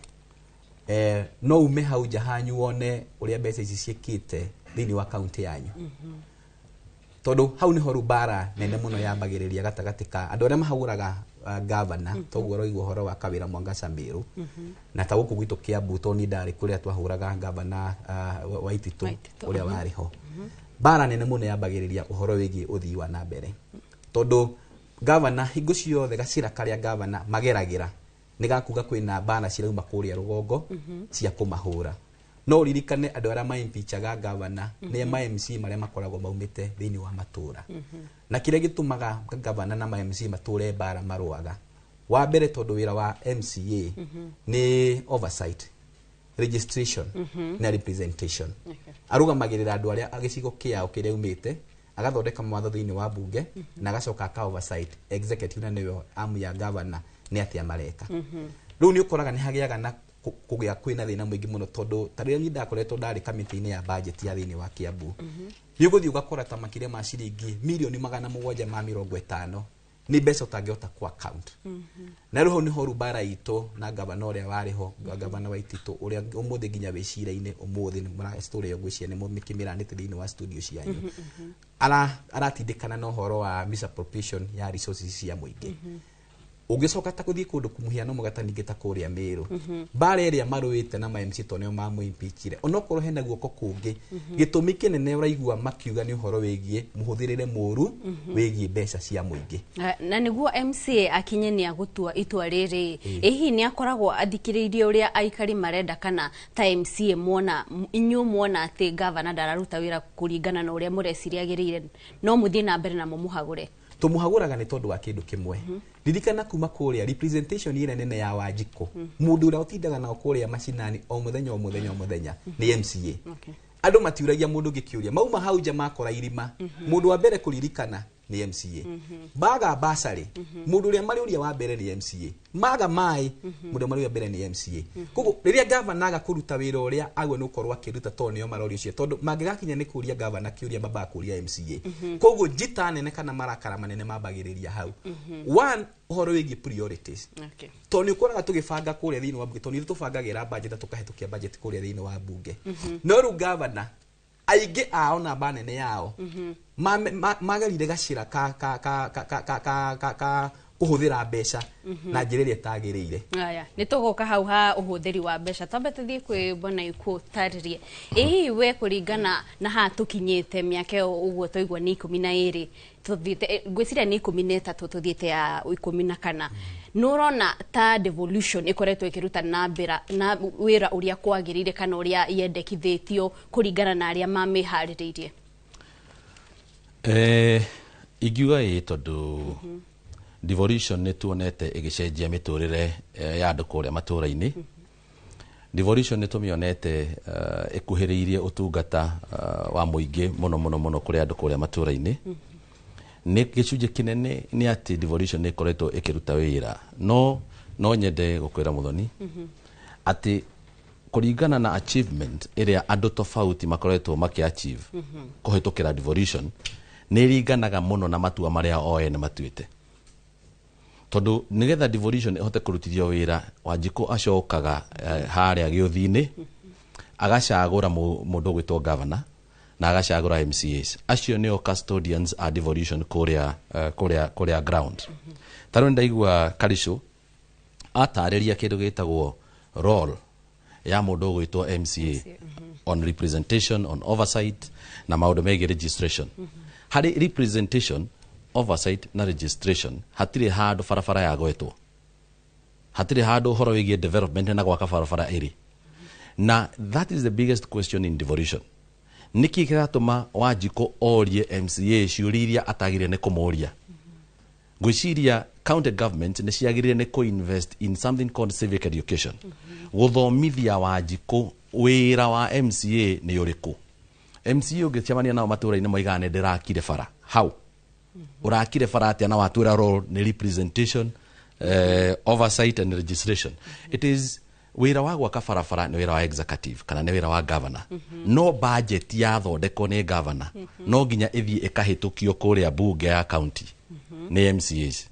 No ume hau nja hanyu wone ũrĩa mbeca ici ciĩkĩte thĩinĩ wa kaunti yanyu, tondũ hau nĩho rĩu mbara nene mũno yambagĩrĩria gatagatĩ ka andũ arĩa mahagũraga gavana. Toguo ũraigua ũhoro wa Kawĩra Mwangaca Mĩrũ, na ta gũkũ gwitũ Kiambu, tondũ niĩ ndarĩ kũrĩa twahũraga gavana Waititũ ũrĩa warĩ ho. Mbara nene mũno yambagĩrĩria ũhoro wĩgiĩ ũthii wa na mbere, tondũ gavana hingo ciothe gacĩra karĩa gavana mageragĩra nĩ gakuga kwĩna mbara cirauma kũrĩa rũgongo cia kũmahũra. No ũririkane andũ arĩa maimpichaga gavana nĩ ma MC marĩa makoragwo maumĩte thĩinĩ wa matũra. Na kĩrĩa gĩtũmaga gavana na ma MC matũre mbara marũaga, wa mbere, tondũ wĩra wa MCA nĩ oversight, registration na representation. Arũgamagĩrĩra andũ arĩa gĩcigo kĩao kĩrĩa aumĩte, agathondeka mawatho thĩinĩ wa bunge, na agacoka aka oversight executive, na nĩyo amu ya governor, nĩ atĩa mareka. Rĩu nĩ ũkoraga nĩ hagĩaga na kũgĩa kwĩna thĩna mũingĩ mũno, tondũ ta rĩrĩa niĩ ndakoretwo ndarĩ kamĩtĩ-inĩ ya budget ya thĩinĩ wa Kiambu, nĩ ũgũthiĩ ũgakora ta makĩria ma ciringi mirioni 750 nĩ mbeca ũtangĩhota ku account. Na rĩu hau nĩho rĩu mbara itũ na gavana ũrĩa warĩ ho, gavana Waititũ, ũrĩa ũmũthĩ nginya wĩ cira-inĩ ũmũthĩ nĩ mũra story ĩyo ngwĩciria nĩ mũmĩkĩmĩranĩte thĩinĩ wa studio cianyu, aratindĩkana na ũhoro wa misappropriation ya resources cia mũingĩ. Ũngĩcoka ta gũthiĩ kũndũ mũhiano mwega ta ningĩ ta kũrĩa Mĩrũ, mbara ĩrĩa marũĩte na ma MC tondũ nĩo mamũimpichire, onokorwo hena guoko kũngĩ, gĩtũmi kĩnene ũraigua makiuga nĩ ũhoro wĩgiĩ mũhũthĩrĩre mũru wĩgiĩ mbeca cia mũingĩ. Na nĩguo MCA akinye nĩ agũtua itua rĩrĩ, ĩ hihi nĩ akoragwo athikĩrĩirie ũrĩa aikari marenda, kana ta MCA muona inyuĩ muona atĩ gavana ndararuta wĩra kũringana na ũrĩa mũreciria agĩrĩire, no mũthiĩ na mbere na mũmũhagũre? Tũmũhagũraga nĩ tondũ wa kĩndũ kĩmwe. Ririkana kuma kũrĩa representation ĩrĩa nene ya Wanjikũ, mũndũ ũrĩa ũtindaga nao kũrĩa macinani o mũthenya o mũthenya o mũthenya nĩ MCA. Andũ matiũragia mũndũ ũngĩ kĩũria, mauma hau nja makora irima, mũndũ wa mbere kũririkana nĩ MCA. Baga basarĩ, mũndũ ũrĩa marĩũria wa mbere nĩ MCA. Maga maĩ, mũndũ ũrĩa marĩũria mbere nĩ MCA. Koguo rĩrĩa gavana aga kũruta wĩra ũrĩa agwe nĩ gũkorwo akĩruta, tondũ nĩo marorio cio, tondũ mangĩgakinya nĩ kũria gavana kĩũria, mambaga kũria MCA. Koguo njita nene kana marakara manene mambagĩrĩria hau. One, ũhoro wĩgiĩ priorities, tondũ nĩ ũkoraga tũgĩbanga kũrĩa thĩinĩ wa bunge, tondũ nĩ tũbangagĩra budget na tũkahĩtũkia budget kũrĩa thĩinĩ wa bunge, no rĩu gavana aingĩ ao namba nene yao magerire gacĩra ka ka ka ka ka ka ka ka ka kũhũthĩra mbeca na njĩra ĩrĩa ĩtagĩrĩire. Aya, nĩ tũgũka hau ha ũhũthĩri wa mbeca. Twambe tũthiĩ kwĩ bwana Ikuũ tarĩrie, ĩ hihi we kũringana na haha tũkinyĩte mĩaka ĩyo ũguo twaigua nĩ 12 tũthiĩte, ngwĩciria nĩ 13 tũthiĩte ya 14, nĩ ũrona ta devolution ĩkoretwo ĩkĩruta na mbere na wĩra ũrĩa kwagĩrĩire kana ũrĩa yendekithĩtio kũringana na arĩa mamĩharĩrĩirie? Ingiuga ĩ, tondũ devolution nĩ tuonete ĩgĩcenjia mĩtũrĩre ya andũ kũrĩa matũra-inĩ. Devolution nĩ tũmĩonete ĩkuhĩrĩirie ũtungata wa mũingĩ mũno mũno mũno kũrĩ andũ kũrĩa matũra-inĩ. Nĩ gĩcunjĩ kĩnene nĩ atĩ devolution nĩ ĩkoretwo ĩkĩruta wĩra, no nyende gũkwĩra Mũthoni atĩ kũringana na achievement ĩrĩa andũ tofauti makoretwo makĩ-achieve kũhĩtũkĩra devolution, nĩ ĩringanaga mũno na matua marĩa o ene matuĩte, tondũ nĩgetha devolution ĩhote kũrutithio wĩra, Wanjikũ acokaga harĩa gĩũthi-inĩ agacagũra mũndũ ũgwĩtwo governor na agacagũra MCAs. Acio nĩo custodians a devolution kũrĩa kũrĩa ground. Ta rĩu ndaigua Karisũ atarĩria kĩndũ gĩtagwo role ya mũndũ ũgwĩtwo MCA on representation, on oversight na maũndũ megiĩ registration. Harĩ representation, oversight na registration, hatirĩ handũ barabara yagwetwo, hatirĩ handũ ũhoro wĩgiĩ development na gwaka barabara ĩrĩ. Na that is the biggest question in devolution: nĩkĩ kĩratũma Wanjikũ orie MCA ciũria iria atagĩrĩire nĩ kũmũria? Ngwĩciria county government nĩ ciagĩrĩire nĩ kũ-invest in something called civic education, gũthomithia Wanjikũ wĩra wa MCA nĩ ũrĩkũ. MCA ũngĩcemania nao matũra-inĩ moigaga nĩ ndĩrakire bara. Hau ũrakire bara atĩa na watwĩra role nĩ representation, oversight and registration? It is wĩra wa gwaka barabara nĩ wĩra wa executive kana nĩ wĩra wa governor, no budget yathondekwo nĩ governor no nginya ĩthiĩ ĩkahĩtũkio kũrĩa bunge ya county nĩ MCAs.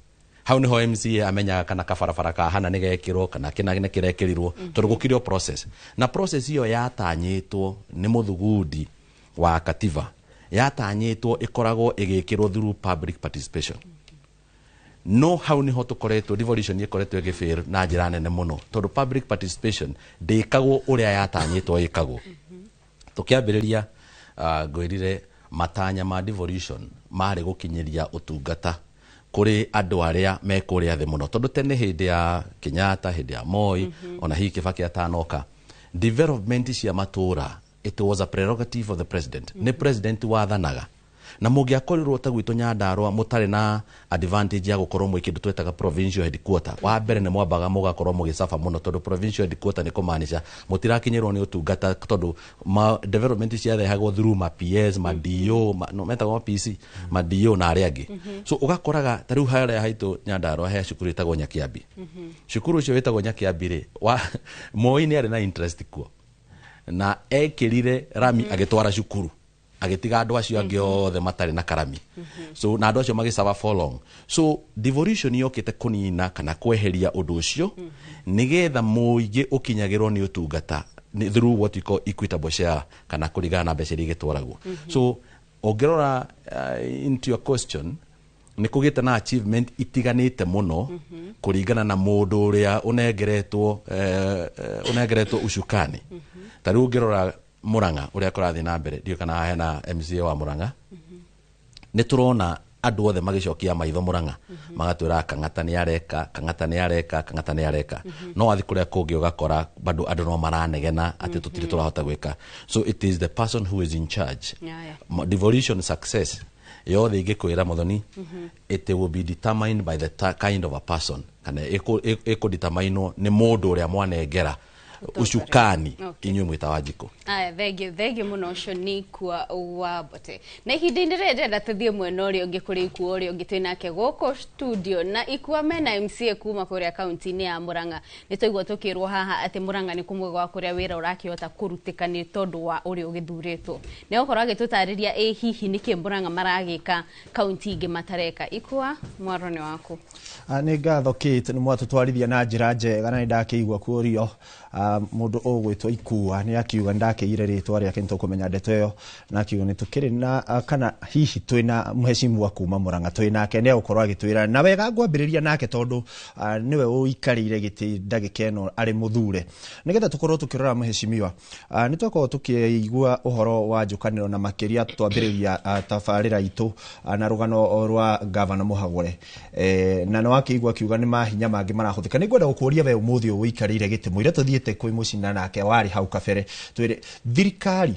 Hau niho MCA amenyaga kana kabarabara ka hana nĩ gekĩrwo kana kĩna nĩ kĩrekĩrirwo, tondũ gũkĩrĩ o process, na process ĩyo yatanyĩtwo nĩ mũthugundi wa katiba, yatanyĩtwo ĩkoragwo ĩgĩkĩrwo through public participation. No hau niho tũkoretwo, devolution ĩkoretwo ĩgĩfail na njĩra nene mũno, tondũ public participation ndĩkagwo ũrĩa yatanyĩtwo ĩkagwo. Tũkĩambĩrĩria, ngwĩrire matanya ma devolution marĩ gũkinyĩria ũtungata kũrĩ andũ arĩa me kũrĩa thĩ mũno, tondũ tene hĩndĩ ya Kenyatta, hĩndĩ ya Moi, ona hihi Kibaki atanoka, development cia matũra, it was a prerogative of the president. Nĩ president wathanaga, na mũngĩakorirwo ta gwitũ Nyandarũa mũtarĩ na advantage ya gũkorwo mwĩ kĩndũ twetaga provincial headquarter, wa mbere nĩ mwambaga mũgakorwo mũgĩcaba mũno, tondũ provincial headquarter nĩ kũmaanisha mũtirakinyĩrwo nĩ ũtungata, tondũ ma development ciarehagwo through ma PS, ma DO, ma, no, metagwo ma PC, ma DO na arĩa angĩ. So ũgakoraga ta rĩu harĩa haitũ Nyandarũa he cukuru ĩtagwo Nyakiambi. Cukuru ũcio wĩtagwo Nyakiambi rĩ, wa Moi nĩ arĩ na interest kuo na ekĩrire rami, agĩtwara cukuru, agĩtiga andũ acio angĩ othe matarĩ na karami. So na andũ acio magĩcaba for long. So devolution yokĩte kũnina kana kweheria ũndũ ũcio, nĩgetha mũingĩ ũkinyagĩrwo nĩ ũtungata through what you call equitable share, kana kũringana na mbeca iria igĩtwaragwo. So ũngĩrora, into your question, nĩ kũgĩte na achievement itiganĩte mũno kũringana na mũndũ ũrĩa ũnengeretwo ũnengeretwo ucukani. Ta rĩu ũngĩrora Murang'a ũrĩa kũrathiĩ na mbere, ndiũĩ kana hena MCA wa Murang'a, nĩ tũrona andũ othe magĩcokia maitho Murang'a, magatwĩra Kang'ata nĩ areka, Kang'ata nĩ areka, Kang'ata nĩ areka. No wathiĩ kũrĩa kũngĩ ũgakora bado andũ no maranegena atĩ tũtirĩ tũrahota gwĩka. So it is the person who is in charge. Devolution success yothe ingĩkwĩra Muthoni, it will be determined by the kind of a person, kana ĩkũdeterminwo nĩ mũndũ ũrĩa mwanengera ucukani inyuĩ mwĩta Wanjikũ. Aya, thengio, thengio mũno. Ũcio nĩ Ikua wa Mbote. Na ihinda-inĩ rĩrĩ ndĩrenda tũthiĩ mwena ũrĩa ũngĩ kũrĩ Ikua ũrĩa ũngĩ twĩnake gũkũ studio, na Ikua mena MCA kuma kũrĩa kaunti-inĩ ya Murang'a. Nĩ twaigua tũkĩrwo haha atĩ Murang'a nĩ kũmwe gwa kũrĩa wĩra ũrakĩhota kũrutĩka nĩ tondũ wa ũrĩa ũgĩthurĩtwo. Nĩ egũkorwo agĩtũtarĩria ĩ hihi nĩkĩ Murang'a maragĩka kaunti ingĩ matareka. Ikua, mwaro nĩ waku. Nĩ ngatho Kate, nĩ mwatũtwarithia na njĩra njega, na nĩ ndakĩigua kũrio mũndũ ũgwĩtwo Ikua nĩ akiuga nĩ ndakĩire rĩtwa rĩake, nĩ tũkũmenya ndeto ĩyo, na akiuga nĩ tũkĩrĩ na kana hihi twĩna mheshimiwa kuma Murang'a, twĩ nake, nĩ egũkorwo agĩtwĩra na wega. Ngwambĩrĩria nake tondũ nĩwe ũikarĩire gĩtĩ ndagĩka ĩno arĩ mũthure, nĩgetha tũkorwo tũkĩrora mheshimiwa. Nĩ twakorwo tũkĩigua ũhoro wa njũkanĩro, na makĩria twambĩrĩria tabarĩra itũ na rũgano rwa gavana Mũhagũre, na nĩ wakĩigua akiuga nĩ mahinya mangĩ marahũthĩka. Nĩ ngwenda gũkũria we ũmũthĩ ũyũ ũikarĩire gĩtĩ mũira tũthiĩte kwĩ mũcina nake warĩ hau kabere, twĩre thirikari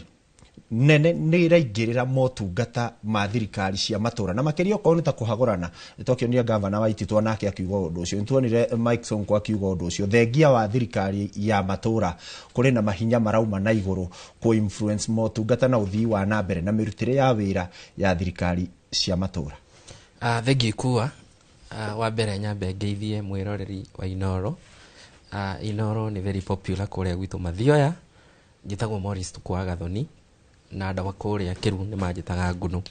nene nĩ ĩraingĩrĩra motungata ma thirikari cia matũra, na makĩria okorwo nĩ ta kũhagũrana. Nĩ twakĩonire gavana wa Ititu nake akiuga ũndũ ũcio, nĩ tuonire Mike Sonko akiuga ũndũ ũcio, thengia wa thirikari ya matũra kũrĩ na mahinya marauma na igũrũ kũ influence motungata na ũthii wa na mbere na mĩrutĩre ya wĩra ya thirikari cia matũra. Thengiũ Ikua. Wa mbere nyambe ngeithie mwĩroreri wa Inoro. Inoro nĩ very popular kũrĩa gwitũ Mathioya. Njĩtagwo Morris Tukũ wa Gathoni, na andũ a kũrĩa Kĩru nĩ manjĩtaga Ngunu.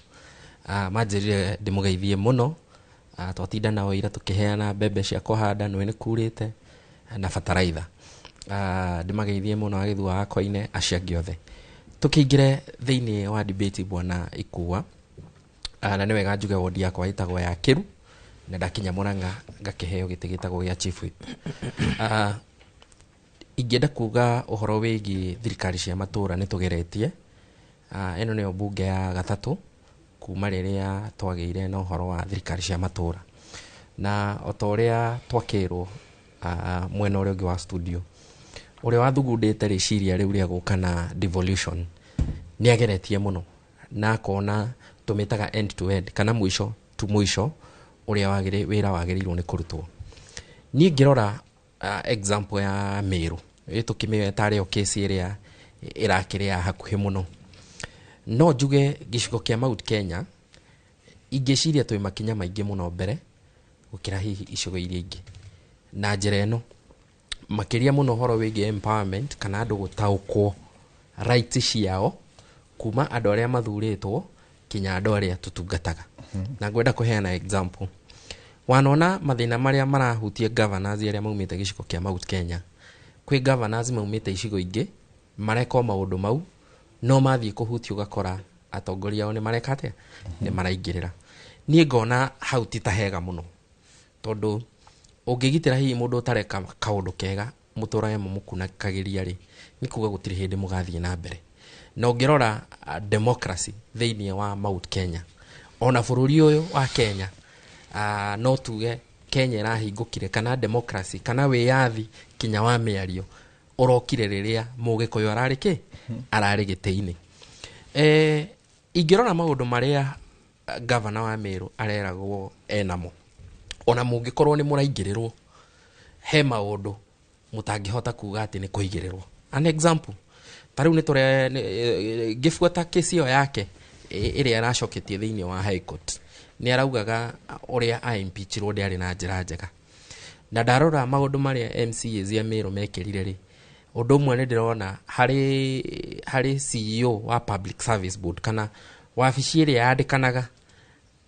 Manjĩrire ndĩmũgeithie mũno. Twatinda nao ira tũkĩheana mbembe cia kũhanda, nĩũĩ nĩ kurĩte, na bataraitha. Ndĩmageithie mũno agĩthua wa Koine, acio angĩ othe. Tũkĩingĩre thĩinĩ wa debate, bwana Ikua, na nĩ wega njuge wodi yakwa ĩtagwo ya Kĩru, na ndakinya Murang'a ngakĩheo gĩtĩ gĩtagwo gĩa chief whip. Ingĩenda kuga ũhoro wĩgiĩ thirikari cia matũra, nĩ tũgeretie. Ĩno nĩyo mbunge ya gatatũ kuma rĩrĩa twagĩire na ũhoro wa thirikari cia matũra, na o ta ũrĩa twakĩrwo mwena ũrĩa ũngĩ wa studio, ũrĩa wathugundĩte rĩciria rĩu rĩa gũka na devolution nĩ ageretie mũno na akona tũmĩtaga end to end, kana mũico tu mũico ũrĩa wĩra wagĩrĩirwo nĩ kũrutwo. Niĩ ngĩrora example ya Meru, ĩ tũkĩmĩoya tarĩ yo case ĩrĩa ĩrakĩrĩ ya hakuhĩ mũno, no njuge gĩcigo kĩa Mount Kenya ingĩciria twĩ makinya maingĩ mũno mbere gũkĩra hihi icigo iria ingĩ, na njĩra ĩno makĩria mũno ũhoro wĩgiĩ empowerment, kana andũ gũtaũkwo rights ciao, kuma andũ arĩa mathurĩtwo kinya andũ arĩa tũtungataga. Na ngwenda kũheana example. Wanona mathĩna marĩa marahutia governors arĩa maumĩte gĩcigo kĩa Mount Kenya. Kwĩ governors maumĩte icigo ingĩ mareka o maũndũ mau, no mathiĩ kũhutia ũgakora atongoria ao nĩ mareka atĩa, nĩ maraingĩrĩra. Niĩ ngona hau ti ta hega mũno, tondũ ũngĩgitĩra hihi mũndũ ũtareka kaũndũ kega mũtũrage mũmũkunakagĩria rĩ, nĩ kuga gũtirĩ hĩndĩ mũgathiĩ na mbere. Na ũngĩrora democracy thĩinĩ wa Mount Kenya, ona bũrũri ũyũ wa Kenya, no tuge Kenya ĩrahingũkire kana democracy kana wĩyathi kinya wa mĩario ũrokire rĩrĩa Mũgĩkũyũ ararĩ kĩ, ararĩ gĩtĩ-inĩ. Ingĩrora maũndũ marĩa gavana wa Meru areragwo enamo, ona mũngĩkorwo nĩ mũraingĩrĩrwo, he maũndũ mũtangĩhota kuga atĩ nĩ kũigĩrĩrwo. An example, ta rĩu nĩ ngĩbuata kesi ĩyo yake ĩrĩa aracoketie thĩinĩ wa High Court, nĩ araugaga ũrĩa a-impeachirwo ndĩarĩ na njĩra njega. Na ndarora maũndũ marĩa MCAs a Meru mekĩrire rĩ, ũndũ ũmwe nĩ ndĩrona harĩ CEO wa Public Service Board kana wabici ĩrĩa yandĩkanaga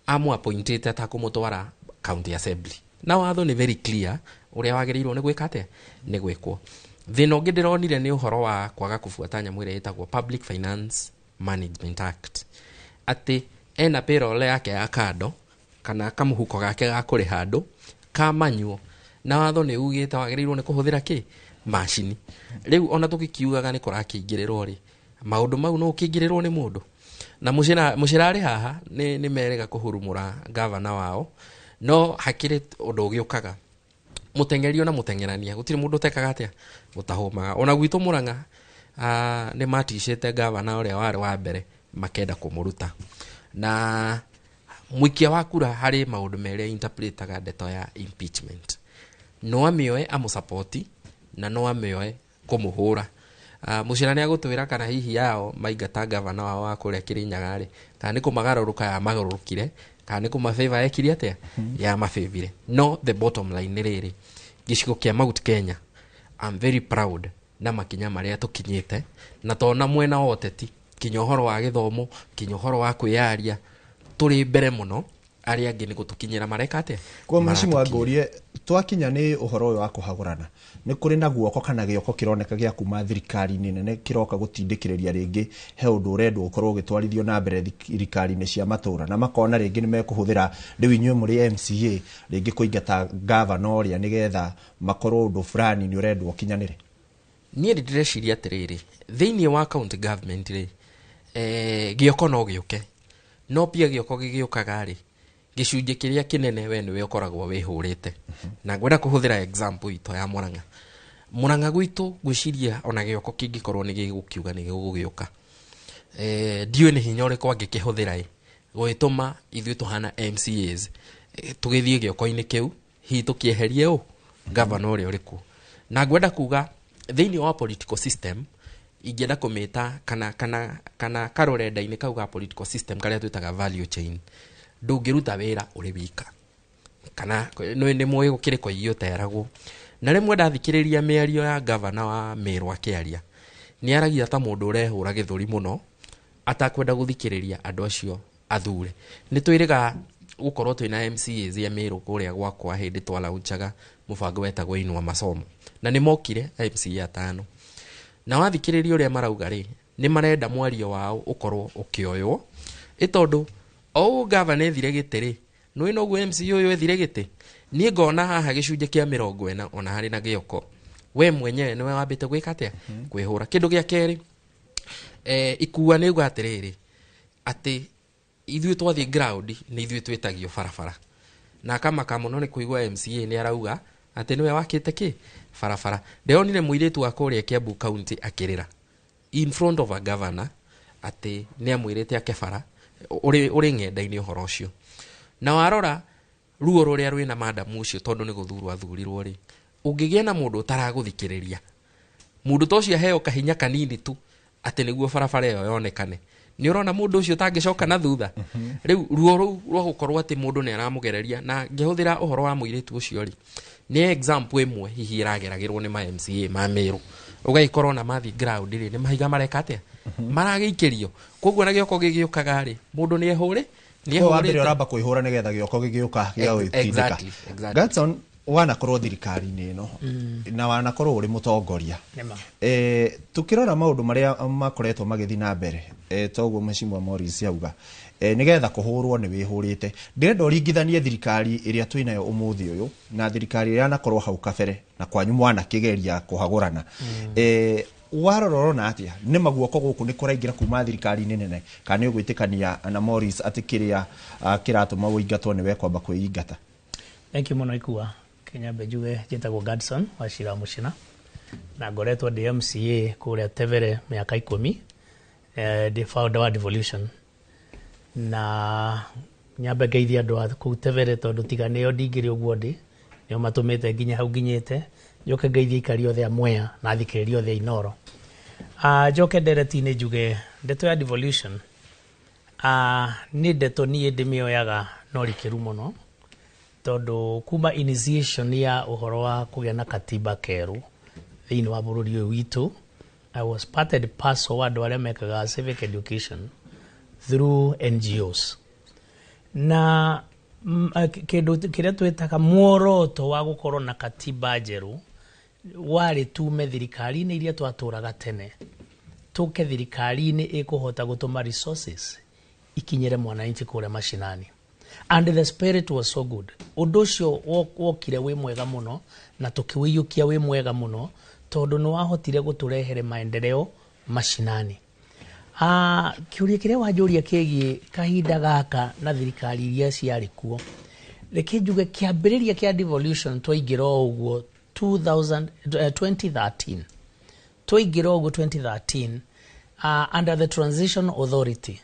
amũ-appointĩte ta kũmũtwara county assembly. Na watho nĩ very clear ũrĩa wagĩrĩirwo nĩ gwĩka atĩa, nĩ gwĩkwo. Thĩna ũngĩ ndĩronire nĩ ũhoro wa kwaga kũbuata nyamũ ĩrĩa ĩtagwo Public Finance Management Act, atĩ ena payroll yake ya kando kana kamũhuko gake ga kũrĩha andũ kamanyuo, na watho nĩ ugĩte wagĩrĩirwo nĩ kũhũthĩra kĩ, macini. Rĩu ona tũgĩkiugaga nĩ kũrakĩingĩrĩrwo rĩ, maũndũ mau no ũkĩingĩrĩrwo nĩ mũndũ. Na mũcirarĩ haha nĩ merega kũhurumũra gavana wao, no hakĩrĩ ũndũ ũgĩũkaga mũteng'eri ona mũteng'erania gũtirĩ mũndũ ũtekaga atĩa, ũtahũmaga. Ona gwitũ Mũrang'a nĩ maticĩte gavana ũrĩa warĩ wa mbere makenda kũmũruta. Na mũikia wa kura harĩ maũndũ merĩ interpretaga ndeto ya impeachment, no amĩoe amũsapoti na no amĩoe kũmũhũra. Mũcira nĩ agũtwĩra kana hihi yao maingata gavana wao wa kũrĩa Kĩrĩnyaga rĩ, kana nĩ kũmagarũrũka yamagarũrũkire, kana nĩ kũmabĩva ekire atĩa, yamabĩvire. No the bottom line nĩ rĩrĩ, gĩcigo kĩa Mount Kenya, I'm very proud na makinya marĩa tũkinyĩte, na tona mwena wa ũteti, kinya ũhoro wa gĩthomo, kinya ũhoro wa kwĩyaria, tũrĩ mbere mũno, arĩa angĩ nĩ gũtũkinyĩra mareka atĩa. Kwa mheshimiwa ngũrie, twakinya nĩ ũhoro ũyũ wa kũhagũrana, nĩ kũrĩ na guoko kana gĩoko kĩroneka gĩa kuma thirikari-inĩ nene kĩroka gũtindĩkĩrĩria rĩngĩ he ũndũ ũrendwo ũkorwo ũgĩtwarithio na mbere thirikari-inĩ cia matũra, na makona rĩngĩ nĩ mekũhũthĩra rĩu inyuĩ mũrĩ MCA rĩngĩ kũingata gavana ũrĩa nĩgetha makorwo ũndũ fulani nĩ ũrendwo ũkinyanĩre? Niĩ nĩ ndĩreciria atĩrĩrĩ, thĩinĩ wa county government rĩ, gĩoko no gĩũke, no pia gĩoko gĩgĩũkaga rĩ, gĩcunjĩ kĩrĩa kĩnene we nĩwe ũkoragwo wĩhũrĩte. Na ngwenda kũhũthĩra example itũ ya Mũrang'a. Mũrang'a gwitũ ngwĩciria ona gĩoko kĩngĩkorwo nĩ gĩgũkiuga nĩ gĩgũgĩũka, ndiũĩ nĩ hinya ũrĩkũ angĩkĩhũthĩra ĩ gũgĩtũma ithuĩ tũhana MCAs tũgĩthiĩ gĩoko-inĩ kĩu hihi tũkĩeherie ũ gavana ũrĩa ũrĩ kuo. Na ngwenda kuga thĩinĩ wa political system, ingĩenda kũmĩta kana karũrenda-inĩ kau ga political system karĩa twĩtaga value chain, ndũngĩruta wĩra ũrĩ wika, kana nĩ mũĩ gũkĩrĩ koigi ũteragwo. Na rĩmwe ndathikĩrĩria mĩario ya gavana wa Meru akĩaria, nĩ aragia ta mũndũ ũrehũra gĩthũri mũno, atakwenda gũthikĩrĩria andũ acio athure. Nĩ twĩrĩga gũkorwo twĩna MCAs ya Meru kũrĩa gwakwa hĩndĩ twalaunchaga mũbango wetagwo Inua Masomo, na nĩ mokire MCA 5. Na wathikĩrĩria ũrĩa marauga rĩ, nĩ marenda mwario wao ũkorwo ũkĩoywo, ĩ tondũ o gavana ethire gĩtĩ rĩ, nĩũĩ noguo MCA ũyũ ethire gĩtĩ. Niĩ ngona haha gĩcunjĩ kĩa 40 ona harĩ na gĩoko, we mwenyewe nĩwe wambĩte gwĩka atĩa, kwĩhũra. Kĩndũ gĩa kerĩ, ikua nĩ uga atĩrĩrĩ, atĩ ithuĩ twathiĩ ground nĩ ithuĩ twĩtagio barabara. Na akamaka mũno nĩ kũigua MCA nĩ arauga atĩ nĩwe wakĩte kĩ barabara. Ndĩronire mũirĩtu wa kũrĩa Kiambu County akĩrĩra in front of a governor atĩ nĩ amwĩrĩte ake bara, ũrĩ ng'enda-inĩ ũhoro ũcio. Na warora ruo rũrĩa rwĩna madam ũcio tondũ nĩ gũthurwo athurirwo rĩ, ũngĩgĩa na mũndũ ũtaragũthikĩrĩria, mũndũ ta ũcio aheo kahinya kanini tu atĩ nĩguo barabara ĩyo yonekane, nĩ ũrona mũndũ ũcio ũtangĩcoka na thutha. Rĩu ruo rũu rwa gũkorwo atĩ mũndũ nĩ aramũgereria. Na ngĩhũthĩra ũhoro wa mũirĩtu ũcio rĩ, nĩ example ĩmwe hihi ĩrageragĩrwo nĩ ma MCA ma Meru, ũgagĩkorwo na mathiĩ ground rĩ, nĩ mahiga mareka atĩa, maragĩikĩrio. Koguo na gĩoko gĩgĩũkaga rĩ, mũndũ nĩ ehũrĩ Koguo wa mbere ũramba kwĩhũra nĩgetha gĩoko gĩgĩũka gĩa gwĩtindĩka. Exactly. Gatson, wanakorwo thirikari-inĩ ĩno na wanakorwo ũrĩ mũtongoria. Nĩma. Tukĩrora maũndũ marĩa makoretwo magĩthiĩ na mbere, toguo Mheshimiwa Morris auga, nĩgetha kũhũrwo nĩ wĩhũrĩte, ndĩrenda ũringithanie thirikari ĩrĩa twĩnayo ũmũthĩ ũyũ na thirikari ĩrĩa yanakorwo hau kabere na kwanyu mwanakĩgeria kũhagũrana. Warora ũrona atĩa nĩ maguoko gũkũ nĩ kũraingĩra kuma thirikari-inĩ nene, kana nĩ ũgwĩtĩkania na Morris atĩ kĩrĩa kĩratũma ũingatwo nĩ we kwamba kwĩingata? Thank you mũno Ikua. Kinyambe njuge njĩtagwo Gadson Wachira Mũcina na ngoretwo ndĩ MCA kũrĩa Tevere mĩaka 10, ndĩ founder wa Devolution, na nyambe ngeithie andũ a kũu Tevere tondũ tiga nĩo ndingĩrĩ ũguo ndĩ, nĩo matũmĩte nginya hau nginyĩte. Njoke ngeithie aikari othe a Mwea na athikĩrĩria othe a Inooro. Njoke ndereti-inĩ njuge ndeto ya devolution nĩ ndeto niĩ ndĩmĩoyaga na ũrikĩru mũno, tondũ kuma initiation ya ũhoro wa kũgĩa na katiba kerũ thĩinĩ wa bũrũri ũyũ witũ, I was part and parcel wa andũ arĩa mekaga civic education through NGOs, na kĩndũ kĩrĩa twĩtaga muoroto wa gũkorwo na katiba njerũ warĩ tume thirikari-inĩ iria twatũraga tene tũke thirikari-inĩ ĩkũhota gũtũma resources ikinyĩre mwananchi kũrĩa mashinani. And the spirit was so good. Ũndũ ũcio wokire wĩ mwega mũno na tũkĩwĩiyũkia wĩ mwega mũno tondũ nĩ wahotire gũtũrehere maendeleo mashinani. Kĩũria kĩrĩa wanjũria kĩgiĩ kahinda gaka na thirikari iria ciarĩ kuo, reke njuge kĩambĩrĩria kĩa devolution twaingĩra o ũguo 2013, twaingĩra ũguo 2013, under the transition authority,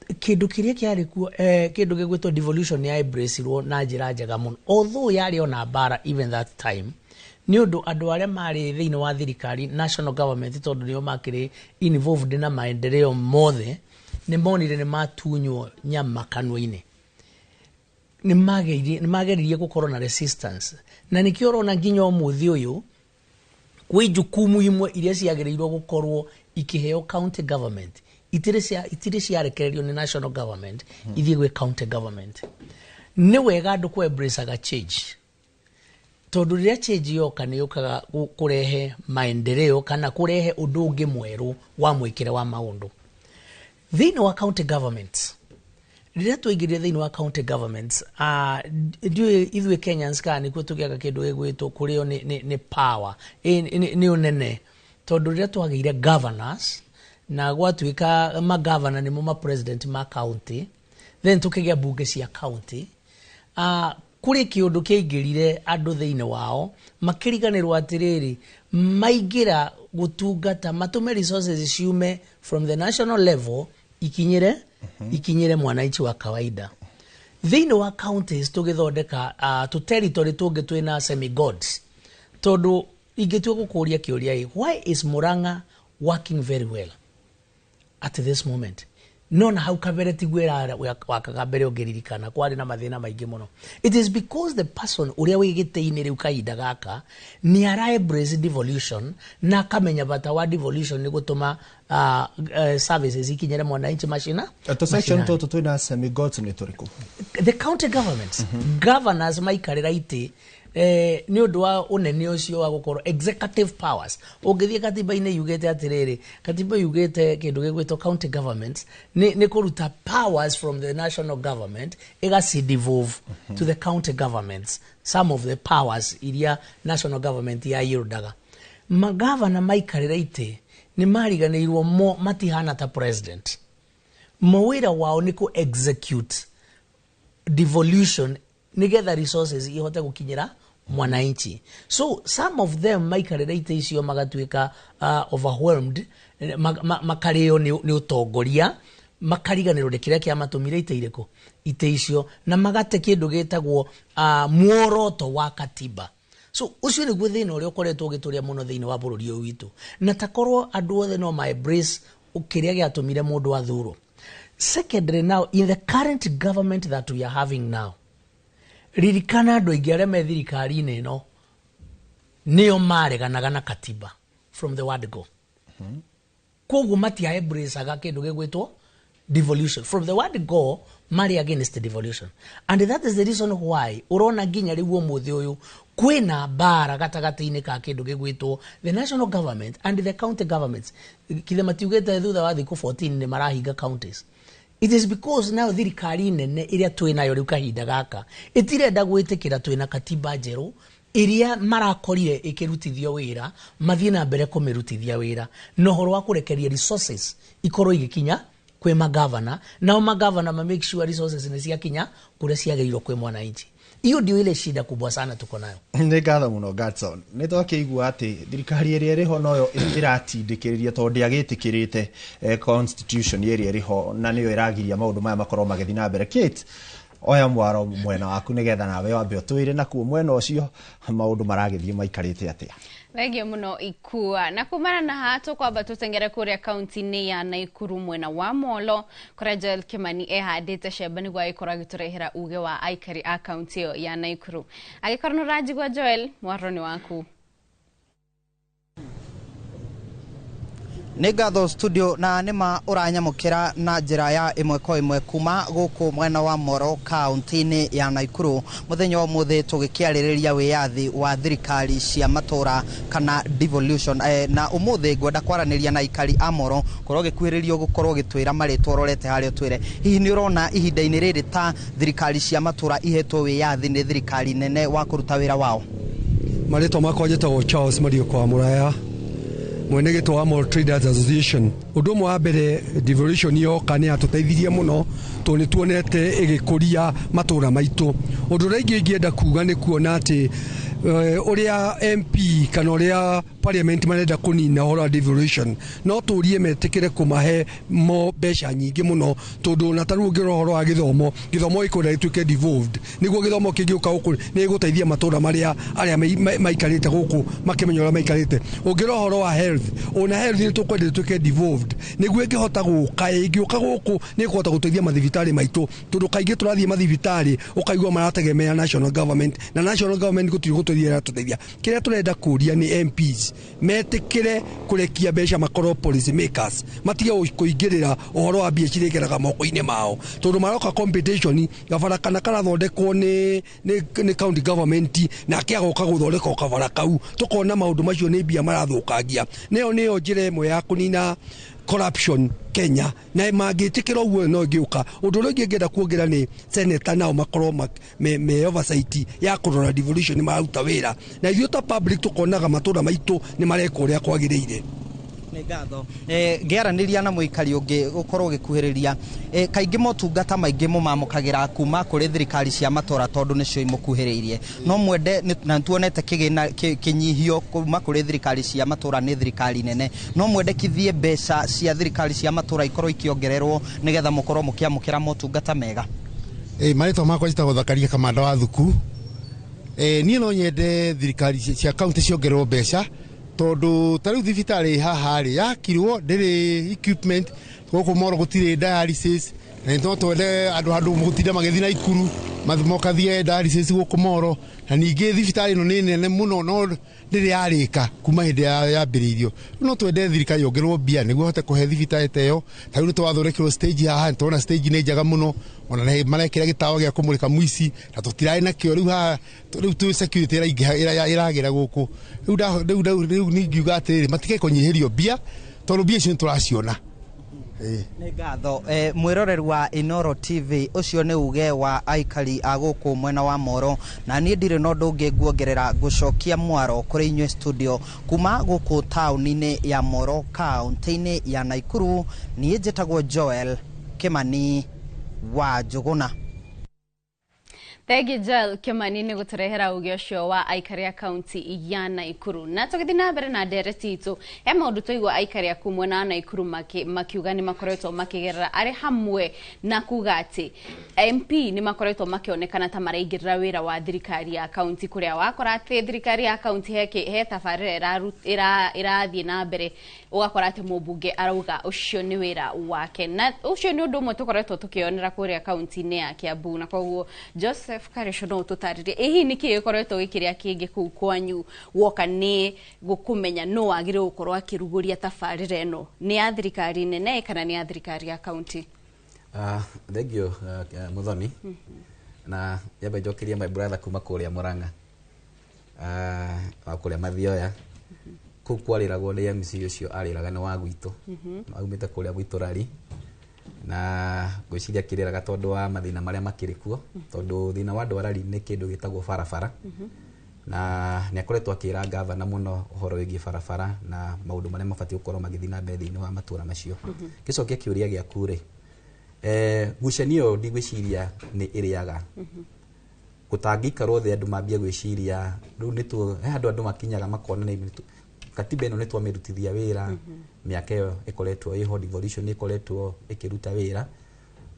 kĩndũ kĩrĩa kĩarĩ kuo, kĩndũ gĩgwĩtwo devolution ya embraceirwo na njĩra njega mũno, although yarĩ ona mbara even that time, nĩ ũndũ andũ arĩa marĩ thĩinĩ wa thirikari national government, tondũ nĩo makĩrĩ involved na maendeleo mothe, nĩ monire nĩ matunywo nyama kanua-inĩ, nĩ mageririe gũkorwo na resistance, na nĩkĩo ũrona nginya ũmũthĩ ũyũ kwĩ jukumu imwe iria ciagĩrĩirwo gũkorwo ikĩheo county government itirĩ ciarekererio nĩ national government ithiĩ gwĩ county government. Nĩ wega andũ kũ embraceaga change, tondũ rĩrĩa change yoka nĩ yũkaga kũrehe maendeleo kana kũrehe ũndũ ũngĩ mwerũ wa mwĩkĩre wa maũndũ thĩinĩ wa county governments. Rĩrĩa twaingĩrire thĩinĩ wa county governments, ndiũĩ ithuĩ Kenyans kana nĩkuo tũgĩaga kĩndũ gĩgwĩtwo kũrĩo nĩ power, nĩ ũnene, tondũ rĩrĩa twagĩire governors na gwatuĩka magavana nĩmo ma president ma county, then tũkĩgĩa bunge cia county, kũrĩ kĩũndũ kĩaingĩrire andũ thĩinĩ wao makĩriganĩrwo atĩrĩrĩ, maingĩra gũtungata matũme resources ciume from the national level ikinyĩre mwananchi wa kawaida. Thĩinĩ wa counties tũgĩthondeka tũ territory tũngĩ twĩna semi gods, tondũ ingĩtua gũkũria kĩũria ĩ, why is Murang'a working very well at this moment? No na hau kabere tiguo wakaga mbere ũngĩririkana kwarĩ na mathĩna maingĩ mũno. It is because the person ũrĩa wĩ gĩtĩ-inĩ rĩu kahinda gaka nĩ ara embrace devolution na akamenya bata wa devolution nĩ gũtũma services ikinyĩre mwananchi macina Tũ section mashinani. Tũtũ twĩna semi gods nĩ tũrĩkũ? The county governments, governors maikarĩra itĩ, nĩ ũndũ wa ũnene ũcio wa gũkorwo executive powers. Ũngĩthiĩ katiba-inĩ yugĩte atĩrĩrĩ, katiba yugĩte kĩndũ gĩgwĩtwo county governments nĩ kũruta powers from the national government ĩgaci devolve to the county governments, some of the powers iria national government yayĩrũndaga. Magavana maikarĩra itĩ nĩ mariganĩirwo mo matihana ta president, mawĩra wao nĩ kũ execute devolution nigetha resources ihote gũkinyĩra mwananchi. So some of them maikarĩra itĩ icio magatuĩka overwhelmed, makarĩo nĩ ũtongoria, makariganĩrwo nĩ kĩrĩa kĩamatũmire itĩ irĩkũ itĩ icio, na magate kĩndũ gĩtagwo muoroto wa katiba. So ũcio nĩguo thĩna ũrĩa ũkoretwo ũgĩtũrĩa mũno thĩinĩ wa bũrũri ũyũ witũ, na takorwo andũ othe no ma embrace kĩrĩa gĩatũmire mũndũ athurwo. Secondly, now in the current government that we are having now, ririkana andũ aingĩ arĩa me thirikari-inĩ ĩno nĩo mareganaga na katiba from the word go. Koguo matia embraceaga kĩndũ gĩgwĩtwo Devolution from the word go, marĩ against devolution, and that is the reason why ũrona nginya rĩu ũmũthĩ ũyũ kwĩna mbara gatagatĩ-inĩ ka kĩndũ gĩgwĩtwo the national government and the county governments. Kithe matiugĩte thutha wa thikũ 14 nĩ marahinga counties? It is because nayo thirikari nene ĩrĩa twĩ nayo rĩu kahinda gaka ĩtirenda gwĩtĩkĩra twĩna katiba njerũ ĩrĩa marakorire ĩkĩrutithio wĩra, mathiĩ na mbere kũmĩrutithia wĩra na ũhoro wa kũrekeria resources ikorwo igĩkinya kwĩ magavana, nao magavana ma make sure resources nĩ ciakinya kũrĩa ciagĩrĩirwo kwĩ mwananchi. Hiyo ndio ile shida kubwa sana tuko nayo. Nĩ ngatho mũno, Gadson. Nĩ twakĩigua atĩ thirikari ĩrĩa ĩrĩ ho noyo ĩratindĩkĩrĩria tondũ ndĩagĩtĩkĩrĩte constitution ĩrĩa ĩrĩ ho, na nĩyo ĩragiria maũndũ maya makorwo magĩthiĩ na mbere. Kate, oya mwaro mwena waku nĩgetha nawe wambe ũtwĩre nakuo mwena ũcio maũndũ maragĩthiĩ maikarĩte atĩa. Thengio muno, Ikua. Na kumana na haha tukwamba tutengere kuria kaunti-inĩ ya Naikuru mwena wa Molo, kũrĩa Joel Kimani ehandĩte cemba nĩguo agĩkorwo agĩtũrehera uge wa aikari a kaunti ĩyo ya Naikuru. Angĩkorwo nĩ ũranjigua, Joel, mwaro nĩ waku. Nĩ ngatho, studio, na nĩma ũranyamũkĩra na njĩra ya ĩmwe kwa ĩmwe kuma gũkũ mwena wa Moro, kaunti-inĩ ya Naikuru, mũthenya wa ũmũthĩ tũgĩkĩarĩrĩria wĩyathi wa thirikari cia matũra kana devolution. Na ũmũthĩ ngwenda kwaranĩria na aikari a Moro korwo gĩkuhĩrĩrio gũkorwo gĩtwĩra marĩtwa, ũrorete harĩa ũtwĩre hihi nĩ ũrona ihinda-inĩ rĩrĩ ta thirikari cia matũra ihetwo wĩyathi nĩ thirikari nene wa kũruta wĩra wao. Marĩtwa makwa njĩtagwo Charles Mariũko wa Mũraya, mwene gĩtũ wa Mall Traders Association. Ũndũ ũmwe wa mbere, devolution yoka nĩ yatũteithirie mũno tondũ nĩ tuonete ĩgĩkũria matũra maitũ. Ũndũ ũrĩa ingĩ ingĩenda kuga nĩ kuona atĩ ũrĩa MP kana ũrĩa parliament marenda kũnina ũhoro wa devolution, no tũrie metĩkĩre kũmahe mo mbeca nyingĩ mũno, tondũ ona ta rĩu ũngĩrora ũhoro wa gĩthomo, gĩthomo gĩkwenda gĩtuĩke devolved nĩguo gĩthomo kĩngĩũka gũkũ nĩ gĩgũteithia matũra marĩa arĩa maikarĩte gũkũ makĩmenya ũrĩa maikarĩte. Ũngĩrora ũhoro wa health, ona health nĩ tũkwenda ĩtuĩke devolved nĩguo ĩngĩhota gũka, ĩngĩũka gũkũ nĩ ĩkũhota gũteithia mathibitarĩ maitũ, tondũ kaingĩ tũrathiĩ mathibitarĩ ũkaigua marategemea national government, na national government gũtirĩ gũteithia ĩratũteithia. Kĩrĩa tũrenda kũria nĩ MPs metĩkĩre kũrekia mbeca, makorwo policy makers, matige kũingĩrĩra ũhoro wa mbia cirĩgeraga moko-inĩ mao, tondũ maroka competition gabara kana karathondekwo nĩ county government, nake agoka gũthondeka o kabara kau, tũkona maũndũ macio nĩ mbia marathũkangia. Nĩyo njĩra ĩmwe ya kũnina corruption Kenya, na mangĩtĩkĩra ũguo no ĩngĩũka. Ũndũ ũrĩa ũngĩ ngĩenda kuongerera nĩ senator nao makorwo me oversight ya kũrora devolution nĩ mararuta wĩra, na ithuĩ ta public tũkonaga matũra maitũ nĩ mareka ũrĩa kwagĩrĩire. Nĩ ngatho. Ngĩaranĩria na mũikari ũngĩ gũkorwo gĩkuhĩrĩria, kaingĩ motungata maingĩ mũmamũkagĩra kuma kũrĩ thirikari cia matũra tondũ nĩcio imũkuhĩrĩirie, no mwende na tuonete kĩgĩna kĩnyihio kuma kũrĩ thirikari cia matũra nĩ thirikari nene, no mwendekithie mbeca cia thirikari cia matũra ikorwo ikĩongererwo nĩgetha mũkorwo mũkĩamũkĩra motungata mega? Marĩtwa makwa njĩtagwo Thakaria Kamanda wa Thuku. Niĩ no nyende thirikari cia kaunti ciongererwo mbeca, tondũ ta rĩu thibitarĩ haha rĩ yakirwo ndĩrĩ equipment, gũkũ Moro gũtirĩ dialysis, na no twende andũ handũ gũtinda magĩthiĩ Naikuru mokathiĩ dialysis gũkũ Moro. Na ningĩ thibitarĩ ĩno nĩ nene mũno no ndĩrĩ yarĩka kuma hĩndĩ yambĩrĩirio. No twende thirikari yongererwo mbia nĩguo ĩhote kũhe thibitarĩ ta ĩyo. Ta rĩu nĩ twathondekerwo stage haha, nĩ tũrona stage nĩ njega mũno, ona nĩ marekĩra gĩtawa gĩa kũmũrĩka mũici na tũtirarĩ nakĩo. Rĩu haha rĩu twĩ security ĩraingĩha ĩragĩra gũkũ rĩu. Rĩu ningiuga atĩrĩrĩ, matige kũnyihĩrio mbia tondũ mbia icio nĩ tũraciona. Nĩ ngatho, mwĩroreri wa Inoro TV. Ũcio nĩ uge wa aikari a gũkũ mwena wa Moro, na niĩ ndirĩ na ũndũ ũngĩ nguongerera, ngũcokia mwaro kũrĩ inyuĩ studio. Kuma gũkũ taũni-inĩ ya Moro, kaũntĩ-inĩ ya Naikuru, niĩ njĩtagwo Joel Kimani wa Njũgũna. Thengi, Joel Kimani, nĩ gũtũrehera uge ũcio wa aikari a kaunti ya Naikuru. Na tũgĩthiĩ na mbere na ndereti itũ, he maũndũ twaigua aikari aku mwena wa Naikuru makiuga nĩ makoretwo makĩgerera, arĩ hamwe na kuga atĩ MP nĩ makoretwo makĩonekana ta maraingĩrĩra wĩra wa thirikari ya kaunti, kũrĩa wakora atĩ thirikari ya kaunti he tabarĩra ĩrathiĩ na mbere, ũgakora atĩ mũmbunge arauga ũcio nĩ wĩra wake, na ũcio nĩ ũndũ ũmwe tũkoretwo tũkĩonera kũrĩa kaunti-inĩ ya Kiambu. Na koguo Joseph Karisho, no ũtũtarĩrie ĩ hihi nĩkĩ gĩkoretwo gĩkĩrĩa kĩngĩ kũu kwanyu woka nĩ gũkũmenya no wagĩrĩirwo gũkorwo akĩrugũria tabarĩra ĩno, nĩ ya thirikari nene kana nĩ ya thirikari ya kaunti? Thank you, Muthoni. Na nyambe njokerie my brother kuma kũrĩa Murang'a, wa kũrĩa Mathioya kũu kwarĩragwo nĩ MC ũcio arĩraga nĩ wa gwitũ. Aumĩte kũrĩa gwitũ Rari, na ngwĩciria kĩrĩraga tondũ wa mathĩna marĩa makĩrĩ kuo, tondũ thĩna wa andũ a Rari nĩ kĩndũ gĩtagwo barabara. Na nĩ akoretwo akĩra gavana mũno ũhoro wĩgiĩ barabara na maũndũ marĩa mabatiĩ gũkorwo magĩthiĩ na mbere thĩinĩ wa matũra macio. Gĩcokia kĩũria gĩaku rĩ, ngucanio ĩyo ndigwĩciria nĩ ĩrĩaga gũtangĩikarwo thĩ andũ mambie gwĩciria rĩu nĩ he handũ andũ makinyaga makona nĩ katiba ĩno nĩ twamĩrutithia wĩra mĩaka ĩyo ĩkoretwo ĩho, devolution ĩkoretwo ĩkĩruta wĩra,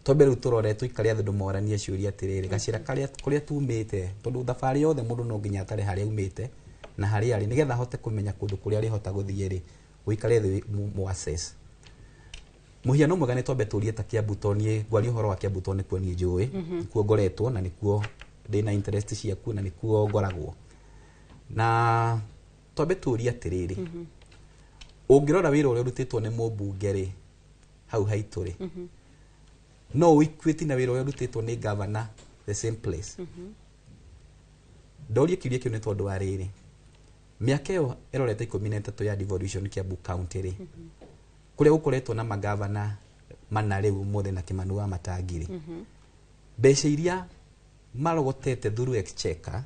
twambe rĩu tũrore tũikare thĩ andũ moranie ciũria atĩrĩrĩ, gacĩra karĩa kũrĩa tumĩte, tondũ thabarĩ yothe mũndũ no nginya atare harĩa aumĩte na harĩa arĩ nĩgetha ahote kũmenya kũndũ kũrĩa arĩhota gũthiĩ rĩ, ũikare thĩ mu assess. Mũhiano mwega nĩ twambe tũrie ta Kiambu, tondũ niĩ ngwaria ũhoro wa Kiambu tondũ nĩkuo niĩ njũĩ, nĩkuo ngoretwo na nĩkuo ndĩna interest ciakuo na nĩkuo ngoragwo. Na twambe tũrie atĩrĩrĩ, ũngĩrora wĩra ũrĩa ũrutĩtwo nĩ mũmbunge rĩ hau haitũ rĩ, no ũequate na wĩra ũrĩa ũrutĩtwo nĩ governor the same place? Ndorie kĩũria kĩu nĩ tondũ wa rĩrĩ, mĩaka ĩyo ĩrorete 13 ya devolution Kiambu County rĩ, kũrĩa gũkoretwo na magavana mana rĩu ũmũthĩ na Kĩmani wa Matangi rĩ, mbeca iria marogotete through exchequer,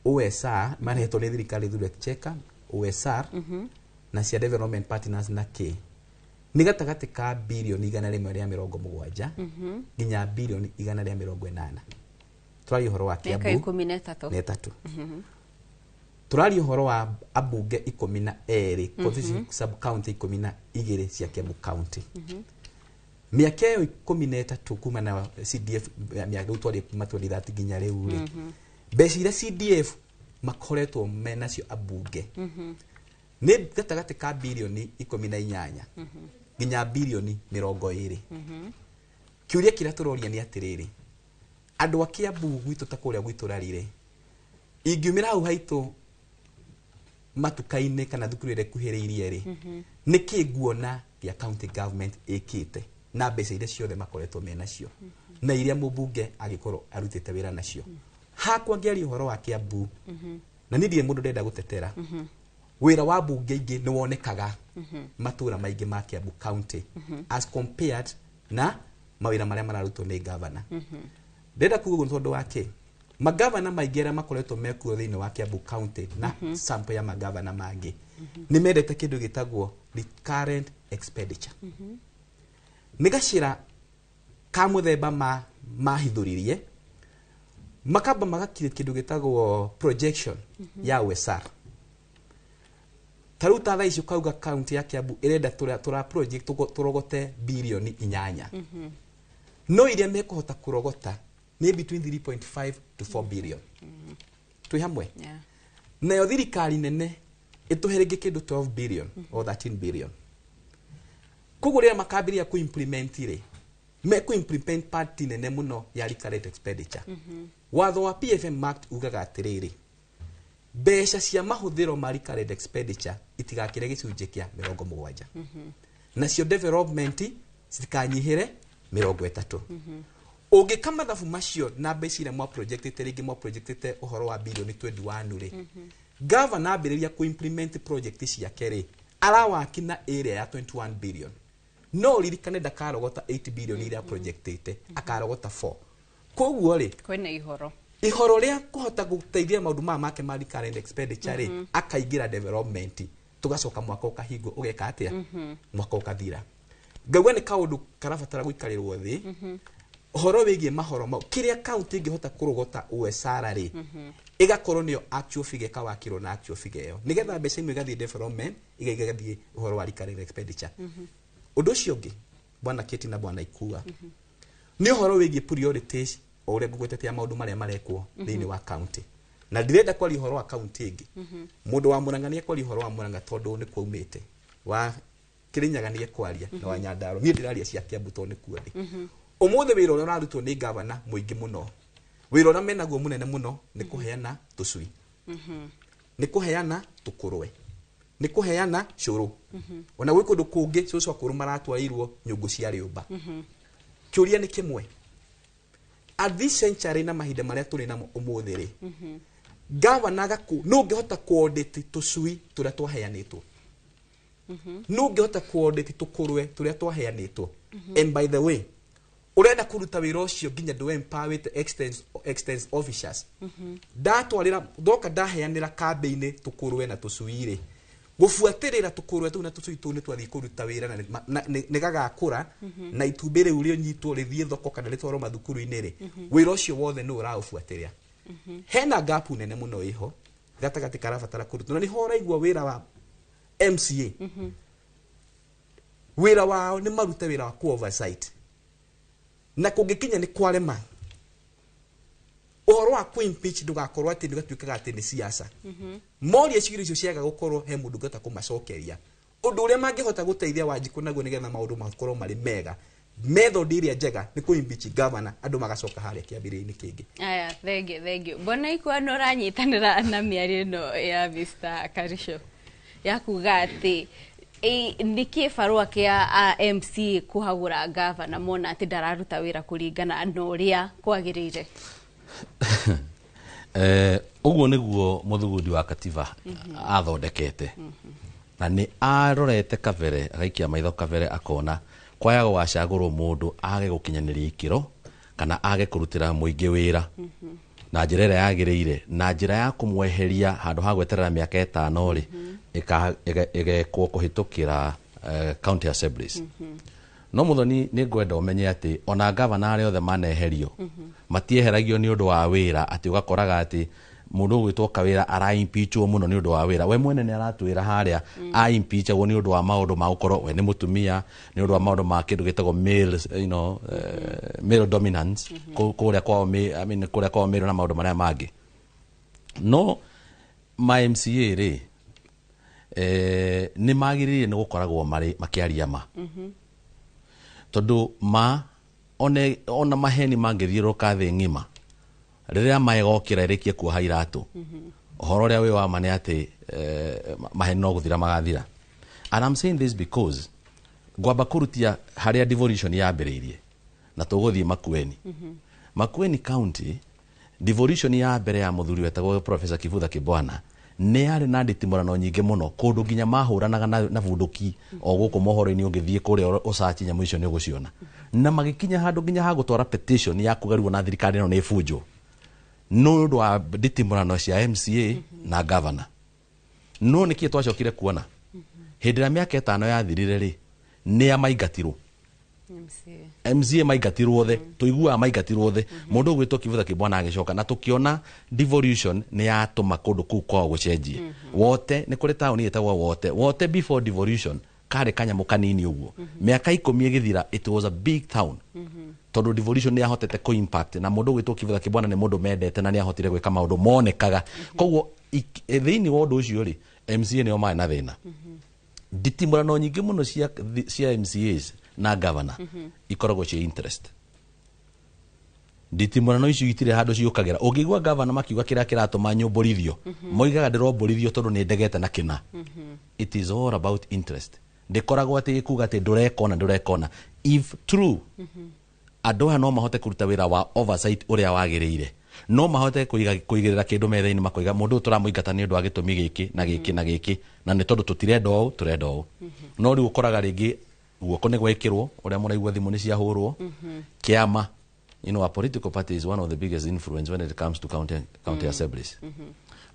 OSR, marehetwo nĩ thirikari through exchequer, OSR na cia development partners na kĩ, nĩ gatagatĩ ka birioni 170 nginya birioni 180. Tũraria ũhoro wa Mĩaka Kiambu 13. Na ĩtatũ. Tũraria ũhoro wa ambunge 12, constituency sub county 12 cia Kiambu County. Mĩaka ĩyo 13 kuma na CDF, mĩaka rĩu twarie kuma 2030 nginya rĩu rĩ, mbeca iria CDF makoretwo menacio ambunge nĩ gatagatĩ ka birioni 18 nginya birioni 20. Kĩũria kĩrĩa tũroria nĩ atĩrĩrĩ, andũ a Kiambu gwitũ ta kũrĩa gwitũ Rari-rĩ, ingiumĩra hau haitũ matuka-inĩ kana thukuru ĩrĩa ĩkuhĩrĩirie rĩ, nĩkĩ nguona gĩa county government ĩkĩte na mbeca iria ciothe makoretwo menacio na iria mũmbunge agĩkorwo arutĩte wĩra nacio? Hakwa ngĩaria ũhoro wa Kiambu, na niĩ ndirĩ mũndũ ndenda gũtetera, wĩra wa mbunge ingĩ nĩ wonekaga matũra maingĩ ma Kiambu County as compared na mawĩra marĩa mararutwo nĩ gavana. Ndĩrenda kuga ũguo nĩ tondũ wa kĩ? Magavana maingĩ arĩa makoretwo mekuo thĩinĩ wa Kiambu County na sample ya magavana mangĩ nĩ mendete kĩndũ gĩtagwo recurrent expenditure. Nĩ gacĩra ka mũthemba ma mahithũririe makamba magakire kĩndũ gĩtagwo projection ya OSR. Ta rĩu ta thaa ici ũkauga county ya Kiambu ĩrenda tũra project tũrogote birioni 8, no iria mekũhota kũrogota nĩ between 3.5 to 4 billion. Twĩ hamwe? Yeah. Nayo thirikari nene ĩtũhe rĩngĩ kĩndũ 12 billion or 13 billion. Koguo rĩrĩa makambĩrĩria kũ-implement rĩ, mekũ-implement part nene mũno ya recurrent expenditure. Watho wa PFM Act ugaga atĩrĩrĩ, mbeca cia mahũthĩro ma recurrent expenditure itigakĩre gĩcunjĩ kĩa 70, nacio development citikanyihĩre 30. Ũngĩka mathabu macio na mbeca iria mwa projectĩte, rĩngĩ mwa projectĩte ũhoro wa birioni 21 rĩ, gavana ambĩrĩria kũ-implement project ciake rĩ, arawaki na area ya 21 billion, no ririkane ndakarogota 8 billion iria projectĩte, akarogota 4. Koguo rĩ, Kwĩna ihoro. Ihoro rĩa kũhota gũteithia maũndũ maya make ma recurrent expenditure rĩ, akaingĩra development, tũgacoka mwaka ũkahingwo ũgeka atĩa? Mwaka ũkathira. Ngauga nĩ kaũndũ karabatara gũikarĩrwo thĩ, ũhoro wĩgiĩ mahoro mau, kĩrĩa county ĩngĩhota kũrogota OSR rĩ, ĩgakorwo nĩyo actual figure, ĩkawakĩrwo na actual figure ĩyo, nĩgetha mbeca imwe igathiĩ development, igathiĩ ũhoro wa recurrent expenditure. Ũndũ ũcio ũngĩ, bwana Keti na bwana Ikua, nĩ ũhoro wĩgiĩ priorities, o ũrĩa ngũgwetete ya maũndũ marĩa marekwo thĩinĩ wa county, na ndirenda kwaria ũhoro wa county ĩngĩ. Mũndũ wa Murang'a nĩ ekwaria ũhoro wa Murang'a tondũ nĩ kwaumĩte, wa Kĩrĩnyaga nĩ ekwaria, na wa Nyandarua. Niĩ ndĩraria cia Kiambu tondũ nĩkuo ndĩ ũmũthĩ. Wĩra ũrĩa ũrarutwo nĩ gavana mũingĩ mũno, wĩra ũrĩa menaguo mũnene mũno nĩ kũheana tũcui, nĩ kũheana tũkũrwe. Nĩ kũheana cũrũ. Ona gwĩ kũndũ kũngĩ cũcũ akũrũ maratwarĩirwo nyũngũ cia rĩũmba. Kĩũria nĩ kĩmwe, at this century na mahinda marĩa tũrĩ namo ũmũthĩ rĩ, gavana gaku no ũngĩhota kũ-audit tũcui tũrĩa twaheanĩtwo? No ũngĩhota kũ-audit tũkũrwe tũrĩa twaheanĩtwo? And by the way, ũrenda kũruta wĩra ũcio nginya ndũ empowerĩte extens officers. Ndatwarĩra ndoka ndaheanĩra kambĩ-inĩ tũkũrwe na tũcui rĩ, gũbuatĩrĩra tũkũrwe tũu na tũcui tũu nĩ twathiĩ kũruta wĩra na nĩ gagakũra na itumbĩ rĩu rĩnyitwo rĩthiĩ thoko kana rĩtwarwo mathukuru-inĩ rĩ, wĩra ũcio wothe nĩ ũraũbuatĩrĩra? Hena gapu nene mũno ĩho gatagatĩ karabatara kũrutwo, na nĩho ũraigua wĩra wa MCA. Wĩra wao nĩ marute wĩra wa ku oversight, na kũngĩkinya nĩ kwarema, ũhoro wa ku impeach ndũgakorwo atĩ nĩ gatuĩkaga atĩ nĩ siasa. Moria ciũria icio ciaga gũkorwo he mũndũ ũngĩhota kũmacokeria ũndũ ũrĩa mangĩhota gũteithia Wanjikũ naguo nĩgetha maũndũ makorwo marĩ mega. Method ĩrĩa njega nĩ kũ impeach governor, andũ magacoka harĩa kĩambĩrĩria-inĩ kĩngĩ. Aya, thengiũ, thengiũ. Mbona ikwa nĩ ũranyitanĩra na mĩario ĩno ya Mr. Karisho ya kuga atĩ nĩkĩ barũa kĩa MC kũhagũra gavana mona atĩ ndararuta wĩra kũringana na ũrĩa kwagĩrĩire? Ũguo nĩguo mũthugundi wa katiba athondekete, na nĩ arorete kabere, agaikia maitho kabere, akona kwaya gũgacagũrwo mũndũ age gũkinyanĩria ikĩro kana age kũrutĩra mũingĩ wĩra na njĩra ĩrĩa yagĩrĩire, na njĩra ya kũmweheria handũ ha gweterera mĩaka 5 rĩ, ĩgekwo kũhĩtũkĩra county assemblies. No Muthoni, nĩ ngwenda ũmenye atĩ ona gavana arĩa othe maneherio matieheragio nĩ ũndũ wa wĩra, atĩ ũgakoraga atĩ mũndũ ũgwĩtwo Kawĩra araimpeachwo mũno nĩ ũndũ wa wĩra. We mwene nĩ aratwĩra harĩa aimpeachagwo nĩ ũndũ wa maũndũ ma gũkorwo we nĩ mũtumia, nĩ ũndũ wa maũndũ ma kĩndũ gĩtagwo male, male dominance kũrĩa kwao, I mean, kũrĩa kwao male na maũndũ marĩa mangĩ. No ma MCA rĩ, nĩ magĩrĩire nĩ gũkoragwo marĩ makĩaria ma, tondũ ma ona maheni mangĩthiũrũrũka thĩ ng'ima, rĩrĩa maegokĩra ĩrĩkie kuoha iratũ, ũhoro ũrĩa wĩ wa ma nĩ atĩ maheni no gũthira magathira. And I'm saying this because ngwamba kũrutia harĩa devolution yambĩrĩirie, na tũgũthiĩ Makueni. Makueni County, devolution ya mbere ya mũthuri wetagwo Professor Kivutha Kibwana nĩ yarĩ na nditimũrano nyingĩ mũno, kũndũ nginya mahũranaga na bunduki o gũkũ mohoro-inĩ. Ũngĩthiĩ kũrĩa ũcaci nyamũ icio nĩ ũgũciona, na magĩkinya handũ nginya ha gũtwara petition ya kuga na thirikari ĩno nĩ ĩbunjwo nĩ ũndũ wa nditimũrano cia MCA na governor. No nĩkĩ twacokire kuona hĩndĩ ĩrĩa mĩaka 5 yathirire rĩ, nĩ amaingatirwo MCA maingatirwo othe, tũiguaga maingatirwo othe. Mũndũ ũgwĩtwo Kivutha Kibwana agĩcoka na tũkĩona devolution nĩ yatũma kũndũ kũu kwao gũcenjie. Wote nĩ kũrĩ taũni ĩtagwo Wote. Wote before devolution karĩ kanyamũ kanini ũguo, mĩaka 10 ĩgĩthira it was a big town, tondũ devolution nĩ yahotete kũ impact, na mũndũ ũgwĩtwo Kivutha Kibwana nĩ mũndũ mendete na nĩ ahotire gwĩka maũndũ monekaga. Koguo thĩinĩ wa ũndũ ũcio rĩ, MCA nĩo marĩ na thĩna. Nditimũrano nyingĩ mũno cia MCAs na governor ikoragwo cia interest. Nditimũrano icio itirĩ handũ ciũkagĩra. Ũngĩigua governor makiuga kĩrĩa kĩratũma nyũmbũrithio, moigaga ndĩrombũrithio tondũ nĩ ndegete na kĩna. It is all about interest. Ndĩkoragwo atĩ ĩkuga atĩ ndũrekona ndũrekona. If true, andũ aya no mahote kũruta wĩra wa oversight ũrĩa wagĩrĩire, no mahote kũigĩrĩra kĩndũ metha-inĩ, makoiga mũndũ ũyũ tũramũingata nĩ ũndũ wa gĩtũmi gĩkĩ na gĩkĩ na gĩkĩ, na nĩ tondũ tũtirenda ũũ, tũrenda ũũ. No rĩu ũkoraga rĩngĩ guoko nĩ gwekĩrwo, ũrĩa mũraigua thimũ nĩ ciahũrwo kĩama. A political party is one of the biggest influence when it comes to county assemblies.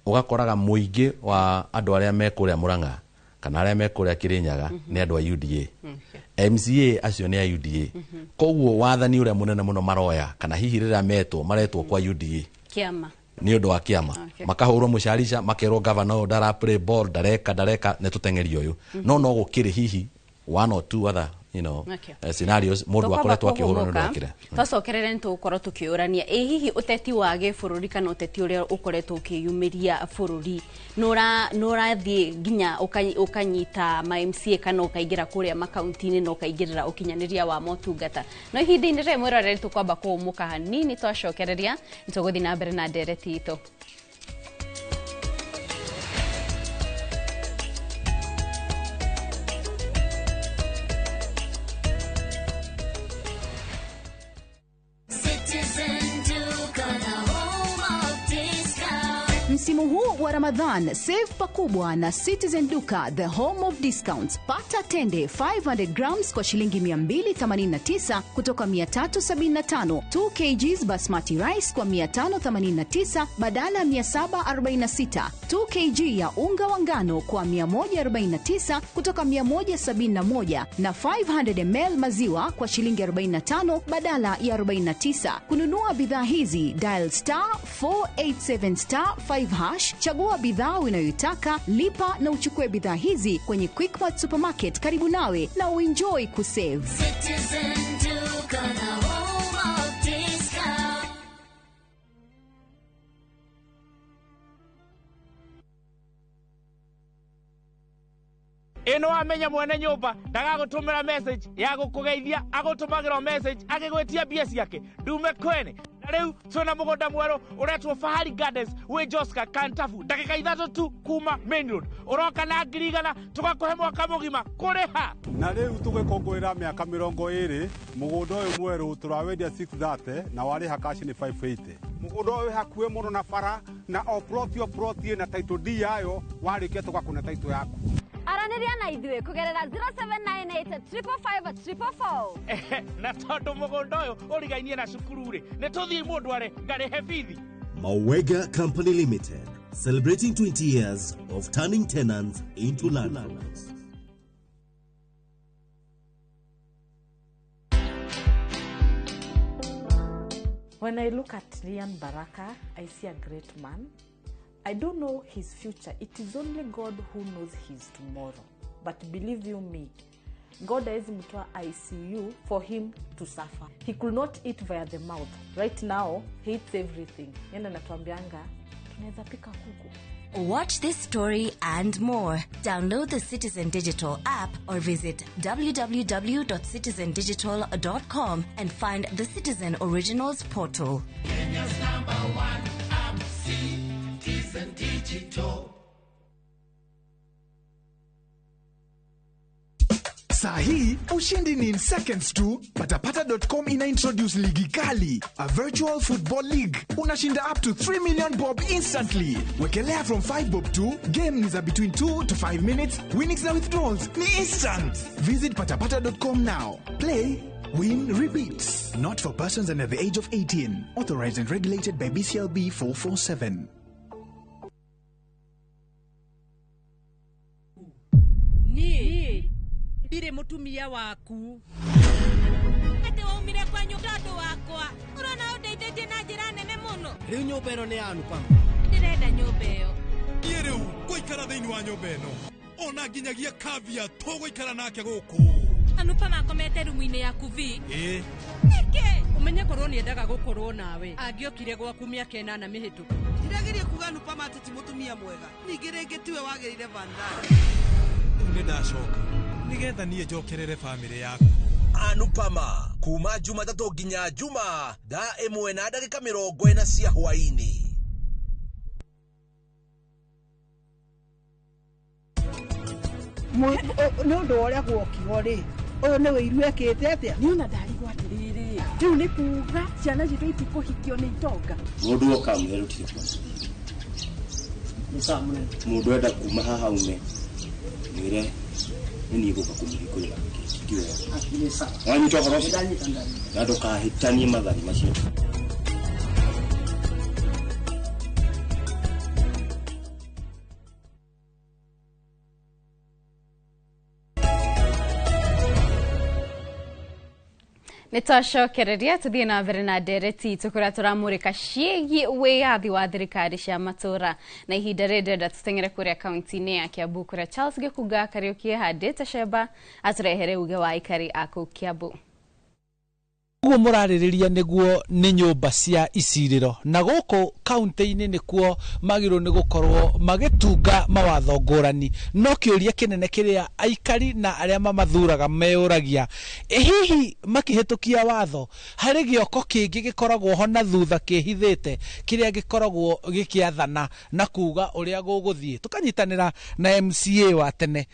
Ũgakoraga mũingĩ wa andũ arĩa me kũrĩa Murang'a kana arĩa me kũrĩa Kirinyaga nĩ andũ a UDA. MCA acio nĩ a UDA. Koguo wathani ũrĩa mũnene mũno maroya, kana hihi rĩrĩa metwo maretwo kwa UDA kĩama nĩ ũndũ wa kĩama, makahũrwo mũcarica, makerwo governor ũyũ ndara play ball, ndareka ndareka, nĩ tũteng'erie ũyũ. No gũkĩrĩ hihi one or two other scenarios mũndũ akoretwo akĩhũrwo nĩ ũndũ wa kĩrĩa. Twacokerere nĩ tũgũkorwo tũkĩũrania ĩ hihi ũteti wa gĩbũrũri kana ũteti ũrĩa ũkoretwo ũkĩyumĩria bũrũri nĩ ũrathiĩ nginya ũkanyita ma MCA kana ũkaingĩra kũrĩa makaunti-inĩ na ũkaingĩrĩra ũkinyanĩria wa motungata. No ihinda-inĩ rĩrĩ mwĩroreri tũkwamba kũũmũka hanini, twacokereria nĩ tũgũthiĩ na mbere na ndereti itũ. wa Ramadhan, save pakubwa na Citizen Duka, the home of discounts. Pata tende 500 grams kwa shilingi 289 kutoka 375, 2 kgs basmati rice kwa 589 badala ya 746, 2 kg ya unga wa ngano kwa 149 kutoka 171 na 500 ml maziwa kwa shilingi 45 badala ya 49. Kununua bidhaa hizi dial star 487 star 5 hash, chagua bidhaa unayoitaka, lipa na uchukue bidhaa hizi kwenye Quickmart supermarket karibu nawe na uenjoy kusave. Citizen Duka, the home of discount. Ĩno wamenya mwene nyũmba ndagagũtũmĩra message ya gũkũgeithia, agũtũmagĩra message agĩgwĩtia mbia ciake ndume kwene. Na rĩu twĩna mũgũnda mwerũ ũretwo Fahari Gardens wĩ Joska Kantafu, ndagĩka 3 tu kuma main road. Ũroka na 100,000 tũgakũhe mwaka mũgima kũrĩha. Na rĩu tũgĩkũngũĩra mĩaka 20 mũgũnda ũyũ mwerũ tũrawendia 630 na warĩha cash nĩ 580. Mũgũnda ũyũ wĩ hakuhĩ mũno na bara na o plot o plot ĩna title deed yayo, warĩkia tũgakũne title yaku. Aranĩria na ithuĩ kũgerera 0798 555 444. Na tondũ mũgũnda ũyũ ũrigainie na cukuru rĩ, nĩ tũthiĩ mũndũ arĩ ngarĩhe bithi. Mawega Company Limited, celebrating 20 years of turning tenants into landlords. When I look at Rian Baraka, I see a great man. I don't know his future. It is only God who knows his tomorrow. But believe you me, God hawezi mtoa ICU for him to suffer. He could not eat via the mouth. Right now, he eats everything. Yeye anatuambianga tunaweza pika kuku. Watch this story and more. Download the Citizen Digital app or visit www.citizendigital.com and find the Citizen Originals portal. Kenya's number one app, Citizen Digital. Sahi, ushindi ni in seconds tu. Patapata.com ina introduce ligi kali, a virtual football league. Unashinda up to 3 million bob instantly. Wekelea from 5 bob to game ni za between 2 to 5 minutes. Winnings na withdrawals ni instant. Visit patapata.com now. Play, win, repeat. Not for persons under the age of 18. Authorized and regulated by BCLB 447. Ni ndirĩ mũtumia waku. Atĩ waumire kwa nyũmba tondũ wakwa. Ũrona ũndeithĩtie na njĩra nene mũno. Rĩu nyũmba ĩno nĩ ya Anupama. Ndĩrenda nyũmba ĩyo. Niĩ rĩu ngũikara thĩinĩ wa nyũmba ĩno. Ona nginyagia Kavya tũgũikara nake gũkũ. Anupama akomete rumu-inĩ yaku vi. Ĩĩ. Nĩkĩ? Ũmenye korwo nĩendaga gũkorwo nawe. Angĩokire gwaku mĩaka 8 mĩhĩtũku. Ndirageria kuga Anupama atĩ ti mũtumia mwega. Ningĩ rĩngĩ tiwe wagĩrĩire Vandana. Rĩu nĩndacoka nigetha niĩ njokerere bamĩrĩ yaku. Anupama kuma Jumatatũ nginya Juma thaa 1:40 cia hwaĩ-inĩ. Nĩ ũndũ wa ũrĩa gwokirwo rĩ, ũyũ nĩ wĩiru ekĩte atĩa? Niĩ ona ndarigwo atĩrĩrĩ, rĩu nĩ kuga ciana citũ itikũhikio nĩ itonga. Mũndũ oka mwĩre rũtirĩ mũndũ enda kuma haha ume mwĩre nĩ niĩ gũka kũmũhingũrĩra gĩti. Wanyita ũhoro ũcio? Na ndũkahĩtanie mathani macio. Nĩ twacokereria tũthiĩ na mbere na ndereti itũ kũrĩa tũramũrĩka ciĩgiĩ wĩyathi wa thirikari cia matũra. Na ihinda rĩrĩ ndĩrenda tũteng'ere kũrĩa kaunti-inĩ ya Kiambu kũrĩa Charles Gĩkunga Kariũki ehandĩte cemba atũrehere uge wa aikari a kũu Kiambu. Ũguo mũrarĩrĩria nĩguo nĩ nyũmba cia icirĩro na gũkũ kaunti-inĩ nĩkuo magĩrĩirwo nĩ gũkorwo magĩtunga mawatho ngũrani, no kĩũria kĩnene kĩrĩa aikari na arĩa mamathuraga meyũragia, ĩ hihi makĩhĩtũkia watho harĩ gĩoko kĩngĩ gĩkoragwo ho na thutha kĩhithĩte kĩrĩa gĩkoragwo gĩkĩathana na kuga ũrĩa gũgũthiĩ. Tũkanyitanĩra na MCA wa tene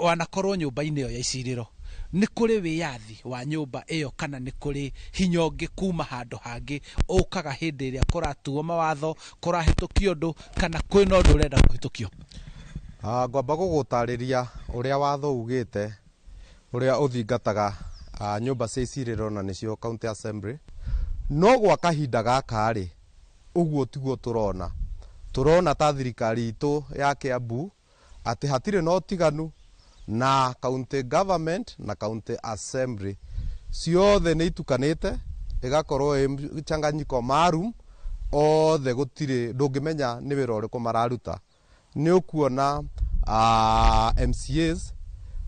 wanakorwo nyũmba-inĩ ĩyo ya icirĩro. Nĩ kũrĩ wĩyathi wa nyũmba ĩyo kana nĩ kũrĩ hinya ũngĩ kuma handũ hangĩ ũkaga hĩndĩ ĩrĩa kũratuo mawatho, kũrahĩtũkio ũndũ kana kwĩna ũndũ ũrenda kũhĩtũkio? Ngwamba gũgũtarĩria ũrĩa watho ugĩte ũrĩa ũthingataga nyũmba cia icirĩro na nĩcio county assembly. No gwa kahinda gaka rĩ, ũguo tiguo tũrona. Tũrona ta thirikari itũ ya Kiambu atĩ hatirĩ na ũtiganu na county government na county assembly ciothe nĩ itukanĩte, ĩgakorwo ĩ mchanganyiko maalum, othe gũtirĩ, ndũngĩmenya nĩ wĩra ũrĩkũ mararuta. Nĩ ũkuona MCAs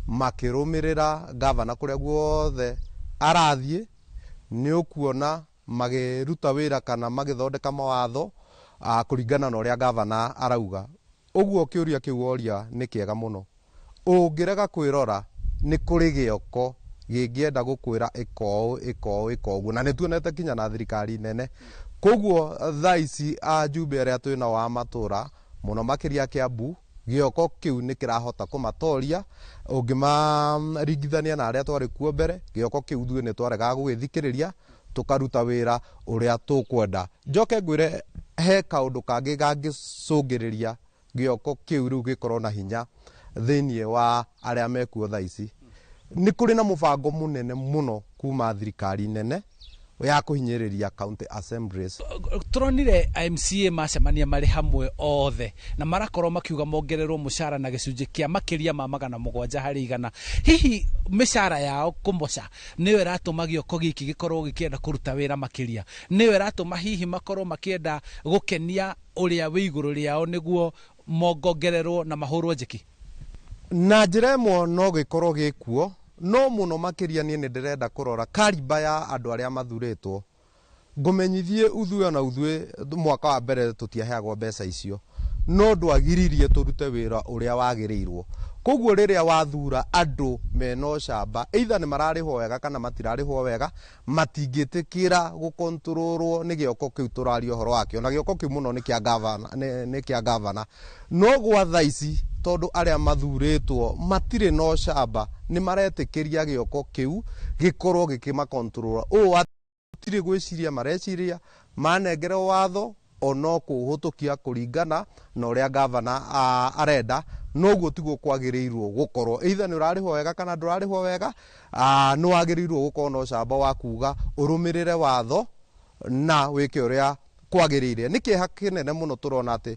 makĩrũmĩrĩra gavana kũrĩa guothe arathiĩ, nĩ ũkuona magĩruta wĩra kana magĩthondeka mawatho kũringana na ũrĩa gavana arauga. Ũguo kĩũria kĩu woria nĩ kĩega mũno. Ũngĩrega kwĩrora nĩ kũrĩ gĩoko gĩngĩenda gũkwĩra ĩka ũũ, ĩka ũũ, ĩka ũguo, na nĩ tuonete kinya na thirikari nene. Koguo thaa ici ajumbe arĩa twĩnao a matũra mũno makĩria Kiambu, gĩoko kĩu nĩ kĩrahota kũmatoria. Ũngĩmaringithania na arĩa twarĩ kuo mbere, gĩoko kĩu ithuĩ nĩ twaregaga gũgĩthikĩrĩria, tũkaruta wĩra ũrĩa tũkwenda. Njoke ngwĩre he kaũndũ kangĩ gangĩcũngĩrĩria gĩoko kĩu rĩu gĩkorwo na hinya thĩiniĩ wa arĩa mekuo thaa ici. Nĩ kũrĩ na mũbango mũnene mũno kuma thirikari nene ya kũhinyĩrĩria county assemblies. Tũronire MCA macemania marĩ hamwe othe na marakorwo makiuga mongererwo mũcara na gĩcunjĩ kĩa makĩria ma 700 harĩ 100. Hihi mĩcara yao kũmoca nĩyo ĩratũma gĩoko gĩkĩ gĩkorwo gĩkĩenda kũruta wĩra makĩria, nĩyo ĩratũma hihi makorwo makĩenda gũkenia ũrĩa wĩ igũrũ rĩao nĩguo mongongererwo na mahũrwo njeki? Na njĩra ĩmwe no gĩkorwo gĩkuo, no mũno makĩria niĩ nĩ ndĩrenda kũrora kariba ya andũ arĩa mathurĩtwo. Ngũmenyithie uthuĩ ona uthuĩ mwaka wa mbere tũtiaheagwo mbeca icio, no ndwagiririe tũrute wĩra ũrĩa wagĩrĩirwo. Koguo rĩrĩa wathura andũ mena ũcamba, either nĩ mararĩhwo wega kana matirarĩhwo wega, matingĩtĩkĩra gũkontrolwo nĩ gĩoko kĩu tũraria ũhoro wakĩo, na gĩoko kĩu mũno nĩ kĩa gavana, nĩ kĩa gavana. No gwa thaa ici tondũ arĩa mathurĩtwo matirĩ na ũcamba, nĩ maretĩkĩria gĩoko kĩu gĩkorwo gĩkĩmakontrol. Ũũ hatirĩ gwĩciria mareciria, manengerwo watho ono kũhũtũkia kũringana na ũrĩa gavana arenda. Noguo tiguo kwagĩrĩirwo gũkorwo, either nĩ ũrarĩhwo wega kana ndũrarĩhwo wega, nĩ wagĩrĩirwo gũkorwo na ũcamba wa kuga ũrũmĩrĩre watho na wĩke ũrĩa kwagĩrĩire. Nĩ kĩeha kĩnene mũno tũrona atĩ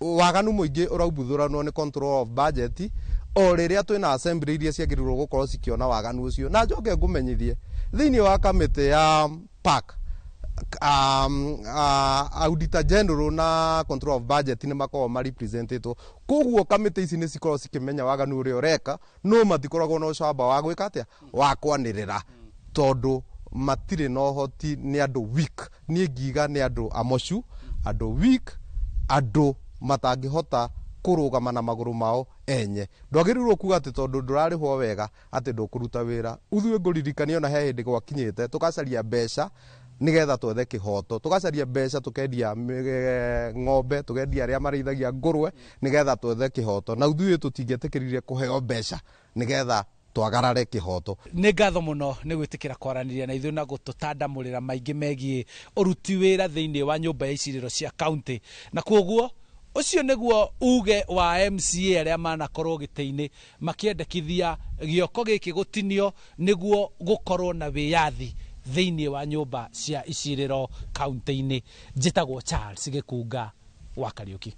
waganu mũingĩ ũraumbuthũranwo nĩ control of budget, o rĩrĩa twĩna assembly iria ciagĩrĩirwo gũkorwo cikĩona waganu ũcio. Na njoke ngũmenyithie thĩinĩ wa kamĩtĩ ya PAC, Auditor General na control of budget nĩ makoragwo marepresentetwo. Koguo kamĩtĩ ici nĩ cikoragwo cikĩmenya waganu ũrĩa ũreka, no matikoragwo na ũcamba wa gwĩka atĩa, wa kwanĩrĩra, tondũ matirĩ na ũhoti, nĩ andũ weak. Niĩ ngiuga nĩ andũ amocu, andũ weak, andũ matangĩhota kũrũgama na magũrũ mao enye. Ndwagĩrĩirwo kuga atĩ tondũ ndũrarĩhwo wega atĩ ndũkũruta wĩra. Uthuĩ ngũririkania ona he hĩndĩ gwakinyĩte tũgacaria mbeca nĩgetha twethe kĩhoto, tũgacaria mbeca tũkendia ng'ombe, tũkendia arĩa marĩithagia ngũrwe nĩgetha twethe kĩhoto, na ithuĩ tũtingĩetĩkĩrire kũheo mbeca nĩgetha twagarare kĩhoto. Nĩ ngatho mũno nĩ gwĩtĩkĩra kwaranĩria na ithuĩ na gũtũtandamũrĩra maingĩ megiĩ ũruti wĩra thĩinĩ wa nyũmba ya icirĩro cia county. Na koguo ũcio nĩguo uge wa MCA arĩa manakorwo gĩtĩ-inĩ makĩendekithia gĩoko gĩkĩ gũtinio nĩguo gũkorwo na wĩyathi thĩinĩ wa nyũmba cia icirĩro kaunti-inĩ. Njĩtagwo Charles Gĩkunga wa Kariũki.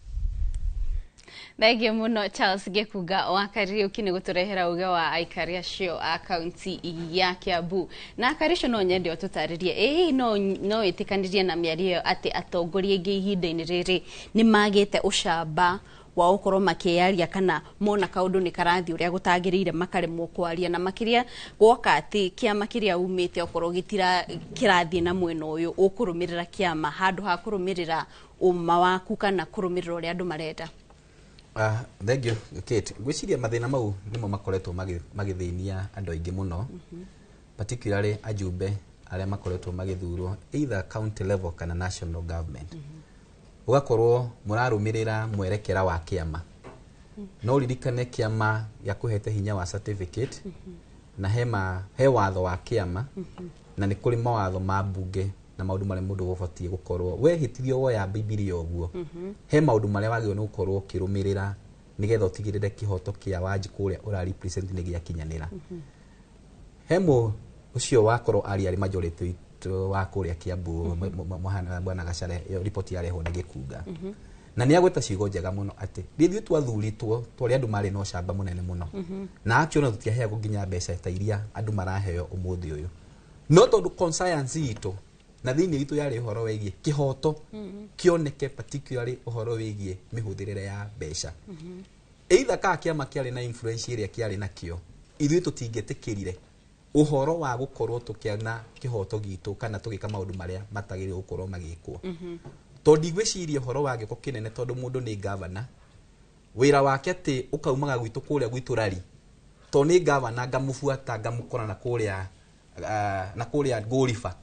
Thengiũ mũno Charles Gĩkunga wa Kariũki nĩ gũtũrehera uge wa aikari acio a kaunti ya Kiambu. Na aikari acio no nyende ũtũtarĩrie, ĩ hihi no wĩtĩkanĩrie na mĩario ĩyo atĩ atongoria aingĩ ihinda-inĩ rĩrĩ nĩ magĩte ũcamba wa gũkorwo makĩyaria kana mona kaũndũ nĩ karathiĩ ũrĩa gũtagĩrĩire makaremwo kwaria, na makĩria gwoka atĩ kĩama kĩrĩa umĩte okorwo gĩtira kĩrathiĩ na mwena ũyũ ũkũrũmĩrĩra kĩama handũ ha kũrũmĩrĩra ũma waku kana kũrũmĩrĩra ũrĩa andũ marenda? Thank you Kate. Ngwĩciria mathĩna mau nĩmo makoretwo magĩthĩnia andũ aingĩ mũno, particularly ajumbe arĩa makoretwo magĩthurwo either county level kana national government. Ũgakorwo mũrarũmĩrĩra mwerekera wa kĩama. No ũririkane kĩama gĩakũhete hinya wa certificate, Na he watho wa kĩama, na nĩ kũrĩ mawatho ma mbunge na maũndũ marĩa mũndũ ũbatiĩ gũkorwo wehĩtithio woya Bibilia ũguo. He maũndũ marĩa wagĩrĩirwo nĩ gũkorwo ũkĩrũmĩrĩra nĩgetha ũtigĩrĩre kĩhoto kĩa Wanjikũ ũrĩa ũra represent nĩ gĩakinyanĩra. He ũcio wakorwo arĩ majority wa kũrĩa Kiambu, Bwana Gacare, ĩyo riboti yarehwo nĩ Gĩkunga. Na nĩ agweta ciugo njega mũno atĩ rĩthuĩ twathurĩtwo twarĩ andũ marĩ na ũcamba mũnene mũno, na akĩona tũtiaheagwo nginya mbeca ta iria andũ maraheo ũmũthĩ ũyũ, no tondũ conscience itũ na thĩinĩ witũ yarĩ ũhoro wĩgiĩ kĩhoto kĩoneke, particularly ũhoro wĩgiĩ mĩhũthĩrĩre ya mbeca, either kaa kĩama kĩarĩ na influence ĩrĩa kĩarĩ nakĩo, ithuĩ tũtingĩtĩkĩrire ũhoro wa gũkorwo tũkĩona kĩhoto gitũ kana tũgĩka maũndũ marĩa matagĩrĩirwo gũkorwo magĩkwo. Tondũ ndigwĩciria ũhoro wa gĩko kĩnene, tondũ mũndũ nĩ gavana, wĩra wake atĩ ũkaumaga gwitũ kũrĩa gwitũ rari, tondũ nĩ gavana ngamũbuata ngamũkora na kũrĩa na kũrĩa Ngũriba,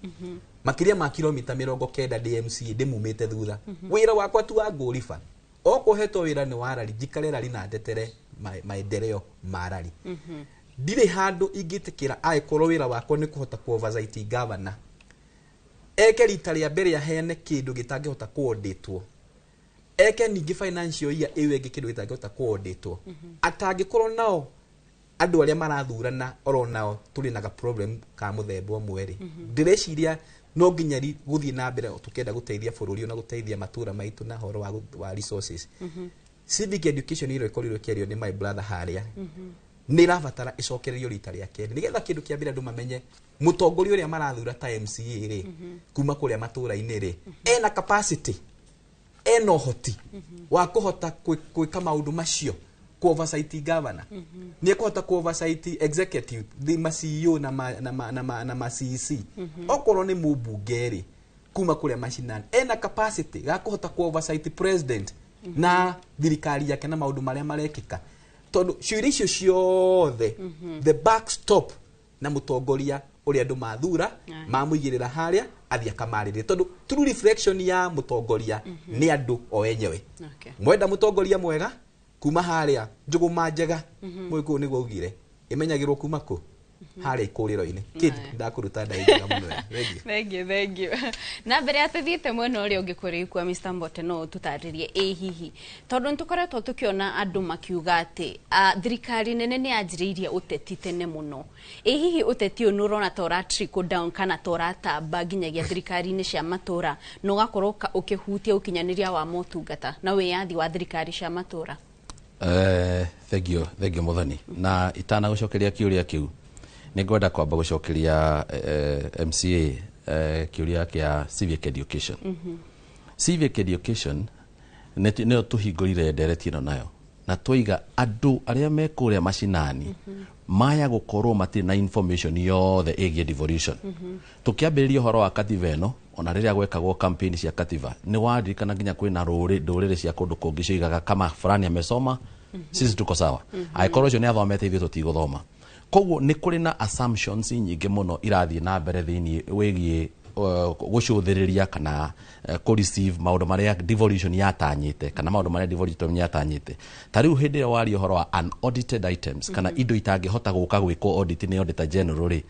makĩria ma kilomita 90 ndĩ MCA ndĩmumĩte thutha. Wĩra wakwa tu wa Ngũriba, okorwo hetwo wĩra nĩ wa rari, njikare rari na ndetere maendeleo ma rari. Ndirĩ handũ ingĩtĩkĩra angĩkorwo wĩra wakwa nĩ kũhota ku oversight governor eke rita rĩa mbere aheane kĩndũ gĩtangĩhota kũondĩtwo, eke ningĩ financial year ĩyo ĩngĩ kĩndũ gĩtangĩhota kũondĩtwo, atangĩkorwo nao andũ arĩa marathurana oro nao tũrĩ na ga problem ka mũthemba ũmwe rĩ. Ndĩreciria no nginya gũthiĩ na mbere tũkĩenda gũteithia bũrũri na gũteithia matũra maitũ na ũhoro wa resources. Civic education ĩrĩa ĩkorirwo ĩkĩario nĩ my brother harĩa nĩ ĩrabatara ĩcokererio rita rĩa kerĩ, nĩgetha kĩndũ kĩa mbere andũ mamenye mũtongoria ũrĩa marathura ta MCA rĩ, kuma kũrĩa matũra-inĩ rĩ, ena capacity, ena ũhoti wa kũhota gwĩka maũndũ macio, ku oversight governor, nĩ ekũhota ku oversight executive, the ma CEO na ma CEC. Okorwo nĩ mũmbunge rĩ, kuma kũrĩa mashinani, ena capacity ga kũhota ku oversight president na thirikari yake na maũndũ marĩa marekĩka, tondũ ciũria icio ciothe, the backstop na mũtongoria ũrĩa andũ mathura mamũigĩrĩra harĩa athiĩ akamarĩrĩria, tondũ true reflection ya mũtongoria nĩ andũ o enyewe. Mwenda mũtongoria mwega kuma harĩa njũgũma njega, mũgĩkũyũ nĩguo augire ĩmenyagĩrwo kuma kũ harĩa ikũrĩro-inĩ. Kid, ndakũruta ndai njega mũno. Thengiũ. Thank you, thank you. Na mbere ya tũthiĩte mwena ũrĩa ũngĩ kũrĩ kwa Mr. Mbote, no tũtarĩrie ĩ hihi tondũ nĩtũkoretwo tũkĩona andũ makiuga atĩ thirikari nene nĩ yanjĩrĩirie ũteti tene mũno. Ĩ hihi ũteti ũyũ nĩ ũrona ta ũra trickle down kana ta ũratamba nginyagia thirikari-inĩ cia matũra na ũgakorwo ũkĩhutia ũkinyanĩria wa motungata na wĩyathi wa thirikari cia matũra? Thank you, thank you Muthoni. Na itanagucokeria kiuria kiu, nĩ ngwenda kwamba gucokeria MCA kiuria kia civic education. Civic education nĩyo tũhingũrire ndereti ĩno nayo, na twaiga andũ arĩa me kũrĩa macinani maya gũkorwo matirĩ na information yothe ĩgiĩ devolution. Tũkĩambĩrĩria ũhoro wa katiba ĩno, ona rĩrĩa gwekagwo campaign cia katiba, nĩ waririkana nginya kwĩna ndũrĩrĩ cia kũndũ kũngĩ cioigaga kama fulani amesoma, sisi tuko sawa, angĩkorwo ũcio nĩ athomete ithuĩ tũtigũthoma. Koguo nĩ kũrĩ na assumptions nyingĩ mũno irathiĩ na mbere thĩinĩ wĩgiĩ gũcũthĩrĩria kana kũ receive maũndũ marĩa devolution yatanyĩte kana maũndũ marĩa devolution yatanyĩte. Ta rĩu hĩndĩ ĩrĩa waria ũhoro wa unaudited items kana indo itangĩhota gũka gwĩkwo audit nĩ auditor general rĩ,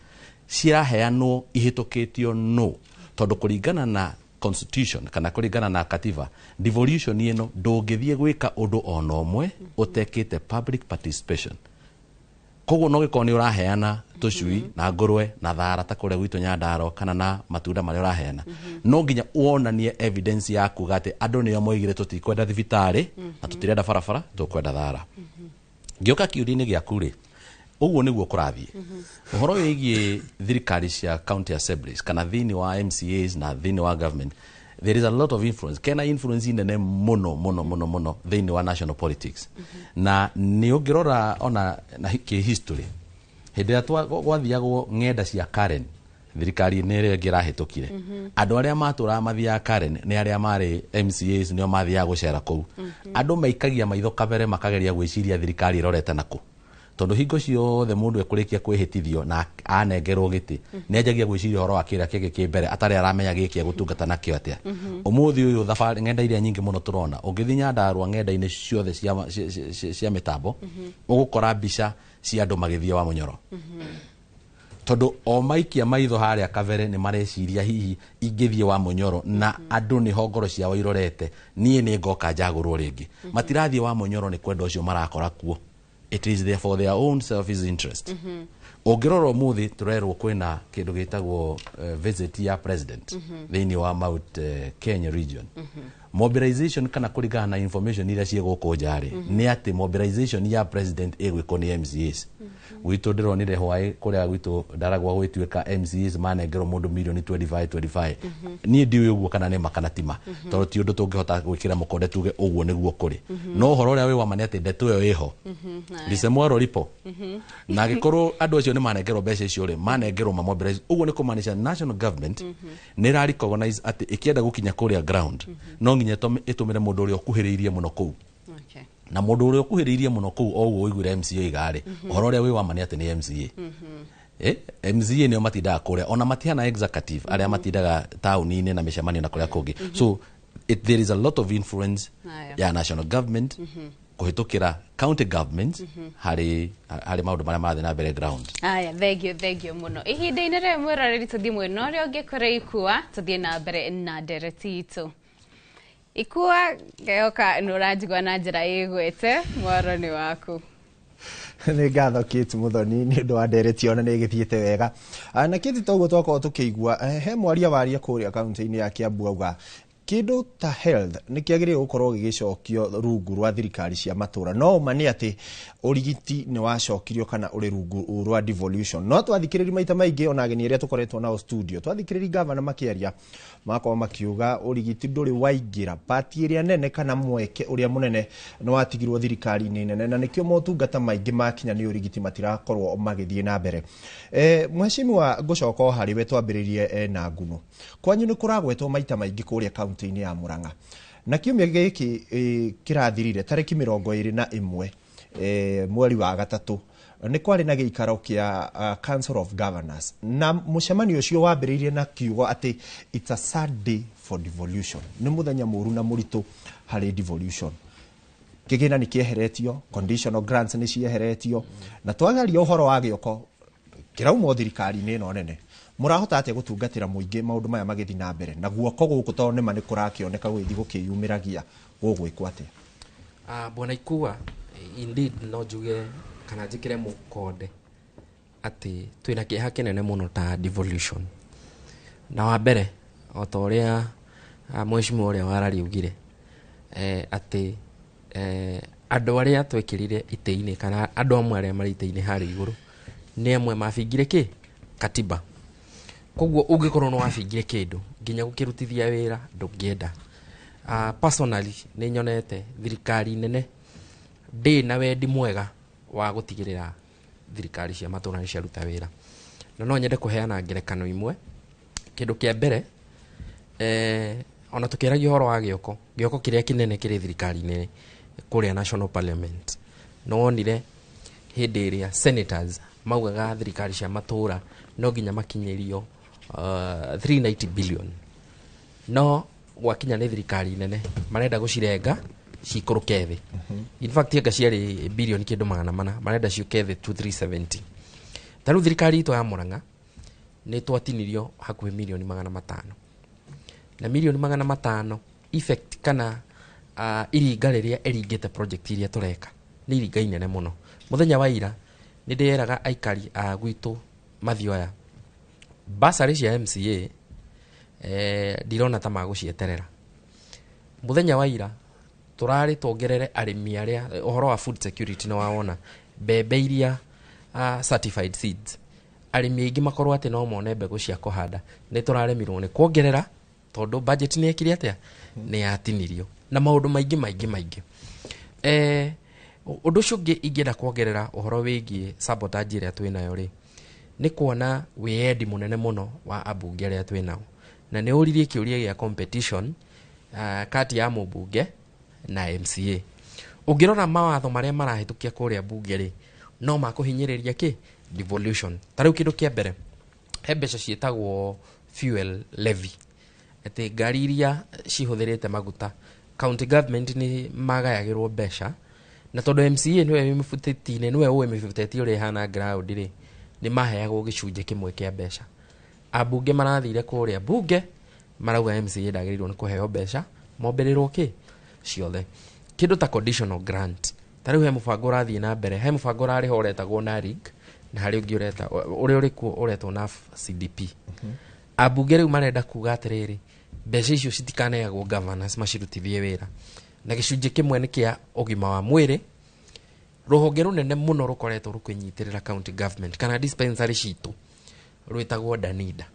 ciraheanwo ihĩtũkĩtio no tondũ kũringana na constitution kana kũringana na katiba, devolution ĩno ndũngĩthiĩ gwĩka ũndũ ona ũmwe ũtekĩte public participation. Koguo no gĩkorwo nĩ ũraheana tũcui na ngũrwe na thara ta kũrĩa gwitũ Nyandarua kana na matunda marĩa ũraheana, no nginya wonanie evidence ya kuga atĩ andũ nĩo moigire tũtikwenda thibitarĩ na tũtirenda barabara, tũkwenda thara. Ngĩũka kĩũria-inĩ gĩaku rĩ, ũguo nĩguo kũrathiĩ ũhoro wĩgiĩ thirikari cia county assemblies kana thĩinĩ wa MCAs na thĩinĩ wa government. There is a lot of influence, kena influence nene mũno mũno mũno mũno thĩinĩ wa national politics. Na nĩ ũngĩrora ona na kĩ history, hĩndĩ ĩrĩa gwathiagwo ng'enda cia Karen thirikari-inĩ ĩrĩa ĩngĩ ĩrahĩtũkire, andũ arĩa matũraga mathiaga Karen nĩ arĩa marĩ MCAs, nĩo mathiaga gũcera kũu. Andũ maikagia maitho kabere makageria gwĩciria thirikari ĩrorete nakũ. Tondu hingo ciothe mundu ekurikia kwihitithio na anengerwo giti ni anjagia gwiciria uhoro wa kira kĩngĩ kĩ mbere atarĩ aramenya gĩkĩ egũtungata nakĩo atĩa. Ũmũthĩ ũyũ thabarĩ ng'enda iria nyingĩ mũno tũrona ũngĩthiĩ Nyandarũa ng'enda-inĩ ciothe cia mĩtambo ũgũkora mbica cia andũ magĩthiĩ wa Mũnyoro, tondu o maikia maitho haria kabere ni mareciria hihi ingĩthiĩ wa Mũnyoro na andũ nĩho ngoro ciao irorete niĩ nĩ ngoka njagũrwo rĩngĩ. Matirathiĩ wa Mũnyoro nĩ kwenda ũcio marakora kuo. It is there for their own selfish interest. Ũngĩrora ũmũthĩ tũrerwo kwĩna kĩndũ gĩtagwo visit ya president thĩinĩ wa Mount Kenya region. Mobilization kana kũringana na information iria ciĩ gũkũ nja rĩ, nĩ atĩ mobilization ya president ĩgwĩkwo nĩ MCAs. Gwitũ ndĩronire hwaĩ kũrĩa gwitũ ndaragwa gwĩtuĩka MCAs manengerwo mũndũ milioni 25 25. Niĩ ndiũĩ ũguo kana nĩ ma kana ti ma, tondũ ti ũndũ tũngĩhota gwĩkĩra mũkonde tuge ũguo nĩguo kũrĩ. No ũhoro ũrĩa wĩ wa ma nĩ atĩ ndeto ĩyo ĩho lisemwaro lipo, na angĩkorwo andũ acio nĩ manengerwo mbeca icio rĩ, manengerwo ma mobilize, ũguo nĩ kũmaanisha national government nĩ ĩra recognize atĩ ĩkĩenda gũkinya kũrĩa ground no nginya ĩtũmĩre mũndũ ũrĩa ũkuhĩrĩirie mũno kũu. Na mũndũ ũrĩa ũkuhĩrĩirie mũno kũu o ũguo ũiguire MCA igarĩ, ũhoro ũrĩa wĩ wa ma nĩ atĩ nĩ MCA. MCA nĩo matindaga kũrĩa, ona matihana executive arĩa matindaga taũni-inĩ na mĩcemanio na kũrĩa kũngĩ. So there is a lot of influence ya national government kũhĩtũkĩra county governments harĩ maũndũ marĩa marathiĩ na mbere ground. Aya, thank you mũno. Ihinda-inĩ rĩrĩ mwĩroreri, tũthiĩ mwena ũrĩa ũngĩ kũrĩ Ikua, tũthiĩ na mbere na ndereti itũ. Ikua ngeoka nĩ ũranjigua na njĩra ĩgwĩte, mwaro nĩ waku. Nĩ ngatho Kate Muthoni nĩ ũndũ wa ndereti, ona nĩ ĩgĩthiĩte wega. Na Kate, toguo twakorwo tũkĩigua he mwaria waria kũrĩa kaunti-inĩ ya Kiambu auga kĩndũ ta health nĩ kĩagĩrĩirwo gũkorwo gĩgĩcokio rungu rwa thirikari cia matũra, no ũma nĩ atĩ ũrigiti nĩ wacokirio kana ũrĩ rungu rwa devolution. No twathikĩrĩria maita maingĩ ona ageni arĩa tũkoretwo nao studio, twathikĩrĩria gavana makĩaria, makorwo makiuga ũrigiti ndũrĩ waingĩra pati ĩrĩa nene kana mweke ũrĩa mũnene nĩ watigirwo thirikari-inĩ nene, na nĩkĩo motungata maingĩ makinya nĩ ũrigiti matirakorwo magĩthiĩ na mbere. Mheshimiwa, ngũcoka o harĩ we twambĩrĩrie na nguno kwanyu nĩ kũragwetwo maita maingĩ kũrĩa kaunti-inĩ ya Murang'a, na kiumia gĩkĩ kĩrathirire tarĩki 21 mweri wa gatatũ nĩ kwarĩ na gĩikaro kĩa Council of Governors, na mũcemanio ũcio wambĩrĩirie na kiugo atĩ it's a sad day for devolution, nĩ mũthenya mũru na mũritũ harĩ devolution. Kĩgĩna nĩ kĩeheretio, conditional grants nĩ cieheretio, na twagaria ũhoro wa gĩoko kĩrauma thirikari-inĩ ĩno nene. Mũrahota atĩa gũtungatĩra mũingĩ maũndũ maya magĩthiĩ na mbere na guoko gũkũ, tondũ nĩma nĩ kũrakĩoneka gũgĩthiĩ gũkĩyumĩragia, gũgwĩkwo atĩa? Bwana Ikua, indeed no njuge kana njĩkĩre mũkonde atĩ twĩna kĩeha kĩnene mũno ta devolution. Na wa mbere o ta ũrĩa mheshimiwa ũrĩa warariugire atĩ andũ arĩa twekĩrire itĩ-inĩ kana andũ amwe arĩa marĩ itĩ-inĩ harĩa igũrũ nĩ amwe mabingire kĩ katiba. Koguo ũngĩkorwo nĩ wabingire kĩndũ nginya gũkĩrutithia wĩra ndũngĩenda. Personally nĩ nyonete thirikari nene ndĩ na wendi mwega wa gũtigĩrĩra thirikari cia matũra nĩ ciaruta wĩra, na no nyende kũheana ngerekano imwe. Kĩndũ kĩa mbere, ona tũkĩaragia ũhoro wa gĩoko, gĩoko kĩrĩa kĩnene kĩrĩ thirikari-inĩ kũrĩa National Parliament, nĩ wonire hĩndĩ ĩrĩa senators maugaga thirikari cia matũra no nginya makinyĩrio 390 billion, no gwakinya nĩ thirikari nene marenda gũcirenga cikũrũke thĩ. In fact anga ciarĩ bilioni kĩndũ 400, marenda ciũke thĩ 2370. Ta rĩu thirikari itũ ya Murang'a nĩ twatinirio hakuhĩ milioni 500, na milioni 500 effect kana iringa rĩrĩa ĩringĩte project iria tũreka nĩ iringa inene mũno. Mũthenya wa ira nĩ ndĩreraga aikari a gwitũ Mathioya basarĩ cia MCA ndirona ta magũcieterera. Mũthenya wa ira tũrarĩ tuongerere arĩmi arĩa ũhoro wa food security nĩ wawona mbembe iria certified seeds, arĩmi aingĩ makorwo atĩ no mone mbegũ cia kũhanda, nĩ tũraremirwo nĩ kuongerera tondũ budget nĩ ĩkire atĩa, nĩ yatinirio, na maũndũ maingĩ maingĩ maingĩ. Ũndũ ũcio ũngĩ ingĩenda kuongerera ũhoro wĩgiĩ sabotage ĩrĩa twĩnayo rĩ, nĩ kuona wĩyendi mũnene mũno wa ambunge arĩa twĩnao, na nĩ ũririe kĩũria gĩa competition kati ya mũmbunge na MCA. Ũngĩrora mawatho marĩa marahĩtũkia kũrĩa bunge rĩ, No makũhinyĩrĩria kĩ devolution. Ta rĩu kĩndũ kĩa mbere, he mbeca ciĩtagwo fuel levy, atĩ ngari iria cihũthĩrĩte maguta, county government nĩ magayagĩrwo mbeca, na tondũ MCA nĩwe wĩ mĩbuteti-inĩ, nĩwe ũĩ mĩbuteti ũrĩa ĩhana ground rĩ, nĩ maheagwo gĩcunjĩ kĩmwe kĩa mbeca. Ambunge marathire kũrĩa bunge marauga MCA ndagĩrĩirwo nĩ kũheo mbeca, mombĩrĩrwo kĩ ciothe. Kĩndũ ta conditional grant, ta rĩu he mũbango ũrathiĩ na mbere, he mũbango ũrarĩho ũretagwo NARIG, na harĩ ũngĩ ũreta ũrĩa ũrĩ kuo ũretwo NAF CDP. Ambunge rĩu marenda kuga atĩrĩrĩ, mbeca icio citikaneagwo governors macirutithie wĩra, na gĩcunjĩ kĩmwe nĩ kĩa ũgima wa mwĩrĩ. Rũhonge rũnene mũno rũkoretwo rũkĩnyitĩrĩra county government kana dispensary citũ rwĩtagwo Danida,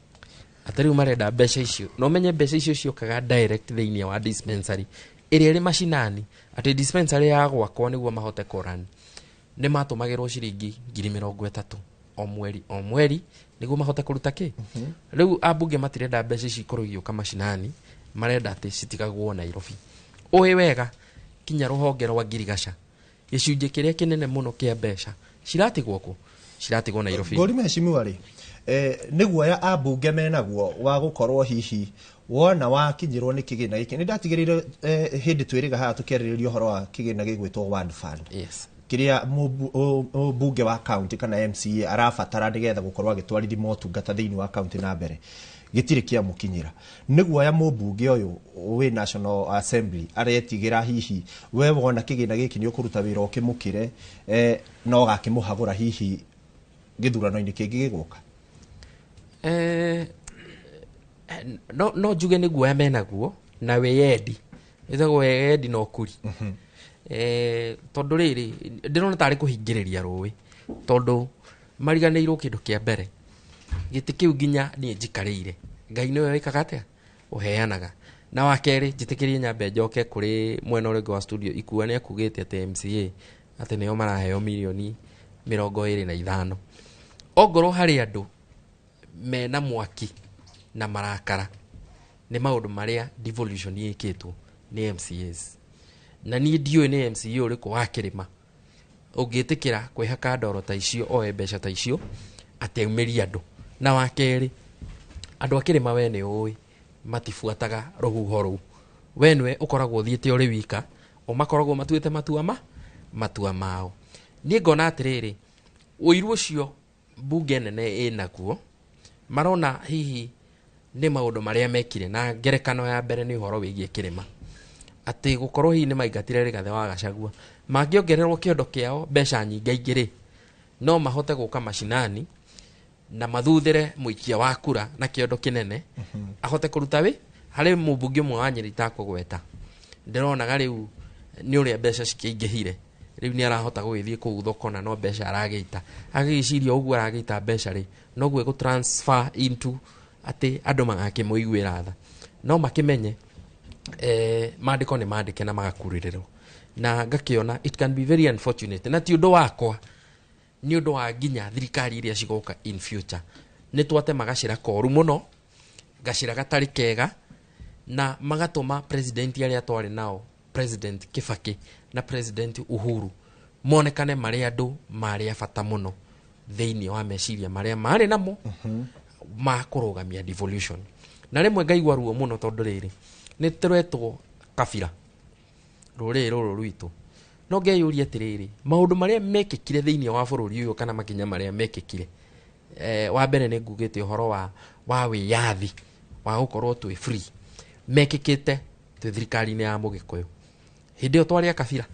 atĩ rĩu marenda mbeca icio, na ũmenye mbeca icio ciũkaga direct thĩinĩ wa dispensary ĩrĩa ĩrĩ macinani, atĩ dispensary ya gwakwo nĩguo mahote kũrani nĩ matũmagĩrwo ciringi 30,000 o mweri o mweri nĩguo mahote kũruta kĩ. Rĩu ambunge matirenda mbeca ici ikorwo igĩũka macinani, marenda atĩ citigagwo Nairobi. Ũĩ wega kinya rũhonge rwa ngirigaca, gĩcunjĩ kĩrĩa kĩnene mũno kĩa mbeca ciratigwo kũ? Ciratigwo Nairobi. Ngori mheshimiwa rĩ, nĩ guoya ambunge menaguo wa gũkorwo hihi wona wakinyĩrwo nĩ kĩgĩna gĩkĩ. Nĩ ndatigĩrĩire hĩndĩ twĩrĩga haha tũkĩarĩrĩria ũhoro wa kĩgĩna gĩgwĩtwo Ward Fund, kĩrĩa mũmbunge wa county kana MCA arabatara nĩgetha gũkorwo agĩtwarithia motungata thĩinĩ wa county na mbere, gĩtirĩ kĩamũkinyĩra. Nĩ guoya mũmbunge ũyũ wĩ National Assembly aretigĩra hihi we wona kĩgĩna gĩkĩ nĩ ũkũruta wĩra ũkĩmũkĩre, no ũgakĩmũhagũra hihi gĩthurano-inĩ kĩngĩ gĩgũka? No njuge nĩ guoya menaguo na wĩyendi, ĩtagwo wĩyendi na ũkuri. Tondũ rĩrĩ, ndĩrona tarĩ kũhingĩrĩria rũĩ, tondũ mariganĩirwo kĩndũ kĩa mbere, gĩtĩ kĩu nginya niĩ njikarĩire, Ngai nĩwe wĩkaga atĩa, ũheanaga. Na wa kerĩ, njĩtĩkĩrie nyambe njoke kũrĩ mwena ũrĩa ũngĩ wa studio. Ikua nĩ akugĩte atĩ MCA atĩ nĩo maraheo mirioni 25. Ongorwo harĩ andũ mena mwaki na marakara nĩ maũndũ marĩa devolution yĩkĩtwo nĩ MCAs, na niĩ ndiũĩ nĩ MCA ũrĩkũ wa kĩrĩma ũngĩtĩkĩra kwĩhaka ndoro ta icio, oe mbeca ta icio atĩ aumĩrie andũ. Na wa kerĩ, andũ a kĩrĩma we nĩ ũĩ matibuataga rũhuho rũu, we nĩwe ũkoragwo ũthiĩte ũrĩ wika, o makoragwo matuĩte matua mao. Niĩ ngona atĩrĩrĩ, ũiru ũcio mbunge nene ĩnaguo marona hihi nĩ maũndũ marĩa mekire, na ngerekano ya mbere nĩ ũhoro wĩgiĩ kĩrĩma, atĩ gũkorwo hihi nĩ maingatire Rigathĩ wa Gachagua, mangĩongererwo kĩondo kĩao mbeca nyingaingĩ rĩ, no mahote gũka macinani na mathuthĩre mũikia wa kura na kĩondo kĩnene ahote kũruta wĩ. Harĩ mũmbunge ũmwe wa Nyĩrĩ itakũgweta, ndĩronaga rĩu nĩ ũrĩa mbeca cikĩingĩhire, rĩu nĩ arahota gũgĩthiĩ kũu thoko na no mbeca aragĩita, agĩgĩciria ũguo aragĩita mbeca rĩ, noguo ĩgũ transfer into atĩ andũ magakĩmũiguĩra tha. No makĩmenye maandĩko nĩ mandĩke na magakurĩrĩrwo, na ngakĩona it can be very unfortunate, na ti ũndũ wakwa, nĩ ũndũ wa nginya thirikari iria cigoka in future. Nĩ twatema gacĩra koru mũno, gacĩra gatarĩ kega, na magatũma president arĩa twarĩ nao, President Kibaki na President Uhuru, monekane marĩ andũ marĩ a bata mũno thĩinĩ wa meciria marĩa marĩ namo ma kũrũgamia devolution. Na rĩmwe ngaigua ruo mũno, tondũ rĩrĩ nĩ tũretwo kabira rũrĩrĩ rũrũ rwitũ, no ngeyũria atĩrĩrĩ, maũndũ marĩa mekĩkire thĩinĩ wa bũrũri ũyũ kana makinya marĩa mekĩkire, wa mbere nĩ ngugĩte ũhoro wa wĩyathi wa gũkorwo twĩ free, mekĩkĩte twĩ thirikari-inĩ ya mũgĩkũyũ. Hĩndĩ ĩyo twarĩ a kabira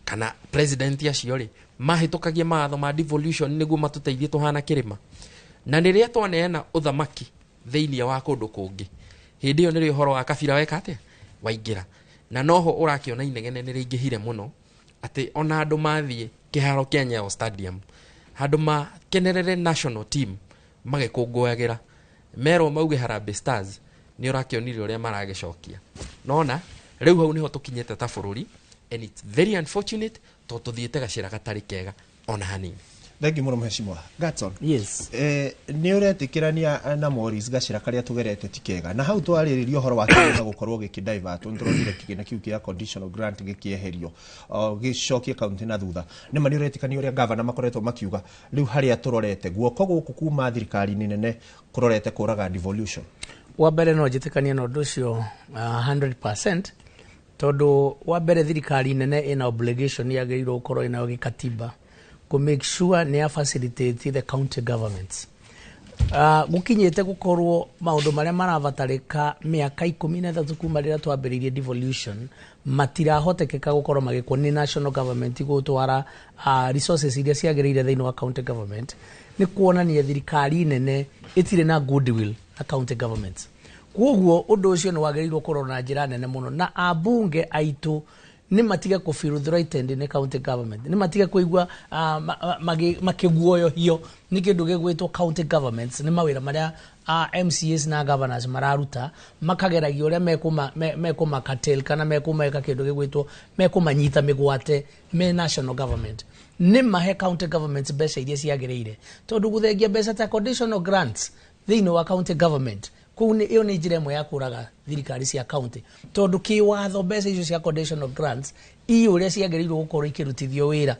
kana president acio rĩ mahĩtũkagia mawatho ma devolution nĩguo matũteithie tũhana kĩrĩma? Na rĩrĩa twaneana ũthamaki thĩinĩ wa kũndũ kũngĩ, hĩndĩ ĩyo nĩrĩo ũhoro wa kabira weka atĩa, waingĩra. Na noho ũrakĩona inegene nĩ rĩingĩhire mũno, atĩ ona andũ mathiĩ kĩharo kĩa Nyayo Stadium, handũ makenerere national team magĩkũngũyagĩra, merwo mauge Harambee Stars, nĩ ũrakĩonire ũrĩa maragĩcokia. Nona rĩu hau nĩho tũkinyĩte ta bũrũri, and it's very unfortunate, tondũ tũthiĩte gacĩra gatarĩ kega ona hanini. Thengiũ mũno mheshimiwa Gatson. Yes. Nĩ ũretĩkĩrania na Morris gacĩra karĩa tũgerete ti kega, na hau twarĩrĩria ũhoro wa kĩgĩna gũkorwo gĩkĩdivert, nĩ tũronire kĩgĩna kĩu kĩa conditional grant gĩkĩeherio, gĩcokie kaunti na thutha. Nĩ ma nĩ ũretĩkania ũrĩa gavana makoretwo makiuga rĩu harĩa tũrorete guoko gũkũ kuma thirikari-inĩ nene kũrorete kũraga devolution? Wa mbere no njĩtĩkanie na ũndũ ũcio 100%, tondũ wa mbere thirikari nene ĩna obligation yagĩrĩirwo gũkorwo ĩnayo gĩkatiba kũ make sure nĩ ya facilitate the county governments. Gũkinyĩte gũkorwo maũndũ marĩa marabatarĩka mĩaka 13 kuma rĩrĩa twambĩrĩirie devolution matirahotekeka gũkorwo magĩkwo nĩ national government gũtwara resources iria ciagĩrĩire thĩinĩ wa county government, nĩ kuonania thirikari nene ĩtirĩ na goodwill na county governments. Koguo ũndũ ũcio nĩ wagĩrĩirwo kũrorwo na njĩra nene mũno, na ambunge aitũ nĩ matige kũ feel threatened nĩ county government, nĩ matige kũigua makĩguoyohio nĩ kĩndũ gĩgwĩtwo county governments, nĩ mawĩra marĩa MCAs na governors mararuta, makageragia ũrĩa mekũma curtail kana mekũmeka kĩndũ gĩgwĩtwo mekũmanyita mĩgwate me national government. Nĩ mahe county governments mbeca iria ciagĩrĩire, tondũ gũthengia mbeca ta conditional grants thĩinĩ wa county government kũu nĩ ĩyo nĩ njĩra ĩmwe ya kũraga thirikari cia county, tondũ kĩwatho mbeca icio cia conditional grants i ũrĩa ciagĩrĩirwo gũkorwo ikĩrutithio wĩra,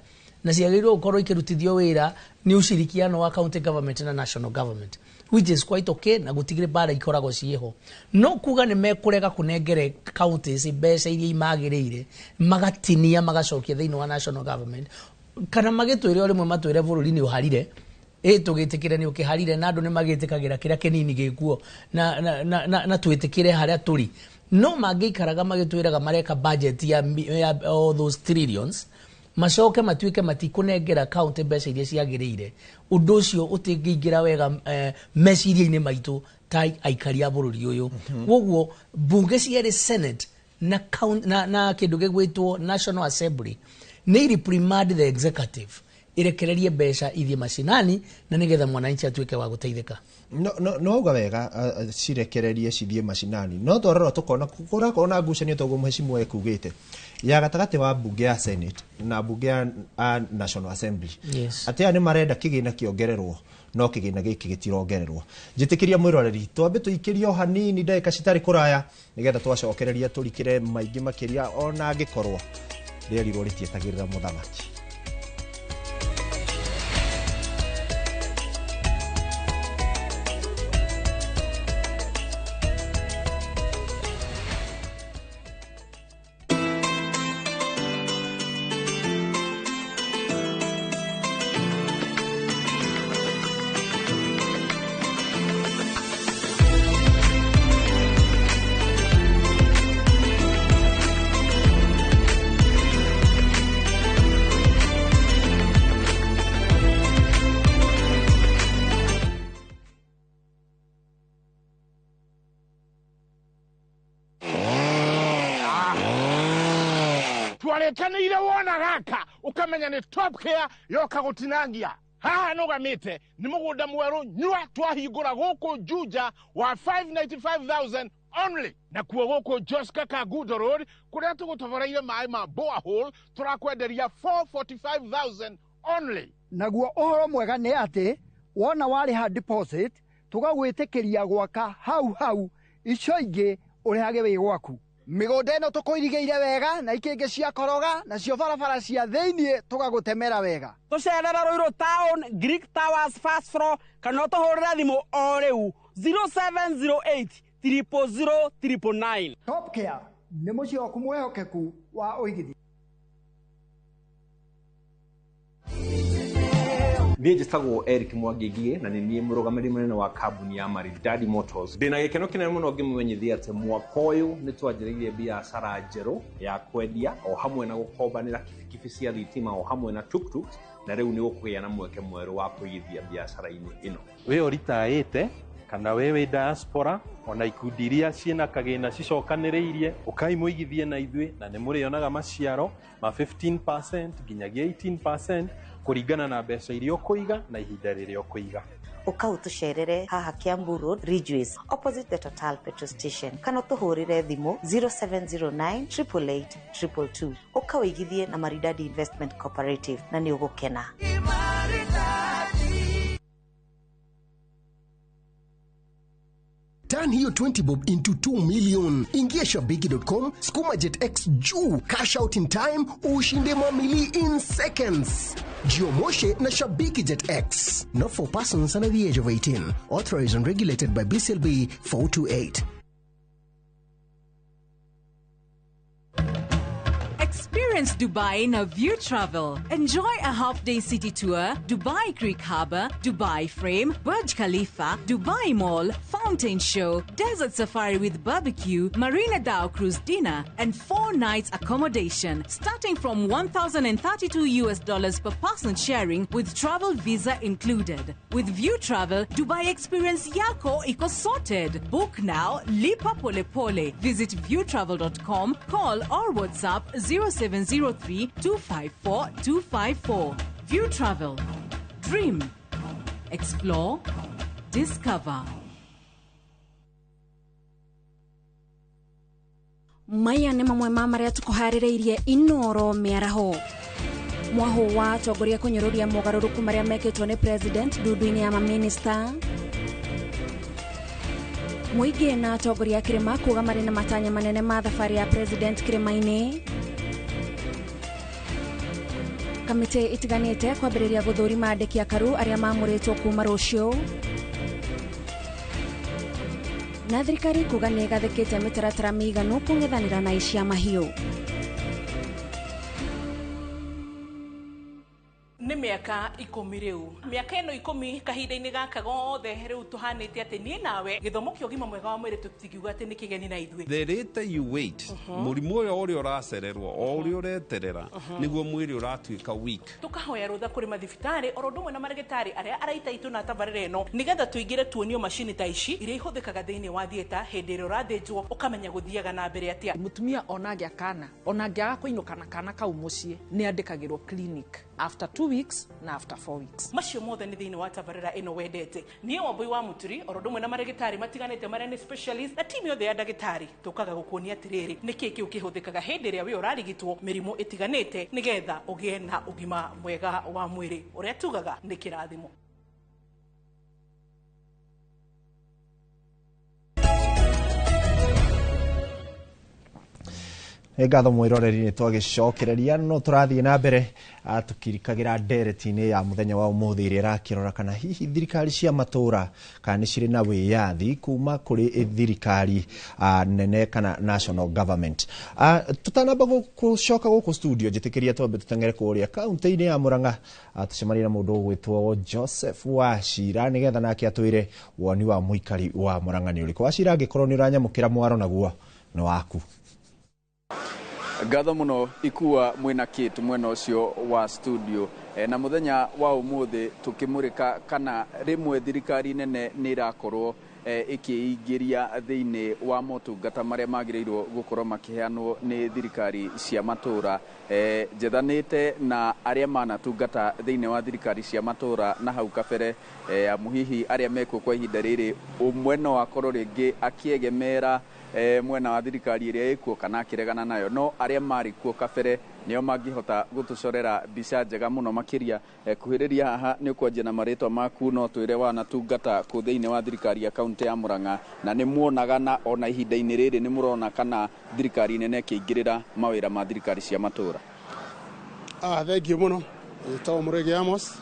na ciagĩrĩirwo gũkorwo ikĩrutithio wĩra nĩ ushirikiano wa county government na national government, which is quite okay, na gũtigĩrĩ mbara ikoragwo ciĩho. No kuga nĩ mekũrega kũnengere counties mbeca iria imagĩrĩire, magatinia magacokia thĩinĩ wa national government, kana magĩtwĩre o rĩmwe matwĩre bũrũri nĩ ũharire, tũgĩtĩkĩre nĩ ũkĩharire, na andũ nĩ magĩtĩkagĩra kĩrĩa kĩnini gĩkuo na twĩtĩkĩre harĩa tũrĩ. No mangĩikaraga magĩtwĩraga mareka budget ya all those trillions, macoke matuĩke matikũnengera county mbeca iria ciagĩrĩire, ũndũ ũcio ũtingĩingĩra wega meciria-inĩ maitũ ta aikari a bũrũri ũyũ. Koguo mbunge cierĩ, Senate na na kĩndũ gĩgwĩtwo National Assembly, nĩ reprimand the executive irekererie mbeca ithiĩ macinani, na nĩgetha mwananchi atuĩke wa gũteithĩka. No auga wega, cirekererie cithiĩ macinani, no twarora tũkona kũrakorwo na ngucanio toguo mheshimiwa ekugĩte ya gatagatĩ wa mbunge ya Senate na mbunge ya National Assembly. Yes. Atĩ aya nĩ marenda kĩgĩna kĩongererwo, no kĩgĩna gĩkĩ gĩtirongererwo. Njĩtĩkĩria mwĩroreri twambe tũikĩrie o hanini ndagĩka citarĩ kũraya, nĩgetha twacokereria tũrikĩre maingĩ makĩria, ona angĩkorwo rĩerirwo rĩtietagĩrĩra mũthamaki. Twarĩkanĩire wona gaka ũkamenya nĩ Top Care yoka gũtinangia. Haha nũgamĩte nĩ mũgũnda mwerũ nyua twahingũra gũkũ Juja wa 595,000 only, na kuo gũkũ Joska Kangundo Road kũrĩa tũgũtoboreire maĩ ma borehole tũrakwenderia 445,000 only. Naguo ũhoro mwega nĩ atĩ wona warĩha deposit tũgagwĩtĩkĩria gwaka hau hau, icio ingĩ ũrĩhage wĩ gwaku. Mĩgũnda ĩno tũkũirigĩire wega na ikĩngĩ cia koroga, nacio barabara cia thĩiniĩ tũgagũtemera wega. Tũcerere Ruiru Town, Greek Towers first floor, kana ũtũhũrĩre thimũ o rĩu 0708 000 999. Top Care nĩ mũciĩ waku mwĩhokeku wa ũigithia. Niĩ njĩtagwo Eric Mwangi Ngigĩ, na nĩ niĩ mũrũgamĩrĩri mũnene wa kambuni ya Maridadi Motors. Ndĩna gĩkeno kĩnene mũno ngĩmũmenyithia atĩ mwaka ũyũ nĩ twanjĩrĩirie biacara njerũ ya kwendia o hamwe na gũkombanĩra kibikibi cia thitima o hamwe na tuktuk, na rĩu nĩ gũkũgĩa na mweke mwerũ wa kũigithia biacara-inĩ ĩno. Wĩ ũritaĩte kana wĩ wĩ diaspora, ona ikundi iria ciĩna kagĩna cicokanĩrĩirie, ũkai mũigithie na ithuĩ, na nĩ mũrĩonaga maciaro ma 15% nginyagia 18% kũringana na mbeca iria ũkũiga na ihinda rĩrĩa ũkũiga. Ũka ũtũcerere haha Kiambu Road, Ridgeways, opposite the Total petrol station, kana ũtũhũrĩre thimũ 0709 888 222. Ũka ũigithie na Maridadi Investment Cooperative na nĩ ũgũkena. Maridadi. Turn hiyo 20 bob into 2 million. Ingia shabiki.com, sukuma Jet X juu, cash out in time, ushinde mamili in seconds. Jiomoshe na Shabiki Jet X. Not for persons under the age of 18. Authorized and regulated by BCLB 428. Experience Dubai in a View Travel. Enjoy a half-day city tour, Dubai Creek Harbour, Dubai Frame, Burj Khalifa, Dubai Mall, Fountain Show, Desert Safari with barbecue, Marina Dhow Cruise dinner, and 4 nights accommodation, starting from $1,032 per person sharing with travel visa included. With View Travel, Dubai experience yako iko sorted. Book now, lipa pole pole. Visit viewtravel.com, call or WhatsApp 0703 254 254. View Travel. Dream. Explore. Discover. Maya nĩ mamwe ma marĩa tũkũharĩrĩirie Inoro mĩaraho. Mwaho wa atongoria kũnyũrũria mogarũrũku marĩa mekĩtwo nĩ president ndundu-inĩ ya maminista. Mũingĩ na atongoria kĩrĩma kuga marĩ na matanya manene ma thabarĩ ya president kĩrĩma-inĩ. Kamĩtĩ itiganĩte kwambĩrĩria gũthũrima andĩki a Karu arĩa mamũrĩtwo kuma rũciũ. Na thirikari kuga nĩ ĩgathĩkĩte mĩtaratara mĩiganu kũng'ethanĩra na aici a mahiũ. Nĩ mĩaka 10 rĩu. Mĩaka ĩno 10 kahinda-inĩ gaka gothe rĩu tũhanĩte atĩ niĩ nawe gĩthomo kĩa ũgima mwega wa mwĩrĩ tũtingiuga atĩ nĩ kĩgeni na ithuĩ. The later you wait, mũrimũ ũyũ ũrĩa ũracererwo o ũrĩa ũreterera nĩguo mwĩrĩ ũratuĩka weak. Tũkahoya rũtha kũrĩ mathibitarĩ oro ũndũ ũmwe na marĩgĩtarĩ arĩa araita itũ na tabarĩra ĩno nĩgetha tũingĩre tuonio macini ta ici iria ihũthĩkaga thĩinĩ wa theatre hĩndĩ ĩrĩa ũrathĩnjwo ũkamenya gũthiaga na mbere atĩa. Mũtumia ona angĩa kana ona angĩaga kũinũka na kana kau mũciĩ nĩ andĩkagĩrwo clinic after 2 weeks na after 4 weeks. Macio mothe nĩ thĩinĩ wa tabarĩra ĩno wendete. Niĩ Wambui wa Mũturi oro ũndũ ũmwe na marĩgĩtarĩ matiganĩte marĩa nĩ specialist na timu yothe ya ndagĩtarĩ tũkaga gũkuonia atĩrĩrĩ nĩkĩĩ kĩu kĩhũthĩkaga hĩndĩ ĩrĩa wĩ ũrarigitwo mĩrimũ ĩtiganĩte nĩgetha ũgĩe na ũgima mwega wa mwĩrĩ ũrĩa tugaga nĩ kĩrathimo. Ngatho mwiroreri nĩ twagĩcokereria no tũrathiĩ na mbere tũkirikagĩra ndereti-inĩ ya mũthenya wa ũmũthĩ ĩrĩa ĩrakĩrora kana hihi thirikari cia matũra kana nĩ cirĩ na wĩyathi kuma kũrĩ thirikari nene kana national government. Tũtanamba gũcoka gũkũ studio njĩtĩkĩria twambe tũteng'ere kũrĩa kaunti-inĩ ya Murang'a tũcemanie na mũndũ ũgwĩtwo Joseph Wachira nĩgetha nake atwĩre woni wa mũikari wa Murang'a nĩ ũrĩkũ. Wachira, angĩkorwo nĩ ũranyamũkĩra mwaro naguo nĩ waku. Ngatho muno ikua mwina Kate mwena ucio wa studio na muthenya wa umuthi tukimurika kana rimwe thirikari nene ni irakorwo ikiingiria thiini wa motungata maria magiriirwo gukorwo makiheanwo ni thirikari cia matura. Njethanite na aria manatungata thiini wa thirikari cia matura na hau kabere amu hihi aria mekuo kwa ihinda riri umwe no akorwo ringi akiegemera mwena wa thirikari iria ikuo kana akiregana nayo, no aria mari kuo kabere nio mangihota gutucorera mbica njega muno makiria. Kuhiriria haha ni ukwanjia na maritwa maku no twire wanatungata ku thiini wa thirikari ya kaunti ya Murang'a na ni muonaga na ona ihinda-inĩ rĩrĩ nĩ mũrona kana thirikari nene ĩkĩingĩrĩra mawĩra ma thirikari cia matũra. Thank you muno. Ĩtagwo Mũrege Amos,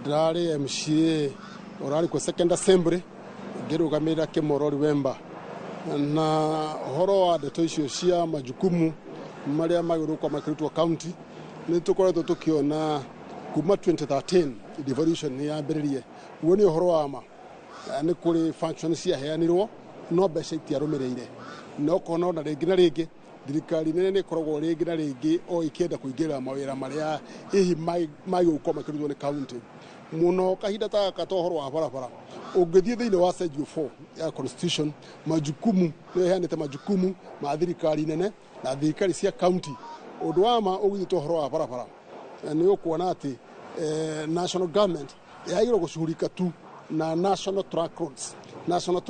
ndĩrarĩ MCA ũrarĩ kwa second assembly ngĩrũgamĩrĩra Kĩmorori Wemba, na ũhoro wa ndeto icio cia majukumu marĩa magĩrĩirwo gũkorwo makĩrutwo county nĩ tũkoretwo tũkĩona kuma 2013 devolution nĩ yambĩrĩrie. Guo nĩ ũhoro wa ma, nĩ kũrĩ function ciaheanirwo no mbeca itiarũmĩrĩire, na ũkona ona rĩngĩ na rĩngĩ thirikari nene nĩ ĩkoragwo rĩngĩ na rĩngĩ o ĩkĩenda kũingĩrĩra mawĩra marĩa hihi magĩrĩirwo gũkorwo makĩrutwo nĩ county mũno. Kahinda ta gaka ta ũhoro wa barabara, ũngĩthiĩ thĩinĩ wa Schedule 4 ya constitution, majukumu nĩ ĩheanĩte majukumu ma thirikari nene na thirikari cia county. Ũndũ wa ma ũgĩthiĩ ũhoro wa barabara nĩ ũkuona atĩ national government yagĩrĩirwo gũcuhurika tu na national track roads. National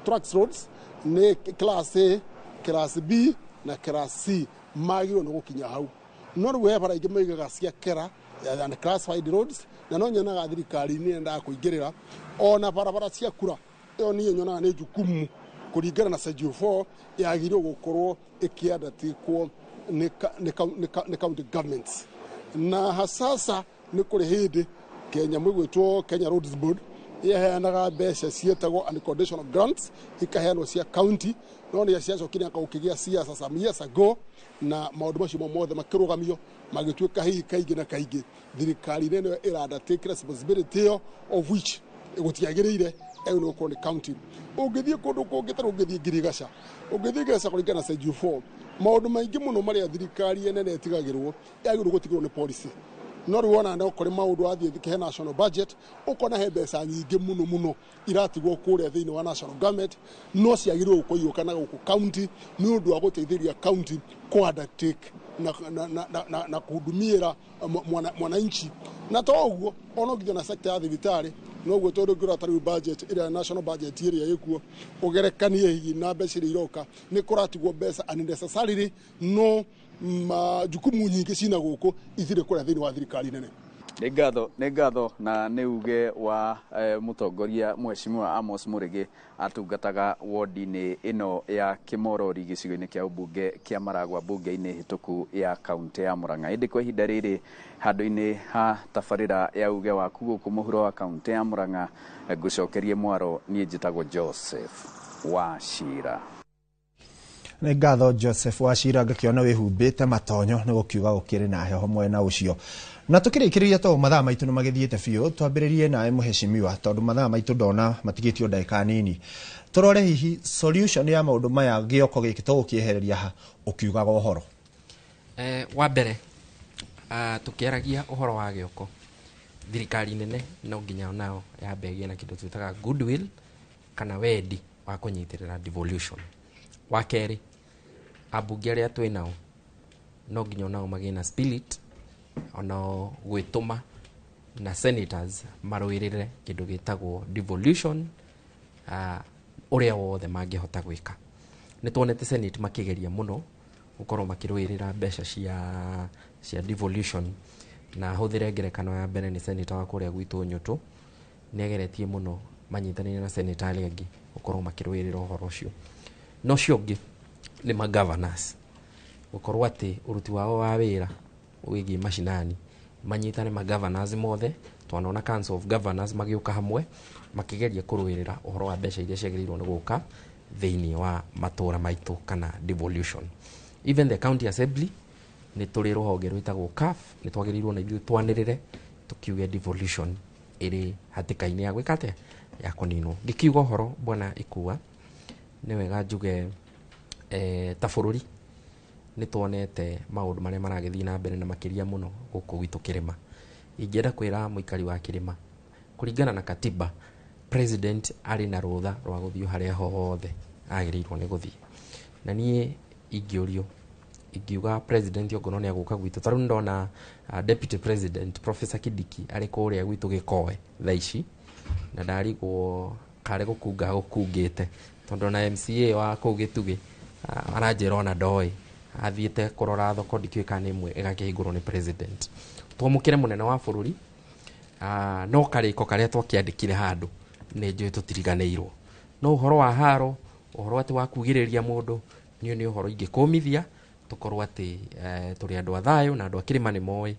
tracks roads nĩ class A, class B na class C magĩrĩirwo nĩ gũkinya hau. No rĩu he bara ingĩ moigaga cia kera Unclassified roads, na no nyonaga thirikari nĩ yendaga kũingĩrĩra ona barabara cia kura. Ĩyo niĩ nyonaga nĩ jukumu kũringana na Schedule 4 yagĩrĩirwo gũkorwo ĩkĩandatikwo nĩ county governments. Na hasasa nĩ kũrĩ hĩndĩ Kenya mwĩgwĩtwo Kenya Roads Board yaheanaga mbeca ciĩtagwo unconditional grants, ikaheanwo cia county, no nĩ ciacokire gũkĩgĩa siasa some years ago, na maũndũ macio mothe makĩrũgamio, magĩtuĩka hihi kaingĩ na kaingĩ thirikari nene ĩranda take responsibility ĩyo, of which gũtiagĩrĩire. Ĩyo nĩ gũkorwo nĩ county. Ũngĩthiĩ kũndũ kũngĩ, ta ũngĩthiĩ Ngirigaca, ũngĩthiĩ Ngirigaca kũringana na Schedule 4, maũndũ maingĩ mũno marĩa thirikari nene ĩtigagĩrwo yagĩrĩirwo gũtigĩrwo nĩ policy. No rĩu wona no kũrĩ maũndũ wathiĩ he national budget, ũkona he mbeca nyingĩ mũno mũno iratigwo kũrĩa thĩinĩ wa national government, no ciagĩrĩirwo gũkorwo igĩũka na gũkũ county nĩ ũndũ wa gũteithĩrĩria county kũ undertake na kuhudumia mwananchi. Na to ũguo ona ũngĩthiĩ na sector ya thibitarĩ noguo, tondũ ũngĩrora ta rĩu budget ĩrĩa, national budget ĩrĩa ĩkuo, ũgerekanie hihi na mbeca iria iroka, nĩ kũratigwo mbeca unnecessarily, no majukumu nyingĩ cina gũkũ ithire kũrĩa thĩinĩ wa thirikari nene. Nĩ ngatho, nĩ ngatho. Na nĩ uge wa mũtongoria Mheshimiwa Amos Mũrĩgĩ, atungataga wodi-inĩ ĩno ya Kĩmorori gĩcigo-inĩ kĩa ũmbunge kĩa Maragwa mbunge-inĩ hĩtũku ya kaunti ya Murang'a. Ĩndĩ kwa ihinda rĩrĩ, handũ-inĩ ha tabarĩra ya uge waku gũkũ mũhuro wa kaunti ya Murang'a, ngũcokerie mwaro. Niĩ njĩtagwo Joseph Wachira. Nĩ ngatho, Joseph Wachira. Ngakĩona wĩhumbĩte matonyo nĩ gũkiuga gũkĩrĩ na heho mwena ũcio. Na tũkĩrĩkĩrĩria, tondũ mathaa maitũ nĩ magĩthiĩte biũ, twambĩrĩrie nawe mũheshimiwa, tondũ mathaa maitũ ndona matigĩtio ndagĩka nini. Tũrore hihi solution ya maũndũ maya, gĩoko gĩkĩ tũgũkĩehereria ha ũkiugaga ũhoro. Wa mbere, tũkĩaragia ũhoro wa gĩoko, thirikari nene no nginya nao yambe ĩgĩe na kĩndũ twĩtaga goodwill kana wendi wa kũnyitĩrĩra devolution. Wa kerĩ, ambunge arĩa twĩ nao no nginya onao magĩe na spirit onao gwĩtũma na senators marũĩrĩre kĩndũ gĩtagwo devolution, ũrĩa wothe mangĩhota gwĩka. Nĩ tuonete senate makĩgeria mũno gũkorwo makĩrũĩrĩra mbeca cia devolution, na hũthĩre ngerekano ya mbere nĩ senator wa kũrĩa gwitũ Nyũtũ, nĩ ageretie mũno manyitanĩire na senator arĩa angĩ gũkorwo makĩrũĩrĩra ũhoro ũcio. Na ũcio ũngĩ nĩ ma governors gũkorwo atĩ ũruti wao wa wĩra wĩgiĩ mashinani, manyitane ma governors mothe. Twanona Council of Governors magĩũka hamwe makĩgeria kũrũĩrĩra ũhoro wa mbeca iria ciagĩrĩirwo nĩ gũka thĩinĩ wa matũra maitũ kana devolution. Even the county assembly, nĩ tũrĩ rũhonge rwĩtagwo CAF, nĩ twagĩrĩirwo na ithuĩ twanĩrĩre tũkiuge devolution ĩrĩ hatĩka-inĩ ya gwĩka atĩa, ya kũninwo. Ngĩkiuga ũhoro bwana Ikua, nĩ wega njuge ta bũrũri nĩ tuonete maũndũ marĩa maragĩthiĩ na mbere, na makĩria mũno gũkũ gwitũ kĩrĩma. Ingĩenda kwĩra mũikari wa kĩrĩma, kũringana na katiba, president arĩ na rũtha rwa gũthiĩ harĩa hothe agĩrĩirwo nĩ gũthiĩ. Na niĩ ingĩũrio, ingiuga president ongorwo nĩ agũka gwitũ, ta rĩu ndona deputy president Professor Kindiki arĩ kũrĩa gwitũ Gĩkoe thaa ici, na ndarigwo karĩ gũkunga gũkungĩte, tondũ na MCA wa kũu Gĩtugĩ aranjĩra ona ndoĩ athiĩte kũrora thoko, ndikĩũĩ kana nĩ ĩmwe ĩgakĩhingũrwo nĩ president. Twamũkĩre mũnene wa bũrũri, no karĩko karĩa twakĩandĩkire handũ nĩ njũĩ tũtiriganĩirwo. No ũhoro wa haro, ũhoro atĩ wa kugĩrĩria mũndũ, niĩ nĩ ũhoro ingĩkũmithia tũkorwo atĩ tũrĩ andũ a thayũ, na andũ a kĩrĩma nĩ moĩ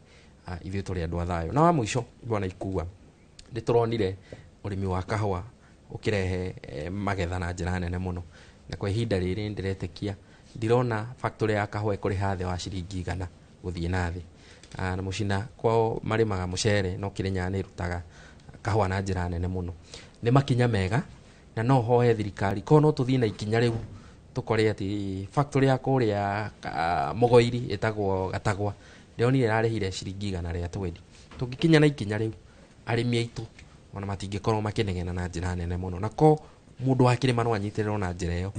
ithuĩ tũrĩ andũ a thayũ. Na wa mũico, bwana Ikua, nĩ tũronire ũrĩmi wa kahũa ũkĩrehe magetha na njĩra nene mũno, na kwa ihinda rĩrĩ ndĩretĩkia ndirona factory ya kahũa ĩkũrĩha thĩ wa ciringi 100 gũthiĩ na thĩ. Na mũcina kwao marĩmaga mũcere, no Kĩrĩnyaga nĩ ĩrutaga kahũa na njĩra nene mũno. Nĩ makinya mega, na no hoe thirikari korwo no tũthiĩ na ikinya rĩu tũkore atĩ factory ya kũrĩa Mũgoiri ĩtagwo Gatagwa, ndĩronire ĩrarĩhire ciringi 120. Tũngĩkinya na ikinya rĩu, arĩmi aitũ ona matingĩkorwo makĩnegena na njĩra nene mũno, na ko mũndũ wa kĩrĩma no anyitĩrĩrwo na njĩra ĩyo,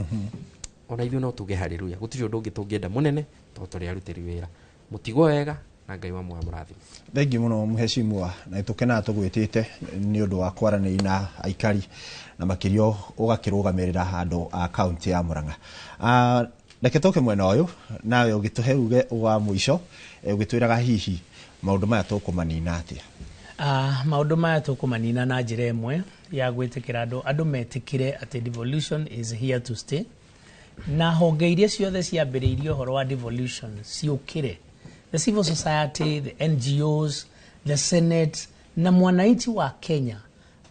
ona ithuĩ no tuge haleluya. Gũtirĩ ũndũ ũngĩ tũngĩenda mũnene, tondũ tũrĩ arutĩri wĩra. Mũtigwo wega, na Ngai wa mũrathime. Thengiũ mũno mheshimiwa, na tũkenaga tũgwĩtĩte nĩ ũndũ wa kwaranĩria na aikari, na makĩria ũgakĩrũgamĩrĩra andũ a kaunti ya Murang'a. Reke tũke mwena ũyũ nawe ũgĩtũhe uge wa mũico, ũgĩtwĩraga hihi Maũndũ maya tũkũmanina atĩa? Maũndũ maya tũkũmanina na njĩra ĩmwe ya gwĩtĩkĩra andũ metĩkĩre atĩ devolution is here to stay, na honge iria ciothe ciambĩrĩirie ũhoro wa devolution ciũkĩre, the civil society, the NGOs, the Senate na mwananchi wa Kenya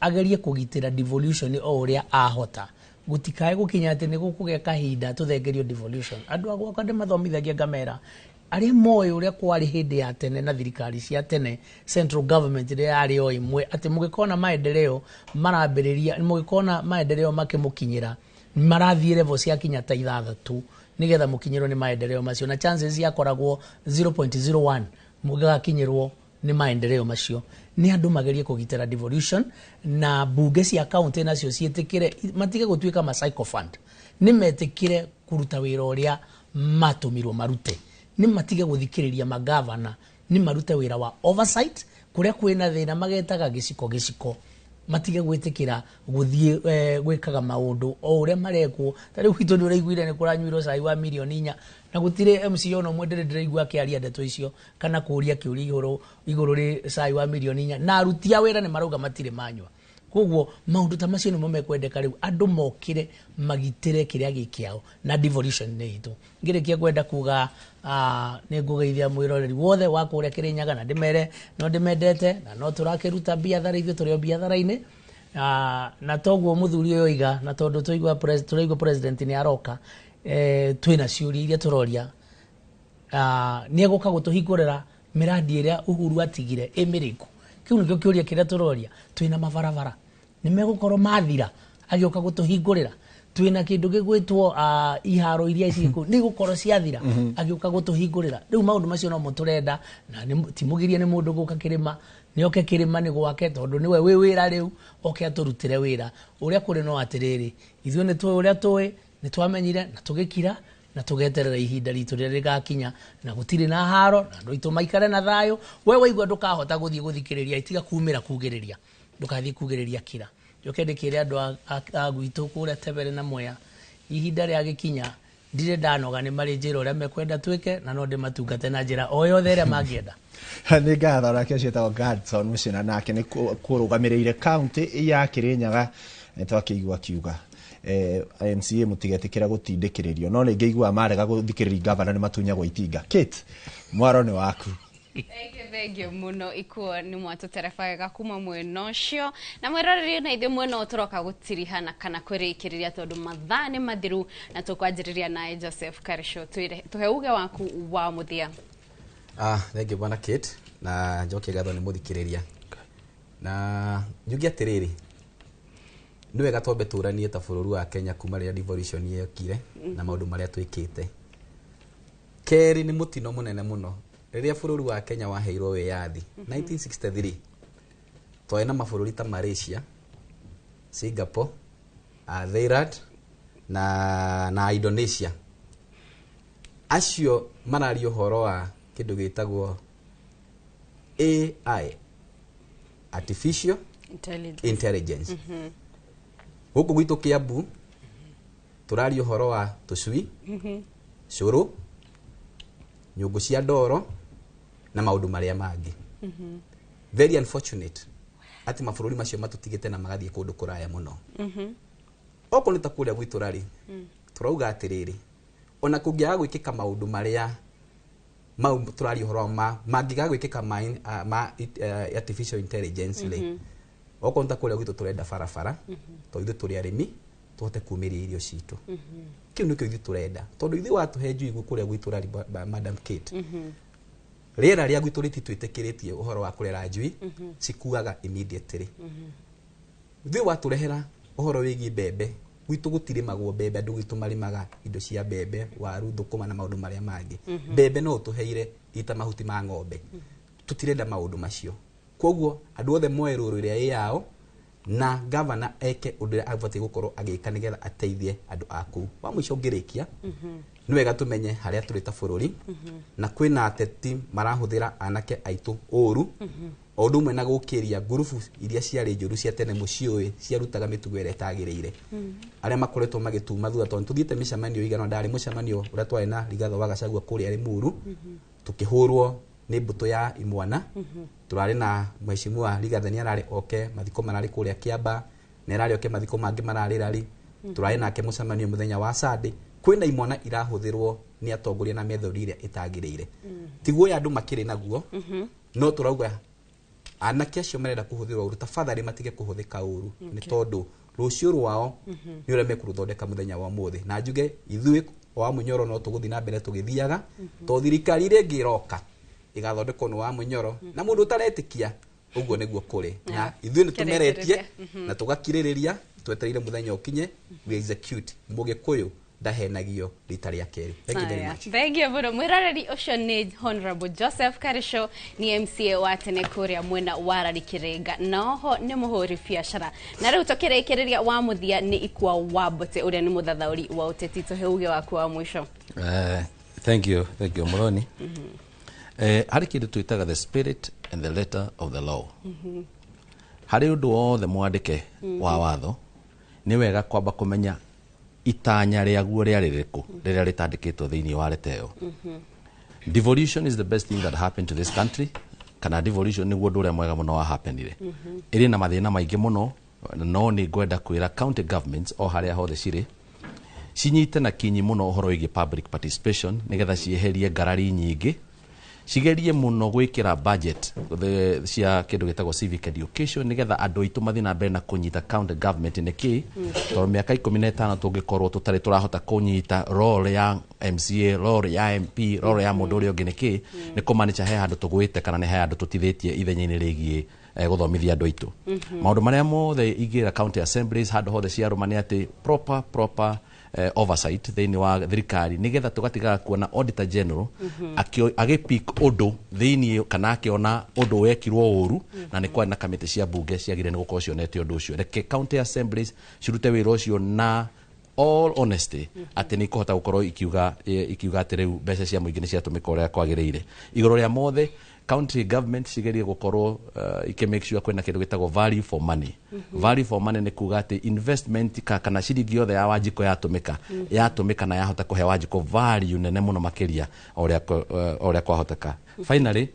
agerie kũgitĩra devolution o ũrĩa ahota. Gũtikae gũkinya atĩ nĩ gũkũgĩa kahinda tũthengerio devolution. Andũ a gwakwa ndĩmathomithagia ngamera arĩa moĩ ũrĩa kwarĩ hĩndĩ ya tene na thirikari cia tene, central government ĩrĩa yarĩ o ĩmwe, atĩ mũgĩkona maendeleo marambĩrĩria, mũgĩkona maendeleo makĩmũkinyĩra marathiĩ level cia kinya ta 6 nĩgetha mũkinyĩrwo nĩ maendeleo macio, na chances ciakoragwo 0.01 mũgĩgakinyĩrwo nĩ maendeleo macio. Nĩ andũ magerie kũgitĩra devolution, na bunge cia county nacio ciĩtĩkĩre, matige gũtuĩka ma sycophant, nĩ metĩkĩre kũruta wĩra ũrĩa matũmirwo marute, nĩ matige gũthikĩrĩria magavana, nĩ marute wĩra wa oversight kũrĩa kwĩna thĩna magetaga gĩciko gĩciko, matige gwĩtĩkĩra gũthiĩ gwĩkaga maũndũ o ũrĩa marekwo. Ta rĩu gwitũ nĩ ũraiguire nĩ kũranyuirwo cai wa mirioni 4, na gũtirĩ MCA ona ũmwe ndĩraigua akĩaria ndeto icio kana kũũria kĩũria igũrũ rĩ cai wa mirioni 4, na aruti a wĩra nĩ marauga matirĩ manyua. Koguo maũndũ ta macio nĩmo mekwendeka rĩu andũ mokĩre magitĩre kĩrĩa gĩ kĩao, na devolution nĩ itũ. Ngĩrĩkia kwenda kuga nĩ ngũgeithia mwĩroreri wothe wa kũrĩa Kĩrĩnyaga, na ndĩmere no ndĩmendete, na no tũrakĩruta biathara ithuĩ tũrĩ o biathara-inĩ. Na toguo mũthuri ũyũ oiga, na tondũ tũraigua president nĩ aroka, twĩna ciũria iria tũroria. Nĩ egũka gũtũhingũrĩra mĩrandi ĩrĩa Uhuru atigire ĩ mĩrĩku? Kĩu nĩkĩo kĩũria kĩrĩa tũroria. Twĩna mabarabara nĩ megũkorwo mathira agĩũka gũtũhingũrĩra? Twĩna kĩndũ gĩgwĩtwo iharo iria ciĩkũ nĩ gũkorwo ciathira agĩũka gũtũhingũrĩra? Rĩu maũndũ macio nomo tũrenda, na ti mũgirie nĩ mũndũ gũka kĩrĩma, nĩ oke kĩrĩma nĩ gwake, tondũ nĩwe wĩ wĩra rĩu, oke atũrutĩre wĩra ũrĩa kũrĩ. No atĩrĩrĩ, ithuĩ nĩ tũĩ ũrĩa tũĩ, nĩ twamenyire na tũgĩkira na tũgeterera ihinda ritũ rĩrĩa rĩgakinya, na gũtirĩ na haro, na andũ aitũ maikare na thayũ. We waigua ndũkahota gũthiĩ gũthikĩrĩria, tiga kumĩra kugĩrĩria, ndũkathiĩ kugĩrĩria kira. Njoke ndĩkĩre andũ a gwitũ kũrĩa Tebere na Mwea, ihinda rĩa gĩkinya ndirĩ ndanoga, nĩ marĩ njĩra ũrĩa mekwenda twĩke, na no ndĩmatungate na njĩra o yothe ĩrĩa mangĩenda. Nĩ ngatho. Nake ũcio etagwo Gadson Mũcina, nake nĩ kũrũgamĩrĩire kaunti ya Kĩrĩnyaga. Nĩ twakĩigua akiuga MCA mũtigetĩkĩra gũtindĩkĩrĩrio, no nĩ ngĩiguaga marega gũthikĩrĩria gavana nĩ matunyagwo itinga. Kate, mwaro nĩ waku. Thank you muno ikuo nĩ mwatũtereba wega kuma mwena ũcio, na mwĩroreri na ithuĩ mwena ũyũ tũroka gũtirihana kana kwĩrĩkĩrĩria tondũ mathaa nĩ mathiru, na tũkwanjĩrĩria naye Joseph Karisho, twĩre tũhe uge waku wa mũthia. Thank you bwana Kate, na njokie ngatho nĩ mũthikĩrĩria, na njuge atĩrĩrĩ, nĩ wega twambe tũranie ta bũrũri wa Kenya kuma rĩrĩa devolution yokire na maũndũ marĩa twĩkĩte. Kerĩ, nĩ mũtino mũnene mũno rĩrĩa bũrũri wa Kenya waheirwo wĩyathi 1963, twarĩ na mabũrũri ta Malaysia, Singapore, Thailand na Indonesia. Acio mararia ũhoro wa kĩndũ gĩtagwo AI, artificial intelligence. Intelligence. Gũkũ gwitũ Kiambu tũraria ũhoro wa tũcui, cũrũ, nyũngũ cia ndoro na maũndũ marĩa mangĩ. Very unfortunate atĩ mabũrũri macio matũtigĩte na magathiĩ kũndũ kũraya mũno. Okorwo nĩ ta kũrĩa gwitũ rarĩ, tũrauga atĩrĩrĩ, ona kũngĩaga gwĩkĩka maũndũ marĩa mau tũraria ũhoro wa mangĩaga gwĩkĩka ma artificial intelligence rĩ, okorwo nĩ ta kũrĩa gwitũ tũrenda barabara, tondũ ithuĩ tũrĩ arĩmi, tũhote kumĩria irio citũ. Kĩu nĩkĩo ithuĩ tũrenda, tondũ ithuĩ watũhe njui kũrĩa gwitũ rari, Madam Kate, rĩera rĩa gwitũ rĩtitwĩtĩkĩrĩtie ũhoro wa kũrera njui, cikuaga immediately. Ithuĩ watũrehera ũhoro wĩgiĩ mbembe, gwitũ gũtirĩmagwo mbembe, andũ gwitũ marĩmaga indo cia mbembe, waru, thũkũma na maũndũ marĩa mangĩ. Mbembe no ũtũheire ita mahuti ma ng'ombe, tũtirenda maũndũ macio. Koguo andũ othe moe rũrũ ĩrĩa ĩ yao, na gavana eke ũndũ ũrĩa abatiĩ gũkorwo agĩka nĩgetha ateithie andũ a kũu. Wa mũico ngĩrĩkia, nĩ wega tũmenye harĩa tũrĩ ta bũrũri, na kwĩna ateti marahũthĩra anake aitũ ũru, o ũndũ ũmwe na gũkĩria ngurubu iria ciarĩ njũru cia tene mũciũĩ, ciarutaga mĩtugo ĩrĩa ĩtagĩrĩire, arĩa makoretwo magĩtuma thutha, tondũ tũthiĩte mĩcemanio igana. Ndarĩ mũcemanio ũrĩa twarĩ na Rigathĩ wa Gachagua kũrĩa Limuru, tũkĩhũrwo Nĩ mbũtũ ya imwana. Tũrarĩ na mheshimiwa Rigathi, nĩ ararĩ oke mathiko mararĩ kũrĩa Kĩamba, nĩ ararĩ oke mathiko mangĩ mararĩ rari. Tũrarĩ nake mũcemanio mũthenya wa Sunday. Kwĩna imwana irahũthĩrwo nĩ atongoria na methodi ĩrĩa ĩtagĩrĩire. Tiguo ya andũ makĩrĩ naguo, no tũrauga anake acio marenda kũhũthĩrwo ũru, tafadhali matige kũhũthĩka ũru, nĩ tondũ rũciũ rwao nĩ ũrĩa mekũrũthondeka mũthenya wa ũmũthĩ. Na njuge ithuĩ wa Mũnyoro no tũgũthiĩ na mbere tũgĩthiaga, to thirikari ĩrĩa ĩngĩ ĩroka ĩgathondekwo nĩ wa Mũnyoro, na mũndũ ũtaretĩkia ũguo nĩguo kũrĩ na ithuĩ nĩ tũmeretie na tũgakirĩrĩria twetereire mũthenya ũkinye we execute. Mũgĩkũyũ ndahenagio rita rĩa kerĩ. Thank you very much. Thank you mũno mwĩroreri. Ũcio nĩ Honorable Joseph Karisho, nĩ MCA wa tene kũrĩa mwena wa Rari Kĩrĩnga, na oho nĩ mũhũri biacara. Na rĩu tũkĩrĩkĩrĩria wa mũthia nĩ Ikua wa Mbote, ũrĩa nĩ mũthathaũri wa ũteti. Tũhe uge waku wa mũico. Thank you, thank you Mũroni. Harĩ kĩndũ twĩtaga the spirit and the letter of the law. Harĩ ũndũ wothe mwandĩke wa watho, nĩ wega kwamba kũmenya itanya rĩaguo rĩarĩ rĩrĩkũ rĩrĩa rĩtandĩkĩtwo thĩinĩ wa reta ĩyo. Devolution is the best thing that happened to this country, kana devolution nĩguo ũndũ ũrĩa mwega mũno wa happenire. Ĩrĩ na mathĩna maingĩ mũno, no nĩ ngwenda kwĩra county governments o harĩa hothe cirĩ cinyite na kinyi mũno ũhoro wĩgiĩ public participation, nĩgetha cieherie ngarari nyingĩ, cigerie mũno gwĩkĩra budget cia kĩndũ gĩtagwo civic education, nĩgetha andũ aitũ mathiĩ na mbere na kũnyita county government nĩ kĩ, tondũ mĩaka 15 tũngĩkorwo tũtarĩ tũrahota kũnyita role ya MCA, role ya MP, role ya mũndũ ũrĩa ũngĩ nĩ kĩ, nĩ kũmaanisha he handũ tũgwĩte kana nĩ he handũ tũtithĩtie ithenya-inĩ rĩgiĩ gũthomithia andũ aitũ. Maũndũ marĩa mothe ingĩra county assemblies handũ hothe ciarũma nĩ atĩ proper oversight thĩinĩ wa thirikari, nĩgetha tũgatigaga kuona auditor general agĩpick ũndũ thĩinĩ kana akĩona ũndũ wekirwo ũru, na nĩ kwarĩ na kamĩtĩ cia bunge ciagĩrĩire nĩ gũkorwo cionete ũndũ ũcio. Reke county assemblies cirute wĩra ũcio na all honesty, atĩ nĩ ikũhota gũkorwo ikiuga atĩ rĩu mbeca cia mũingĩ nĩ ciatũmĩka ũrĩa kwagĩrĩire. Igũrũ rĩa mothe, county government cigerie gũkorwo ikĩ make sure kwĩna kĩndũ gĩtagwo value for money. Value for money nĩ kuga atĩ investment kana ciringi yothe ya Wanjikũ yatũmĩka, yatũmĩka na yahota kũhe Wanjikũ value nene mũno makĩria o ũrĩa kwahoteka. Finally,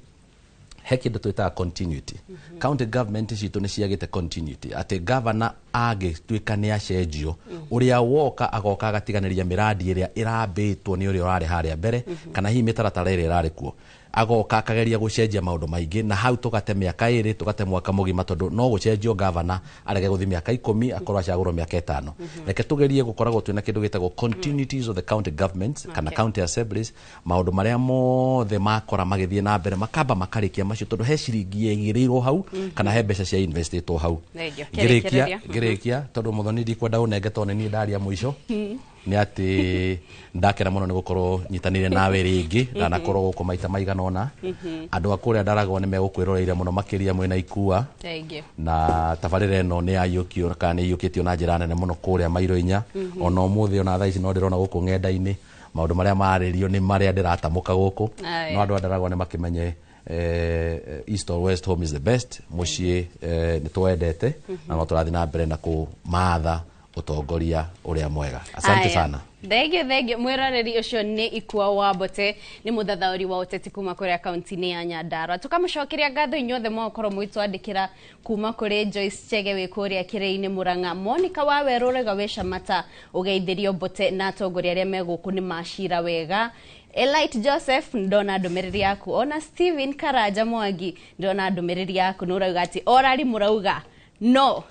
he kĩndũ twĩtaga continuity. County government citũ nĩ ciagĩte continuity, atĩ governor angĩtuĩka nĩ acenjio, ũrĩa woka agoka agatiganĩria mĩradi ĩrĩa ĩrambĩtwo nĩ ũrĩa ũrarĩ harĩa mbere, kana hihi mĩtaratara ĩrĩa ĩrarĩ kuo, agoka akageria gũcenjia maũndũ maingĩ, na hau tũgate mĩaka 2, tũgate mwaka mũgima, tondũ no gũcenjio gavana arege gũthiĩ mĩaka 10, akorwo acagũrwo mĩaka 5. Reke tũgerie gũkoragwo twĩna kĩndũ gĩtagwo continuities of the county governments kana county assemblies. Maũndũ marĩa mothe makora magĩthiĩ na mbere makamba makarĩkia macio, tondũ he ciringi yaigĩrĩirwo hau kana he mbeca cia investitwo hau. Thengiũ. Ngĩrĩkia, Kĩrĩkĩrĩria. ngĩrĩkia, tondũ Mũthoni ndikwenda ũnenge, tondũ nĩ niĩ ndaria mũico, nĩ atĩ ndakena mũno nĩ gũkorwo nyitanĩire nawe rĩngĩ. Ndanakorwo gũkũ maita maigana ũna. Andũ a kũrĩa Ndaragwa nĩ megũkwĩroreire mũno makĩria mwĩna Ikua. Thengiũ. Na tabarĩra ĩno nĩ yaiyũkio kana nĩ iyũkĩtio na njĩra nene mũno kũrĩa mairo 4. Ona ũmũthĩ, ona thaa ici no ndĩrona gũkũ ng'enda-inĩ maũndũ marĩa marĩrio nĩ marĩa ndĩratamũka gũkũ. No andũ a Ndaragwa nĩ makĩmenye east or west, home is the best. Mũciĩ nĩ twendete na no tũrathiĩ na mbere na kũmatha ũtongoria ũrĩa mwega. Asante Aya. sana. Thengio, thengio mwĩroreri. Ũcio nĩ Ikua wa Mbote, nĩ mũthathaũri wa ũteti kuma kũrĩa kaunti-inĩ ya Nyandarua. Tũkamũcokeria ngatho inyuothe mwakorwo mũgĩtwandĩkĩra, kuma kũrĩ Joyce Chege wĩ kũrĩa Kĩrĩinĩ Mũrang'a, Monica wa Werũ ũrauga wĩ Camata, ũgeithĩrio Mbote na atongoria arĩa me gũkũ nĩ macira wega. Elite Joseph, ndona ndũmĩrĩri yaku. Ona Steven Karanja Mwangi, ndona ndũmĩrĩri yaku, nĩ ũrauga atĩ orari mũrauga no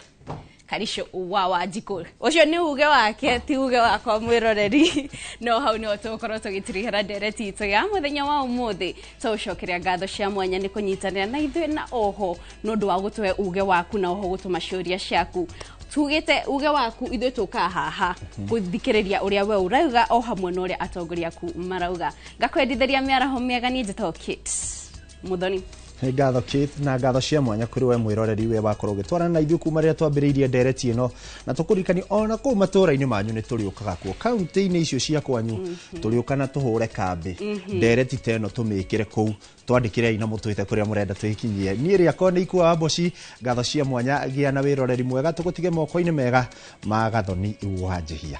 Karisho wa Wanjikũ. Ũcio nĩ uge wake, ti uge wakwa mwĩroreri. No hau nĩho tũgũkorwo tũgĩtirihĩra ndereti itũ ya mũthenya wa ũmũthĩ. Tũgũcokeria ngatho cia mwanya nĩ kũnyitanĩra na ithuĩ, na oho nĩ ũndũ wa gũtũhe uge waku, na oho gũtũma ciũria ciaku. Tugĩte uge waku, ithuĩ tũkaga haha gũthikĩrĩria ũrĩa we ũrauga o hamwe na ũrĩa atongoria aku marauga. Ngakwendithĩria mĩaraho mĩega. Niĩ njĩtagwo Kate Muthoni. Nĩ ngatho Kate, na ngatho cia mwanya kũrĩ we mwĩroreri we wakorwo ũgĩtwarana na ithuĩ kuma rĩrĩa twambĩrĩirie ndereti ĩno, na tũkũririkani ona kũu matũũra-inĩ manyu nĩ tũrĩũkaga kuo, kaunti-inĩ icio cia kwanyu tũrĩũka na tũhũre kambĩ. Ndereti ta ĩno tũmĩkĩre kũu. Twandĩkĩrei na mũtwĩte kũrĩa mũrenda twĩkinyie. Niĩ rĩakwa nĩ Ikua wa Mboci. Ngatho cia mwanya, gĩa na wĩroreri mwega. Tũgũtige moko-inĩ mega ma Gathoni wa Njihia.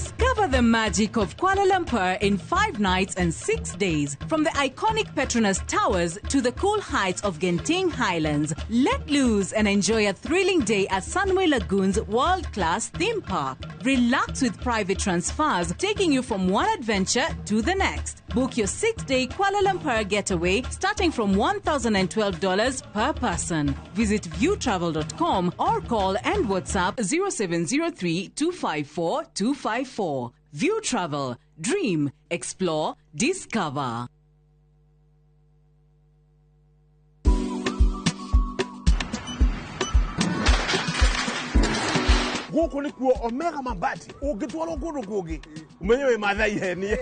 Discover the magic of Kuala Lumpur in 5 nights and 6 days. From the iconic Petronas Towers to the cool heights of Genting Highlands. Let loose and enjoy a thrilling day at Sunway Lagoon's world-class theme park. Relax with private transfers, taking you from one adventure to the next. Book your 6-day Kuala Lumpur getaway starting from $1,012 per person. Visit viewtravel.com or call and WhatsApp 0703 254 254. View Travel. Dream, explore, discover. Gũkũ nĩkuo Omega Mabati ũngĩtwarwo kũndũ kũngĩ ũmenye wĩ Mathai henie.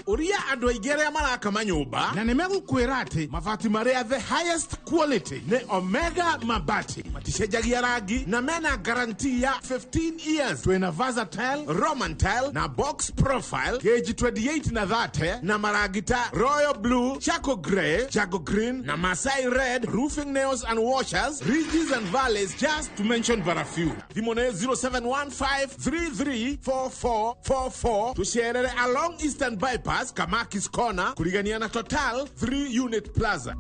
Ũria andũ aingĩ arĩa maraka manyũmba na nĩmegũkwĩra atĩ mabati marĩa the highest quality nĩ Omega Mabati, maticenjagia rangi na mena guarantee ya 15 years. Twĩna versatile, Roman tile na box profile gauge 28 na 30 na marangi ta royal blue, charcoal grey, charcoal green na Masai red, roofing nails and washers, ridges and valleys, just to mention but a few. Thimũ nĩ 0715334444. Tucerere along Eastern Bypass, Kamakis Corner, kurigania na Total 3 Unit Plaza.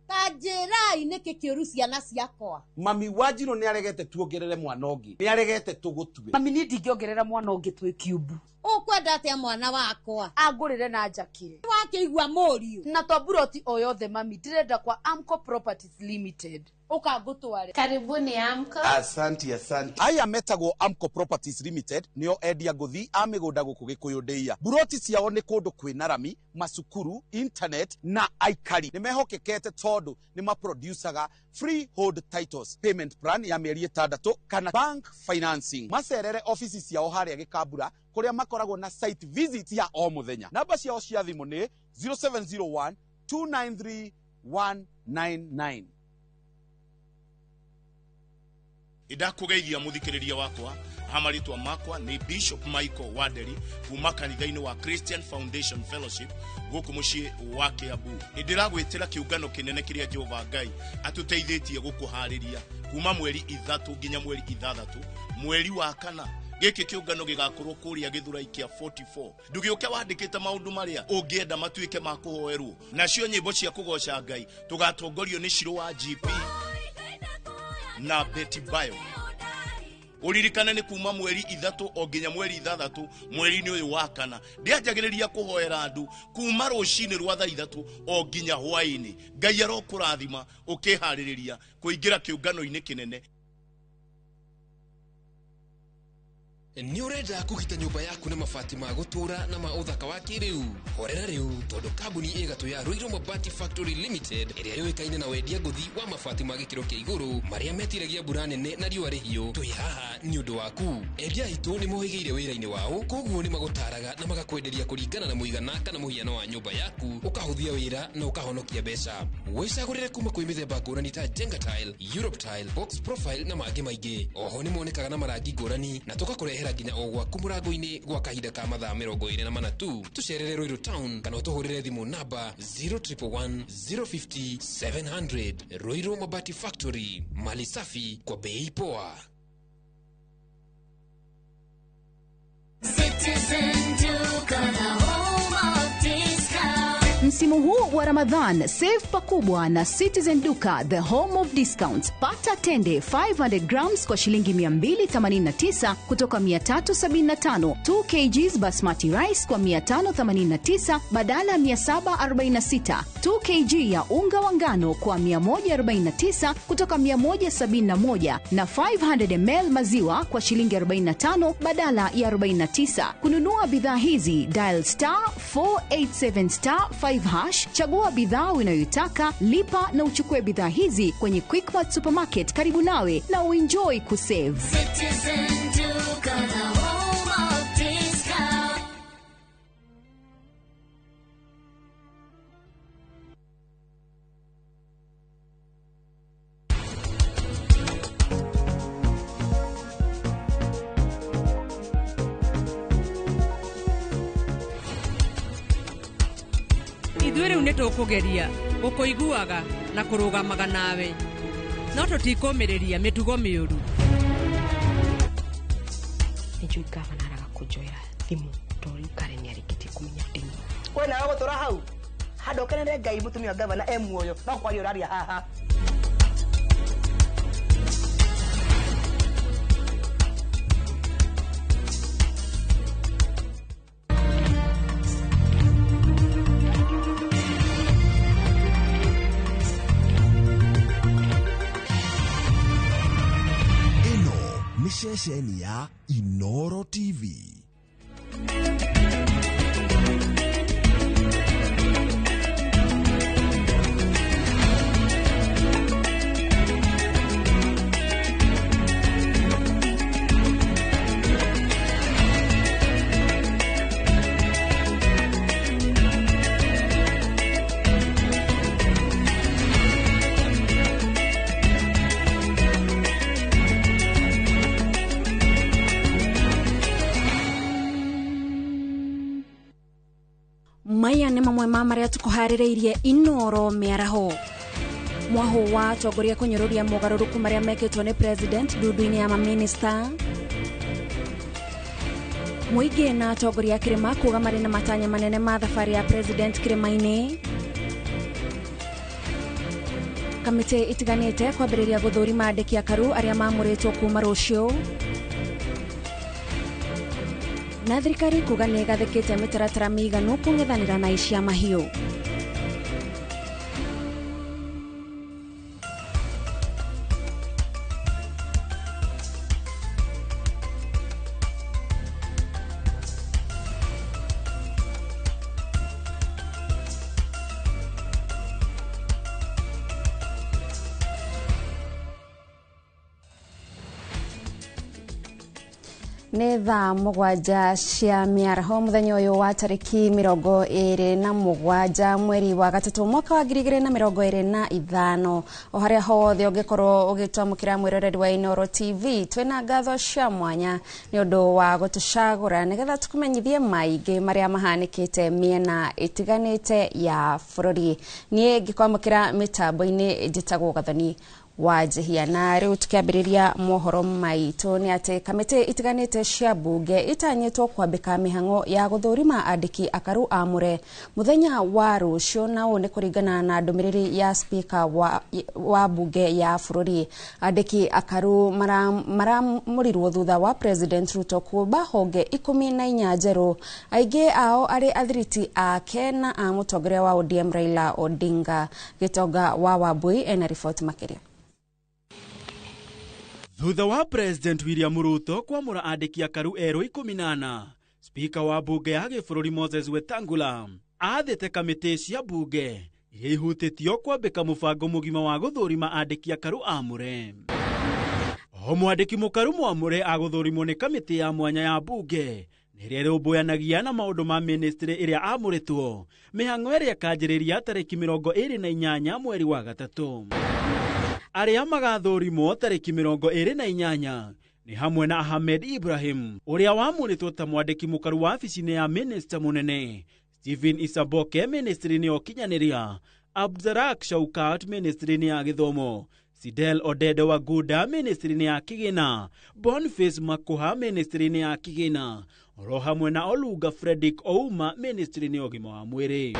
Ta njĩrai nĩkĩ kĩũru ciana ciakwa. Mami wa Njirũ nĩ aregete tuongerere mwana ũngĩ, nĩ aregete tũgũtue. Mami, niĩ ndingĩongerera mwana ũngĩ twĩ kiumbu. Ũkwenda atĩa mwana wakwa? Angũrĩre na njakĩre. Wakĩigua mũriũ. Na to buroti o yothe mami, ndĩrenda kwa Amco Properties Limited. Ũkangũtware. Karibuni Amco. Asanti, asanti. Aya metagwo Amco Properties Limited nĩo endia ngũthi a mĩgũnda gũkũ Gĩkũyũ ndĩia. Buroti ciao nĩ kũndũ kwĩna rami, macukuru, internet na aikari. Nĩ mehokekete tondũ nĩ maproducaga freehold titles, payment plan ya mĩeri 6 kana bank financing. Macerere ofici ciao harĩa Gĩkambura kũrĩa makoragwo na site visit ya o mũthenya. Namba ciao cia thimũ nĩ 0701 293 199. Ndakũgeithia mũthikĩrĩria wakwa, hamarĩtwa makwa nĩ Bishop Michael Wanderi kuma kanitha-inĩ wa Christian Foundation Fellowship gũkũ mũciĩ wa Kiambu. Nĩndĩragwĩtĩra kĩũngano kĩnene kĩrĩa Jehova Ngai atũteithĩtie gũkũharĩria kuma mweri 3 nginya mweri 6 mweri wa 4. Gĩkĩ kĩũngano gĩgakorwo kũrĩa Gĩthurai kĩa 44. Ndũgĩũke wandĩkĩte maũndũ marĩa ũngĩenda matuĩke ma kũhoerwo, nacio nyĩmbo cia kũgoca Ngai tũgatongorio nĩ Shiro wa GP na Betty Bayo. Ũririkane nĩ kuma mweri 3 o nginya mweri 6 mweri-inĩ ũyũ wa 4. Ndĩanjagĩrĩria kũhoera andũ kuma rũcinĩ rwa thaa 3 o nginya hwaĩ-inĩ. Ngai arokũrathima ũkĩharĩrĩria kũingĩra kĩũngano-inĩ kĩnene. Nĩ ũrenda kũgita nyũmba yaku na mabati ma gũtũũra na ma ũthaka wa kĩrĩu? Horera rĩu, tondũ kambuni ĩgatũ ya Ruiru Mabati Factory Limited ĩrĩa yũĩkaine na wendia ngũthi wa mabati ma gĩkĩro kĩa igũrũ marĩa metiragia mbura nene na riũa rĩhiũ, twĩ haha nĩ ũndũ waku. Endia aitũ nĩ mohĩgĩire wĩra-inĩ wao, koguo nĩ magũtaraga na magakwenderia kũringana na mũigana kana mũhiano wa nyũmba yaku, ũkahũthia wĩra na ũkahonokia mbeca. Wĩcagũrĩre kuma kwĩ mĩthemba ngũrani ta Jenga Tile, Europe Tile, Box Profile na mangĩ maingĩ. Oho nĩ monekaga na marangi ngũrani na tũgakũrehera nginya o gwaku mũrango-inĩ gwa kahinda ka mathaa 24 tu. Tũcerere Ruiru Town kana ũtũhũrĩre thimũ namba 0111 050 700. Ruiru Mabati Factory, mali safi kwa bei poa. Citizen Duka, the home of discount. Msimu huu wa Ramadhan, save pakubwa na Citizen Duka, the home of discounts. Pata tende 500 grams kwa shilingi 289 kutoka 375, 2 kgs basmati rice kwa 589 badala 746, 2 kg ya unga wa ngano kwa 149 kutoka 171 na 500 ml maziwa kwa shilingi 45 badala ya 49. Kununua bidhaa hizi, dial star 487 star 5 hash, chagua bidhaa unayoitaka, lipa na uchukue bidhaa hizi kwenye Quickmart Supermarket karibu nawe na uenjoy kusave. Citizen Duka, the home of discount. Ithuĩ rĩu nĩ tũkũgeria gũkũiguaga na kũrũgamaga nawe. No tũtikũmĩrĩria mĩtugo mĩũru. Nĩnjũĩ gavana araga kũnjoera thimũ tondũ Karen nĩarĩkĩtie kũmenya ndĩ muoyo. We nawe gũtũra hau handũ ũkenere Ngai mũtumia wa gavana e muoyo no kwaria ũraria haha. Ĩno nĩ ceceni ya Inoro TV. Maya nĩ mamwe ma marĩa tũkũharĩrĩirie Inoro mĩaraho. Mwaho wa atongoria kũnyũrũria mogarũrũku marĩa mekĩtwo nĩ president ndundu-inĩ ya maminista. Mũingĩ na atongoria a kĩrĩma kuga marĩ na matanya manene ma thabarĩ ya president kĩrĩma-inĩ. Kamĩtĩ itiganĩte kwambĩrĩria gũthũrima andĩki akaru arĩa mamũrĩtwo kuma rũciũ. Na thirikari kuga nĩ ĩgathĩkĩte mĩtaratara mĩiganu kũng'ethanĩra na aici a mahiũ. Nĩ thaa 7 cia mĩaraho mũthenya ũyũ wa tarĩki 27 mweri wa 3 mwaka wa 2025 o harĩa hothe ũngĩkorwo ũgĩtwamũkĩra mwĩroreri wa Inoro TV twĩna ngatho cia mwanya nĩ ũndũ wa gũtũcagũra nĩgetha tũkũmenyithie maingĩ marĩa mahanĩkĩte mĩena ĩtiganĩte ya bũrũri. Niĩ ngĩkwamũkĩra mĩtambo-inĩ njĩtagwo Gathoni wa Njihia. Na rĩu tũkĩambĩrĩria mohoro maitũ nĩ atĩ kamĩtĩ itiganĩte cia mbunge itanyĩtwo kwambĩka mĩhang'o ya gũthũrima andĩki akaru amũre mũthenya wa rũciũ, na ũũ nĩ kũringana na ndũmĩrĩri ya speaker wa mbunge ya bũrũri. Andĩki akaru maramũrirwo thutha wa President Ruto kũmba honge 14 njerũ, aingĩ ao arĩ athiriti ake na a mũtongoria wa ODM Raila Odinga. Gĩtonga wa Wambui ena riboti makĩria. Thutha wa President William Ruto kwamũra andĩki akaru erũ 14, Speaker wa mbunge ya gĩbũrũri Moses Wetangula aathĩte kamĩtĩ cia mbunge iria ihutĩtio kwambĩka mũbango mũgima wa gũthũrima andĩki akaru amũre. O mwandĩki mũkaru mwamũre agũthũrimwo nĩ kamĩtĩ ya mwanya ya mbunge ĩrĩa ĩrũmbũyanagia na maũndũ ma ministry ĩrĩa amũrĩtwo, mĩhang'o ĩrĩa ĩkanjĩrĩria tarĩki 28 mweri wa 3. Arĩa magathũrimwo tarĩki 28 nĩ hamwe na Ahmed Ibrahim ũrĩa wamũrĩtwo ta mwandĩki mũkaru wabici-inĩ ya minista mũnene, Stephen Isaboke ministry-inĩ ya ũkinyanĩria, Abdurak Shaukat ministry-inĩ ya gĩthomo, Sidel Odede Waguda ministry-inĩ ya kĩgĩna, Boniface Makuha ministry-inĩ ya kĩgĩna, oro hamwe na Olunga Fredrick Ouma ministry-inĩ ya ũgima wa mwĩrĩ.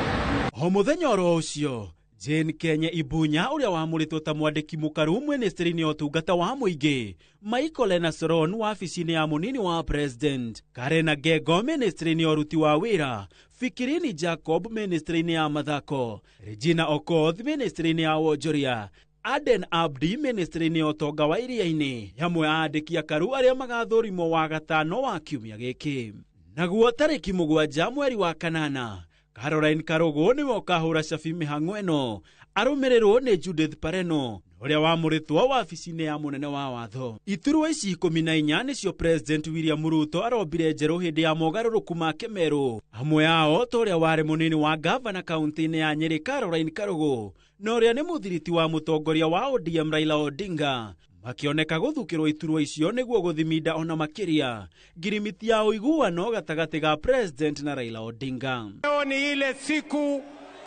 O mũthenya oro ũcio Jane Kenya Ibunya ũrĩa wamũrĩtwo ta mwandĩki mũkaru ministry-inĩ ya ũtungata wa mũingĩ, Michael Enasoron wabici-inĩ ya mũnini wa president, Karen Agego ministry-inĩ ya ũruti wa wĩra, Fikirini Jacob ministry-inĩ ya mathako, Regina Okoth ministry-inĩ ya wonjoria, Aden Abdi ministry-inĩ ya ũtonga wa iria-inĩ, hamwe a andĩki akaru arĩa magathũrimwo wa gatano wa kiumia gĩkĩ. Naguo tarĩki 7 mweri wa 8 Caroline Karugu nĩwe ũkahũra cabi mĩhang'o ĩno arũmĩrĩrwo nĩ Judith Pareno ũrĩa wamũrĩtwo wabici-inĩ ya mũnene wa watho. Iturwa ici 14 nĩcio President William Ruto arombire njerũ hĩndĩ ya mogarũrũku make merũ, amwe ao ta ũrĩa warĩ mũnini wa gavana kaunti-inĩ ya Nyĩrĩ Caroline Karugu na ũrĩa nĩ mũthiriti wa mũtongoria wa ODM Raila Odinga, makĩoneka gũthukĩrwo iturwa icio nĩguo gũthiminda ona makĩria ngirimiti ya ũiguano gatagatĩ ga President na Raila Odinga. Leo ni ile siku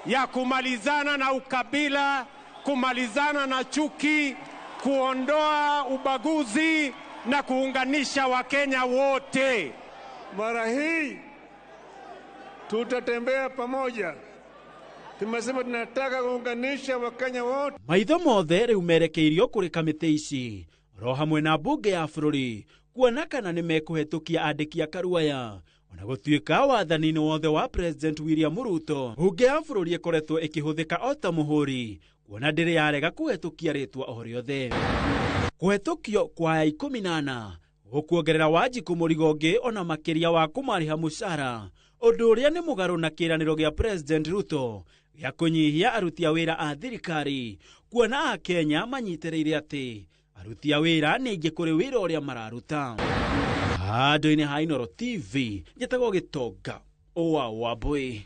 ya kumalizana na ukabila, kumalizana na chuki, kuondoa ubaguzi na kuunganisha Wakenya wote. Mara hii tutatembea pamoja. Tumesema tunataka kuunganisha Wakenya wote. Maitho mothe rĩu merekeirio kũrĩ kamĩtĩ ici oro hamwe na mbunge ya bũrũri kuona kana nĩ mekũhetũkia andĩki a Karuaya. Ona gũtuĩka wathani-inĩ wothe wa President William Ruto, mbunge ya bũrũri ĩkoretwo ĩkĩhũthĩka o ta mũhũri kuona ndĩrĩ yarega kũhetũkia rĩtwa o rĩothe. Kũhetũkio kwa aya 14 gũkuongerera Wanjikũ mũrigo ũngĩ ona makĩria wa kũmarĩha mũcara, ũndũ ũrĩa nĩ mũgarũ na kĩĩranĩro gĩa President Ruto gĩa kũnyihia aruti a wĩra a thirikari, kuona Akenya manyitĩrĩire atĩ aruti a wĩra nĩ aingĩ kũrĩ wĩra ũrĩa mararuta. Handũ-inĩ ha Inooro TV njĩtagwo Gĩtonga wa Wambui.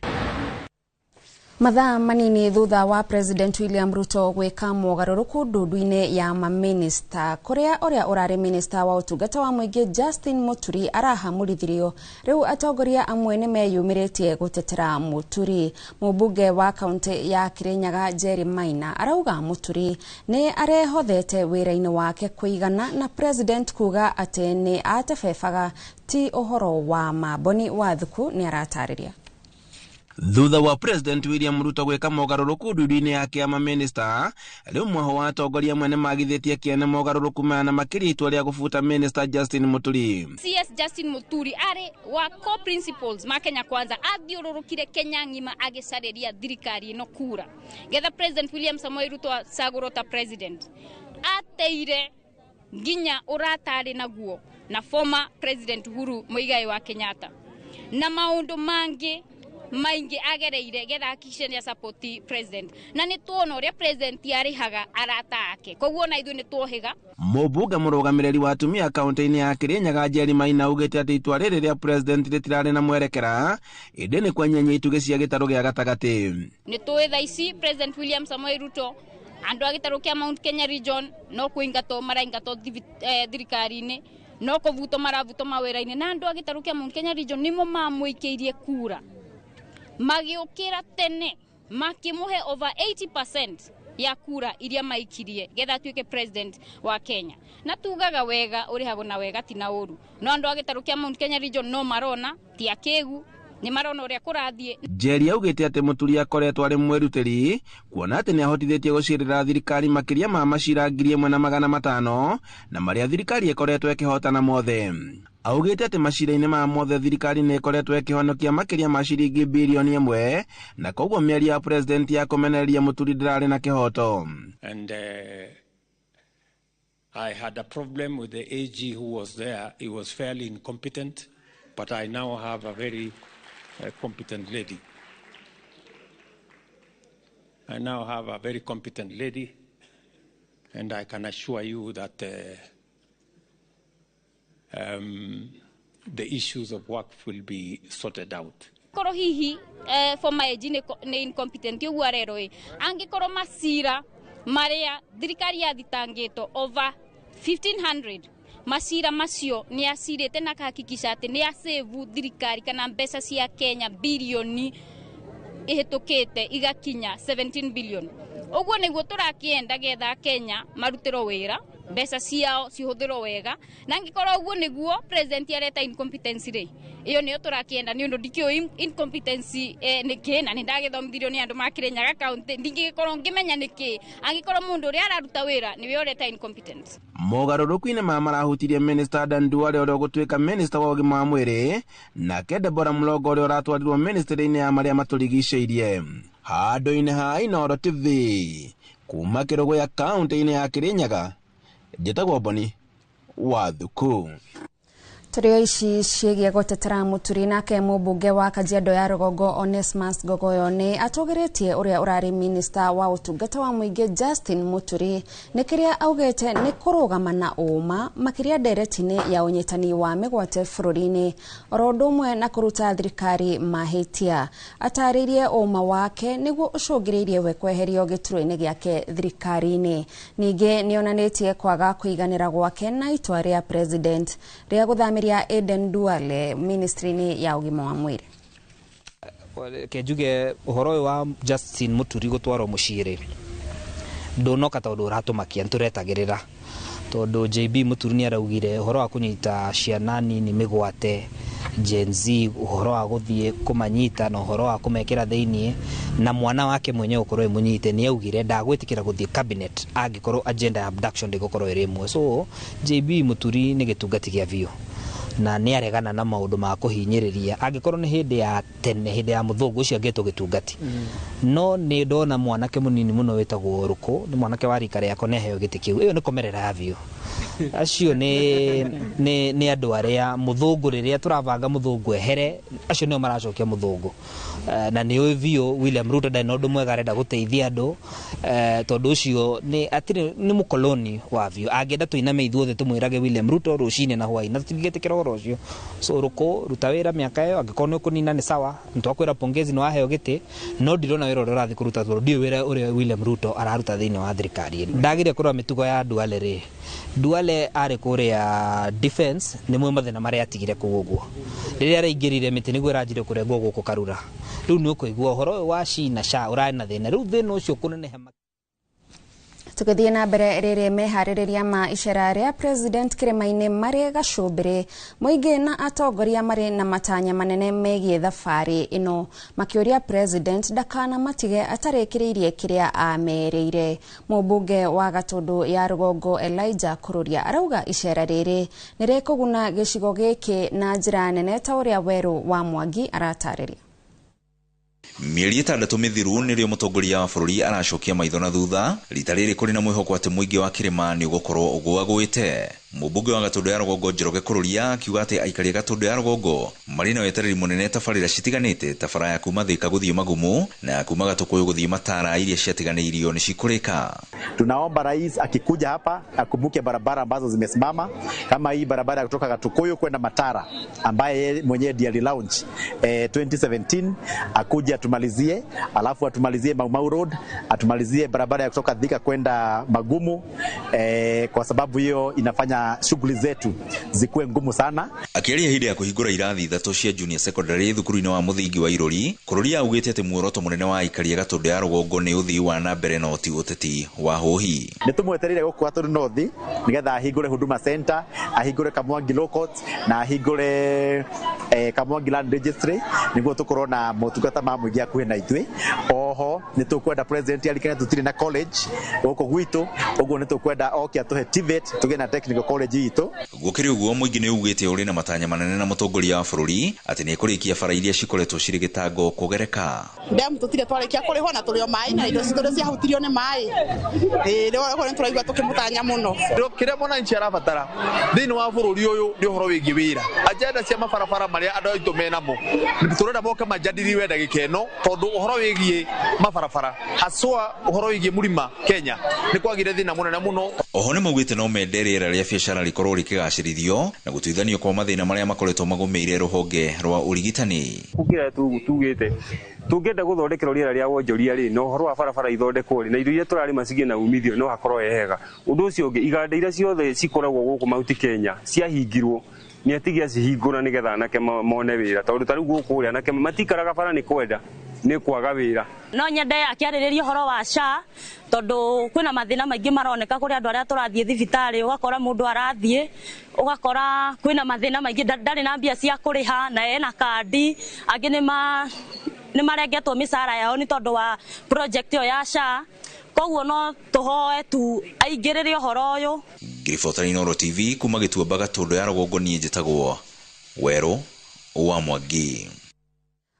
Mathaa manini thutha wa President William Ruto gwĩka mogarũrũku ndundu-inĩ ya maminista kũrĩa ũrĩa ũrarĩ minista wa ũtungata wa mũingĩ Justin Muturi arahamũrithirio, rĩu atongoria amwe nĩ meyumĩrĩtie gũtetera Muturi. Mũmbunge wa kaunti ya Kirinyaga Jerry Maina arauga Muturi nĩ arehothete wĩra-inĩ wake kũigana na President kuga atĩ nĩ atebebaga ti ũhoro wa ma. Boni Wathuku nĩ aratarĩria. Thutha wa President William Ruto gwĩka mogarũrũku ndundu-inĩ yake ya maminista, rĩu mwaho wa atongoria amwe nĩmagithĩtie kĩene mogarũrũku maya na makĩria itua rĩa gũbuta Minister Justin Muturi. CS Justin Muturi arĩ wa core principles ma Kenya Kwanza athiũrũrũkire Kenya ng'ima agĩcarĩria thirikari ĩno kura getha President William Samoei Ruto acagũrwo ta president. Ateire nginya ũrata arĩ naguo na former President Uhuru Muigai wa Kenyatta na maũndũ mangĩ maingi agereire getha hakikishe nĩ support president, na nĩ tuona ũrĩa president arĩhaga arata ake, koguo na ithuĩ nĩ tuohĩga. Mũmbunge mũrũgamĩrĩri wa atumia kaunti-inĩ ya Kirinyaga Jerry Maina augĩte atĩ itua rĩrĩ rĩa president rĩtirarĩ na mwerekera ĩndĩ nĩ kwenyenya itugĩ cia gĩtarũ gĩa gatagatĩ. Nĩ tũĩ thaa ici President William Samoei Ruto andũ a gĩtarũ kĩa Mount Kenya region no kũingatwo maraingatwo thirikari-inĩ, no kũbutwo marabutwo mawĩra-inĩ, na andũ a gĩtarũ kĩa Mount Kenya region nĩmo mamũikĩirie kura magĩũkĩra tene makĩmũhe over 80% ya kura iria maikirie getha atuĩke president wa Kenya. Na tugaga wega ũrĩhagwo na wega ti na ũru, no andũ a gĩtarũ kĩa Mount Kenya region no marona ti akĩgu, nĩ marona ũrĩa kũrathiĩ. Jerry augĩte atĩ Muturi akoretwo arĩ mwĩrutĩri kuona atĩ nĩahotithĩtie gũcirĩra thirikari makĩria ma macira 1500 na marĩa thirikari ĩkoretwo ĩkĩhotana mothe. Augĩte atĩ macira-inĩ maya mothe thirikari nĩ ĩkoretwo ĩkĩhonokia makĩria ma ciringi bilioni 1 na koguo mĩario ya president ya kũmenereria Muturi ndĩrarĩ na kĩhoto. And I had a problem with the AG who was there. He was fairly incompetent, but I now have a very competent lady. I now have a very competent lady, and I can assure you that the issues of work will be sorted out. Koro hihi former AG nĩ incompetent ũguo arerwo ĩ, angĩkorwo macira marĩa thirikari yathitangĩtwo over 1500 macira macio nĩ acirĩte na akahakikisha atĩ nĩ asave thirikari kana mbeca cia Kenya bilioni ihĩtũkĩte igakinya 17 billion. Ũguo nĩguo tũrakĩenda getha Kenya marutĩrwo wĩra, mbeca ciao cihũthĩrwo wega, na angĩkorwo ũguo nĩguo president areta incompetency rĩ, ĩyo nĩyo tũrakĩenda nĩ ũndũ ndikĩũĩ incompetency nĩ kĩ, na nĩ ndagĩthomithirio nĩ andũ ma Kirinyaga county, ndingĩgĩkorwo ngĩmenya nĩ kĩ angĩkorwo mũndũ ũrĩa araruta wĩra nĩwe ũreta incompetence. Mogarũrũku-inĩ maya marahutirie Minister Dan Duale ũrĩa ũgũtuĩka Minister wa ũgima wa mwĩrĩ, nake Deborah Mulongo ũrĩa ũratwarirwo ministry-inĩ ya marĩa matũrigicĩirie. Handũ-inĩ ha Inooro TV kuma Kĩrũgũya kaunti-inĩ ya Kirinyaga, njĩtagwo Boni Wathuku. Tũrĩ ici ciĩgiĩ gũtetera Muturi, nake mũmbunge wa Kajiado ya Rũgongo Onesmus Ngogoyo nĩ atũgĩrĩtie ũrĩa ũrarĩ minista wa ũtungata wa mũingĩ Justin Muturi nĩ kĩrĩa augĩte nĩ kũrũgama na ũma makĩria ndereti-inĩ ya ũnyitani wa mĩgwate bũrũri-inĩ oro ũndũ ũmwe na kũruta thirikari mahĩtia. Atarĩirie ũma wake nĩguo ũcũngĩrĩirie we kweherio gĩturwa-inĩ gĩake thirikari-inĩ. Ningĩ nĩonanĩtie kwaga kũiganĩra gwake na itua rĩa president rĩa gũthamĩria Aden Duale ministry-inĩ ya ũgima wa mwĩrĩ. Ke njuge ũhoro ũyũ wa Justin Muturi gũtwarwo mũciĩ rĩ, Ndunoka tondu uratumakia nituretagirira tondu JB Muturi ni araugire uhoro wa kunyita ciana nini migwate Gen Z, uhoro wa guthie kumanyita na uhoro wa kumekira thiini na mwana wake mwenyewe ukorwo munyite, ni augire ndagwitikira guthie cabinet angikorwo agenda ya abduction ndigukorwo iri imwe. So JB Muturi ni gitungati gia biũ na nĩ aregana na maũndũ ma kũhinyĩrĩria. Angĩkorwo nĩ hĩndĩ ya tene, hĩndĩ ya mũthũngũ ũcio angĩtwo gĩtungati, no nĩ ndona mwanake mũnini mũno wĩtagwo Rũkũ, nĩ mwanake wa rika rĩakwa, nĩ aheo gĩtĩ kĩu. Ĩyo nĩ komerera ya biũ. Acio nĩ andũ arĩa mũthũngũ, rĩrĩa tũrabanga mũthũngũ ehere, acio nĩo maracokia mũthũngũ. Na nĩ ũĩ biũ William Ruto ndarĩ na ũndũ mwega arenda gũteithia andũ, tondũ ũcio nĩ atirĩ, nĩ mũkoloni wa biũ. Angĩenda tũiname ithuothe tũmwĩrage William Ruto rũcinĩ na hwaĩ, na tũtingĩtĩkĩra ũhoro ũcio. So Rũkũ, ruta wĩra mĩaka ĩyo, angĩkorwo nĩ ũkũnina nĩ sawa, nĩtwakwĩra pongezi nĩ waheo gĩtĩ, no ndirona wĩra ũrĩa ũrathiĩ kũruta tondũ ndiũĩ wĩra ũrĩa William Ruto araruta thĩinĩ wa thirikari ĩno. Ndagire kũrora mĩtugo ya Duale rĩ, Duale arĩ kũrĩa defense, nĩ mwĩ mathĩna marĩa atigire kũu ũguo. Rĩrĩa araingĩrire mĩtĩ nĩguo ĩranjire kũrengwo gũkũ Karura. Rĩu nĩ ũkũigua ũhoro ũyũ wa SHI na SHA ũrarĩ na thĩna. Rĩu thĩna ũcio kũneneha. Tũgĩthiĩ na mbere, rĩrĩ meharĩrĩria ma icera rĩa president kĩrĩma-inĩ marĩ gacũmbĩrĩ, mũingĩ na atongoria marĩ na matanya manene megiĩ thabarĩ ĩno, makĩũria president ndakana matige atarĩkĩrĩirie kĩrĩa amerĩire. Mũmbunge wa Gatũndũ ya Rũgongo Elijah Kũrũria arauga icera rĩrĩ nĩ rĩkũguna gĩcigo gĩkĩ na njĩra nene, ta ũrĩa Werũ wa Mwangi aratarĩria. Mĩeri 6 mĩthiru nĩrĩo mũtongoria wa bũrũri aracokia maitho na thutha rita rĩrĩ kũrĩ na mwĩhoko atĩ mũingĩ wa kĩrĩma nĩ ũgũkorwo ũgũagũĩte. Mũmbunge wa Gatũndũ ya Rũgongo Njoroge Kũrũria akiuga atĩ aikari a Gatũndũ ya Rũgongo marĩ na wetereri mũnene tabarĩra citiganĩte ta bara ya kuma Thika gũthiĩ Magumu na ya kuma Gatũkũyũ gũthiĩ Matara iria ciatiganĩirio nĩ cikũrĩka. Tunaomba rais akikuja hapa akumbuke barabara ambazo zimesimama kama hii barabara ya kutoka Gatukuyu kwenda Matara ambaye yeye mwenyewe ndiye alilaunch 2017, akuje atumalizie, alafu atumalizie Mau Mau Road, atumalizie barabara ya kutoka Thika kwenda Magumu, kwa sababu hiyo inafanya shughuli zetu zikuwe ngumu sana. Akĩaria hĩndĩ ya kũhingũra irathi 3 cia junior secondary thukuru-inĩ wa mũthingi wa Irori, Kũrũria augĩte atĩ muoroto mũnene wa aikari a Gatũndũ ya Rũgongo nĩ ũthii wa na mbere na ti ũteti wa hũhi. Nĩ tũmwetereire gũkũ Gatũndũ North nĩgetha ahingũre Huduma Center, ahingũre Kamwangi Law Court na ahingũre Kamwangi Land Registry nĩguo tũkorwo na motungata ma mũingĩ hakuhĩ na ithuĩ. Oho nĩ tũkwenda president arikane tũtirĩ na college gũkũ gwitũ, ũguo nĩ tũkwenda oke atũhe TVET tũgĩe na technical college itũ. Gũkĩrĩ ũguo mũingĩ nĩ ugĩte ũrĩ na matanya manene na mũtongoria wa bũrũri atĩ nĩ ekũrĩkia bara iria cikoretwo cirĩ gĩtango kũgereka. Ndemu tũtirĩ twarĩkia kũrĩhwo na tũrĩ o maĩ na indo citũ ciahutirio nĩ maĩ. Rĩu nĩ tũraigua tũkĩmũtanya mũno. Kĩrĩa mwananchi arabatara thĩinĩ wa bũrũri ũyũ nĩ ũhoro wĩgiĩ wĩra. Agenda cia mabarabara marĩa andũ aitũ menamo tũrenda moke manjadiliwe ndagĩka ĩno tondũ ũhoro wĩgiĩ mabarabara haswa ũhoro wĩgiĩ mũrima Kenya nĩ kwagire thĩna mũnene mũno. Oho nĩ maugĩte no mende rĩera rĩa biacara rĩkorwo rĩkĩgacĩrithio na gũtuithanio kwa mathĩna marĩa makoretwo magũmĩire rũhonge rwa ũrigitani. Kũkĩra tugĩte tũngĩenda gũthondekerwo rĩera rĩa wonjoria rĩ, na ũhoro wa barabara ithondekwo rĩ, na indo iria tũrarĩma cigĩe na umithio no hakorwo he hega. Ũndũ ũcio ũngĩ, iganda iria ciothe cikoragwo gũkũ Mount Kenya ciahingirwo nĩ atige acihingũra nĩgetha anake mone wĩra, tondũ ta rĩu gũkũ ũrĩa anake matikaraga bara nĩ kwenda nĩ kwaga wĩra. No nyende akĩarĩrĩria ũhoro wa SHA tondũ kwĩna mathĩna maingĩ maroneka kũrĩ andũ arĩa tũrathiĩ thibitarĩ, ũgakora mũndũ arathiĩ ũgakora kwĩna mathĩna maingĩ, ndarĩ na mbia cia kũrĩha na ena kandi, angĩ nĩ marengetwo mĩcara yao nĩ tondũ wa project ĩyo ya SHA. Koguo no tũhoe tu aingĩrĩre ũhoro ũyũ. Ngiribota Inooro TV kuma Gĩtuamba Gatũndũ ya Rũgongo, niĩ njĩtagwo Werũ wa Mwangi.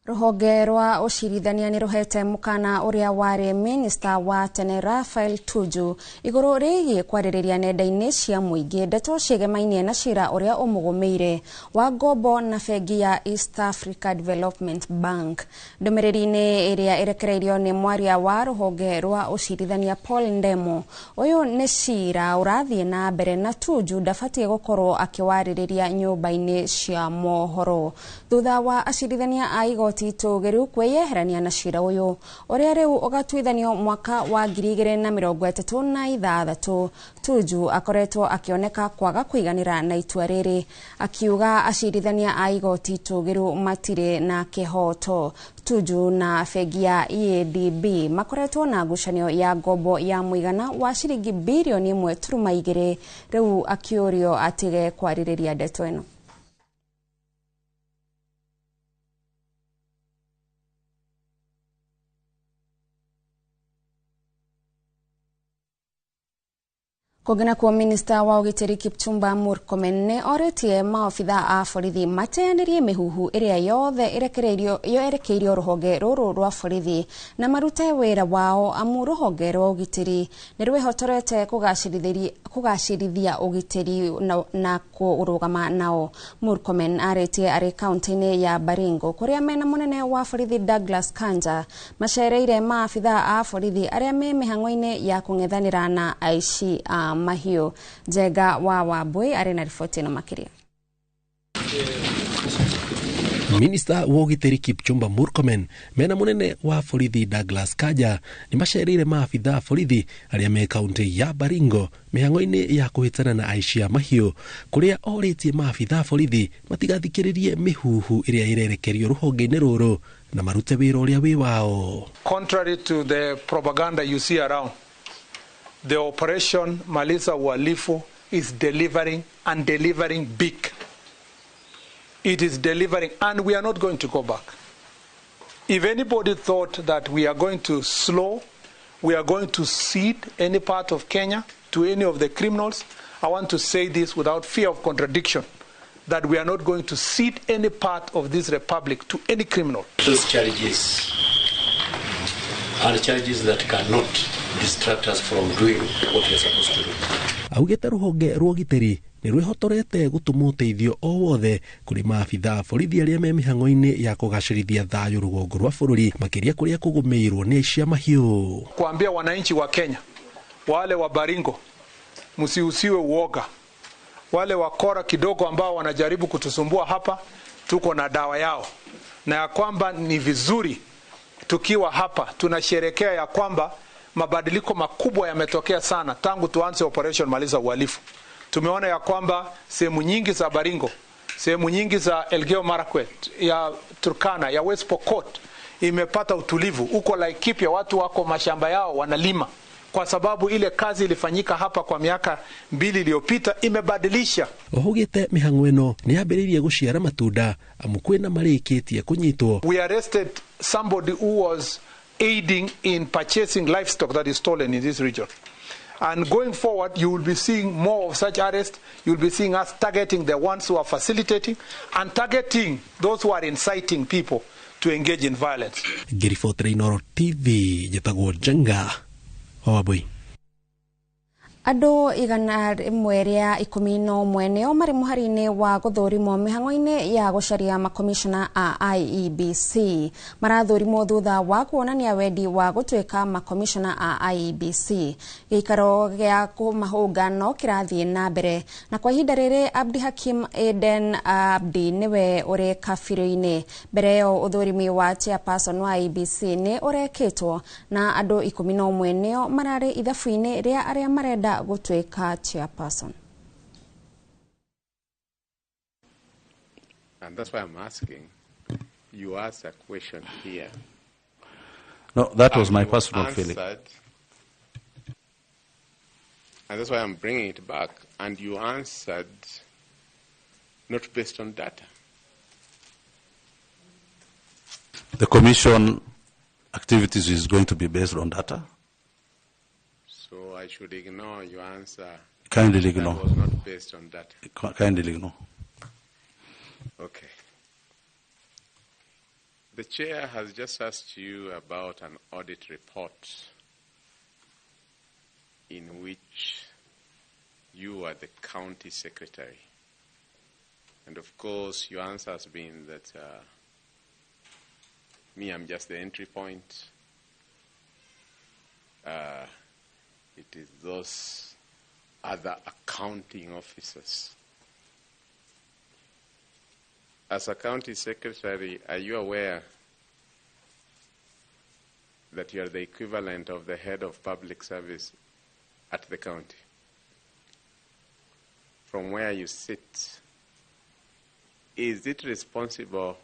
Rũhonge rwa ũcirithania nĩ rũhete mũkana ũrĩa warĩ minista wa tene Raphael Tuju igũrũ rĩgiĩ kwarĩrĩria nenda-inĩ cia mũingĩ ndeto ciĩgemainie na cira ũrĩa ũmũgũmĩire wa ngombo na bengi ya East Africa Development Bank. Ndũmĩrĩri-inĩ ĩrĩa ĩrekereirio nĩ mwaria wa rũhonge rwa ũcirithania Paul Ndemo, ũyũ nĩ cira ũrathiĩ na mbere na Tuju ndabatiĩ gũkorwo akĩwarĩrĩria nyũmba-inĩ cia mohoro. Thutha wa acirithania a igoti igoti itũgĩru kwĩyeherania na cira ũyũ ũrĩa rĩu ũgatuithanio mwaka wa 2036. Tuju akoretwo akĩoneka kwaga kũiganĩra na itua rĩrĩ, akiuga acirithania a igoti itũgĩru matirĩ na kĩhoto. Tuju na bengi ya EADB makoretwo na ngucanio ya ngombo ya mũigana wa ciringi birioni 1.2, rĩu akĩũrio atige kwarĩrĩria ndeto ĩno. Kũngĩ nakuo, minista wa ũgitĩri Kipchumba Murkomen nĩ orĩtie maobitha a borithi mateanĩrie mĩhuhu ĩrĩa yothe yerekeirio rũhonge rũrũ rwa borithi na marute wĩra wao, amu rũhonge rwa ũgitĩri nĩ rwĩhotorete kũgacĩrithia ũgitĩri na kũrũgama nao. Murkomen arĩtie arĩ kaunti-inĩ ya Baringo kũrĩa mena mũnene wa borithi Douglas Kanja macereire maabitha a borithi arĩa me mĩhang'o-inĩ ya kũng'ethanĩra na aici a mahiũ. Njenga wa Wambui arĩ na riboti ĩno makĩria. Minista wa ũgitĩri Kipchumba Murkomen mena mũnene wa borithi Douglas Kanja nĩ macereire maabitha a borithi arĩa me kaunti ya Baringo mĩhang'o-inĩ ya kũhĩtana na aici a mahiũ, kũrĩa orĩtie maabitha a borithi matigathikĩrĩrie mĩhuhu ĩrĩa ĩrerekerio rũhonge-inĩ rũrũ na marute wĩra ũrĩa wĩ wao. Contrary to the propaganda you see around, the operation Malisa Uhalifu is delivering and delivering big. It is delivering, and we are not going to go back. If anybody thought that we are going to slow, we are going to cede any part of Kenya to any of the criminals, I want to say this without fear of contradiction, that we are not going to cede any part of this republic to any criminal. Those charges are charges that cannot distract us from doing what we are supposed to do. Augĩte rũhonge rwa ũgitĩri nĩ rwĩhotorete gũtũma ũteithio o wothe kũrĩ maabitha a borithi arĩa me mĩhang'o-inĩ ya kũgacĩrithia thayũ rũgongo rwa bũrũri, makĩria kũrĩa kũgũmĩirwo nĩ aici a mahiũ. Kuambia wananchi wa Kenya, wale wa Baringo, msiusiwe uoga. Wale wakora kidogo ambao wanajaribu kutusumbua hapa, tuko na dawa yao. Na ya kwamba ni vizuri tukiwa hapa tunasherekea ya kwamba mabadiliko makubwa yametokea sana tangu tuanze operation Maliza Uhalifu. Tumeona ya kwamba sehemu nyingi za Baringo, sehemu nyingi za Elgeyo Marakwet, ya Turkana, ya West Pokot imepata utulivu. Huko Laikipia watu wako mashamba yao wanalima, kwa sababu ile kazi ilifanyika hapa kwa miaka 2 iliyopita imebadilisha. Ohugite mĩhang'o ĩno nĩ yambĩrĩirie gũciara matunda, amu kwĩna marĩkĩtie kũnyitwo. We arrested somebody who was aiding in purchasing livestock that is stolen in this region. And going forward, you will be seeing more of such arrests. You will be seeing us targeting the ones who are facilitating and targeting those who are inciting people to engage in violence. Ngĩribotera Inooro TV, njĩtagwo Njenga wa Wambui. Andũ 111 nĩo marĩ mũhari-inĩ wa gũthũrimwo mĩhang'o-inĩ ya gũcaria makomishona a IEBC. Marathũrimwo thutha wa kuonania wendi wa gũtuĩka makomishona a IEBC. Gĩikaro gĩa kũmahũnga no kĩrathiĩ na mbere, na kwa ihinda rĩrĩ Abdi Hakim Aden Abdi nĩwe ũrĩ kabirũ-inĩ. Mbere ĩyo ũthũrimi wa chairperson wa IEBC nĩ ũrekĩtwo na andũ 11 nĩo mararĩ ithabu-inĩ rĩa arĩa marenda gũtuĩka chairperson. And that's why I'm asking. You asked a question here. No, that was and my you personal feeling. answered, and that's why I'm bringing it back. And you answered not based on data. The commission activities is going to be based on data. So I should ignore your answer. Kindly That ignore. was not based on data. Kindly ignore. Okay. The chair has just asked you about an audit report in which you are the county secretary. And of course, your answer has been that me, I'm just the entry point. It is those other accounting officers. As a county secretary, are you aware that you are the equivalent of the head of public service at the county. From where you sit, is it responsible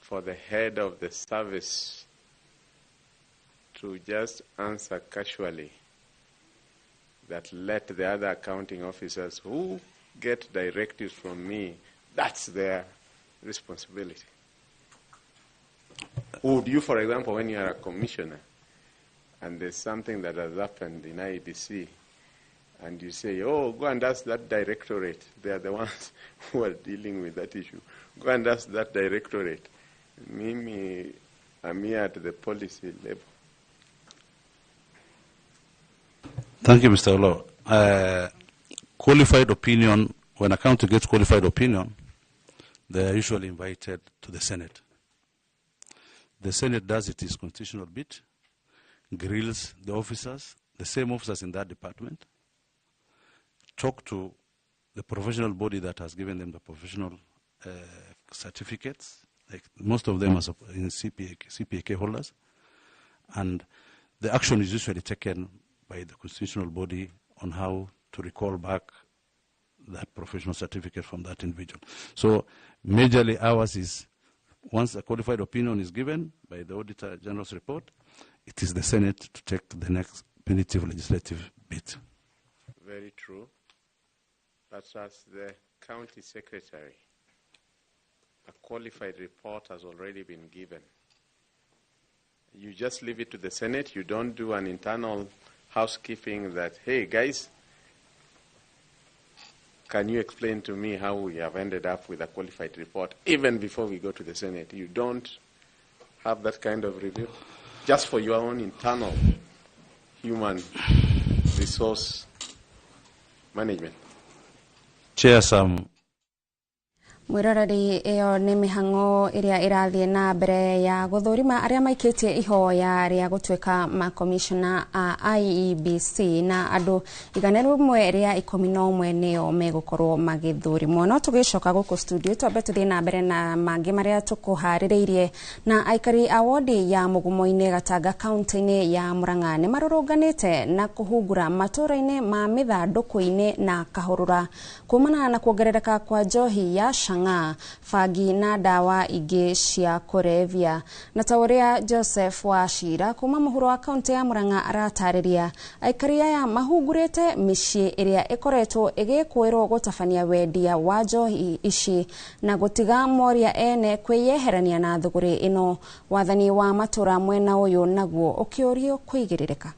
for the head of the service to just answer casually that let the other accounting officers who get directives from me, that's their responsibility? Would you, for example, when you are a commissioner and there's something that has happened in IEBC, and you say, oh, go and ask that directorate. They are the ones who are dealing with that issue. Go and ask that directorate. Mimi, I'm here at the policy level. Thank you, Mr. Olo. Qualified opinion, when a county gets qualified opinion, they are usually invited to the Senate. The Senate does its constitutional bit, grills the officers, the same officers in that department, talk to the professional body that has given them the professional certificates, like most of them are in CPAK holders, and the action is usually taken by the constitutional body on how to recall back that professional certificate from that individual. So majorly ours is, once a qualified opinion is given by the Auditor General's report, it is the Senate to take the next punitive legislative bit. Very true. But as the county secretary, a qualified report has already been given. You just leave it to the Senate. You don't do an internal housekeeping that, hey, guys, can you explain to me how we have ended up with a qualified report even before we go to the Senate? You don't have that kind of review just for your own internal human resource management. Chair, some Mwiroreri iyo ni mihango iria irathie na mbere ya guthurima aria maikitie ihoya ria gutuika makomishona a IEBC na andu 111 nio megukorwo magithurimwo. No tugicoka guku studio twambe tuthie na mbere na mangi maria tukuhaririirie. Na aikari a wodi ya Mugumo-ini Gatanga kaunti-ini ya Murang'a ni marurunganite na kuhungura matura-ini ma mithanduku-ini na kahurura kumana na kuongerereka kwa njohi ya chang'aa, bangi na ndawa ingĩ cia kũrebia. Na ta ũrĩa Joseph Wachira kuma mũhuro wa kaunti ya Murang'a aratarĩria, aikari aya mahungurĩte mĩciĩ ĩrĩa ĩkoretwo ĩgĩkũĩrwo gũtabania wendia wa njohi ici na gũtiga moria ene kwĩyeherania na thũgũrĩ ĩno. Wathani wa matũra mwena ũyũ naguo ũkĩũrio kũigĩrĩrĩka.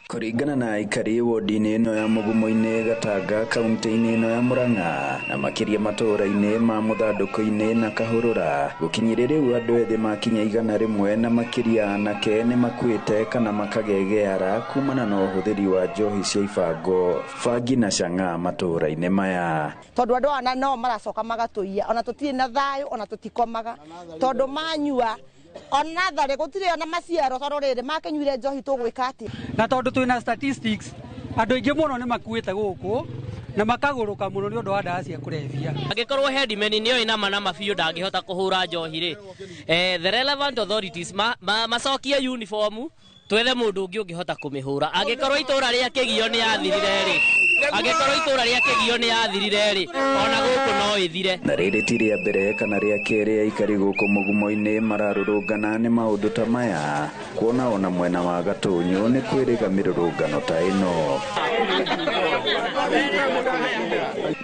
Kũringana na aikari wodi-inĩ ĩno ya Mugumo-inĩ Gatanga kaunti-inĩ ĩno ya Murang'a na makĩria matũũra-inĩ ma Mũthandũkũ-inĩ na Kahũrũra, gũkinyĩria rĩu andũ ethĩ makinya 100 na makĩria anake nĩ makuĩte kana makagegeara kumana na ũhũthĩri wa njohi cia ibango, bangi na chang'aa matũũra-inĩ maya. Tondũ andũ aya no maracoka magatũiya, ona tũtirĩ na thayũ, ona tũtikomaga, tondũ manyua ona thare gutire ona maciaro tondu riri makinyuire njohi tugwika ati. Na tondu twina statistics andu aingi muno ni makuite guku na makaguruka muno ni undu wa ndawa cia kurebia. Angikorwo headman ni oi nama na mabiu ndangihota kuhura njohi ri, the relevant authorities macokie uniform twethe mundu ungi ungihota kumihura. Angikorwo itura ria kigio ni yathirire ri, angikorwo itura ria kigio ni yathirire ri, ona guku no ithire. Na riri ti ria mbere kana ria keri aikari guku Mugumo-inĩ mararũrũngana nĩ maũndũ ta maya, kuona ona mwena wa Gatũnyũ nĩ kwĩrĩga mĩrũrũngano ta ĩno.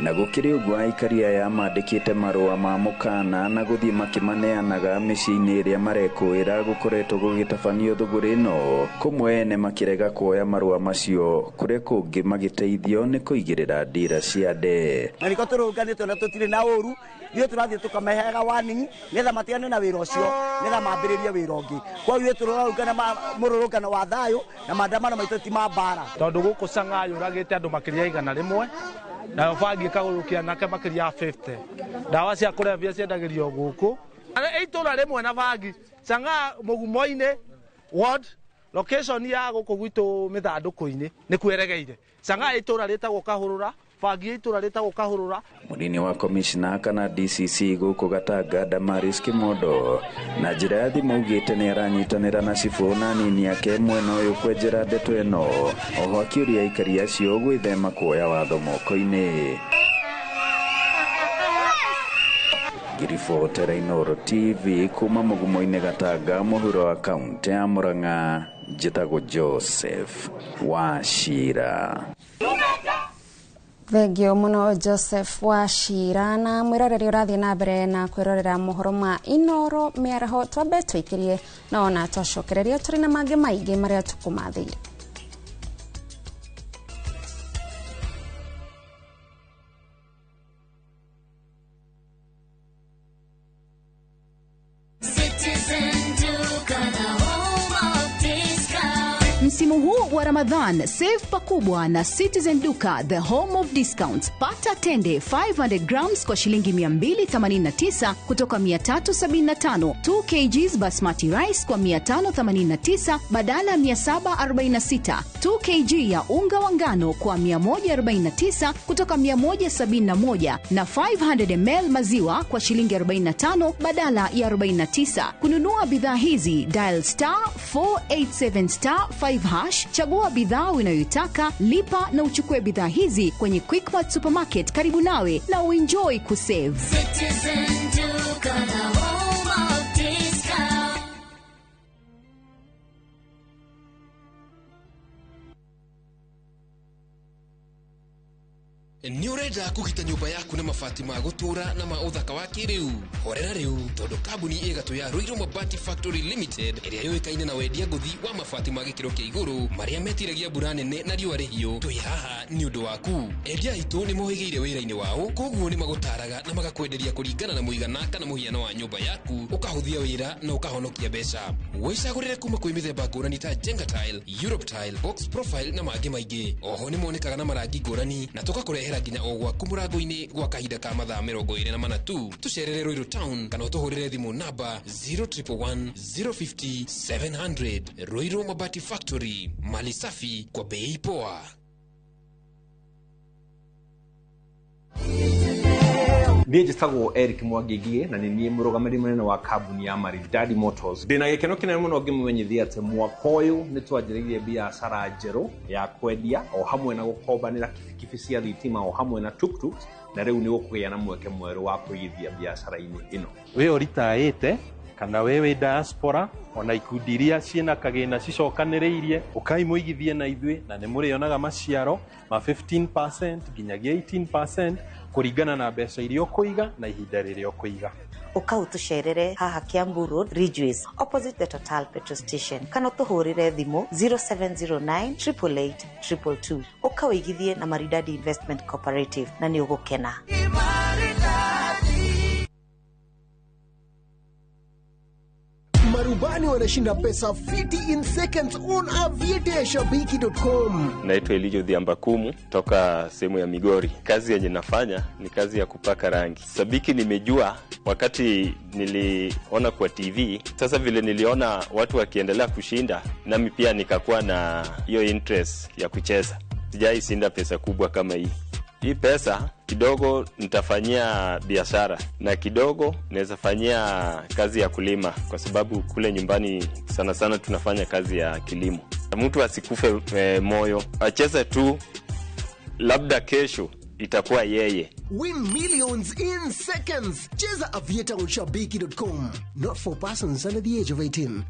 Na gũkĩrĩ ũguo aikari aya mandĩkĩte marũa ma mũkana na gũthiĩ makĩmaneanaga mĩciĩ-inĩ ĩrĩa marekũĩra gũkoretwo gũgĩtabanio thũgũrĩ ĩno, kũmwe ene makĩrega kuoya marũa macio, kũrĩa kũngĩ magĩteithio nĩ kũigĩrĩra ndira cia nde. Na nĩko tũrũnganĩte na tũtirĩ na ũru, ithuĩ tũrathiĩ tũkameheaga warning nĩgetha matigane na wĩra ũcio, nĩgetha mambĩrĩrie wĩra ũngĩ. Koguo ithuĩ tũrarũngana mũrũrũngano wa thayũ na maandamano maitũ ti ma mbara. Tondũ gũkũ chang'aa yũragĩte andũ makĩria 100 nayo bangi ĩkagũrũkia anake makĩria ya 50. Ndawa cia kũrebia ciendagĩrio gũkũ itũra rĩmwe na bangi chang'aa Mugumo-inĩ ward location ya gũkũ gwitũ mĩthandũkũ-inĩ nĩ kweregeire. Chang'aa itũra rĩtagwo Kahũrũra, Bangi ya itũra rĩtagwo Kahũrũra. Munini wa komishna kana DCC gũkũ Gatanga Damaris Kimondo na njĩra ya thimũ augĩte nĩ aranyitanĩra na cibũ na anini ake mwena ũyũ kwenjera ndeto ĩno, oho akĩũria aikari acio gwĩthema kuoya watho moko-inĩ. Ngiribotera Inooro TV kuma Mũgumo-inĩ Gatanga mũhuro wa kaunti ya Murang'a, njĩtagwo Joseph Wachira. Thengio muno Joseph Wachira. Na mwiroreri ũrathiĩ na mbere na kwĩrorera mohoro ma Inooro mĩaraho, twambe tũikĩrie na ona twacokereria tũrĩ na mangĩ maingĩ marĩa tũkũmathĩire. Msimu huu wa Ramadhan, save pakubwa na Citizen Duka, the home of discounts. Pata tende 500 grams kwa shilingi 289 kutoka 375, 2 kgs basmati rice kwa 589 badala 746, 2 kg ya unga wa ngano kwa 149 kutoka 171 na 500 ml maziwa kwa shilingi 45 badala ya 49. Kununua bidhaa hizi, dial star 487 star 5 hash, chagua bidhaa unayoitaka, lipa na uchukue bidhaa hizi kwenye Quickmart Supermarket karibu nawe na uenjoy kusave. Citizen Duka, the home of discount. Nĩ ũrenda kũgita nyũmba yaku na mabati ma gũtũũra na ma ũthaka wa kĩrĩu? Horera rĩu, tondũ kambuni ĩgatũ ya Ruiru Mabati Factory Limited ĩrĩa yũĩkaine na wendia ngũthi wa mabati ma gĩkĩro kĩa igũrũ marĩa metiragia mbura nene na riũa rĩhiũ, twĩ haha nĩ ũndũ waku. Endia aitũ nĩ mohĩgĩire wĩra-inĩ wao, koguo nĩ magũtaraga na magakwenderia kũringana na mũigana kana mũhiano wa nyũmba yaku, ũkahũthia wĩra na ũkahonokia mbeca. Wĩcagũrĩre kuma kwĩ mĩthemba ngũrani ta Jenga Tile, Europe Tile, Box Profile na mangĩ maingĩ. Oho nĩ monekaga na marangi ngũrani na tũgakũrehera nginya o gwaku mũrango-inĩ gwa kahinda ka mathaa 24 tu. Tũcerere Ruiru Town kana ũtũhũrĩre thimũ namba 0111 050 700. Ruiru Mabati Factory, mali safi kwa bei poa. Niĩ njĩtagwo Eric Mwangi na nĩ niĩ mũrũgamĩrĩri mũnene wa kambuni ya Maridadi Motors. Ndĩna gĩkeno kĩnene mũno ngĩmũmenyithia atĩ mwaka ũyũ nĩ twanjĩrĩirie biacara njerũ ya kwendia o hamwe na gũkombanĩra kibikibi cia thitima o hamwe na tuktuks, na rĩu nĩ gũkũgĩa na mweke mwerũ wa kũigithia biacara-inĩ ĩno. Wĩ ũritaĩte kana we wĩ diaspora ona ikundi iria ciĩna kagĩna cicokanĩrĩirie, ũkai mũigithie na ithuĩ na nĩ mũrĩonaga maciaro ma 15% nginyagia 18% kũringana na mbeca iria ũkũiga na ihinda rĩrĩa ũkũiga. Ũka ũtũcerere haha Kiambu Road, Ridgeways, opposite the Total petrol station, kana ũtũhũrĩre thimũ 0709 888 222. Ũka ũigithie na Maridadi Investment Cooperative na nĩ ũgũkena. Marubani wanashinda pesa fiti in seconds on aviateashabiki.com. Naitwa Elijo Dhiambakumu toka sehemu ya Migori. Kazi yenye nafanya ni kazi ya kupaka rangi. Sabiki nimejua wakati niliona kwa TV. Sasa vile niliona watu wakiendelea kushinda, nami pia nikakuwa na hiyo interest ya kucheza. Sijai shinda pesa kubwa kama hii. Hii pesa kidogo nitafanyia biashara na kidogo naweza fanyia kazi ya kulima, kwa sababu kule nyumbani sana sana tunafanya kazi ya kilimo. Mtu asikufe moyo, acheze tu, labda kesho itakuwa yeye. Win millions in seconds. Cheza Aviator on shabiki.com. Not for persons under the age of 18.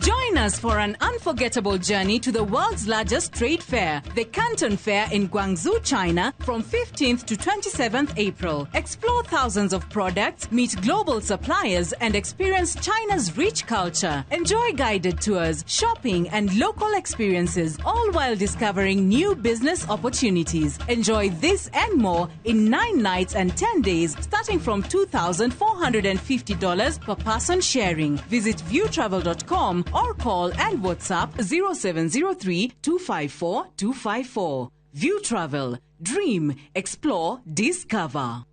Join us for an unforgettable journey to the world's largest trade fair, the Canton Fair in Guangzhou, China, from 15th to 27th April. Explore thousands of products, meet global suppliers, and experience China's rich culture. Enjoy guided tours, shopping, and local experiences, all while discovering new business opportunities. Enjoy this and more in 9 nights and 10 days, starting from $2,450 per person sharing. Visit viewtravel.com or call and WhatsApp 0703 254 254. View Travel. Dream, explore, discover.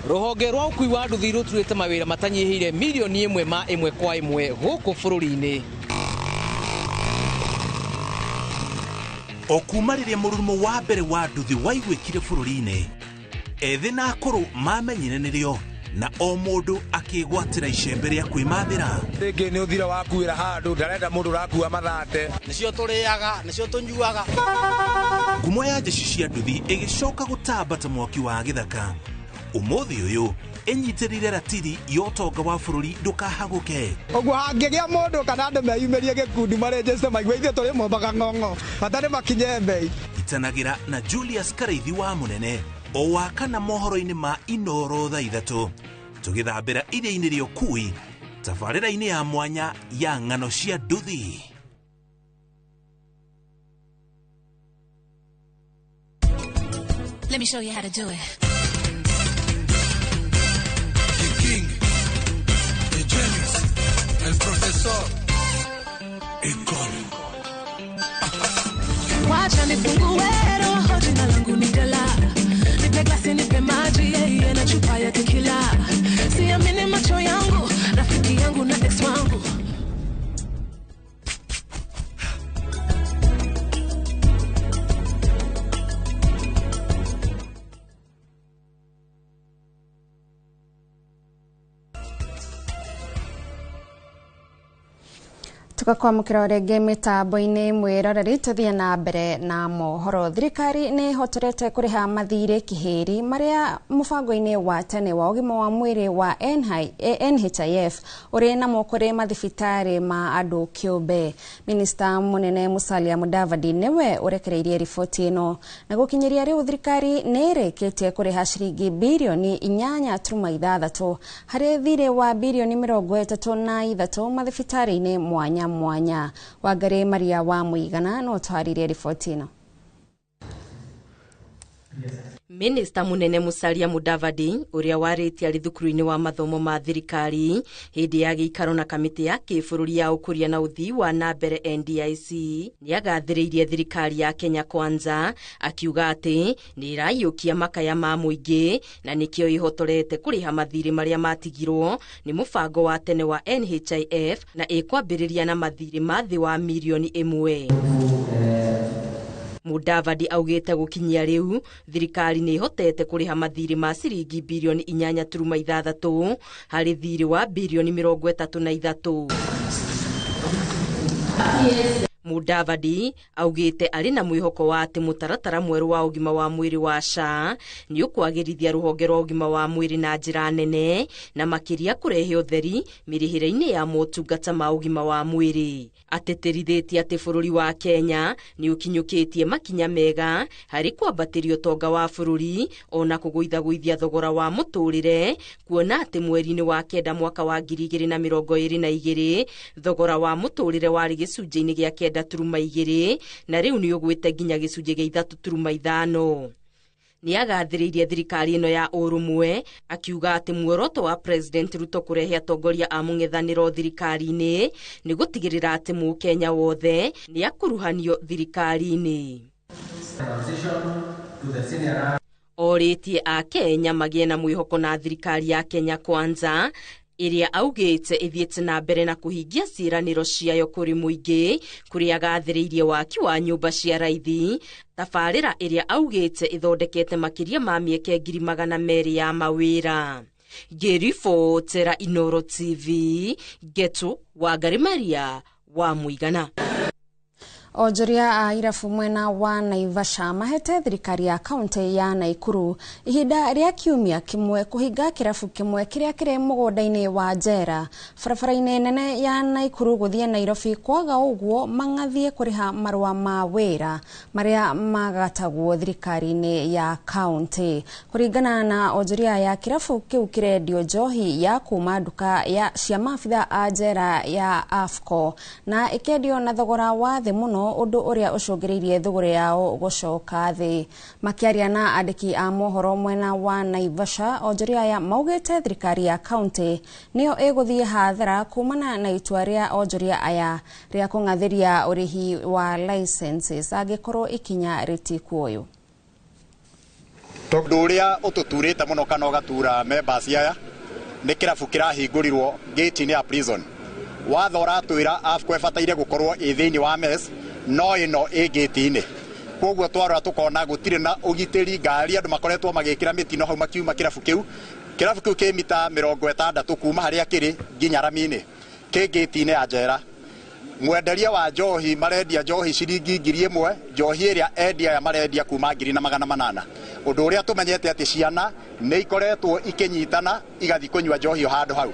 Ruhonge rwa ũkui wa nduthi rũturĩte mawĩra matanyihĩire milioni ĩmwe ma ĩmwe kwa ĩmwe gũkũ bũrũri-inĩ. O kuma rĩrĩa mũrurumo wa mbere wa nduthi waiguĩkire bũrũri-inĩ, ethĩ na akũrũ mamenyire nĩrĩo na o mũndũ akĩgwatĩra icembe rĩa kwĩmathĩra. Rĩngĩ nĩ ũthira wakuĩra handũ ndarenda mũndũ ũrakua mathate. Nĩcio tũrĩaga, nĩcio tũnyuaga. Ngumo ya jeshi cia nduthi ĩgĩcoka gũtamba ta mwaki wa gĩthaka. Ũmũthĩ ũyũ ĩnyitĩrĩire ratiri ya ũtonga wa bũrũri ndũkahagũke. Ũguo hangĩgĩa mũndũ kana andũ meyumĩrie gĩkundi marĩnjĩte maigue ithuĩ tũrĩ mombaga ng'ong'o bata nĩ makinye mbei. Itanagĩra na Julius Karaithi wa Mũnene o wa kana mohoro-inĩ ma Inoro thaa 3 tũgĩthambĩra iria-inĩ rĩa ũkui tabarĩra-inĩ ya mwanya ya ng'ano cia nduthi. Let me show you how to do it. The King, the James, el Professor, Ecole. Wacha nifungue roho, jina langu ni Dela. Nipe glasi, nipe maji, yeye na chupa ya tequila. Siamini macho yangu, rafiki yangu na ex wangu. Tukakwamukira rĩngĩ mĩtambo-inĩ mwĩroreri tũthiĩ na mbere na mohoro. Thirikari nĩ ĩhotorete kũrĩha mathirĩ kĩhĩri marĩa mũbango-inĩ wa tene wa ũgima wa mwĩrĩ wa NHIF ũrĩ namo kũrĩ mathibitarĩ ma andũ kĩũmbe. Minista mũnene Musalia Mudavadi nĩwe ũrekereirie riboti ĩno na gũkinyĩria rĩu thirikari nĩ ĩrĩkĩtie kũrĩha ciringi birioni 8.6 harĩ thirĩ wa birioni 33 mathibitarĩ-inĩ mwanya mwanya. Wangari Maria wa Muigana no twarire riboti ĩno. Minista munene Musalia Mudavadi uria warĩtie arĩ thukuru-inĩ wa mathomo ma thirikari hĩndĩ ya gĩikaro na kamĩtĩ ya kĩbũrũri ya ũkũria na ũthii wa na mbere NDIC nĩagathĩrĩirie thirikari ya Kenya Kwanza akiuga atĩ nĩ ĩraiyũkia makaya ma mũingĩ na nĩkĩo ĩhotorete kũrĩha mathirĩ marĩa matigirwo nĩ mũbango wa tene wa NHIF na ĩkwambĩrĩria na mathirĩ ma thĩ wa mirioni 1. Mudavadi augĩte gũkinyia rĩu thirikari nĩ ĩhotete kũrĩha mathirĩ ma ciringi birioni 8.6 harĩ thirĩ wa birioni 33. Mudavadi augĩte arĩ na mwĩhoko wa atĩ mũtaratara mwerũ wa ũgima wa mwĩrĩ wa SHA nĩ ũkwagĩrithia rũhonge rwa ũgima wa mwĩrĩ na njĩra nene na makĩria kũrehe ũtheri mĩrĩhĩre-inĩ ya motungata ma ũgima wa mwĩrĩ. Atĩtĩrithĩtie atĩ bũrũri wa Kenya nĩ ũkinyũkĩtie makinya mega harĩ kwambatĩria ũtonga wa bũrũri ona kũgũithagũithia thogora wa mũtũrĩre kuona atĩ mweri-inĩ wa 9 mwaka wa 2022 thogora wa mũtũrĩre warĩ gĩcunjĩ-inĩ gĩa 9.2 na rĩu nĩ ũgwĩte nginya gĩcunjĩ gĩa 3.5. Nĩagathĩrĩirie thirikari ĩno ya ũrũmwe akiuga atĩ muoroto wa President Ruto kũrehe atongoria a mũng'ethanĩro thirikari-inĩ nĩ gũtigĩrĩra atĩ mũkenya wothe nĩ akuruhanio thirikari-inĩ. Orĩtie a Kenya magĩe na mwĩhoko na thirikari ya Kenya Kwanza ĩrĩa augĩte ĩthiĩte na mbere na kũhingia ciĩranĩro ciayo kũrĩ mũingĩ kũrĩa agathĩrĩirie waki wa nyũmba cia raithi tabarĩra ĩrĩa augĩte ĩthondekete makĩria ma mĩeke 200,000 ya mawĩra. Ngĩribotera Inoro TV Getu Wangari Maria wa Muigana. Onjoria a irabu mwena wa Naivasha mahete thirikari ya kaunti ya Naikuru ihinda rĩa kiumia kĩmwe kũhinga kĩrabu kĩmwe kĩrĩa kĩrĩ mũgũnda-inĩ wa Njera barabara-inĩ nene ya Naikuru gũthiĩ Nairobi kwaga ũguo mang'athie kũrĩha marũa ma wĩra marĩa magatagwo thirikari-inĩ ya kaunti. Kũringana na onjoria ya kĩrabu kĩu kĩrendio njohi ya kuma nduka ya cia maabitha a Njera ya AFCO na ĩkendio na thogora wa thĩ mũno ũndũ ũrĩa ũcũngĩrĩirie thũgũrĩ yao gũcoka thĩ. Makĩaria na andĩki a mohoro mwena wa Naivasha, onjoria aya maugĩte thirikari ya kaunti nĩyo ĩgũthiĩ hathara kumana na itua rĩa onjoria aya rĩa kũng'athĩria ũrĩhi wa licenses angĩkorwo ikinya rĩtikuoywo. Tondũ ũrĩa ũtũturĩte mũno kana ũgatura members aya nĩ kĩrabu kĩrahingũrirwo gate-inĩ ya prison. Watho ũratwĩra AFCO ĩbataire gũkorwo ĩ thĩinĩ wa mess no ĩno ĩ gate-inĩ. Koguo twarora tukona gutire na ugitiri ngari andu makoretwo magikira mitino hau makiuma kirabu kiu. Kirabu kiu ki mita 60 kuma haria kiri nginya rami-ini ki gate-ini ya njera. Mwenderia wa njohi marendia njohi ciringi 1000, njohi iria endia ya marendia kuma 1800. Undu uria tumenyete ati ciana ni ikoretwo ikinyitana igathi kunyua njohi handu hau.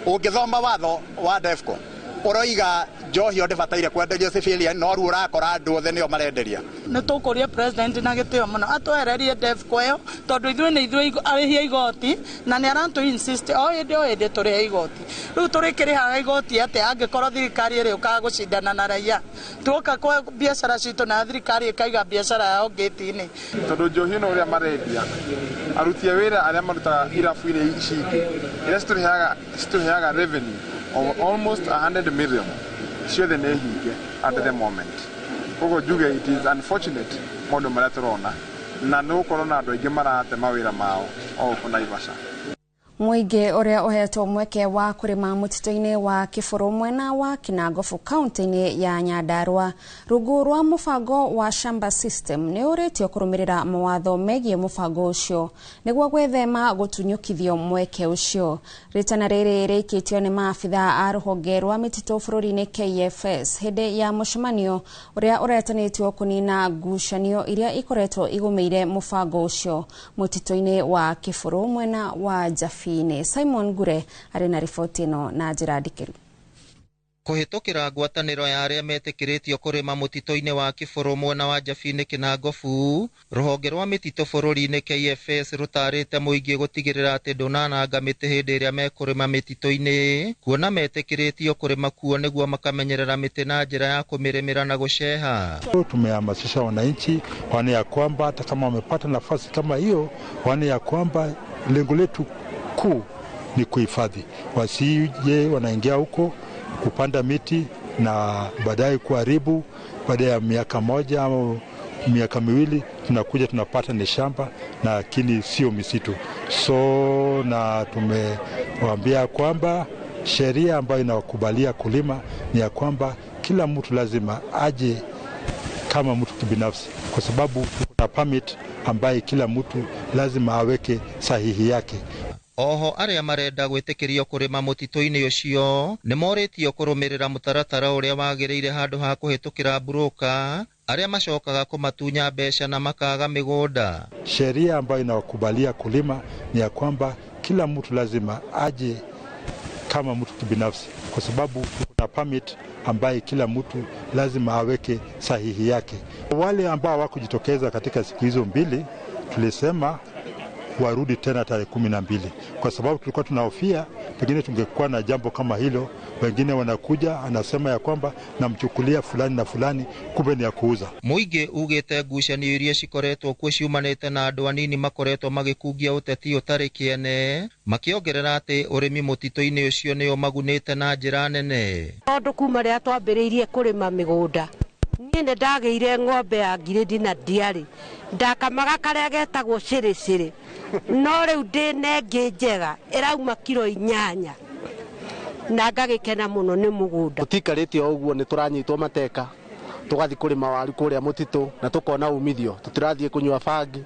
Ungithoma watho wa DEFCO uroiga njohi ndibataire kwenderio civilian, no ru urakora andu othe nio marenderia. Ni tukuria president na gitio muno atwererie DEFCO iyo tondu ithuĩ nĩ ithuĩ arĩhi a igoti na nĩ aratũ insist o hĩndĩ tũrĩhe igoti. Rĩu tũrĩkĩrĩhaga igoti atĩa angĩkorwo thirikari ĩrĩũkaga gũcindana na raia? Tuoka kwa biacara citũ na thirikari ĩkaiga biacara yao ngĩti-inĩ. Tondu njohi ĩno ũrĩa marendia aruti a wĩra arĩa marutaga irabu iria ici ingĩ iria citũheaga revenue of almost 100 million ciothe nĩ hinge at the moment. Koguo njuge it is unfortunate maũndũ marĩa tũrona na nĩ gũkorwo na andũ aingĩ marate mawĩra mao o gũkũ Naivasha. Mũingĩ ũrĩa ũhetwo mweke wa kũrĩma mũtitũ-inĩ wa Kĩbũrũ mwena wa Kinangofu kaunti-inĩ ya Nyandarua rungu rwa mũbango wa shamba system nĩ ũrĩtio kũrũmĩrĩra mawatho megiĩ mũbango ũcio nĩguo gwĩthema gũtunyũkithio mweke ũcio. Rĩtana rĩrĩ rĩikĩtio nĩ maabitha a rũhonge rwa mĩtitũ bũrũri-inĩ KFS hĩndĩ ya mũcemanio ũrĩa ũretanĩtio kũnina ngucanio iria ikoretwo igũmĩire mũbango ũcio mũtitũ-inĩ wa Kĩbũrũ mwena wa Jabi. Simon Gure arĩ na riboti ĩno na njĩra ndikĩru. Kũhĩtũkĩra ngwatanĩro ya arĩa metĩkĩrĩtio kũrĩma mũtitũ-inĩ wa Kĩbũrũ mwena wa Jabinĩ Kinangofu, rũhonge rwa mĩtitũ bũrũri-inĩ KFS rũtarĩte mũingĩ gũtigĩrĩra atĩ ndũnananga mĩtĩ hĩndĩ ĩrĩa mekũrĩma mĩtitũ-inĩ, kuona metĩkĩrĩtio kũrĩma kuo nĩguo makamenyerera mĩtĩ na njĩra ya kũmĩrĩmĩra na gũceha. Tumehamasisha wananchi waone ya kwamba hata kama wamepata nafasi kama hiyo, waone ya kwamba lengo letu kuu ni kuhifadhi, wasije wanaingia huko kupanda miti na baadaye kuharibu. Baada ya miaka moja au miaka miwili tunakuja tunapata ni shamba lakini sio misitu. So na tumewaambia kwamba sheria ambayo inawakubalia kulima ni ya kwamba kila mtu lazima aje kama mtu kibinafsi, kwa sababu kuna permit ambaye kila mtu lazima aweke sahihi yake. Oho arĩa marenda gwĩtĩkĩrio kũrĩma mũtitũ-inĩ ũcio nĩ morĩtio kũrũmĩrĩra mũtaratara ũrĩa wagĩrĩire handũ ha kũhĩtũkĩra mburũka arĩa macokaga kũmatunya mbeca na makaga mĩgũnda. Sheria ambayo inawakubalia kulima ni ya kwamba kila mtu lazima aje kama mtu kibinafsi, kwa sababu kuna permit ambaye kila mtu lazima aweke sahihi yake. Wale ambao hawakujitokeza katika siku hizo mbili tulisema warudi tena tarehe 12, kwa sababu tulikuwa tunahofia pengine tungekuwa na jambo kama hilo, wengine wanakuja anasema ya kwamba namchukulia fulani na fulani, kumbe ni ya kuuza. Mũingĩ ugĩte ngucanio iria cikoretwo kuo ciumanĩte na andũ anini makoretwo magĩkungia ũteti ũtarĩ kĩene, makĩongerera atĩ ũrĩmi mũtitũ-inĩ ũcio nĩ ũmagunĩte na njĩra nene. Tondũ kuma rĩrĩa twambĩrĩirie kũrĩma mĩgũnda niĩ nĩ ndagĩire ng'ombe ya ngirĩndi na ndiarĩ ndakamaga karĩa getagwo cĩrĩcĩrĩ, no rĩu ndĩna ĩngĩ njega ĩrauma kiro 8 na ngagĩkena mũno nĩ mũgũnda. Tũtikarĩte o ũguo, nĩ tũranyitwo mateka tũgathiĩ kũrĩma waru kũrĩa mũtitũ na tũkona umithio, tũtirathiĩ kũnyua bangi,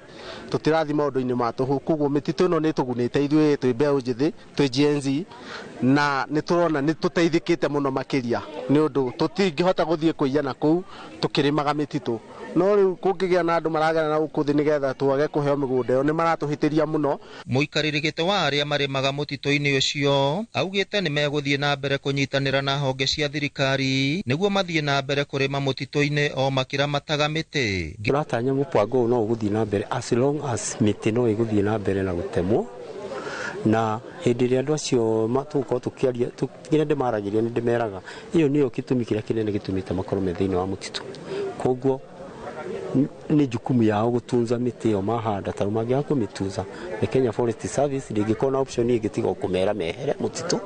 tũtirathiĩ maũndũ-inĩ ma tũhũ. Koguo mĩtitũ ĩno nĩ ĩtũgunĩte ithuĩ twĩ mbeũ njĩthĩ, twĩ Gen Z, na nĩ tũrona nĩ tũteithĩkĩte mũno makĩria nĩ ũndũ tũtingĩhota gũthiĩ kũiya na kũu tũkĩrĩmaga mĩtitũ. No rĩu kũngĩgĩa na andũ maragera na gũkũ thĩ nĩgetha twage kũheo mĩgũnda ĩyo nĩ maratũhĩtĩria mũno. Mũikarĩri gĩtĩ wa arĩa marĩmaga mũtitũ-inĩ ũcio augĩte nĩ megũthiĩ na mbere kũnyitanĩra na honge cia thirikari nĩguo mathiĩ na mbere kũrĩma mũtitũ-inĩ o makĩramataga mĩtĩ. Tũratanya mũbango ũyũ no ũgũthiĩ na mbere as long as mĩtĩ no ĩgũthiĩ na mbere na gũtemwo, na hĩndĩ ĩrĩa andũ acio tũgũkorwo tũkĩaria kĩrĩa ndĩmaragĩria nĩ ndĩmeraga ĩyo nĩyo gĩtũmi kĩrĩa kĩnene gĩtũmĩte makorwo me thĩinĩ wa mũtitũ. Koguo nĩ jukumu yao gũtunza mĩtĩ ĩyo mahanda, tondũ mangĩaga kũmĩtunza the Kenya Forest Service ndĩngĩkorwo na option ĩngĩ tiga kũmera mehere mũtitũ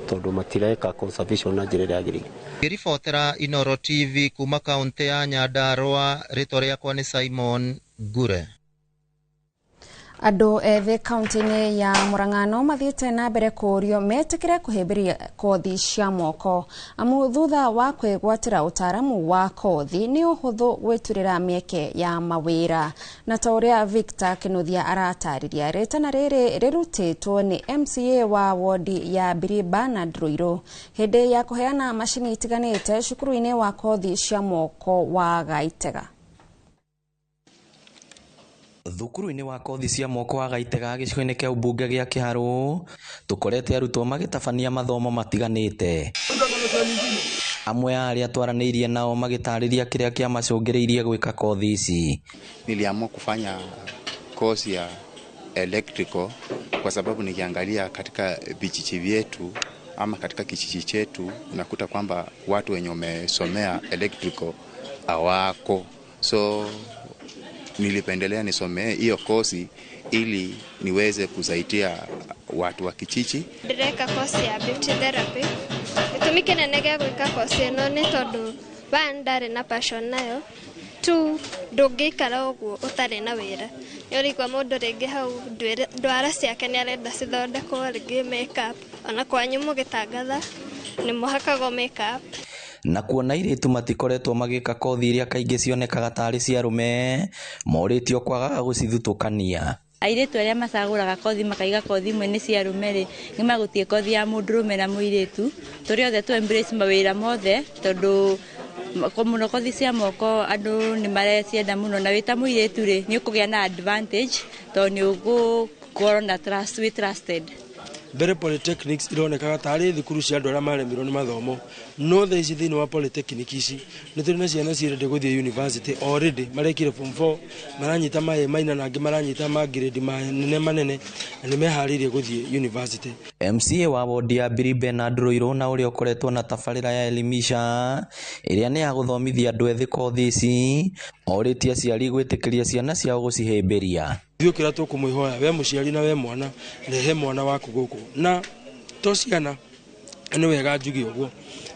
tondũ matireka conservation na njĩra ĩrĩa yagĩrĩire. Ngĩribotera Inoro TV kuma kaunti ya Nyandarua, rĩtwa rĩakwa nĩ Simon Ngure. Andũ ethĩ kaunti-inĩ ya Murang'a no mathiĩte na mbere kũũrio metĩkĩre kũhĩmbĩria kothi cia moko amu thutha wa kwĩgwatĩra ũtaaramu wa kothi nĩ ũhũthũ gwĩturĩra mĩeke ya mawĩra. Na ta ũrĩa Victor Kinuthia aratarĩria, rĩtana rĩrĩ rĩrutĩtwo nĩ MCA wa wodi ya Biriba na Ruiru hĩndĩ ya kũheana macini itiganĩte cukuru-inĩ wa kothi cia moko wa Gaitega. Thukuru-inĩ wa kothi cia moko wa Gaitega gĩcigo-inĩ kĩa ũmbunge gĩa Kĩharũ tũkorete arutwo magĩtabania mathomo matiganĩte. Amwe a arĩa twaranĩirie nao magĩtarĩria kĩrĩa kĩamacũngĩrĩirie gwĩka kothi ici. Niliamua kufanya kozi ya electrical kwa sababu nikiangalia katika vijiji vyetu ama katika kijiji chetu unakuta kwamba watu wenye wamesomea electrical hawako, so nilipendelea nisomee hiyo kozi ili niweze kusaidia watu wa kijiji. Ndireka kozi ya beauty therapy gĩtũmi kĩnene gĩa gwĩka kozi ĩno nĩ tondũ one, ndarĩ na passion nayo, two, ndũngĩikara ũguo ũtarĩ na wĩra. Nĩ ũraigua mũndũ rĩngĩ hau ndwara ciake nĩ arenda cithondekwo, rĩngĩ makeup, ona kwanyu mũgĩtangatha nĩ mũhakagwo makeup. Na kuona airĩtu matikoretwo magĩka kothi iria kaingĩ cionekaga tarĩ cia arũme, morĩtio kwagaga gũcithutũkania. Airĩtu arĩa macagũraga kothi makaiga kothi imwe nĩ cia arũme rĩ, nĩ magũtie kothi ya mũndũrũme na mũirĩtu. Tũrĩ othe tũ embrace mawĩra mothe tondũ mũno kothi cia moko andũ nĩ marecienda mũno, na wĩ ta mũirĩtu rĩ, nĩ ũkũgĩa na advantage tondũ nĩ ũgũkorwo na trust, wĩ trusted. Mbere polytechnics ironekaga tarĩ thukuru cia andũ arĩa maremirwo nĩ mathomo, no thaa ici thĩinĩ wa polytechnic ici nĩ tũrĩ na ciana ciĩrende gũthiĩ university already, marekire form 4, maranyita ma A minor na angĩ maranyita ma grade manene manene na nĩ meharĩirie gũthiĩ university. MCA wa wodi ya Biribe na Ruiru na ũrĩa ũkoretwo na tabarĩra ya Elimisha ĩrĩa nĩ ya gũthomithia andũ ethĩ kothi ici, orĩtie aciari gwĩtĩkĩria ciana ciao gũcihĩmbĩria. Ithuĩ kĩrĩa tũkũmwĩhoya we mũciari na we mwana, rehe mwana waku gũkũ. Na to ciana, nĩ wega njuge ũguo,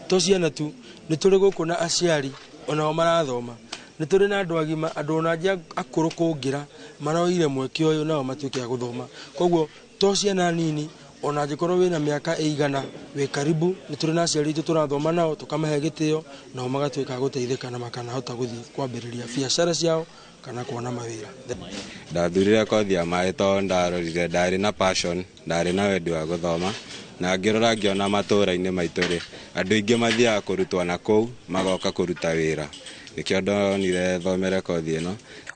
to ciana tu, nĩ tũrĩ gũkũ na aciari onao marathoma, nĩ tũrĩ na andũ agima, andũ ona angĩ akũrũ kũngĩra maroire mweke ũyũ nao matuĩke a gũthoma. Koguo to ciana nini, ona angĩkorwo wĩna mĩaka ĩigana wĩ karibu, nĩ tũrĩ na aciari aitũ tũrathoma nao tũkamahe gĩtĩo, nao magatuĩka a gũteithĩka na makanahota gũthiĩ kwambĩrĩria biacara ciao kana kuona mawĩra. Ndathurire kothi ya maĩ tondũ ndarorire ndarĩ na passion, ndarĩ na wendi wa gũthoma, na ngĩrora ngĩona matũũra-inĩ maitũ rĩ, andũ aingĩ mathiaga kũrutwo na kũu magoka kũruta wĩra, nĩkĩo ndonire thomere kothi ĩno.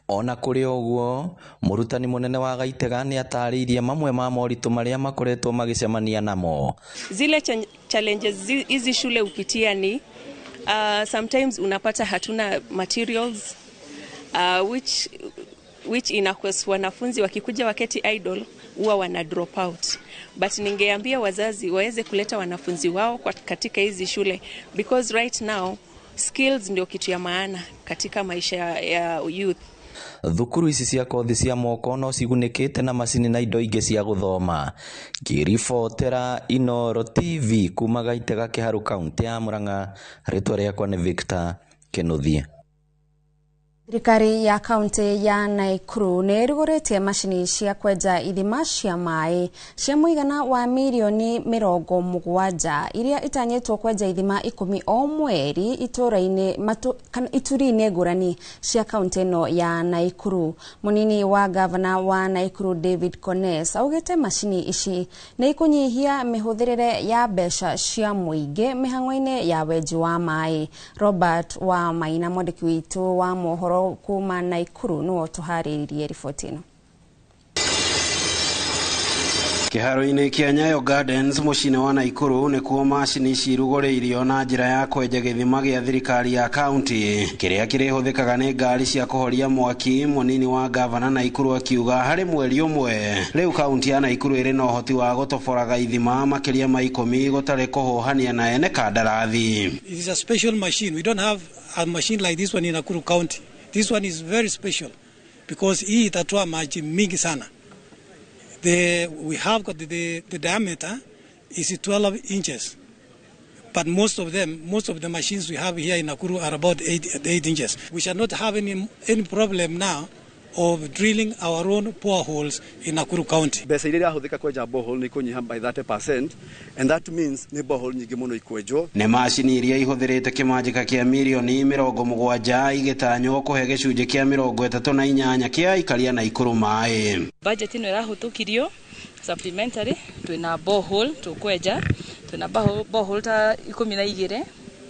Ona kũrĩ ũguo, mũrutani mũnene wa Gaitega nĩ atarĩirie mamwe ma moritũ marĩa makoretwo magĩcemania namo. Zile challenges hizi shule hupitia ni sometimes unapata hatuna materials, which inakosa wanafunzi wakikuja waketi idle huwa wana drop out. But ningeambia wazazi waweze kuleta wanafunzi wao katika hizi shule, because right now skills ndio kitu ya maana katika maisha ya youth. Thukuru ici cia kothi cia moko no cigunĩkĩte na macini na indo ingĩ cia gũthoma. Ngĩribotera Inooro TV kuma Gaitega Kĩharũ kaunti ya Murang'a, rĩtwa rĩakwa nĩ Victor Kinuthia. Thirikari ya kaunti ya Nakuru nĩ ĩrugũrĩtie macini cia kwenja ithima cia maĩ cia mũigana wa mirioni 70 iria itanyĩtwo kwenja ithima 10 o mweri ituri-inĩ ngũrani cia kaunti ĩno ya Nakuru. Mũnini wa gavana wa Nakuru David Kones augĩte macini ici nĩ ikũnyihia mĩhũthĩrĩre ya mbeca cia mũingĩ mĩhang'o-inĩ ya wenji wa maĩ. Robert wa Maina, mwandĩki witũ wa mohoro kuma Nakuru, nĩwe ũtũharĩirie riboti ĩno. Kĩharo-inĩ kĩa Nyayo Gardens mũciĩ-inĩ wa Nakuru nĩkuo macini ici irugũrĩirio na njĩra ya kwenja gĩthima gĩa thirikari ya kaunti kĩrĩa kĩrĩhũthĩkaga nĩ ngari cia kũhoria mwaki. Mũnini wa gavana Nakuru akiuga harĩ mweri ũmwe rĩu kaunti ya Nakuru ĩrĩ na ũhoti wa gũtoboraga ithima makĩria ma 10 gũtarĩ kũhũhania na ene kandarathi. It is a special machine. We don't have a machine like this one in Nakuru County. This one is very special because hii itatoa maji mingi sana. We have got the diameter is 12 inches, but most of the machines we have here in Nakuru are about 8 inches. We shall not have any problem now of drilling our own boreholes in Nakuru County. Mbeca iria irahũthĩka kwenja borehole nĩ ikũnyiha by 30%, and that means nĩ borehole nyingĩ mũno ikwenjwo. Nĩ macini iria ihũthĩrĩte kĩmanjĩka kĩa mirioni 70 igĩtanywo kũhe gĩcunjĩ kĩa 38 kĩa aikaria Naikuru maĩ. Budget ĩno ĩrahĩtũkirio supplementary, twĩna borehole tũkwenja, twĩna borehole ta 12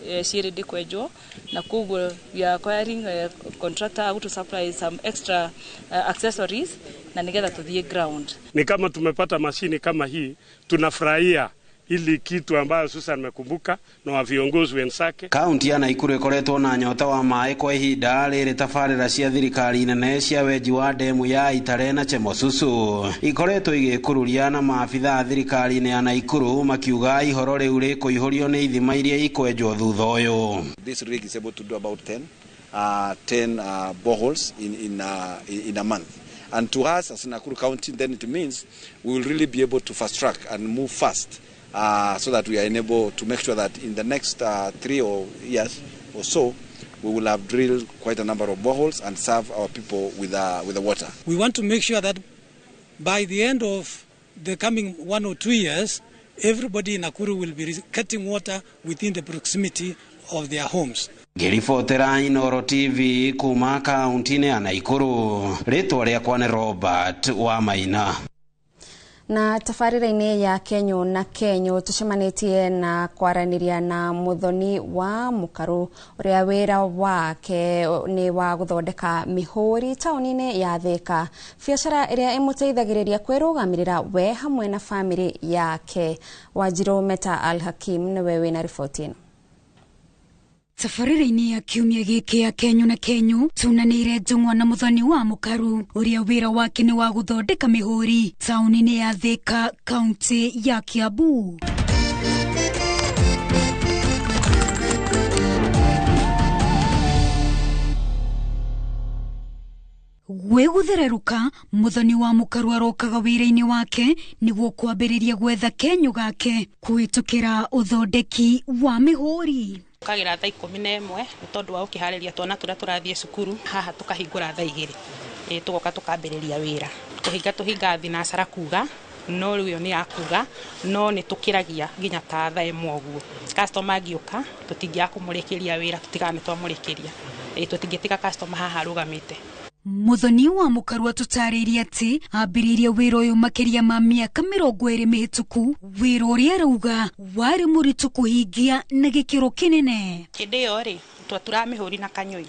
ciĩrĩ ndĩkwenjwo, na koguo we are acquiring a contractor to supply some extra accessories na nigetha tuthie ground. Ni kama tumepata mashini kama hii, tunafurahia ili kitu ambayo Susan amekumbuka na wa viongozi wenzake. Kaunti ya Naikuru ikoretwo na nyota wa maĩ kwa ihinda rĩrĩ tabarĩra cia thirikari nene cia wenji wa demu ya Itare na Chemosusu ikoretwo igĩkururia na maabitha a thirikari-inĩ ya Naikuru makiuga ihoro rĩu rĩkũihũrio nĩ ithima iria ikwenjwo thutha ũyũ. This rig is able to do about 10 boreholes in a month. And to us as Nakuru County, then it means we will really be able to fast track and move fast. So that we are able to make sure that in the next 3 years or so, we will have drilled quite a number of boreholes and serve our people with the water. We want to make sure that by the end of the coming 1 or 2 years, everybody in Nakuru will be getting water within the proximity of their homes. Ngĩribotera Inooro TV kuma kaunti-inĩ ya Naikuru, rĩtwa rĩakwa nĩ Robert Wamaina. Na tabarĩra-inĩ ya Kenyo na Kenyo tũcemanĩtie na kwaranĩria na Muthoni wa Mũkarũ ũrĩa wĩra wake nĩ wa gũthondeka mĩhũri taũni-inĩ ya Thika, biacara ĩrĩa ĩmũteithagĩrĩria kwĩrũgamĩrĩra we hamwe na bamĩrĩ yake. Wanjirũ Meta Al Hakim nĩwe wĩna riboti ĩno. Tabarĩra-inĩ ya kiumia gĩkĩ ya Kenyo na Kenyo tunanĩire njũng'wa na Muthoni wa Mũkarũ ũrĩa wĩra wake nĩ wa gũthondeka mĩhũri taũni-inĩ ya Thika, kaunti ya Kiambu. Gwĩ gũthereruka, Muthoni wa Mũkarũ arokaga wĩra-inĩ wake nĩguo kwambĩrĩria gwetha kenyo gake kũhĩtũkĩra ũthondeki wa mĩhũri. Kagira thaa 11 nĩ tondũ wa gũkĩharĩria twana tũrĩa tũrathiĩ cukuru haha tũkahingũra thaa 2 tũgoka tũkambĩrĩria wĩra kũhinga tũhinga thinacara kuga no rĩu ĩyo nĩ ya kuga no nĩ tũkĩragia nginya ta thaa 1 ũguo. Customer angĩũka tũtingĩaga kũmũrĩkĩria wĩra tũtigaga nĩ twamũrĩkĩria, tũtingĩtiga customer haha arũgamĩte. Muthoni wa Mũkarũ atũtarĩirie atĩ ambĩrĩirie wĩra ũyũ makĩria ma mĩaka 20 mĩhĩtũku, wĩra ũrĩa arauga warĩ mũritũ kũhingia na gĩkĩro kĩnene. Hĩndĩ ĩyo rĩ twaturaga mĩhũri na kanyũi,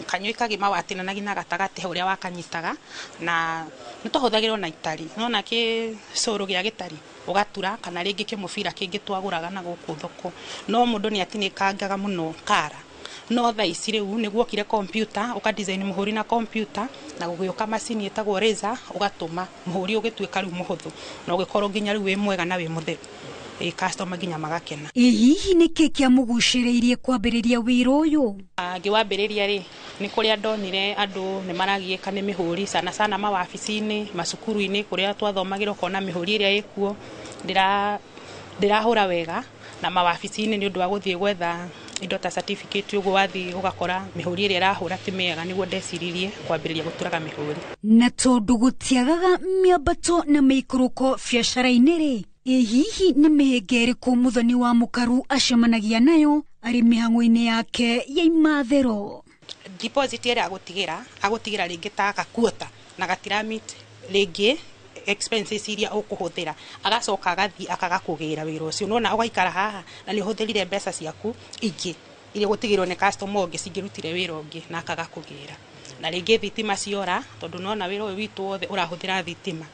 kanyũi kagima watinanagia na gatagatĩ ũrĩa wakanyitaga, na nĩ twahũthagĩra ona itari, nĩwona kĩcũrũ gĩa gĩtari ũgatura kana rĩngĩ kĩmũbira kĩngĩ twagũraga na gũkũ thoko, no mũndũ nĩ atinĩkangaga mũno kara. No thaa ici rĩu nĩ guokire computer, ũka design mũhũri na computer, na gũgĩũka macini ĩtagwo laser, ũgatũma mũhũri ũgĩtuĩka rĩu mũhũthũ na ũgĩkorwo nginya rĩu wĩ mwega na wĩ mũtheru, customer nginya magakena. Ĩ hihi nĩkĩ kĩamũgucĩrĩirie kwambĩrĩria wĩra ũyũ? Ngĩwambĩrĩria rĩ nĩ kũrĩa ndonire andũ nĩ maragiĩka nĩ mĩhũri sana sana mawabici-inĩ, macukuru-inĩ kũrĩa twathomagĩra ũkona mĩhũri ĩrĩa ĩkuo ndĩrahũra wega, na mawabici-inĩ nĩ ũndũ wa gũthiĩ gwetha indo ta certificate ũguo wathiĩ ũgakora mĩhũri ĩrĩa ĩrahũra ti mĩega, nĩguo ndeciririe kwambĩrĩria gũturaga mĩhũri. Na tondũ gũtiagaga mĩambato na mĩikũrũko biacara-inĩ rĩ, ĩ hihi nĩ mĩhĩnga ĩrĩkũ Muthoni wa Mũkarũ acemanagia nayo arĩ mĩhang'o-inĩ yake ya imathĩro? Deposit ĩrĩa agũtigĩra rĩngĩ ta gakuota na gatiramit rĩngĩ expenses iria ũkũhũthĩra, agacoka agathiĩ akaga kũgĩra wĩra ũcio, nona ũgaikara haha na nĩ ũhũthĩrire mbeca ciaku ingĩ iria gũtigĩrwo nĩ customer ũngĩ cingĩrutire wĩra ũngĩ na akaga kũgĩra. Na rĩngĩ thitima ciora, tondũ nona wĩra ũyũ witũ wothe ũrahũthĩra thitima,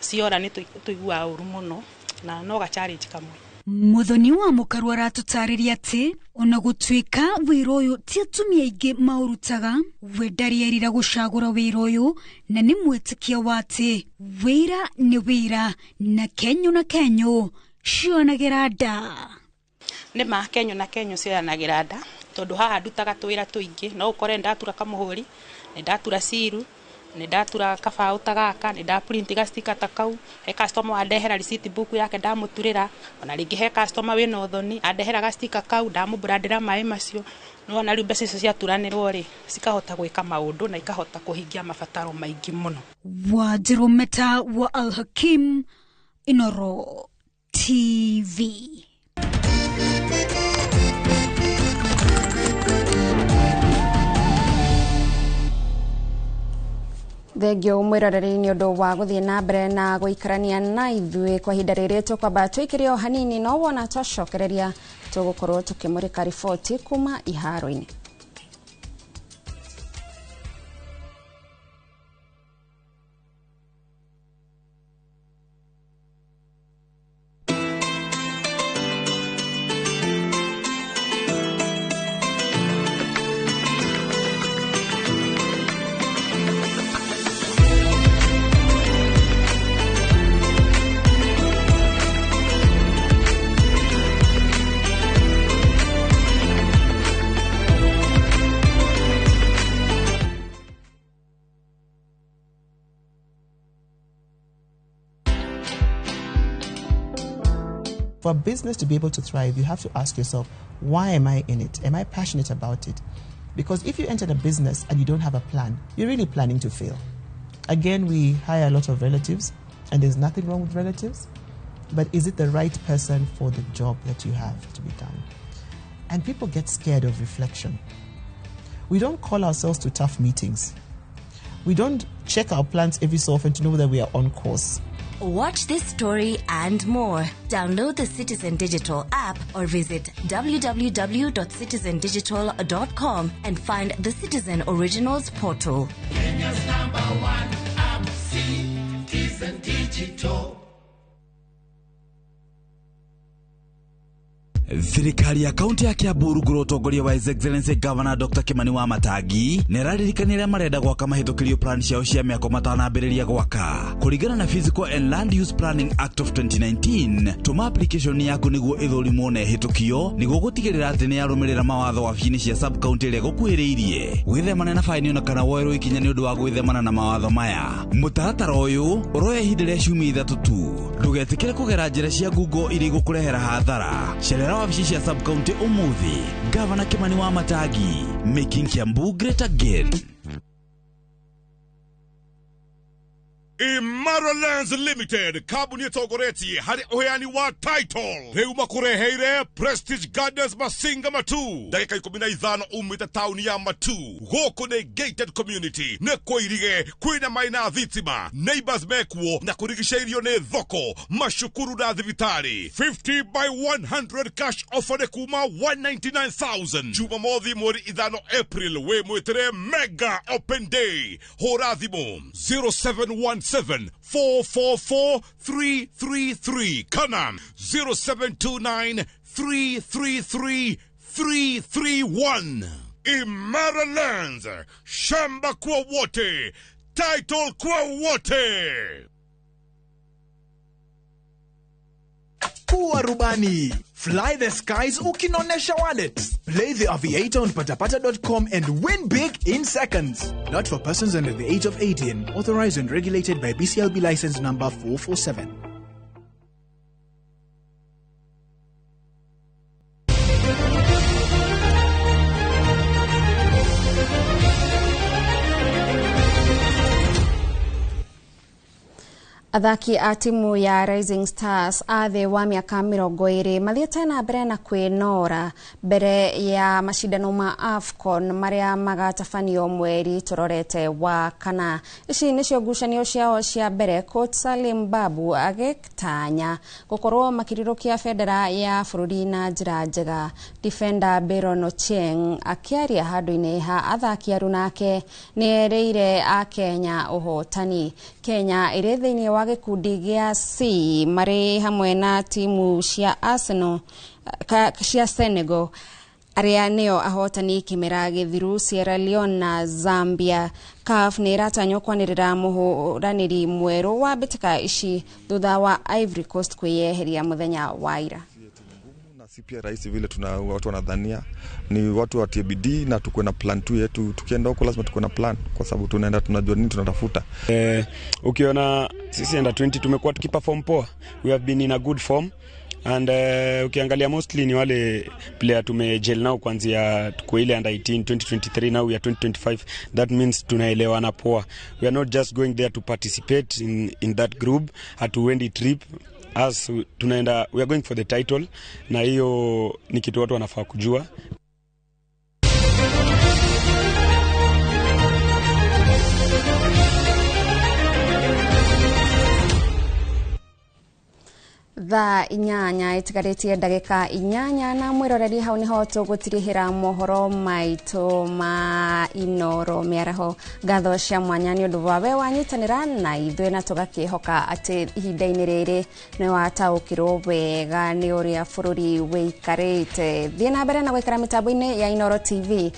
ciora nĩ tũiguaga ũru mũno na no ga challenge kamwe. Muthoni wa Mũkarũ aratũtarĩria atĩ ona gũtuĩka wĩra ũyũ ti atumia aingĩ maũrutaga, we ndarĩ erira gũcagũra wĩra ũyũ na nĩ mwĩtĩkia wa atĩ wĩra nĩ wĩra na kenyo na kenyo cionagĩra nda. Nĩ ma kenyo na kenyo cionagĩra nda, tondũ haha ndutaga tũwĩra tũingĩ, no ũkore ndatura kamũhũri, nĩ ndatura ciru, Nĩ ndatura kabaũ ta gaka, nĩ nda print ga sticker ta kau, he customer wandehera receipt book yake ndamũturĩra, ona rĩngĩ he customer wĩna ũthoni andehera ga sticker kau ndamũbrandĩra maĩ macio. Nĩwona rĩu mbeca icio ciaturanĩrwo rĩ, cikahota gwĩka maũndũ na ikahota kũhingia mabataro maingĩ mũno. Wanjiru Meta wa Al Hakim, Inoro TV. Thengio mwiroreri ni undu wa guthie na mbere na guikarania na ithuĩ kwa ihinda rĩrĩ tũkwamba tũikĩre o hanini no wona twacokereria tũgũkorwo tũkĩmũrĩka riboti kuma iharo-inĩ. For a business to be able to thrive, you have to ask yourself, why am I in it? Am I passionate about it? Because if you enter a business and you don't have a plan, you're really planning to fail. Again, we hire a lot of relatives, and there's nothing wrong with relatives, but is it the right person for the job that you have to be done? And people get scared of reflection. We don't call ourselves to tough meetings. We don't check our plans every so often to know that we are on course. Watch this story and more. Download the Citizen Digital app or visit www.citizendigital.com and find the Citizen Originals portal. Kenya's number one app, Citizen Digital. Thirikari ya kaunti ya Kiambu rungu rwa ũtongoria wa His Excellency Governor Dr. Kimani wa Matangi nĩ ĩraririkania arĩa marenda gwaka mahĩtũkĩrio plan ciao cia mĩako matanambĩrĩria gwaka. Kũringana na Physical and Land Use Planning Act of 2019, tũma application yaku nĩguo ĩthũrimwo na ĩhĩtũkio nĩguo gũtigĩrĩra atĩ nĩ yarũmĩrĩra mawatho wabici-inĩ cia sub county ĩrĩa ĩgũkuhĩrĩirie. Wĩthemane na baini ona kana woerwo ikinya nĩ ũndũ wa gwĩthemana na mawatho maya. Mũtaratara ũyũ ũroya ihinda rĩa ciumia 3 tu. Ndũgetĩkĩre kũgera njĩra cia ngungo iria igũkũrehera hathara. Cerera wabici cia sub county umuthi. Governor Kimani wa Matangi, making Kiambu great again. Imara Lands Limited, kambuni ĩtongoretie harĩ ũheani wa title rĩu makũreheire Prestige Gardens Masinga Matu, ndagĩka 15 umĩte taũni ya Matu. Gũkũ nĩ gated community, nĩ kũirige, kwĩna maĩ na thitima, neighbors mekuo na kũrigicĩirio nĩ thoko, macukuru na thibitarĩ. 50 by 100 cash offer nĩ kuma 199,000. Jumamothi mweri 5 April wĩ mwĩtĩre mega open day. Hũra thimũ 0717 444 333 kana 0729 333 331. Imara Lands, shamba kwa wote, title kwa wote. Kuwa rubani. Fly the skies ukinonesha wallet. Play the Aviator on patapata.com and win big in seconds. Not for persons under the age of 18. Authorized and regulated by BCLB license number 447. Athaki a timu ya Rising Stars a thĩ wa mĩaka 20 mathiĩte na mbere na kwĩnora mbere ya macindano ma AFCON marĩa magatabanio mweri tũrorete wa kana. Ici nĩcio ngucanio ciao cia mbere, coach Salim Babu agĩtanya gũkorwo makĩrirũkia bendera ya bũrũri na njĩra njega. Defender Byron Ochieng akĩaria handũ-inĩ ha athaki arunake nĩ erĩire a Kenya ũhotani. Kenya ĩrĩ thĩinĩ wa gĩkundi gĩa C marĩ hamwe na timu cia Arsenal cia Senegal arĩa nĩo ahotani kĩmera gĩthiru, Sierra Leone na Zambia. CAF nĩ ĩratanywo kwanĩrĩra mũhũranĩri mwerũ wa mbĩtĩka ici thutha wa Ivory Coast kwĩyeheria mũthenya wa ira. Si pia rahisi vile tuna watu wanadhania. Ni watu watie bidii na tukuwe na plan tu yetu. Tukienda huko lazima tukuwe na plan, kwa sababu tunaenda tunajua nini tunatafuta. Ukiona sisi under 20 tumekuwa tukiperform poa, we have been in a good form and ukiangalia mostly ni wale player tumegel nao kuanzia kwa ile under 18 2023, now we are 2025. That means tunaelewana poa. We are not just going there to participate in that group. Hatuendi trip as tunaenda, we are going for the title, na hiyo ni kitu watu wanafaa kujua. Thaa 8 itigarĩtie ndagĩka 8 na mwĩroreri, hau nĩho tũgũtirihĩra mohoro maitũ ma Inoro mĩaraho. Ngatho cia mwanya nĩ ũndũ wa we wanyitanĩra na ithuĩ, na tũgakĩhoka atĩ ihinda-inĩ rĩrĩ nĩ wataũkĩrwo wega nĩ ũrĩa bũrũri wĩikarĩte. Thiĩ na mbere na gũikara mĩtambo-inĩ ya Inoro TV.